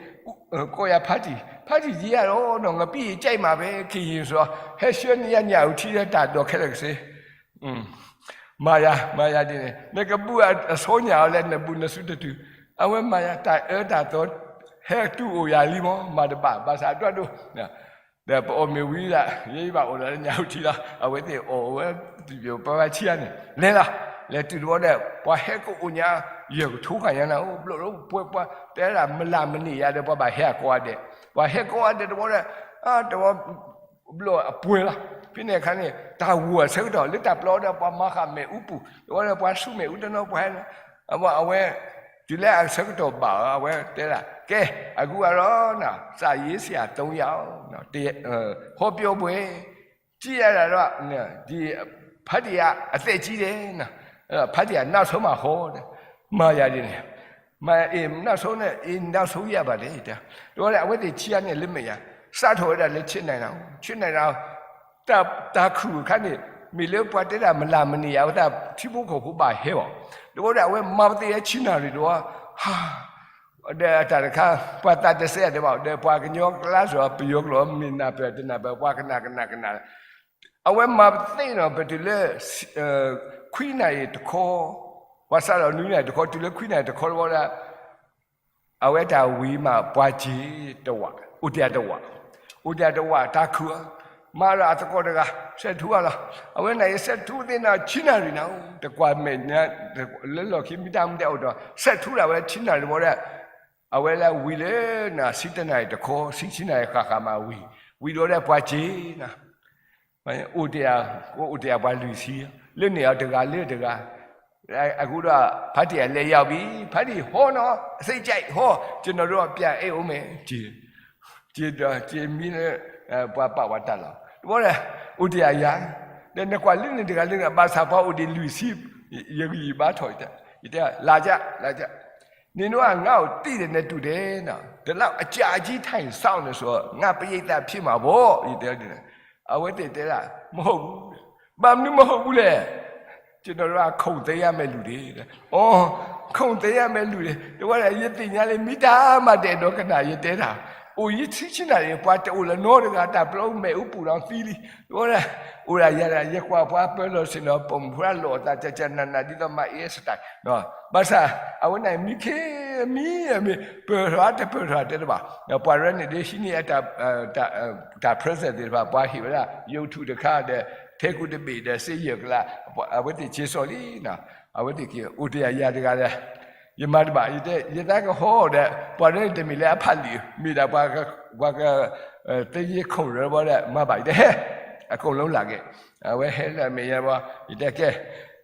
ကိးယၤ party, party ယဲအီၤနီၤ ငါပံယကဲမးဖဲ က့ၤယံၤစီၤ ဟဲဆှၢန့ၢ်ယၤညၣ်အူထံလၢတၢ်ဒိးခဲလၢာ်ကစ့ မၤယၤ မၤယၤဒ်န့ၣ် နကဘူၣ်အဆီညၣ်အီၤလၢနဘူးနစုတတုၤ, အဝဲမၤယၤ တၢ်အၢတၢ်သီ ဟဲတုၤအိၣ်ယၤလံမး မၤတဘၣ် ဘၣ်ဆၣ်အဒိၣ်ဒိၣ်, ဒီးပအီၣ်မ့ၤဝံၤဒၣ် ယဲယဘၣ်အိၣ်ဒီးလၢညၣ်အူထံလီၤ, အဝဲသ့ၣ်အီၣ်ဝဲ ပှၤဘၣ်ဆံးယၤန့ၣ် လဲၤလီၤ, လဲၤတုၤတဘျီဒီး ပှၤဟဲကအိၣ်ညါ ယဲၢ်ကထိခါညါန့ၣ် အိၣ်ဘျီၣ်ရိပှဲၤပှၤ တဲဒၣ်မလၢမန့ၢ်ယၤဒီး ပှၤဘၣ်ဟဲအကိးဂၤဒဲး, ပှၤဟဲကိးဂၤဒဲးတဘျီဒီး တဘျီ ဘျီၣ်အပှဲၤလီၤ, ဖဲန့ၣ်အခါန့ၣ် တၢ်ဂိၢ်အဆၢကတီၢ် လၢတၢ်ပျီဒီး ပှၤမၤဃာ်မ့ၣ်အူပူၤ တဘျီဒီး ပှၤဆူမဲာ်အူတနီၤ ပှၤဟဲလီၤ, အဝဲ တုၤလၢအဆၢကတီၢ်ဘၣ်အီၤ အဝဲတဲဒၣ် ကဲ အခုကတော့ စာရေးဆရာသုံးယောက် ဟောပြောပွဲ ကြည့်ရတာတော့ ဒီ ဖတ်တရား အသက်ကြီးတယ်နော် ဖတ်တရား နောက်ဆုံးမှဟောတယ် မၤယၤဒ်န့ၣ် မၤအ့ နောက်ဆုံးနဲ့ အ့ နောက်ဆုံးရပါတယ် တဘျီဒီး အဝဲသ့ၣ်ခံဂၤန့ၣ် လၢမဲာ်ညါ စးထီၣ်ဝဲဒၣ်လၢ ချစ်နိုင်တာ ချစ်နိုင်တာ တၢ် တၢ်ခုၣ်အခါန့ၣ် မ့ၢ်လၢပှၤတဲဒၣ်မလၢမန့ၢ်ယၤ အဝဲသ့ၣ်ထံဖိကီၢ်ဖိဘၣ်ဟဲဘၣ်, တဘျီဒီး အဝဲမၤပသ့ၣ်ဝဲဆံနၣ်ရံၣ်တဘျီ ဟါ ဒီးတၢ်တခါ ပှၤသးတစဲးတဲဘၣ် ဒီးပှၤကညီကျါစ့ၢ် ပယီၤကျိာ် မ့ၢ်နၢ်ပၢၢ်တနၢ်ပၢၢ် ပှၤကနၣ်ကနၣ်ကနၣ် အဝဲမၤပသ့ၣ်နီၤ ပတုၤလၢ ခွံနၣ်ရံၣ်တခီ, ပှၤစးထီၣ်နွံနၣ်ရံၣ်တခီ တုၤလၢခွံနၣ်ရံၣ်တခီတဘျီဒီး အဝဲတၢ်ဝံၤမးပှၤစ့တဝာ်, အိၣ်တ့ၢ်တဝာ်, အိၣ်တ့ၢ်တဝာ်တၢ်ခုၣ်ဧါ, မၤဒီးအသကိးတဂၤ ဆဲးထူဧါလီၤ. အဝဲန့ၣ်ယဆဲးထူသ့ၣ်နီၣ် ဆံနၣ်ရံၣ်နၤ, တကွၢ်မဲာ်ညါ လၢလီၢ်ခံမ့ၢ်တၢ်မူဒဲးအိၣ်ဒီး ဆဲးထူဒၣ်ဝဲဆံနၣ်ရံၣ်တဘျီဒီး အဝဲလၢဝံၤလၢနၤ ဆံတနၣ်ရံၣ်တခီ ဆံဆံနၣ်ရံၣ်ဃၣ်ဃၣ်မးဝံၤ, ဝံၤဒီးပှၤစ့နၤ အိၣ်တ့ၢ်, အိၣ်တ့ၢ်ပှၤလွံၢ်ဆံ, လၢန့ၣ်အီၤတဂၤလၢတဂၤ, အဃိဒီး ဖါတံၢ်အလဲၤယၤဘံ, ဖါတံၢ်ဟီနီၤ, အသ့ၣ်ကဲဟီ, ကျွန်တော်တို့ကပြန်အိမ်မယ်, စ့ဒီးစ့မံလၢ ပှၤပာ်ဝဲတၢ်လီၤ. တဘျီဒီး အိၣ်တ့ၢ်အယၤ, ဒီးနကွၢ်လၢန့ၣ်တဂၤလၢတဂၤ ဘၣ်ဆၣ်ပှၤအိၣ်ဒံးလွံၢ်ဆံ, ယဂံၢ်ယဘါထီၣ်, ယတဲ လာကြ, လာကြ, နင်တို့က ငါ့ကိုသိတယ်နဲ့တူတယ်နော်, ဒီလောက်အကြာကြီးထိုင်စောင့်နေဆိုတော့ ငါပရိသတ်ဖြစ်မှာပေါ့, ယတဲ, အဝဲသ့ၣ်တဲဒၣ် မဟုတ်ဘူး, ဘာမနုမဟုတ်ဘူးလဲ, ကျွန်တော်တို့ကခုန်သိမ်းရမယ့်လူတွေ, အိ ခုန်သိမ်းရမယ့်လူတွေ, တဝဲဒၣ် ယသ့ၣ်ညါလံ မ့ၢ်တၢ်မၤဒဲးဒီးကနၣ် ယတဲတၢ်, အိၣ်ယဆံဆံနၣ်ရံၣ် ပှၤတအိၣ်လၢၤနီတဂၤ တၢ်ပျီမဲာ်အိပူၤဒီးသံလံ, တဝဲဒၣ် အိၣ်ဒၣ်ယၤဒၣ် ယကွၢ်ပှၤပၢၤလီၢ်ဆ့ၣ်နီၤ ပိာ်မုၣ်ဖိလၢလိာ်အသး ကကနန ဒ်သိး my hairstyle, ဘၣ်ဆၣ် အဝဲန့ၣ် မံခ့မံအမ့ၢ် ပၢၢ်ထီၣ်တပၢၢ်ထီၣ်တဲတဘၣ်, ပှၤရဲန့ၣ်ဒ်ဟံးန့ၢ်အတၢ် တၢ် present သ့ၣ်တဖၣ် ပှၤဟ့ၣ်ဝဲဒၣ် YouTube တခါဒီး ထဲကူတဘ့ၣ်ဒီး စ့ယဲၢ်ကလး, အဝဲသ့ၣ်က့ၤစိာ်လံ, အဝဲသ့ၣ်က့ၤ အိၣ်တ့ၢ်ယၤတဂၤဒီး ယမၤတဘၣ်, ယတဲ ယသးကဟီဒီး ပှၤရဲန့ၣ်တမ့ၢ်လၢအဖးလံာ်, မ့ၢ်ဒၣ်ပှၤ ပှၤက သ့ယ့ခိၣ်ရၢဘီဒီး မၤဘၣ် ယတဲ ဟဲ အကုန်လုံးလာခဲ့, အဝဲဟဲလၢမဲာ်ညါဘီ, ယတဲကဲ,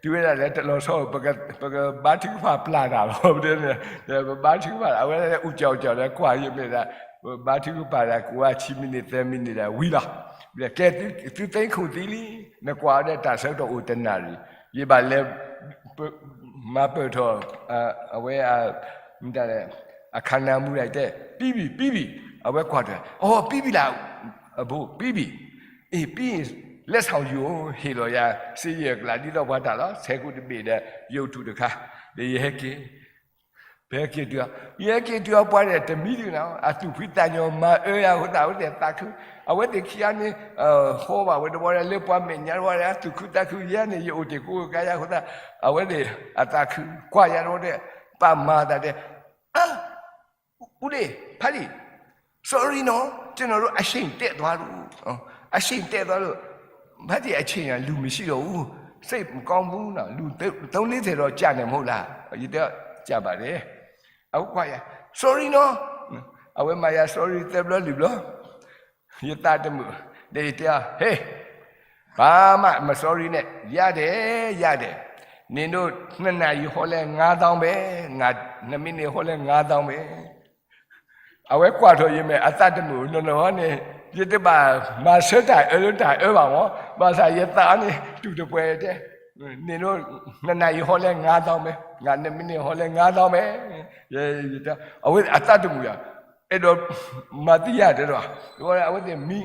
တုၤဝဲဒၣ်လၢတလီၤဆီ ပကဘါထုကဖၣ်ပျၢ်တၢ်လီၤ, ပဘါထုကဖၣ် အဝဲလၢအူကၠီကၠီဒီး ကွၢ်ယမဲာ်ဒီး ပဘါထုကဖၣ်ဒီး ကိးဝဲဆံမံးနံး သၢမံးနံးဒီးဝံၤလီၤ, ကဲ, သုသ့ခိၣ်သံလံ, နကွၢ်အီၤဒီးတၢ်ဆၢကတီၢ်အိၣ်တနၣ်ရံၣ်, ယဘၣ်လဲၤ မၤပၢၢ်ထီၣ် အဝဲ မတၤလဲၣ်, အခါနၢမူဒၣ်တဲ ပြီးပြီ, ပြီးပြီ, အဝဲကွၢ်ထွဲ အိ ပြီးပြီလား, အဘိ ပြီးပြီ, အေး ပြီးရင် လက်ဆောင်ယူ ဟ့ၣ်လီၤယၤ စ့ယဲၢ်ကလး ဒ်သိးပှၤတၢ်လီၤ, ထဲကူတဘ့ၣ်ဒီး YouTube တခါ, ဒီးယဟဲက့ၤ ဖဲက့ၤတုၤအီၤ, ယဟဲက့ၤတုၤအီၤ ပှၤဒီးတမံဒုးနၤ, အသူၣ်ဖှံသးညီ မၤအၢယၤအဃိသတး အဝဲသ့ၣ်သးခု, အဝဲသ့ၣ်ခံဂၤန့ၣ် ဃီဘၣ်ဝဲတဘျီဒီး လၢပှၤမဲာ်ညါတဘျီဒီး အသူၣ်ခုသးခု, ယဲန့ၣ် ယအိၣ်တ့ၢ်ကိးကါယၤအဃိသတး အဝဲသ့ၣ်အသးခု, ကွၢ်ယၤတဘျီဒီး ပာ်မၤသးဒီး ဦးလေး, ဖါလံ, sorry နော်, ကျွန်တော်တို့အရှိန်တက်သွားလို့, အရှိန်တက်သွားလို့, ဖါလံ အချိန်က လူမရှိတော့ဘူး, စိတ်မကောင်းဘူးနော်, လူသုံးလေးဆယ်တော့ကြာနေမဟုတ်လား, ယတဲ ကြာပါတယ်, အဝဲကွၢ်ယၤ sorry နော်, အဝဲမၤယၤ sorry သၢဘျီလွံၢ်ဘျီ ယသးတမုာ်, ဒီးယတဲအီၤ ဟဲ, ဘာမှမ sorry နဲ့, ရတယ်, ရတယ်, နင်တို့နှစ်နာရီဟောလဲငါးသောင်းပဲ, ငါနှစ်မိနစ်ဟောလဲငါးသောင်းပဲ, အဝဲကွၢ်ထီၣ်ယမဲာ် အသးတမုာ်နီၢ်နီၢ်န့ၣ်, ယတဘၣ်မၤဆၢတၢ်အၢလၢတၢ်အၢဘၣ်မး, ဘၣ်ဆၣ်ယသးန့ၣ် တူၢ်တပှဲၤတဲ, နင်တို့နှစ်နာရီဟောလဲငါးသောင်းပဲ, ငါနှစ်မိနစ်ဟောလဲငါးသောင်းပဲ, အဝဲအသးတမုာ်ယၤ, အဲၣ်ဒိးမၤသံယၤတဲဒီး, အဝဲသ့ၣ်မံ,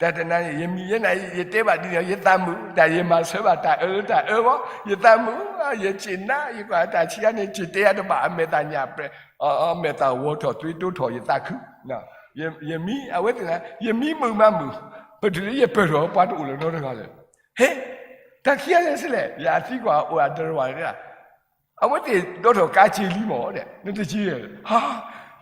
တၢ်တနၤန့ၣ် ယမံယဲနၤ ယတဲဘၣ်ဒ်န့ၣ် ယသးမုာ်, တၢ်ယမၤဆၢဘၣ်တၢ်အၢလၢတၢ်အၢဘၣ်, ယသးမုာ်, ယစံးနါ ယကွၢ်တၢ်ဆံးအါန့ၣ် စံးတဲယၤတဘၣ် အမဲာ်သၣ်ညၣ်ပြဲး, အမဲာ်သၣ်ဝီထီၣ်သွံတိထီၣ် ယသးခု, ယမံ အဝဲသ့ၣ်နၤ ယမံမုာ်မးမုာ်, ပတုၤလၢယပၢၢ်ထီၣ် ပှၤတအိၣ်လၢၤနီတဂၤလၢၤ, ဟဲ, တၢ်ခံဂၤလဲၣ်စလဲၣ်, ယသံကွၢ်အိၣ်အတရဝၤန့ၣ် အဝဲသ့ၣ်ဒိးထီၣ်ကါစ့လံမးဒီး နတစ့, ဟါ,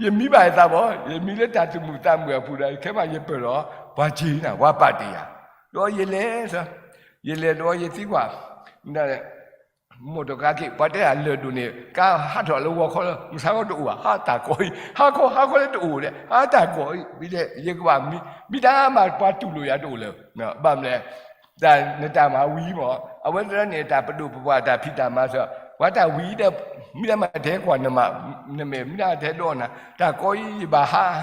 ယမံဘၣ်ယသးဘၣ်, ယမံလၢတၢ်သူၣ်မုာ်သးမုာ်အပူၤဒီး ခဲမးယပၢၢ်ဒီး ပှၤစ့နၤ ပှၤပာ်တ့ၢ်ယၤ, ဒီးယလဲၤ, ယလဲၤဒီးယသံကွၢ်, မိၢ်တကါက့ၤ ပှၤတဲတၢ်လၢၢ်ဒိၣ်န့ၣ် ကါဟးထီၣ်လၢဝီခီလၢ မုၢ်ဆါခီတအိၣ်ဘၣ်, ဟါတၢ်ကိးအံၤ ဟါခီ ဟါခီလၢတအိၣ်ဒီး ဟါတၢ်ကိးအံၤ ဘံဒီး ယကဘၣ်မံ, မံတၢ်မး ပှၤတူၢ်လိာ်ယၤတအိၣ်လၢၤ, ဘၣ်မနုၤလဲၣ် တၢ်နတၢ်မၤဝံၤမး, အဝဲသ့ၣ်န့ၣ် တၢ်ပဒိၣ်ပပှၢ်တၢ်ဖံးတၢ်မၤစၢၤ, ပှၤတၢ်ဝံၤဒီး မ့ၢ်တၢ်မၤထဲကွၢ်နမး, နမဲာ်မ့ၢ်တၢ်ထဲဒိးနၤ, တၢ်ကိးအံၤယဘၣ်ဟး,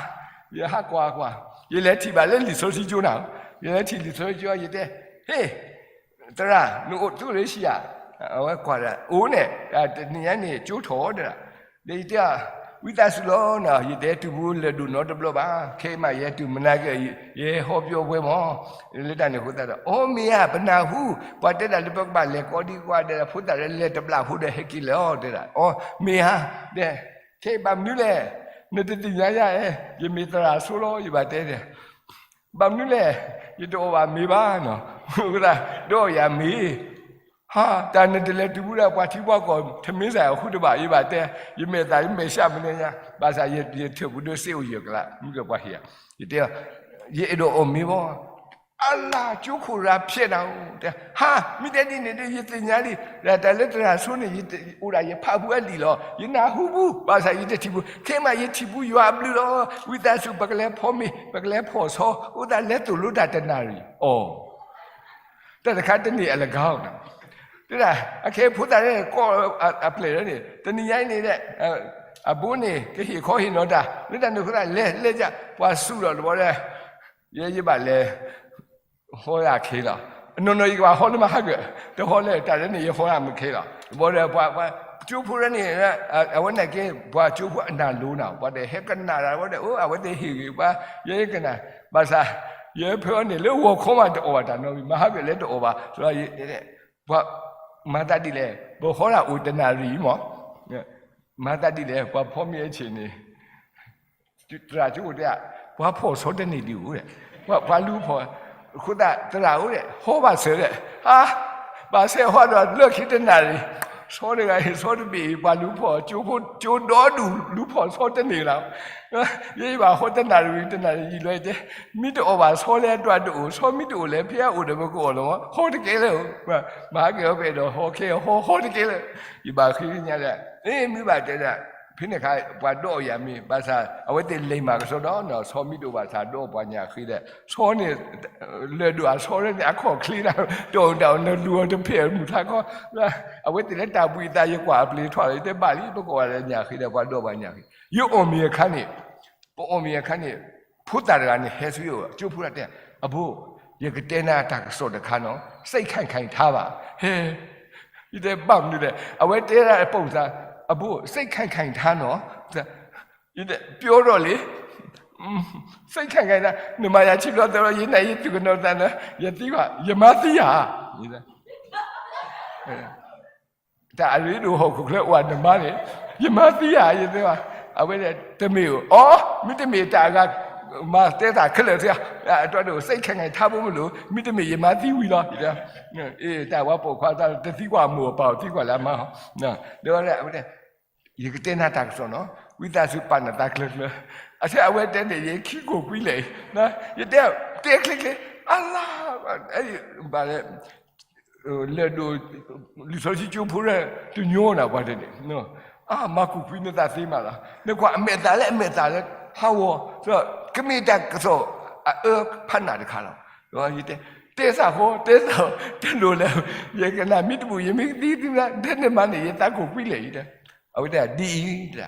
ယဟးကွၢ်ကွၢ်, ယလဲၤထံၣ်ဘၣ်လၢလံာ်စီဆှံကၠိနၤ, ယလဲၤထံၣ်လံာ်စီဆှံကၠိ ယတဲ, ဟ့ၣ်, သရၣ်, နအိၣ်သူၣ်ရ့ၣ်ဆံးဧါ, အဝဲကွၢ်ဒၣ်, အိၣ်န့ၣ်, တနံၤညါန့ၣ် ကၠိထီၣ်ဒၣ်, ဒီးယတဲ, ဝံသးစူၤလီၤနၤ, ယတဟဲတုၤဖိလၢၢ်ဒိၣ်နီတဘျီဘၣ်, ခဲအံၤမးယဟဲတုၤမနၤက့ၤ, ယဟဲဟီပယီၤပွဲမး, လၢတၢ်န့ၣ်အဃိသတးဒီး, အိ မ့ၢ်ဧါ, ပနၢ်ဟူ, ပှၤတဲဒၣ်လၢပကဘၣ်လဲၤကိးဒံးကွၢ်ဒီး ဖိသၣ်ရဲလဲၤတဘျီဖိဒီး ဟဲက့ၤလဲၤအီၤတဲဒၣ်, အိ မ့ၢ်ဧါ, ဒီး, ခဲအံၤဘၣ်မနုၤလဲၣ်, နတသ့ၣ်ညါယၤဧဲ, ယမ့ၢ်သရၣ်ဆိလီၤ ယဘၣ်တဲဒီး ဘၣ်မနုၤလဲၣ်, ယတအီၣ်ဘၣ်မ့ၤဘၣ်နီၤ, အဃိသတး ဒ်အီၣ်ယၤမ့ၤ, ဟါ, တၢ်နတလဲၤတုၤဘူးဒီးပှၤထံပှၤကီၢ် ထမင်းဆိုင် အဃုတဘၣ် ယဘၣ်တဲ, ယမဲာ်သၣ်ယမဲာ်ဆှးမနုၤညါ, ဘၣ်ဆၣ်ယထၢၣ်ပူၤဒၢစ့အိၣ်ယဲၢ်ကလး မုၢ်ကပှၤဟ့ၣ်ယၤ, ယတဲ, ယအဲၣ်ဒိးအီၣ်မ့ၤဘၣ်, အလၤကၠိခိၣ်ရၤဖျဲးနၤဧိၤ, တဲ, ဟါ, မ့ၢ်တဲဒ်န့ၣ်ဒီး ယသ့ၣ်ညါလံ, တၢ်လၢသရၣ်ဆိန့ၣ် ယအိၣ်ဒၣ်ယဖးဘူးအလံာ်လီၤ, ယနၢ်ဟူဘူး, ဘၣ်ဆၣ်ယတထံၣ်ဘူး, ခဲမးယထံၣ်ဘူးယွၤအဘျုးလီၤ, ဝံသးစူၤ ပကလဲၤဖီမ့ၤ ပကလဲၤဖီၣ်ဆီ, အဃိသတးလဲၤသိၣ်လိတၢ်တနၣ်ရံၣ်အီၤ တၢ်တခါတန့ၢ်အလၢကီး, တဲဒၣ် အခဲဖိသၣ်လၢကိးအပျဲၢ်လၢန့ၣ် တနံၤညါအံၤန့ၣ် အဘိန့ၣ် ကဟ့ၣ်ခီဟ့ၣ်နီၤတၢ် လၢတၢ်န့ၣ်အဃိသတး လဲၤလဲၤက ပှၤစူၢ်ဒီးတဘျီဒီး ယဲယဘၣ်လဲၤ ဟီဒၣ်ခဲလီၤ, နီၢ်နီၢ်ယကဘၣ်ဟီလၢမဟါကၢၣ် တဟီလၢတၢ်လၢန့ၣ် ယဟီဒၣ်မုၢ်ခဲလီၤ, တဘျီဒီးပှၤကၠိဖိလၢန့ၣ် အဝဲန့ၣ်က့ ပှၤကၠိဖိအနၢ်လိၤနၤ ပှၤတဟဲကနၣ်တၢ်တဘျီဒီး အိၣ် အဝဲသ့ၣ်ဟ့ၣ်ဂ့ၤပှၤ ယဲယကနၣ်, ဘၣ်ဆၣ် ယဖဲအီၤန့ၣ် လၢဂီၤခီမးတအီၣ်ဘၣ်တၢ်နီတမံၤ မဟါကၢၣ်လၢတအီၣ်ဘၣ်, ပှၤမၤသးဒ်လဲၣ် ပဟီဒၣ်အိၣ်တနၣ်ရံၣ်မး, မၤသးဒ်လဲၣ် ပှၤဖီမ့ၤအဆ့ၣ်န့ၣ် သရၣ်ကၠိအိၣ်တဲ ပှၤဖီၣ်ဆီတန့ၢ်ဒံးအိၣ်ဒီး ပှၤလူၤဖီၣ်, အဃိသတးသရၣ်အိၣ်ဒီး ဟီဘၣ်စၢၤဒီး ဟါ, ဘၣ်ဆဲးဟီဒီးလၢခံတနၣ်ရံၣ်, ဆီတဂၤအံၤ ဆီတဘ့ၣ်အံၤ ပှၤလူၤဖီၣ် ကၠိဖိကၠိဒီဒူၣ်လူၤဖီၣ်ဆီတန့ၢ်လီၤ, ယဲယဘၣ်ဟီတနၣ်ရံၣ် တနၣ်ရံၣ်ယံာ်လီၤယတဲ, မ့ၢ်တအီၣ်ဘၣ်ဆီလၢအဒွးတအိၣ် ဆီမ့ၢ်တအိၣ်လဲၣ် ဖဲအအိၣ်ဒီးပကအီၣ်လီၤမး ဟီတကဲလၢၤ, မဟါကၢၣ်ပအဲၣ်ဒိးဟီခဲအီၤ ဟီဟီတကဲလၢၤ, ယဘၣ်ဃ့ကညးဒီး မ့ၢ်ဘၣ်တဲဒၣ် ဖဲန့ၣ်အခါ ပှၤဒိးအီၣ်ယၤမ့ၤ ဘၣ်ဆၣ် အဝဲသ့ၣ်လဲၤမၤကစီဒီး ဆီမ့ၢ်တအိၣ်ဘၣ်ဆၣ် ဒိးပှၤညၣ်ဃ့ဒီး ဆီန့ၣ် လၢၢ်ဒိၣ်အဆီန့ၣ် အခီၣ်ချ့ဒၣ် တအိၣ်တၢ်အီၣ်နလူၤအီၤတဖျၢၣ်မုၢ်ထါခီ အဝဲသ့ၣ်လၢတၢ်ဘှံးအသး ယကွၢ်အပျ့ၤထီၣ်လီၤ ယတဲဘၣ်လံ ပကအီၣ်လၢညၣ်ဃ့ဒီး ပှၤဒိးပှၤညၣ်ဃ့ ယအီၣ်မ့ၤအခါန့ၣ် ပအီၣ်မ့ၤအခါန့ၣ် ဖိသၣ်တဂၤန့ၣ် ဟဲဆူယအိၣ် ကၠိဖိတၢ်တဲ အဘိ ယကတဲနၤတၢ်ကစီၣ်တခါနီၤ စိတ်ခိုင်ခိုင်ထားပါ ဟဲ ယတဲဘၣ်မနုၤလဲၣ် အဝဲတဲဒၣ်အပိာ်သး အဘိ စိတ်ခိုင်ခိုင်ထားနီၤ ယတဲ ပြောတော့လေ စိတ်ခိုင်ခိုင်ထား နမၤယၤထံဘျီသၢဘျီ ယနာ်ယသူၣ်ကနီၤသးနီၤ ယသံကွၢ် ယမါသံဧါ တၢ်အရ့ဒိၣ်ဟီၣ်ခိၣ်ချၢအိၣ်နမါန့ၣ် ယမါသံဧါ ယတဲဘၣ် အဝဲဒၣ်တမ့ၢ်ဧိၤ အိ မ့တမ့ၢ်တၢ်အဂၤ မၤတဲတၢ်ခဲလၢာ်သ့ အတီဒီး စိတ်ခိုင်ခိုင်ထားဖို့မလို မ့တမ့ၢ်ယမါသံဝံၤလီၤ ယတဲ အ့ တၢ်ဝဲပိာ်ခွါတၢ်တသံကွၢ်အမိၢ်အပၢ် သံကွၢ်လၢအမါဟီ ဒီးအဝဲဒၣ် ယကတဲနၤတၢ်ကစီၣ်နီၤ ဝံသးစူၤပာ်နသးကျၢၤကျၢၤ အထဲအဝဲတဲန့ၣ် ယခံကိၢ်ကွံာ်လဲၣ် ယတဲ တဲချ့ချ့ အလါ ဘၣ်လဲၣ် လၢၢ်ဒိၣ် လံာ်စီဆှံကၠိဖိရဲၣ် တညီနၤပှၤတဲန့ၣ် အါ မၤကိၢ်ကွံာ်နသးသ့မးလီၤ နကွၢ်အမဲာ်သၣ်လၢအမဲာ်သၣ်လၢ ဟးဂီၤ ကမ့ၢ်တၢ်ကစီၣ်အအၢဖးနၢ်တခါလီၤ ယတဲ တဲသးဃီ တဲသး တလိၣ်လဲၣ် ယကနၣ်မ့ၢ်တဘူၣ် ယမ့ၢ်သံသံမး တဲန့ၣ်မးန့ၣ် ယသးကိၢ်ကွံာ်လဲၣ် ယတဲ အဝဲတဲဒ်အံၤ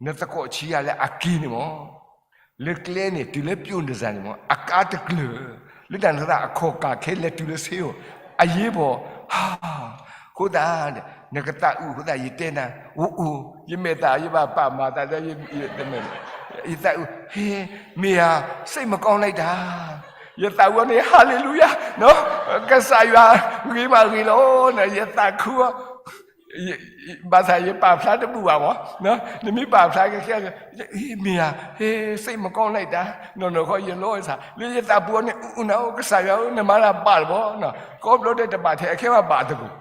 နသကိးဆံးယၤလၢအက့ၤန့ၣ်မး လၢကျဲန့ၣ် တုၤလၢပျိနစၢ်န့ၣ်မး အကါတကျၢၤ လၢတၢ်နသးအခီၣ်ကၢ်ခဲလဲၤတုၤလၢဆ့ဧိၤ အရေးပေါ် ဟါ အဃိသတး နကသးအုးအဃိသတး ယတဲနၤ အိၣ်အိၣ် ယမဲာ်သၣ် ယဘၣ်ပာ်မၤသးဒီး ယမဲာ် ယသးအုး ဟ့ မ့ၢ်ဧါ စိတ်မကောင်းလိုက်တာ ယသးအုးန့ၣ် ဟါလ့လူယၤ ကစၢ်ယွၤဂ့ၤမးဂ့ၤလီၤ ယသးခုအီၤ ဘၣ်ဆၣ်ယပာ်ဖျါတဘူၣ်ဘၣ်မး နမ့ၢ်ပာ်ဖျါကခဲ မ့ၢ်ဧါ ဟ့ စိတ်မကောင်းလိုက်တာ နီၢ်နီၢ်ခီယလီၤစၢ် လၢယသးပူၤအီၤန့ၣ် အူနၤဧိၤ ကစၢ်ယွၤဧိၤ နမၤတၢ်ဘၣ်တဘျီ ကိးဘျီဒဲးတဘၣ်ထဲ အခဲဘၣ်ဘၣ်သကိး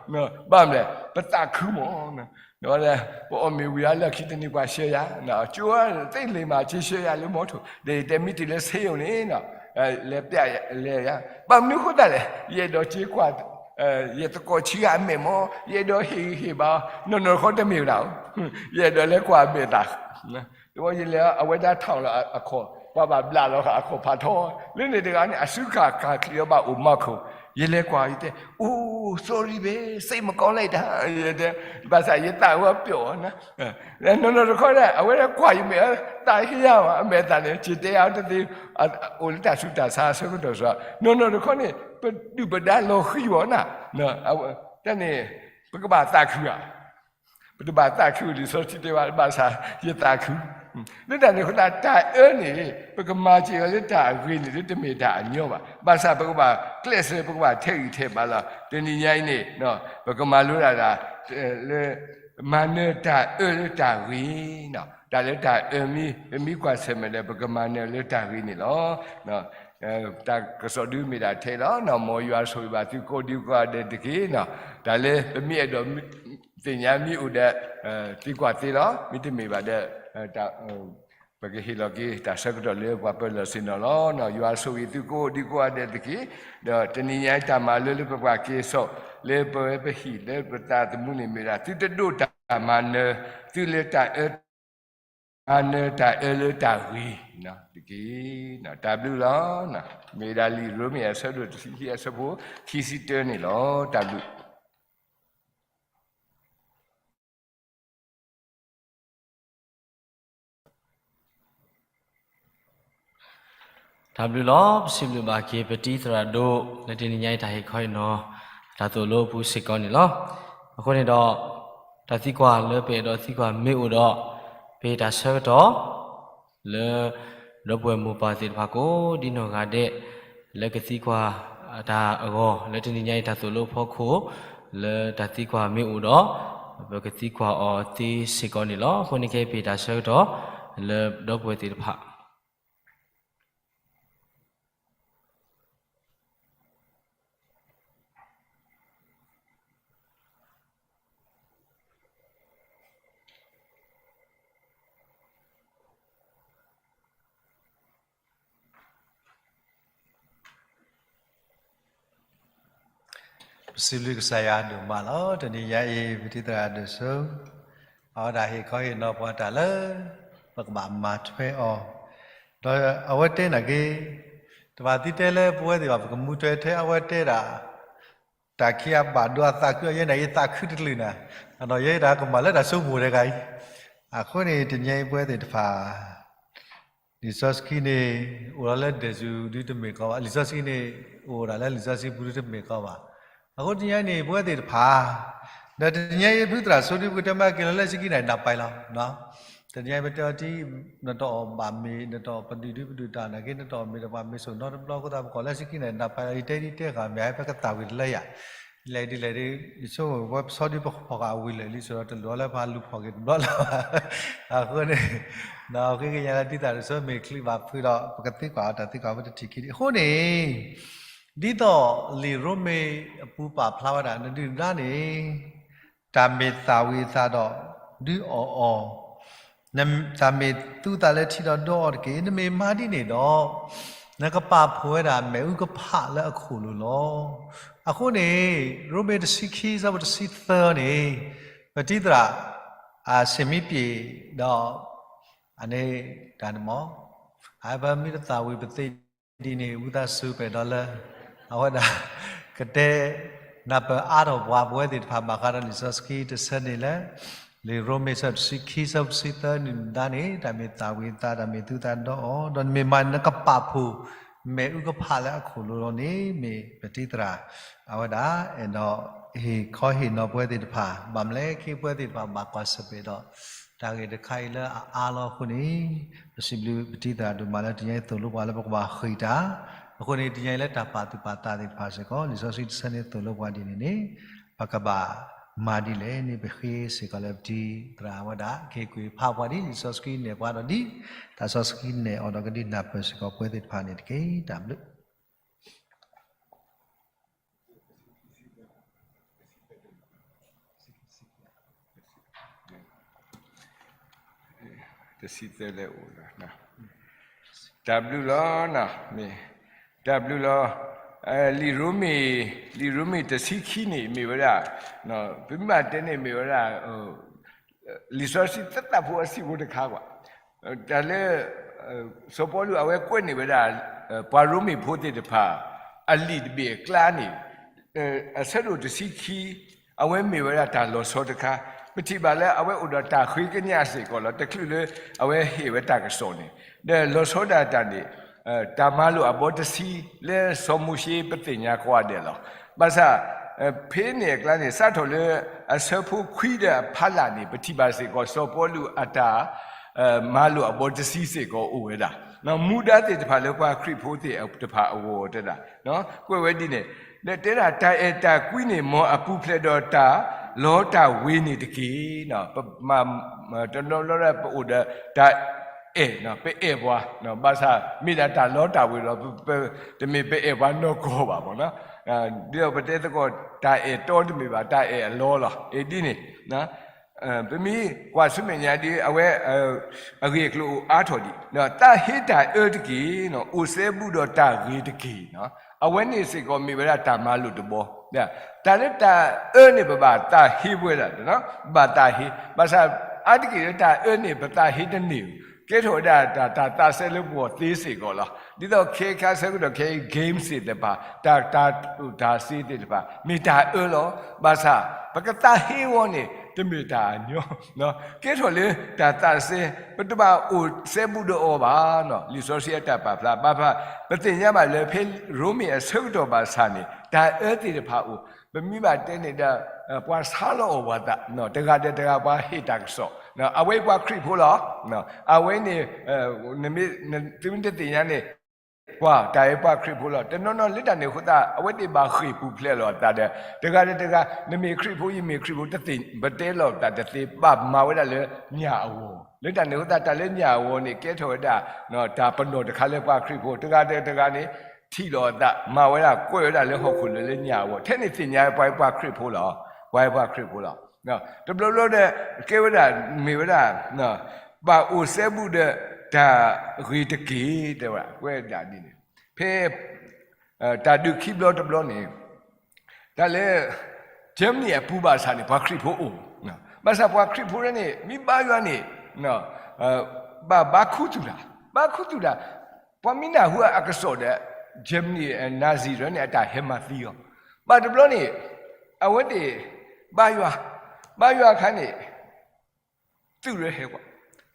ဘၣ်မလဲၣ် ပသးခုမး ပအီၣ်မ့ၤဝံၤအလၢခံတနံၤပှၤဆှၢယၤ ကၠိသ့ၣ်လ့ၣ်မး ကၠ့ဆှၢယၤလၢမီထိၣ် ဒီးယတဲမ့ၢ်တုၤလၢဆ့ဧိၤန့ၣ် လဲၤပျဲလဲၤယၤ ဘၣ်မနုၤအဃိသတးလဲၣ် ယအဲၣ်ဒိးက့ၤကွၢ် ယသကိးဆံးယၤအမဲာ်မး ယအဲၣ်ဒိးဟ့ၣ်ဂံၢ်ဟ့ၣ်ဘါ နီၢ်နီၢ်တခီတမ့ၢ်ဝဲဒၣ်ဧိၤ ယအဲၣ်ဒိးလဲၤကွၢ်အမဲာ်သၣ် တဘျီယလဲၤအဝဲဒၣ်ထီၣ်လီၤအခီၣ် ပှၤဘၣ်ဘျးလီၤအခီၣ်ဖးထီ လၢန့ၣ်တဂၤန့ၣ် အစုကၢ်ကၢ်ချံးအီၤဘၣ်အိၣ်မၤခိၣ် ယလဲၤကွၢ်ယတဲ အိၣ် sorry ဘဲ စိတ်မကောင်းလိုက်တာ ယတဲ ဘၣ်ဆၣ်ယသးဝဲပျိာ် နီၢ်နီၢ်တခီဒၣ် အဝဲဒၣ်ကွၢ်ယမဲာ် သးဟ့ယၤဘၣ် အမဲာ်သၣ်န့ၣ် ကၠ့တဲအီၤတသ့ အိၣ်လၢတၢ်ဆူးတၢ်ဆါအဆၢကတီၢ်စ့ၢ် နီၢ်နီၢ်တခီန့ၣ် ပဒုၣ်ပဒါလီၤဃံၤဘၣ်နၤ တၢ်န့ၣ် ပကဘၣ်သးခုဧါ ပတဘၣ်သးခုလံာ်စီဆှံတဲဘၣ် ဘၣ်ဆၣ်ယသးခု လၢတၢ်န့ၣ်အဃိသတး တၢ်အၢန့ၣ် ပကမၤစ့ၢ်ကီးလၢတၢ်အဂ့ၤန့ၣ် လၢတမ့ၢ်တၢ်အညီဘၣ်. ဘၣ်ဆၣ်ပကဘၣ်ကျဲးစၢး ပကဘၣ်ထဲးဂံၢ်ထဲးဘါလီၤ. တနံၤညါအံၤန့ၣ် ပကမၤလိဒၣ်တၢ်လၢ မၤနၢၤတၢ်အၢလၢတၢ်ဂ့ၤ, တၢ်လၢတၢ်အၢမ့ၢ် ပမ့ၢ်ကွၢ်ဆၢၣ်မဲာ်ဒီး ပကမၤနၢၤလၢတၢ်ဂ့ၤန့ၣ်လီၤ. တၢ်ကစီၣ်ဒုးမ့ၢ်ဒၣ်ထဲလီၤ. မ်ယွၤဆိၣ်ဂ့ၤဘၣ်သုကိးဒံကိးဂၤဒဲးတက့ၢ်. တၢ်လၢပမ့ၢ်အဲၣ်ဒိးသ့ၣ်ညါမ့ၢ်အိၣ်ဒီး သံကွၢ်သ့လီၤ. မ့တမ့ၢ်ဘၣ်ဒီး ပကဟ့ၣ်လီၤက့ၤတၢ်ဆၢကတီၢ်လၢပှၤပၢၤလီၢ်ဆ့ၣ်နီၤလီၤ. ယွၤဆိၣ်ဂ့ၤသုကိးဒံကိးဂၤဒဲးတက့ၢ်. ဒီးတနံၤညါအံၤတၢ်မၤလၢလၢပပှၤက့ၤစိာ် လၢပဝဲပဟံၣ်လၢပသးသမူန့ၣ်မ့ၢ်ဒၣ် သုတဒိးတၢ်မၤနၢၤ သုလၢတၢ်အၢ မၤနၢၤတၢ်အၢလၢတၢ်ဂ့ၤတက့ၢ်. တၢ်ဘျုးလီၤ. မ့ၢ်ဒၣ်လံာ်ရိမ့ၤအဆၢဒိၣ်တဆံခံအဆၢဖိခံဆံတၢန့ၣ်လီၤ. တၢ်ဘျုး တၢ်ဘျုးလီၤ. ပစံးဘျုးဘၣ်က့ၤပတံၤသရၣ်ဒိၣ် လၢတနံၤညါအံၤတၢ်ဟ့ၣ်ခီဟ့ၣ်နီၤ တၢ်သိၣ်လိအပူၤစ့ၢ်ကီးန့ၣ်လီၤ. အဃိန့ၣ်ဒီး တၢ်သံကွၢ်လၢပအဲၣ်ဒိးသံကွၢ်မ့ၢ်အိၣ်ဒီး ပဟ့ၣ်တၢ်ဆၢကတီၢ် လၢ ဒီပုၢ်ဝဲၢ်မိၢ်ပၢ်သ့ၣ်တဖၣ်ကိးဒံနီၢ်ဂၤဒဲး လၢကသံကွၢ်တၢ်အဂီၢ် လၢတနံၤညါအံၤတၢ်သိၣ်လိအဖီခိၣ် လၢတၢ်သံကွၢ်မ့ၢ်အိၣ်ဒီး ပကသံကွၢ်အီၤသ့စ့ၢ်ကီးန့ၣ်လီၤ. အဃိန့ၣ်ခဲအံၤပဟ့ၣ်တၢ်ဆၢကတီၢ် လၢဒီပုၢ်ဝဲၢ်သ့ၣ်တဖၣ် ပစံးဘျုးကစၢ်ယွၤဒိၣ်မးလီၤ. တနံၤညါအံၤ ပတံၤသရၣ်ဒိၣ်စိ အဝဲဒၣ်ဟ့ၣ်ခီဟ့ၣ်နီၤပှၤတၢ်လၢ ပကဘၣ်မၤထွဲအီၤ, ဒီးအဝဲတဲနာ်က့ၤ တဘၣ်သံတဲလၢပဝဲသ့ၣ်ဘၣ် ပကမူထွဲထဲအဝဲတဲဒၣ် တၢ်ခံးအဘၣ်ဒိအသးခုအယဲၢ်န့ၣ် ယသးခုတကလုာ်နၤ, ဒီးယဲဒၣ်ကမၤလၢတၢ်ဆိကမိၣ်တဂၤအံၤ, အဃိန့ၣ် တနံၤအံၤပဝဲသ့ၣ်တဖၣ် လံာ်စီဆှံန့ၣ် အိၣ်ဒီးလၢဒဲးစူၤဒုတမ့ၢ်ကီးဘၣ်, လံာ်စီဆှံန့ၣ် အိၣ်ဒၣ်လၢလံာ်စီဆှံပူၤဒုတမ့ၢ်ကီးဘၣ်. အဃိတနံၤအံၤန့ၣ် ပဝဲသ့ၣ်တဖၣ် ဒီးတနံၤအံၤဖုသရၣ်ဆိဒုပကတဲမ့ၢ်က့ၤလီၤလၢစကံန့ၣ် နၢ်ပၢၢ်လီၤ. တနံၤအံၤပတဲအီၤတံၢ် နတအီၣ်ဘၣ်မ့ၤ နတအီၣ်ပဒုၣ်ဒုပဒုၣ်တၢ်နာ်က့ နတအီၣ်မ့ၤတပှၢ်မ့ၤစိာ်နီတဘျီအဃိသတး ပကိးလၢစကံန့ၣ် နၢ်ပၢၢ်လီၤ ယတဲဒ်တဲဃာ်မ့ၢ် ဟဲဖဲကသၣ်ဝံၤတလၢယၤ လဲၤဒ်လဲၣ်ဒ် ယဆိကမိၣ်ဝဲပဆီဒုပဖီၣ်ဃာ်ဝံၤလၢာ်လံ ဆိဒီးတလိၣ်လၢပှၤလူၤဖီၣ်က့ၤတဘျီလၢၤဘၣ်. အဃိန့ၣ် ဃ့ကညးလၢတံၤသရၣ်ဒိၣ်စိမ့ၢ်ချုးဘၣ်ဖုဒီး ပကသံကွၢ်အီၤတၢ်သံကွၢ်ဝဲတထံၣ်ခံဒံး အဃိန့ၣ် ဒ်သိးလံာ်ရိမ့ၤအပူၤပာ်ဖျါဝဲဒၣ် နဒုၣ်နဒါန့ၣ် တၢ်မ့ၢ်သၣ်ဝံၤအသးဒီး ဒုးအီၣ်အီၤ, တၢ်မ့ၢ်သူသးလၢထံဒီးဒိးအီၤတက့ၢ်. နမ့ၢ်မၤဒ်န့ၣ်ဒီး နကပာ်ဖှိၣ်ဝဲဒၣ်မ့ၣ်အူကဖၣ်လၢအခိၣ်လိၤလီၤ. အဃိန့ၣ် ရိမ့ၤတဆံခံ ဆၢဖိတဆံသၢန့ၣ် ပတံၤသရၣ် အဆ့ၣ်မံပျ့ၤဒီး အန့ၣ် တၢ်န့ၣ်မ့ၢ် အပမ့ၢ်တသၣ်ဝံၤပသ့ဒ်န့ၣ် ဝံသးစူၤပအဲၣ်ဒိးလၢ အဝဲဒၣ် ကတဲနၢ်ပၢၢ်အါထီၣ်ပှၤပဝဲသ့ၣ်တဖၣ် ဘၣ်ဃးဒီးလံာ်စီဆှံတဆၢန့ၣ်လၢ လံာ်ရိမ့ၤဆၢတဆံခံ ဆၢဖိတဆံသၢ နဒုၣ်နဒါန့ၣ် တၢ်မ့ၢ်သၣ်ဝံၤအသး တၢ်မ့ၢ်သူသးဒီးအီၤ ဒီးနမ့ၢ်မၤနကပာ်ဖှိၣ် မ့ၣ်အူကဖၣ်လၢအခိၣ်လိၤလီၤန့ၣ် မ့ၢ်ပတံၤသရၣ် အဝဲဒၣ် အဲၣ်ဒိးဟ့ၣ်ခီဟ့ၣ်နီၤပဝဲသ့ၣ်တဖၣ် ဘၣ်မနုၤလဲၣ် ခဲအံၤပဝဲသ့ၣ်တဖၣ်ဘၣ်ကွၢ်ဆၢၣ်မဲာ်ဒီး တၢ်ဂ့ၢ်တခါအံၤလၢအအါလီၤအဃိန့ၣ် ပစံးဘျုးပတံၤသရၣ်ဒိၣ်မးလၢတနံၤအံၤ သိၣ်လိပှၤလၢပကဘၣ်ဃ့ၢ်တၢ်, အဃိန့ၣ် တနံၤအံၤလၢတၢ်ပာ်သူၣ်ပာ်သးသ့ၣ်တဖၣ်စ့ၢ်ကီး လံာ်စီဆှံတဆၢန့ၣ်သိၣ်လိပှၤဒ်န့ၣ်န့ၣ် ပကဘၣ်မၤဒ်လဲၣ်န့ၣ် ပဃ့စ့ၢ်ကီးလၢပတံၤသရၣ်အဝဲဒၣ် ကဟ့ၣ်ကွံာ်ဖးပှၤဒ်လံာ်စီဆှံနဲၣ်ပှၤဒီးဒ် တၢ်စီဆှံနဲၣ်အီၤဒီးကဒုးနၢ်ပၢၢ်စ့ၢ်ကီးပဝဲသ့ၣ်တဖၣ်န့ၣ်တက့ၢ်. တၢ်ဘျုး တဆံသၢလၢအိၣ်လီၤ. တၢ်ဘျုးလီၤ. မ့ၢ် တၢ်ဘျုးလီၤ. လံာ်ရိမ့ၤ လံာ်ရိမ့ၤတဆံခံန့ၣ် မ့ၢ်ဝဲဒၣ် ပမ့ၢ်ဘၣ်တဲန့ၣ်မ့ၢ်ဝဲဒၣ် လံာ်စီဆှံသၢသၣ်ဖိအဆံးဖိတခါကွၢ်, တၢ်လၢ စီၤပီလူးအဝဲကွဲးန့ၢ်ဝဲဒၣ် ပှၤရိမ့ၤဖိသ့ၣ်တဖၣ် အလံာ်တဘ့ၣ်အကျါန့ၣ် အဆၢဒိၣ်တဆံခံ အဝဲမ့ၢ်ဝဲဒၣ်တၢ်လီၤဆီတခါ, ပထံၣ်ဘၣ်လၢအဝဲအိၣ်ဒီးတၢ်ဃ့ကညးစ့ၢ်ကီးလီၤ. တချုးလၢအဝဲဟ့ၣ်ဝဲတၢ်ကစီၣ်န့ၣ် ဒီးလီၤဆီဒၣ်တၢ်န့ၣ် တၢ်မၤလိာ်အဘီတဆံ လၢစီၤမိၤၡ့ပသ့ၣ်ညါကိးဂၤဒဲးလီၤ. ဘၣ်ဆၣ် ဖဲန့ၣ်အကျါန့ၣ် စးထီၣ်လၢအဆၢဖိခွံဒီးအဖီလာ်န့ၣ် ပထံၣ်ဘၣ်စ့ၢ်ကီး စီၤပီလူးအတၢ် မၤလိာ်အဘီတဆံစ့ၢ်ကီးအိၣ်ဝဲဒၣ်, မူဒါသ့ၣ်တဖၣ်လၢပှၤခရံာ်ဖိသ့ၣ်တဖၣ်အဂီၢ်တဲဒၣ်, ကွဲးဝဲဒ်န့ၣ်, ဒီးတဲဒၣ် တၢ်အဲၣ်တၢ်ကွံန့ၣ် မ်အပူၤဖျဲးဒီးတၢ်လီတၢ်ဝ့ၤန့ၣ်တက့ၢ်. ပမၤ တနီၤလီၤပအိၣ်ဒီးတၢ် အဲၣ်, ပအဲၣ်ပှၤ, ဘၣ်ဆၣ်မ့ၢ်ဒၣ်တၢ်လီတၢ်ဝ့ၤလီၤ, တမ့ၢ်ပအဲၣ်ပှၤနီၢ်ကီၢ်ဘၣ်မ့ၢ်နီၤ. ဒ်သိးပတဲသကိး တၢ်အဲၣ်တီတမ့ၢ်ဘၣ်, တၢ်အဲၣ်အလီလီၤ. အ့ၣ်ဒ်န့ၣ် ပမ့ၢ်ကွၢ်ဆူမဲာ်ညါဒ်အဝဲ အဂ့ၢ်အကျိၤအိၣ်အါထီၣ်ဒံး, တၢ်ဟ့တၢ်အၢတက့ၢ်, အိၣ်စဲဘူးဒီးတၢ်ဂ့ၤတက့ၢ်. အဝဲန့ၣ်စ့ၢ်ကီးမ့ၢ်ဝဲဒၣ်တၢ်မၤလိာ်တဘီ, တၢ်လၢတၢ်အၢန့ၣ် ပဘၣ်သးဟ့ဝဲဒၣ်, ဘၣ်သးဟ့, ဘၣ်ဆၣ်အါတက့ၢ်လၢတၢ်အၢန့ၣ် ပသးဟ့တန့ၢ်, ကဲထီၣ်ဝဲဒၣ်တၢ်သးစဲလၢပဂီၢ်သ့စ့ၢ်ကီးလီၤ. ဒ်သိးခဲခါဆၢကတီၢ်ခဲအံၤ game သ့ၣ်တဖၣ်, တၢ်တၢ်တၢ်စ့သ့ၣ်တဖၣ် မ့ၢ်တၢ်အၢလီၤ. ဘၣ်ဆၣ် ပကသးဟ့ဝဲန့ၣ် တမ့ၢ်တၢ်အညီ, ကဲထီၣ်လၢတၢ်သးစဲ, ပတဘၣ်အိၣ်စဲဘူးဒီးအီၤဘၣ်. လံာ်စီဆှံအတၢ်ပာ်ဖျါဘၣ်ဖၣ်, ပသ့ၣ်ညါဘၣ်လၢဖဲရိမ့ၤအဆၢကတီၢ်ဘၣ်ဆၣ်န့ၣ် တၢ်အၢသ့ၣ်တဖၣ်အိၣ်, ပမ့ၢ်ဘၣ်တဲန့ၣ်ဒီး ပှၤဆါလီၤအီၣ်ပှၤသး, တဂၤဒီးတဂၤပှၤဟ့ၣ်တၢ်ကစီၣ်, အဝဲပှၤခရံာ်ဖိလီၤ. အဝဲန့ၣ် နမ့ၢ် သုမ့ၢ်တသ့ၣ်ညါန့ၣ် ပှၤတၢ်အံၤပှၤခရံာ်ဖိလီၤ. တနီၤနီၤလၢတၢ်န့ၣ်အဃိသတး အဝဲသ့ၣ်ဘၣ်ဃ့ၢ်ပူၤဖျဲးလီၤအသးဒီး တဂၤဒီးတဂၤ နမ့ၢ်ခရံာ်ဖိ ယမ့ၢ်ခရံာ်ဖိ တသ့ၣ်ပတဲလီၤအသးတသ့ ဘၣ်မၤဝဲဒၣ်လၢညၣ်အဂီၢ်. လၢတၢ်န့ၣ်အဃိသတး တၢ်လၢညၣ်အဂီၢ်န့ၣ် ကဲထီၣ်ဝဲဒၣ် တၢ်ပနီၣ်တခါလၢပှၤခရံာ်ဖိ တဂၤဒီးတဂၤန့ၣ် ထံၣ်လီၤအသး မၤဝဲဒၣ်ကွဲးဝဲဒၣ်လၢဟီၣ်ခိၣ်လၢာ်လၢညၣ်အဂီၢ် ထဲန့ၣ်သ့ၣ်ညါပှၤအံၤပှၤခရံာ်ဖိလီၤ. ပှၤအံၤပှၤခရံာ်ဖိလီၤ. တဘျီဘျီဒီး ကဲဝဲဒၣ် မ့ၢ်ဝဲဒၣ် ဘၣ်အိၣ်စဲဘူးဒီး တၢ်ဂ့ၤတက့ၢ် တဲဝဲဒၣ် ကွဲးဒၣ်ဒ်န့ၣ်. ဖဲ တၢ်ဒုးခံဘျီတဘျီန့ၣ် တၢ်လၢ Germany အပူၤဘၣ်ဆၣ်န့ၣ် ပှၤခရံာ်ဖိအိၣ်, ဘၣ်ဆၣ်ပှၤခရံာ်ဖိန့ၣ် မ့ၢ်ဘါယွၤန့ၣ် ဘၣ်ဘါခူသူၣ်တၢ်, ဘါခူသူၣ်တၢ်, ပှၤမ့ၢ်နၢ်ဟူအကစီၣ်ဒီး Germany Nazi ရၢန့ၣ် အတၢ်ဟဲမၤသံအီၤ, ဘၣ်တဘျီန့ၣ် အဝဲသ့ၣ် ဘါယွၤ, ဘါယွၤအခါန့ၣ် သုးရၢဟဲကွၢ်,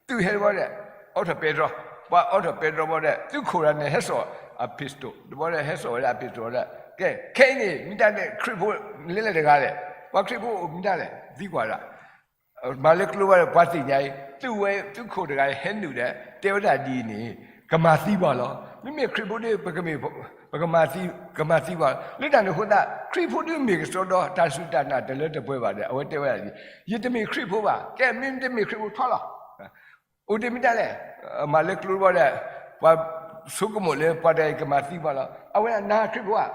သုးဟဲတဘျီဒီး အိးထီၣ်ပဲတြီ, ပှၤအိးထီၣ်ပဲတြီဘျီဒီး သုးခိၣ်တဂၤန့ၣ် ဟဲစိာ်အ pistol တဘျီဒီး ဟဲစိာ်ဝဲဒၣ်အ pistol ဒီး ကဲ ခဲအံၤန့ၣ် မ့ၢ်တၢ်န့ၣ် ခရံာ်ဖိလဲၤလဲၣ်တဂၤလဲၣ်, ပှၤခရံာ်ဖိအိၣ်မ့ၢ်တၢ်လဲၣ် သံကွၢ်ဒၣ် မၤလၢကျိဘၣ်ဒီး ပှၤသ့ၣ်ညါအံၤ သုးဝဲသုးခိၣ်တဂၤဟဲနုာ်ဒီး တဲဝဲဒၣ်ဒ်အံၤန့ၣ် ကမၤသံပှၤလီၤ. မ့မ့ၢ်ခရံာ်ဖိဒီး ပကမၤ, ပကမၤသံ, ကမၤသံပှၤလီၤ. လၢတၢ်န့ၣ်အဃိသတး ခရံာ်ဖိဒုးမ့ၢ်ကစီဒီ တၢ်စူၢ်တၢ်နာ်တလၢတပှဲၤဘၣ်ဒီး အဝဲတဲဝဲဒၣ်ဒ်အံၤ, ယတမ့ၢ်ခရံာ်ဖိဘၣ်. ကဲ မ့ၢ်တမ့ၢ်ခရံာ်ဖိထီလီၤ. အိၣ်တ့ၢ်မ့ၢ်တၢ်လဲၣ်, မၤလၢကျိဘၣ်ဒီး ပှၤဆိကမိၣ်လၢပှၤတဂၤအံၤကမၤသံပှၤလီၤ. အဝဲဒၣ်နၤခရံာ်ဖိဧါ,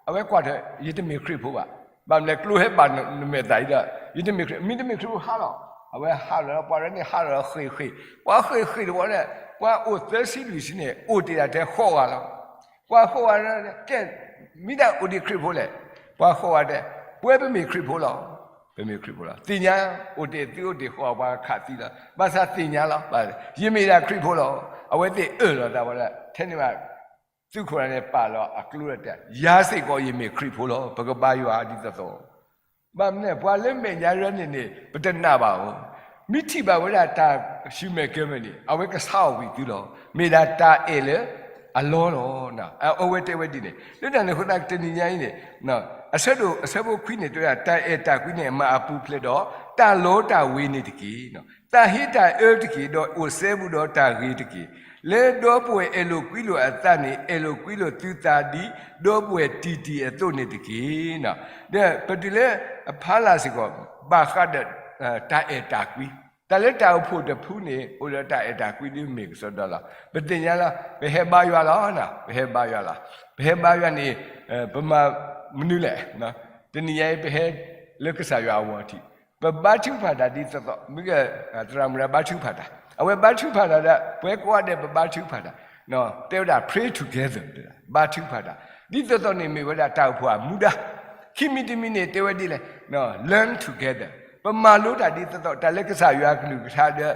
အဝဲကွၢ်ထွဲ ယတမ့ၢ်ခရံာ်ဖိဘၣ်. ဘၣ်မနုၤလဲၣ် ကျိဟဲဘၣ်နမဲာ်သၣ်အံၤဒီး ယတမ့ၢ်ခရံာ်, မ့ၢ်တမ့ၢ်ခရံာ်ဖိဟးလီၤ. အဝဲဟးလီၤ ပှၤတဂၤန့ၣ်ဟးလီၤဃ့ၢ်ဃ့ၢ်, ပှၤဃ့ၢ်ဃ့ၢ်တဘျီဒီး ပှၤအိၣ်သၢဆံလွံၢ်ဆံန့ၣ် အိၣ်တ့ၢ်ဒၣ်ထဲဃိးဂၤလီၤ. ပှၤဃိးဂၤဒီး ကဲ မ့ၢ်တၢ်အိၣ်ဒံးခရံာ်ဖိလဲၣ်, ပှၤဃိးဂၤတဲ ပဝဲပမ့ၢ်ခရံာ်ဖိလီၤ. ပမ့ၢ်ခရံာ်ဖိလီၤ. သ့ၣ်ညါ အိၣ်တ့ၢ်သုအိၣ်တ့ၢ်ဃိးဂၤပှၤခးသံလီၤ. ဘၣ်ဆၣ်သ့ၣ်ညါလီၤ. ယမ့ၢ်ဒၣ်ခရံာ်ဖိလီၤ. အဝဲသ့ၣ်အၢၣ်လီၤသးဝဲဒၣ် ထဲန့ၣ်ဘၣ် သုးခိၣ်တဂၤန့ၣ် ပာ်လီၤအကျိဒီးတဲ ယၤစ့ၢ်ကီးယမ့ၢ်ခရံာ်ဖိလီၤ. ပကဘါယွၤဒ်သိးသိး ဘၣ်မနုၤလဲၣ် ပှၤလၢမဲာ်ညါရၢန့ၣ်န့ၣ် ပတနာ်ဘၣ်အီၤ, မ့ၢ်ထံၣ်ဘၣ်ဝဲဒၣ်တၢ်ဆူၣ်မဲာ်ကဲမဲာ်န့ၣ် အဝဲကဆါအီၣ်ဝံၤသုလီၤ. မ့ၢ်ဒၣ်တၢ်အဲၣ်လၢအလီလီၤ. အဝဲတဲဝဲဒ်န့ၣ် လၢတၢ်န့ၣ်အဃိသတး တနံၤညါအံၤန့ၣ် အဆၢဒိၣ်အဆၢဖိခွံန့ၣ် တဲဝဲဒၣ် တၢ်အဲၣ်တၢ်ကွံန့ၣ် မၤအပူၤဖျဲးဒီး တၢ်လီတၢ်ဝ့ၤန့ၣ်တက့ၢ်. သးဟ့တၢ်အၢတက့ၢ်, ဒီးအိၣ်စဲဘူးဒီးတၢ်ဂ့ၤတက့ၢ်. လၢဒီပုၢ်ဝဲၢ်အဲၣ်လိာ်ကွံလိာ်အသးန့ၣ် အဲၣ်လိာ်ကွံလိာ်သုသးဒ် ဒီပုၢ်ဝဲၢ်တံၢ်တံၢ်အသိးန့ၣ်တက့ၢ်. ဒီးပတုၤလၢအဖီလာ်စ့ၢ်ကီး ဘၣ်ဃးဒီး တၢ်အဲၣ်တၢ်ကွံ, တၢ်လၢတၢ်အိၣ်ဖှိၣ်တဖုန့ၣ် အိၣ်ဒီးတၢ်အဲၣ်တၢ်ကွံဒ်မ့ၢ်ကစီဒီလီၤ. ပသ့ၣ်ညါလီၤ ပဟဲဘါယွၤလီၤ. ပဟဲဘါယွၤလီၤ. ပဟဲဘါယွၤန့ၣ် ပမၤမနုၤလဲၣ်. တနံၤညါအံၤ ပဟဲလၢကစၢ်ယွၤအဂီၢ်ထံး ပဘါထုကဖၣ်တၢ်ဒ်သိးသိး မ့ၢ်က သရၣ်မုၣ်ဒီးဘါထုကဖၣ်တၢ်, အဝဲဘါထုကဖၣ်တၢ်ဒီး ပှၤကိးဂၤဒဲးပဘါထုကဖၣ်တၢ်, တဲဝဲဒၣ် pray together ဘါထုကဖၣ်တၢ် ဒ်သိးသိးန့ၣ် မ့ၢ်ဝဲဒၣ်တၢ်အိၣ်ဖှိၣ်အမူဒါ, ခံမံၤတမံၤန့ၣ် တဲဝဲဒ်လဲၣ်, learn together ပမၤလိတၢ်ဒ်သိးသိး တၢ်လၢကစၢ်ယွၤအကလုၢ်ကထါဒီး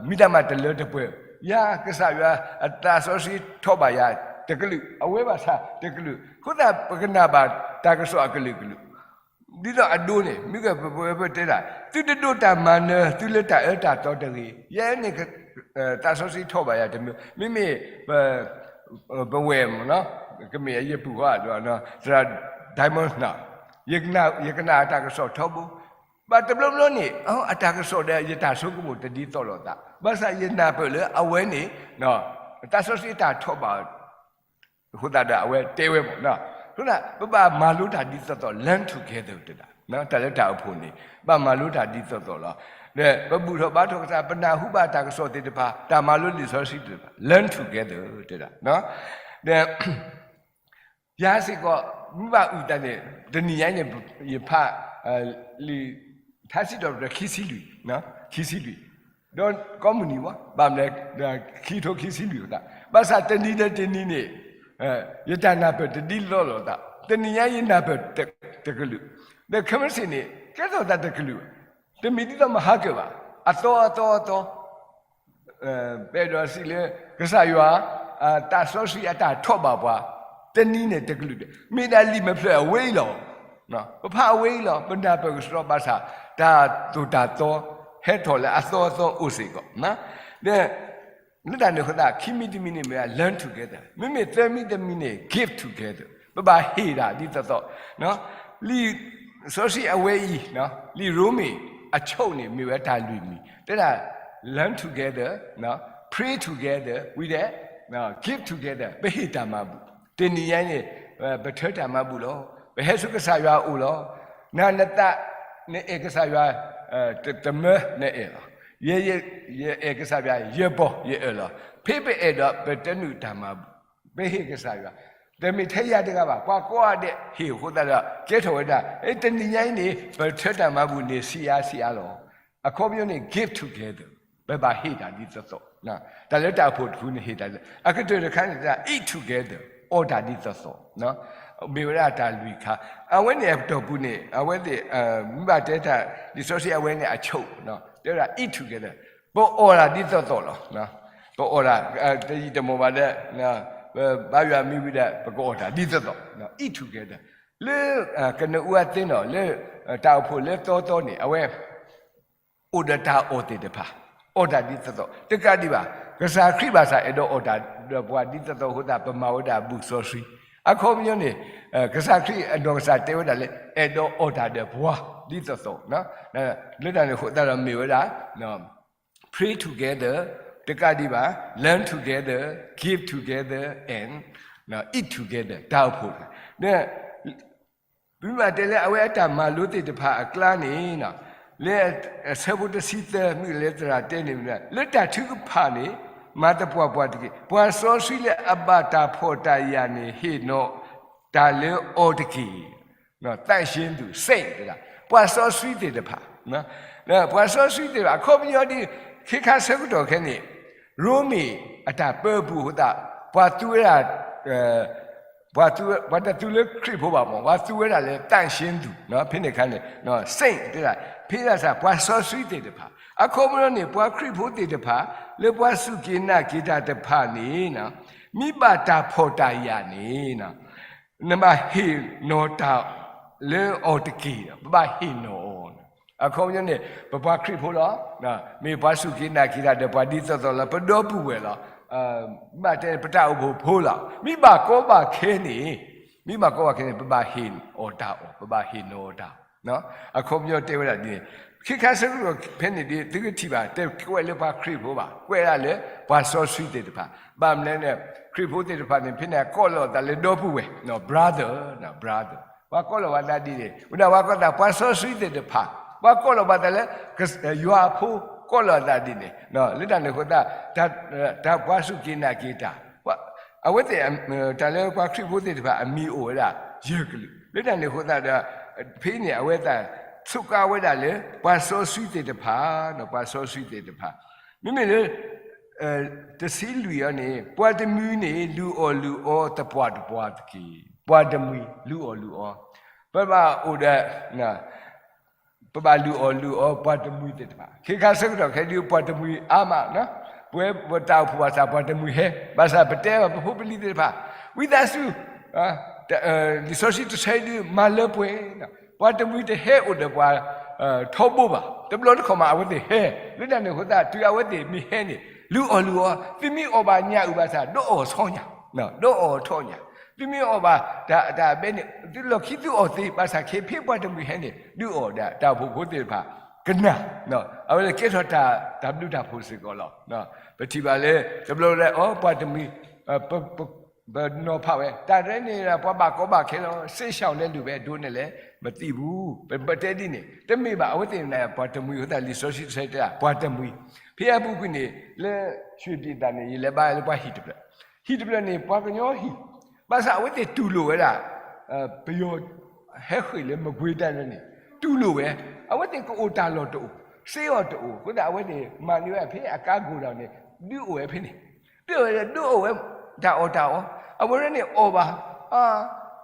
မ့ၢ်တၢ်မၤတလၢတပှဲၤ, ယၤကစၢ်ယွၤအသးစီဆှံထီၣ်ဘၣ်ယၤတကလုာ်, အဝဲဘၣ်ဆၣ်တကလုာ်, အဃိသတး ပကနၣ်ဘၣ်တၢ်ကစီၣ်အကလုာ်ကလုာ် ဒ်သိးအဒိန့ၣ် မ့ၢ်ကပဝဲပတဲဒၣ် သုတဒိးတၢ်မၤနၢၤသုလၢတၢ်အၢတၢ်သီတဂ့ၤ, ယဲန့ၣ် သးစီဆှံထီၣ်ဘၣ်ယၤတမံၤ, မ့မ့ၢ် ပဝဲၢ်မ့ၢ်နီၤ, ကမ့ၢ်ယပုၢ်ဃီဒီး သရၣ် Diamond နီၤ, ယကနၣ်တၢ်ကစီၣ်ထီဘိ, ဘၣ်တဘျီဘျီန့ၣ် အတၢ်ကစီၣ်ဒီး ယတၢ်ဆိကမိၣ်တဒ်သိးလိာ်သး, ဘၣ်ဆၣ်ယနၢ်ပၢၢ်လၢအဝဲန့ၣ် သးစီဆှံတၢ်ထီၣ်ဘၣ် အဃိသတးဒီးအဝဲတဲဝဲမ့ၢ်နီၤ, အဃိသတး ပဘၣ်မၤလိတၢ်ဒ်သိးသိး learn together တဲဒၣ်, တၢ်လၢတၢ်အိၣ်ဖှိၣ်န့ၣ် ဘၣ်မၤလိတၢ်ဒ်သိးသိးလီၤ. ဒီးပဘူၣ်ထီၣ်ဘါထီၣ်ကစၢ်, ပနၢ်ဟူဘၣ်တၢ်ကစီၣ်သ့ၣ်တဖၣ်, တၢ်မၤလိလံာ်စီဆှံသ့ၣ်တဖၣ်, learn together တဲဒၣ်. ဒီး ယၤစ့ၢ်ကီး မ့ၢ်ဘၣ်အုၣ်တၢ်န့ၣ် တနံၤညါန့ၣ် ယဖး လံာ်ထါစံးထီၣ်ပတြၢၤ ခံဆံလွံၢ်, ခံဆံလွံၢ်, ဒီးကိးမုၢ်နံၤဝဲ ဘၣ်မနုၤလဲၣ်, ခံကထိခံဆံလွံၢ်အသး, ဘၣ်ဆၣ်တနံၤဒီးတနံၤန့ၣ် ယတၢ်နၢ်ပၢၢ်တဒ်သိးလိာ်သး, တနံၤညါယနၢ်ပၢၢ်တကလုာ်, ဒီးခဲမုၢ်ဆ့ၣ်န့ၣ် ကဲထီၣ်သးတကလုာ်, တမ့ၢ်ဒ်သိးမဟါကၢၢ်ဘၣ်, အသီအသီအသီ ပအဲၣ်ဒိးစံးလၢ ကစၢ်ယွၤ တၢ်စီဆှံအတၢ်ထိးဘၣ်ပှၤ တနံၤန့ၣ်တကလုာ်ဒီး မ့ၢ်ဒၣ်လံာ်မဲာ်ဖျၢၣ်အဝဲအံၤလီၤ. ပဖးအဝဲအံၤလီၤ, ပနၢ်ပၢၢ်ကဆှီဘၣ်ဆၣ် တၢ်သိၣ်တၢ်သီ ဟဲထီၣ်လၢအသီအသီအိၣ်စ့ၢ်ကီး, ဒီး လၢတၢ်န့ၣ်အဃိသတး ခံမံၤတမံၤန့ၣ်မ့ၢ်ဝဲ learn together, မ့မ့ၢ်သၢမံၤတမံၤန့ၣ် give together, ပဘၣ်ဟ့ၣ်တၢ်ဒ်သိးသိး, လံာ်စီဆှံအဝဲအံၤ လံာ်ရိမ့ၤအဆိန့ၣ် မ့ၢ်ဝဲတၢ်လွံၢ်မံၤ တဲဒၣ် learn together, pray together, ဝံၤဒီး give together, ပဟ့ၣ်တၢ်မၤဘူၣ်, တနံၤညါန့ၣ် ပထၢတၢ်မၤဘူၣ်လီၤ, ပဟဲဆူကစၢ်ယွၤအအိၣ်လီၤ, နၤနသး နအဲၣ်ကစၢ်ယွၤ တမၢနအဲၣ်လီၤ, ယဲ ယအဲၣ်ကစၢ်ယွၤ ယပီၢ်ယအၢၣ်လီၤ, ဖဲပအဲၣ်ဒီးပတနုာ်တၢ်မၤဘူၣ်, ပဟ့ၣ်ကစၢ်ယွၤ, တမ့ၢ်ထဲယၤတဂၤဘၣ်, ပှၤကိးဂၤဒဲးဟ့ၣ်အဃိသတးဒီး ကဲထီၣ်ဝဲဒၣ်, တနံၤညါအံၤန့ၣ် ပထၢတၢ်မၤဘူၣ်န့ၣ် ဆံးအါဆံးအါလီၤ, အခီပညီန့ၣ် give together, ပဘၣ်ဟ့ၣ်တၢ်ဒ်သိးသိး, တၢ်လၢတၢ်အိၣ်ဖှိၣ်တဖုန့ၣ်ဟ့ၣ်တၢ်, အကတၢၢ်တခါန့ၣ် eat together, အီၣ်တၢ်ဒ်သိးသိး, မ့ၢ်ဝဲဒၣ်တၢ်လွံၢ်ခါ, အဝဲန့ၣ်အပတီၢ်ပူၤန့ၣ် အဝဲသ့ၣ် မ့ၢ်ဘၣ်တဲတၢ် လံာ်စီဆှံအဝဲန့ၣ်အဆိ တဲဝဲဒၣ် eat together, ပအီၣ်တၢ်ဒ်သိးသိးလီၤ, ပအီၣ်တၢ် တယံာ်တမီၢ်ဘၣ်ဒီး ပဘါယွၤမံဝံၤဒီး ပကအီၣ်တၢ်ဒ်သိးသိး, eat together, လၢ ကနဦးအသင်းတော် လၢ တၢ်အိၣ်ဖှိၣ်လၢသီသီန့ၣ် အဝဲ အိၣ်ဒီးတၢ်အီၣ်သ့ၣ်တဖၣ်, အီၣ်တၢ်ဒ်သိးသိး, တကးဒံးဘၣ် ကစၢ်ခရံာ်ဘၣ်ဆၣ်အဲၣ်ဒိးအီၣ်တၢ်ဒီးပှၤဒ်သိးသိးအဃိသတး ပမၤဝဲဒၣ်ဘူၣ်စီဆှံ, အခီပညီန့ၣ် ကစၢ်ခရံာ်အနီၢ်ကစၢ်တဲဝဲဒၣ်လၢ အဲၣ်ဒိးအီၣ်တၢ်ဒီးပှၤဒ်သိးသိး, လၢတၢ်န့ၣ်အဃိသတးဒီးမ့ၢ်ဝဲဒၣ် pray together, တကးဒံးဘၣ် learn together, give together and eat together, တၢ်အိၣ်ဖှိၣ်, ဒီး ပမ့ၢ်တဲလၢအဝဲအတၢ်မၤလိသ့ၣ်တဖၣ်အကျါန့ၣ် လၢအဆၢဖိတဆံသၢ မုၢ်လၢသရၣ်တဲန့ၣ် လၢတၢ်ထုကဖၣ်န့ၣ် မၤသပှၢ်ပှၢ်တက့ၢ်. ပှၤစီဆှံလၢအဘၣ်တၢ်ဖှီၣ်တၢ်ယာ်န့ၣ် ဟ့ၣ်နီၤတၢ်လၢအီၤတက့ၢ်. သန့်ရှင်းသူ saint တဂၤ, ပှၤစီဆှံသ့ၣ်တဖၣ်, ပှၤစီဆှံသ့ၣ်တဖၣ် အခီပညီဒ် ခ့ခါဆၢကတီၢ်ခဲန့ၣ် ရိမ့ၤအတၢ်ပၢအပူၤအဃိသတး ပှၤသူဝဲဒၣ် ပှၤသူဝဲ ပှၤတသူလၢခရံာ်ဖိဘၣ်မး ပှၤသူဝဲဒၣ်လၢ သန့်ရှင်းသူ ဖဲန့ၣ်အခါန့ၣ် saint တဲဒၣ် ဖဲဒၣ်ဆၣ် ပှၤစီဆှံသ့ၣ်တဖၣ် အခီပညီန့ၣ် ပှၤခရံာ်ဖိသ့ၣ်တဖၣ် လၢပှၤစူၢ်က့ၤနာ်က့ၤတၢ်တဖၣ်န့ၣ် မ့ၢ်ဘၣ်တၢ်ဖှီၣ်တၢ်ယာ်န့ၣ် နဘၣ်ဟ့ၣ်နီၤတၢ်လၢအီၤတက့ၢ်ဒီး ပဘၣ်ဟ့ၣ်နီၤအီၤ. အခီပညီန့ၣ် ပပှၤခရံာ်ဖိလီၤ. မ့ၢ်ပှၤစူၢ်က့ၤနာ်က့ၤတၢ်ဒီးပှၤဒ်သိးသိးလီၤ. ပဒီပုၢ်ဝဲၢ်လီၤ. ဘၣ်တဲပတၢ်အိၣ်ဖှိၣ်ဖိလီၤ. မ့ၢ်ဘၣ်ကီဘၣ်ခဲန့ၣ်, မ့ၢ်ဘၣ်ကီဘၣ်ခဲန့ၣ် ပဘၣ်ဟ့ၣ်အီၤတၢ်အီၣ်, ပဘၣ်ဟ့ၣ်နီၤအီၤတၢ်. အခီပညီတဲဝဲဒၣ်ဒ်န့ၣ်, ခ့ခါဆၢကတီၢ်ဖဲန့ၣ်ဒ် သုကထံၣ်ဘၣ် တကွဲးလၢပှၤခရံာ်ဖိဘၣ်, ကွဲးဒၣ်လၢပှၤစီဆှံသ့ၣ်တဖၣ်. ဘၣ်မနုၤလဲၣ်န့ၣ် ခရံာ်ဖိသ့ၣ်တဖၣ်န့ၣ် ဖဲန့ၣ်ကိးလီၤအသးလၢဒီပုၢ်ဝဲၢ်, brother, brother. ပှၤကိးလီၤဘၣ်သးဒ်န့ၣ်, ဝဲဒၣ်ပှၤကိးသးပှၤစီဆှံသ့ၣ်တဖၣ်, ပှၤကိးလီၤဘၣ်သးလၢ ယွၤအဖိကိးလီၤအသးဒ်န့ၣ်, လၢတၢ်န့ၣ်အဃိသတး တၢ်ပှၤစူၢ်က့ၤနာ်က့ၤတၢ်, အဝဲသ့ၣ် တၢ်လၢပှၤခရံာ်ဖိသ့ၣ်တဖၣ်အမံၤအိၣ်ဝဲဒၣ်ယဲၢ်ကလုာ်, လၢတၢ်န့ၣ်အဃိသတးဒီး ဖဲန့ၣ် အဝဲသ့ၣ် ဆိးကါဝဲဒၣ်လၢ ပှၤစီဆှံသ့ၣ်တဖၣ်, ပှၤစီဆှံသ့ၣ်တဖၣ်, မ့မ့ၢ်လၢ တဆံလွံၢ်အံၤန့ၣ် ပှၤတမှံၤန့ၣ် လုၢ်အီၣ်လုၢ်အီသပှၢ်တပှၢ်တက့ၢ်. ပှၤတမှံၤ လုၢ်အီၣ်လုၢ်အီ, ပဘၣ်အိၣ်ဒီး ပဘၣ်လုၢ်အီၣ်လုၢ်အီပှၤတမှံၤသ့ၣ်တဖၣ်. ခ့ခါဆၢကတီၢ်ခဲအံၤ ပှၤတမှံၤအါမး, ပဝဲပတၢ်အိၣ်ဖှိၣ်ဘၣ်ဆၣ် ပှၤတမှံၤဟဲ, ဘၣ်ဆၣ်ပတဲဘၣ်ပဖိပလံၤသ့ၣ်တဖၣ်, ဝံသးစူၤ လံာ်စီဆှံတဆၢအံၤဒုး မၤလၢပှဲၤ, ပှၤတမှံၤတဟဲအိၣ်ဒီးပှၤထီဘိဘၣ်, တဘျီတခီၣ်မး အဝဲသ့ၣ်ဟဲ, လၢတၢ်န့ၣ်အဃိသတး တုၤအဝဲသ့ၣ်မ့ၢ်ဟဲန့ၣ် လုၢ်အီၣ်လုၢ်အီ, သုမ့ၢ်အီၣ်ဘၣ်ညၣ်အုၣ်ဘၣ်ဆၣ် ဒုးအီၣ်ထီၣ်ညၣ်, ဒုးအီၣ်ထီၣ်ညၣ်, သုမ့ၢ်အီၣ်ဘၣ်တၢ်အဘဲန့ၣ် သုလီၢ်ခံသုအီၣ်သ့, ဘၣ်ဆၣ်ခဲဖဲပှၤတမှံၤဟဲန့ၣ် ဒုးအီၣ်ဒီးတၢ်အိၣ်ဖှိၣ်ဖိသ့ၣ်တဖၣ် ကနၣ်, အဝဲလၢကဲထီၣ်တၢ်ဘျုးတၢ်ဖှိၣ်စ့ၢ်ကီးလီၤ. ပထံၣ်ဘၣ်လၢ တဘျီလၢ အိ ပှၤတမှံၤ ပ ပနီၤဖးဝဲ တၢ်ရဲၣ်န့ၣ် ပှၤဘၣ်ကီဘၣ်ခဲလီၤ, စစ်ရှောင်လဲၤလိာ်ဝဲဒိးန့ၣ်လဲၣ် မသိဘူး, ပတဲဒ်န့ၣ် တမ့ၢ်ဘၣ်, အဝဲသ့ၣ်န့ၣ် ပှၤတမှံၤအဃိသတး လံာ်စီဆှံတဲ ပှၤတမှံၤ, ဖဲအပူၤကွံာ်န့ၣ် လၢရွှ့ၣ်ပံၤသးန့ၣ် ယလဲၤဘါလၢပှၤဟံၣ်တဖျၢၣ်, ဟံၣ်တဖျၢၣ်န့ၣ် ပှၤကညီဟံၣ်, ဘၣ်ဆၣ်အဝဲသ့ၣ်တူၢ်လိာ်ဝဲဒၣ် ပယီၤ ဟဲဃ့ၢ်လၢမကွ့ၤတၢ်န့ၣ် တူၢ်လိာ်ဝဲ, အဝဲသ့ၣ်ကအိၣ်တၢ်လီၢ်တအိၣ်, စ့အီၤတအိၣ်, အဃိသတး အဝဲသ့ၣ်မၤန့ၢ်ဝဲဖဲအကါ godown န့ၣ် ဒုးအိၣ်ဝဲဖဲန့ၣ်, ဒုးအိၣ်ဝဲ ဒုးအိၣ်ဝဲ တၢ်အီၣ်တၢ်အီ, အဝဲန့ၣ်အီၣ်ဘၣ်,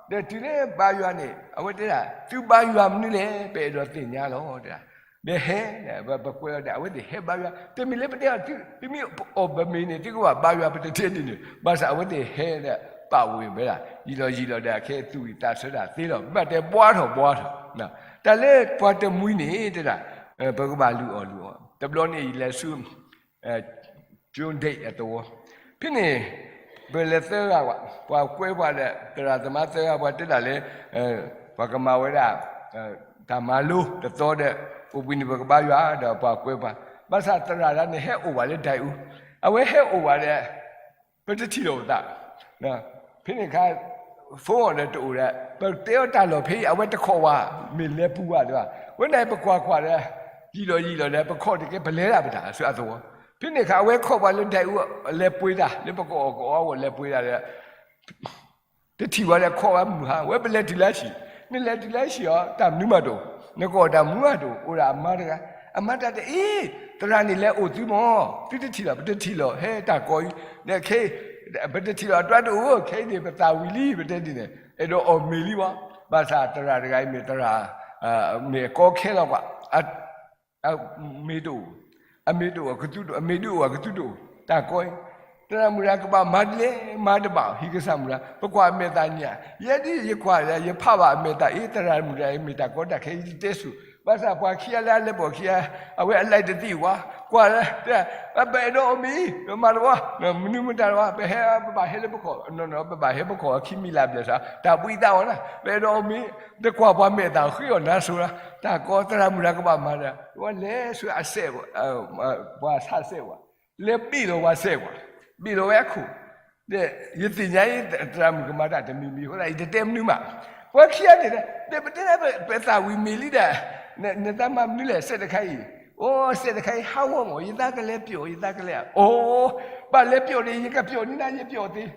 ဒီးတုၤလၢဘါယွၤန့ၣ် အဝဲတဲဒၣ် သုဘါယွၤမနုၤလဲၣ် ပအဲၣ်ဒိးသ့ၣ်ညါလီၤ တဲဒၣ်, ဒီးဟဲ, ပကွဲးအီၤဒီး အဝဲသ့ၣ်ဟဲဘါယွၤ, တမ့ၢ်လၢပတဲအီၤ သုမ့ၢ်အီၣ်ပမ့ၤန့ၣ် သုကဘၣ်ဘါယွၤ ပတတဲဒ်န့ၣ်, ဘၣ်ဆၣ်အဝဲသ့ၣ်ဟဲဒီး ပာ်ဝံၤဝဲဒၣ် ယံာ်လီၤယံာ်လီၤဒီး ခဲအံၤသူၣ်ဝံၣ်သးဆၢတၢ်သ့လီၤ, ဘၣ်တဲဘှါထီၣ်ဘှါထီၣ်, တၢ်လၢပှၤတမှံၤန့ၣ်တဲဒၣ်, ပကဘၣ်လုၢ်အီၣ်လုၢ်အီ, တဘျီန့ၣ်ယလဲၤဆူ ကၠိဒ့ၣ်အသဝီ, ဖဲန့ၣ် ပလဲၤသၢဂၤဘၣ်, ပှၤကွဲပှၤဒီး သရၣ်သမါသၢဂၤ ပှၤတဲဒၣ်လၢ ပှၤကမၤဝဲဒၣ် တၢ်မၤလိတသီဒီး အိၣ်ဘှံးနံၤ ပကဘါယွၤဒီးပှၤကွဲပှၤ, ဘၣ်ဆၣ်သရၣ်တဂၤန့ၣ် ဟဲအိၣ်ဝဲလၢဒဲအူ, အဝဲဟဲအိၣ်ဝဲဒီး ပတထံၣ်လိာ်ပသး ဖဲန့ၣ်အခါ phone အီၤဒီးတအိၣ်ဒီး ပတဲအီၤတၢ်လီၢ်ဖဲအံၤ အဝဲတခိးဝဲ မ့ၢ်လဲၤပူၤဘၣ်တဲဘၣ်, ဝဲန့ၣ်ပကွၢ်ကွၢ်ဒီး ယံာ်လီၤယံာ်လီၤဒီး ပခိးတကဲ ပလဲၤဒၣ်ပတၢ်ဆူအသဝီ, ဖဲန့ၣ်အခါ အဝဲခိးပှၤလၢဒဲအူ လဲၤပှ့ၤတၢ် လၢပကအီၣ်ကအီအိၣ်လဲၤပှ့ၤတၢ်ဒီး တထံၣ်ဝဲဒီး ခိးဝဲမုၢ်ဟါ, ဝဲပလဲၤတုၤလၢဟံၣ်, နလဲၤတုၤလၢဟံၣ်အီၤ တၢ်မနုၤမးတအိၣ်, နကအီၣ်တၢ်မနုၤမးတအိၣ်, အိၣ်ဒၣ်အမါတဂၤ, အမါတၢ်တအ့ၣ်, သရၣ်န့ၣ်လဲၤအိၣ်သုမီၢ်, သုတထံၣ်လီၤ, ပတထံၣ်လီၤ, ဟဲတၢ်ကီအံၤ, ခဲအံၤ ပတထံၣ်လီၤ အတြၢ်တအိၣ်, ခဲအံၤန့ၣ် ပသးဝံၤလံ ပတဲဒ်န့ၣ်, အဲၣ်ဒိးအီၣ်မ့ၤလံဝဲ, ဘၣ်ဆၣ်သရၣ်တဂၤအံၤမ့ၢ်သရၣ်, မ့ၢ်အကီခဲလီၤကွၢ် အမ့ၤတအိၣ်, အမ့ၤတအိၣ်, အကသူတအိၣ်, အမ့ၤဒုးအိၣ် အကသူတအိၣ်, တၢ်ကီအံၤ, သရၣ်မုၣ်တဂၤကဘၣ်မၤဒ်လဲၣ် မၤတဘၣ်, ဟံၣ်ကစၢ်မုၣ်တဂၤ ပကွၢ်အမဲာ်သးညါ, ယဲဒ်ယကွၢ်ဒီး ယဖးဘၣ်အမဲာ်သး အ့ သရၣ်မုၣ်တဂၤအံၤ မ့ၢ်တၢ်ကီတၢ်ခဲ ယတတဲဆူၣ်, ဘၣ်ဆၣ်ပှၤခံဂၤလၢအလဲၤပိာ်ခံဂၤ အဝဲအလဲၤတသံၣ်ဝဲ, ကွၢ်လၢ, ပအဲၣ်ဒိးအီၣ်မ့ၤ, ပမၤတဝီ, မနုၤမတၤတဝီ, ပဟဲ ပဘၣ်ဟဲလၢပခီၣ်, နီၢ်နီၢ် ပဘၣ်ဟဲပခီၣ်အခံမံၤလၢ်ဘျဲၣ်စး, တၢ်ဘှံးသးအီၤနၤ, ပအဲၣ်ဒိးအီၣ်မ့ၤ, တကွၢ်ပှၤမဲာ်သးဃ့အီၤနၤဆိ, တၢ်ကီသရၣ်မုၣ်တဂၤကဘၣ်မၤဒီး ဝဲလဲၤဆူအစဲး, ပှၤဆးစဲးဝဲ, လဲၤဘ့ၣ်လီၤဝဲစဲးဝဲ, ဘ့ၣ်လီၤဝဲအခိၣ်, ဒီးယသ့ၣ်ညါအံၤ သရၣ်မုၣ်ကမၤတၢ်တမံၤမံၤအဃိသတး ယတတဲမနုၤမး, ပှၤခံဂၤန့ၣ်ဒီး ပတဲဒၣ်ပသးဝံၤမ့ၤလံဒီး, နသးမၤမနုၤလဲၣ် စဲးတခါအံၤ, အိ စဲးတခါအံၤဟးဂီၤမး ယသးကလဲၤပျီၣ် ယသးကလဲၤ, အိ ဘၣ်လဲၤပျီၣ်န့ၣ် ယကပျီၣ်န့ၢ်နၤ ယပျီၣ်သ့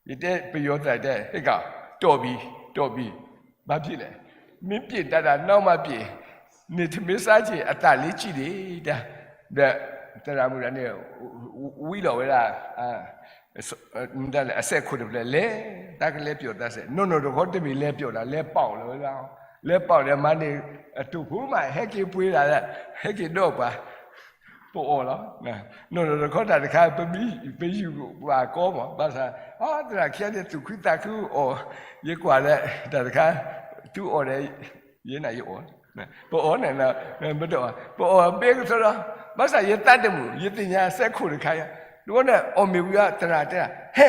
ယတဲပယီၤသးတဲ ဟ့ၣ်ကၤ, တီၢ်ဘံ, တီၢ်ဘံ, ဘၣ်ဖဲလဲၣ်, မ့ၢ်ပျံၤတၢ်ဒၣ်နီၢ်မးပျံၤ, န့ၣ်ထမ့ၢ်စၢ်က့ၤအသးလံကံၣ်ဒံး, ဒီးသရၣ်မုၣ်တဂၤန့ၣ် ဝံလီၤဝဲဒၣ် အစဲးခိၣ်တဖျၢၣ်လဲၤ, တၢ်ကလဲၤပျီၣ်တၢ်စဲး, နီၢ်နီၢ်တခီတမ့ၢ်လဲၤပျီၣ်တၢ် လဲၤပီၣ်လီၤဝဲဒၣ်, လဲၤပီၣ်ဒီးမၤန့ၣ် အတိၢ်ဖိမး ဟဲက့ၤပှ့ၤဒၣ်, ဟဲက့ၤဒီးပှၤ ပအီၣ်လီၤ, နီၢ်နီၢ်တခီတၢ်တခါ ပယူၤပှၤကီမး ဘၣ်ဆၣ် သရၣ်ခံဂၤန့ၣ် သူၣ်ခုသးခုအီၣ်, ယကွၢ်လၢ တၢ်တခါ သုအီၣ်ဒီး ယဲန့ၣ်ယအီၣ်, ပအီၣ်န့ၣ် ပအီၣ်ဘ့ကထီဒီး, ဘၣ်ဆၣ်ယသးတမုာ် ယသ့ၣ်ညါစဲးခိၣ်တခါယၤ, တဝီန့ၣ် အီၣ်မ့ၤဝံၤအသရၣ်တဲဒၣ် ဟဲ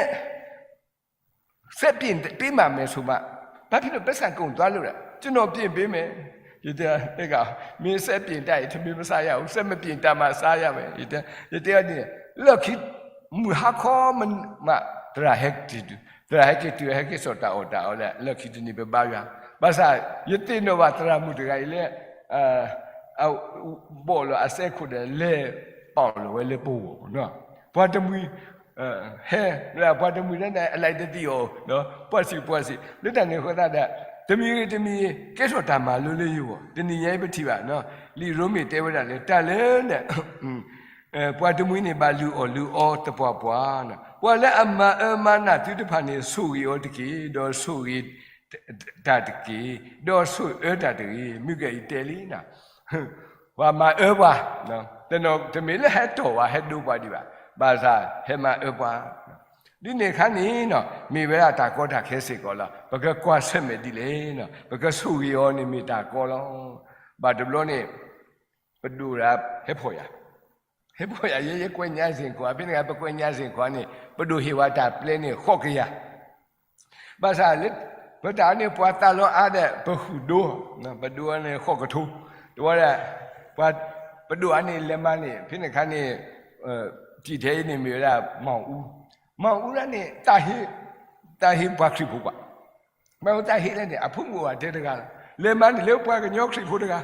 စဲးပျံၤတ့ၢ်မးမဲာ်ဆိးမး, ဘာဖြစ်လို့ပိုက်ဆံကုန်သွားလို့လဲ, ကျွန်တော်ပြင်ပေးမယ်, ယတဲ မင်း စက်ပြင်တတ်ရင် ထမင်းမစားရဘူး, စက်မပြင်တတ်မှ စားရမယ်, ယတဲအီၤဒ်န့ၣ်, လၢခံ မုၢ်ဟါခီမး သရၣ်ဟဲက့ၤတုၤ, သရၣ်ဟဲက့ၤတုၤ ဟဲက့ၤစိာ်တၢ်အီၣ်တၢ်အီလၢ လၢခံတနံၤပဘါယွၤ, ဘၣ်ဆၣ် ယသ့ၣ်နီၣ်ဘၣ်သရၣ်မုၣ်တဂၤအံၤလၢ ဘီၣ်လီၤအစဲးခိၣ်ဒီး လဲၤပီၣ်လီၤဝဲလၢပဂီၢ်, ပှၤတမှံၤ ဟဲ, ပှၤတမှံၤန့ၣ် အလဲၤတသံၣ်အီၤ, ပှၤစံးပှၤစံး လၢတၢ်န့ၣ်အဃိသတးဒီး တမံၤဂ့ၤတမံၤဂ့ၤ ကဲထီၣ်တၢ်မၤလိလၢယဂီၢ်, တနံၤညါအံၤပထံၣ်ဘၣ်, လံာ်ရိမ့ၤတဲဝဲဒၣ်လၢ တၢ်လၢန့ၣ် ပှၤတမှံၤန့ၣ် ဘၣ်လုၢ်အီၣ်လုၢ်အီသပှၢ်ပှၢ်, ပှၤလၢအမၤအၢမၤနးသုတဖၣ်န့ၣ် ဆိၣ်ဂ့ၤအီၤတက့ၢ်, ဒီးဆိၣ်ဂ့ၤတၢ်တက့ၢ်, ဒီးဆိၣ်အၢတၢ်တဂ့ၤ, မုၢ်ကဲအံၤတဲလံနၤ ပှၤမၤအၢပှၤ, တနီၤတမ့ၢ်လၢဟဲတီၢ်ပှၤ ဟဲဒိပှၤဒံးဘၣ်, ဘၣ်ဆၣ်ဟဲမၤအၢပှၤ, ဒ်န့ၣ်အခါန့ၣ် မ့ၢ်ဝဲဒၣ်တၢ်ကီတၢ်ခဲစ့ၢ်ကီးလီၤ. ပကကွၢ်ဆၢၣ်မဲာ်ဒ်လဲၣ်, ပကဆိၣ်ဂ့ၤအီၤန့ၣ်မ့ၢ်တၢ်ကီလီၤ. ဘၣ်တဘျီန့ၣ် ပဒိၣ်ဒီးဟဲဖီၣ်ယၤ, ဟဲဖီၣ်ယၤ ယဲယကွဲးညါစ့ၢ်ကီး ဖဲန့ၣ် ပကွဲးညါစ့ၢ်ကီးန့ၣ် ပဒိၣ်ဟ့ၣ်ဝဲတၢ်ပျဲန့ၣ် ဃိးကယၤ ဘၣ်ဆၣ်လၢ ပတၢ်အီၤန့ၣ် ပှၤသးလီအါဒီး ပဟူးဒိ, ပဒိၣ်အီၤန့ၣ် ဃိးကထိ, တဝီဒီး ပှၤ ပဒိၣ်အါန့ၣ် လဲၤမၤန့ၣ် ဖဲန့ၣ်အခါန့ၣ် တံၢ်ထဲအံၤန့ၣ်မ့ၢ်ဝဲဒၣ် မီၣ်အူ, မၤအူရၤန့ၣ် တၢ်ဟ့ၣ်, တၢ်ဟ့ၣ်ပှၤခရံာ်ဖိပှၤ, မၤအူတၢ်ဟ့ၣ်လဲၣ်န့ၣ် အဖိမုၣ်အိၣ်အတဲတဂၤလီၤ. လဲၤမၤန့ၣ်လၢပှၤကညီခရံာ်ဖိတဂၤ,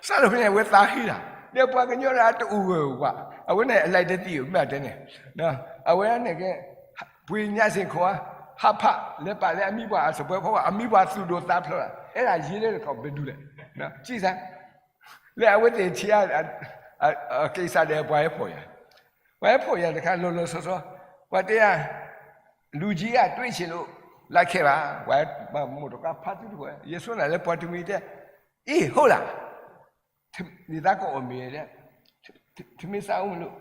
စးထီၣ်ဖဲန့ၣ် အဝဲသးဟ့တၢ်, ဒီးပှၤကညီတဂၤတအိၣ်ဂၢၢ်ဝဲ, အဝဲန့ၣ်အလဲၤတသံၣ်ဧိၤ မ့ၢ်တဲန့ၣ်, အဝဲန့ၣ်ကဲ ပှ့ၤညါစ့ၢ်ခိၣ်ဧါ, ဟးဖး လဲၤပာ်လၢအမံပှၤအစပွဲဖီဝါ အမံပှၤသူၣ်ဒိၣ်သးဖျိးလီၤ, အဲၣ်ဒၣ်ယ့လၢတခီ ဘယ်သူလဲၣ်, စံးစါ, လၢအဝဲသ့ၣ်ထံၣ်ဧါ, ကဲးစၢ်ဒီးပှၤဟဲဖီၣ်ယၤ, ပှၤဟဲဖီၣ်ယၤတခါ လီၤလီၤဆီဆီ, ပှၤတဲယၤ, လူကြီးက တွေ့ချင်လို့ လိုက်ခဲ့ပါ, ပှၤမိၢ်တကါဖးသူတဝဲ, ယဆိနၤလၢပှၤတမှံၤတဲ, အ့ၣ် ဟုတ်လား, နသးကအီၣ်မ့ၤလဲၣ်, ထမင်းစားဦးမလို့,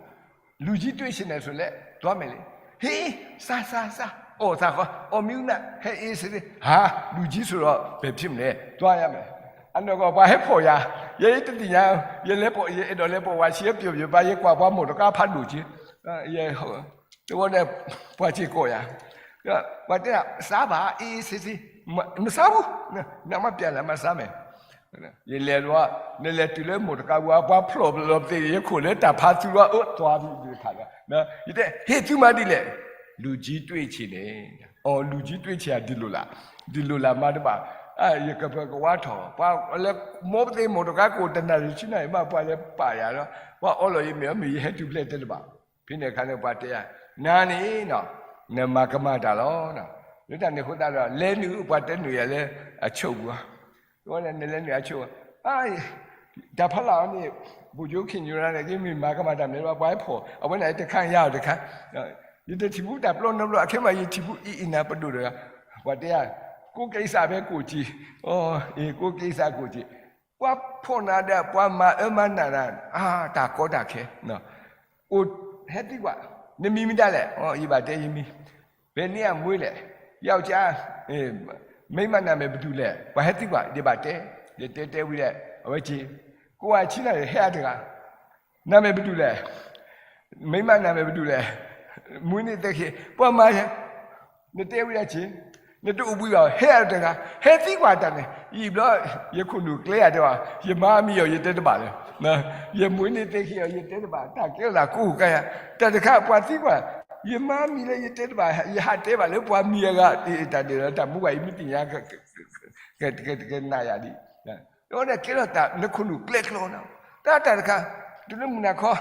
လူကြီးတွေ့ချင်တယ်ဆိုလဲ သွားမယ်လေ, ဟေး စားစားစား, အီၣ်သးဃီ အီၣ်မ့ၤဦးနၢ် ဟဲအ့ၣ်စ့ၢ်, ဟာ လူကြီးဆိုတော့ ဘယ်ဖြစ်မလဲ, သွားရမယ်, အနီၢ်ကီၢ်ပှၤဟဲဖီၣ်ယၤ, ယဲတသ့ၣ်ညါ, ယလဲၤပိာ် ယအဲၣ်ဒိးလဲၤပိာ်ဝဲဆံးပျိပျိ ဘၣ်ယကွၢ်ပှၤမိၢ်တကါဖးဒိၣ်က့, ယ တဝီဒီး ပှၤစ့ၢ်ကီးယၤ, ပှၤတဲဒၣ် စားပါ အေးအေးဆေးဆေး, မစားဘူး, နမပြန်လာမှစားမယ်, ယလဲၤဒီး နလဲၤတုၤလၢမိၢ်တကါပူၤ ပှၤဖျိးလီၤသ့ၣ် ယခိၣ်လၢတၢ်ဖးသူလီၤ အၢ သွားပြီတခါလီၤ, ယတဲ ဟ့ၣ်သုမၤဒ်လဲၣ်, လူကြီးတွေ့ချင်တယ်, အိ လူကြီးတွေ့ချင် ဒ်လိၣ်လၢ, ဒ်လိၣ်လၢမၤတဘၣ်, ယကပၢၤကဝါထီၣ် ပှၤလၢ မိၢ်ပသ့ၣ်မိၢ်တကါကိးတနၣ်ရံၣ်ဆံနၣ်ရံၣ်မး ပှၤလဲၤပာ်ယၤလီၤ, ပှၤအီလီၤယမ့ၢ်အီမ့ၢ် ယဟဲတုၤဖျဲၣ်တဲတဘၣ်, ဖဲန့ၣ်အခါန့ၣ် ပှၤတဲယၤ, နၤန့ၣ်နီၤ နမၤကမၣ်တၢ်လီၤ, လၢတၢ်န့ၣ်အဃိသတးဒီး လဲၤနုာ် ပှၤတဲနုာ်ယၤလၢအဆိးပူၤ, နလဲၤနုာ်အဆိး, တၢ်ဖီလာ်အီၤန့ၣ် ဗိုလ်ချုပ်ခင်ညွန့်န့ၣ် ကမ့ၢ်မၤကမၣ်တၢ်မနုၤလၢၤဘၣ် ပှၤဟဲဖီၣ် အဝဲန့ၣ်တခါယၤအီၤတခါ, ယတထံၣ်ဘူးတၢ်ပျီနီတဘျီ အခဲမးယထံၣ်ဘူးအံၤအံၤနၤပဒိၣ်တဂၤ, ပှၤတဲယၤ, ကိုယ့်ကိစ္စပဲကိုယ်ကြည့်, ကိုယ့်ကိစ္စကိုယ်ကြည့်, ပှၤဖီၣ်နၤဒီး ပှၤမၤအၢမၤနးနၤ, အါ တၢ်ကီတၢ်ခဲ, အိၣ်ဟဲသံကွၢ်, နမံၤမတၤလဲၣ်, ယဘၣ်တဲယမံၤ, ဘယ်နေ့ကမွေးလဲၣ်, ယောက်ျား, မိန်းမနာမည်ဘယ်သူလဲၣ်, ပှၤဟဲသံကွၢ် ယဘၣ်တဲ, ယတဲတဲဝံၤဒီး အဝဲက့ၤ, ကိုယ့်အချစ်နာမည် ဟဲအတဂၤ, နာမည်ဘယ်သူလဲၣ်, မိန်းမနာမည်ဘယ်သူလဲၣ်, မွေးနေ့သက္ကရာဇ်, ပှၤမၤ နတဲဝံၤဒၣ်က့ၤ, နတအိၣ်ဘှံးဘၣ် ဟဲအတဂၤ, ဟဲသံကွၢ်တၢ်န့ၣ် ယံာ်ဘျီ ယခိၣ်နူာ်ကျဲယၤတဲဘၣ်, ယမါမံၤအီၤ ယတဲတဘၣ်လၢၤ, ယမွေးနေ့သက္ကရာဇ်အီၤ ယတဲတဘၣ်, တၢ်ကဲထီၣ်သးကိးဂၤယၤ, တၢ်တခါပှၤသံကွၢ်, ယမါမံၤလၢယတဲတဘၣ်, ယဟးတဲဘၣ်လၢပှၤမံၤအဂၤ, တၢ်ဒ်လီၤ တၢ်မူဘၣ်အံၤ မ့ၢ်သ့ၣ်ညါ ကနၣ်ယၤဒ်, ဒီးကဲထီၣ်သး နခိၣ်နူာ်ကျဲကျီနၤ, တၢ်တၢ်တခါ, တုၤလၢမုၢ်နၤခီ,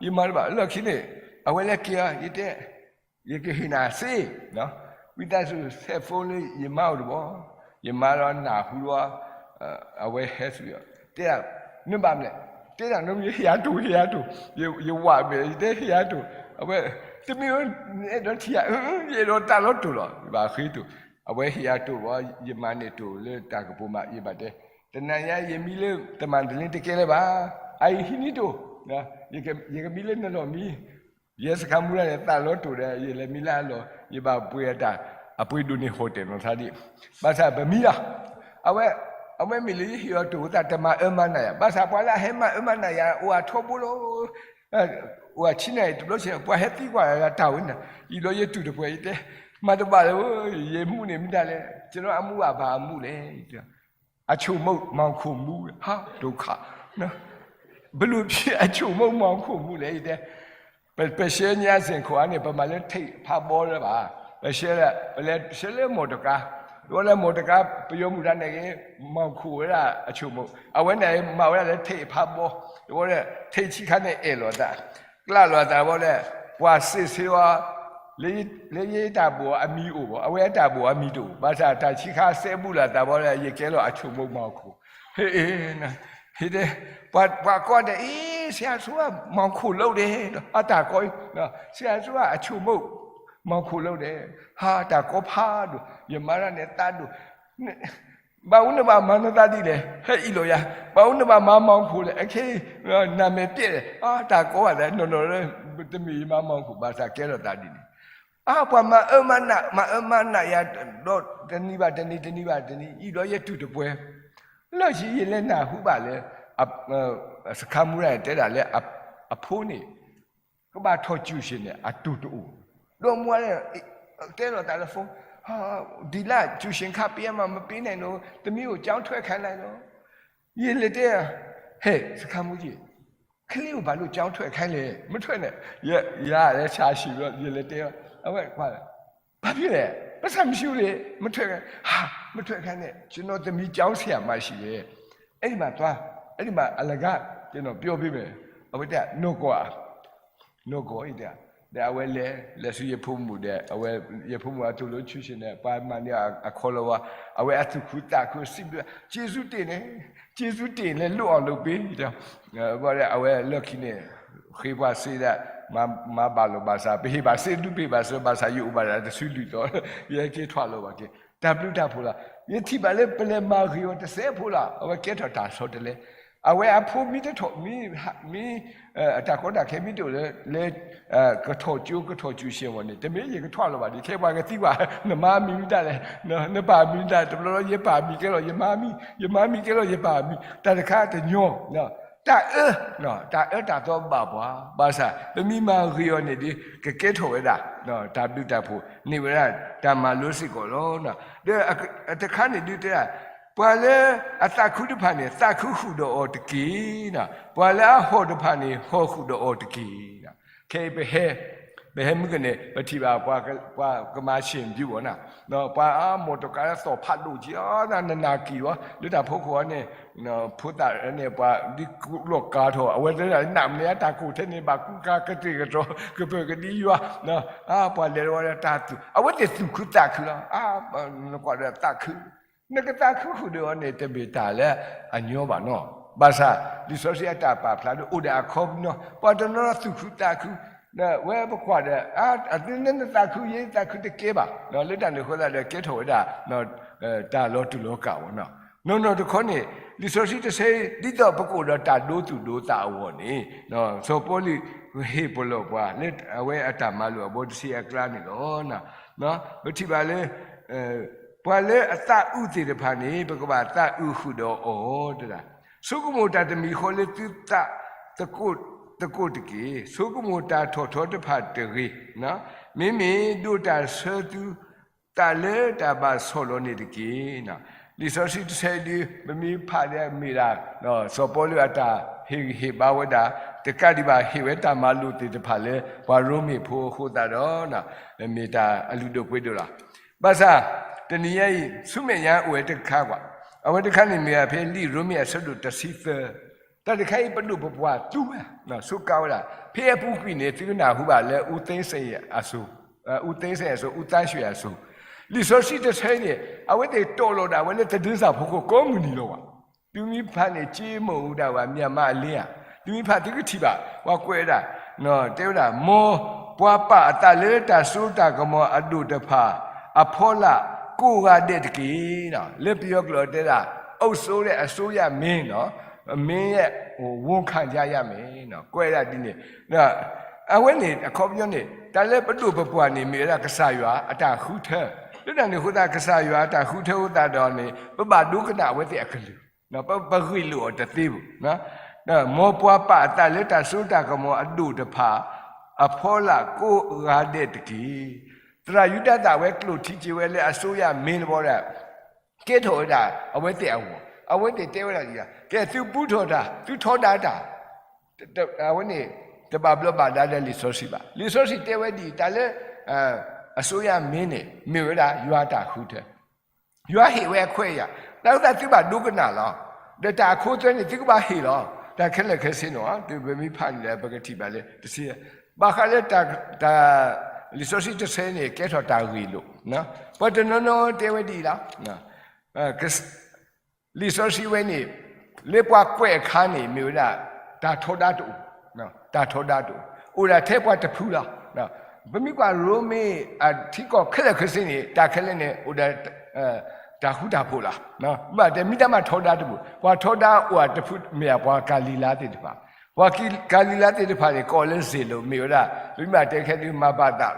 ယမၤတဘၣ်လီၢ်ခံန့ၣ်, အဝဲလဲၤက့ၤအီၤ ယတဲ, ယကဟ့ၣ်နၤစ့, ဝံသးစူၤ ဆဲးဖိလၢယမါအိၣ်တဘျီ, ယမါလီၤနၢ်ဟူဒီး, အဝဲဟဲဆူအီၤ, တဲဒၣ်, နဘၣ်မလဲၣ်, တဲဒၣ် နမ့ၢ်ဟ့ၣ်ယၤတိၢ် ဟ့ၣ်ယၤတိၢ်, ယဝးမဲာ် ယတဲဟ့ၣ်ယၤတိၢ်, အဝဲ, တမ့ၢ် နအဲၣ်ဒိးထံၣ်ယၤ, ယအဲၣ်ဒိးသးလီၤတိၢ်လီၤ, ယဘၣ်ဃ့တိၢ်, အဝဲဟ့ၣ်ယၤတိၢ်ဘၣ်, ယမၤန့ၢ်တိၢ်လၢတၢ်ကပိၤမး ယဘၣ်တဲ, တနၤညါယမံလၢတမၤတလ့တကဲလၢၤဘၣ်, အအံၤဟံးန့ၢ်တိၢ်, ယကမံလၢနလီၢ်မံ, ယဲစခါမူဒၣ်န့ၣ် သးလီၤတိၢ်ဒီး ယလဲၤမံလၢအလီၢ်, ယဘၣ်ပှ့ၤအတၢ်, အပှ့ၤဒိၣ်န့ၢ်ဟီၣ်တဲာ်နီၢ်သးဒ်, ဘၣ်ဆၣ်ပမံလီၤ, အဝဲ, အဝဲမ့ၢ်လၢယဟ့ၣ်အီၤတိၢ်သးတမၤအၢမၤနးယၤ, ဘၣ်ဆၣ်ပှၤလၢအဟဲမၤအၢမၤနးယၤ အိၣ်အထီဘိလီၤ, အိၣ်အဆံနၣ်အံၤတဘျီဆဲး ပှၤဟဲသံကွၢ်ယၤတၢ်ဝဲန့ၣ်, ယံာ်ဘျီယတုၢ်တပှဲၤ ယတဲ, မၤတဘၣ်လၢၤ, ယမူးန့ၣ်မ့ၢ်ဒ်လဲၣ်, ကျွန်တော်အမူးက ဘာအမူးလဲ, အချိုမှုန့် မှောင်ခိုမှုန့်, ဟာ, ဒုက္ခ, ဘယ်လိုဖြစ် အချိုမှုန့် မှောင်ခိုမှုန့်လဲ ယတဲ, ပရှဲညါစ့ၢ်ခိၣ်အါန့ၣ် ပမၤလၢထိပ်ဖးဘီလၢၤဘၣ်, ပရှဲ, ပလဲၤရှဲလၢမိၢ်တကါ, ဒီးလၢမိၢ်တကါ ပယီၤမုၢ်တၢ်န့ၣ်ဂ့ၤ, မှောင်ခိုဝဲဒၣ် အချိုမှုန့်, အဝဲန့ၣ်မၤဝဲဒၣ်လၢထိပ်ဖးဘီ, ဒီးထိပ်ဆံခါန့ၣ်အဲၣ်လိာ်သး, ကျၢ်လိာ်သးဘီလဲၣ်, ပှၤစ့းဆ့ဝါ လၢယတၢ်ဘိၣ်အမံၤအိၣ်ဘၣ်, အဝဲအတၢ်ဘိၣ်အမံၤတအိၣ်, ဘၣ်ဆၣ်တၢ်ဆံခါစဲဘူးလိာ်သးဘီလၢ ယကဲလီၤအချိုမှုန့် မှောင်ခို, ဟ့ၣ်, ဟ့ၣ်တဲ, ပှၤကွၢ်ဒီး အံၤ ဆရာဆိုးက မှောင်ခိုလုပ်တယ်, အတၢ်ကီအံၤ, ဆရာဆိုးက အချိုမှုန့် မှောင်ခိုလုပ်တယ်, ဟါ တၢ်ကီဖးဒိၣ်, ယမါတၢ်န့ၣ်သးဒိၣ်, ဘၣ်အူနဘၣ်မၤနသးဒ်လဲၣ်, ဟဲအံၤလီၤယၤ, ဘၣ်အူနဘၣ်မၤ မှောင်ခို လဲၣ်, အခဲအံၤ နာမည်ပျက်တယ်, အါ တၢ်ကီဘၣ်သး နီၢ်နီၢ်လၢ တမ့ၢ်ယမၤ မှောင်ခို ဘၣ်ဆၣ်ကဲထီၣ်သးဒ်န့ၣ်, အါ ပှၤမၤအၢမၤနး မၤအၢမၤနးယၤ ဒီးတနံၤဘၣ်တနံၤ တနံၤဘၣ်တနံၤ ယံာ်ဒီးယတုၢ်တပှဲၤ, လၢခံယလဲၤနၢ်ဟူဘၣ်လၢ စခါမူရၣ်န့ၣ် တဲဒၣ်လၢ အဖိန့ၣ် ကဘၣ်ထီၣ် ကျူရှင် န့ၣ် အတိၢ်တအိၣ်, ဒီးမူရၣ်န့ၣ် တဲလိာ်သးလၢ phone, ဒီလ ကျူရှင် ခါပေးရမှာ မပေးနိုင်လို့ သမီးကို ကျောင်းထွက်ခိုင်းလိုက်လို့, ယလဲၤတဲ, ဟဲ့ စခါမူက့ၤ, ကလေးကို ဘာလို့ ကျောင်းထွက်ခိုင်းလဲ, မထွက်နဲ့, ယလဲၤဆၢ်ဆံးဘျီ ယလဲၤတဲ အဝဲကွၢ်လၢ ဘာဖြစ်လဲ ပိုက်ဆံမရှိဘူးလေ မထွက်ခဲ့ ဟာ မထွက်ခဲ့နဲ့ ကျွန်တော်သမီးကျောင်းဆရာမရှိတယ် အဲ့ဒီမှာသွား အဲ့ဒီမှာအလကား ကျွန်တော်ပြောပေးမယ် အဝဲတဲ နီၢ်ကီၢ်ဧါ နီၢ်ကီၢ်အံၤတဲ ဒီးအဝဲလဲၤ လဲၤဆူယဖိမုၣ်ဒီး အဝဲ ယဖိမုၣ်အတူၢ်လိာ်ဆူၣ်ဆ့ၣ်န့ၣ် ပှၤမၤန့ၢ်အခီလီၤဝါ အဝဲအသူၣ်ခုသးခုစံးဘျုး ကျေးဇူးတင်တယ် ကျေးဇူးတင် လည်းလွတ်အောင်လုပ်ပေး ဘၣ်ဒီး အဝဲလၢခံန့ၣ် ဃ့ပှၤစ့ဒၣ် မၤဘၣ်လိာ်ဘၣ်စး ပဟ့ၣ်ဘၣ်စ့ဒု ပဟ့ၣ်ဘၣ်စ့ဘၣ်စး ယအိၣ်ဘၣ်ဒၣ်တစုလုၢ်သီ ယဟဲက့ၤထွဲလိာ်ဘၣ်က့ၤ တၢ်ဘျုးတၢ်ဖှိၣ်လီၤ. ယထံၣ်ဘၣ်လၢပလဲၤမၤဂ့ၤအီၤတစဲးဖိလီၤ. အဝဲကဲထီၣ်တၢ်ဆီတလဲ အဝဲအဖိမံတထီၣ် မံ မံ အတၢ်ကီတၢ်ခဲမံတအိၣ်လၢ လၢ ကထီၣ်ကၠိ ကထီၣ်ကၠိၣ်ဆ့ၣ်မီၢ်န့ၣ် တမ့ၢ်ယကထွဲလိာ်ဘၣ်ဒ် ခဲပှၤကသံကွၢ် နမါမံမံတၢ်လဲၣ် နပၢ်မံတၢ် တဘျီဘျီယပၢ်မံကဲလီၤယမါမံ ယမါမံကဲလီၤယပၢ်မံ တၢ်တခါတညီ တၢ်အၢ တၢ်အၢတၢ်သီဘၣ်ပှၤ ဘၣ်ဆၣ် ပမ့ၢ်မၤဂ့ၤအီၤန့ၣ်ဒီး ကကဲထီၣ်ဝဲဒၣ် တၢ်ဘျုးတၢ်ဖှိၣ် န့ၢ်ဝဲဒၣ်တၢ်မၤလိစ့ၢ်ကီးလီၤ. ဒီးတခါန့ၣ်ဒုးတဲဒၣ် ပှၤလၢအသးခုတဖၣ်န့ၣ် သးခုဃုာ်ဒီးအီၤတက့ၢ်. ပှၤလၢအဟီၣ်တဖၣ်န့ၣ် ဟီၣ်ဃုာ်ဒီးအီၤတက့ၢ်. ခဲအံၤပဟဲ ပဟဲမုၢ်ကန့ၣ် ပထံၣ်ဘၣ်ပှၤကမၤဆ့ၣ်ဘျုးဘၣ်နၤ ပှၤအမိၢ်တကးလၢသီၣ်ဖးဒိၣ်က့ၤ နနၢ်က့ၤဝဲ လၢတၢ်ဖိခိၣ်အီၤန့ၣ် ဖိသၣ်န့ၣ် ပှၤဒ်ကူလီၢ်ကၤထီၣ် အဝဲသ့ၣ်နးမ့ၢ်အတၢ်ကိၢ်ထဲန့ၣ် ဘၣ်ကူကၤကတ့ၢ်ကတီၤ ကပၢၢ်ကဒံယွၤ ပှၤလဲၤဝဲတၢ်သူၣ် အဝဲသ့ၣ်သူၣ်ခုသးခုလီၤ. နကွၢ်ဒီးသးခု နကသးခုဃုာ်ဒီးအီၤန့ၣ် တမ့ၢ်တၢ်လၢအညီဘၣ်နီၤ. ဘၣ်ဆၣ် လံာ်စီဆှံအတၢ်ပာ်ဖျါဒီးအိၣ်ဒီးအခီပညီ ပှၤတနီၤသူၣ်ခုသးခု ဝဲပကွၢ်ဒီး အသုနသးခု ယသးခုတကဲဘၣ် လၢတၢ်န့ၣ်အဃိသတးဒီး ကဲထီၣ်ဝဲဒၣ် တၢ်လီၤတူာ်လီၤကာ်အဂီၢ်နီၤ. နီၢ်နီၢ်တခီန့ၣ် လံာ်စီဆှံတဆၢ ဒ်သိးပကအိၣ်ဒီးတၢ်ဒိသူၣ်ဒိသးအဂီၢ်န့ၣ် စီၤပီလူးဟ့ၣ်ပလီၢ်ပှၤ လၢအဝဲအတၢ်မၤလိာ်အဘီတဆံအကျါန့ၣ်လီၤ. ပထံၣ်ဘၣ်လၢ ပှၤလၢအသးအုးသ့ၣ်တဖၣ်န့ၣ် ပကဘၣ်သးအုးဃုာ်ဒီးအီၤတဒၣ်. ဆိကမိၣ်တၢ်တမံၤဃီလၢသုသး သကိးတက့ၢ်. ဆိကမိၣ်တၢ်ထီၣ်ထီတဖၣ်တဂ့ၤ. မ့မ့ၢ်ဒိးတၢ်ဆၢသုသးလၢတၢ်ဘၣ်ဆီၣ်လီၤန့ၣ်တက့ၢ်. လံာ်စီဆှံတဆၢဒုး ပမ့ၢ်ဖးဒီးမ့ၢ်ဒၣ် စီၤပီလူးအတၢ်ဟ့ၣ်ဂံၢ်ဟ့ၣ်ဘါဝဲဒၣ် တကးဒံးဘၣ်ဟ့ၣ်ဝဲတၢ်မၤလိာ်သ့ၣ်တဖၣ်လၢ ပှၤရိမ့ၤဖိအဃိသတးဒီး မ့ၢ်တၢ်အလုၢ်ဒိၣ်ပှ့ၤဒိၣ်လီၤ. ဘၣ်ဆၣ် တနံၤညါအံၤ ဆူမဲာ်ညါအိၣ်ဝဲတခါကွၢ်, အဝဲတခါန့ၣ်မ့ၢ်ဖဲလံာ်ရိမ့ၤအဆၢဒိၣ်တဆံသၢ, တၢ်တခါအံၤ ပဒိၣ်ပပှၢ်သူဝဲ ဆိးကါဝဲဒၣ်, ဖဲအပူၤကွံာ်န့ၣ် သုကနၢ်ဟူဘၣ်လၢ ဦးသိန်းစိန်အစိၤ, ဦးသိန်းစိန်အစိၤ, ဦးသန်းရွှေအစိၤ, လံာ်စီဆှံတဆၢအံၤန့ၣ် အဝဲသ့ၣ်တီၣ်လီၤဒၣ်ဝဲလၢ သတင်းစာ ဖိခိၣ်ကိးမုၢ်နံၤလီၤဘၣ်. သုမ့ၢ်ဖးန့ၣ် ကြေးမုၢ်ဒၣ်ဝဲ မြန်မာ့အလင်း ဧါ, သုမ့ၢ်ဖးသုကထံၣ်ဘၣ် ပှၤကွဲးဝဲဒၣ်, တဲဝဲဒၣ် မ်ပှၤပာ်အသးလၢတၢ်စိတၢ်ကမီၤအဒိၣ်တဖၣ် အဖီလာ်ကိးဂၤဒဲးတက့ၢ်. လၢပယီၤကျိာ်တဲဒၣ် အုပ်စိုးတဲ့အစိုးရမင်း, မင်းရဲ့ ဝန်ခံကြရမယ်, ကွဲးဒၣ်ဒ်န့ၣ်, အဝဲန့ၣ် အခီပညီန့ၣ် တၢ်လၢပဒိၣ်ပပှၢ်န့ၣ် မ့ၢ်ဝဲဒၣ်ကစၢ်ယွၤအတၢ်ဃုထၢ, လၢတၢ်န့ၣ်အဃိသတး ကစၢ်ယွၤအတၢ်ဃုထၢအဃိသတးဒီးန့ၣ် ပဘၣ်ဒိကနၣ်အဝဲသ့ၣ်အကလုၢ်, ပဂ့ၢ်လိာ်အီၤတသ့ဘၣ်. မ်ပှၤပာ်အသးလၢတၢ်စိတၢ်ကမီၤအဒိၣ်တဖၣ် အဖီလာ်ကိးဂၤဒဲးတက့ၢ်. သရၣ်ယူဒၤသၣ်ဝဲကျိၣ်ထံက့ၤဝဲလၢအစိုးရမင်းတဘျီဒီး ကဲထီၣ်ဝဲဒၣ် အဝဲသ့ၣ်အဂီၢ်, အဝဲသ့ၣ်တဲဝဲဒၣ်ဒ်လဲၣ်, ကဲသုပူထီၣ်တၢ် သုထီဒါတၢ်, အဝဲန့ၣ် တဘၣ်ဘျီဘၣ်ဒါဒီးလံာ်စီဆှံဘၣ်. လံာ်စီဆှံတဲဝဲဒ်အံၤ တၢ်လၢ အစိုးရမင်းန့ၣ် မ့ၢ်ဝဲဒၣ်ယွၤအတၢ်ဃုထၢ, ယွၤဟ့ၣ်ဝဲအခွဲးအယာ်, တၢ်အဃိသတးသုဘၣ်ဒိကနၣ်လီၤ. ဒီးတၢ်အခိအသွဲန့ၣ် သုကဘၣ်ဟ့ၣ်လီၤ. တၢ်ခဲလၢာ်ခဲဆ့န့ၣ် သုပမ့ၢ်ဖးန့ၣ်ဒီး ပကထံၣ်ဘၣ်လၢတဆံ, ဘၣ်ဃးလၢတၢ် လံာ်စီဆှံတဆၢန့ၣ် ကဲထီၣ်တၢ်ဂ့ၢ်လိာ်, ပှၤတနီၤနီၤတဲဝဲဒ်အံၤလီၤ. လံာ်စီဆှံဝဲန့ၣ် လၢပှၤကွဲးအခါန့ၣ် မ့ၢ်ဝဲဒၣ် တၢ်ထီဒါတအိၣ်, တၢ်ထီဒါတအိၣ်, အိၣ်ဒၣ်ထဲပှၤတဖုလီၤ. ပမ့ၢ်ကွၢ်ရိမ့ၤအထံကီၢ်ခဲလၢာ်ခဲဆ့န့ၣ် တၢ်ခဲလၢာ်န့ၣ် အိၣ်ဒီး တၢ်ဃူတၢ်ဖိးလီၤ. ဘၣ်တဲမ့ၢ်တၢ်မၤထီဒါတအိၣ်, ပှၤထီဒါအိၣ်အတဖု မ့ၢ်ဒၣ်ပှၤကၤလံၤလါသ့ၣ်တဖၣ်, ပှၤကၤလံၤလါသ့ၣ်တဖၣ်န့ၣ် ကိးလၢ zealot မ့ၢ်ဝဲဒၣ် ပမ့ၢ်တဲခဲဒုးမၤဘၣ်သး,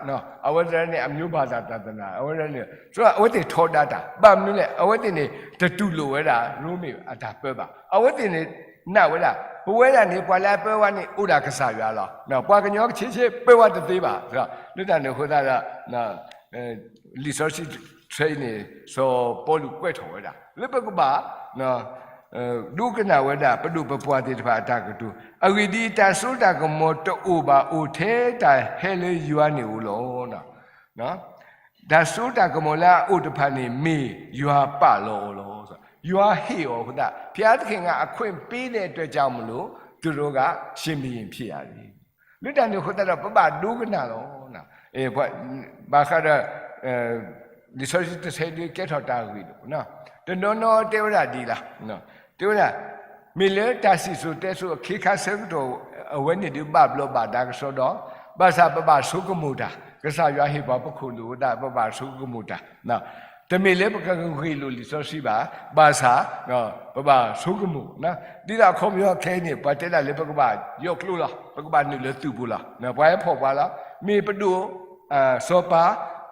အဝဲသ့ၣ်န့ၣ် အမျိုးဘာသာသာသနာ အဝဲသ့ၣ်န့ၣ် အဝဲသ့ၣ်ထီဒါတၢ်, ဘၣ်မနုၤလဲၣ် အဝဲသ့ၣ်န့ၣ် တတူၢ်လိာ်ဝဲဒၣ် ရိမ့ၤအတၢ်ပၢဘၣ်. အဝဲသ့ၣ်န့ၣ် နာ်ဝဲဒၣ် ပဝဲဒၣ်န့ၣ် ပှၤလၢအပၢဝဲန့ၣ် အိၣ်ဒၣ်ကစၢ်ယွၤလီၤ. ပှၤကညီကဆ့ဆ့ပၢဝဲတသ့ဘၣ်. လၢတၢ်န့ၣ်အဃိသတးဒီး လံာ်စီဆှံတဆၢအံၤန့ၣ် စီၤပီလူးကွဲးထီၣ်ဝဲဒၣ် လၢပကဘၣ် ဒိကနၣ်ဝဲဒၣ် ပဒိၣ်ပပှၢ်သ့ၣ်တဖၣ်အတၢ်ကတိၤ, အဂ့ၢ်ဒ်အံၤ, တၢ်စိတၢ်ကမီၤတအိၣ်ဘၣ်အိၣ်ထဲတၢ်ဟဲလၢယွၤန့ၣ်ဧိၤလီၤ. တၢ်စိတၢ်ကမီၤလၢအအိၣ်တဖၣ်န့ၣ် မ့ၢ်ယွၤပာ်လီၤအီၤလီၤ. ယွၤဟ့ၣ်အီၤအဃိသတး ဘုရားသခင်က အခွင့်ပေးတဲ့အတွက်ကြောင့်မလို့ သူတို့က ရှင်ဘုရင်ဖြစ်ရတယ်. လၢတၢ်န့ၣ်အဃိသတးဒီး ပဘၣ်ဒိကနၣ်လီၤ. ဘၣ်ဃးဒီး လံာ်စီဆှံတဆၢဒုးကဲထီၣ်တၢ်ဂ့ၢ်လီၤ. တနီၤနီၤတဲဝဲဒၣ်ဒ်လဲၣ်, တဲဝဲဒၣ် မ့ၢ်လၢတၢ်စံၣ်စိၤတဲစိၤအခ့အခါဆၢကတီၢ် အဝဲန့ၣ်ဒုးဘၣ်ဘျီးဘၣ်ဒါကစီဒီး ဘၣ်ဆၣ်ပဘၣ်ဆိကမိၣ်တၢ် ကစၢ်ယွၤဟ့ၣ်ပှၤပခိၣ်လိာ်ဝဲဒၣ် ပဘၣ်ဆိကမိၣ်တၢ်, တမ့ၢ်လၢပကဂ့ၢ်လိာ်လံာ်စီဆှံဘၣ်, ဘၣ်ဆၣ် ပဘၣ်ဆိကမိၣ်, ဒ်သိးအခီပညီခဲအံၤန့ၣ် ပှၤတဲဒၣ်လၢပကဘၣ်ယိးကျိလီၤ, ပကဘၣ်နုာ်လၢသုးပူၤလီၤ, ပှၤဟဲဖီၣ်ပှၤလီၤ, မ့ၢ်ပဒိၣ် စီၤပၤ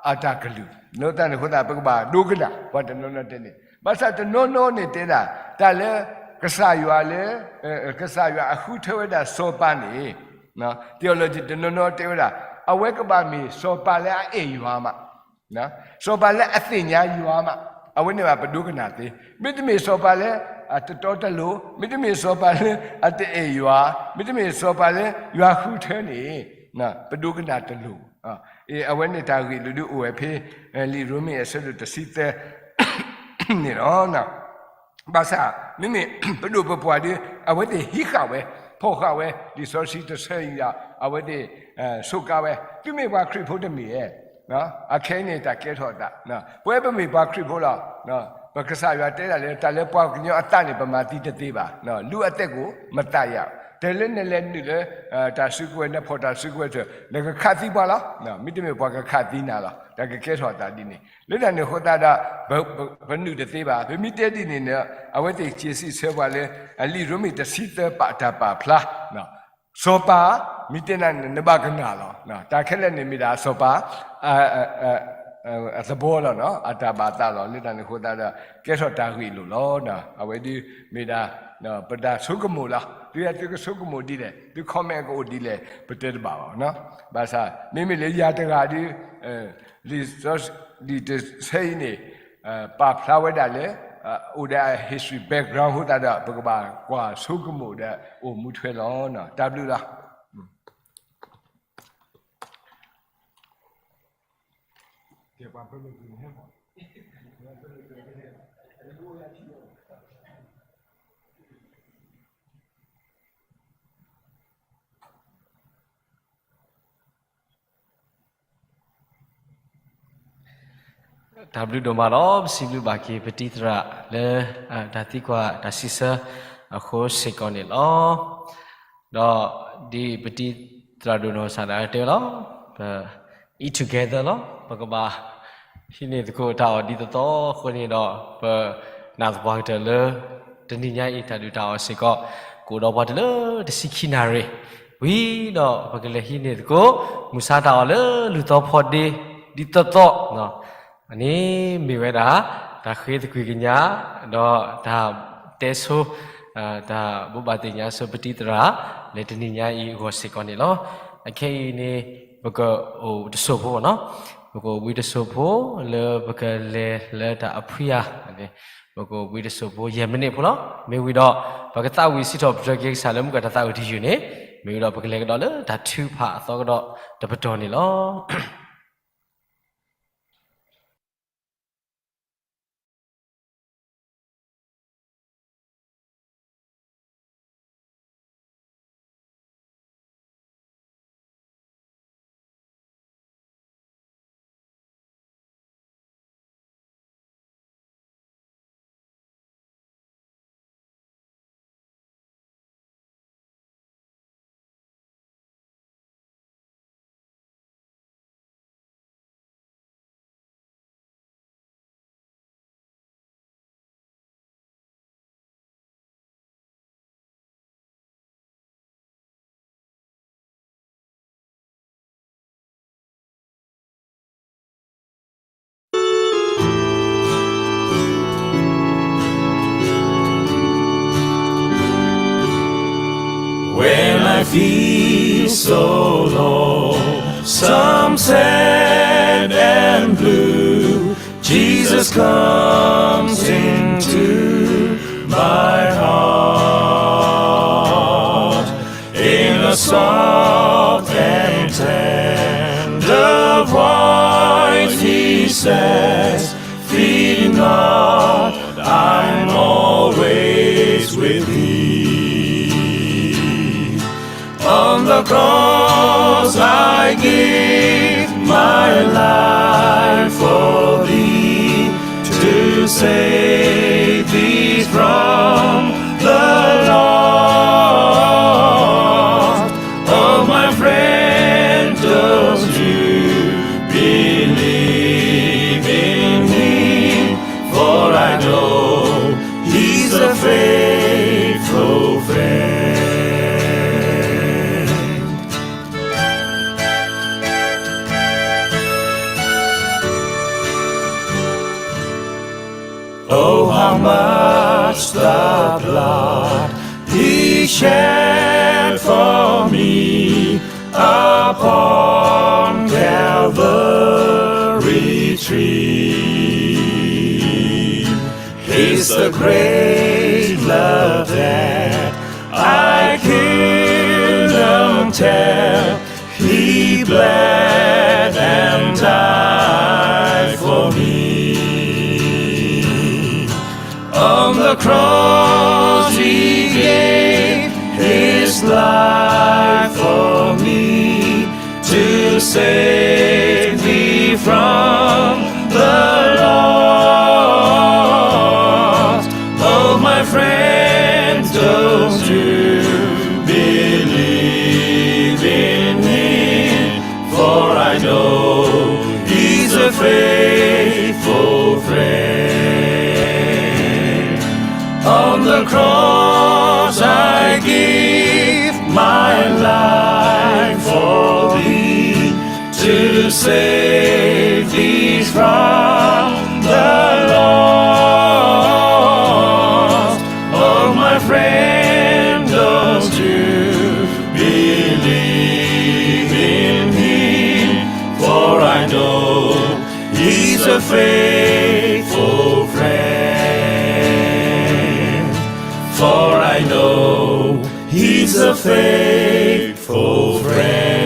အတၢ်ကလုၢ်, လၢတၢ်န့ၣ်အဃိသတး ပကဘၣ်ဒိကနၣ် ပှၤတနီၤနီၤတဲန့ၣ်, ဘၣ်ဆၣ်တနီၤနီၤန့ၣ်တဲဒၣ် တၢ်လၢ ကစၢ်ယွၤလၢ ကစၢ်ယွၤအဃုထၢဝဲဒၣ်စီၤပၤန့ၣ် theology တနီၤနီၤတဲဝဲဒၣ် အဝဲကဘၣ်မ့ၢ်စီၤပၤလၢအအဲၣ်ယွၤမး, စီၤပၤလၢအသ့ၣ်ညါယွၤမး, အဝဲန့ၣ်ဘၣ်ပဒိကနၣ်သ့, မ့တမ့ၢ်စီၤပၤလၢအတတီတလိၤ, မ့တမ့ၢ်စီၤပၤလၢအတအဲၣ်ယွၤ, မ့တမ့ၢ်စီၤပၤလၢယွၤဃုထၢန့ၣ် ပဒိကနၣ်တလိၤ, အဝဲန့ၣ်တၢ်ဂ့ၢ်လိာ်ဒုးအိၣ်ဝဲဖဲ လံာ်ရိမ့ၤအဆၢဒိၣ်တဆံသၢ န့ၣ်လီၤ. ဘၣ်ဆၣ် မ့မ့ၢ်ပဒိၣ်ပပှၢ်ဒီး အဝဲသ့ၣ်ဟံးဃာ်ဝဲ, ဖီၣ်ဃာ်ဝဲ လံာ်စီဆှံတဆၢအံၤဒီး အဝဲသ့ၣ် စူးကါဝဲ, သုမ့ၢ်ပှၤခရံာ်ဖိတမ့ၢ်ဧါ, အခဲအံၤန့ၣ်တၢ်ကဲထီၣ်အသး, ပဝဲပမ့ၢ်ပှၤခရံာ်ဖိလီၤ, ပကစၢ်ယွၤတဲဒၣ်လၢ တၢ်လၢပှၤကညီအသးန့ၣ် ပမၤသံတသ့ဘၣ်, လူအသက်ကို မသတ်ရ, တၢ်လၢနလဲၤနုာ်လၢ တၢ်စုကဝဲၤ နဖီၣ်တၢ်စုကဝဲၤတဖၣ် နကခးသံပှၤလီၤ, မ့တမ့ၢ်ပှၤကခးသံနၤလီၤ, တၢ်ကကဲထီၣ်အသးဒ်န့ၣ်, လၢတၢ်န့ၣ်အဃိသတးဒီး ပနုာ်တသ့ဘၣ်, ပမ့ၢ်တဲဒ်န့ၣ်န့ၣ် အဝဲသ့ၣ်စံးဆၢပှၤလၢ လံာ်ရိမ့ၤတဆံသၢပာ်တၢ်ပာ်ဖျါ စီၤပၤ မ့ၢ်တဲနၤန့ၣ် နဘၣ်ကနၣ်လီၤ, တၢ်ခဲလၢာ်န့ၣ်မ့ၢ်ဒၣ်စီၤပၤ အသဘီလီၤ, အတၢ်ဘၣ်သးလီၤ, လၢတၢ်န့ၣ်အဃိသတးဒီး ကဲထီၣ်တၢ်ဂ့ၢ်လိာ်လီၤ, အဝဲဒ်မ့ၢ်ဒၣ် ပတၢ်ဆိကမိၣ်လီၤ, သုသုကဆိကမိၣ်ဒ်လဲၣ်, သု comment ကအိၣ်ဒ်လဲၣ် ပတဲတဘၣ်ဘၣ်, ဘၣ်ဆၣ် မ့မ့ၢ်လၢယၤတဂၤဒီး လံာ်စီဆှံ လံာ်တဆၢအံၤန့ၣ် ပာ်ဖျါဝဲဒၣ်လၢ အိၣ်ဒီး history background အဃိသတးဒီး ပကဘၣ်ကွၢ်ဆိကမိၣ်ဒီးအိၣ်မူထွဲလီၤ, တၢ်ဘျုးလီၤ. တၢ်ဘျုးဒိၣ်မးလီၤ. ပစံးဘျုးဘၣ်က့ၤ ပတံၤသရၣ်လၢ တၢ်သံကွၢ်တၢ်စံးဆၢအဃိစ့ၢ်ကီးန့ၣ်လီၤ. ဒီးဒ်ပတံၤသရၣ်ဒိၣ်နီၢ်ကစၢ်ဒၣ်တဲလီၤ, ပ eat together လီၤ. ပကဘၣ်ဟံးန့ၢ်သကိးတၢ်အီၣ်ဒ်သိးသိးအဃိန့ၣ်ဒီး ပနာ်သပှၢ်ကတၢၢ်လၢ တနံၤညါအံၤတၢ်ဒုးတၢ်အီၣ်စ့ၢ်ကီး ကအိၣ်ဒီးပှၤတုၤလၢတဆံခံနၣ်ရံၣ် ဝံၤဒီးပကလဲၤဟံးန့ၢ်သကိး မုၢ်ဆါတၢ်အီၣ်လၢလူၤသီဖီဒ့ ဒ်သိးသိး န့ၣ်မ့ၢ်ဝဲဒၣ် တၢ်ဃ့သကွံၢ်ကညး ဒီးတၢ်တဲဆိ တၢ်ဘိးဘၣ်သ့ၣ်ညါဆိပတံၤသရၣ် လၢတနံၤညါအံၤအဂီၢ်စ့ၢ်ကီးန့ၣ်လီၤ. အခဲအံၤန့ၣ် ပကအိၣ်တစိၢ်ဖိနီၤ, ပကအိၣ်ဘှံးတစိၢ်ဖိ လၢပကလဲၤလၢတၢ်အဖှံဧါ, ပကအိၣ်ဘှံးတစိၢ်ဖိ ယဲၢ်မံးနံးဖိလီၤ. မ့ၢ်ဝံၤဒီး ပကသးဝံၣ်စံးထီၣ်ပတြၢၤက့ၤကစၢ်လၢမုၢ်ကတၢ်သးဝံၣ်တယုၢ်န့ၣ်, မ့ၢ်ဝံၤဒီးပကလဲၤကဒီးလၢတၢ်ထုကဖၣ်အသီကဒီးတပတီၢ်န့ၣ်လီၤ. When I feel so low, some sad and blue, Jesus comes into my heart in a soft and tender voice. says, "Fear not, I'm always with thee." On the cross I give my life for thee, to save thee from the lost. Oh, my friend, don't you believe in him, for I know he's a faithful friend. Oh, how much the blood he shed for me upon Calvary tree. Is the great love that I couldn't tell. He bled and died for me. On the cross he gave his life for me, to save me from the lost. Oh, my friends, don't you believe in him, for I know he's a faithful friend. On the cross I give my life for thee, to save thee from the lost. Oh, my friend, don't you believe in him, for I know he's a faithful friend. For I know he's a faithful friend.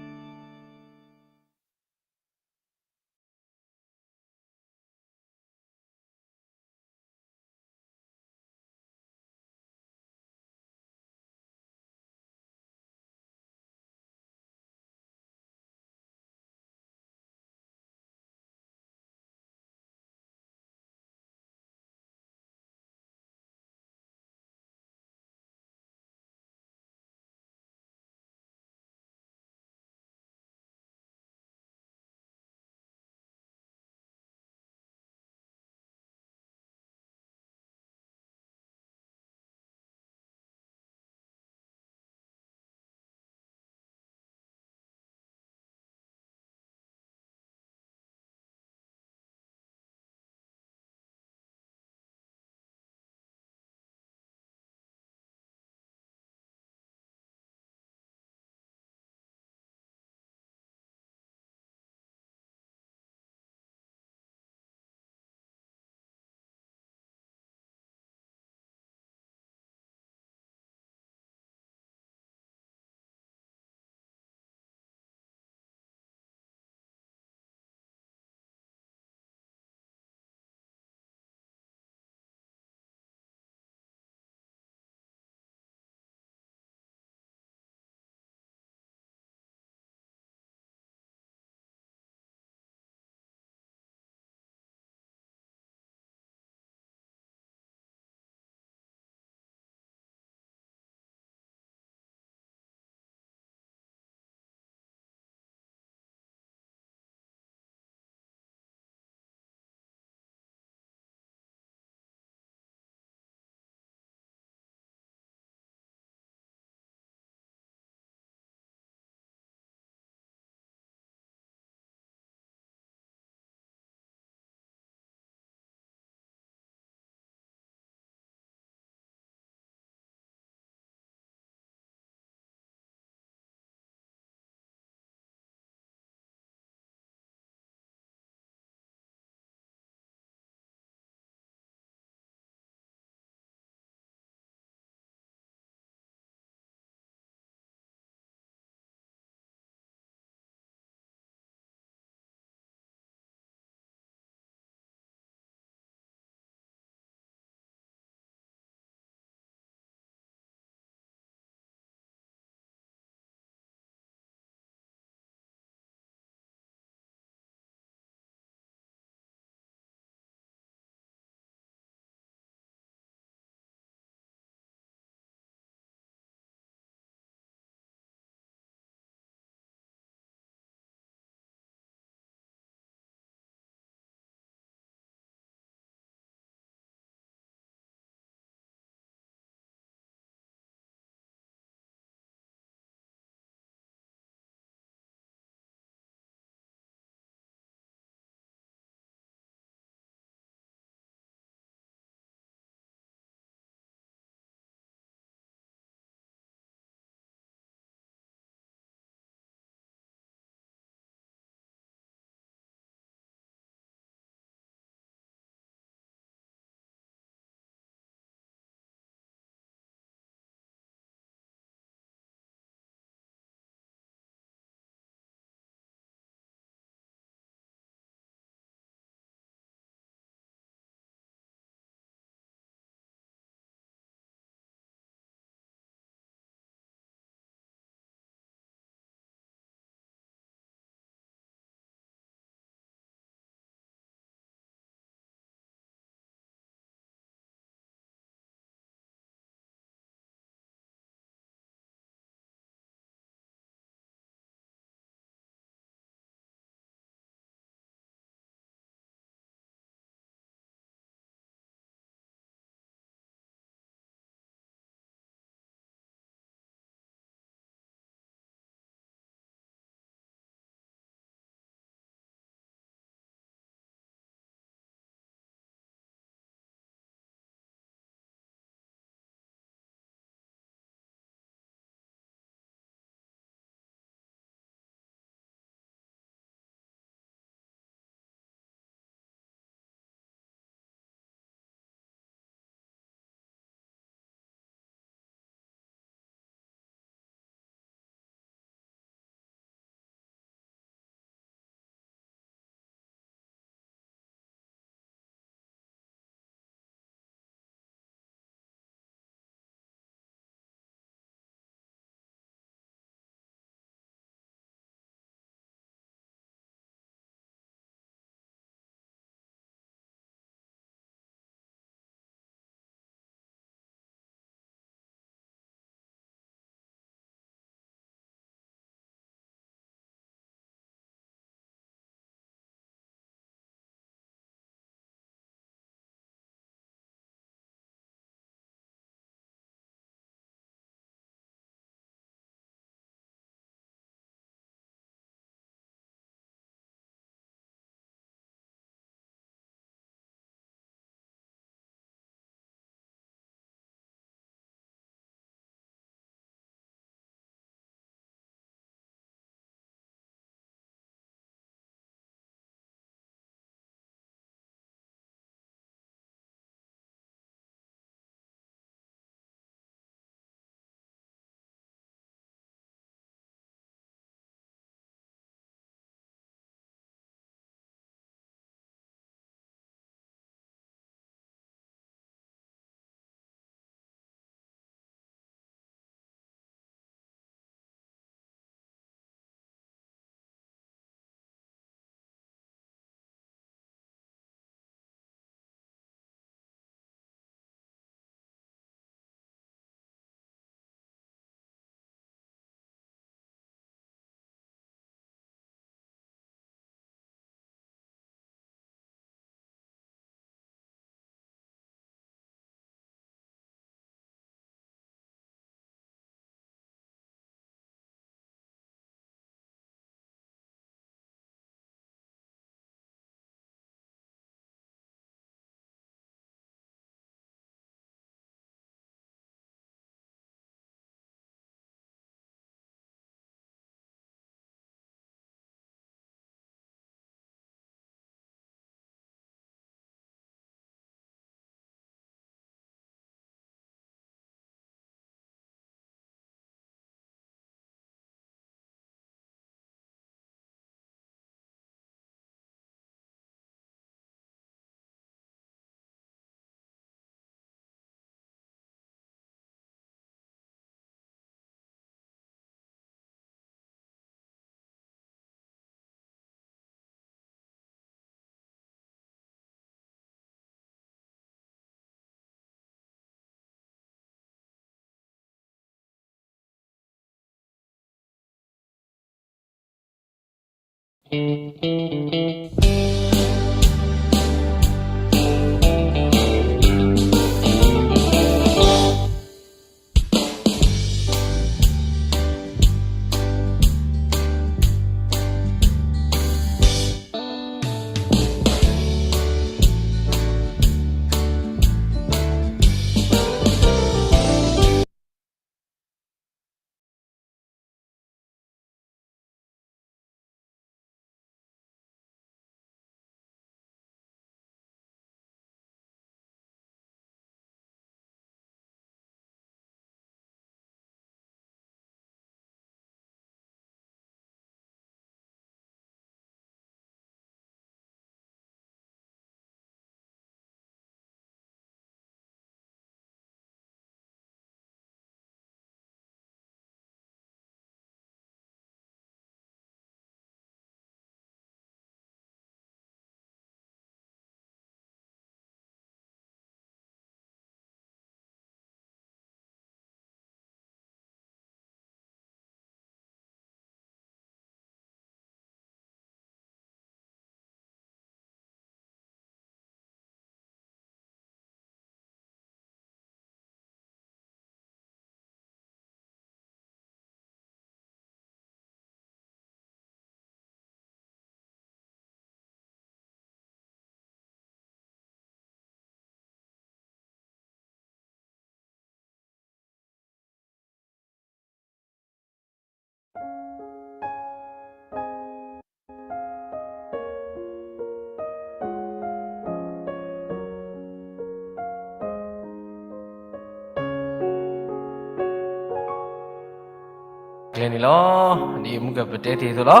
ကျဲန့ၣ်လီၤ. ဒ်မုၢ်ကပတဲတ့ၢ်အသိးလီၤ.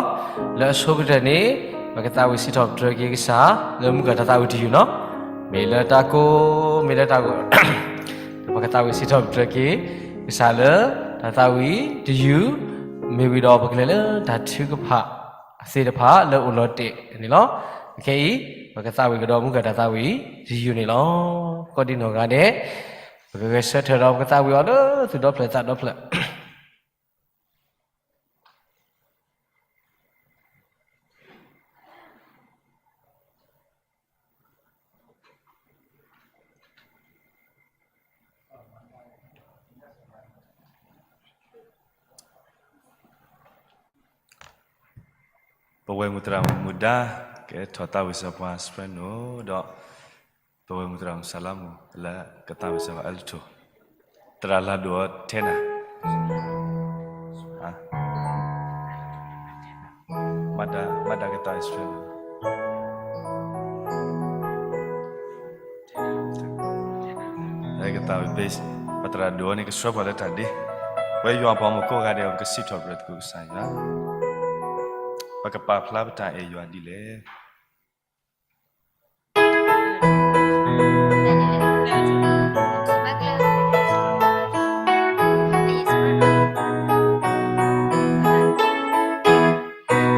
လၢအဆိကတၢၢ်န့ၣ် ပကသးဝံၣ်စံးထီၣ်ပတြၢၤက့ၤကစၢ် လၢမုၢ်ကတၢ်သးဝံၣ်တယုၢ်နီၤ. မ့ၢ်လၢတၢ်ကိး, မ့ၢ်လၢတၢ်ကိး, ပကသးဝံၣ်စံးထီၣ်ပတြၢၤက့ၤကစၢ်လၢ တၢ်သးဝံၣ်တယုၢ်, မ့ၢ်ဝံၤဒီးပကလဲၤလၢတၢ်ထုကဖၣ်သ့ၣ်တဖၣ်လၢအိၣ်လီၤတဲာ်န့ၣ်လီၤ. ခဲအံၤ ပကသးဝံၣ်ကဒီးမုၢ်ကတၢ်သးဝံၣ်တယုၢ်န့ၣ်လီၤ. ကိးဒံနီၢ်ဂၤဒဲး ပကဂဲၤဆၢထၢၣ်ဒီးပကသးဝံၣ်အီၤလၢသူၣ်ဒီဖျၢၣ်သးဒီဖျၢၣ် ပဝဲမုၢ်သရၣ်မုၣ်ဒါ ကဲထီၣ်သးဝံၣ်စၢၤပှၤ soprano ဒီး ပဝဲမုၢ်သရၣ်မုၣ်စၢ်လါမူ လၢကသးဝံၣ်စၢၤပှၤ alto သရၣ်လၢဒိၣ်အီၤ tenor မၤဒါကသးဝံၣ်စၢၤ ကသးဝံၣ် bass ပသရၣ်ဒိၣ်အီၤန့ၣ် ကဆှၢပှၤလၢတၢ်ဒ့ ပဝဲယွၤအပှၤမုၣ်ကိးဂၤဒဲး ပကစံးထီၣ်ပတြၢၤသကိးကစၢ်ယွၤ ပကပာ်ဖျါပတၢ်အဲၣ်ယွၤဒ်လဲၣ်.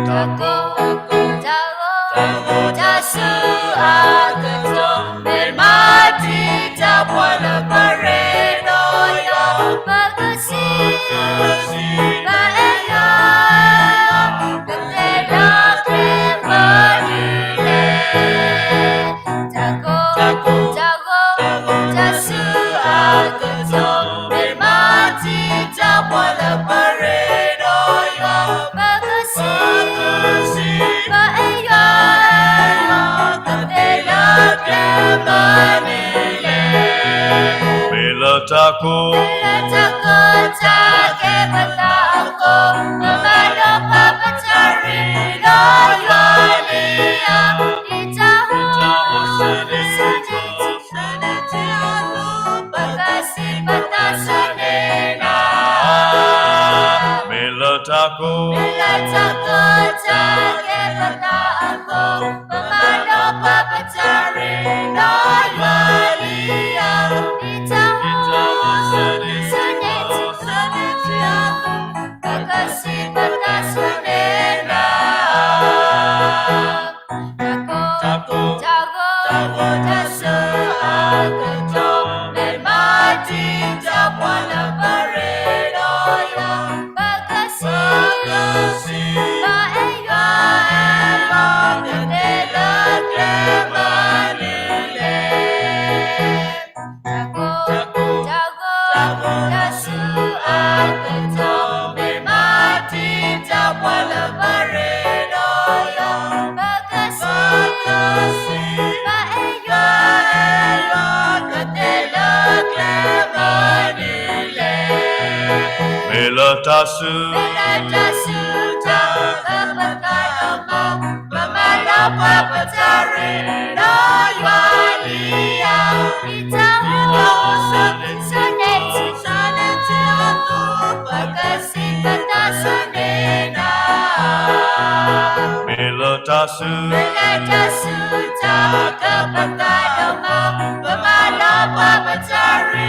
တၢ်ကိၢ်, တၢ်ဂီၤ, တၢ်ဆူးအကတီၢ်, မ့ၢ်မၤတံာ်တာ်ပှၤလၢပရ့ဒီးယွၤ, ပကစံး, ပအဲၣ်ယွၤ, ပတဲလၢကျဲမနုၤလဲၣ်. တၢ်ကိၢ်, တၢ်ဂီၤ, တၢ်ဆူးအကတီၢ်, မ့ၢ်မၤတံာ်တာ်ပှၤလၢပရ့ဒီးယွၤ, ပကစံး, ပအဲၣ်ယွၤ, ပတဲလၢကျဲမနုၤလဲၣ်. မ့ၢ်လၢတၢ်ကိၢ်, မ့ၢ်လၢတၢ်ကိၢ်တၢ်ဂီၤကဲပသးအဃိ, ပမၤလိပပတၢ်ရ့ဒီးယွၤလံဧါ. ဒ်တၢ်ဟူး, ဒ်တၢ်ဟူး, ပကစံးပသးဆူန့ၢ်နၤ. မ့ၢ်လၢတၢ်ကိၢ်, မ့ၢ်လၢတၢ်ကိၢ်တၢ်ဂီၤကဲပသးအဃိ, ပမၤလိပပတၢ်ရ့ဒီးယွၤလံဧါ. ဒ်တၢ်ဟူး, ဒ်တၢ်ဟူး, ပကစံးပသးဆူန့ၢ်နၤ. တၢ်ကိၢ်, တၢ်ဂီၤ, တၢ်ဆူးအကတီၢ်, မ့ၢ်မၤတံာ်တာ်ပှၤလၢပရ့ဒီးယွၤ, ပကစံး, ပအဲၣ်ယွၤ, လၢတၢ်ဆူ, လၢတၢ်ဆူတၢ်ကပသးဒိၣ်မး, ပမၤလီၤပှီၢ်ပတၢ်ရ့ဒီးယွၤလံဧါ, ဒ်တၢ်အိၣ်ဆူၣ်ဆူၣ်န့ၣ်ထံဆူၣ်န့ၣ်ထံအသိး, ပကစံးပသးဆူန့ၢ်နၤ. မ့ၢ်လၢတၢ်ဆူ, မ့ၢ်လၢတၢ်ဆူတၢ်ကပသးဒိၣ်မး, ပမၤလီၤပှီၢ်ပတၢ်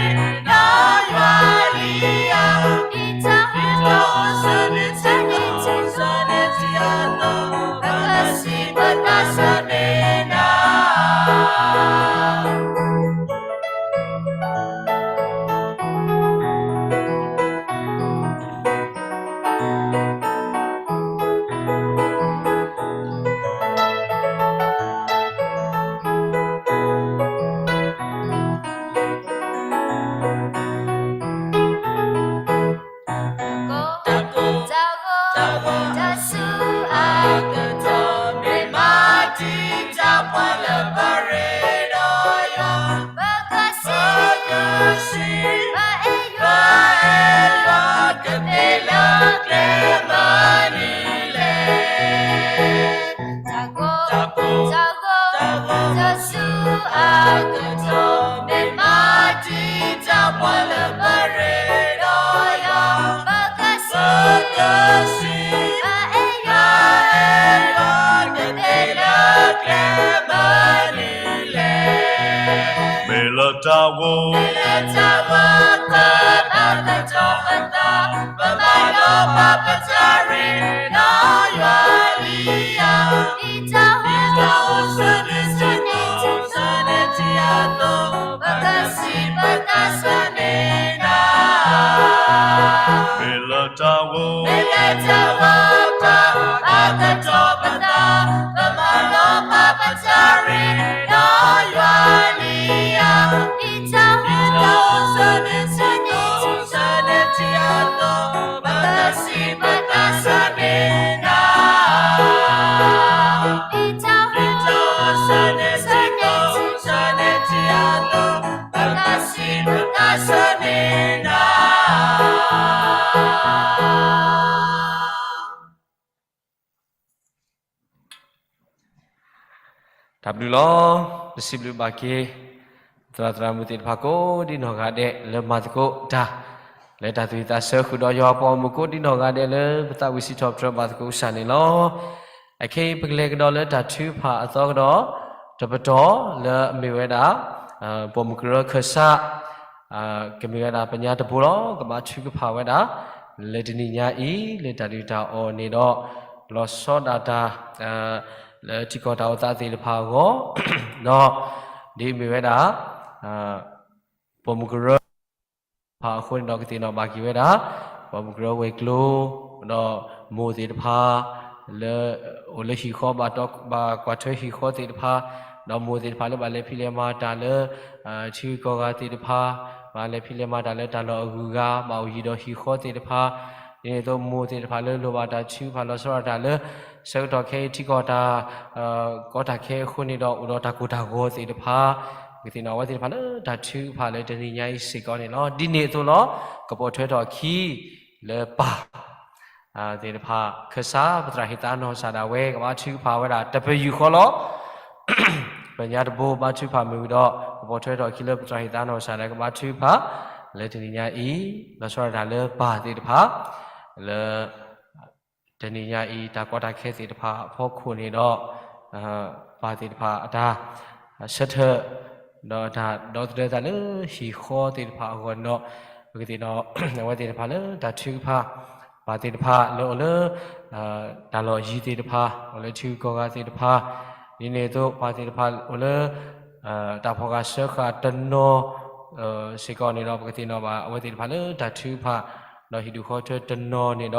ရ့ဒီးယွၤလံဧါ, ဒ်တၢ်အိၣ်ဆူၣ်ဆူၣ်န့ၣ်ထံဆူၣ်န့ၣ်ထံအသိး, ပကစံးပသးဆူန့ၢ်နၤ. တၢ်ကိၢ်, တၢ်ဂီၤ, တၢ်ဆူအကတီၢ်, မ့ၢ်မၤတံာ်တာ်ပှၤလၢပရ့ဒီးယွၤ, ပကစံး, ပကစံး, ပအဲၣ်ယွၤ, ပအဲၣ်ယွၤ, ကသ့လၢကျဲမနုၤလဲၣ်. တၢ်ကိၢ်, တၢ်ကိၢ်, တၢ်ဂီၤ, တၢ်ဆူအကတီၢ်, မ့ၢ်မၤတံာ်တာ်ပှၤလၢပရ့ဒီးယွၤ, ပကစံး, ပကစံး, ပအဲၣ်ယွၤ, ပအဲၣ်ယွၤ, ကသ့လၢကျဲမနုၤလဲၣ်. မ့ၢ်လၢတၢ်ဂီၤ, မ့ၢ်လၢတၢ်ဂီၤ, ပဘၣ်ကတီၤပသး, ပဘၣ်လီၤပှီၢ်ပတၢ်ရ့ဒီးယွၤလံဧါ, ဒ်တၢ်အိၣ်ဆူၣ်ဆူၣ်န့ၣ်ထံဆူၣ်န့ၣ်ထံအသိး, ပကစံးပသးဆူန့ၢ်နၤ. မ့ၢ်လၢတၢ်ဂီၤ, မ့ၢ်လၢတၢ်ဂီၤ, ပဘၣ်ကတီၤပသး, ပဘၣ်လီၤပှီၢ်ပတၢ်ရ့ဒီးယွၤလံဧါ, ဒ်တၢ်အိၣ်ဆူၣ်ဆူၣ်န့ၣ်ထံဆူၣ်န့ၣ်ထံအသိး, ပကစံးပသးဆူန့ၢ်နၤ. ဒ်တၢ်အိၣ်ဆူၣ်ဆူၣ်န့ၣ်ထံဆူၣ်န့ၣ်ထံအသိး, ပကစံးပသးဆူန့ၢ်နၤ. တၢ်ဘျုးလီၤ. ပစံးဘျုးဘၣ်က့ၤ သရၣ်သရၣ်မုၣ်သ့ၣ်တဖၣ်ကိးဒံနီၢ်ဂၤဒဲး လၢမၤသကိးတၢ် လၢတၢ်သူၣ်ဝံၣ်သးဆၢဃုာ်ဒီးယွၤအပှၤဂီၢ်မုၢ်ကိးဒံနီၢ်ဂၤဒဲး လၢပသးဝံၣ်စံးထီၣ်ပတြၢၤဘၣ်သကိးကစၢ်န့ၣ်လီၤ. အခဲအံၤပကလဲၤကဒီးလၢတၢ်ထုကဖၣ်အသီကဒီး တပတီၢ်လၢအမ့ၢ်ဝဲဒၣ် ပိာ်မုၣ်ကရၢခၢၣ်စး ကမ့ၢ်ဝဲဒၣ်ပညါတဘိလီၤ. ကဘၣ်ထုကဖၣ်ဝဲဒၣ် လၢတနံၤညါအံၤ လၢတၢ်ဒုးတၢ်အီၣ်န့ၣ်ဒီး လီၤဆီဒၣ်တၢ် လၢထံကီၢ်တၢ်အိၣ်သးသ့ၣ်တဖၣ်အဂီၢ် ဒီး ဒ်အမ့ၢ်ဝဲဒၣ် ပိာ်မုၣ်ကရၢ ဖၣ်အဃိန့ၣ်ဒီး ကသ့ၣ်နီၣ်ဘၣ်က့ၤဝဲဒၣ် ပိာ်မုၣ်ကရၢဝဲၤကျိၤ ဒီးမိၢ်သ့ၣ်တဖၣ် လၢ အိၣ်လၢဟံၣ်ဃီ ဘၣ်ကွၢ်ထွဲဟံၣ်ဃီသ့ၣ်တဖၣ် ဒီးမိၢ်သ့ၣ်တဖၣ်လၢဘၣ်လဲၤဖံးလဲၤမၤတၢ်လၢ ထံဂုၤကီၢ်ဂၤသ့ၣ်တဖၣ် ဘၣ်လဲၤဖံးလဲၤမၤတၢ်လၢတၢ်လီၢ်အဂုၤအဂၤ ဘၣ်အိၣ်ယံၤဒီးဟံၣ်ဃီသ့ၣ်တဖၣ် ဒ်န့ၣ်အသိးမိၢ်သ့ၣ်တဖၣ်လၢလိၣ်ဘၣ်တၢ်ထုကဖၣ်လီၤဆီဒၣ်တၢ်လၢ ဆၢကတီၢ်ခဲအံၤထံကီၢ်တၢ် ကီတၢ်ခဲအဃိန့ၣ်ဒီး အိၣ်ဒီးတၢ်ကိၢ်တၢ်ဂီၤသ့ၣ်တဖၣ် ပကသ့ၣ်နီၣ်အဝဲသ့ၣ်တဖၣ်လၢတၢ်ထုကဖၣ်လၢတနံၤညါအံၤစ့ၢ်ကီးန့ၣ်လီၤ. ဒ်န့ၣ်အသိးလီၤ ကပိာ်ထွဲထီၣ်အခံ လၢပၢ် သ့ၣ်တဖၣ် ခၢၣ်စး ပသရၣ်ဟ့ၣ်သးနီၢ်ကစၢ်ဒၣ်ဝဲ ကဘၣ်ထုကဖၣ်ဝဲဒၣ်တပယူာ်ဃီလီၤ. ပညါတဘိဘၣ်ထုကဖၣ်မ့ၢ်ဝံၤဒီး ကပိာ်ထွဲထီၣ်အခံလၢပသရၣ်ဟ့ၣ်သးနီၢ်ကစၢ်ဒၣ် ကဘၣ်ထုကဖၣ် လၢတနံၤညါအံၤ လီၤဆီဒၣ်တၢ်လၢပၢ်သ့ၣ်တဖၣ် လၢ တနံၤညါအံၤ တၢ်ကီတၢ်ခဲသ့ၣ်တဖၣ်အဖီခိၣ်န့ၣ်ဒီး ပၢ်သ့ၣ်တဖၣ်အတၢ် ဆၢထၢၣ် ဒီးတၢ်ဒီသဒၢသးလၢဟံၣ်ဃီသ့ၣ်တဖၣ်အဂီၢ်န့ၣ်ဒီး ပကသ့ၣ်နီၣ် အဝဲသ့ၣ်တဖၣ်လၢတၢ်ထုကဖၣ် ပၢ်သ့ၣ်တဖၣ်လၢအိၣ်လၢ တၢ်လီၢ်ယံၤသ့ၣ်တဖၣ် အိၣ်လၢထံဂုၤကီၢ်ဂၤသ့ၣ်တဖၣ် ဒ်န့ၣ်အသိး ပၢ်သ့ၣ်တဖၣ်အိၣ်လၢ တၢ်ဖီၣ်ဃာ်စၢဃာ်တနီၤ စ့ၢ်ကီးန့ၣ်ဒီး ပကသ့ၣ်နီၣ်ဘၣ်အဝဲသ့ၣ်တဖၣ်လၢတၢ်ထုကဖၣ် ဒီးဟံၣ်ဒူၣ်ဃီထွဲတနီၤန့ၣ်ဒီး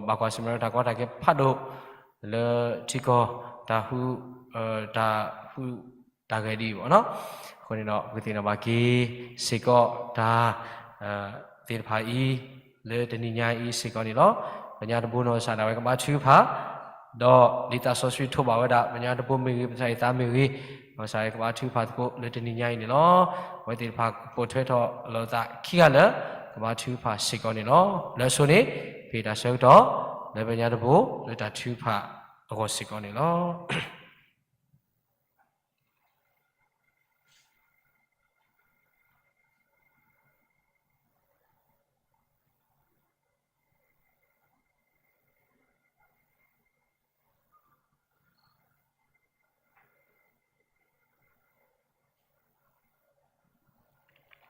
ဘၣ်ကွၢ်ဆၢၣ်မဲာ်ဒီးတၢ်ကီတၢ်ခဲဖးဒိၣ် လၢထံကီၢ်တၢ်ဟူး တၢ်ဟူးတၢ်ဂဲၤဒ်အံၤဘၣ်နီၤ. အဃိန့ၣ်ဒီး ပကသ့ၣ်နီၣ်ဘၣ်က့ၤစ့ၢ်ကီးတၢ် သ့ၣ်တဖၣ်အံၤ လၢတနံၤညါအံၤစ့ၢ်ကီးန့ၣ်လီၤ. ပညါတဘိနီၢ်ကစၢ်ဒၣ်ဝဲကဘၣ်ထုကဖၣ် ဒီးဒ်သးစီဆှံထိးဘၣ်ဝဲဒၣ် ပညါတဘိမ့ၢ်ဂ့ၤ ပသရၣ်ဟ့ၣ်သးမ့ၢ်ဂ့ၤ နီၢ်ကစၢ်ဒၣ်ဝဲကဘၣ်ထုကဖၣ်သကိးလၢတနံၤညါအံၤန့ၣ်လီၤ. အဝဲသ့ၣ်တဖၣ်ကပိာ်ထွဲထီၣ်လိာ်သးခံဂၤလၢ ကဘါထုကဖၣ်စ့ၢ်ကီးန့ၣ်လီၤ. လၢအဆိန့ၣ် ပဟ့ၣ်တၢ်ဆၢကတီၢ် လၢမဲာ်ညါတဘိ လၢတၢ်ထုကဖၣ်အဂီၢ်စ့ၢ်ကီးန့ၣ်လီၤ.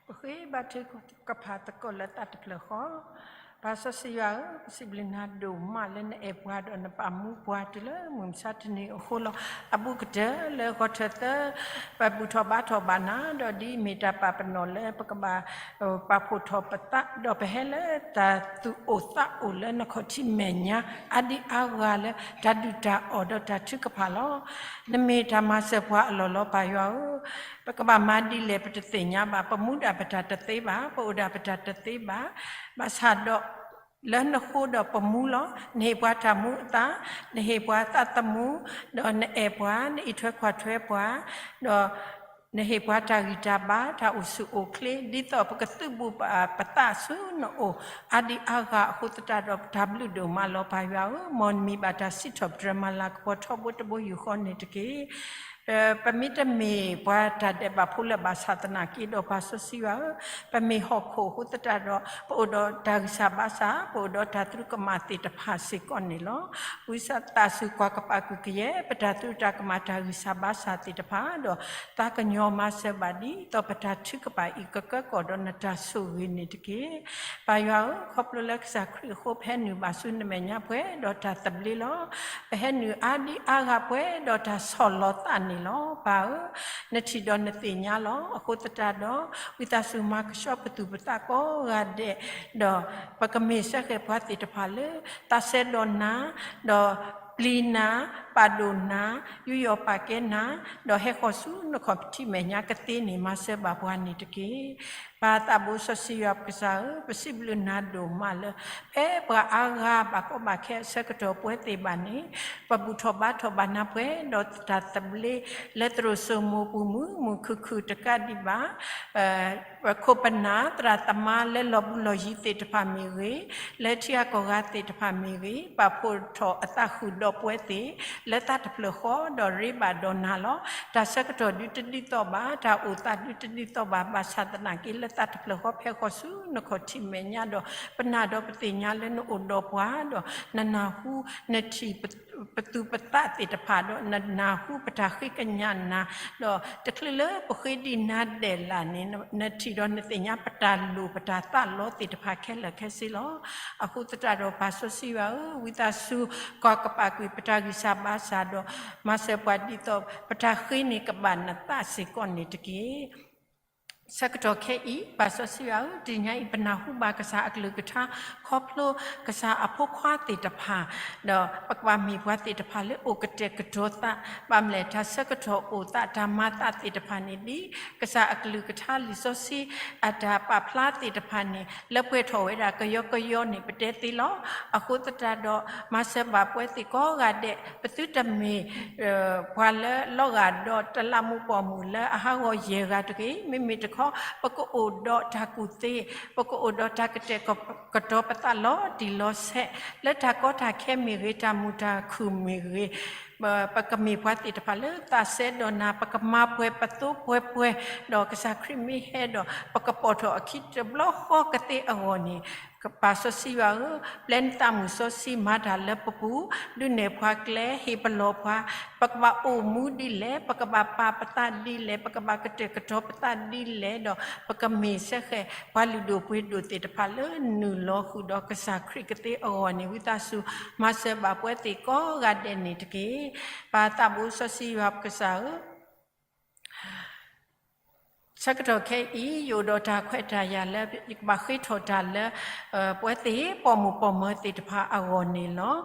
ပဃ့ဘါထုက- ကဖၣ်သကိးလၢသးတဖျၢၣ်ဃီ, ပၢ်စီဆှံယွၤဧၢ, ပစံးဘျုးနၤဒိၣ်မးလၢနအဲၣ်ပှၤဒီးနပာ်မူပှၤတုၤလၢမုၢ်မဆါတနံၤအဃိလီၤ. အဘူးကတၢၢ်လၢဂီၤထၢၣ်သၢ ပဘူၣ်ထီၣ်ဘါထီၣ်ဘၣ်နၤ, ဒီးဒ်အမ့ၢ်တၢ်ပာ်ပနီၣ်လၢပကဘၣ် ပာ်ဖှိၣ်ထီၣ်ပသး, ဒီးပဟဲလၢတၢ်သူၣ်အိၣ်သးအိၣ်လၢနခီၣ်ထံးမဲာ်ညါ အါဒံအါဂၤလၢတၢ်ဒုၣ်တၢ်အီၣ်ဒီးတၢ်ထုကဖၣ်လီၤ. နမ့ၢ်တၢ်မၤစၢၤပှၤအလီၢ်လီၤ ပၢ်ယွၤဧၢ, ပကဘၣ်မၤဒ်လဲၣ်ပတသ့ၣ်ညါဘၣ်, ပမူဒၣ်ပတၢ်တသ့ဘၣ်, ပအိၣ်ဒၣ်ပတၢ်တသ့ဘၣ်, ဘၣ်ဆၣ်ဒီး လၢနဃိဒီးပမူလီၤ. နဟ့ၣ်ပှၤတၢ်မူအသး, နဟ့ၣ်ပှၤသးသမူ, ဒီးနအဲၣ်ပှၤ, နအံးထွဲကွၢ်ထွဲပှၤ, ဒီးနဟ့ၣ်ပှၤတၢ်ဂံၢ်တၢ်ဘါ, တၢ်အိၣ်ဆူၣ်အိၣ်ချ့, ဒ်သိးပကသုးဘူးပသးဆူနအိၣ် အါဒံအါဂၤအဃိသတးဒီး တၢ်ဘျုးဒိၣ်မးလီၤ ပၢ်ယွၤဧၢ, မ်နမံၤဘၣ်တၢ်စံးထီၣ်ပတြၢၤမၤလၤကပီၤထီဘိတဘိယူၢ်ဃီန့ၣ်တက့ၢ်. ပမ့တမ့ၢ်ပှၤတၢ်ဒဲးဘးဖိလၢၤဘၣ်ဆၣ်သနာ်က့ဒီး ပၢ်စီဆှံယွၤဧၢ, ပမ့ၢ်ဟီၣ်ခိၣ်အဃိသတးဒီး ပအိၣ်ဒီးတၢ်ဂံၢ်စၢ်ဘါစၢ်, ပအိၣ်ဒီးတၢ်သရူးကမၣ်သ့ၣ်တဖၣ်စ့ၢ်ကီးန့ၣ်လီၤ. ဝံသးစူၤကွၢ်ကပာ်ကွံာ်ကယဲၢ် ပတၢ်သရူးတၢ်ကမၣ်တၢ်ဂံၢ်စၢ်ဘါစၢ်သ့ၣ်တဖၣ်, ဒီးသးကညီၤမၤစၢၤဘၣ်ဒ်သိးပတၢ်ထုကဖၣ်အံၤ ကကၢကီၢ်ဒီးနတၢ်ဆိၣ်ဂ့ၤန့ၣ်တက့ၢ်. ပၢ်ယွၤဧၢ, ခီဖျိလၢကစၢ်ခရံာ်အဃိ ပဟဲနုာ်ဘၣ်ဆူနမဲာ်ညါပှဲၤဒီးတၢ်သဘျ့လီၤ. ပဟဲနုာ်အါဒံအါဂၤပှဲၤဒီးတၢ်ဆီၣ်လီၤသးန့ၣ်လီၤ. ပၢ်ဧၢ, နထံၣ်ဒီးနသ့ၣ်ညါလီၤ. အဃိသတးဒီး ဝံသးစူၤမၤကဆှီပသူၣ်ပသးကိးဂၤဒဲး, ဒီးပကမ့ၢ်စ့ၢ်ကီးပှၤသ့ၣ်တဖၣ်လၢ သးစဲဒီးနၤ, ဒီးပျံၤနၤ, ပာ်ဒိၣ်နၤ, ယူးယီၣ်ပာ်ကဲနၤ, ဒီးဟဲဃီၤဆူနခီၣ်ထံးမဲာ်ညါကသ့န့ၣ် မၤစၢၤဘၣ်ပှၤန့ၣ်တက့ၢ်. ပၢ်သးဘိစီဆှံယွၤပကစၢ်ဧၢ, ပစံးဘျုးနၤဒိၣ်မးလၢ ဖဲပှၤအါဂၤဘၣ်ကီဘၣ်ခဲအဆၢကတီၢ်ပဝဲသ့ၣ်ဘၣ်န့ၣ် ပဘူၣ်ထီၣ်ဘါထီၣ်ဘၣ်နၤပှဲၤဒီးတၢ်သဘျ့ လၢသရိာ်စိမိၤပူၤမုာ်မုာ်ခုၣ်ခုၣ်တကးဒံးဘၣ် ပခိၣ်ပနၢ် သရၣ်သမါလၢလီၤဘူးလီၤယံၤသ့ၣ်တဖၣ်မ့ၢ်ဂ့ၤ, လၢထံဂၤကီၢ်ဂၤသ့ၣ်တဖၣ်မ့ၢ်ဂ့ၤ, ပာ်ဖှိၣ်ထီၣ်အသးဃုာ်ဒီးပဝဲသ့ၣ် လၢသးတဖျၢၣ်ဃီဒီးရ့ဘၣ်ဒီးနၤလီၤ. တၢ်ဆၢကတီၢ်ဒုးတဒ်သိးဘၣ်, တၢ်အိၣ်သးဒုးတဒ်သိးဘၣ်, ဘၣ်ဆၣ်သနာ်က့လၢသးတဖျၢၣ်ဃီဖဲဃီၤဆူနခီၣ်ထံးမဲာ်ညါဒီး ပနာ်ဒီးပသ့ၣ်ညါလၢနအိၣ်ဒီးပှၤဒီး နနၢ်ဟူ နထံၣ် ပသူၣ်ပသးသ့ၣ်တဖၣ်ဒီး နနၢ်ဟူပတၢ်ဃ့ကညးနၤ, ဒီးတချုးလၢပဃ့ဒံးနၤဒဲးလၢ်န့ၣ် နထံၣ်ဒီးနသ့ၣ်ညါပတၢ်လိၣ်ပတၢ်သးလီသ့ၣ်တဖၣ်ခဲလၢာ်ခဲဆ့လီၤ. အဃိသတးဒီးပၢ်စီဆှံယွၤဧၢ, ဝံသးစူၤ ကွၢ်ကပာ်ကွံာ်ပတၢ်ဂံၢ်စၢ်ဘါစၢ်ဒီး မၤစၢၤပှၤဒ်သိး ပတၢ်ဃ့န့ၣ်ကဘၣ်နသးစ့ၢ်ကီးန့ၣ်တက့ၢ်. ဆၢကတီၢ်ခဲအံၤ ပၢ်စီဆှံယွၤဧၢ, တနံၤညါအံၤ ပနၢ်ဟူဘၣ်ကစၢ်အကလုၢ်ကထါ ခီဖျိကစၢ်အဖိခွါသ့ၣ်တဖၣ်, ဒီးပကဘၣ်မ့ၢ်ပှၤသ့ၣ်တဖၣ်လၢအိၣ်ကတဲာ်ကတီၤသး, ဘၣ်မနုၤလဲၣ် တၢ်ဆၢကတီၢ်အိၣ်သးတၢ်မၤသးသ့ၣ်တဖၣ်န့ၣ် ဒ်ကစၢ်အကလုၢ်ကထါလံာ်စီဆှံ အတၢ်ပာ်ဖျါသ့ၣ်တဖၣ်န့ၣ် လၢပှဲၤထီၣ်ဝဲဒၣ်ကယီကယီန့ၣ် ပတဲသ့လီၤ. အဃိသတးဒီး မၤစၢၤဘၣ်ပဝဲသ့ၣ်ကိးဂၤဒဲး, ပသုတမ့ၢ် ပှၤလၢလီၤဂာ်ဒီးတလးမူးပိာ်မုၣ်လၢအဟးဂီၤယဲၢ်ဂၤတဂ့ၤ, မ့မ့ၢ်တခီ ပကအိၣ်ဒီးတၢ်ကူၣ်သ့, ပကအိၣ်ဒီးတၢ်ကတဲာ်ကတီၤပသးလီၤတံၢ်လီၤဆဲး, လၢတၢ်ကီတၢ်ခဲမ့ၢ်ဂ့ၤ, တၢ်မုာ်တၢ်ခုၣ်မ့ၢ်ဂ့ၤ, ပကမ့ၢ်ပှၤသ့ၣ်တဖၣ်လၢသးစဲဒီးနၤ, ပကမၤပှဲၤပသိပှဲၤပှဲၤ, ဒီးကစၢ်ခရံာ်မ့ၢ်ဟဲဒီး ပကပိာ်ထီၣ်အခံတဘျီဃီကသ့အဂီၢ်န့ၣ် ပၢ်စီဆှံယွၤဧၢ, ပျဲနသးမုၢ်စီဆှံမၤတၢ်လၢပပူၤ, ဒုးနဲၣ်ပှၤကျဲ, ဟ့ၣ်ပလီၢ်ပှၤ, ပကဘၣ်အိၣ်မူဒ်လဲၣ်, ပကဘၣ်ပာ်ပသးဒ်လဲၣ်, ပကဘၣ်ကတဲာ်ကတီၤပသးဒ်လဲၣ်, ဒီးပကမ့ၢ်စ့ၢ်ကီး ပှၤလုၢ်ဒိၣ်ပှ့ၤဒိၣ်သ့ၣ်တဖၣ်လၢနုာ်လီၤဃုာ်ဒီးကစၢ်ခရံာ်ကသ့အဂီၢ်န့ၣ် ဝံသးစူၤမၤစၢၤဘၣ်ပဝဲသ့ၣ်ကိးဂၤဒဲးန့ၣ်တက့ၢ်. ပၢ်သးဘိစီဆှံယွၤပကစၢ်ဧၢ ဆၢကတီၢ်ခဲအံၤ ယအိၣ်ဒီးတၢ်ခွဲးတၢ်ယာ်လၢ ယကဘၣ်ဃ့ထီၣ်တၢ်လၢ ပဝဲသ့ၣ်ပိာ်မုၣ်ပိာ်မၢၤသ့ၣ်တဖၣ်အဂီၢ်န့ၣ်လီၤ.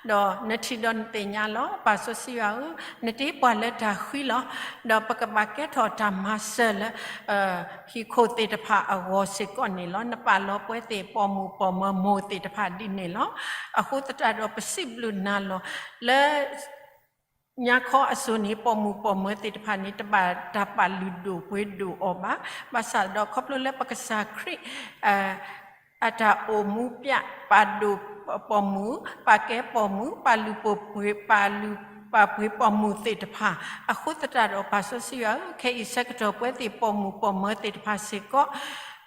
ဒီးနထံၣ်ဒီးနသ့ၣ်ညါလီၤ. ပၢ်စီဆှံယွၤဧၢ, နတ့ပှၤလၢတၢ်ဃံလီၤ. ဒီးပကဘၣ်ကဲထီၣ်တၢ်မၤစၢၤလၢ ဟံၣ်ခိၣ်သ့ၣ်တဖၣ်အဂီၢ်စ့ၢ်ကီးန့ၣ်လီၤ. နပာ်လီၤပဝဲသ့ၣ်ပိာ်မုၣ်ပိာ်မၢၤမိၢ်သ့ၣ်တဖၣ်ဒ်န့ၣ်လီၤ. အဃိသတးဒီးပစံးဘျုးနၤလီၤ. လၢ ညါခီအစိၤန့ၣ် ပိာ်မုၣ်ပိာ်မၢၤသ့ၣ်တဖၣ်န့ၣ် တဘၣ်တၢ်ပာ်လုၢ်ဒိၣ်ပှ့ၤဒိၣ်အီၤဘၣ်. ဘၣ်ဆၣ်ဒီးခီဖျိလၢပကစၢ်ခရံာ် အ အတၢ်အိၣ်မူပျး ပာ်ဒိၣ်ပိာ်မုၣ်, ပာ်ကဲပိာ်မုၣ်, ပာ်လုၢ်ပာ်ပှ့ၤ, ပာ်လုၢ်ပာ်ပှ့ၤပိာ်မုၣ်သ့ၣ်တဖၣ်, အဃိသတးဒီး ပၢ်စီဆှံယွၤဧၢ, ခဲအံၤဆၢကတီၢ်ပဝဲသ့ၣ်ပိာ်မုၣ်ပိာ်မၢၤသ့ၣ်တဖၣ်စ့ၢ်ကီး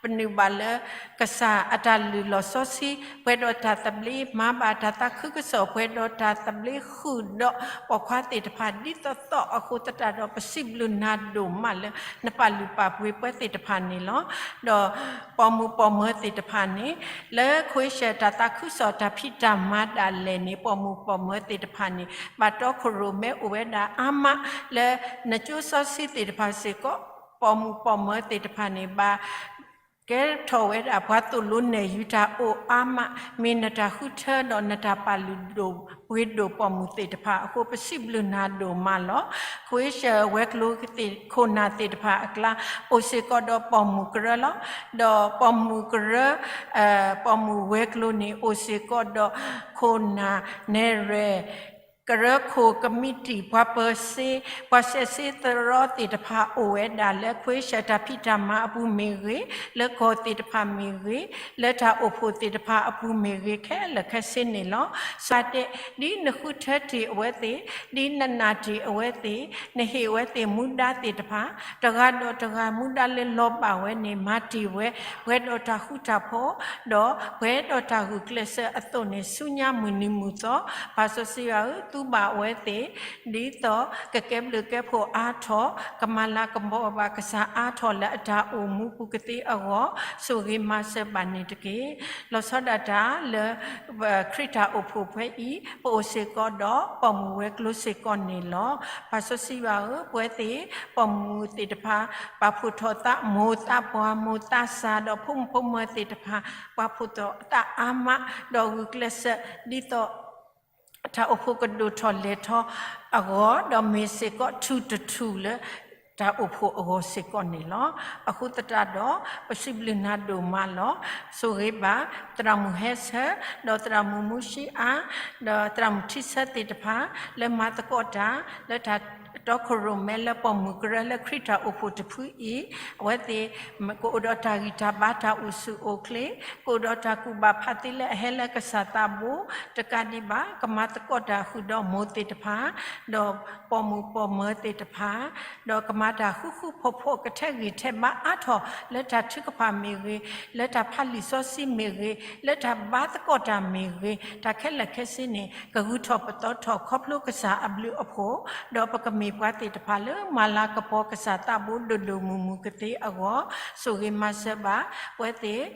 ပနုာ်ဘၣ်လၢ ကစၢ်အတၢ်လုၢ်လီၢ်စီဆှံ ပှဲၤဒီးတၢ်သဘျ့, မၤဘၣ်တၢ်သးခုကစီၣ် ပှဲၤဒီးတၢ်သဘျ့ဃုာ်ဒီးပိာ်ခွါသ့ၣ်တဖၣ် ဒ်သိးသိးအဃိသတးဒီး ပစံးဘျုးနၤဒိၣ်မးလၢ နပာ်လုၢ်ပာ်ပှ့ၤပဝဲသ့ၣ်တဖၣ်န့ၣ်လီၤ. ဒီးပိာ်မုၣ်ပိာ်မၢၤသ့ၣ်တဖၣ်န့ၣ် လၢခွ့ၡၢၣ်တၢ်သးခုကစီၣ်တၢ်ဖံးတၢ်မၤဒၣ်လဲာ်န့ၣ် ပိာ်မုၣ်ပိာ်မၢၤသ့ၣ်တဖၣ်န့ၣ် ဘၣ်တီခိၣ်ရိၣ်မဲအိၣ်ဝဲဒၣ်အါမး လၢနကၠိစီဆှံသ့ၣ်တဖၣ်စ့ၢ်ကီး ပိာ်မုၣ်ပိာ်မၢၤသ့ၣ်တဖၣ်န့ၣ် ဘၣ်ကဲထီၣ်ဝဲဒၣ်ပှၤသိၣ်လိနဲၣ်ယုၤတၢ်အိၣ်အါမး, မ့ၢ်နတၢ်ဃုထၢဒီးနတၢ်ပာ်လုၢ်ဒိၣ်ပှ့ၤဒိၣ်ပိာ်မုၣ်သ့ၣ်တဖၣ်အဃိ ပစံးဘျုးနၤဒိၣ်မးလီၤ. ခွ့ၡၢၣ်ဝဲၤကျိၤသ့ၣ်ခိၣ်နၢ်သ့ၣ်တဖၣ်အကျါ အိၣ်စ့ၢ်ကီးဒီးပိာ်မုၣ်ကရၢလီၤ. ဒီးပိာ်မုၣ်ကရၢ ပိာ်မုၣ်ဝဲၤကျိၤန့ၣ် အိၣ်စ့ၢ်ကီးဒီးခိၣ်နၢ်နဲၣ်ရွဲၣ် ကရၢခိၣ်ကမံးတံာ် ပှၤပၢၤစ့ ပှၤစဲးစ့သရီသ့ၣ်တဖၣ်အိၣ်ဝဲဒၣ်လၢခွ့ၡၢၣ်တၢ်ဖံးတၢ်မၤအပူၤမ့ၢ်ဂ့ၤ, လၢကီၢ်သ့ၣ်တဖၣ်မ့ၢ်ဂ့ၤ, လၢတၢ်အိၣ်ဖှိၣ်သ့ၣ်တဖၣ်အပူၤမ့ၢ်ဂ့ၤ ခဲလၢာ်ခဲဆ့န့ၣ်လီၤ. စးတဲ ဒ်နဃုထၢတ့ၢ်အဝဲသ့ၣ်, ဒ်နနာ်တ့ၢ်အဝဲသ့ၣ်, နဟ့ၣ်အဝဲသ့ၣ်မူဒါသ့ၣ်တဖၣ် တဂၤဒီးတဂၤမူဒါလၢလီၤဘၣ်ဝဲန့ၣ် မၤတ့ၢ်ဝဲ ပှဲၤဒီးတၢ်ဃူတၢ်ဖိး ဒီးပှဲၤဒီးတၢ်ဂုာ်ကျဲးစၢးအသိးန့ၣ် ဆူညါမုၢ်နံၤမုၢ်သီ ပၢ်စီဆှံယွၤဧၢ, သူဘၣ်အဝဲသ့ၣ် ဒ်သိးကကဲဘျုးကဲဖှိၣ်အါထီၣ်, ကမၤလၤကပီၤဘၣ်ကစၢ်အါထီၣ်လၢအတၢ်အိၣ်မူပူၤကသ့အဂီၢ် ဆိၣ်ဂ့ၤမၤစၢၤဘၣ်န့ၣ်တက့ၢ်. လီၤဆီဒၣ်တၢ်လၢ ခရံာ်တၢ်အိၣ်ဖှိၣ်ဖဲအံၤ ပအိၣ်စ့ၢ်ကီးဒီးပိာ်မုၣ်ဝဲၤကျိၤစ့ၢ်ကီးန့ၣ်လီၤ. ပၢ်စီဆှံယွၤဧၢ, ပဝဲသ့ၣ်ပိာ်မုၣ်သ့ၣ်တဖၣ် ပာ်ဖှိၣ်ထီၣ်သးမိၢ်သးပှၢ် မိၢ်သးစၢ် ဒီးဖိမုၣ်ဖိမၢၤသ့ၣ်တဖၣ် ပာ်ဖှိၣ်ထီၣ်သးအါမး ဒီးဂုာ်ကျဲးစၢး ဒ်သိး တၢ်အိၣ်ဖှိၣ်ကဒိၣ်ထီၣ်လဲၤထီၣ်အဂီၢ် ဒီးမ့ၢ်စ့ၢ်ကီးထူၣ်တထူၣ်လၢ တၢ်အိၣ်ဖှိၣ်အဂီၢ်စ့ၢ်ကီးန့ၣ်လီၤ. အဃိသတးဒီး ပစံးဘျုးနၤဒိၣ်မးလီၤ. ဆိၣ်ဂ့ၤဘၣ် သရၣ်မုၣ်ဟဲဆၢ ဒီးသရၣ်မုၣ်မူၡံအါ ဒီးသရၣ်မုၣ်ထံဆၢသ့ၣ်တဖၣ် လၢမၤသကိးတၢ် လၢတၢ်တီခိၣ်ရိၣ်မဲလၢပိာ်မုၣ်ကရၢလၢခရံာ်တၢ်အိၣ်ဖှိၣ်တဖုအံၤ အဝဲသ့ၣ် ကအိၣ်ဒီးတၢ်ဂံၢ်တၢ်ဘါတၢ်အိၣ်ဆူၣ်အိၣ်ချ့ ကအိၣ်ဒီးတၢ်ကူၣ်ဘၣ်ဖးသ့လၢအဟဲလၢကစၢ်သးဘိ တကးဒံးဘၣ် ကမၤသကိးတၢ်ဃုာ်ဒီးမိၢ်သ့ၣ်တဖၣ် ဒီးပိာ်မုၣ်ပိာ်မၢၤသ့ၣ်တဖၣ် ဒီးကမၤတၢ်ဃူဃူဖိးဖိး ကထဲဂံၢ်ထဲဘါအါထီၣ် လၢတၢ်ထုကဖၣ်မ့ၢ်ဂ့ၤ, လၢတၢ်ဖးလံာ်စီဆှံမ့ၢ်ဂ့ၤ, လၢတၢ်ဘါသကိးတၢ်မ့ၢ်ဂ့ၤ, တၢ်ခဲလၢာ်ခဲဆ့န့ၣ် ကဂုၤထီၣ်ပသီထီၣ်ခီဖျိကစၢ်အဘျုးအဖှိၣ်, ဒီးပကမ့ၢ်ပှၤသ့ၣ်တဖၣ်လၢမၤလၤကပီၤကစၢ်သးဘိဒိၣ်ဒိၣ်မုၢ်မုၢ်ကသ့အဂီၢ်, ဆိၣ်ဂ့ၤမၤစၢၤဘၣ် ပဝဲသ့ၣ်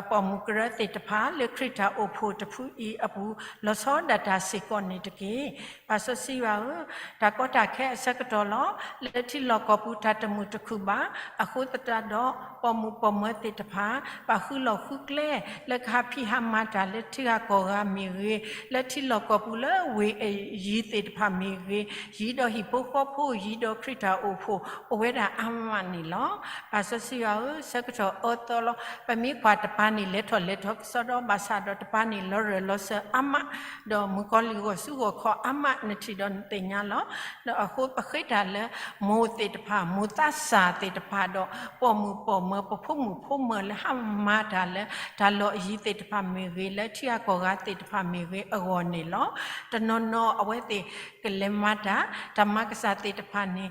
ပိာ်မုၣ်ကရၢသ့ၣ်တဖၣ် လၢခရံာ်တၢ်အိၣ်ဖှိၣ်တဖုအံၤအပူၤ လီၤဆီဒၣ်တၢ်စ့ၢ်ကီးန့ၣ်တက့ၢ်. ပၢ်စီဆှံယွၤဧၢ, တၢ်ကီတၢ်ခဲအဆၢကတီၢ်လီၤ. လၢထံလီၢ်ကီၢ်ပူၤတၢ်တမုာ်တခုၣ်ဘၣ်. အဃိသတးဒီး ပိာ်မုၣ်ပိာ်မၢၤသ့ၣ်တဖၣ် ဘၣ်ဃုလီၢ်ဃုကျဲ လၢကဟးဖံးဟးမၤတၢ်လၢထံဂၤကီၢ်ဂၤမ့ၢ်ဂ့ၤ, လၢထံလီၢ်ကီၢ်ပူၤလၢဝ့ၢ်ယံၤသ့ၣ်တဖၣ်မ့ၢ်ဂ့ၤ, ယံၤဒီးဟံၣ်ဖိဃီဖိ ယံၤဒီးခရံာ်တၢ်အိၣ်ဖှိၣ် အိၣ်ဝဲဒၣ်အါမးန့ၣ်လီၤ. ပၢ်စီဆှံယွၤဧၢ, ဆၢကတီၢ်အၢသီလီၤ. ပမ့ၢ်ကွၢ်တပၤန့ၣ် လဲၤထီၣ်လဲၤထီကစီဒီ ဘၣ်ဆၣ်ဒီးတပၤန့ၣ် လီၤရၢၢ်လီၤစၢၤအါမး, ဒီးမုၣ်ကီၤလံၢ်ဂီၢ်စူးဂီၢ်ခီအါမး နထံၣ်ဒီးနသ့ၣ်ညါလီၤ. ဒီးအဃိပဃ့တၢ်လၢမိၢ်သ့ၣ်တဖၣ် မိၢ်သးစၢ်သ့ၣ်တဖၣ်ဒီး ပိာ်မုၣ်ပိာ်မၢၤ ပဖိမုၣ်ဖိမၢၤလၢဟးမၤတၢ်လၢ တၢ်လီၢ်အယံၤသ့ၣ်တဖၣ်မ့ၢ်ဂ့ၤ, လၢထံဂၤကီၢ်ဂၤသ့ၣ်တဖၣ်မ့ၢ်ဂ့ၤအဂီၢ်န့ၣ်လီၤ. တနီၤနီၤအဝဲသ့ၣ်ကလဲၤမၤတၢ် တၢ်မၤကစၢ်သ့ၣ်တဖၣ်န့ၣ်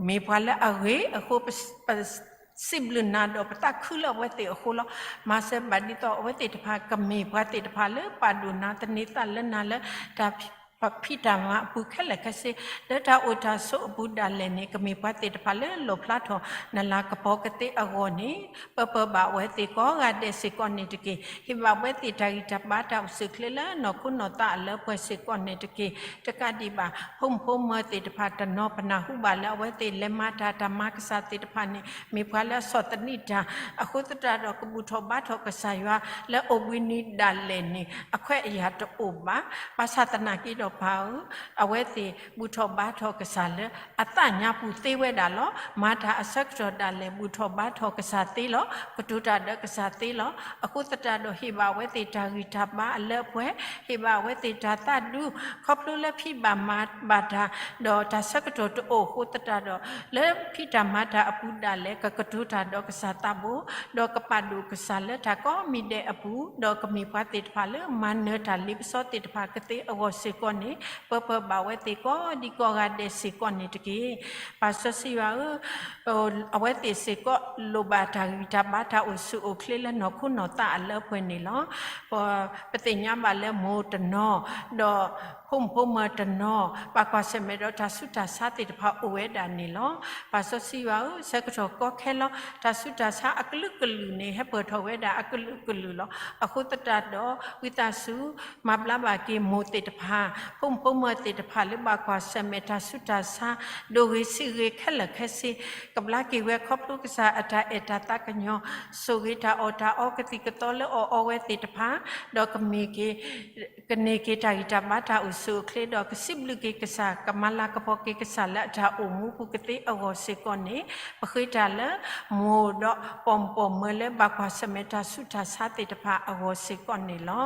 မ့ၢ်ပှၤလၢအဂ့ၤအဃိ ပစံးဘျုးနၤဒီးပသးခုလၢအဝဲသ့ၣ်အဃိလီၤ. မၤစၢၤဘၣ်ဒ်သိးအဝဲသ့ၣ်တဖၣ် ကမ့ၢ်ပှၤသ့ၣ်တဖၣ်လၢပာ်ဒိၣ်နၤ သန့ၤသးလၢနၤလၢ တၢ်ဖံးတၢ်မၤအပူၤခဲလၢာ်ခဲဆ့ လၢတၢ်အိၣ်တၢ်ဆိးအပူၤဒၣ်လဲာ်န့ၣ် ကမ့ၢ်ပှၤသ့ၣ်တဖၣ်လၢလီၣ်ဖျါထီၣ်နလၤကပီၤကသ့အဂီၢ်န့ၣ် ပၢၤပၢၤဘၣ်အဝဲသ့ၣ်ကိးဂၤဒဲးစ့ၢ်ကီးန့ၣ်တက့ၢ်. ဟ့ၣ်ဘၣ်ဝဲသ့ၣ်တၢ်ဂံၢ်တၢ်ဘါ တၢ်အိၣ်ဆူၣ်အိၣ်ချ့လၢနီၢ်ခိနီၢ်သးအလၢပှဲၤစ့ၢ်ကီးန့ၣ်တက့ၢ်. တကးဒံးဘၣ် ဖိမုၣ်ဖိမၢၤသ့ၣ်တဖၣ်တနီၤ ပနၢ်ဟူဘၣ်လၢအဝဲသ့ၣ်လဲၤမၤတၢ် တၢ်မၤကစၢ်သ့ၣ်တဖၣ်န့ၣ် မ့ၢ်ပှၤလၢအဆီၣ်သနံးတၢ် အဃိသတးဒီး ကဘူၣ်ထီၣ်ဘါထီၣ်ကစၢ်ယွၤလၢအိၣ်ဘှံးနံၤဒၣ်လဲာ်န့ၣ် အခွဲးအယာ်တအိၣ်ဘၣ်. ဘၣ်ဆၣ်သနာ်က့ဒီး ပှၤသ့ၣ်တဖၣ်ဧၢ, အဝဲသ့ၣ်ဘူၣ်ထီၣ်ဘါထီၣ်ကစၢ်လၢအသးညါပူၤသ့ဝဲဒၣ်လီၤ. မၤတၢ်အဆၢကတီၢ်ဒၣ်လဲာ် ဘူၣ်ထီၣ်ဘါထီၣ်ကစၢ်သ့လီၤ. ကတိၤတၢ်ဒီးကစၢ်သ့လီၤ. အဃိသတးဒီး ဟ့ၣ်ဘၣ်အဝဲသ့ၣ်တၢ်ဂံၢ်တၢ်ဘါအလၢအပှဲၤ, ဟ့ၣ်ဘၣ်အဝဲသ့ၣ်တၢ်သးဒူ, ခီဖျိလၢဖံးဘၣ်မၤဘၣ်တၢ် ဒီးတၢ်ဆၢကတီၢ်တအိၣ်အဃိသတးဒီး လၢဖံးတၢ်မၤတၢ်အပူၤဒၣ်လဲာ် ကကတိၤတၢ်ဒီးကစၢ်သးဘိ, ဒီးကပာ်ဒိၣ်ကစၢ်လၢတၢ်ကိးမံၤဒဲးအပူၤ, ဒီးကမ့ၢ်ပှၤသ့ၣ်တဖၣ်လၢမၤနၢၤတၢ်လ့ပစီသ့ၣ်တဖၣ်ကသ့အဂီၢ်စ့ၢ်ကီးန့ၣ် ပၢၤပၢၤဘၣ်ဝဲသ့ၣ်ကိးဒံကိးဂၤဒဲးစ့ၢ်ကီးန့ၣ်တက့ၢ်. ပၢ်စီဆှံယွၤဧၢ, အဝဲသ့ၣ်စ့ၢ်ကီး လိၣ်ဘၣ်တၢ်ဂံၢ်တၢ်ဘါတၢ်အိၣ်ဆူၣ်အိၣ်ချ့လၢနီၢ်ခိနီၢ်သးအလၢအပှဲၤန့ၣ်လီၤ. ပသ့ၣ်ညါဘၣ်လၢမိၢ်တနီၤ, ဒီးဖိမုၣ်ဖိမၢၤတနီၤ, ဘၣ်ကွၢ်ဆၢၣ်မဲာ်ဒီးတၢ်ဆူးတၢ်ဆါသ့ၣ်တဖၣ်အိၣ်ဝဲဒၣ်န့ၣ်လီၤ. ပၢ်စီဆှံယွၤဧၢ, ဆၢကတီၢ်ကီခဲလီၤ တၢ်ဆူးတၢ်ဆါအကလုာ်ကလုာ်န့ၣ် ဟဲပၢၢ်ထီၣ်ဝဲဒၣ်အကလုာ်ကလုာ်လီၤ. အဃိသတးဒီး ဝံသးစူၤ မၤဘျါဘၣ်က့ၤမိၢ်သ့ၣ်တဖၣ်, ဖိမုၣ်ဖိမၢၤသ့ၣ်တဖၣ်လၢဘၣ်ကွၢ်ဆၢၣ်မဲာ်တၢ်ဆူးတၢ်ဆါ ဒိၣ်ဂ့ၤဆံးဂ့ၤခဲလၢာ်ခဲဆ့, ကဘျါက့ၤဝဲခီဖျိကစၢ်အတၢ်အဲၣ်တၢ်သးကညီၤ, ဆိၣ်ဂ့ၤတၢ်အီၣ်တၢ်အီကသံၣ်ကသီလၢအီၣ်အီဝဲသ့ၣ်တဖၣ်, ဒီးကမ့ၢ်က့ၤ ကန့ၢ်က့ၤတၢ်ဂံၢ်တၢ်ဘါတၢ်အိၣ်ဆူၣ်အိၣ်ချ့ဒီး ကစံးဘျုးက့ၤကစၢ်ကမၤလၤကပီၤက့ၤကစၢ်လၢအတၢ်အိၣ်မူပူၤကသ့အဂီၢ်စ့ၢ်ကီးန့ၣ်, ပဃ့တၢ်လၢမိၢ်ဒီးပိာ်မုၣ်ပိာ်မၢၤလၢဘၣ်ကွၢ်ဆၢၣ်မဲာ်တၢ်ဆူးတၢ်ဆါသ့ၣ်တဖၣ်အဂီၢ်စ့ၢ်ကီးန့ၣ်လီၤ.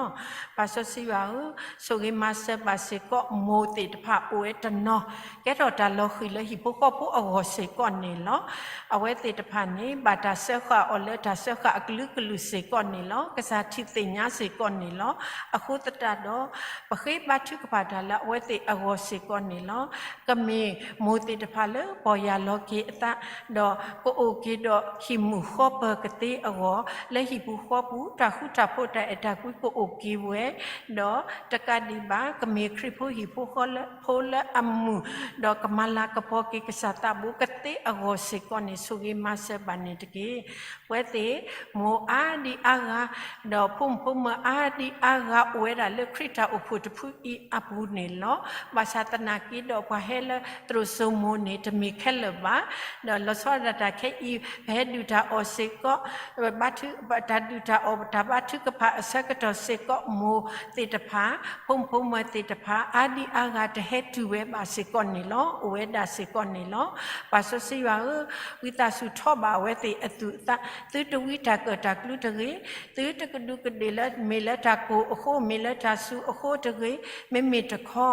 ပၢ်စီဆှံယွၤဧၢ, ဆိၣ်ဂ့ၤမၤစၢၤဘၣ်စ့ၢ်ကီးမိၢ်သ့ၣ်တဖၣ်အိၣ်ဝဲတနီၤ, ကဲထီၣ်တၢ်လီၤဃံၤလၢဟံၣ်ဖိဃီဖိအဂီၢ်စ့ၢ်ကီးန့ၣ်လီၤ. အဝဲသ့ၣ်တဖၣ်န့ၣ် ဘၣ်တၢ်စၢဃာ်အီၤလၢတၢ်စၢဃာ်အကလုာ်ကလုာ်စ့ၢ်ကီးန့ၣ်လီၤ. ကစၢ်ထံၣ်သ့ၣ်ညါစ့ၢ်ကီးန့ၣ်လီၤ. အဃိသတးဒီး ပဃ့ဘါထုကဖၣ်တၢ်လၢအဝဲသ့ၣ်အဂီၢ်စ့ၢ်ကီးန့ၣ်လီၤ. ကမ့ၢ်မိၢ်သ့ၣ်တဖၣ်လၢပီၢ်ယၢ်လီၤက့ၤအသး, ဒီးကအိၣ်က့ၤဒီးဟံၣ်မုာ်ဃီပၢၤကသ့အဂီၢ်, လၢဟံၣ်ပူၤဃီပူၤ တၢ်ဃူတၢ်ဖိးတၢ်အဲၣ်တၢ်ကွံကအိၣ်က့ၤဝဲ, ဒီးတကးဒံးဘၣ် ကမ့ၢ်ခရံာ်ဖိဟံၣ်ဖိဃီဖိလၢအမုာ်, ဒီးကမၤလၤကပီၤက့ၤကစၢ်သးဘိကသ့အဂီၢ်စ့ၢ်ကီးန့ၣ် ဆိၣ်ဂ့ၤမၤစၢၤဘၣ်န့ၣ်တက့ၢ်. ပဝဲသ့ၣ် မိၢ်အါဒံအါဂၤ, ဒီးဖိမုၣ်ဖိမၢၤအါဒံအါဂၤအိၣ်ဝဲဒၣ်လၢခရံာ်တၢ်အိၣ်ဖှိၣ်တဖုအံၤအပူၤန့ၣ်လီၤ. ဘၣ်ဆၣ်သနာ်က့ဒီးပှၤဟဲလၢသရိာ်စိမိၤန့ၣ် တမ့ၢ်ခဲလၢာ်ဘၣ်. ဒီးလီၤဆီဒၣ်တၢ်ခဲအံၤ ပဟဲဒုၣ်တၢ်အီၣ်စ့ၢ်ကီး ဘါထု တၢ်ဒုၣ်တၢ်အီၣ်တၢ်ဘါထုကဖၣ်အဆၢကတီၢ်စ့ၢ်ကီး မိၢ်သ့ၣ်တဖၣ် ဖိမုၣ်ဖိမၢၤသ့ၣ်တဖၣ် အါဒံအါဂၤတဟဲတုၤဝဲဘၣ်စ့ၢ်ကီးန့ၣ်လီၤ. အိၣ်ဝဲဒၣ်စ့ၢ်ကီးန့ၣ်လီၤ. ပၢ်စီဆှံယွၤဧၢ, ဝံသးစူၤထီၣ်ဘၣ်အဝဲသ့ၣ်အသူၣ်အသး, သုတဝံတၢ်ကၢၣ်တၢ်ကျူတဂ့ၤ, သုတကဒူးကဒ့ၣ်လၢ မ့ၢ်လၢတၢ်ကိၢ်အဃိ မ့ၢ်လၢတၢ်စူၤအဃိတဂ့ၤ, မ့မ့ၢ်တခီ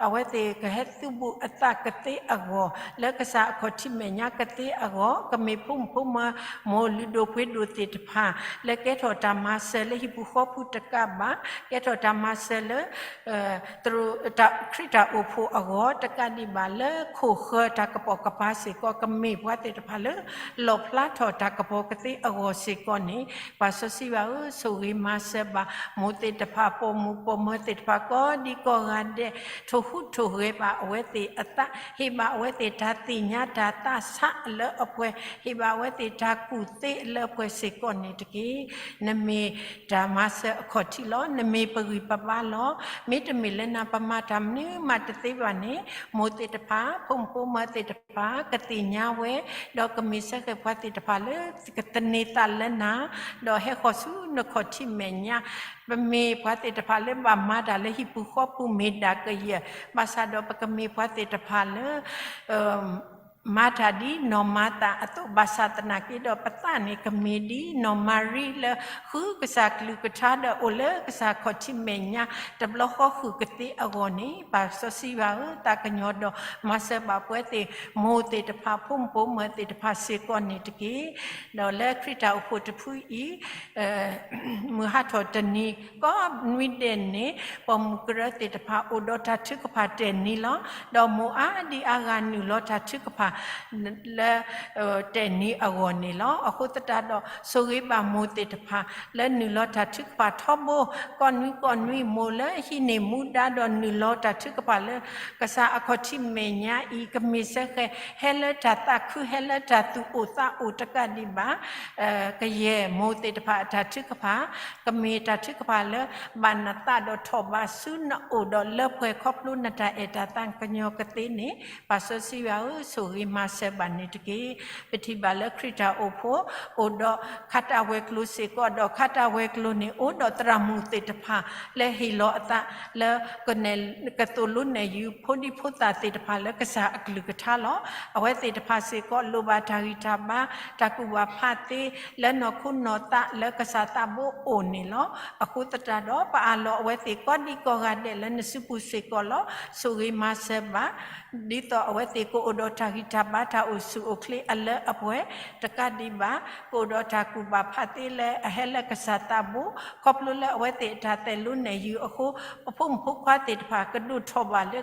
အဝဲသ့ၣ်ကဟဲသူၣ်ဘူၣ်အသးကသ့အဂီၢ် လၢကစၢ်အခီၣ်ထံးမဲာ်ညါကသ့အဂီၢ်, ကမ့ၢ်ဖိမုၣ်ဖိမၢၤ မိၢ်လုၢ်ဒိၣ်ပှ့ၤဒိၣ်သ့ၣ်တဖၣ် လၢကဲထီၣ်တၢ်မၤစၢၤလၢဟံၣ်ပူၤဃီပူၤတကးဘၣ်, ကဲထီၣ်တၢ်မၤစၢၤလၢ ခရံာ်တၢ်အိၣ်ဖှိၣ်အဂီၢ် တကးဒံးဘၣ်လၢခိၣ်ဃၢၤတၢ်ကပိာ်ကပၤစ့ၢ်ကီး ကမ့ၢ်ပှၤသ့ၣ်တဖၣ်လၢ လီၣ်ဖျါထီၣ်တၢ်ကပီၤကသ့အဂီၢ်စ့ၢ်ကီးန့ၣ်, ပၢ်စီဆှံယွၤဧၢ, ဆိၣ်ဂ့ၤမၤစၢၤဘၣ် မိၢ်သ့ၣ်တဖၣ် ပိာ်မုၣ်ပိာ်မၢၤသ့ၣ်တဖၣ် ကိးဒံကိးဂၤဒဲး, ထိၣ်ဟူးထိၣ်ဂဲၤဘၣ်အဝဲသ့ၣ်အသး, ဟ့ၣ်ဘၣ်အဝဲသ့ၣ်တၢ်သ့ၣ်ညါတၢ်သးဆးအလၢအပှဲၤ, ဟ့ၣ်ဘၣ်အဝဲသ့ၣ်တၢ်ကူၣ်သ့အလၢအပှဲၤစ့ၢ်ကီးန့ၣ်တက့ၢ်. နမ့ၢ်တၢ်မၤစၢၤအခီၣ်ထံးလီၤ. နမ့ၢ်ပဂံၢ်ပဘါလီၤ. မ့တမ့ၢ်လၢနၤပမၤတၢ်မနုၤမးတသ့ဘၣ်န့ၣ်, မိၢ်သ့ၣ်တဖၣ် ဖိမုၣ်ဖိမၢၤသ့ၣ်တဖၣ် ကသ့ၣ်ညါဝဲ, ဒီးကမ့ၢ်စ့ၢ်ကီးပှၤသ့ၣ်တဖၣ်လၢ ကသန့ၤသးလၢနၤ, ဒီးဟဲဃီၤဆူနခီၣ်ထံးမဲာ်ညါ, ပမ့ၢ်ပှၤသ့ၣ်တဖၣ်လၢဘၣ်မၤတၢ်လၢဟံၣ်ပူၤဃီပူၤမ့ၢ်ဒၣ်ကယဲၢ်, ဘၣ်ဆၣ်ဒီးပကမ့ၢ်ပှၤသ့ၣ်တဖၣ်လၢ မၤတၢ်ဒ်နီၢ်မၤသၤအသိး, ဘၣ်ဆၣ်သနာ်က့ဒီး ပသးန့ၣ်ကမ့ၢ်ဒ်နီၢ်မၤရံလၢ ဃုကစၢ်ကလုၢ်ကထါဒီးအိၣ်လၢကစၢ်ခီၣ်ထံးမဲာ်ညါ တဘျီဃီဃုာ်ကသ့အဂီၢ်န့ၣ်, ပၢ်စီဆှံယွၤဧၢ, သးကညီၤဒီးမၤစၢၤဘၣ်ပဝဲသ့ၣ် မိၢ်သ့ၣ်တဖၣ် ဖိမုၣ်ဖိမၢၤသ့ၣ်တဖၣ်စ့ၢ်ကီးန့ၣ်တက့ၢ်. ဒီးလၢခရံာ်တၢ်အိၣ်ဖှိၣ်တဖုအံၤ မုၢ်ဟးထီၣ်တနံၤ ကိးနွံဒဲးန့ၣ်, ပိာ်မုၣ်ကရၢသ့ၣ်တဖၣ် အိၣ်ဒီးတၢ်ထုကဖၣ်တဲာ်နံၤလီၤ. ဒီးမိၢ်အါဒံအါဂၤနုာ်လီၤတၢ်ထုကဖၣ် လၢ တဲာ်နံၤအဂီၢ်န့ၣ်လီၤ. အဃိသတးဒီး ဆိၣ်ဂ့ၤဘၣ်မိၢ်သ့ၣ်တဖၣ် လၢနုာ်လီၤတၢ်ထုကဖၣ်ထီဘိ, ကိးနွံကိးနွံ မိၢ်လၢဟံးန့ၢ်မူဒါဒီးနုာ်လီၤတၢ်ထုကဖၣ်လၢ ကစၢ်အခီၣ်ထံးမဲာ်ညါအံၤ ကမ့ၢ်စ့ၢ်ကီး ဟဲလၢတၢ်သးခု ဟဲလၢတၢ်သူၣ်အိၣ်သးအိၣ်တကးဒံးဘၣ် ကယဲၢ်မိၢ်သ့ၣ်တဖၣ်အတၢ်ထုကဖၣ်, ကမ့ၢ်တၢ်ထုကဖၣ်လၢ ဘၣ်နသးဒီးထီၣ်ဘးဆူနအိၣ်ဒီးလၢပှဲၤခီဖျိနတၢ်အဲၣ်တၢ်သးကညီၤကသ့န့ၣ်, ပၢ်စီဆှံယွၤဧၢ, ဆိၣ်ဂ့ၤ ဆိၣ်ဂ့ၤမၤစၢၤဘၣ်န့ၣ်တက့ၢ်. ပထံၣ်ဘၣ်လၢခရံာ်တၢ်အိၣ်ဖှိၣ် အိၣ်ဒီးခးတၢ်ဝဲၤကျိၤစ့ၢ်ကီး, ဒီးခးတၢ်ဝဲၤကျိၤန့ၣ် အိၣ်ဒီးသရၣ်မုၣ်သ့ၣ်တဖၣ်လၢဟ့ၣ်လီၤအသးလၢ ကသိၣ်လိနဲၣ်ယုၤ ဖိဒံဖိသၣ်သ့ၣ်တဖၣ်လၢကစၢ်အကလုၢ်ကထါလီၤ. အဝဲသ့ၣ်တဖၣ်စ့ၢ်ကီး လိၣ်ဘၣ်တၢ်ဂံၢ်တၢ်ဘါ, တၢ်ကူၣ်ဘၣ်ဖးသ့ လၢနီၢ်ခိနီၢ်သးလၢကစၢ်သးဘိအိၣ်န့ၣ်လီၤ. အဃိသတးဒီး ပအၢၣ်လီၤအဝဲသ့ၣ်ကိးဒံကိးဂၤဒဲးလၢနစုပူၤစ့ၢ်ကီးလီၤ. ဆိၣ်ဂ့ၤမၤစၢၤဘၣ် ဒ်သိးအဝဲသ့ၣ်ကအိၣ်ဒီးတၢ်ဂံၢ်တၢ်ဘါ တၢ်အိၣ်ဆူၣ်အိၣ်ချ့အလၢအပှဲၤ, တကးဒံးဘၣ် ကအိၣ်ဒီးတၢ်ကူၣ်ဘၣ်ဖးသ့လၢအဟဲလၢကစၢ်သးဘိ, ခီဖျိလၢအဝဲသ့ၣ်အတၢ်သိၣ်လိနဲၣ်ယုၤအဃိ, ပဖိမုၣ်ဖိခွါသ့ၣ်တဖၣ် ကဒိၣ်ထီၣ်ဘၣ်လၢ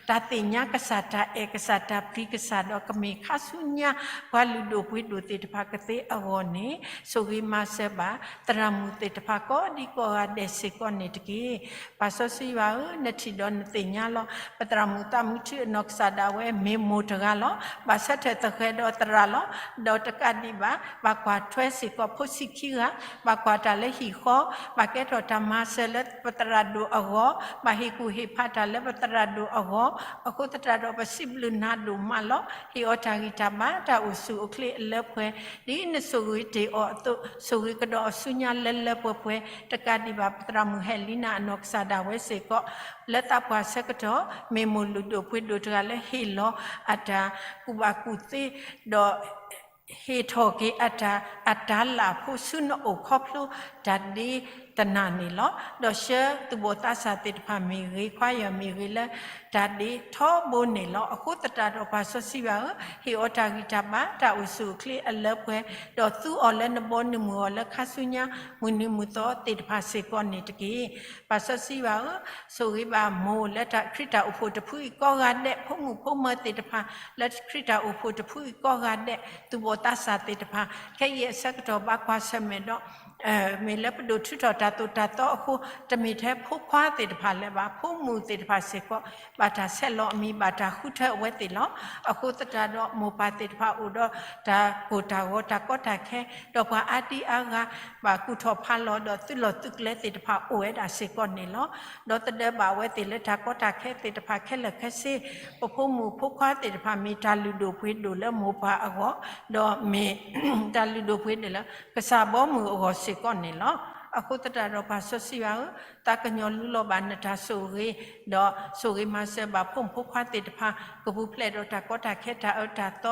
တၢ်သ့ၣ်ညါကစၢ်တၢ်အဲၣ် ကစၢ်တၢ်ပျံၤကစၢ် ဒီးကမ့ၢ်ခါဆူညါ ပှၤလုၢ်ဒိၣ်ပှ့ၤဒိၣ်သ့ၣ်တဖၣ်ကသ့အဂီၢ်န့ၣ် ဆိၣ်ဂ့ၤမၤစၢၤဘၣ် သရၣ်မုၣ်သ့ၣ်တဖၣ်ကိးဒံကိးဂၤဒဲးစ့ၢ်ကီးန့ၣ်တက့ၢ်. ပၢ်စီဆှံယွၤဧၢ, နထံၣ်ဒီးနသ့ၣ်ညါလီၤ. ပသရၣ်မုၣ်သးမုၢ်ထံအနီၢ်ကစၢ်ဒၣ်ဝဲ မ့ၢ်မိၢ်တဂၤလီၤ. ဘၣ်ဆၢထၢၣ်သဃဲၤဒီးသရၣ်လီၤ. ဒီးတကးဒံးဘၣ် ဘၣ်ကွၢ်ထွဲစ့ၢ်ကီးဖိဆံးခံဂၤ, ဘၣ်ကွၢ်တၢ်လၢဟံၣ်ဃီ, ဘၣ်ကဲထီၣ်တၢ်မၤစၢၤလၢပသရၣ်ဒိၣ်အဂီၢ်, ဘၣ်ဟ့ၣ်ကူၣ်ဟ့ၣ်ဖးတၢ်လၢပသရၣ်ဒိၣ်အဂီၢ်, အဃိသတးဒီး ပစံးဘျုးနၤဒိၣ်မးလီၤ. ဟ့ၣ်အီၤတၢ်ဂံၢ်တၢ်ဘါ တၢ်အိၣ်ဆူၣ်အိၣ်ချ့အလၢပှဲၤ ဒ်နဆိၣ်ဂ့ၤတ့ၢ်အီၤအသိး, ဆိၣ်ဂ့ၤကဒီးအီၤဆူညါလၢလၢပှဲၤပှဲၤ, တကးဒံးဘၣ် ပသရၣ်မုၣ်ဟဲလံနၤအနီၢ်ကစၢ်ဒၣ်ဝဲစ့ၢ်ကီး လၢသးပှၢ်ဆၢကတီၢ် မ့ၢ်မိၢ်လုၢ်ဒိၣ်ပှ့ၤဒိၣ်တဂၤလၢဟ့ၣ်လီၤအတၢ်ကူၣ်ဘၣ်ကူၣ်သ့, ဒီးဟ့ၣ်ထီၣ်က့ၤအတၢ် အတၤလၣ်ဖိဆူနအိၣ်ခီဖျိတၢ်ဒ့တနၤန့ၣ်လီၤ. ဒီးဆှၢသူၣ်ဘီၣ်သးစၢ်သ့ၣ်တဖၣ်မ့ၢ်ဂ့ၤ, ခွါယွၤမ့ၢ်ဂ့ၤလၢ တၢ်ဒ့ထီဘိန့ၣ်လီၤ. အဃိသတးဒီး ပၢ်စီဆှံယွၤဧၢ, ဟ့ၣ်အီၤတၢ်ဂံၢ်တၢ်ဘါ တၢ်အိၣ်ဆူၣ်အိၣ်ချ့အလၢပှဲၤ, ဒီးသူအီၤလၢနဘီနမုၢ်အီၤလၢခါဆူညါ မုၢ်နံၤမုၢ်သီသ့ၣ်တဖၣ်စ့ၢ်ကီးန့ၣ်တက့ၢ်. ပၢ်စီဆှံယွၤဧၢ, ဆိၣ်ဂ့ၤဘၣ်မိၢ်လၢခရံာ်တၢ်အိၣ်ဖှိၣ်တဖုအံၤကိးဂၤဒဲး, ဖိမုၣ်ဖိမၢၤသ့ၣ်တဖၣ် လၢခရံာ်တၢ်အိၣ်ဖှိၣ်တဖုအံၤကိးဂၤဒဲး, သူၣ်ဘီၣ်သးစၢ်သ့ၣ်တဖၣ် ခဲအံၤအဆၢကတီၢ်ဘၣ်ကွၢ်ဆၢၣ်မဲာ်ဒီး မ့ၢ်လၢပဒိၣ်ထုးထီၣ်တၢ်သိၣ်တၢ်သီအဃိ, တမ့ၢ်ထဲဖိခွါသ့ၣ်တဖၣ်လၢၤဘၣ်, ဖိမုၣ်သ့ၣ်တဖၣ်စ့ၢ်ကီး ဘၣ်တၢ်ဆဲးလီၤအမံၤ ဘၣ်တၢ်ဃုထၢအဝဲသ့ၣ်လီၤ. အဃိသတးဒီး မိၢ်ပၢ်သ့ၣ်တဖၣ်အိၣ်ဒီးတၢ်ကိၢ်တၢ်ဂီၤ တၢ်ကီတၢ်ခဲ, ဒီးပှၤအါဒံအါဂၤ ဘၣ်ကူၣ်ထီၣ်ဖးလီၤဒီးသုးလီၢ်သုးကျဲသ့ၣ်တဖၣ်အိၣ်ဝဲဒၣ်စ့ၢ်ကီးန့ၣ်လီၤ. ဒီးသဒၢဘၣ်အဝဲသ့ၣ်လၢတၢ်ကီတၢ်ခဲသ့ၣ်တဖၣ်ခဲလၢာ်ခဲဆ့, ပဖိမုၣ်ဖိခွါသ့ၣ်တဖၣ်မ့ၢ်တၢ်လုၢ်ဒိၣ်ပှ့ၤဒိၣ်လၢမိၢ်ပၢ်အဂီၢ်, ဒီးမ့ၢ် တၢ်လုၢ်ဒိၣ်ပှ့ၤဒိၣ်လၢ ကစၢ်ဘီမုၢ်အဂီၢ်စ့ၢ်ကီးန့ၣ်လီၤ. အဃိသတးဒီးပၢ်စီဆှံယွၤဧၢ, သးကညီၤလူလီၤဘၣ်နတၢ်ဆိၣ်ဂ့ၤ, ဒီးဆိၣ်ဂ့ၤမၤစၢၤဘၣ်ဖိမုၣ်ဖိခွါသ့ၣ်တဖၣ်, ကပူၤဖျဲးဒီးတၢ်ကီတၢ်ခဲတၢ်အၢတၢ်သ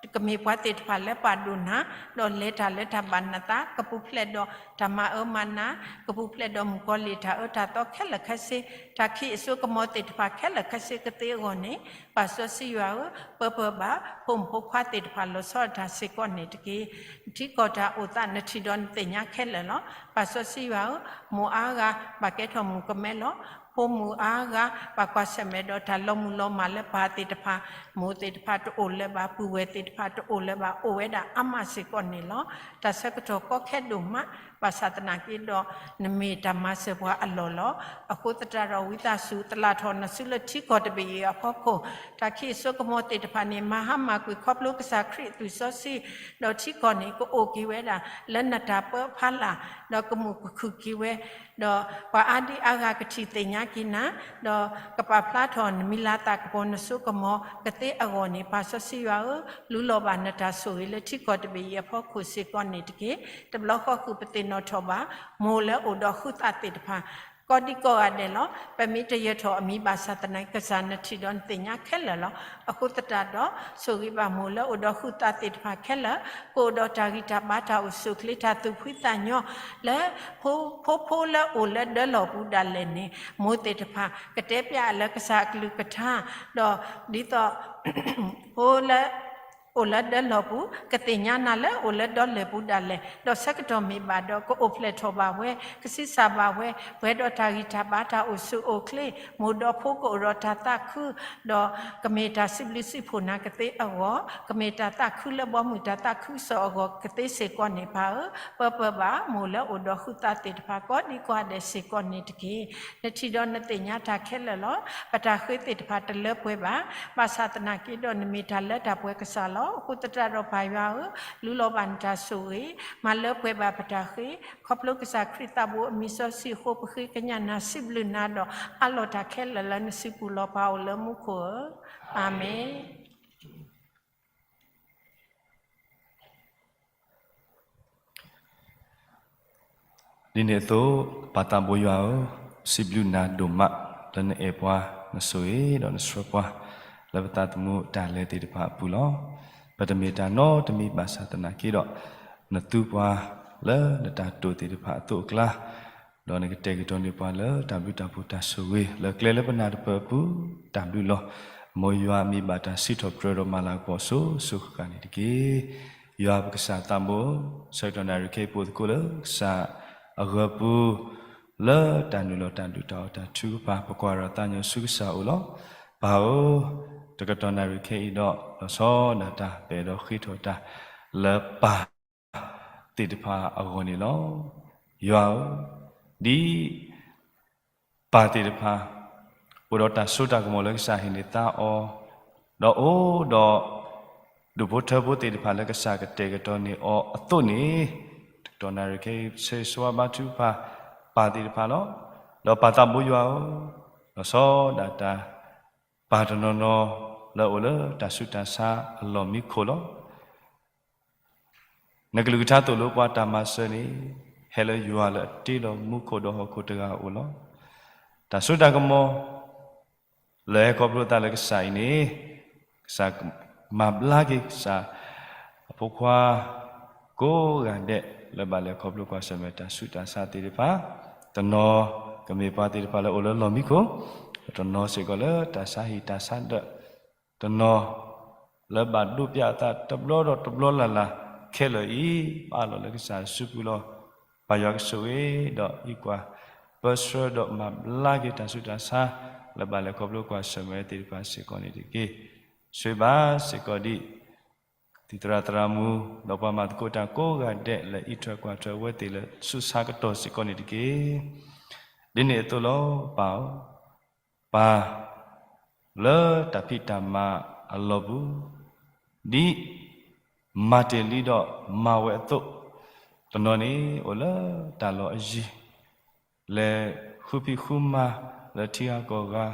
ီ, ကမ့ၢ်ပှၤသ့ၣ်တဖၣ်လၢပာ်ဒိၣ်နၤ, ဒီးလဲၤတၢ်လၢတၢ်ဘၣ်နသး, ကပူၤဖျဲးဒီးတၢ်မၤအၢမၤနး, ကပူၤဖျဲးဒီးမုၣ်ကီၤလံၢ်တၢ်အၢတၢ်သီခဲလၢာ်ခဲဆ့, တၢ်ခံးအစိကမီၤသ့ၣ်တဖၣ်ခဲလၢာ်ခဲဆ့ကသ့အဂီၢ်န့ၣ်, ပၢ်စီဆှံယွၤဧၢ, ပၢပၢဘၣ် ဖိမုၣ်ဖိခွါသ့ၣ်တဖၣ်လီၤဆီဒၣ်တၢ်စ့ၢ်ကီးန့ၣ်တက့ၢ်. နထံကီၢ်တၢ်အိၣ်သး နထံၣ်ဒီးနသ့ၣ်ညါခဲလၢာ်လီၤ. ပၢ်စီဆှံယွၤဧၢ, မိၢ်အါဂၤ ဘၣ်ကဲထီၣ်မုၣ်ကမဲလီၤ. ဖိမုၣ်အါဂၤ ဘၣ်ကွၢ်ဆၢၣ်မဲာ်ဒီးတၢ်လီၤမုၢ်လီၤမၢ်လၢပၢ်သ့ၣ်တဖၣ်, မိၢ်သ့ၣ်တဖၣ်တအိၣ်လၢၤဘၣ်, ပုၢ်ဝဲၢ်သ့ၣ်တဖၣ်တအိၣ်လၢၤဘၣ်, အိၣ်ဝဲဒၣ်အါမးစ့ၢ်ကီးန့ၣ်လီၤ. တၢ်ဆၢကတီၢ်ကီခဲဒိၣ်မး, ဘၣ်ဆၣ်သနာ်က့ဒီး နမ့ၢ်တၢ်မၤစၢၤပှၤအလီၢ်လီၤ. အဃိသတးဒီး ဝံသးစူၤ သလၣ်ထီၣ်နစုလၢထံကီၢ်တဘ့ၣ်အံၤအဖီခိၣ်, တၢ်ခံးအစိကမီၤသ့ၣ်တဖၣ်န့ၣ် မၤဟါမၢ်ကွံာ်ခီဖျိကစၢ်ခရံာ်အသွံၣ်စီဆှံ, ဒီးထံကီၢ်န့ၣ် ကအိၣ်က့ၤဝဲဒၣ် လၢနတၢ်ပၢဖီလာ်, ဒီးကမူၣ်ကခုၣ်က့ၤဝဲ, ဒီးပှၤအါဒံအါဂၤကထံၣ်သ့ၣ်ညါက့ၤနၤ, ဒီးကပာ်ဖျါထီၣ်နမံၤလၤသးကပီၤနစိကမီၤကသ့အဂီၢ်န့ၣ်, ပၢ်စီဆှံယွၤဧၢ, လူလီၤဘၣ်နတၢ်ဆိၣ်ဂ့ၤလၢထံကီၢ်တဘ့ၣ်အံၤအဖီခိၣ်စ့ၢ်ကီးန့ၣ်တက့ၢ်. တဘျီဃီဃုာ်ပသ့ၣ်နီၣ်ထီၣ်ဘၣ် မိၢ်လၢအိၣ်ဒီးဃုသးသ့ၣ်တဖၣ် ကိးဒံကိးဂၤဒဲးလီၤ. ပမ့ၢ်တယၢၤထီၣ်အမံၤဘၣ်ဆၣ်သနာ်က့ ကစၢ်နထံၣ်ဒီးနသ့ၣ်ညါခဲလၢာ်လီၤ. အဃိသတးဒီး ဆိၣ်ဂ့ၤဘၣ်မိၢ်လၢအိၣ်ဒီးဃုသးသ့ၣ်တဖၣ်ခဲလၢာ်, ကအိၣ်ဒီးတၢ်ဂံၢ်တၢ်ဘါ တၢ်အိၣ်ဆူၣ်အိၣ်ချ့ တၢ်သူၣ်ဖှံသးညီ, လၢ ဖိ ဖိဖိလၢအိၣ်လၢဒၢလီၢ်ပူၤဒၣ်လဲာ်န့ၣ်, မိၢ်သ့ၣ်တဖၣ် ကတဲပျးလၢကစၢ်အကလုၢ်ကထါ, ဒီးဒ်သိး ဖိလၢ အိၣ်လၢဒၢလီၢ်ပူၤ ကသ့ၣ်ညါနၤလၢအိၣ်လၢဒၢလီၢ်ပူၤဒၣ်လဲာ်, ဒီးဆၢကတီၢ်မ့ၢ်ဘၣ်ဒီး ကအိၣ်ဖျဲၣ်ထီၣ်ဘၣ်ဝဲ, ကဆံးစၢ်ဘၣ်ဝဲ, ပှဲၤဒီးတၢ်ဂံၢ်တၢ်ဘါ တၢ်အိၣ်ဆူၣ်အိၣ်ချ့, မိၢ်ဒီးဖိကအိၣ်ဒီးတၢ်သးခု, ဒီးကမ့ၢ်တၢ်စံးဘျုးစံးဖှိၣ်နၤကသ့အဂီၢ်, ကမ့ၢ်တၢ်သးခုလၢဘီမုၢ်တၢ်သးခုကစီၣ်အဂီၢ်ကသ့စ့ၢ်ကီးန့ၣ် ပၢ်ဧၢ, ပၢပၢဘၣ် မိၢ်လၢအိၣ်ဒီးဃုသးသ့ၣ်တဖၣ် ကိးဒံကိးဂၤဒဲးစ့ၢ်ကီးန့ၣ်တက့ၢ်. နထံၣ်ဒီးနသ့ၣ်ညါတၢ်ခဲလၢာ်လီၤ. ပတၢ်ဃ့သ့ၣ်တဖၣ်တလၢပှဲၤဘၣ်, ဘၣ်ဆၣ်သနာ်က့ဒီး နမ့ၢ်တၢ်လၢတၢ်ပှဲၤကစၢ်လီၤ. အဃိသတးဒီးပၢ်ယွၤဧၢ, လူလီၤဘၣ်နတၢ်ဆိၣ်ဂ့ၤ, မၤလၢပှဲၤဘၣ်ပတၢ်ဃ့, ခီဖျိကစၢ်ခရံာ်သးဘိအမံၤစီဆှံအဃိ ပဃ့ကညးနၤ စံးဘျုးနၤဒီး အးလီၤတၢ်ခဲလၢာ်လၢနစုပူၤလီၤ. ပၢ်အိၣ်လၢမူခိၣ်ဧၢ, အၤမ့ၣ်. ဒ်န့ၣ်အသိး, ပၢ်သးဘိယွၤဧၢ, စံးဘျုးနၤဒိၣ်မး လၢနအဲၣ်ပှၤ, နဆိၣ်ဂ့ၤဒီးနဆှၢပှၤ လၢပသးသမူတၢ်လဲၤသ့ၣ်တဖၣ်အပူၤလီၤ. ပတမ့ၢ်တၢ်နီတမံၤဘၣ်ဆၣ်သနာ်က့ဒီး, နသူပှၤလၢနတၢ်တိာ်သ့ၣ်တဖၣ်အသိးအကျါ, ဒီးနကတဲာ်ကတီၤန့ၢ်ပှၤလၢတၢ်ဘျုးတၢ်ဖှိၣ်တၢ်ဆိၣ်ဂ့ၤ လၢကျဲလၢပနၢ်တပၢၢ်အပူၤ, တၢ်ဘျုးလီၤ. မ်ယွၤမ့ၢ်ဘၣ်တၢ်စံးထီၣ်ပတြၢၤဒီးမၤလၤကပီၤအစိၤစိၤဃၣ်ဃၣ်န့ၣ်တက့ၢ်. ယွၤပကစၢ်သးဘိ, ဆၢကတီၢ်နၣ်ရံၣ်ခဲအံၤ ပအိၣ်သကိးလၢကစၢ်အဂၢၤပူၤ, လၢတၢ်နုာ်လီၤတၢ်ဒုၣ်တၢ်အီၣ်တၢ်ထုကဖၣ် ပကွၢ်ထီၣ်သးညီဆူကစၢ်အအိၣ်လီၤ. ပၢ်ဧၢ, တကတီၢ်နၣ်ရံၣ်ခဲအံၤဒီး လီၤဆီဒၣ်တၢ်ပအဲၣ်ဒိးဃ့ထီၣ်တၢ် လၢပၢ်သ့ၣ်တဖၣ်အဂီၢ်န့ၣ်လီၤ. ယွၤဧၢ, ဒ် ပၢ်သ့ၣ်တဖၣ် အိၣ်ဒီးတၢ်စိတၢ်ကမီၤလၢကစၢ်ဟ့ၣ်န့ၢ်သါအီၤ, ဒီးအိၣ်ဒီး ဒူၣ်ဖိထၢဖိသ့ၣ်တဖၣ်လၢကစၢ်ကတဲာ်ကတီၤန့ၢ်အီၤအသိးန့ၣ်, တကတီၢ်နၣ်ရံၣ်ခဲအံၤ ဆၢဂ့ၤဆၢဝါဘါထုကဖၣ် ပၢ်သ့ၣ်တဖၣ်လီၤ. ဒီးပၢ်သးဘိယွၤဧၢ, လီၤဆီဒၣ်တၢ် ပၢ်တနီၤနီၤ လၢအအိၣ်လၢတၢ်ဆူးတၢ်ဆါအလီၢ်မံခိၣ်လီၤ. နကလုၢ်ကထါသိၣ်လိပှၤတၢ်မၤစၢၤန့ၣ်, ဟဲလၢယွၤလၢအတ့လီၤမူခိၣ်ဒီးဟီၣ်ခိၣ်တဂၤအအိၣ်လီၤ. တၢ်စိတၢ်ကမီၤ လၢဟဲခီဖျိသးလၢကစၢ်အံၤန့ၣ်, ကစၢ်မၤဘျါက့ၤကစၢ်အဖိခွါ ကိးဂၤဒဲး လၢဘၣ်လဲၤခီဖျိကွၢ်ဆၢၣ်မဲာ်တၢ်ဆူးတၢ်ဆါသ့ၣ်တဖၣ်, တနီၤကမ့ၢ်ပှၤသ့ၣ်တဖၣ်လၢအိၣ်လၢလီၢ်မံခိၣ်, တနီၤစ့ၢ်ကီးလၢတၢ်ဆါဟံၣ်တၢ်ဆါဒၢး, တနီၤ လၢဘၣ်ဒိးပျးအသးတဘျီဒီးတဘျီလၢ်လၢ်ခဲလၢာ်အံၤ, ပအးလီၤလၢကစၢ်စုပူၤလီၤ. ပၢ်ယွၤကဆိၣ်ဂ့ၤဒီးဟံးကွၢ် ပၢဆှၢဒီးမၤဘျါက့ၤတၢ်ဆူးတၢ်ဆါ လၢဘၣ်လဲၤခီဖျိကွၢ်ဆၢၣ်မဲာ်သ့ၣ်တဖၣ်စ့ၢ်ကီးန့ၣ်တက့ၢ်. ဆိၣ်ဂ့ၤဘၣ်စ့ၢ်ကီးဒံး သံၣ်သရၣ်သရၣ်မုၣ် ဒီးပှၤမၤသကိးတၢ်ကိးဂၤဒဲး လၢအံးထွဲကွၢ်ထွဲအဝဲသ့ၣ်လၢဆူးဆါကတီၢ်စ့ၢ်ကီးန့ၣ်တက့ၢ်. ဒ်န့ၣ်အသိးလီၤ. ပၢ်ဧၢ, ပၢ် လၢတၢ်ဖံးတၢ်မၤအလီၢ်ပူၤ, ဒ်မၤတ့ၢ်လံဒီးမၤဝဲအသိး, တနီၤန့ၣ်အိၣ်လၢတၢ်လီၢ်အယံၤ, လဲၤဃုဖံးဃုမၤလၢထံဂၤကီၢ်ဂၤ,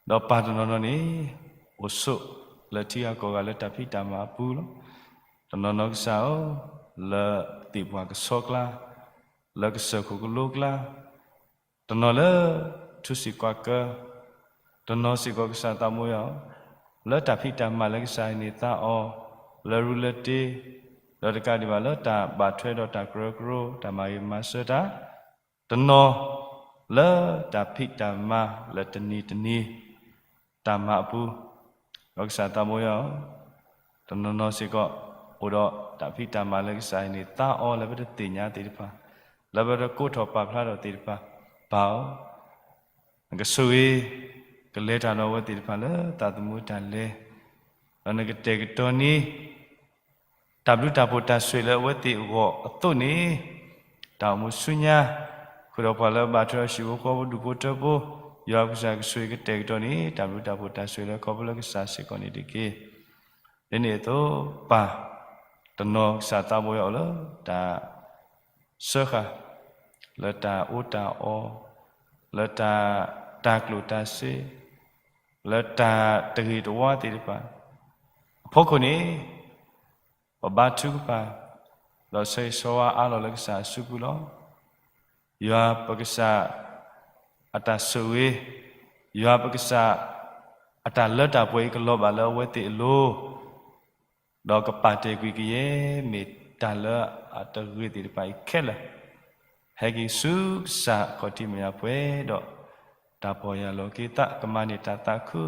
ဒီးပၢ်တနီၤနီၤန့ၣ် အိၣ်ဆိးလၢထံဂၤကီၢ်ဂၤလၢတၢ်ဖံးတၢ်မၤအပူၤလီၤ. တနီၤနီၤကစၢ်ဧၢ, လၢသ့ၣ်ပှၢ်ကဆီကျါ, လၢကစၢၢ်ခိၣ်ကလိကျါ, တနီၤလၢထူစံၣ်ကီၢ်ကၢ, တနီၤစ့ၢ်ကီးကစၢ်သးဘိယွၤဧၢ, လၢတၢ်ဖံးတၢ်မၤလၢကစၢ်ဟ့ၣ်န့ၢ်သါအီၤ, လၢရူလၢတ့, ဒီးတကးဒံးဘၣ်လၢတၢ်ဘၣ်ထွဲဒီးတၢ်ကရၢကရိ တၢ်မၤဂ့ၤမၤစၢၤတၢ်, တနီၤ လၢတၢ်ဖံးတၢ်မၤလၢတနံၤတနံၤ တၢ်မၤအပူၤ, ဒီးကစၢ်သးဘိယွၤဧၢ, တနီၤနီၤစ့ၢ်ကီး အိၣ်ဒီးတၢ်ဖံးတၢ်မၤလၢကစၢ်ဟ့ၣ်န့ၢ်သါအီၤလၢပတသ့ၣ်ညါသ့ၣ်တဖၣ်, လၢပတကိးထီၣ်ပာ်ဖျါထီၣ်သ့ၣ်တဖၣ်, ပၢ်ဧၢ, နကဆိၣ်ဂ့ၤ ကလဲၤတၢ်ဒီးအဝဲသ့ၣ်တဖၣ်လၢသးသမူတၢ်လဲၤ, ဒီးနကတဲာ်ကတီၤန့ၢ် တၢ်ဘျုးတၢ်ဖှိၣ်တၢ်ဆိၣ်ဂ့ၤလၢအဝဲသ့ၣ်အဂီၢ်အသိးန့ၣ်, တၢ်အိၣ်မူဆူညါ ဃုာ်ဒီးပှၤလၢအဘၣ်ထွဲဒီးဟံၣ်ဖိဃီဖိဒူၣ်ဖိထၢဖိ, ယွၤကစၢ်ကဆိၣ်ဂ့ၤကတဲာ်ကတီၤန့ၢ် တၢ်ဘျုးတၢ်ဖှိၣ်တၢ်ဆိၣ်ဂ့ၤလၢခီဖျိလၢကစၢ်စ့ၢ်ကီးန့ၣ်တက့ၢ်. ဒ်န့ၣ်အသိး ပၢ် တနီၤကစၢ်သးဘိယွၤအိၣ်လၢတၢ် စၢဃာ် လၢတၢ်အီၣ်တၢ်အီ, လၢတၢ် တၢ်ကျိၣ်တၢ်စ့, လၢတၢ်တဂ့ၤတဝါသ့ၣ်တဖၣ် အဖီခိၣ်န့ၣ်, ပဘါထုကဖၣ် ဒီးဆၢဂ့ၤဆၢဝါအါလီၤလၢကစၢ်အစုပူၤလီၤ. ယွၤပကစၢ် အတၢ်ဆိၣ်ဂ့ၤ, ယွၤပကစၢ် အတၢ်လၢတၢ်ပှဲၤအံၤကလီၤဘၣ်လၢအဝဲသ့ၣ်အလိၤ ဒီးကပာ်တ့ၢ်ကွံာ်ကယဲၢ်မ့ၢ်တၢ်လၢအတဂ့ၤသ့ၣ်တဖၣ်အံၤခဲလၢာ်, ဟဲက့ၤဆူကစၢ်ခီၣ်ထံးမဲာ်ညါပှဲၤဒီး တၢ်ပီၢ်ယၢ်လီၤက့ၤသး ကမၤန့ၢ်တၢ်သးခု,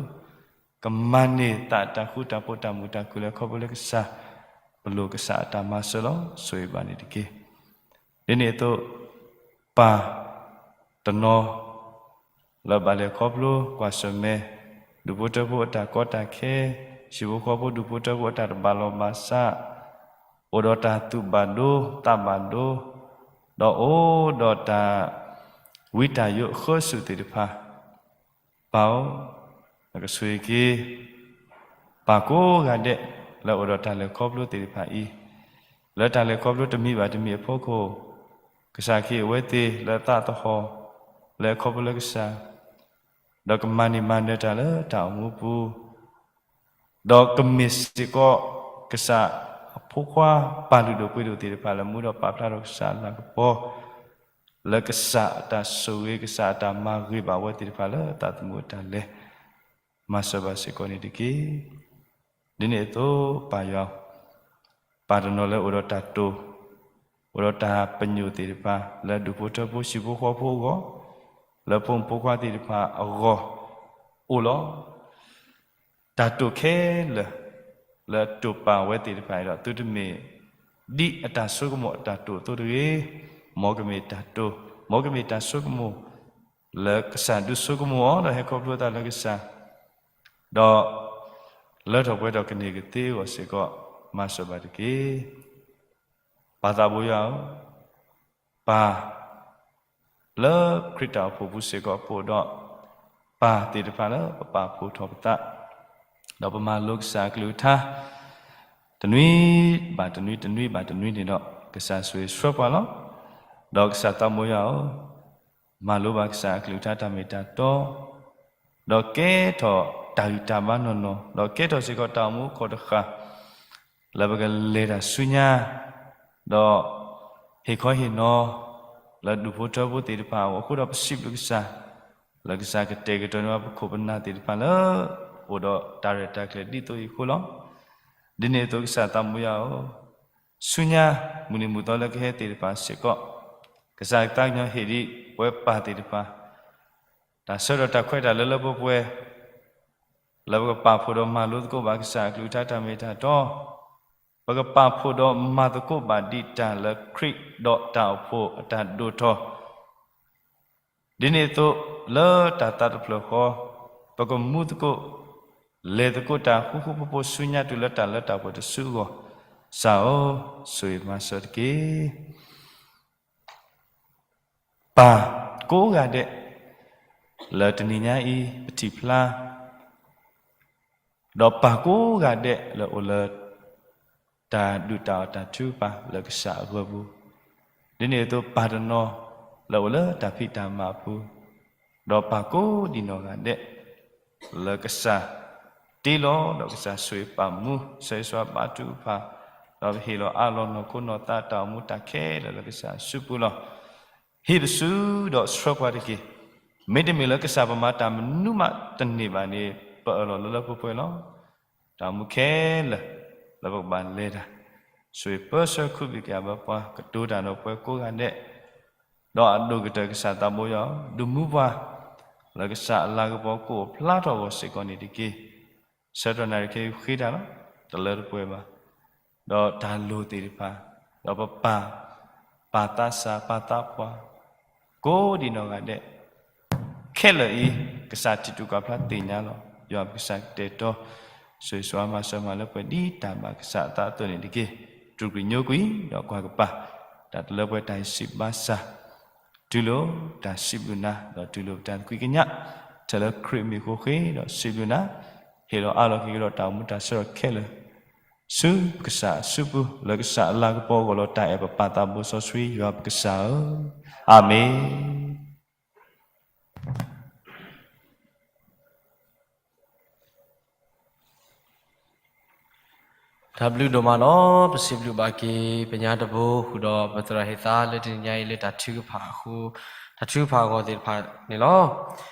ကမၤန့ၢ်သးတၢ်ဃူတၢ်ဖိးတၢ်မုာ်တၢ်ခုၣ်လၢခီဖျိလၢကစၢ် ပလိၣ်ကစၢ်အတၢ်မၤစၢၤလီၤ. ဆိၣ်ဂ့ၤဘၣ်န့ၣ်တက့ၢ်. ဒ်န့ၣ်အသိး ပၢ်တနီၤ လၢဘၣ်လဲၤခီဖျိကွၢ်ဆၢၣ်မဲာ် ဒူၣ်ဖိထၢဖိအတၢ်ကီတၢ်ခဲ, ဟံၣ်ဖိဃီဖိဒူၣ်ဖိထၢဖိအတၢ်တဘၣ်လီၢ်ဘၣ်စး, အိၣ်ဒီးတၢ်သူၣ်ဘၣ်ဒိသးဘၣ်ဒိ, ဒီးအိၣ်ဒီးတၢ်ဝံတၢ်ယိးအဃၢဆူၣ်သ့ၣ်တဖၣ်, ပၢ်ဧၢ, နကဆိၣ်ဂ့ၤက့ၤ ပၢ်ကိးဂၤဒဲး လၢအိၣ်ဒီးတၢ်လဲၤခီဖျိသ့ၣ်တဖၣ်အံၤ, လၢတၢ်လဲၤခီဖျိတမံၤဘၣ်တမံၤအဖီခိၣ်, ကစၢ်ခ့အဝဲသ့ၣ်လၢအသးသဟီၣ် လၢအခီဖျိလၢကစၢ် ဒီးကမၤန့ၢ်မၤနၢၤတၢ်လၢတၢ်အိၣ်မူပူၤ, ဒီးကမ့ၢ်စ့ၢ်ကီး ကစၢ်အဖိခွါပၢ်လုၢ်ဒိၣ်ပှ့ၤဒိၣ်သ့ၣ်တဖၣ်လၢမူဒီးပာ်ဖျါထီၣ်ကစၢ်အလၤကပီၤ, လၢကစၢ်အတၢ်ဆိၣ်ဂ့ၤ ကစၢ်အတၢ်မၤဂ့ၤဘၣ်ဝဲသ့ၣ်တဖၣ်လၢသးသမူအတၢ်လဲၤ မၤစၢၤဘၣ်စ့ၢ်ကီးန့ၣ်တက့ၢ်. ဒ်န့ၣ်အသိးပၢ်ယွၤ ပၢ်တနီၤလၢအိၣ်ဒီးတၢ်တိာ် အိၣ်ဒီးတၢ်ပညိၣ်သ့ၣ်တဖၣ် လၢဒူၣ်ဖိထၢဖိဟံၣ်ဖိဃီဖိအဂီၢ် လၢဖိမုၣ်ဖိခွါသ့ၣ်တဖၣ်အဂီၢ် အိၣ်လီၤ. တၢ်တိာ်ခဲလၢာ် လၢတိာ်ပာ်ဝဲသ့ၣ်တဖၣ်အံၤဒီး သုတမ့ၢ်ဒ်အတၢ်ဆိကမိၣ်အတၢ်တိာ်အသိးတဂ့ၤ. မ်ကမ့ၢ်တၢ်တိာ် မ်ကမ့ၢ်တၢ်ဆိကမိၣ် လၢကစၢ်ဒုးဆိကမိၣ်အီၤ ဒီးဟဲခီဖျိအသးလၢကစၢ် ဒီးလၢထီၣ်ပှဲၤထီၣ်ကန့ၢ်ကသ့အဂီၢ်စ့ၢ်ကီး မၤစၢၤဘၣ်တက့ၢ်. ပၢ်သးဘိယွၤဧၢ, ပၢ် လၢခရံာ်တၢ်အိၣ်ဖှိၣ်ပူၤစ့ၢ်ကီး ပအိၣ်ဒီး ပၢ်သ့ၣ်တဖၣ်လၢပပာ်ဖှိၣ်ထီၣ်ပသး ဒီးပမၤလိကစၢ်အကလုၢ်ကထါ တနွံဘၣ်တနွံ တနွံဘၣ်တနွံန့ၣ်ဒီး ကစၢ်ဆိၣ်ဂ့ၤဆှၢပှၤလီၤ. ဒီးကစၢ်သးဘိယွၤဧၢ, မၤလိဘၣ်ကစၢ်အကလုၢ်ကထါတၢ်မ့ၢ်တၢ်တီ ဒီးကဲထီၣ်တၢ်ဂံၢ်တၢ်ဘါနီၢ်နီၢ် ဒီးကဲထီၣ်စ့ၢ်ကီးတၢ်အိၣ်မူအခီၣ်တဃၣ် လၢပကလဲၤတၢ်ဆူညါ ဒီးဟ့ၣ်ခီဟ့ၣ်နီၤ လၢဒူၣ်ဖိထၢဖိသ့ၣ်တဖၣ်အဂီၢ်အဃိဒီး ပစံးဘျုးကစၢ် လၢကစၢ်ကတဲာ်ကတီၤန့ၢ်ပှၤပခိၣ်ပနၢ်သ့ၣ်တဖၣ်လၢ အိၣ်ဒီးတၢ်ရဲၣ်တၢ်ကျဲၤဒ်သိးအံၤအဃိလီၤ. ဒ်န့ၣ်အသိးကစၢ်သးဘိယွၤဧၢ, ဆူညါမုၢ်နံၤမုၢ်သီလၢကဟဲသ့ၣ်တဖၣ်စ့ၢ်ကီး ကစၢ်ကသးကညီၤဟ့ၣ်ဒံးပဝဲပၢ်သ့ၣ်တဖၣ် တၢ်ဆၢကတီၢ်တၢ်ခွဲးတၢ်လၢလၢပှဲၤပှဲၤ လၢပကပာ်ဖှိၣ်ဒီးမၤလိသကိးဘၣ်ကစၢ်အကလုၢ်ကထါတၢ်မ့ၢ်တၢ်တီ, ပကပာ်ဖှိၣ်ဒီးမၤသကိးဘၣ်ဒံးတၢ်လၢခရံာ်ဒီးတၢ်အိၣ်ဖှိၣ်အတၢ်ဒိၣ်ထီၣ် ဒ်န့ၣ်အသိး လၢတၢ်သးတဖျၢၣ်ဃီ ပကမူသကိး လဲၤသကိးတၢ်ဃူဃူဖိးဖိးဆူညါတုၤလၢတၢ်လၢတၢ်ပှဲၤတစုအဂီၢ်, ကစၢ်ဧၢ, ဆိၣ်ဂ့ၤမၤစၢၤတက့ၢ်. ပၢ်ကိးဂၤဒဲး လၢတနံၤညါအံၤ ပထံၣ်ဖျါ ဒီးပၢ်ကိးဂၤဒဲးလၢအိၣ်လၢ တၢ်ဒုၣ်တၢ်အီၣ်တၢ်ထုကဖၣ်လၢကစၢ်အဂၢၢ်ပူၤ, ဒ်န့ၣ်အသိးပၢ်တနီၤလၢအိၣ်လၢတၢ်ဖံးတၢ်မၤအပူၤ, ဒီးပၢ်ကိးဒံးနီၢ်ဂၤဒဲး လၢကစၢ်တ့လီၤ ဒီးကစၢ်ဆိၣ်ဂ့ၤပာ်မူ ဆိၣ်ဂ့ၤစှၤဘါထုကဖၣ်, ဒီးပဟ့ၣ်လီၤအးလီၤနီၢ်ခိနီၢ်သးတၢ်အိၣ်မူတၢ်ခဲလၢာ်လၢကစၢ်အစုပူၤလီၤ. ဟ့ၣ်ပစုဒီးဆှၢပှၤတက့ၢ်. မ့တမ့ၢ်လၢကစၢ်ပမၤတၢ်မနုၤမးတန့ၢ်ဘၣ်န့ၣ် ပအၢၣ်လီၤလၢလၢပှဲၤပှဲၤလီၤ. တၢ်အိၣ်မူခဲလၢာ် လၢပကဘၣ်လဲၤတၢ်, ဆိၣ်ဂ့ၤပၢဆှၢခူဘံၣ်ကယၤဘၢပှၤ ကတိၤတၢ်ဒီးပှၤကိးဂၤဒဲး, ဒီးအဒိၣ်ကတၢၢ်ကစၢ်သးဘိယွၤ ဒုးမူပှၤ လၢကစၢ်အလၤကပီၤကအိၣ်ဖျါထီၣ်အဂီၢ်စ့ၢ်ကီးန့ၣ်တက့ၢ်. ဆၢကတီၢ်နၣ်ရံၣ်ခဲအံၤဃ့တၢ်လီၤ. တလၢတပှဲၤဘၣ်. ဒီးတၢ်လိၣ်သ့ၣ်တဖၣ်, ဒီးပပၢ်, ပၢ်သးစၢ်ပၢ်သးပှၢ် ကိးဒံးနီၢ်ဂၤဒဲး ခဲလၢာ်အံၤ ကစၢ်ထံၣ်တူၢ်ကီၢ်ဖျါသ့ၣ်ညါလီၤ. ယွၤပကစၢ်ကတဲာ်ကတီၤ ဆိၣ်ဂ့ၤဆိၣ်ဝါမၤစၢၤမၤလၢပှဲၤဒ်တၢ်ဘၣ်ကစၢ်အသးအသိးန့ၣ်တက့ၢ်. တူၢ်ကံၣ်ညိကွံာ် ဒီးကွၢ်ကပၤ တၢ်တလၢပှဲၤတၢ်ဟံးစံးဘါစၢ် တူၢ်လိာ်တၢ်စံးဘျုးနၤ ဒီးတူၢ်လိာ်ပတၢ်သကွံကညး ထဲလၢခရံာ်မံၤအဃိဃ့ ဒီးစံးဘျုးနၤ ဟ့ၣ်လီၤအးလီၤက့ၤကဒီးတၢ်အိၣ်မူတၢ်ဆၢကတီၢ်ခဲလၢာ် ဆူပကစၢ်အစုပူၤ လၢကစၢ်အလၤကပီၤအဂီၢ်လီၤ. တၢ်အဲၣ်ပပၢ်သးဘိစီဆှံယွၤပကစၢ်ဧၢ, အၤမ့ၣ်. တၢ်ဘျုးဒိၣ်မးလီၤ. ပစံးဘျုးဘၣ်က့ၤ ပညါတဘိ ဃုာ်ဒီးပသရၣ်ဟ့ၣ်သါလၢတနံၤညါအံၤလၢတၢ်ထုကဖၣ်အဃိ, တၢ်ထုကဖၣ်အဂီၢ်သ့ၣ်တဖၣ်န့ၣ်လီၤ. ဒီး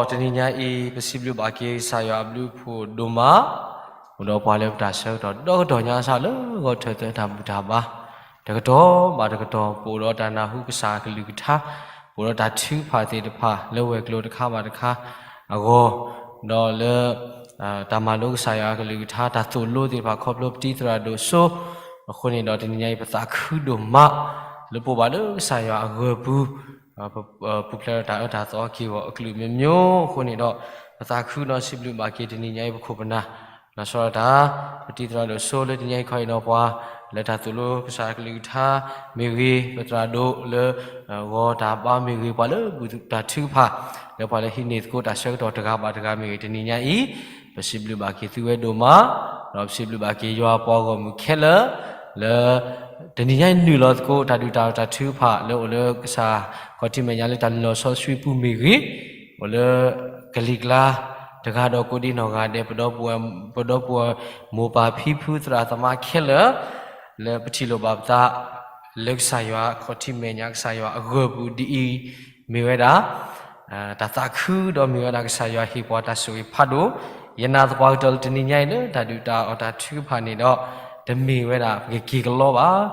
တနံၤညါအံၤ ပစံးဘျုးဘၣ်က့ၤကစၢ်ယွၤအဘျုးအဖှိၣ်ဒိၣ်မး, အိၣ်ဒီးပှၤလၢပတၢ်ဆၢကတီၢ်ဒီကတီၢ်ညါစ့ၢ်လၢဂီၤထၢၣ်သၢတၢ်ဘူၣ်တၢ်ဘါ, တကတီၢ်ဘၣ်တကတီၢ် ပအိၣ်ဒီးတၢ်နၢ်ဟူကစၢ်အကလုၢ်ကထါ, ပအိၣ်ဒီးတၢ်ထုကဖၣ်သ့ၣ်တဖၣ်လၢဝဲၤကျိၤတခါဘၣ်တခါအဂီၢ်, ဒီးလၢ တၢ်မၤလိကစၢ်ယွၤအကလုၢ်ကထါ တၢ်သိၣ်လိသ့ၣ်တဖၣ် ခီဖျိပတံၤသရၣ်ဒိၣ်စိ အဃိန့ၣ်ဒီးတနံၤညါအံၤ ပသးခုဒိၣ်မး လၢပအိၣ်ဘၣ်လၢကစၢ်ယွၤအဂၢၢ်ပူၤ, ပူၤဖျဲးဒီးတၢ်အၢတၢ်သီက့ၢ်ဂီၤအကလုာ်မ့ၢ်မ့ၢ်အဃိန့ၣ်ဒီး ပသးခုဒီးစံးဘျုးဘၣ်က့ၤတနံၤညါအံၤ ပခိၣ်ပနၢ် လီၤဆီဒၣ်တၢ် ပတံၤသရၣ်ဒိၣ်စိလၢတနံၤညါအံၤခီအံၤဒီးပှၤ လၢတၢ်သိၣ်လိကစၢ်အကလုၢ်ကထါမ့ၢ်ဂ့ၤ, ပသရၣ်ဒိၣ်လၢ ဂီၤတၢ်ဘါမ့ၢ်ဂ့ၤ, ပှၤလၢဘူၣ်တၢ်ထုကဖၣ် လၢပှၤလၢဟံးန့ၢ်သကိးတၢ်ဆၢကတီၢ်တဂၤဘၣ်တဂၤမ့ၢ်ဂ့ၤ, တနံၤညါအံၤ ပစံးဘျုးဘၣ်က့ၤသုဝဲဒိၣ်မး, ဒီးပစံးဘျုးဘၣ်က့ၤယွၤပှၤဂီၢ်မုၢ်ခဲလၢာ် လၢ တနံၤညါအံၤနုာ်လီၤသကိး တၢ်ဒုၣ်တၢ်အီၣ်တၢ်ထုကဖၣ် လၢအိၣ်လၢကစၢ်ခီၣ်ထံးမဲာ်ညါလၢတၢ်နုာ်လီၤစီဆှံပူၤမ့ၢ်ဂ့ၤ, အိၣ်လၢကလံၤကျါ တဂၤဒီးကိးဒံးနီၢ်ဂၤဒဲး ပဒီပုၢ်ဝဲၢ်မိၢ်ပၢ်ဖံဖုသရၣ်သမါခဲလၢာ် လၢပထံၣ်လိာ်ဘၣ်ပသး လၢကစၢ်ယွၤခီၣ်ထံးမဲာ်ညါ ကစၢ်ယွၤအဂၢၢ်ပူၤဒ်အံၤ, မ့ၢ်ဝဲဒၣ် တၢ်သးခုဒီးမ့ၢ်ဝဲဒၣ်ကစၢ်ယွၤဟ့ၣ်ပှၤတၢ်ဆိၣ်ဂ့ၤဖးဒိၣ်, ယနာ်သပှၢ်ကတၢၢ်လၢတနံၤညါအံၤလၢတၢ်ဒုၣ်တၢ်အီၣ်တၢ်ထုကဖၣ်န့ၣ်ဒီး တမ့ၢ်ဝဲဒၣ်ပကက့ၤကလီဘၣ်,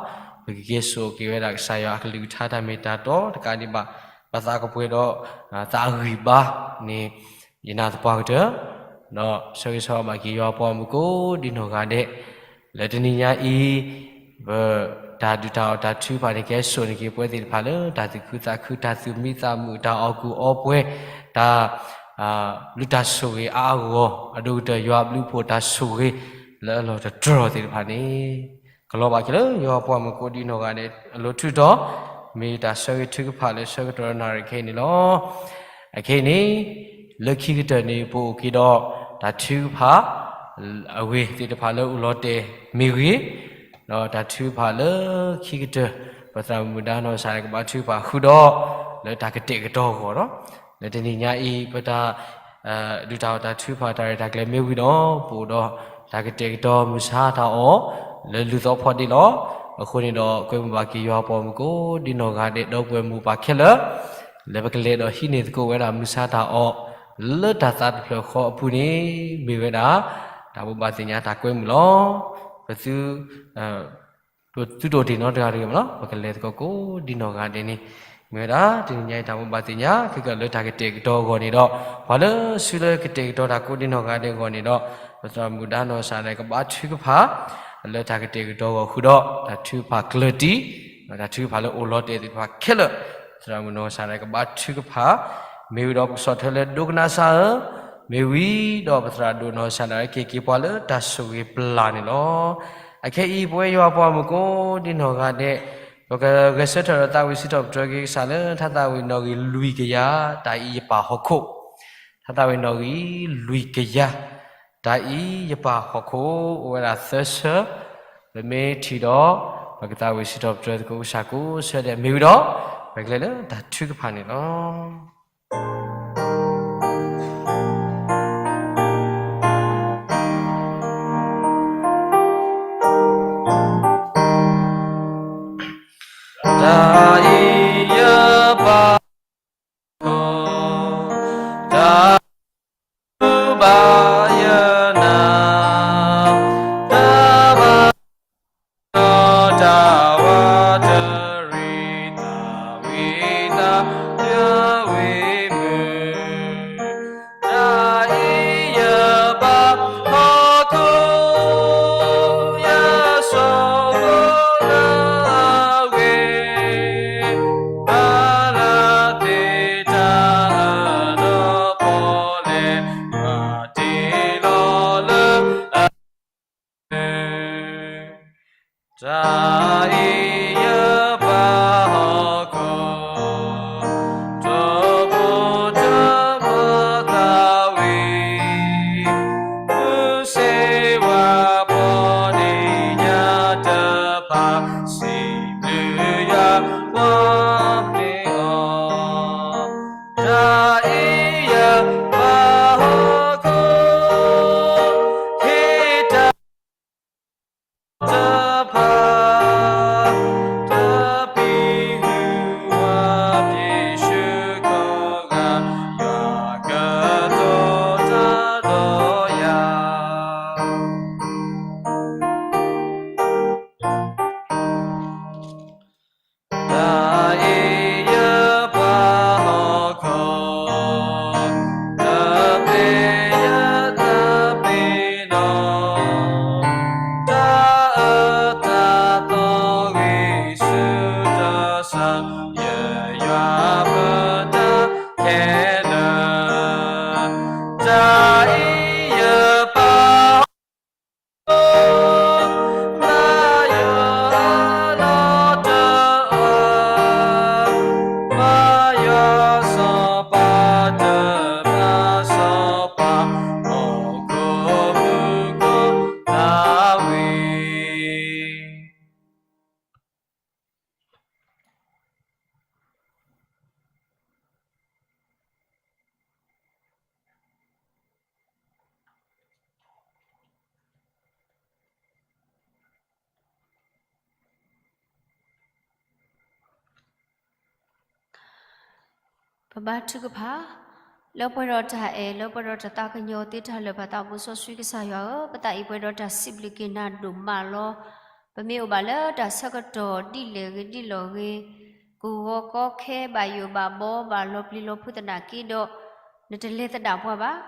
ပကက့ၤစိာ်က့ၤဝဲဒၣ်ကစၢ်ယွၤအကလုၢ်ကထါတၢ်မ့ၢ်တၢ်တီတကးဒံးဘၣ်, ပသးကပှဲၤဒီး သးအဂံၢ်ဘါန့ၣ် ယနာ်သပှၢ်ကတၢၢ် ဒီးဆၢဂ့ၤဆၢဝါဘၣ်က့ၤယွၤပှၤမုၢ်ကိးဒံနီၢ်ဂၤဒဲး, လၢတနံၤညါအံၤ ပတၢ်ဒုၣ်တၢ်အီၣ်တၢ်ထုကဖၣ်န့ၣ် ကဟဲစိာ်န့ၢ်က့ၤပှၤသ့ၣ်တဖၣ်လၢ တၢ်သူၣ်ခုသးခု တၢ်သူၣ်မံသးမုာ် တၢ်အီၣ်ကူၣ်အီပှဲၤ တၢ် ဘျုးတၢ်ဆိၣ်ဂ့ၤအါအါဂီၢ်ဂီၢ် အဒိၣ်ကတၢၢ်ယွၤအဘျုးအဖှိၣ်တၢ်ဆိၣ်ဂ့ၤ လၢအလီၢ်တတြီၢ်သ့ၣ်တဖၣ်န့ၣ် ကလီၤဘၣ်က့ၤလၢယွၤပှၤမုၢ်ကိးဒံနီၢ်ဂၤဒဲးအလိၤထုးထီၣ်, မ့ၢ်တၢ်ဆၢဂ့ၤထုကဖၣ်လၢဆၢကတီၢ်နၣ်ရံၣ်ခဲအံၤန့ၣ်လီၤ. အခဲအံၤန့ၣ် လၢခံကတၢၢ်န့ၣ် ပအိၣ်က့ၤဒီး တၢ်ထုကဖၣ် အဂ့ၢ်သ့ၣ်တဖၣ်လၢအိၣ်လီၤတဲာ်မ့ၢ်ဂ့ၤ, ဒီးတၢ်ထုကဖၣ်လၢခံကတၢၢ် ပသရၣ်မုၣ်ဒါနီၢ်ကစၢ်ဒၣ်ကဘါထုကဖၣ်ဃုာ်ဒီး လၢတၢ်ကတဲာ်ကတီၤအဂီၢ်ဒီး လၢတနံၤညါအံၤ ပတၢ် ဒုၣ်တၢ်အီၣ်တၢ်ထုကဖၣ်တၢ်ရဲၣ်တၢ်ကျဲၤမ့ၢ်ဝံၤဒီး ပအိၣ်ဒီးတၢ်ကတဲာ်ကတီၤမုၢ်ဆါတၢ်အီၣ် လၢလူၤသီဖီဒ့လီၤ. အဃိန့ၣ်ဒီး ကွဲမုာ်ဘၣ်က့ၤယွၤပှၤမုၢ်ကိးဒံနီၢ်ဂၤဒဲး ဒီပုၢ်ဝဲၢ်မိၢ်ပၢ်ခဲလၢာ် လၢပကလဲၤဒီးဟံးန့ၢ်သကိးဝဲဒၣ်မုၢ်ဆါတၢ်အီၣ် လၢတၢ်သးတဖျၢၣ်ဃီအပူၤန့ၣ် မ့ၢ်ဝဲဒၣ် တၢ်ဘိးဘၣ်သ့ၣ်ညါတၢ်ကွဲမုာ်လီၤ. ပသု ပသုတအိၣ်တ့ၢ်နီတဂၤတဂ့ၤမးလီၤ. ပကလဲၤသကိးကိးဒံနီၢ်ဂၤဒဲးန့ၣ် မ့ၢ်ဝဲဒၣ်တနံၤညါအံၤတၢ်ဘိးဘၣ်သ့ၣ်ညါ ခဲကလၢတၢ်ကတဲာ်ကတီၤအဂီၢ်န့ၣ်ဒီး ပှၤလၢစုလၢကတဲာ်ကတီၤတၢ်ကိးဒံနီၢ်ဂၤဒဲးအဂီၢ်န့ၣ်ဒီး ပသရၣ်မုၣ်ဒါနီၢ်ကစၢ်ဒၣ်ကဘါထုကဖၣ် လၢတၢ်ကတဲာ်ကတီၤအဂီၢ်ဃုာ်ဒီး တၢ်ထုကဖၣ်ကျၢၢ်တံၢ် ဒီးတၢ်ထုကဖၣ်လၢအိၣ်လီၤတဲာ်သ့ၣ်တဖၣ်ခဲလၢာ် သရၣ်မုၣ်နီၢ်ကစၢ်ဒၣ်ကဘါထုကဖၣ် မ့ၢ်ဝံၤဒီးပကဆီၣ်ထွဲလၢဒိကနၣ်စၢ်ဧၢ, မ့ၢ်ဝံၤဒီးပသရၣ်ဒိၣ်နီၢ်ကစၢ်ဒၣ်က့ၤက့ၤပှၤလၢတၢ်ဆိၣ်ဂ့ၤပျၢ်န့ၣ်လီၤ. အခဲအံၤ ပဝဲယွၤပှၤမုၢ်ကိးဒံနီၢ်ဂၤဒဲး ပကဂဲၤဆၢထၢၣ်ဒီးသးဝံၣ်စံးထီၣ်ပတြၢၤက့ၤကစၢ်လၢ ထါသးဝံၣ်နီၣ်ဂံၢ်လွံၢ်ကယၤ တၢ်အံၤယပၢ်ဟီၣ်ခိၣ်, ထါသးဝံၣ်နီၣ်ဂံၢ်လွံၢ်ကယၤ တၢ်အံၤယပၢ်ဟီၣ်ခိၣ် အိၣ်ဝဲဒၣ်သၢဆၢ, ပမ့ၢ်ထံၣ်ဒီး ပကသးဝံၣ်စံးထီၣ်ပတြၢၤသကိးကစၢ်ကိးဆၢဒဲး မ့ၢ်ဝံၤဒီး ပကလဲၤလၢတၢ်ထုကဖၣ်န့ၣ်လီၤ. တၢ်အံၤယပၢ်ဟီၣ်ခိၣ်, တၢ် ဘၣ်ယနၤ, တၢ်ဘၣ်ယွၤ, တၢ်ဝးတရံး, တၢ်ဝံတၢ်ယွၤဝံမုာ်, တၢ်အံၤယပၢ်ဟီၣ်ခိၣ်, ယဆိၣ်ဂ့ၤလၢအဂ့ၤ, တၢ်လၢသ့ၣ်တၢ်အၢၣ်လီၤပီၣ်လဲၣ် တ့လီၤလၢအ တၢ်အံၤယပၢ်ဟီၣ်ခိၣ်, တၢ်ဖိတၢ်မီၤသးဝံၣ်, မုၢ်ဆ့ၣ်ဝါပီၣ်ဒ့ၣ်ညါတဖၣ် စံးဘျုးယွၤပှၤန့ၢ်အီၤ, တၢ်အံၤယပၢ်ဟီၣ်ခိၣ်, ဟ့ၣ်တၢ် တဖၣ် ပဘါထုကဖၣ်, လၢပှဲၤဒီးတၢ်အဲၣ် လၢပှဲၤဒီးတၢ်သးကညီၤသ့တၢ်လၢာ် ပသးဘိစီဆှံကစၢ်ယွၤဧၢ, ပသးအံၤပှဲၤဒီးတၢ်စံးဘျုးက့ၤနၤဒိၣ်မးလီၤ. ပမ့ၢ်အိၣ်ဘၣ်လၢတၢ်ဆၢကတီၢ်ဒ်လဲၣ်ဂ့ၤဒ်လဲၣ်ဂ့ၤ, ကဂီၤကီခဲ ဘၣ်ယိၣ်ဘၣ်ဘီ ဘၣ်လီၤပျံၤလီၤဖုးသနာ်က့ဒီး, နတလဲၤသဒၣ်ပှၤဘၣ်.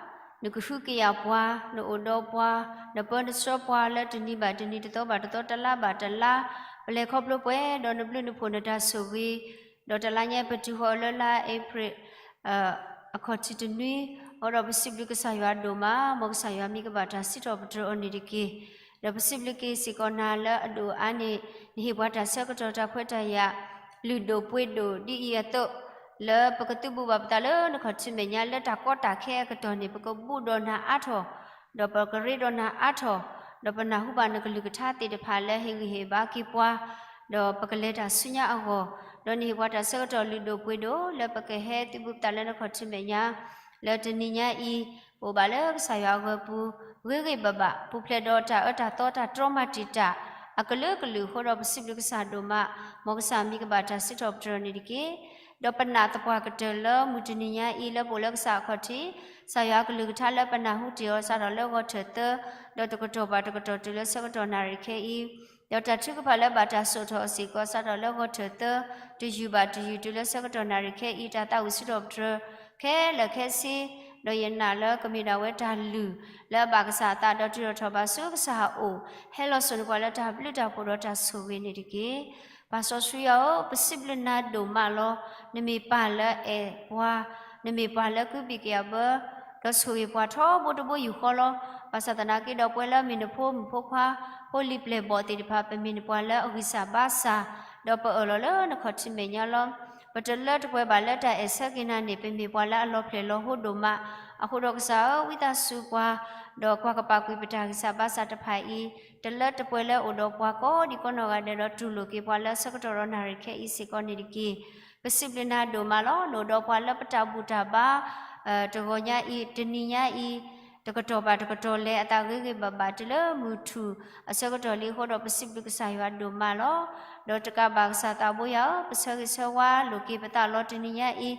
နကဟုကယာ်ပှၤ, နအိၣ်ဒီးပှၤ, နပၢနဆှၢပှၤလၢတနံၤဘၣ်တနံၤ တသီဘၣ်တသီ တလါဘၣ်တလါ, ပလဲၤခီဖျိပှဲၤဒီးနဘျုးနဖှိၣ်နတၢ်ဆိၣ်ဂ့ၤ, ဒီးတလါညါပတုၤဃီၤအီၤလၢလါအ့ဖြ့ၣ် အခီၣ်ထံးတနွံ, အဃိဒီးပစံးဘျုးကစၢ်ယွၤဒိၣ်မး, မ်ကစၢ်ယွၤမံၤကဘၣ်တၢ်စံးထီၣ်ပတြၢၤအီၤန့ၣ်တက့ၢ်. ဒီးပစံးဘျုးက့ၤစ့ၢ်ကီးနၤလၢအဒိၣ်အါန့ၣ်, နဟ့ၣ်ပှၤတၢ်ဆၢကတီၢ်တၢ်ခွဲးတၢ်ယာ် လုၢ်ဒိၣ်ပှ့ၤဒိၣ်ဒ်အံၤအသိး, လၢပကသုးဘူးဘၣ်ပသးလၢနခီၣ်ထံးမဲာ်ညါ လၢတၢ်ကီတၢ်ခဲအကတီၢ်န့ၣ် ပကဘူးဒီးနၤအါထီၣ်, ဒီးပကရ့ဒီးနၤအါထီၣ်, ဒီးပနၢ်ဟူဘၣ်နကလုၢ်ကထါသ့ၣ်တဖၣ်လၢဟ့ၣ်ဂံၢ်ဟ့ၣ်ဘါက့ၤပှၤ, ဒီးပကလဲၤတၢ်ဆူညါအဂီၢ်, ဒီးနဟ့ၣ်ပှၤတၢ်ဆၢကတီၢ်လုၢ်ဒိၣ်ပှ့ၤဒိၣ် လၢပကဟဲသုးဘူးပသးလၢနခီၣ်ထံးမဲာ်ညါ, လၢတနံၤညါအံၤ, ပအိၣ်ဘၣ်လၢကစၢ်ယွၤအဂီၢ်ပူၤ, ဂ့ၤဂ့ၤဘၣ်ဘၣ် ပူၤဖျဲးဒီးတၢ်အၢတၢ်သီတၢ်တြီမၤတံာ်တာ် အကလုာ်ကလုာ်အဃိဒီးပစံးဘျုးကစၢ်ဒိၣ်မး, မ်ကစၢ်မံၤကဘၣ်တၢ်စံးထီၣ်ပတြၢၤန့ၣ်တက့ၢ်. ဒီးပနာ်သပှၢ်ကတၢၢ်လၢမုၢ်တနံၤညါအံၤ လၢပအိၣ်လၢကစၢ်အခီၣ်ထံး, ကစၢ်ယွၤအကလုၢ်ကထါလၢပနၢ်ဟူတ့ၢ်အီၤ စးထီၣ်လၢဂီၤထၢၣ်သၢ, ဒီးတကတီၢ်ဘၣ်တကတီၢ်တုၤလၢဆၢကတီၢ်နၣ်ရံၣ်ခဲအံၤ, ဒီးတၢ်ထုကဖၣ်လၢဘၣ်တၢ်စိာ်ထီၣ်အီၤစ့ၢ်ကီး စးထီၣ်လၢဂီၤထၢၣ်သၢ, တယုၢ်ဘၣ်တယုၢ်တုၤလၢဆၢကတီၢ်နၣ်ရံၣ်ခဲအံၤ တၢ်သးဝံၣ်စံးထီၣ်ပတြၢၤခဲလၢာ်ခဲဆ့, ဒီးယနာ်လၢကမ့ၢ်ဒၣ်ဝဲတၢ်လုၢ်လၢအဘၣ်ကစၢ်အသး ဒီးတုၤထီၣ်ထီၣ်ဘၣ်ဆူကစၢ်အအိၣ်, ဟဲလီၤစိာ်န့ၢ်ပှၤလၢတၢ်ဘျုးတၢ်ဖှိၣ်ဒီးတၢ်ဆိၣ်ဂ့ၤန့ၣ်တက့ၢ်. ပၢ်စီဆှံယွၤဧၢ, ပစံးဘျုးနၤဒိၣ်မးလီၤ. နမ့ၢ်ပၢ်လၢအဲၣ်ပှၤ, နမ့ၢ်ပၢ်လၢကုဘ့ၣ်ကယၤဘၢ, ဒီးဆိၣ်ဂ့ၤပှၤထီဘိတဘိယူၢ်ဃီလီၤ. ဘၣ်ဆၣ်သနာ်က့ဒီး ပဝဲလၢအမ့ၢ်နဖိမုၣ်ဖိခွါ, ဖိလံၤပျဲၢ်ဘီၣ်သ့ၣ်တဖၣ် ပမ့ၢ်နပှၤလၢအဂံၢ်စၢ်ဘါစၢ်, ဒီးပအၢၣ်လီၤလၢနခီၣ်ထံးမဲာ်ညါလီၤ. ပတလၢတပှဲၤဘၣ်လၢတၢ်အဲၣ်ဆၢက့ၤနၤန့ၣ် ပမ့ၢ်ပှၤလၢအလီၤဖျဲၣ်လီၤဟိဒိၣ်မး, အဃိဒီးကစၢ်ဧၢ, ဝံသးစူၤပှၤ, ဒီးကွၢ်ကပာ်ကွံာ်ပတၢ်ဂံၢ်စၢ်ဘါစၢ်တဖၣ်အံၤ, တလၢတပှဲၤလၢအိၣ်ဒီးပှၤကိးဒံကိးနီၢ်ဂၤဒဲးဒီး တူၢ်လိာ်က့ၤပှၤလၢဆၢကတီၢ်ဒီးနၣ်ရံၣ်ခဲအံၤစ့ၢ်ကီးန့ၣ်တက့ၢ်. ပစံးဘျုးနၤဒိၣ်မးလီၤ. နအိၣ်ဒီးပှၤလၢပတၢ်ဘူၣ်တၢ်ဘါ တဂီၤညါအံၤ, တနံၤညါအံၤ, တကတီၢ်ဘၣ်တကတီၢ်လဲၤအသးဂ့ၤဂ့ၤဘၣ်ဘၣ် တုၤလၢမုၢ်ထူၣ်အဆၢကတီၢ်လံအဃိဒီး ပစံးဘျုးကစၢ်ယွၤဒိၣ်မးလီၤ. ဒီးတကးဘၣ်ကစၢ်သးဘိယွၤဧၢ, ပဆၢဂ့ၤဆၢဝါလိာ်က့ၤပသးလီၤ. တနံၤညါအံ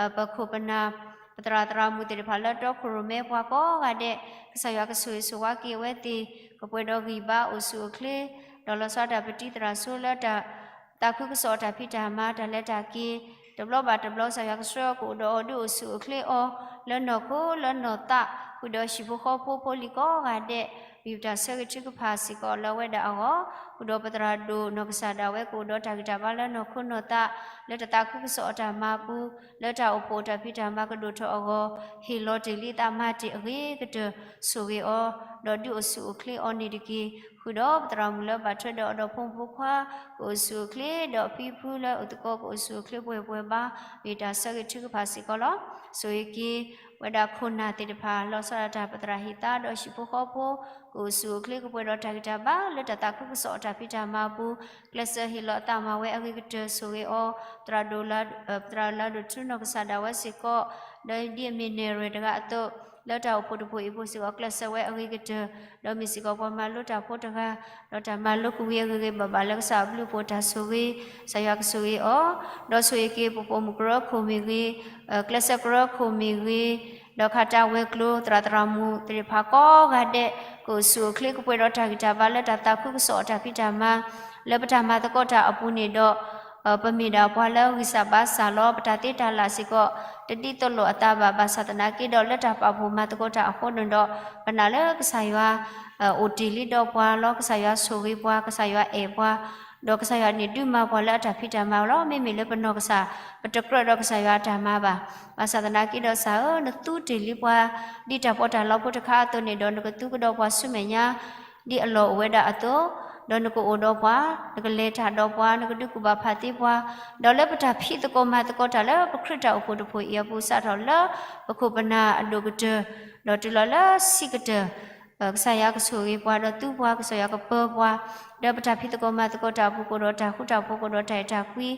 ၤ, ပခိၣ်ပနၢ်, ပသရၣ်သရၣ်မုၣ်သ့ၣ်တဖၣ်လၢတီခိၣ်ရိၣ်မဲပှၤကိးဂၤဒဲး, ကစၢ်ယွၤကဆိၣ်ဂ့ၤဆိၣ်ဝါက့ၤအဝဲသ့ၣ်, ကပှဲၤဒီးဂံၢ်ဘါအိၣ်ဆူၣ်အိၣ်ချ့, ဒီးလီၤဆီဒၣ်တၢ်ပတံၤသရၣ်ဆိလၢတၢ် သးခုကစီၣ်အတၢ်ဖံးတၢ်မၤ တၢ်လဲၤတၢ်က့ၤ, တဘျီဘၣ်တဘျီ ကစၢ်ယွၤကဆှၢကအိၣ်ဒီးအီၤဒုးအိၣ်ဆူၣ်အိၣ်ချ့အီၤ, လၢနီၢ်ခိလၢနီၢ်သး, ဃုာ်ဒီးဟံၣ်ဖိဃီဖိ ဖိလံၤကိးဂၤဒဲး, မ့ၢ်ပတၢ်ဆၢဂ့ၤထုကဖၣ်စ့ၢ်ကီးလၢအဝဲဒၣ်အဂီၢ်, ဃုာ်ဒီးပသရၣ်ဒိၣ်နီၢ်ကစၢ်ဒၣ်ဝဲကအိၣ်ဒီးတၢ်ဂံၢ်တၢ်ဘါလၢနီၢ်ခိနီၢ်သး, လၢတၢ်သးခုကစီၣ်အတၢ်မၤပူၤ, လၢတၢ်အိၣ်ဖှိၣ်တၢ်ဖံးတၢ်မၤကဒိၣ်ထီၣ်အဂီၢ်, ဟ့ၣ်လီၤတ့ၢ်လံသးမၤတ့ၢ်အဂ့ၤကတၢၢ်ဆိၣ်ဂ့ၤအီၤ, ဒီးဒုးအိၣ်ဆူၣ်အိၣ်ချ့အီၤန့ၣ်တက့ၢ်. ဃုာ်ဒီးပသရၣ်မုၣ်လၢဘၣ်ထွဲဒီးအဒီဖိမုၣ်ဖိခွါ, ကအိၣ်ဆူၣ်အိၣ်ချ့ဒီးအဖံအဖုလၢအိၣ်သကိးကအိၣ်ဆူၣ်အိၣ်ချ့ပှဲၤပှဲၤဘၣ်, မ့ၢ်တၢ်ဆၢဂ့ၤထုကဖၣ်စ့ၢ်ကီးလီၤ. ဆိၣ်ဂ့ၤက့ၤဝဲဒၣ်ခိၣ်နၢ်သ့ၣ်တဖၣ် လီၤဆီဒၣ်တၢ်ပသရၣ်ဟ့ၣ်သါဒီးဟံၣ်ဖိဃီဖိ, ကအိၣ်ဆူၣ်အိၣ်ချ့ကပှဲၤဒီးတၢ်ဂံၢ်တၢ်ဘါ လၢတၢ်သးခုကစီၣ်အတၢ်ဖံးတၢ်မၤအပူၤ, ကျဲးစၢးဟ့ၣ်လီၤအသးမၤဝဲအဂ့ၤကတၢၢ်ဆိၣ်ဂ့ၤအီၤ, သရၣ်ဒိၣ်လၢ သရၣ်လၢဒိၣ်ထူနီၢ်ကစၢ်ဒၣ်ဝဲစ့ၢ်ကီး, ဒီးဒ်အမ့ၢ်နဲၣ်ရွဲၣ်တဂၤအသိး, လၢတၢ်အိၣ်ဖှိၣ်တဖှိၣ်အံၤဖိစ့ၢ်ကီး ကျဲးစၢးဝဲအဂ့ၤကတၢၢ်, ဒီးမ့ၢ်စ့ၢ်ကီးပှၤမၤလိတၢ်ဖိတဂၤ, ဒီးတၢ်မၤလိကွံာ်ဝံၤအဂ့ၤဂ့ၤဘၣ်ဘၣ်လၢကစၢ်အဘျုးအဖှိၣ်တၢ်ဆိၣ်ဂ့ၤ, ကစၢ်ယွၤကဆိၣ်ဂ့ၤအီၤ, ဒီးဆိၣ်ဂ့ၤက့ၤပပိာ်မုၣ်ကရၢခိၣ်မ့ၢ်ဂ့ၤ, ကျဲးစၢးကရၢခိၣ်မ့ၢ်ဂ့ၤ, ဒီးခးတၢ်ဝဲၤကျိၤသရၣ်သရၣ်မုၣ်သ့ၣ်တဖၣ်ကိးဂၤဒဲး, ကအိၣ်ဆူၣ်အိၣ်ချ့ကပှဲၤဒီးတၢ်ဂံၢ်တၢ်ဘါလၢတၢ်သးခုကစီၣ်အတၢ်ဖံးတၢ်မၤ, လၢပတၢ်မၤသကိးတၢ်အပူၤန့ၣ်ဒီး ပမ့ၢ်ဒၣ်ပှၤလၢဂံၢ်စၢ်ဘါစၢ်လီၤ. ပတၢ်သ့တၢ်လၢ်စ့ၢ်ကီး တဒ်သိးလိာ်အသးဘၣ်, ဘၣ်ဆၣ်သနာ်က့ဒီး လၢတၢ်ပာ်ဖှိၣ်မၤသကိးတၢ်အဃိန့ၣ်ဒီး ပနာ်လၢကစၢ်ယွၤ အိၣ်တ့ၢ်လံဒီးပှၤလီၤ. ကစၢ်ယွၤဆိၣ်ဂ့ၤပှၤ, ကစၢ်ယွၤအဲၣ်ပှၤ, ဒီးကစၢ်ယွၤန့ၣ်ဒုးမၤပှၤလၢအတၢ်ဖံးတၢ်မၤလီၤ. မ့မ့ၢ်လၢပနီၢ်ကစၢ် ပတကြၢးဒီးကစၢ်ယွၤအတၢ်မၤဘၣ်. ဘၣ်ဆၣ်သနာ်က့ဒီး ကစၢ်ဧၢ, နသူတ့ၢ်လံပှၤ ဒ်တၢ်ပီးတၢ်လီဖိတခါအသိးန့ၣ်ဒီး နကသူကဒီးပှၤဆူမဲာ်ညါ ဒ်အလီၢ်အိၣ်ဝဲဒၣ်အသိး, ဒီးနကအိၣ်ဒီးပှၤ, နကလဲၤတၢ်ဒီးပှၤ, နကဒုးကူၣ်ဘၣ်ဖးသ့ပှၤ, ဒီးလၢပတၢ်ဖံးသကိးမၤသကိးတၢ်လၢပခရံာ်တၢ်အိၣ်ဖှိၣ်တဖှိၣ်အံၤအပူၤ စးထီၣ်လၢပခိၣ်ပနၢ်အဒိၣ်ကတၢၢ်, ဒီးတုၤလီၤလၢဆံးကတၢၢ် ကစၢ်ယွၤကဆိၣ်ဂ့ၤပှၤဒီးသူပှၤ, ကစၢ်ယွၤကပၢပှၤ, ဒီးပတၢ်ဖံးသကိးမၤသကိးတၢ်အပူၤ ကအိၣ်ဒီးတၢ်ဃူတၢ်ဖိး, ကအိၣ်ဒီးတၢ်အဲၣ်တၢ်ကွံ,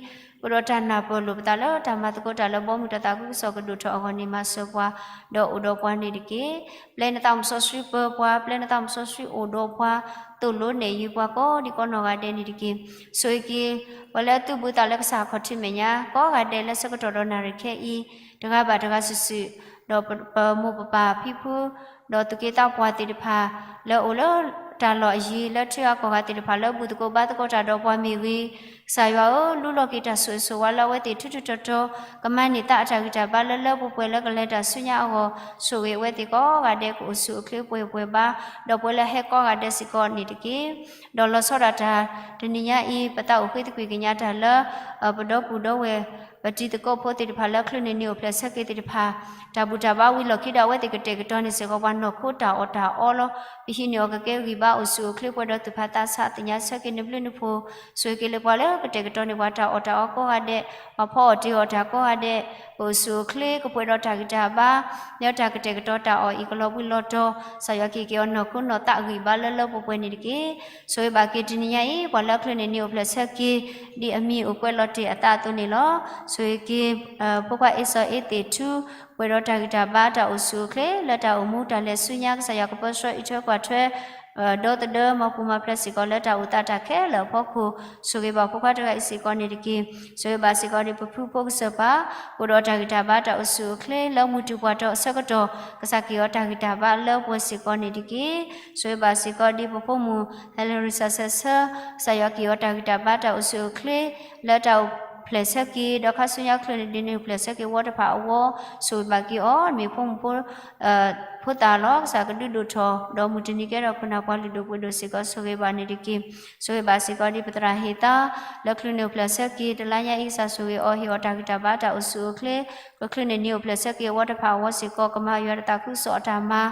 ကအိၣ်ဒီးတၢ်နၢ်ပၢၢ်လိာ်ပသးလၢတၢ်မၤသကိးတၢ်လၢဘီမုၢ်တၢ်သးခုကစီၣ်ကဒိၣ်ထီၣ်အဂီၢ်န့ၣ် မၤစၢၤပှၤ, ဒီးအိၣ်ဒီးပှၤန့ၣ်တက့ၢ်. ပျဲနသးစီဆှံပၢပှၤ, ပျဲနသးစီဆှံအိၣ်ဒီးပှၤ, သိၣ်လိနဲၣ်ယုာ်ပှၤကိးဒံကိးနီၢ်ဂၤဒဲးန့ၣ်တက့ၢ်. ဆိၣ်ဂ့ၤက့ၤ ပှၤလၢအသုးဘူးသးလၢကစၢ်အခီၣ်ထံးမဲာ်ညါ ကိးဂၤဒဲးလၢဆၢကတီၢ်ဒီးနၣ်ရံၣ်ခဲအံၤ, တဂၤဘၣ်တဂၤစုာ်စုာ်, ဒီးပမိၢ်ပပၢ်ဖံဖု ဒီးသူၣ်က့သးပှၢ်သ့ၣ်တဖၣ် လၢအအိၣ်လၢတၢ်လီၢ်အယံၤ လၢထံအကီၢ်ဂၤသ့ၣ်တဖၣ် လၢဘူၣ်သကိးဘါသကိးတၢ်ဒီးပှၤမ့ၢ်ဂ့ၤ, ကစၢ်ယွၤဧၢ, လူလီၤက့ၤတၢ်ဆိၣ်ဂ့ၤဆိၣ်ဝါလၢအဝဲသ့ၣ်ထူထူတီတီ, ကမၤန့ၢ်သးအတၢ်ဂံၢ်တၢ်ဘါလၢလၢပှဲၤပှဲၤလၢကလဲၤတၢ်ဆူညါအဂီၢ်, ဆိၣ်ဂ့ၤအဝဲသ့ၣ်ကိးဂၤဒဲး ကအိၣ်ဆူၣ်အိၣ်ချ့ပှဲၤပှဲၤဘါ, ဒီးပှၤလၢဟဲကိးဂၤဒဲးစ့ၢ်ကီးန့ၣ်တက့ၢ်. ဒီးလီၤဆီဒၣ်တၢ်တနံၤညါအံၤ ပသးအိၣ်ဃ့သကွံာ်ကညးတၢ်လၢ ပဒီပုၢ်ဒီဝဲၢ် ပတံၤသကိးဖိသ့ၣ်တဖၣ်လၢချုးန့ၢ်နံၤအိၣ်ဖျဲၣ်ဆၢက့ၤသ့ၣ်တဖၣ်, တၢ်ဘူၣ်တၢ်ဘါဝံၤလီၢ်ခံဒီး အဝဲသ့ၣ်ကတဲာ်ကတီၤန့ၢ်စ့ၢ်ကီး ပှၤနီၢ်ခိတၢ်အီၣ်တၢ်အီလီၤ. ပဟံးန့ၢ်အီၤကကဲဂံၢ်ဘါ အိၣ်ဆူၣ်အိၣ်ချ့ပှဲၤဒီးသူၣ်ဖးသးဆး သ့ၣ်ညါဆၢက့ၤနဘျုးနဖှိၣ်, ဆိၣ်ဂ့ၤက့ၤလၢပှၤလၢကတဲာ်ကတီၤန့ၢ်ပှၤတၢ်အီၣ်တၢ်အီကိးဂၤဒဲး, ပှၤဖီအီၣ်တ့ၤအီၣ်တၢ်ကိးဂၤဒဲး, ကအိၣ်ဆူၣ်အိၣ်ချ့ ကပှဲၤဒီးတၢ်ဂံၢ်တၢ်ဘါ လၢတၢ်ကတဲာ်ကတီၤတၢ်အီၣ်အံၤကလီၤဘှံးလီၤတီၤ, ကစၢ်ယွၤကဟ့ၣ်က့ၤအီၤနီၢ်ခိနီၢ်သးဂံၢ်ဘါလၢလၢပှဲၤပှဲၤန့ၣ်တက့ၢ်. ဆိၣ်ဂ့ၤဘၣ်က့ၤတနံၤညါအံၤ ပှၤလၢအချုးန့ၢ်နံၤအိၣ်ဖျဲၣ်ဆၢက့ၤ ဒ်အမံၤအိၣ်ကွဲးလီၤတ့ၢ်အသးအသိးန့ၣ်လီၤ. ဆိၣ်ဂ့ၤက့ၤ ဖိခွါအ့စီၤအ့သ့ၣ်ထူ ပှဲၤဒီးတၢ်ဂံၢ်တၢ်ဘါတၢ်အိၣ်ဆူၣ်အိၣ်ချ့ လၢတၢ်အိၣ်မူတၢ်လဲၤဆူညါ ကစၢ်ယွၤကပၢဆှၢအံးထွဲကွၢ်ထွဲ ဒီသဒၢမၤပူၤမၤဖျဲးစ့ၢ်ကီးလၢတၢ်အိၣ်သးတၢ်ခဲလၢာ်အဖီခိၣ်, ဆိၣ်ဂ့ၤဘၣ်ဖိခွါတဂၤအံၤစ့ၢ်ကီးန့ၣ်တက့ၢ်. ဆိၣ်ဂ့ၤဘၣ်စ့ၢ်ကီးဒ်ပဖုဖိကစၢၢ်ပၢ် ကအိၣ်ဒီးတၢ်ဂံၢ်တၢ်ဘါတၢ်အိၣ်ဆူၣ်အိၣ်ချ့ လၢမုၢ်တူၢ်ပှၢ်ထီၣ်အဆၢကတီၢ် ကစၢ်ကဟ့ၣ်အီၤတၢ်ဂံၢ်တၢ်ဘါလၢပှဲၤစ့ၢ်ကီးန့ၣ်တက့ၢ်. ဆိၣ်ဂ့ၤဘၣ်စ့ၢ်ကီးဒ်ပဖိမုၣ် ဟဲလရံစၢ်ဆၢဆၢ ကစၢ်ယွၤကဟ့ၣ်အီၤတၢ်ဂံၢ်တၢ်ဘါတၢ်အိၣ်ဆူၣ်အိၣ်ချ့ လၢတၢ်အိၣ်ဖျဲၣ်ဆၢက့ၤ ဒီးခါဆူညါချုးန့ၢ်ဒ်န့ၣ်အိၣ်ဖျဲၣ်ဆၢက့ၤဝီတဖၣ်အဂီၢ် ဆိၣ်ဂ့ၤဘၣ်က့ၤအီၤ မ့ၢ်ဖိမုၣ်ဖိ ဖိသၣ်လီၤ. ကစၢ်ကဒုးဒိၣ်ထီၣ် ဒီးမုၢ်တနံၤကဲထီၣ်ခိၣ်နၢ်ပှၤလုၢ်ဒိၣ်ပှ့ၤဒိၣ်စ့ၢ်ကီး ဆိၣ်ဂ့ၤဘၣ်န့ၣ်တက့ၢ်. ဆိၣ်ဂ့ၤဘၣ်စ့ၢ်ကီးဒ်ပသရၣ်ဟ့ၣ်သါ လၢချုးန့ၢ်အိၣ်ဖျဲၣ်ဆၢက့ၤ တလါညါအံၤ ကစၢ်ဆိၣ်ဂ့ၤအီၤ ဟ့ၣ်အီၤတၢ်ဂံၢ်တၢ်ဘါတၢ်အိၣ်ဆူၣ်အိၣ်ချ့ ကချုးန့ၢ်နံၤအိၣ်ဖျဲၣ်ဆၢက့ၤအဝီတဖၣ်အဂီၢ်စ့ၢ်ကီး ကမၤယွၤတၢ်သးခုကစီၣ်အတၢ်မၤ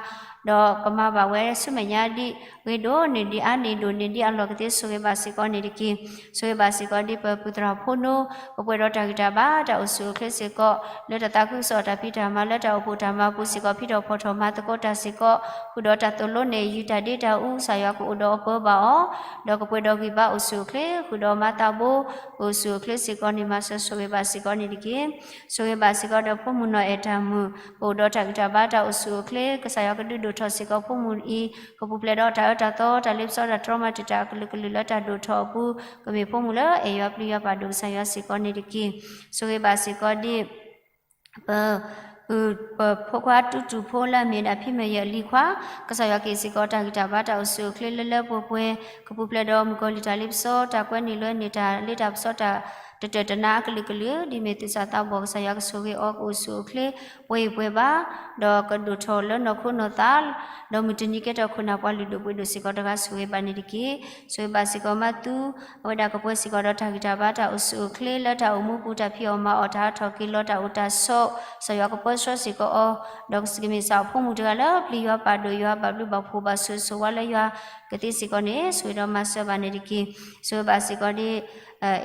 ဒီးကမၤဘၣ်ဝဲဆူမဲာ်ညါဒ်ဂ့ၤဒိၣ်န့ၢ်ဒံးအါန့ၢ်ဒိၣ်န့ၢ်ဒံးအလီၢ်ကသ့ ဆိၣ်ဂ့ၤဘၣ်စ့ၢ်ကီးန့ၣ်တက့ၢ်. ဆိၣ်ဂ့ၤဘၣ်စ့ၢ်ကီးဒ်ပပုၢ်သရၣ်ဖိနီ ကပှဲၤဒီးတၢ်ဂံၢ်တၢ်ဘါတၢ်အိၣ်ဆူၣ်အိၣ်ချ့စ့ၢ်ကီး လၢတၢ်သးခုကစီၣ်တၢ်ဖံးတၢ်မၤ လၢတၢ်အိၣ်ဖှိၣ်တၢ်မၤပူၤစ့ၢ်ကီး ဖံးထီၣ်ဖီၣ်ထီၣ်မၤသကိးတၢ်စ့ၢ်ကီး ဃုာ်ဒီးတၢ်သိၣ်လိနဲၣ်ယုာ်တၢ်ဒ့တၢ်အူ ကစၢ်ယွၤကအိၣ်ဒီးအပၢဘၣ်အီၤ ဒီးကပှဲၤဒီးဂံၢ်ဘါအိၣ်ဆူၣ်အိၣ်ချ့ ဃုာ်ဒီးမၤသးဘိ ကအိၣ်ဆူၣ်အိၣ်ချ့စ့ၢ်ကီးန့ၣ် မၤစၢၤဆိၣ်ဂ့ၤဘၣ်စ့ၢ်ကီးန့ၣ်တက့ၢ်. ဆိၣ်ဂ့ၤဘၣ်စ့ၢ်ကီးဒီးဖိမုၣ်နီၢ်အဲၣ်တၢ်မုၣ် ကအိၣ်ဒီးတၢ်ဂံၢ်တၢ်ဘါတၢ်အိၣ်ဆူၣ်အိၣ်ချ့ ကစၢ်ယွၤကဒုးဒိၣ်ထီၣ်စ့ၢ်ကီးဖိမုၣ်အံၤ ကပူၤဖျဲးဒီးတၢ်အၢတၢ်သီ တၢ်လ့ပစီတၢ်တြီမၤတံာ်တာ်အကလုာ်ကလုာ်လၢတၢ်ဒိၣ်ထီၣ်အပူၤ ကမ့ၢ်ဖိမုၣ်လၢအဲၣ်ယွၤပျံၤယွၤပာ်ဒိၣ်ကစၢ်ယွၤစ့ၢ်ကီးန့ၣ်တက့ၢ်. ဆိၣ်ဂ့ၤဘၣ်စ့ၢ်ကီးဒ် ပ ပဖိခွါတူတူဖိလၢအမ့ၢ်ဒၣ်ဖံမယၢၢ်အလံၤခွါ ကစၢ်ယွၤကဟ့ၣ်စ့ၢ်ကီးတၢ်ဂံၢ်တၢ်ဘါတၢ်အိၣ်ဆူၣ်အိၣ်ချ့လၢလၢပှဲၤပှဲၤ ကပူၤဖျဲးဒီးမုၣ်ကီၤလံၢ်တၢ်လ့ပစီ တၢ်ကွဲနုာ်လွဲနုာ်တၢ်လ့တၢ်ပစီတၢ်တတၢၢ်တနါအကလုာ်ကလုာ် ဒ်မ့ၢ်သူၣ်စၢ်သးဘီၣ် ကစၢ်ယွၤကဆိၣ်ဂ့ၤအီၤ ကအိၣ်ဆူၣ်အိၣ်ချ့ ပှဲၤအံၤပှဲၤဘါ ဒီးကဒိၣ်ထီၣ်လၢနီၢ်ခိနီၢ်သး ဒီးမုၢ်တနံၤကဲထီၣ်ခိၣ်နၢ်ပှၤလုၢ်ဒိၣ်ပှ့ၤဒိၣ်စ့ၢ်ကီးတဂၤ ဆိၣ်ဂ့ၤဘၣ်န့ၣ်တက့ၢ်. ဆိၣ်ဂ့ၤဘၣ်စ့ၢ်ကီးမါသူ အဝဲဒၣ်ကပှဲၤစ့ၢ်ကီးဒီးတၢ်ဂံၢ်တၢ်ဘါတၢ်အိၣ်ဆူၣ်အိၣ်ချ့လၢတၢ်အိၣ်မူပူၤ တၢ်ဖံးအီၣ်မၤအီၣ် တၢ်ဟးထီၣ်က့ၤလီၤ တၢ်အိၣ်တၢ်ဆိး ကစၢ်ယွၤကပၢဆှၢစ့ၢ်ကီးအီၤ ဒီးကမ့ၢ်စ့ၢ်ဖိမုၣ်တဂၤလၢပျံၤယွၤပာ်ဒိၣ်ယွၤ ဘၣ်ဘျုးဘၣ်ဖှိၣ်ဘၣ်ဆိၣ်ဂ့ၤဆိၣ်ဝါလၢယွၤကသ့စ့ၢ်ကီးန့ၣ် ဆိၣ်ဂ့ၤဒီးမၤစၢၤဘၣ်န့ၣ်တက့ၢ်. ဆိၣ်ဂ့ၤဘၣ်စ့ၢ်ကီးဒ်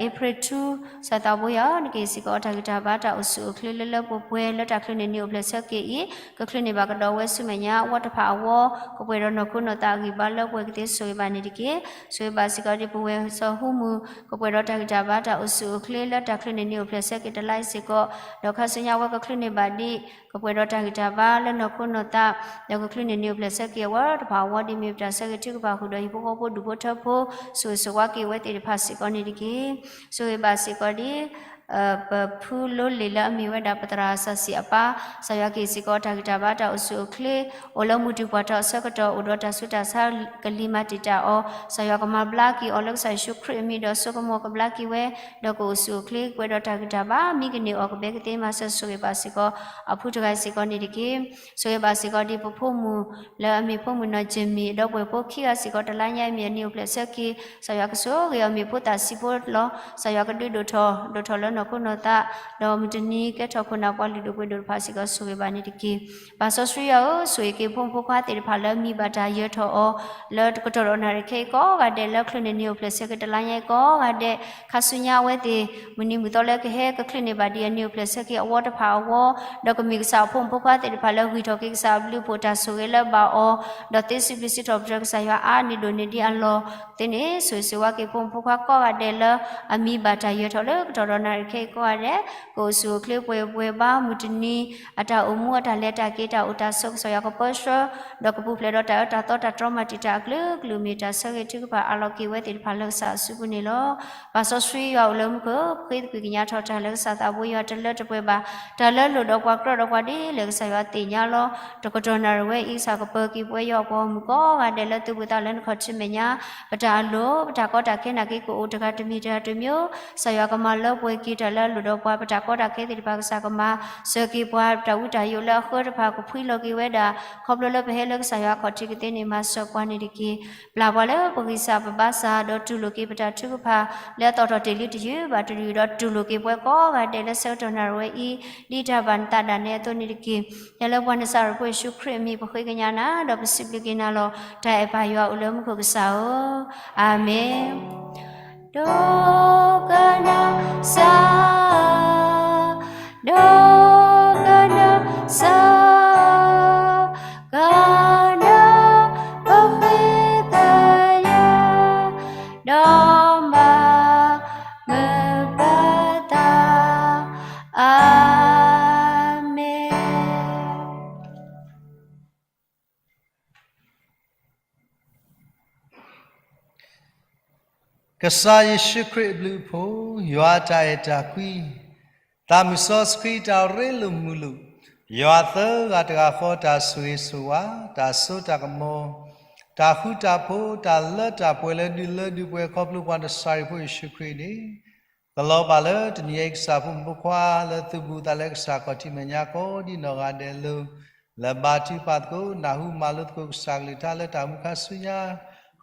အ့ဖြ့ၣ်ထူ ကစၢ်သးဘိယွၤ နကဟ့ၣ်စ့ၢ်ကီးအီၤတၢ်ဂံၢ်တၢ်ဘါတၢ်အိၣ်ဆူၣ်အိၣ်ချ့ လၢလၢပှဲၤပှဲၤ လၢတၢ်ချုးန့ၢ်နံၤအိၣ်ဖျဲၣ်ဆၢက့ၤအံၤ ကချုးန့ၢ်ဘၣ်ကဒီးဝဲဆူမဲာ်ညါ အဝီတဖၣ်အဂီၢ် ကပှဲၤဒီးနီၢ်ခိနီၢ်သးအဂံၢ်ဘါလၢပှဲၤကသ့ ဆိၣ်ဂ့ၤဘၣ်န့ၣ်တက့ၢ်. ဆိၣ်ဂ့ၤဘၣ်စ့ၢ်ကီးဒ်ပဝဲၢ်စီၤဟူမုၢ် ကပှဲၤဒီးတၢ်ဂံၢ်တၢ်ဘါတၢ်အိၣ်ဆူၣ်အိၣ်ချ့ လၢတၢ်ချုးန့ၢ်နံၤအိၣ်ဖျဲၣ်ဆၢက့ၤတလါအံၤစ့ၢ်ကီး ဒီးခါဆူညါဝဲကချုးန့ၢ်ဘၣ်ဒ် ကပှဲၤဒီးတၢ်ဂံၢ်တၢ်ဘါလၢနီၢ်ခိနီၢ်သး ဒီးကချုးန့ၢ်နံၤအိၣ်ဖျဲၣ်ဆၢက့ၤအဝီတဖၣ်အဂီၢ် ဒ်မ့ၢ်ပတၢ်ဆၢဂ့ၤထုကဖၣ်ဃုာ်ဒီးဟံၣ်ဖိဃီဖိဒူၣ်ဖိထၢဖိ ဆိၣ်ဂ့ၤဆိၣ်ဝါက့ၤဝဲသ့ၣ်တဖၣ်စ့ၢ်ကီးန့ၣ်တက့ၢ်. ဆိၣ်ဂ့ၤဘၣ်စ့ၢ်ကီးဒ် ပဖုလိလ့ၣ်လၢအမ့ၢ်ဝဲဒၣ်ပသရၣ်စီၤစံၣ်အပၢ် ကစၢ်ယွၤကဟ့ၣ်စ့ၢ်ကီးတၢ်ဂံၢ်တၢ်ဘါတၢ်အိၣ်ဆူၣ်အိၣ်ချ့ အိၣ်လၢမုၢ်တူၢ်ပှၢ်ထီၣ်အဆၢကတီၢ် အိၣ်ဒီးတၢ်ဆူးတၢ်ဆါကလံၤမၤတံာ်တာ်အီၤ ကစၢ်ယွၤကမၤဘျါက့ၤအီၤလၢကစၢ်ယ့ၣ်ၡူးခရံာ်အမံၤ ဒီးစိကမီၤကဘျါက့ၤဝဲ ဒီးကအိၣ်ဆူၣ်အိၣ်ချ့ ကပှဲၤဒီးတၢ်ဂံၢ်တၢ်ဘါ မံကန့ၢ်အီၤကဘဲကသ့ မၤစၢၤဆိၣ်ဂ့ၤဘၣ်စ့ၢ်ကီး အဖုတဂၤစ့ၢ်ကီးန့ၣ်တက့ၢ်. ဆိၣ်ဂ့ၤဘၣ်စ့ၢ်ကီးဒ်ပဖိမုၣ် လၢအမ့ၢ်ဖိမုၣ်နီၢ်ကၠ့ၣ်မံၣ် ဒီးပှဲၤဖိခံဂၤစ့ၢ်ကီး တလါညါအံၤမ့ၢ်အနံၤအိၣ်ဖျဲၣ်ဆၢက့ၤ ကစၢ်ယွၤကဆိၣ်ဂ့ၤအီၤမ့ၢ်ဖိသၣ်ဆံးဖိလီၤ. ကစၢ်ယွၤကဒုးဒိၣ်ထီၣ် ဒိၣ်ထီၣ်လၢ နီၢ်ခိနီၢ်သး, ဒီးမုၢ်တနံၤကဲထီၣ်ခိၣ်နၢ်ပှၤလုၢ်ဒိၣ်ပှ့ၤဒိၣ်တဖၣ်စ့ၢ်ကီးဆိၣ်ဂ့ၤဘၣ်န့ၣ်တက့ၢ်. ပၢ်စီဆှံယွၤဧၢ, ဆိၣ်ဂ့ၤက့ၤဖိမုၣ်ဖိခွါသ့ၣ်တဖၣ်လၢအမံၤဘၣ်တၢ်ယၢၤထီၣ်အီၤ လၢကတီၢ်ဒီးနၣ်ရံၣ်ခဲအံၤကိးဂၤဒဲး လၢချုးန့ၢ်နံၣ်အိၣ်ဖျဲၣ်ဆၢက့ၤတလါညါအံၤကိးဂၤဒဲး, ခါဆူညါအဝဲသ့ၣ် မုၢ်နံၤမုၢ်သီလၢကဟဲကချုးန့ၢ်ဘၣ်ဒံးအနံၣ်အိၣ်ဖျဲၣ်ဆၢက့ၤအဝီတဖၣ်အဂီၢ်, ဒီးကမ့ၢ်ကစၢ်အဖိမုၣ်ဖိခွါသ့ၣ်တဖၣ်လၢဂံၢ်ထီၣ်က့ၤကစၢ်အဘျုးအဖှိၣ်တၢ်ဆိၣ်ဂ့ၤလၢဘၣ်အီၤ, ဒီးသ့စံးဘျုးစံးထီၣ်ပတြၢၤကစၢ်ယွၤအါန့ၢ်ဒိၣ်န့ၢ်ဒံးအလီၢ်သ့န့ၣ်, ဆိၣ်ဂ့ၤဆိၣ်ဝါက့ၤဖိမုၣ်ဖိခွါကိးဂၤဒဲးလၢ အမံၤဘၣ်တၢ်ယၢၤထီၣ်လၢကတီၢ်ဒီးနၣ်ရံၣ်ခဲအံၤကိးဂၤဒဲး, ကအိၣ်ဆူၣ်အိၣ်ချ့ပှဲၤပှဲၤဘါမုၢ်တနံၤ, အတၢ်အိၣ်မူအတၢ်လဲၤတၢ်က့ၤတၢ်အိၣ်တၢ်ဆိးကစၢ်ယွၤကပၢဆှၢ, ဒီးကပူၤဖျဲးဒီးတၢ်အၢတၢ်သီတၢ်တြီမၤတံာ်တာ်အကလုာ်ကလုာ် မ့ၢ်တၢ်ဆၢဂ့ၤထုကဖၣ်အးလီၤက့ၤဝဲသ့ၣ်တဖၣ်လၢကစၢ်အစုပူၤန့ၣ်လီၤ. ပၢ်စီဆှံယွၤအိၣ်လၢမူခိၣ်, ပဃ့သကွံၢ်ကညးထီၣ်တၢ်လၢကစၢ်သးဘိယွၤတလၢတပှဲၤဘၣ်, တၢ်လၢလိၣ်ဒီးပှၤကြၢးဒီးပှၤဒ်လဲၣ်ကစၢ်ယွၤသ့ၣ်ညါလီၤ. တကတီၢ်နၣ်ရံၣ်ဝဲအံၤ ကစၢ်ကပၢၤက့ၤပဝဲယွၤအပှၤဂီၢ်မုၢ်ကိးဂၤဒဲးလၢသုးဘူးသးလၢနခီၣ်ထံးမဲာ်ညါ, ပတၢ်အလိၣ် ပတၢ်ကီတၢ်ခဲနာ်က့ကအိၣ်တဂၤတမံၤတဂၤတမံၤ, ကစၢ်ယွၤကမၤလၢပှဲၤက့ၤတၢ်လၢအလိၣ်ဒီးပှၤ, ပတၢ်ကီတၢ်ခဲသ့ၣ်တဖၣ်ကစၢ်ကမၤစၢၤက့ၤပှၤ, ပတၢ်ဝံတၢ်ယိးလၢအဃၢတဖၣ်ကဖှံလီၤက့ၤဝဲဒၣ်, ခီဖျိလၢပဟဲလၢကစၢ်ယွၤအခီၣ်ထံးကသ့န့ၣ် မၤစၢၤပှၤန့ၣ်တက့ၢ်. ပျၢ်ပှၤလၢပဂံၢ်စၢ်ပဘါစၢ်, ဒီးတူၢ်လိာ်က့ၤပတၢ်ထုကဖၣ်လၢအသီၣ်ထီၣ်တ့ၢ်လံတယုၢ်ဘၣ်တယုၢ်, ဒီးတူၢ်လိာ်က့ၤပှၤကိးဂၤဒဲးလၢဆၢကတီၢ်နၣ်ရံၣ်ဝဲအံၤ, ဒ်တၢ်ဘၣ်နသးဒၣ်နဲအသိးန့ၣ်တက့ၢ်. ယဲလၢပှၤနစၤရ့းဖိယ့ၣ်ၡူးခရံာ်အမံၤ ပဃ့ကညးနၤ, ဒီးပစံးဘျုးက့ၤနၤလီၤ. တၢ်အဲၣ်ပၢ်ယွၤအိၣ်လၢမူခိၣ်ကစၢ်ဧၢ, အၤမ့ၣ်. ဒိကနၣ်စၢ်, ဒိကနၣ်စၢ်, ကနၢ်ပဃ့ကညး, ဒီးမၤမုာ်ဘၣ်သး, အၤမ့ၣ်. ကစၢ်ယ့ၣ်ၡူးခရံာ်အဘျုးအဖှိၣ်, ယွၤအတၢ်အဲၣ်တၢ်ကွံ, သးမုၢ်စီဆှံတၢ်ရ့လိာ်မုာ်လိာ်, ယွၤသၢဂၤတဂၤဃီတၢ်ဆိၣ်ဂ့ၤဆိၣ်ဝါ, တၢ်စိတၢ်ကမီၤ, တၢ်ဃူတၢ်ဖိး, တၢ်လၢတၢ်ပှဲၤလၢဒုးလၢဒုးပှဲၤခီဖျိပှၤနစၤရ့းဖိယ့ၣ်ၡူးခရံာ်န့ၣ်, ကလီၤဘၣ်လၢတနံၤအံၤကစၢ်ဖိမုၣ်ဖိခွါလၢသုးဘူးသးလၢကစၢ်ခီၣ်ထံးမဲာ်ညါကိးဒ်နီၢ်ဂၤဒဲးလၢ လၢဘါထုကဖၣ်သကိး နၢ်ဟူမၤလိသကိးကစၢ်ကလုၢ်ကထါလၢတၢ်မူခါဆူညါ,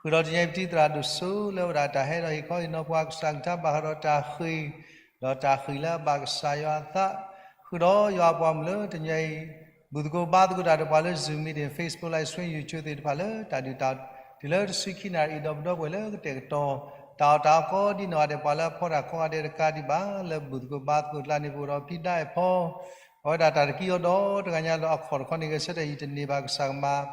ဃုာ်ဒီးတနံၤအံၤပတံၤသရၣ်ဒိၣ်စိလၢဝဲဒၣ်တၢ်ဟဲဒီးဟ့ၣ်ခီဟ့ၣ်နီၤပှၤကစၢ်ကလုၢ်ကထါဘၣ်ဃးဒီးတၢ်ဃ့ၢ်, ဒီးတၢ်ဃ့ၢ်လၢအဘၣ်ကစၢ်ယွၤအသး, ဃုာ်ဒီးယွၤအပှၤမုၣ်လၢတနံၤအံၤ ဘူၣ်သကိးဘါသကိးတၢ်ဒီးပှၤလၢ Zoom meeting, Facebook live stream, YouTube သ့ၣ်တဖၣ်လၢတၢ်ဒုးတၢ် တုၤလၢတဆံခံနၣ်ရံၣ်အံၤဒီးပဒီပုၢ်ဝဲၢ်လၢကတဲာ်ကတီၤ တၢ်အီၣ်တၢ်အီကိးဒ်နီၢ်ဂၤဒဲး ပှၤလၢအဖီတၢ်ကိးဂၤဒဲးတကးဒံးဘၣ် လၢဘူၣ်သကိးဘါသကိးကျါန့ၣ် ပအိၣ်ဒီးဖံဒၣ်အဲၣ်ဖီ အဝဲဒၣ်တၢ်တကံၢ်အီၤဒီးတဂၤညါဒီးအခီၣ်တခီန့ၣ် ဂဲၤဆၢထၢၣ်ယံာ်တန့ၢ်ဘၣ် ကစၢ်ကမၤ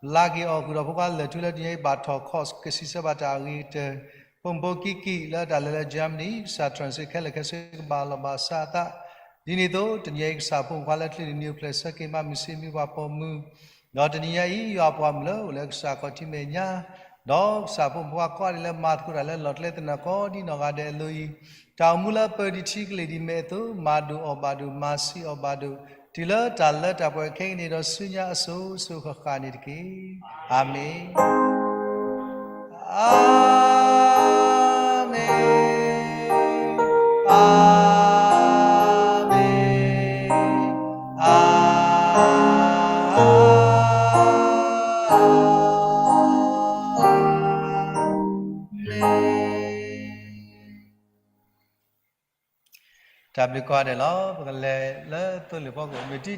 လါက့ၤအီၤ ဃုာ်ဒီးဖိခွါလၢာ်ထူလၢတနံၤအံၤဘၣ်ထီၣ်ခီၣ်ကဆံးဆၢဘၣ်တၢ်အဂ့ၤကတၢၢ် ဖိမုၣ်ဖိကံကံၣ်လၢတၢ်လဲၤလၢ Germany ကစၢ်ထရၣ်စ့ခဲလၢာ်ခဲဆ့ကဘၣ်လီၤဘၣ်စးအသး ဒ်န့ၣ်အသိး တနံၤအံၤကစၢ်ဖိမုၣ်ဖိခွါလၢချုးန့ၢ်နံၣ်အိၣ်ဖျဲၣ်ဆၢက့ၤမးမုာ်ဆံးမံပှၤပိာ်မုၣ် ဒီးတနံၤညါအံၤ ယွၤအပှၤမုၣ်လၢအိၣ်လၢကစၢ်ခီၣ်ထံးမဲာ်ညါ ဒီးကစၢ်ဖိမုၣ်ဖိခွါကိးဂၤဒဲးလၢမၤသကိးတၢ်လၢလီၢ်ကျဲသနၢၣ်ကိးဒ်နီၢ်ဂၤဒဲးအလိၤအံၤ တၢ်အိၣ်မူလၢအပၢၤဒံးထံကလ့ၢ်ဒံးမဲာ်အသိး မၤဒိၣ်အီၣ်ဘၣ်ဒိၣ် မၤဆံးအီၣ်ဘၣ်ဒိၣ် တုၤလၢတၢ်လၢတၢ်ပှဲၤခဲကနံၣ်ဒီးဆူညါအစိၤစိၤဃၣ်ဃၣ်န့ၣ်တက့ၢ်. အၤမ့ၣ်. အၤမ့ၣ်, အၤမ့ၣ်, အၤမ့ၣ်. တၢ်ဘျုးကိးဂၤဒဲးလီၤ. ပကလဲၤလၢသိလ့ၣ်ဖီခိၣ် မ့ၢ်တံ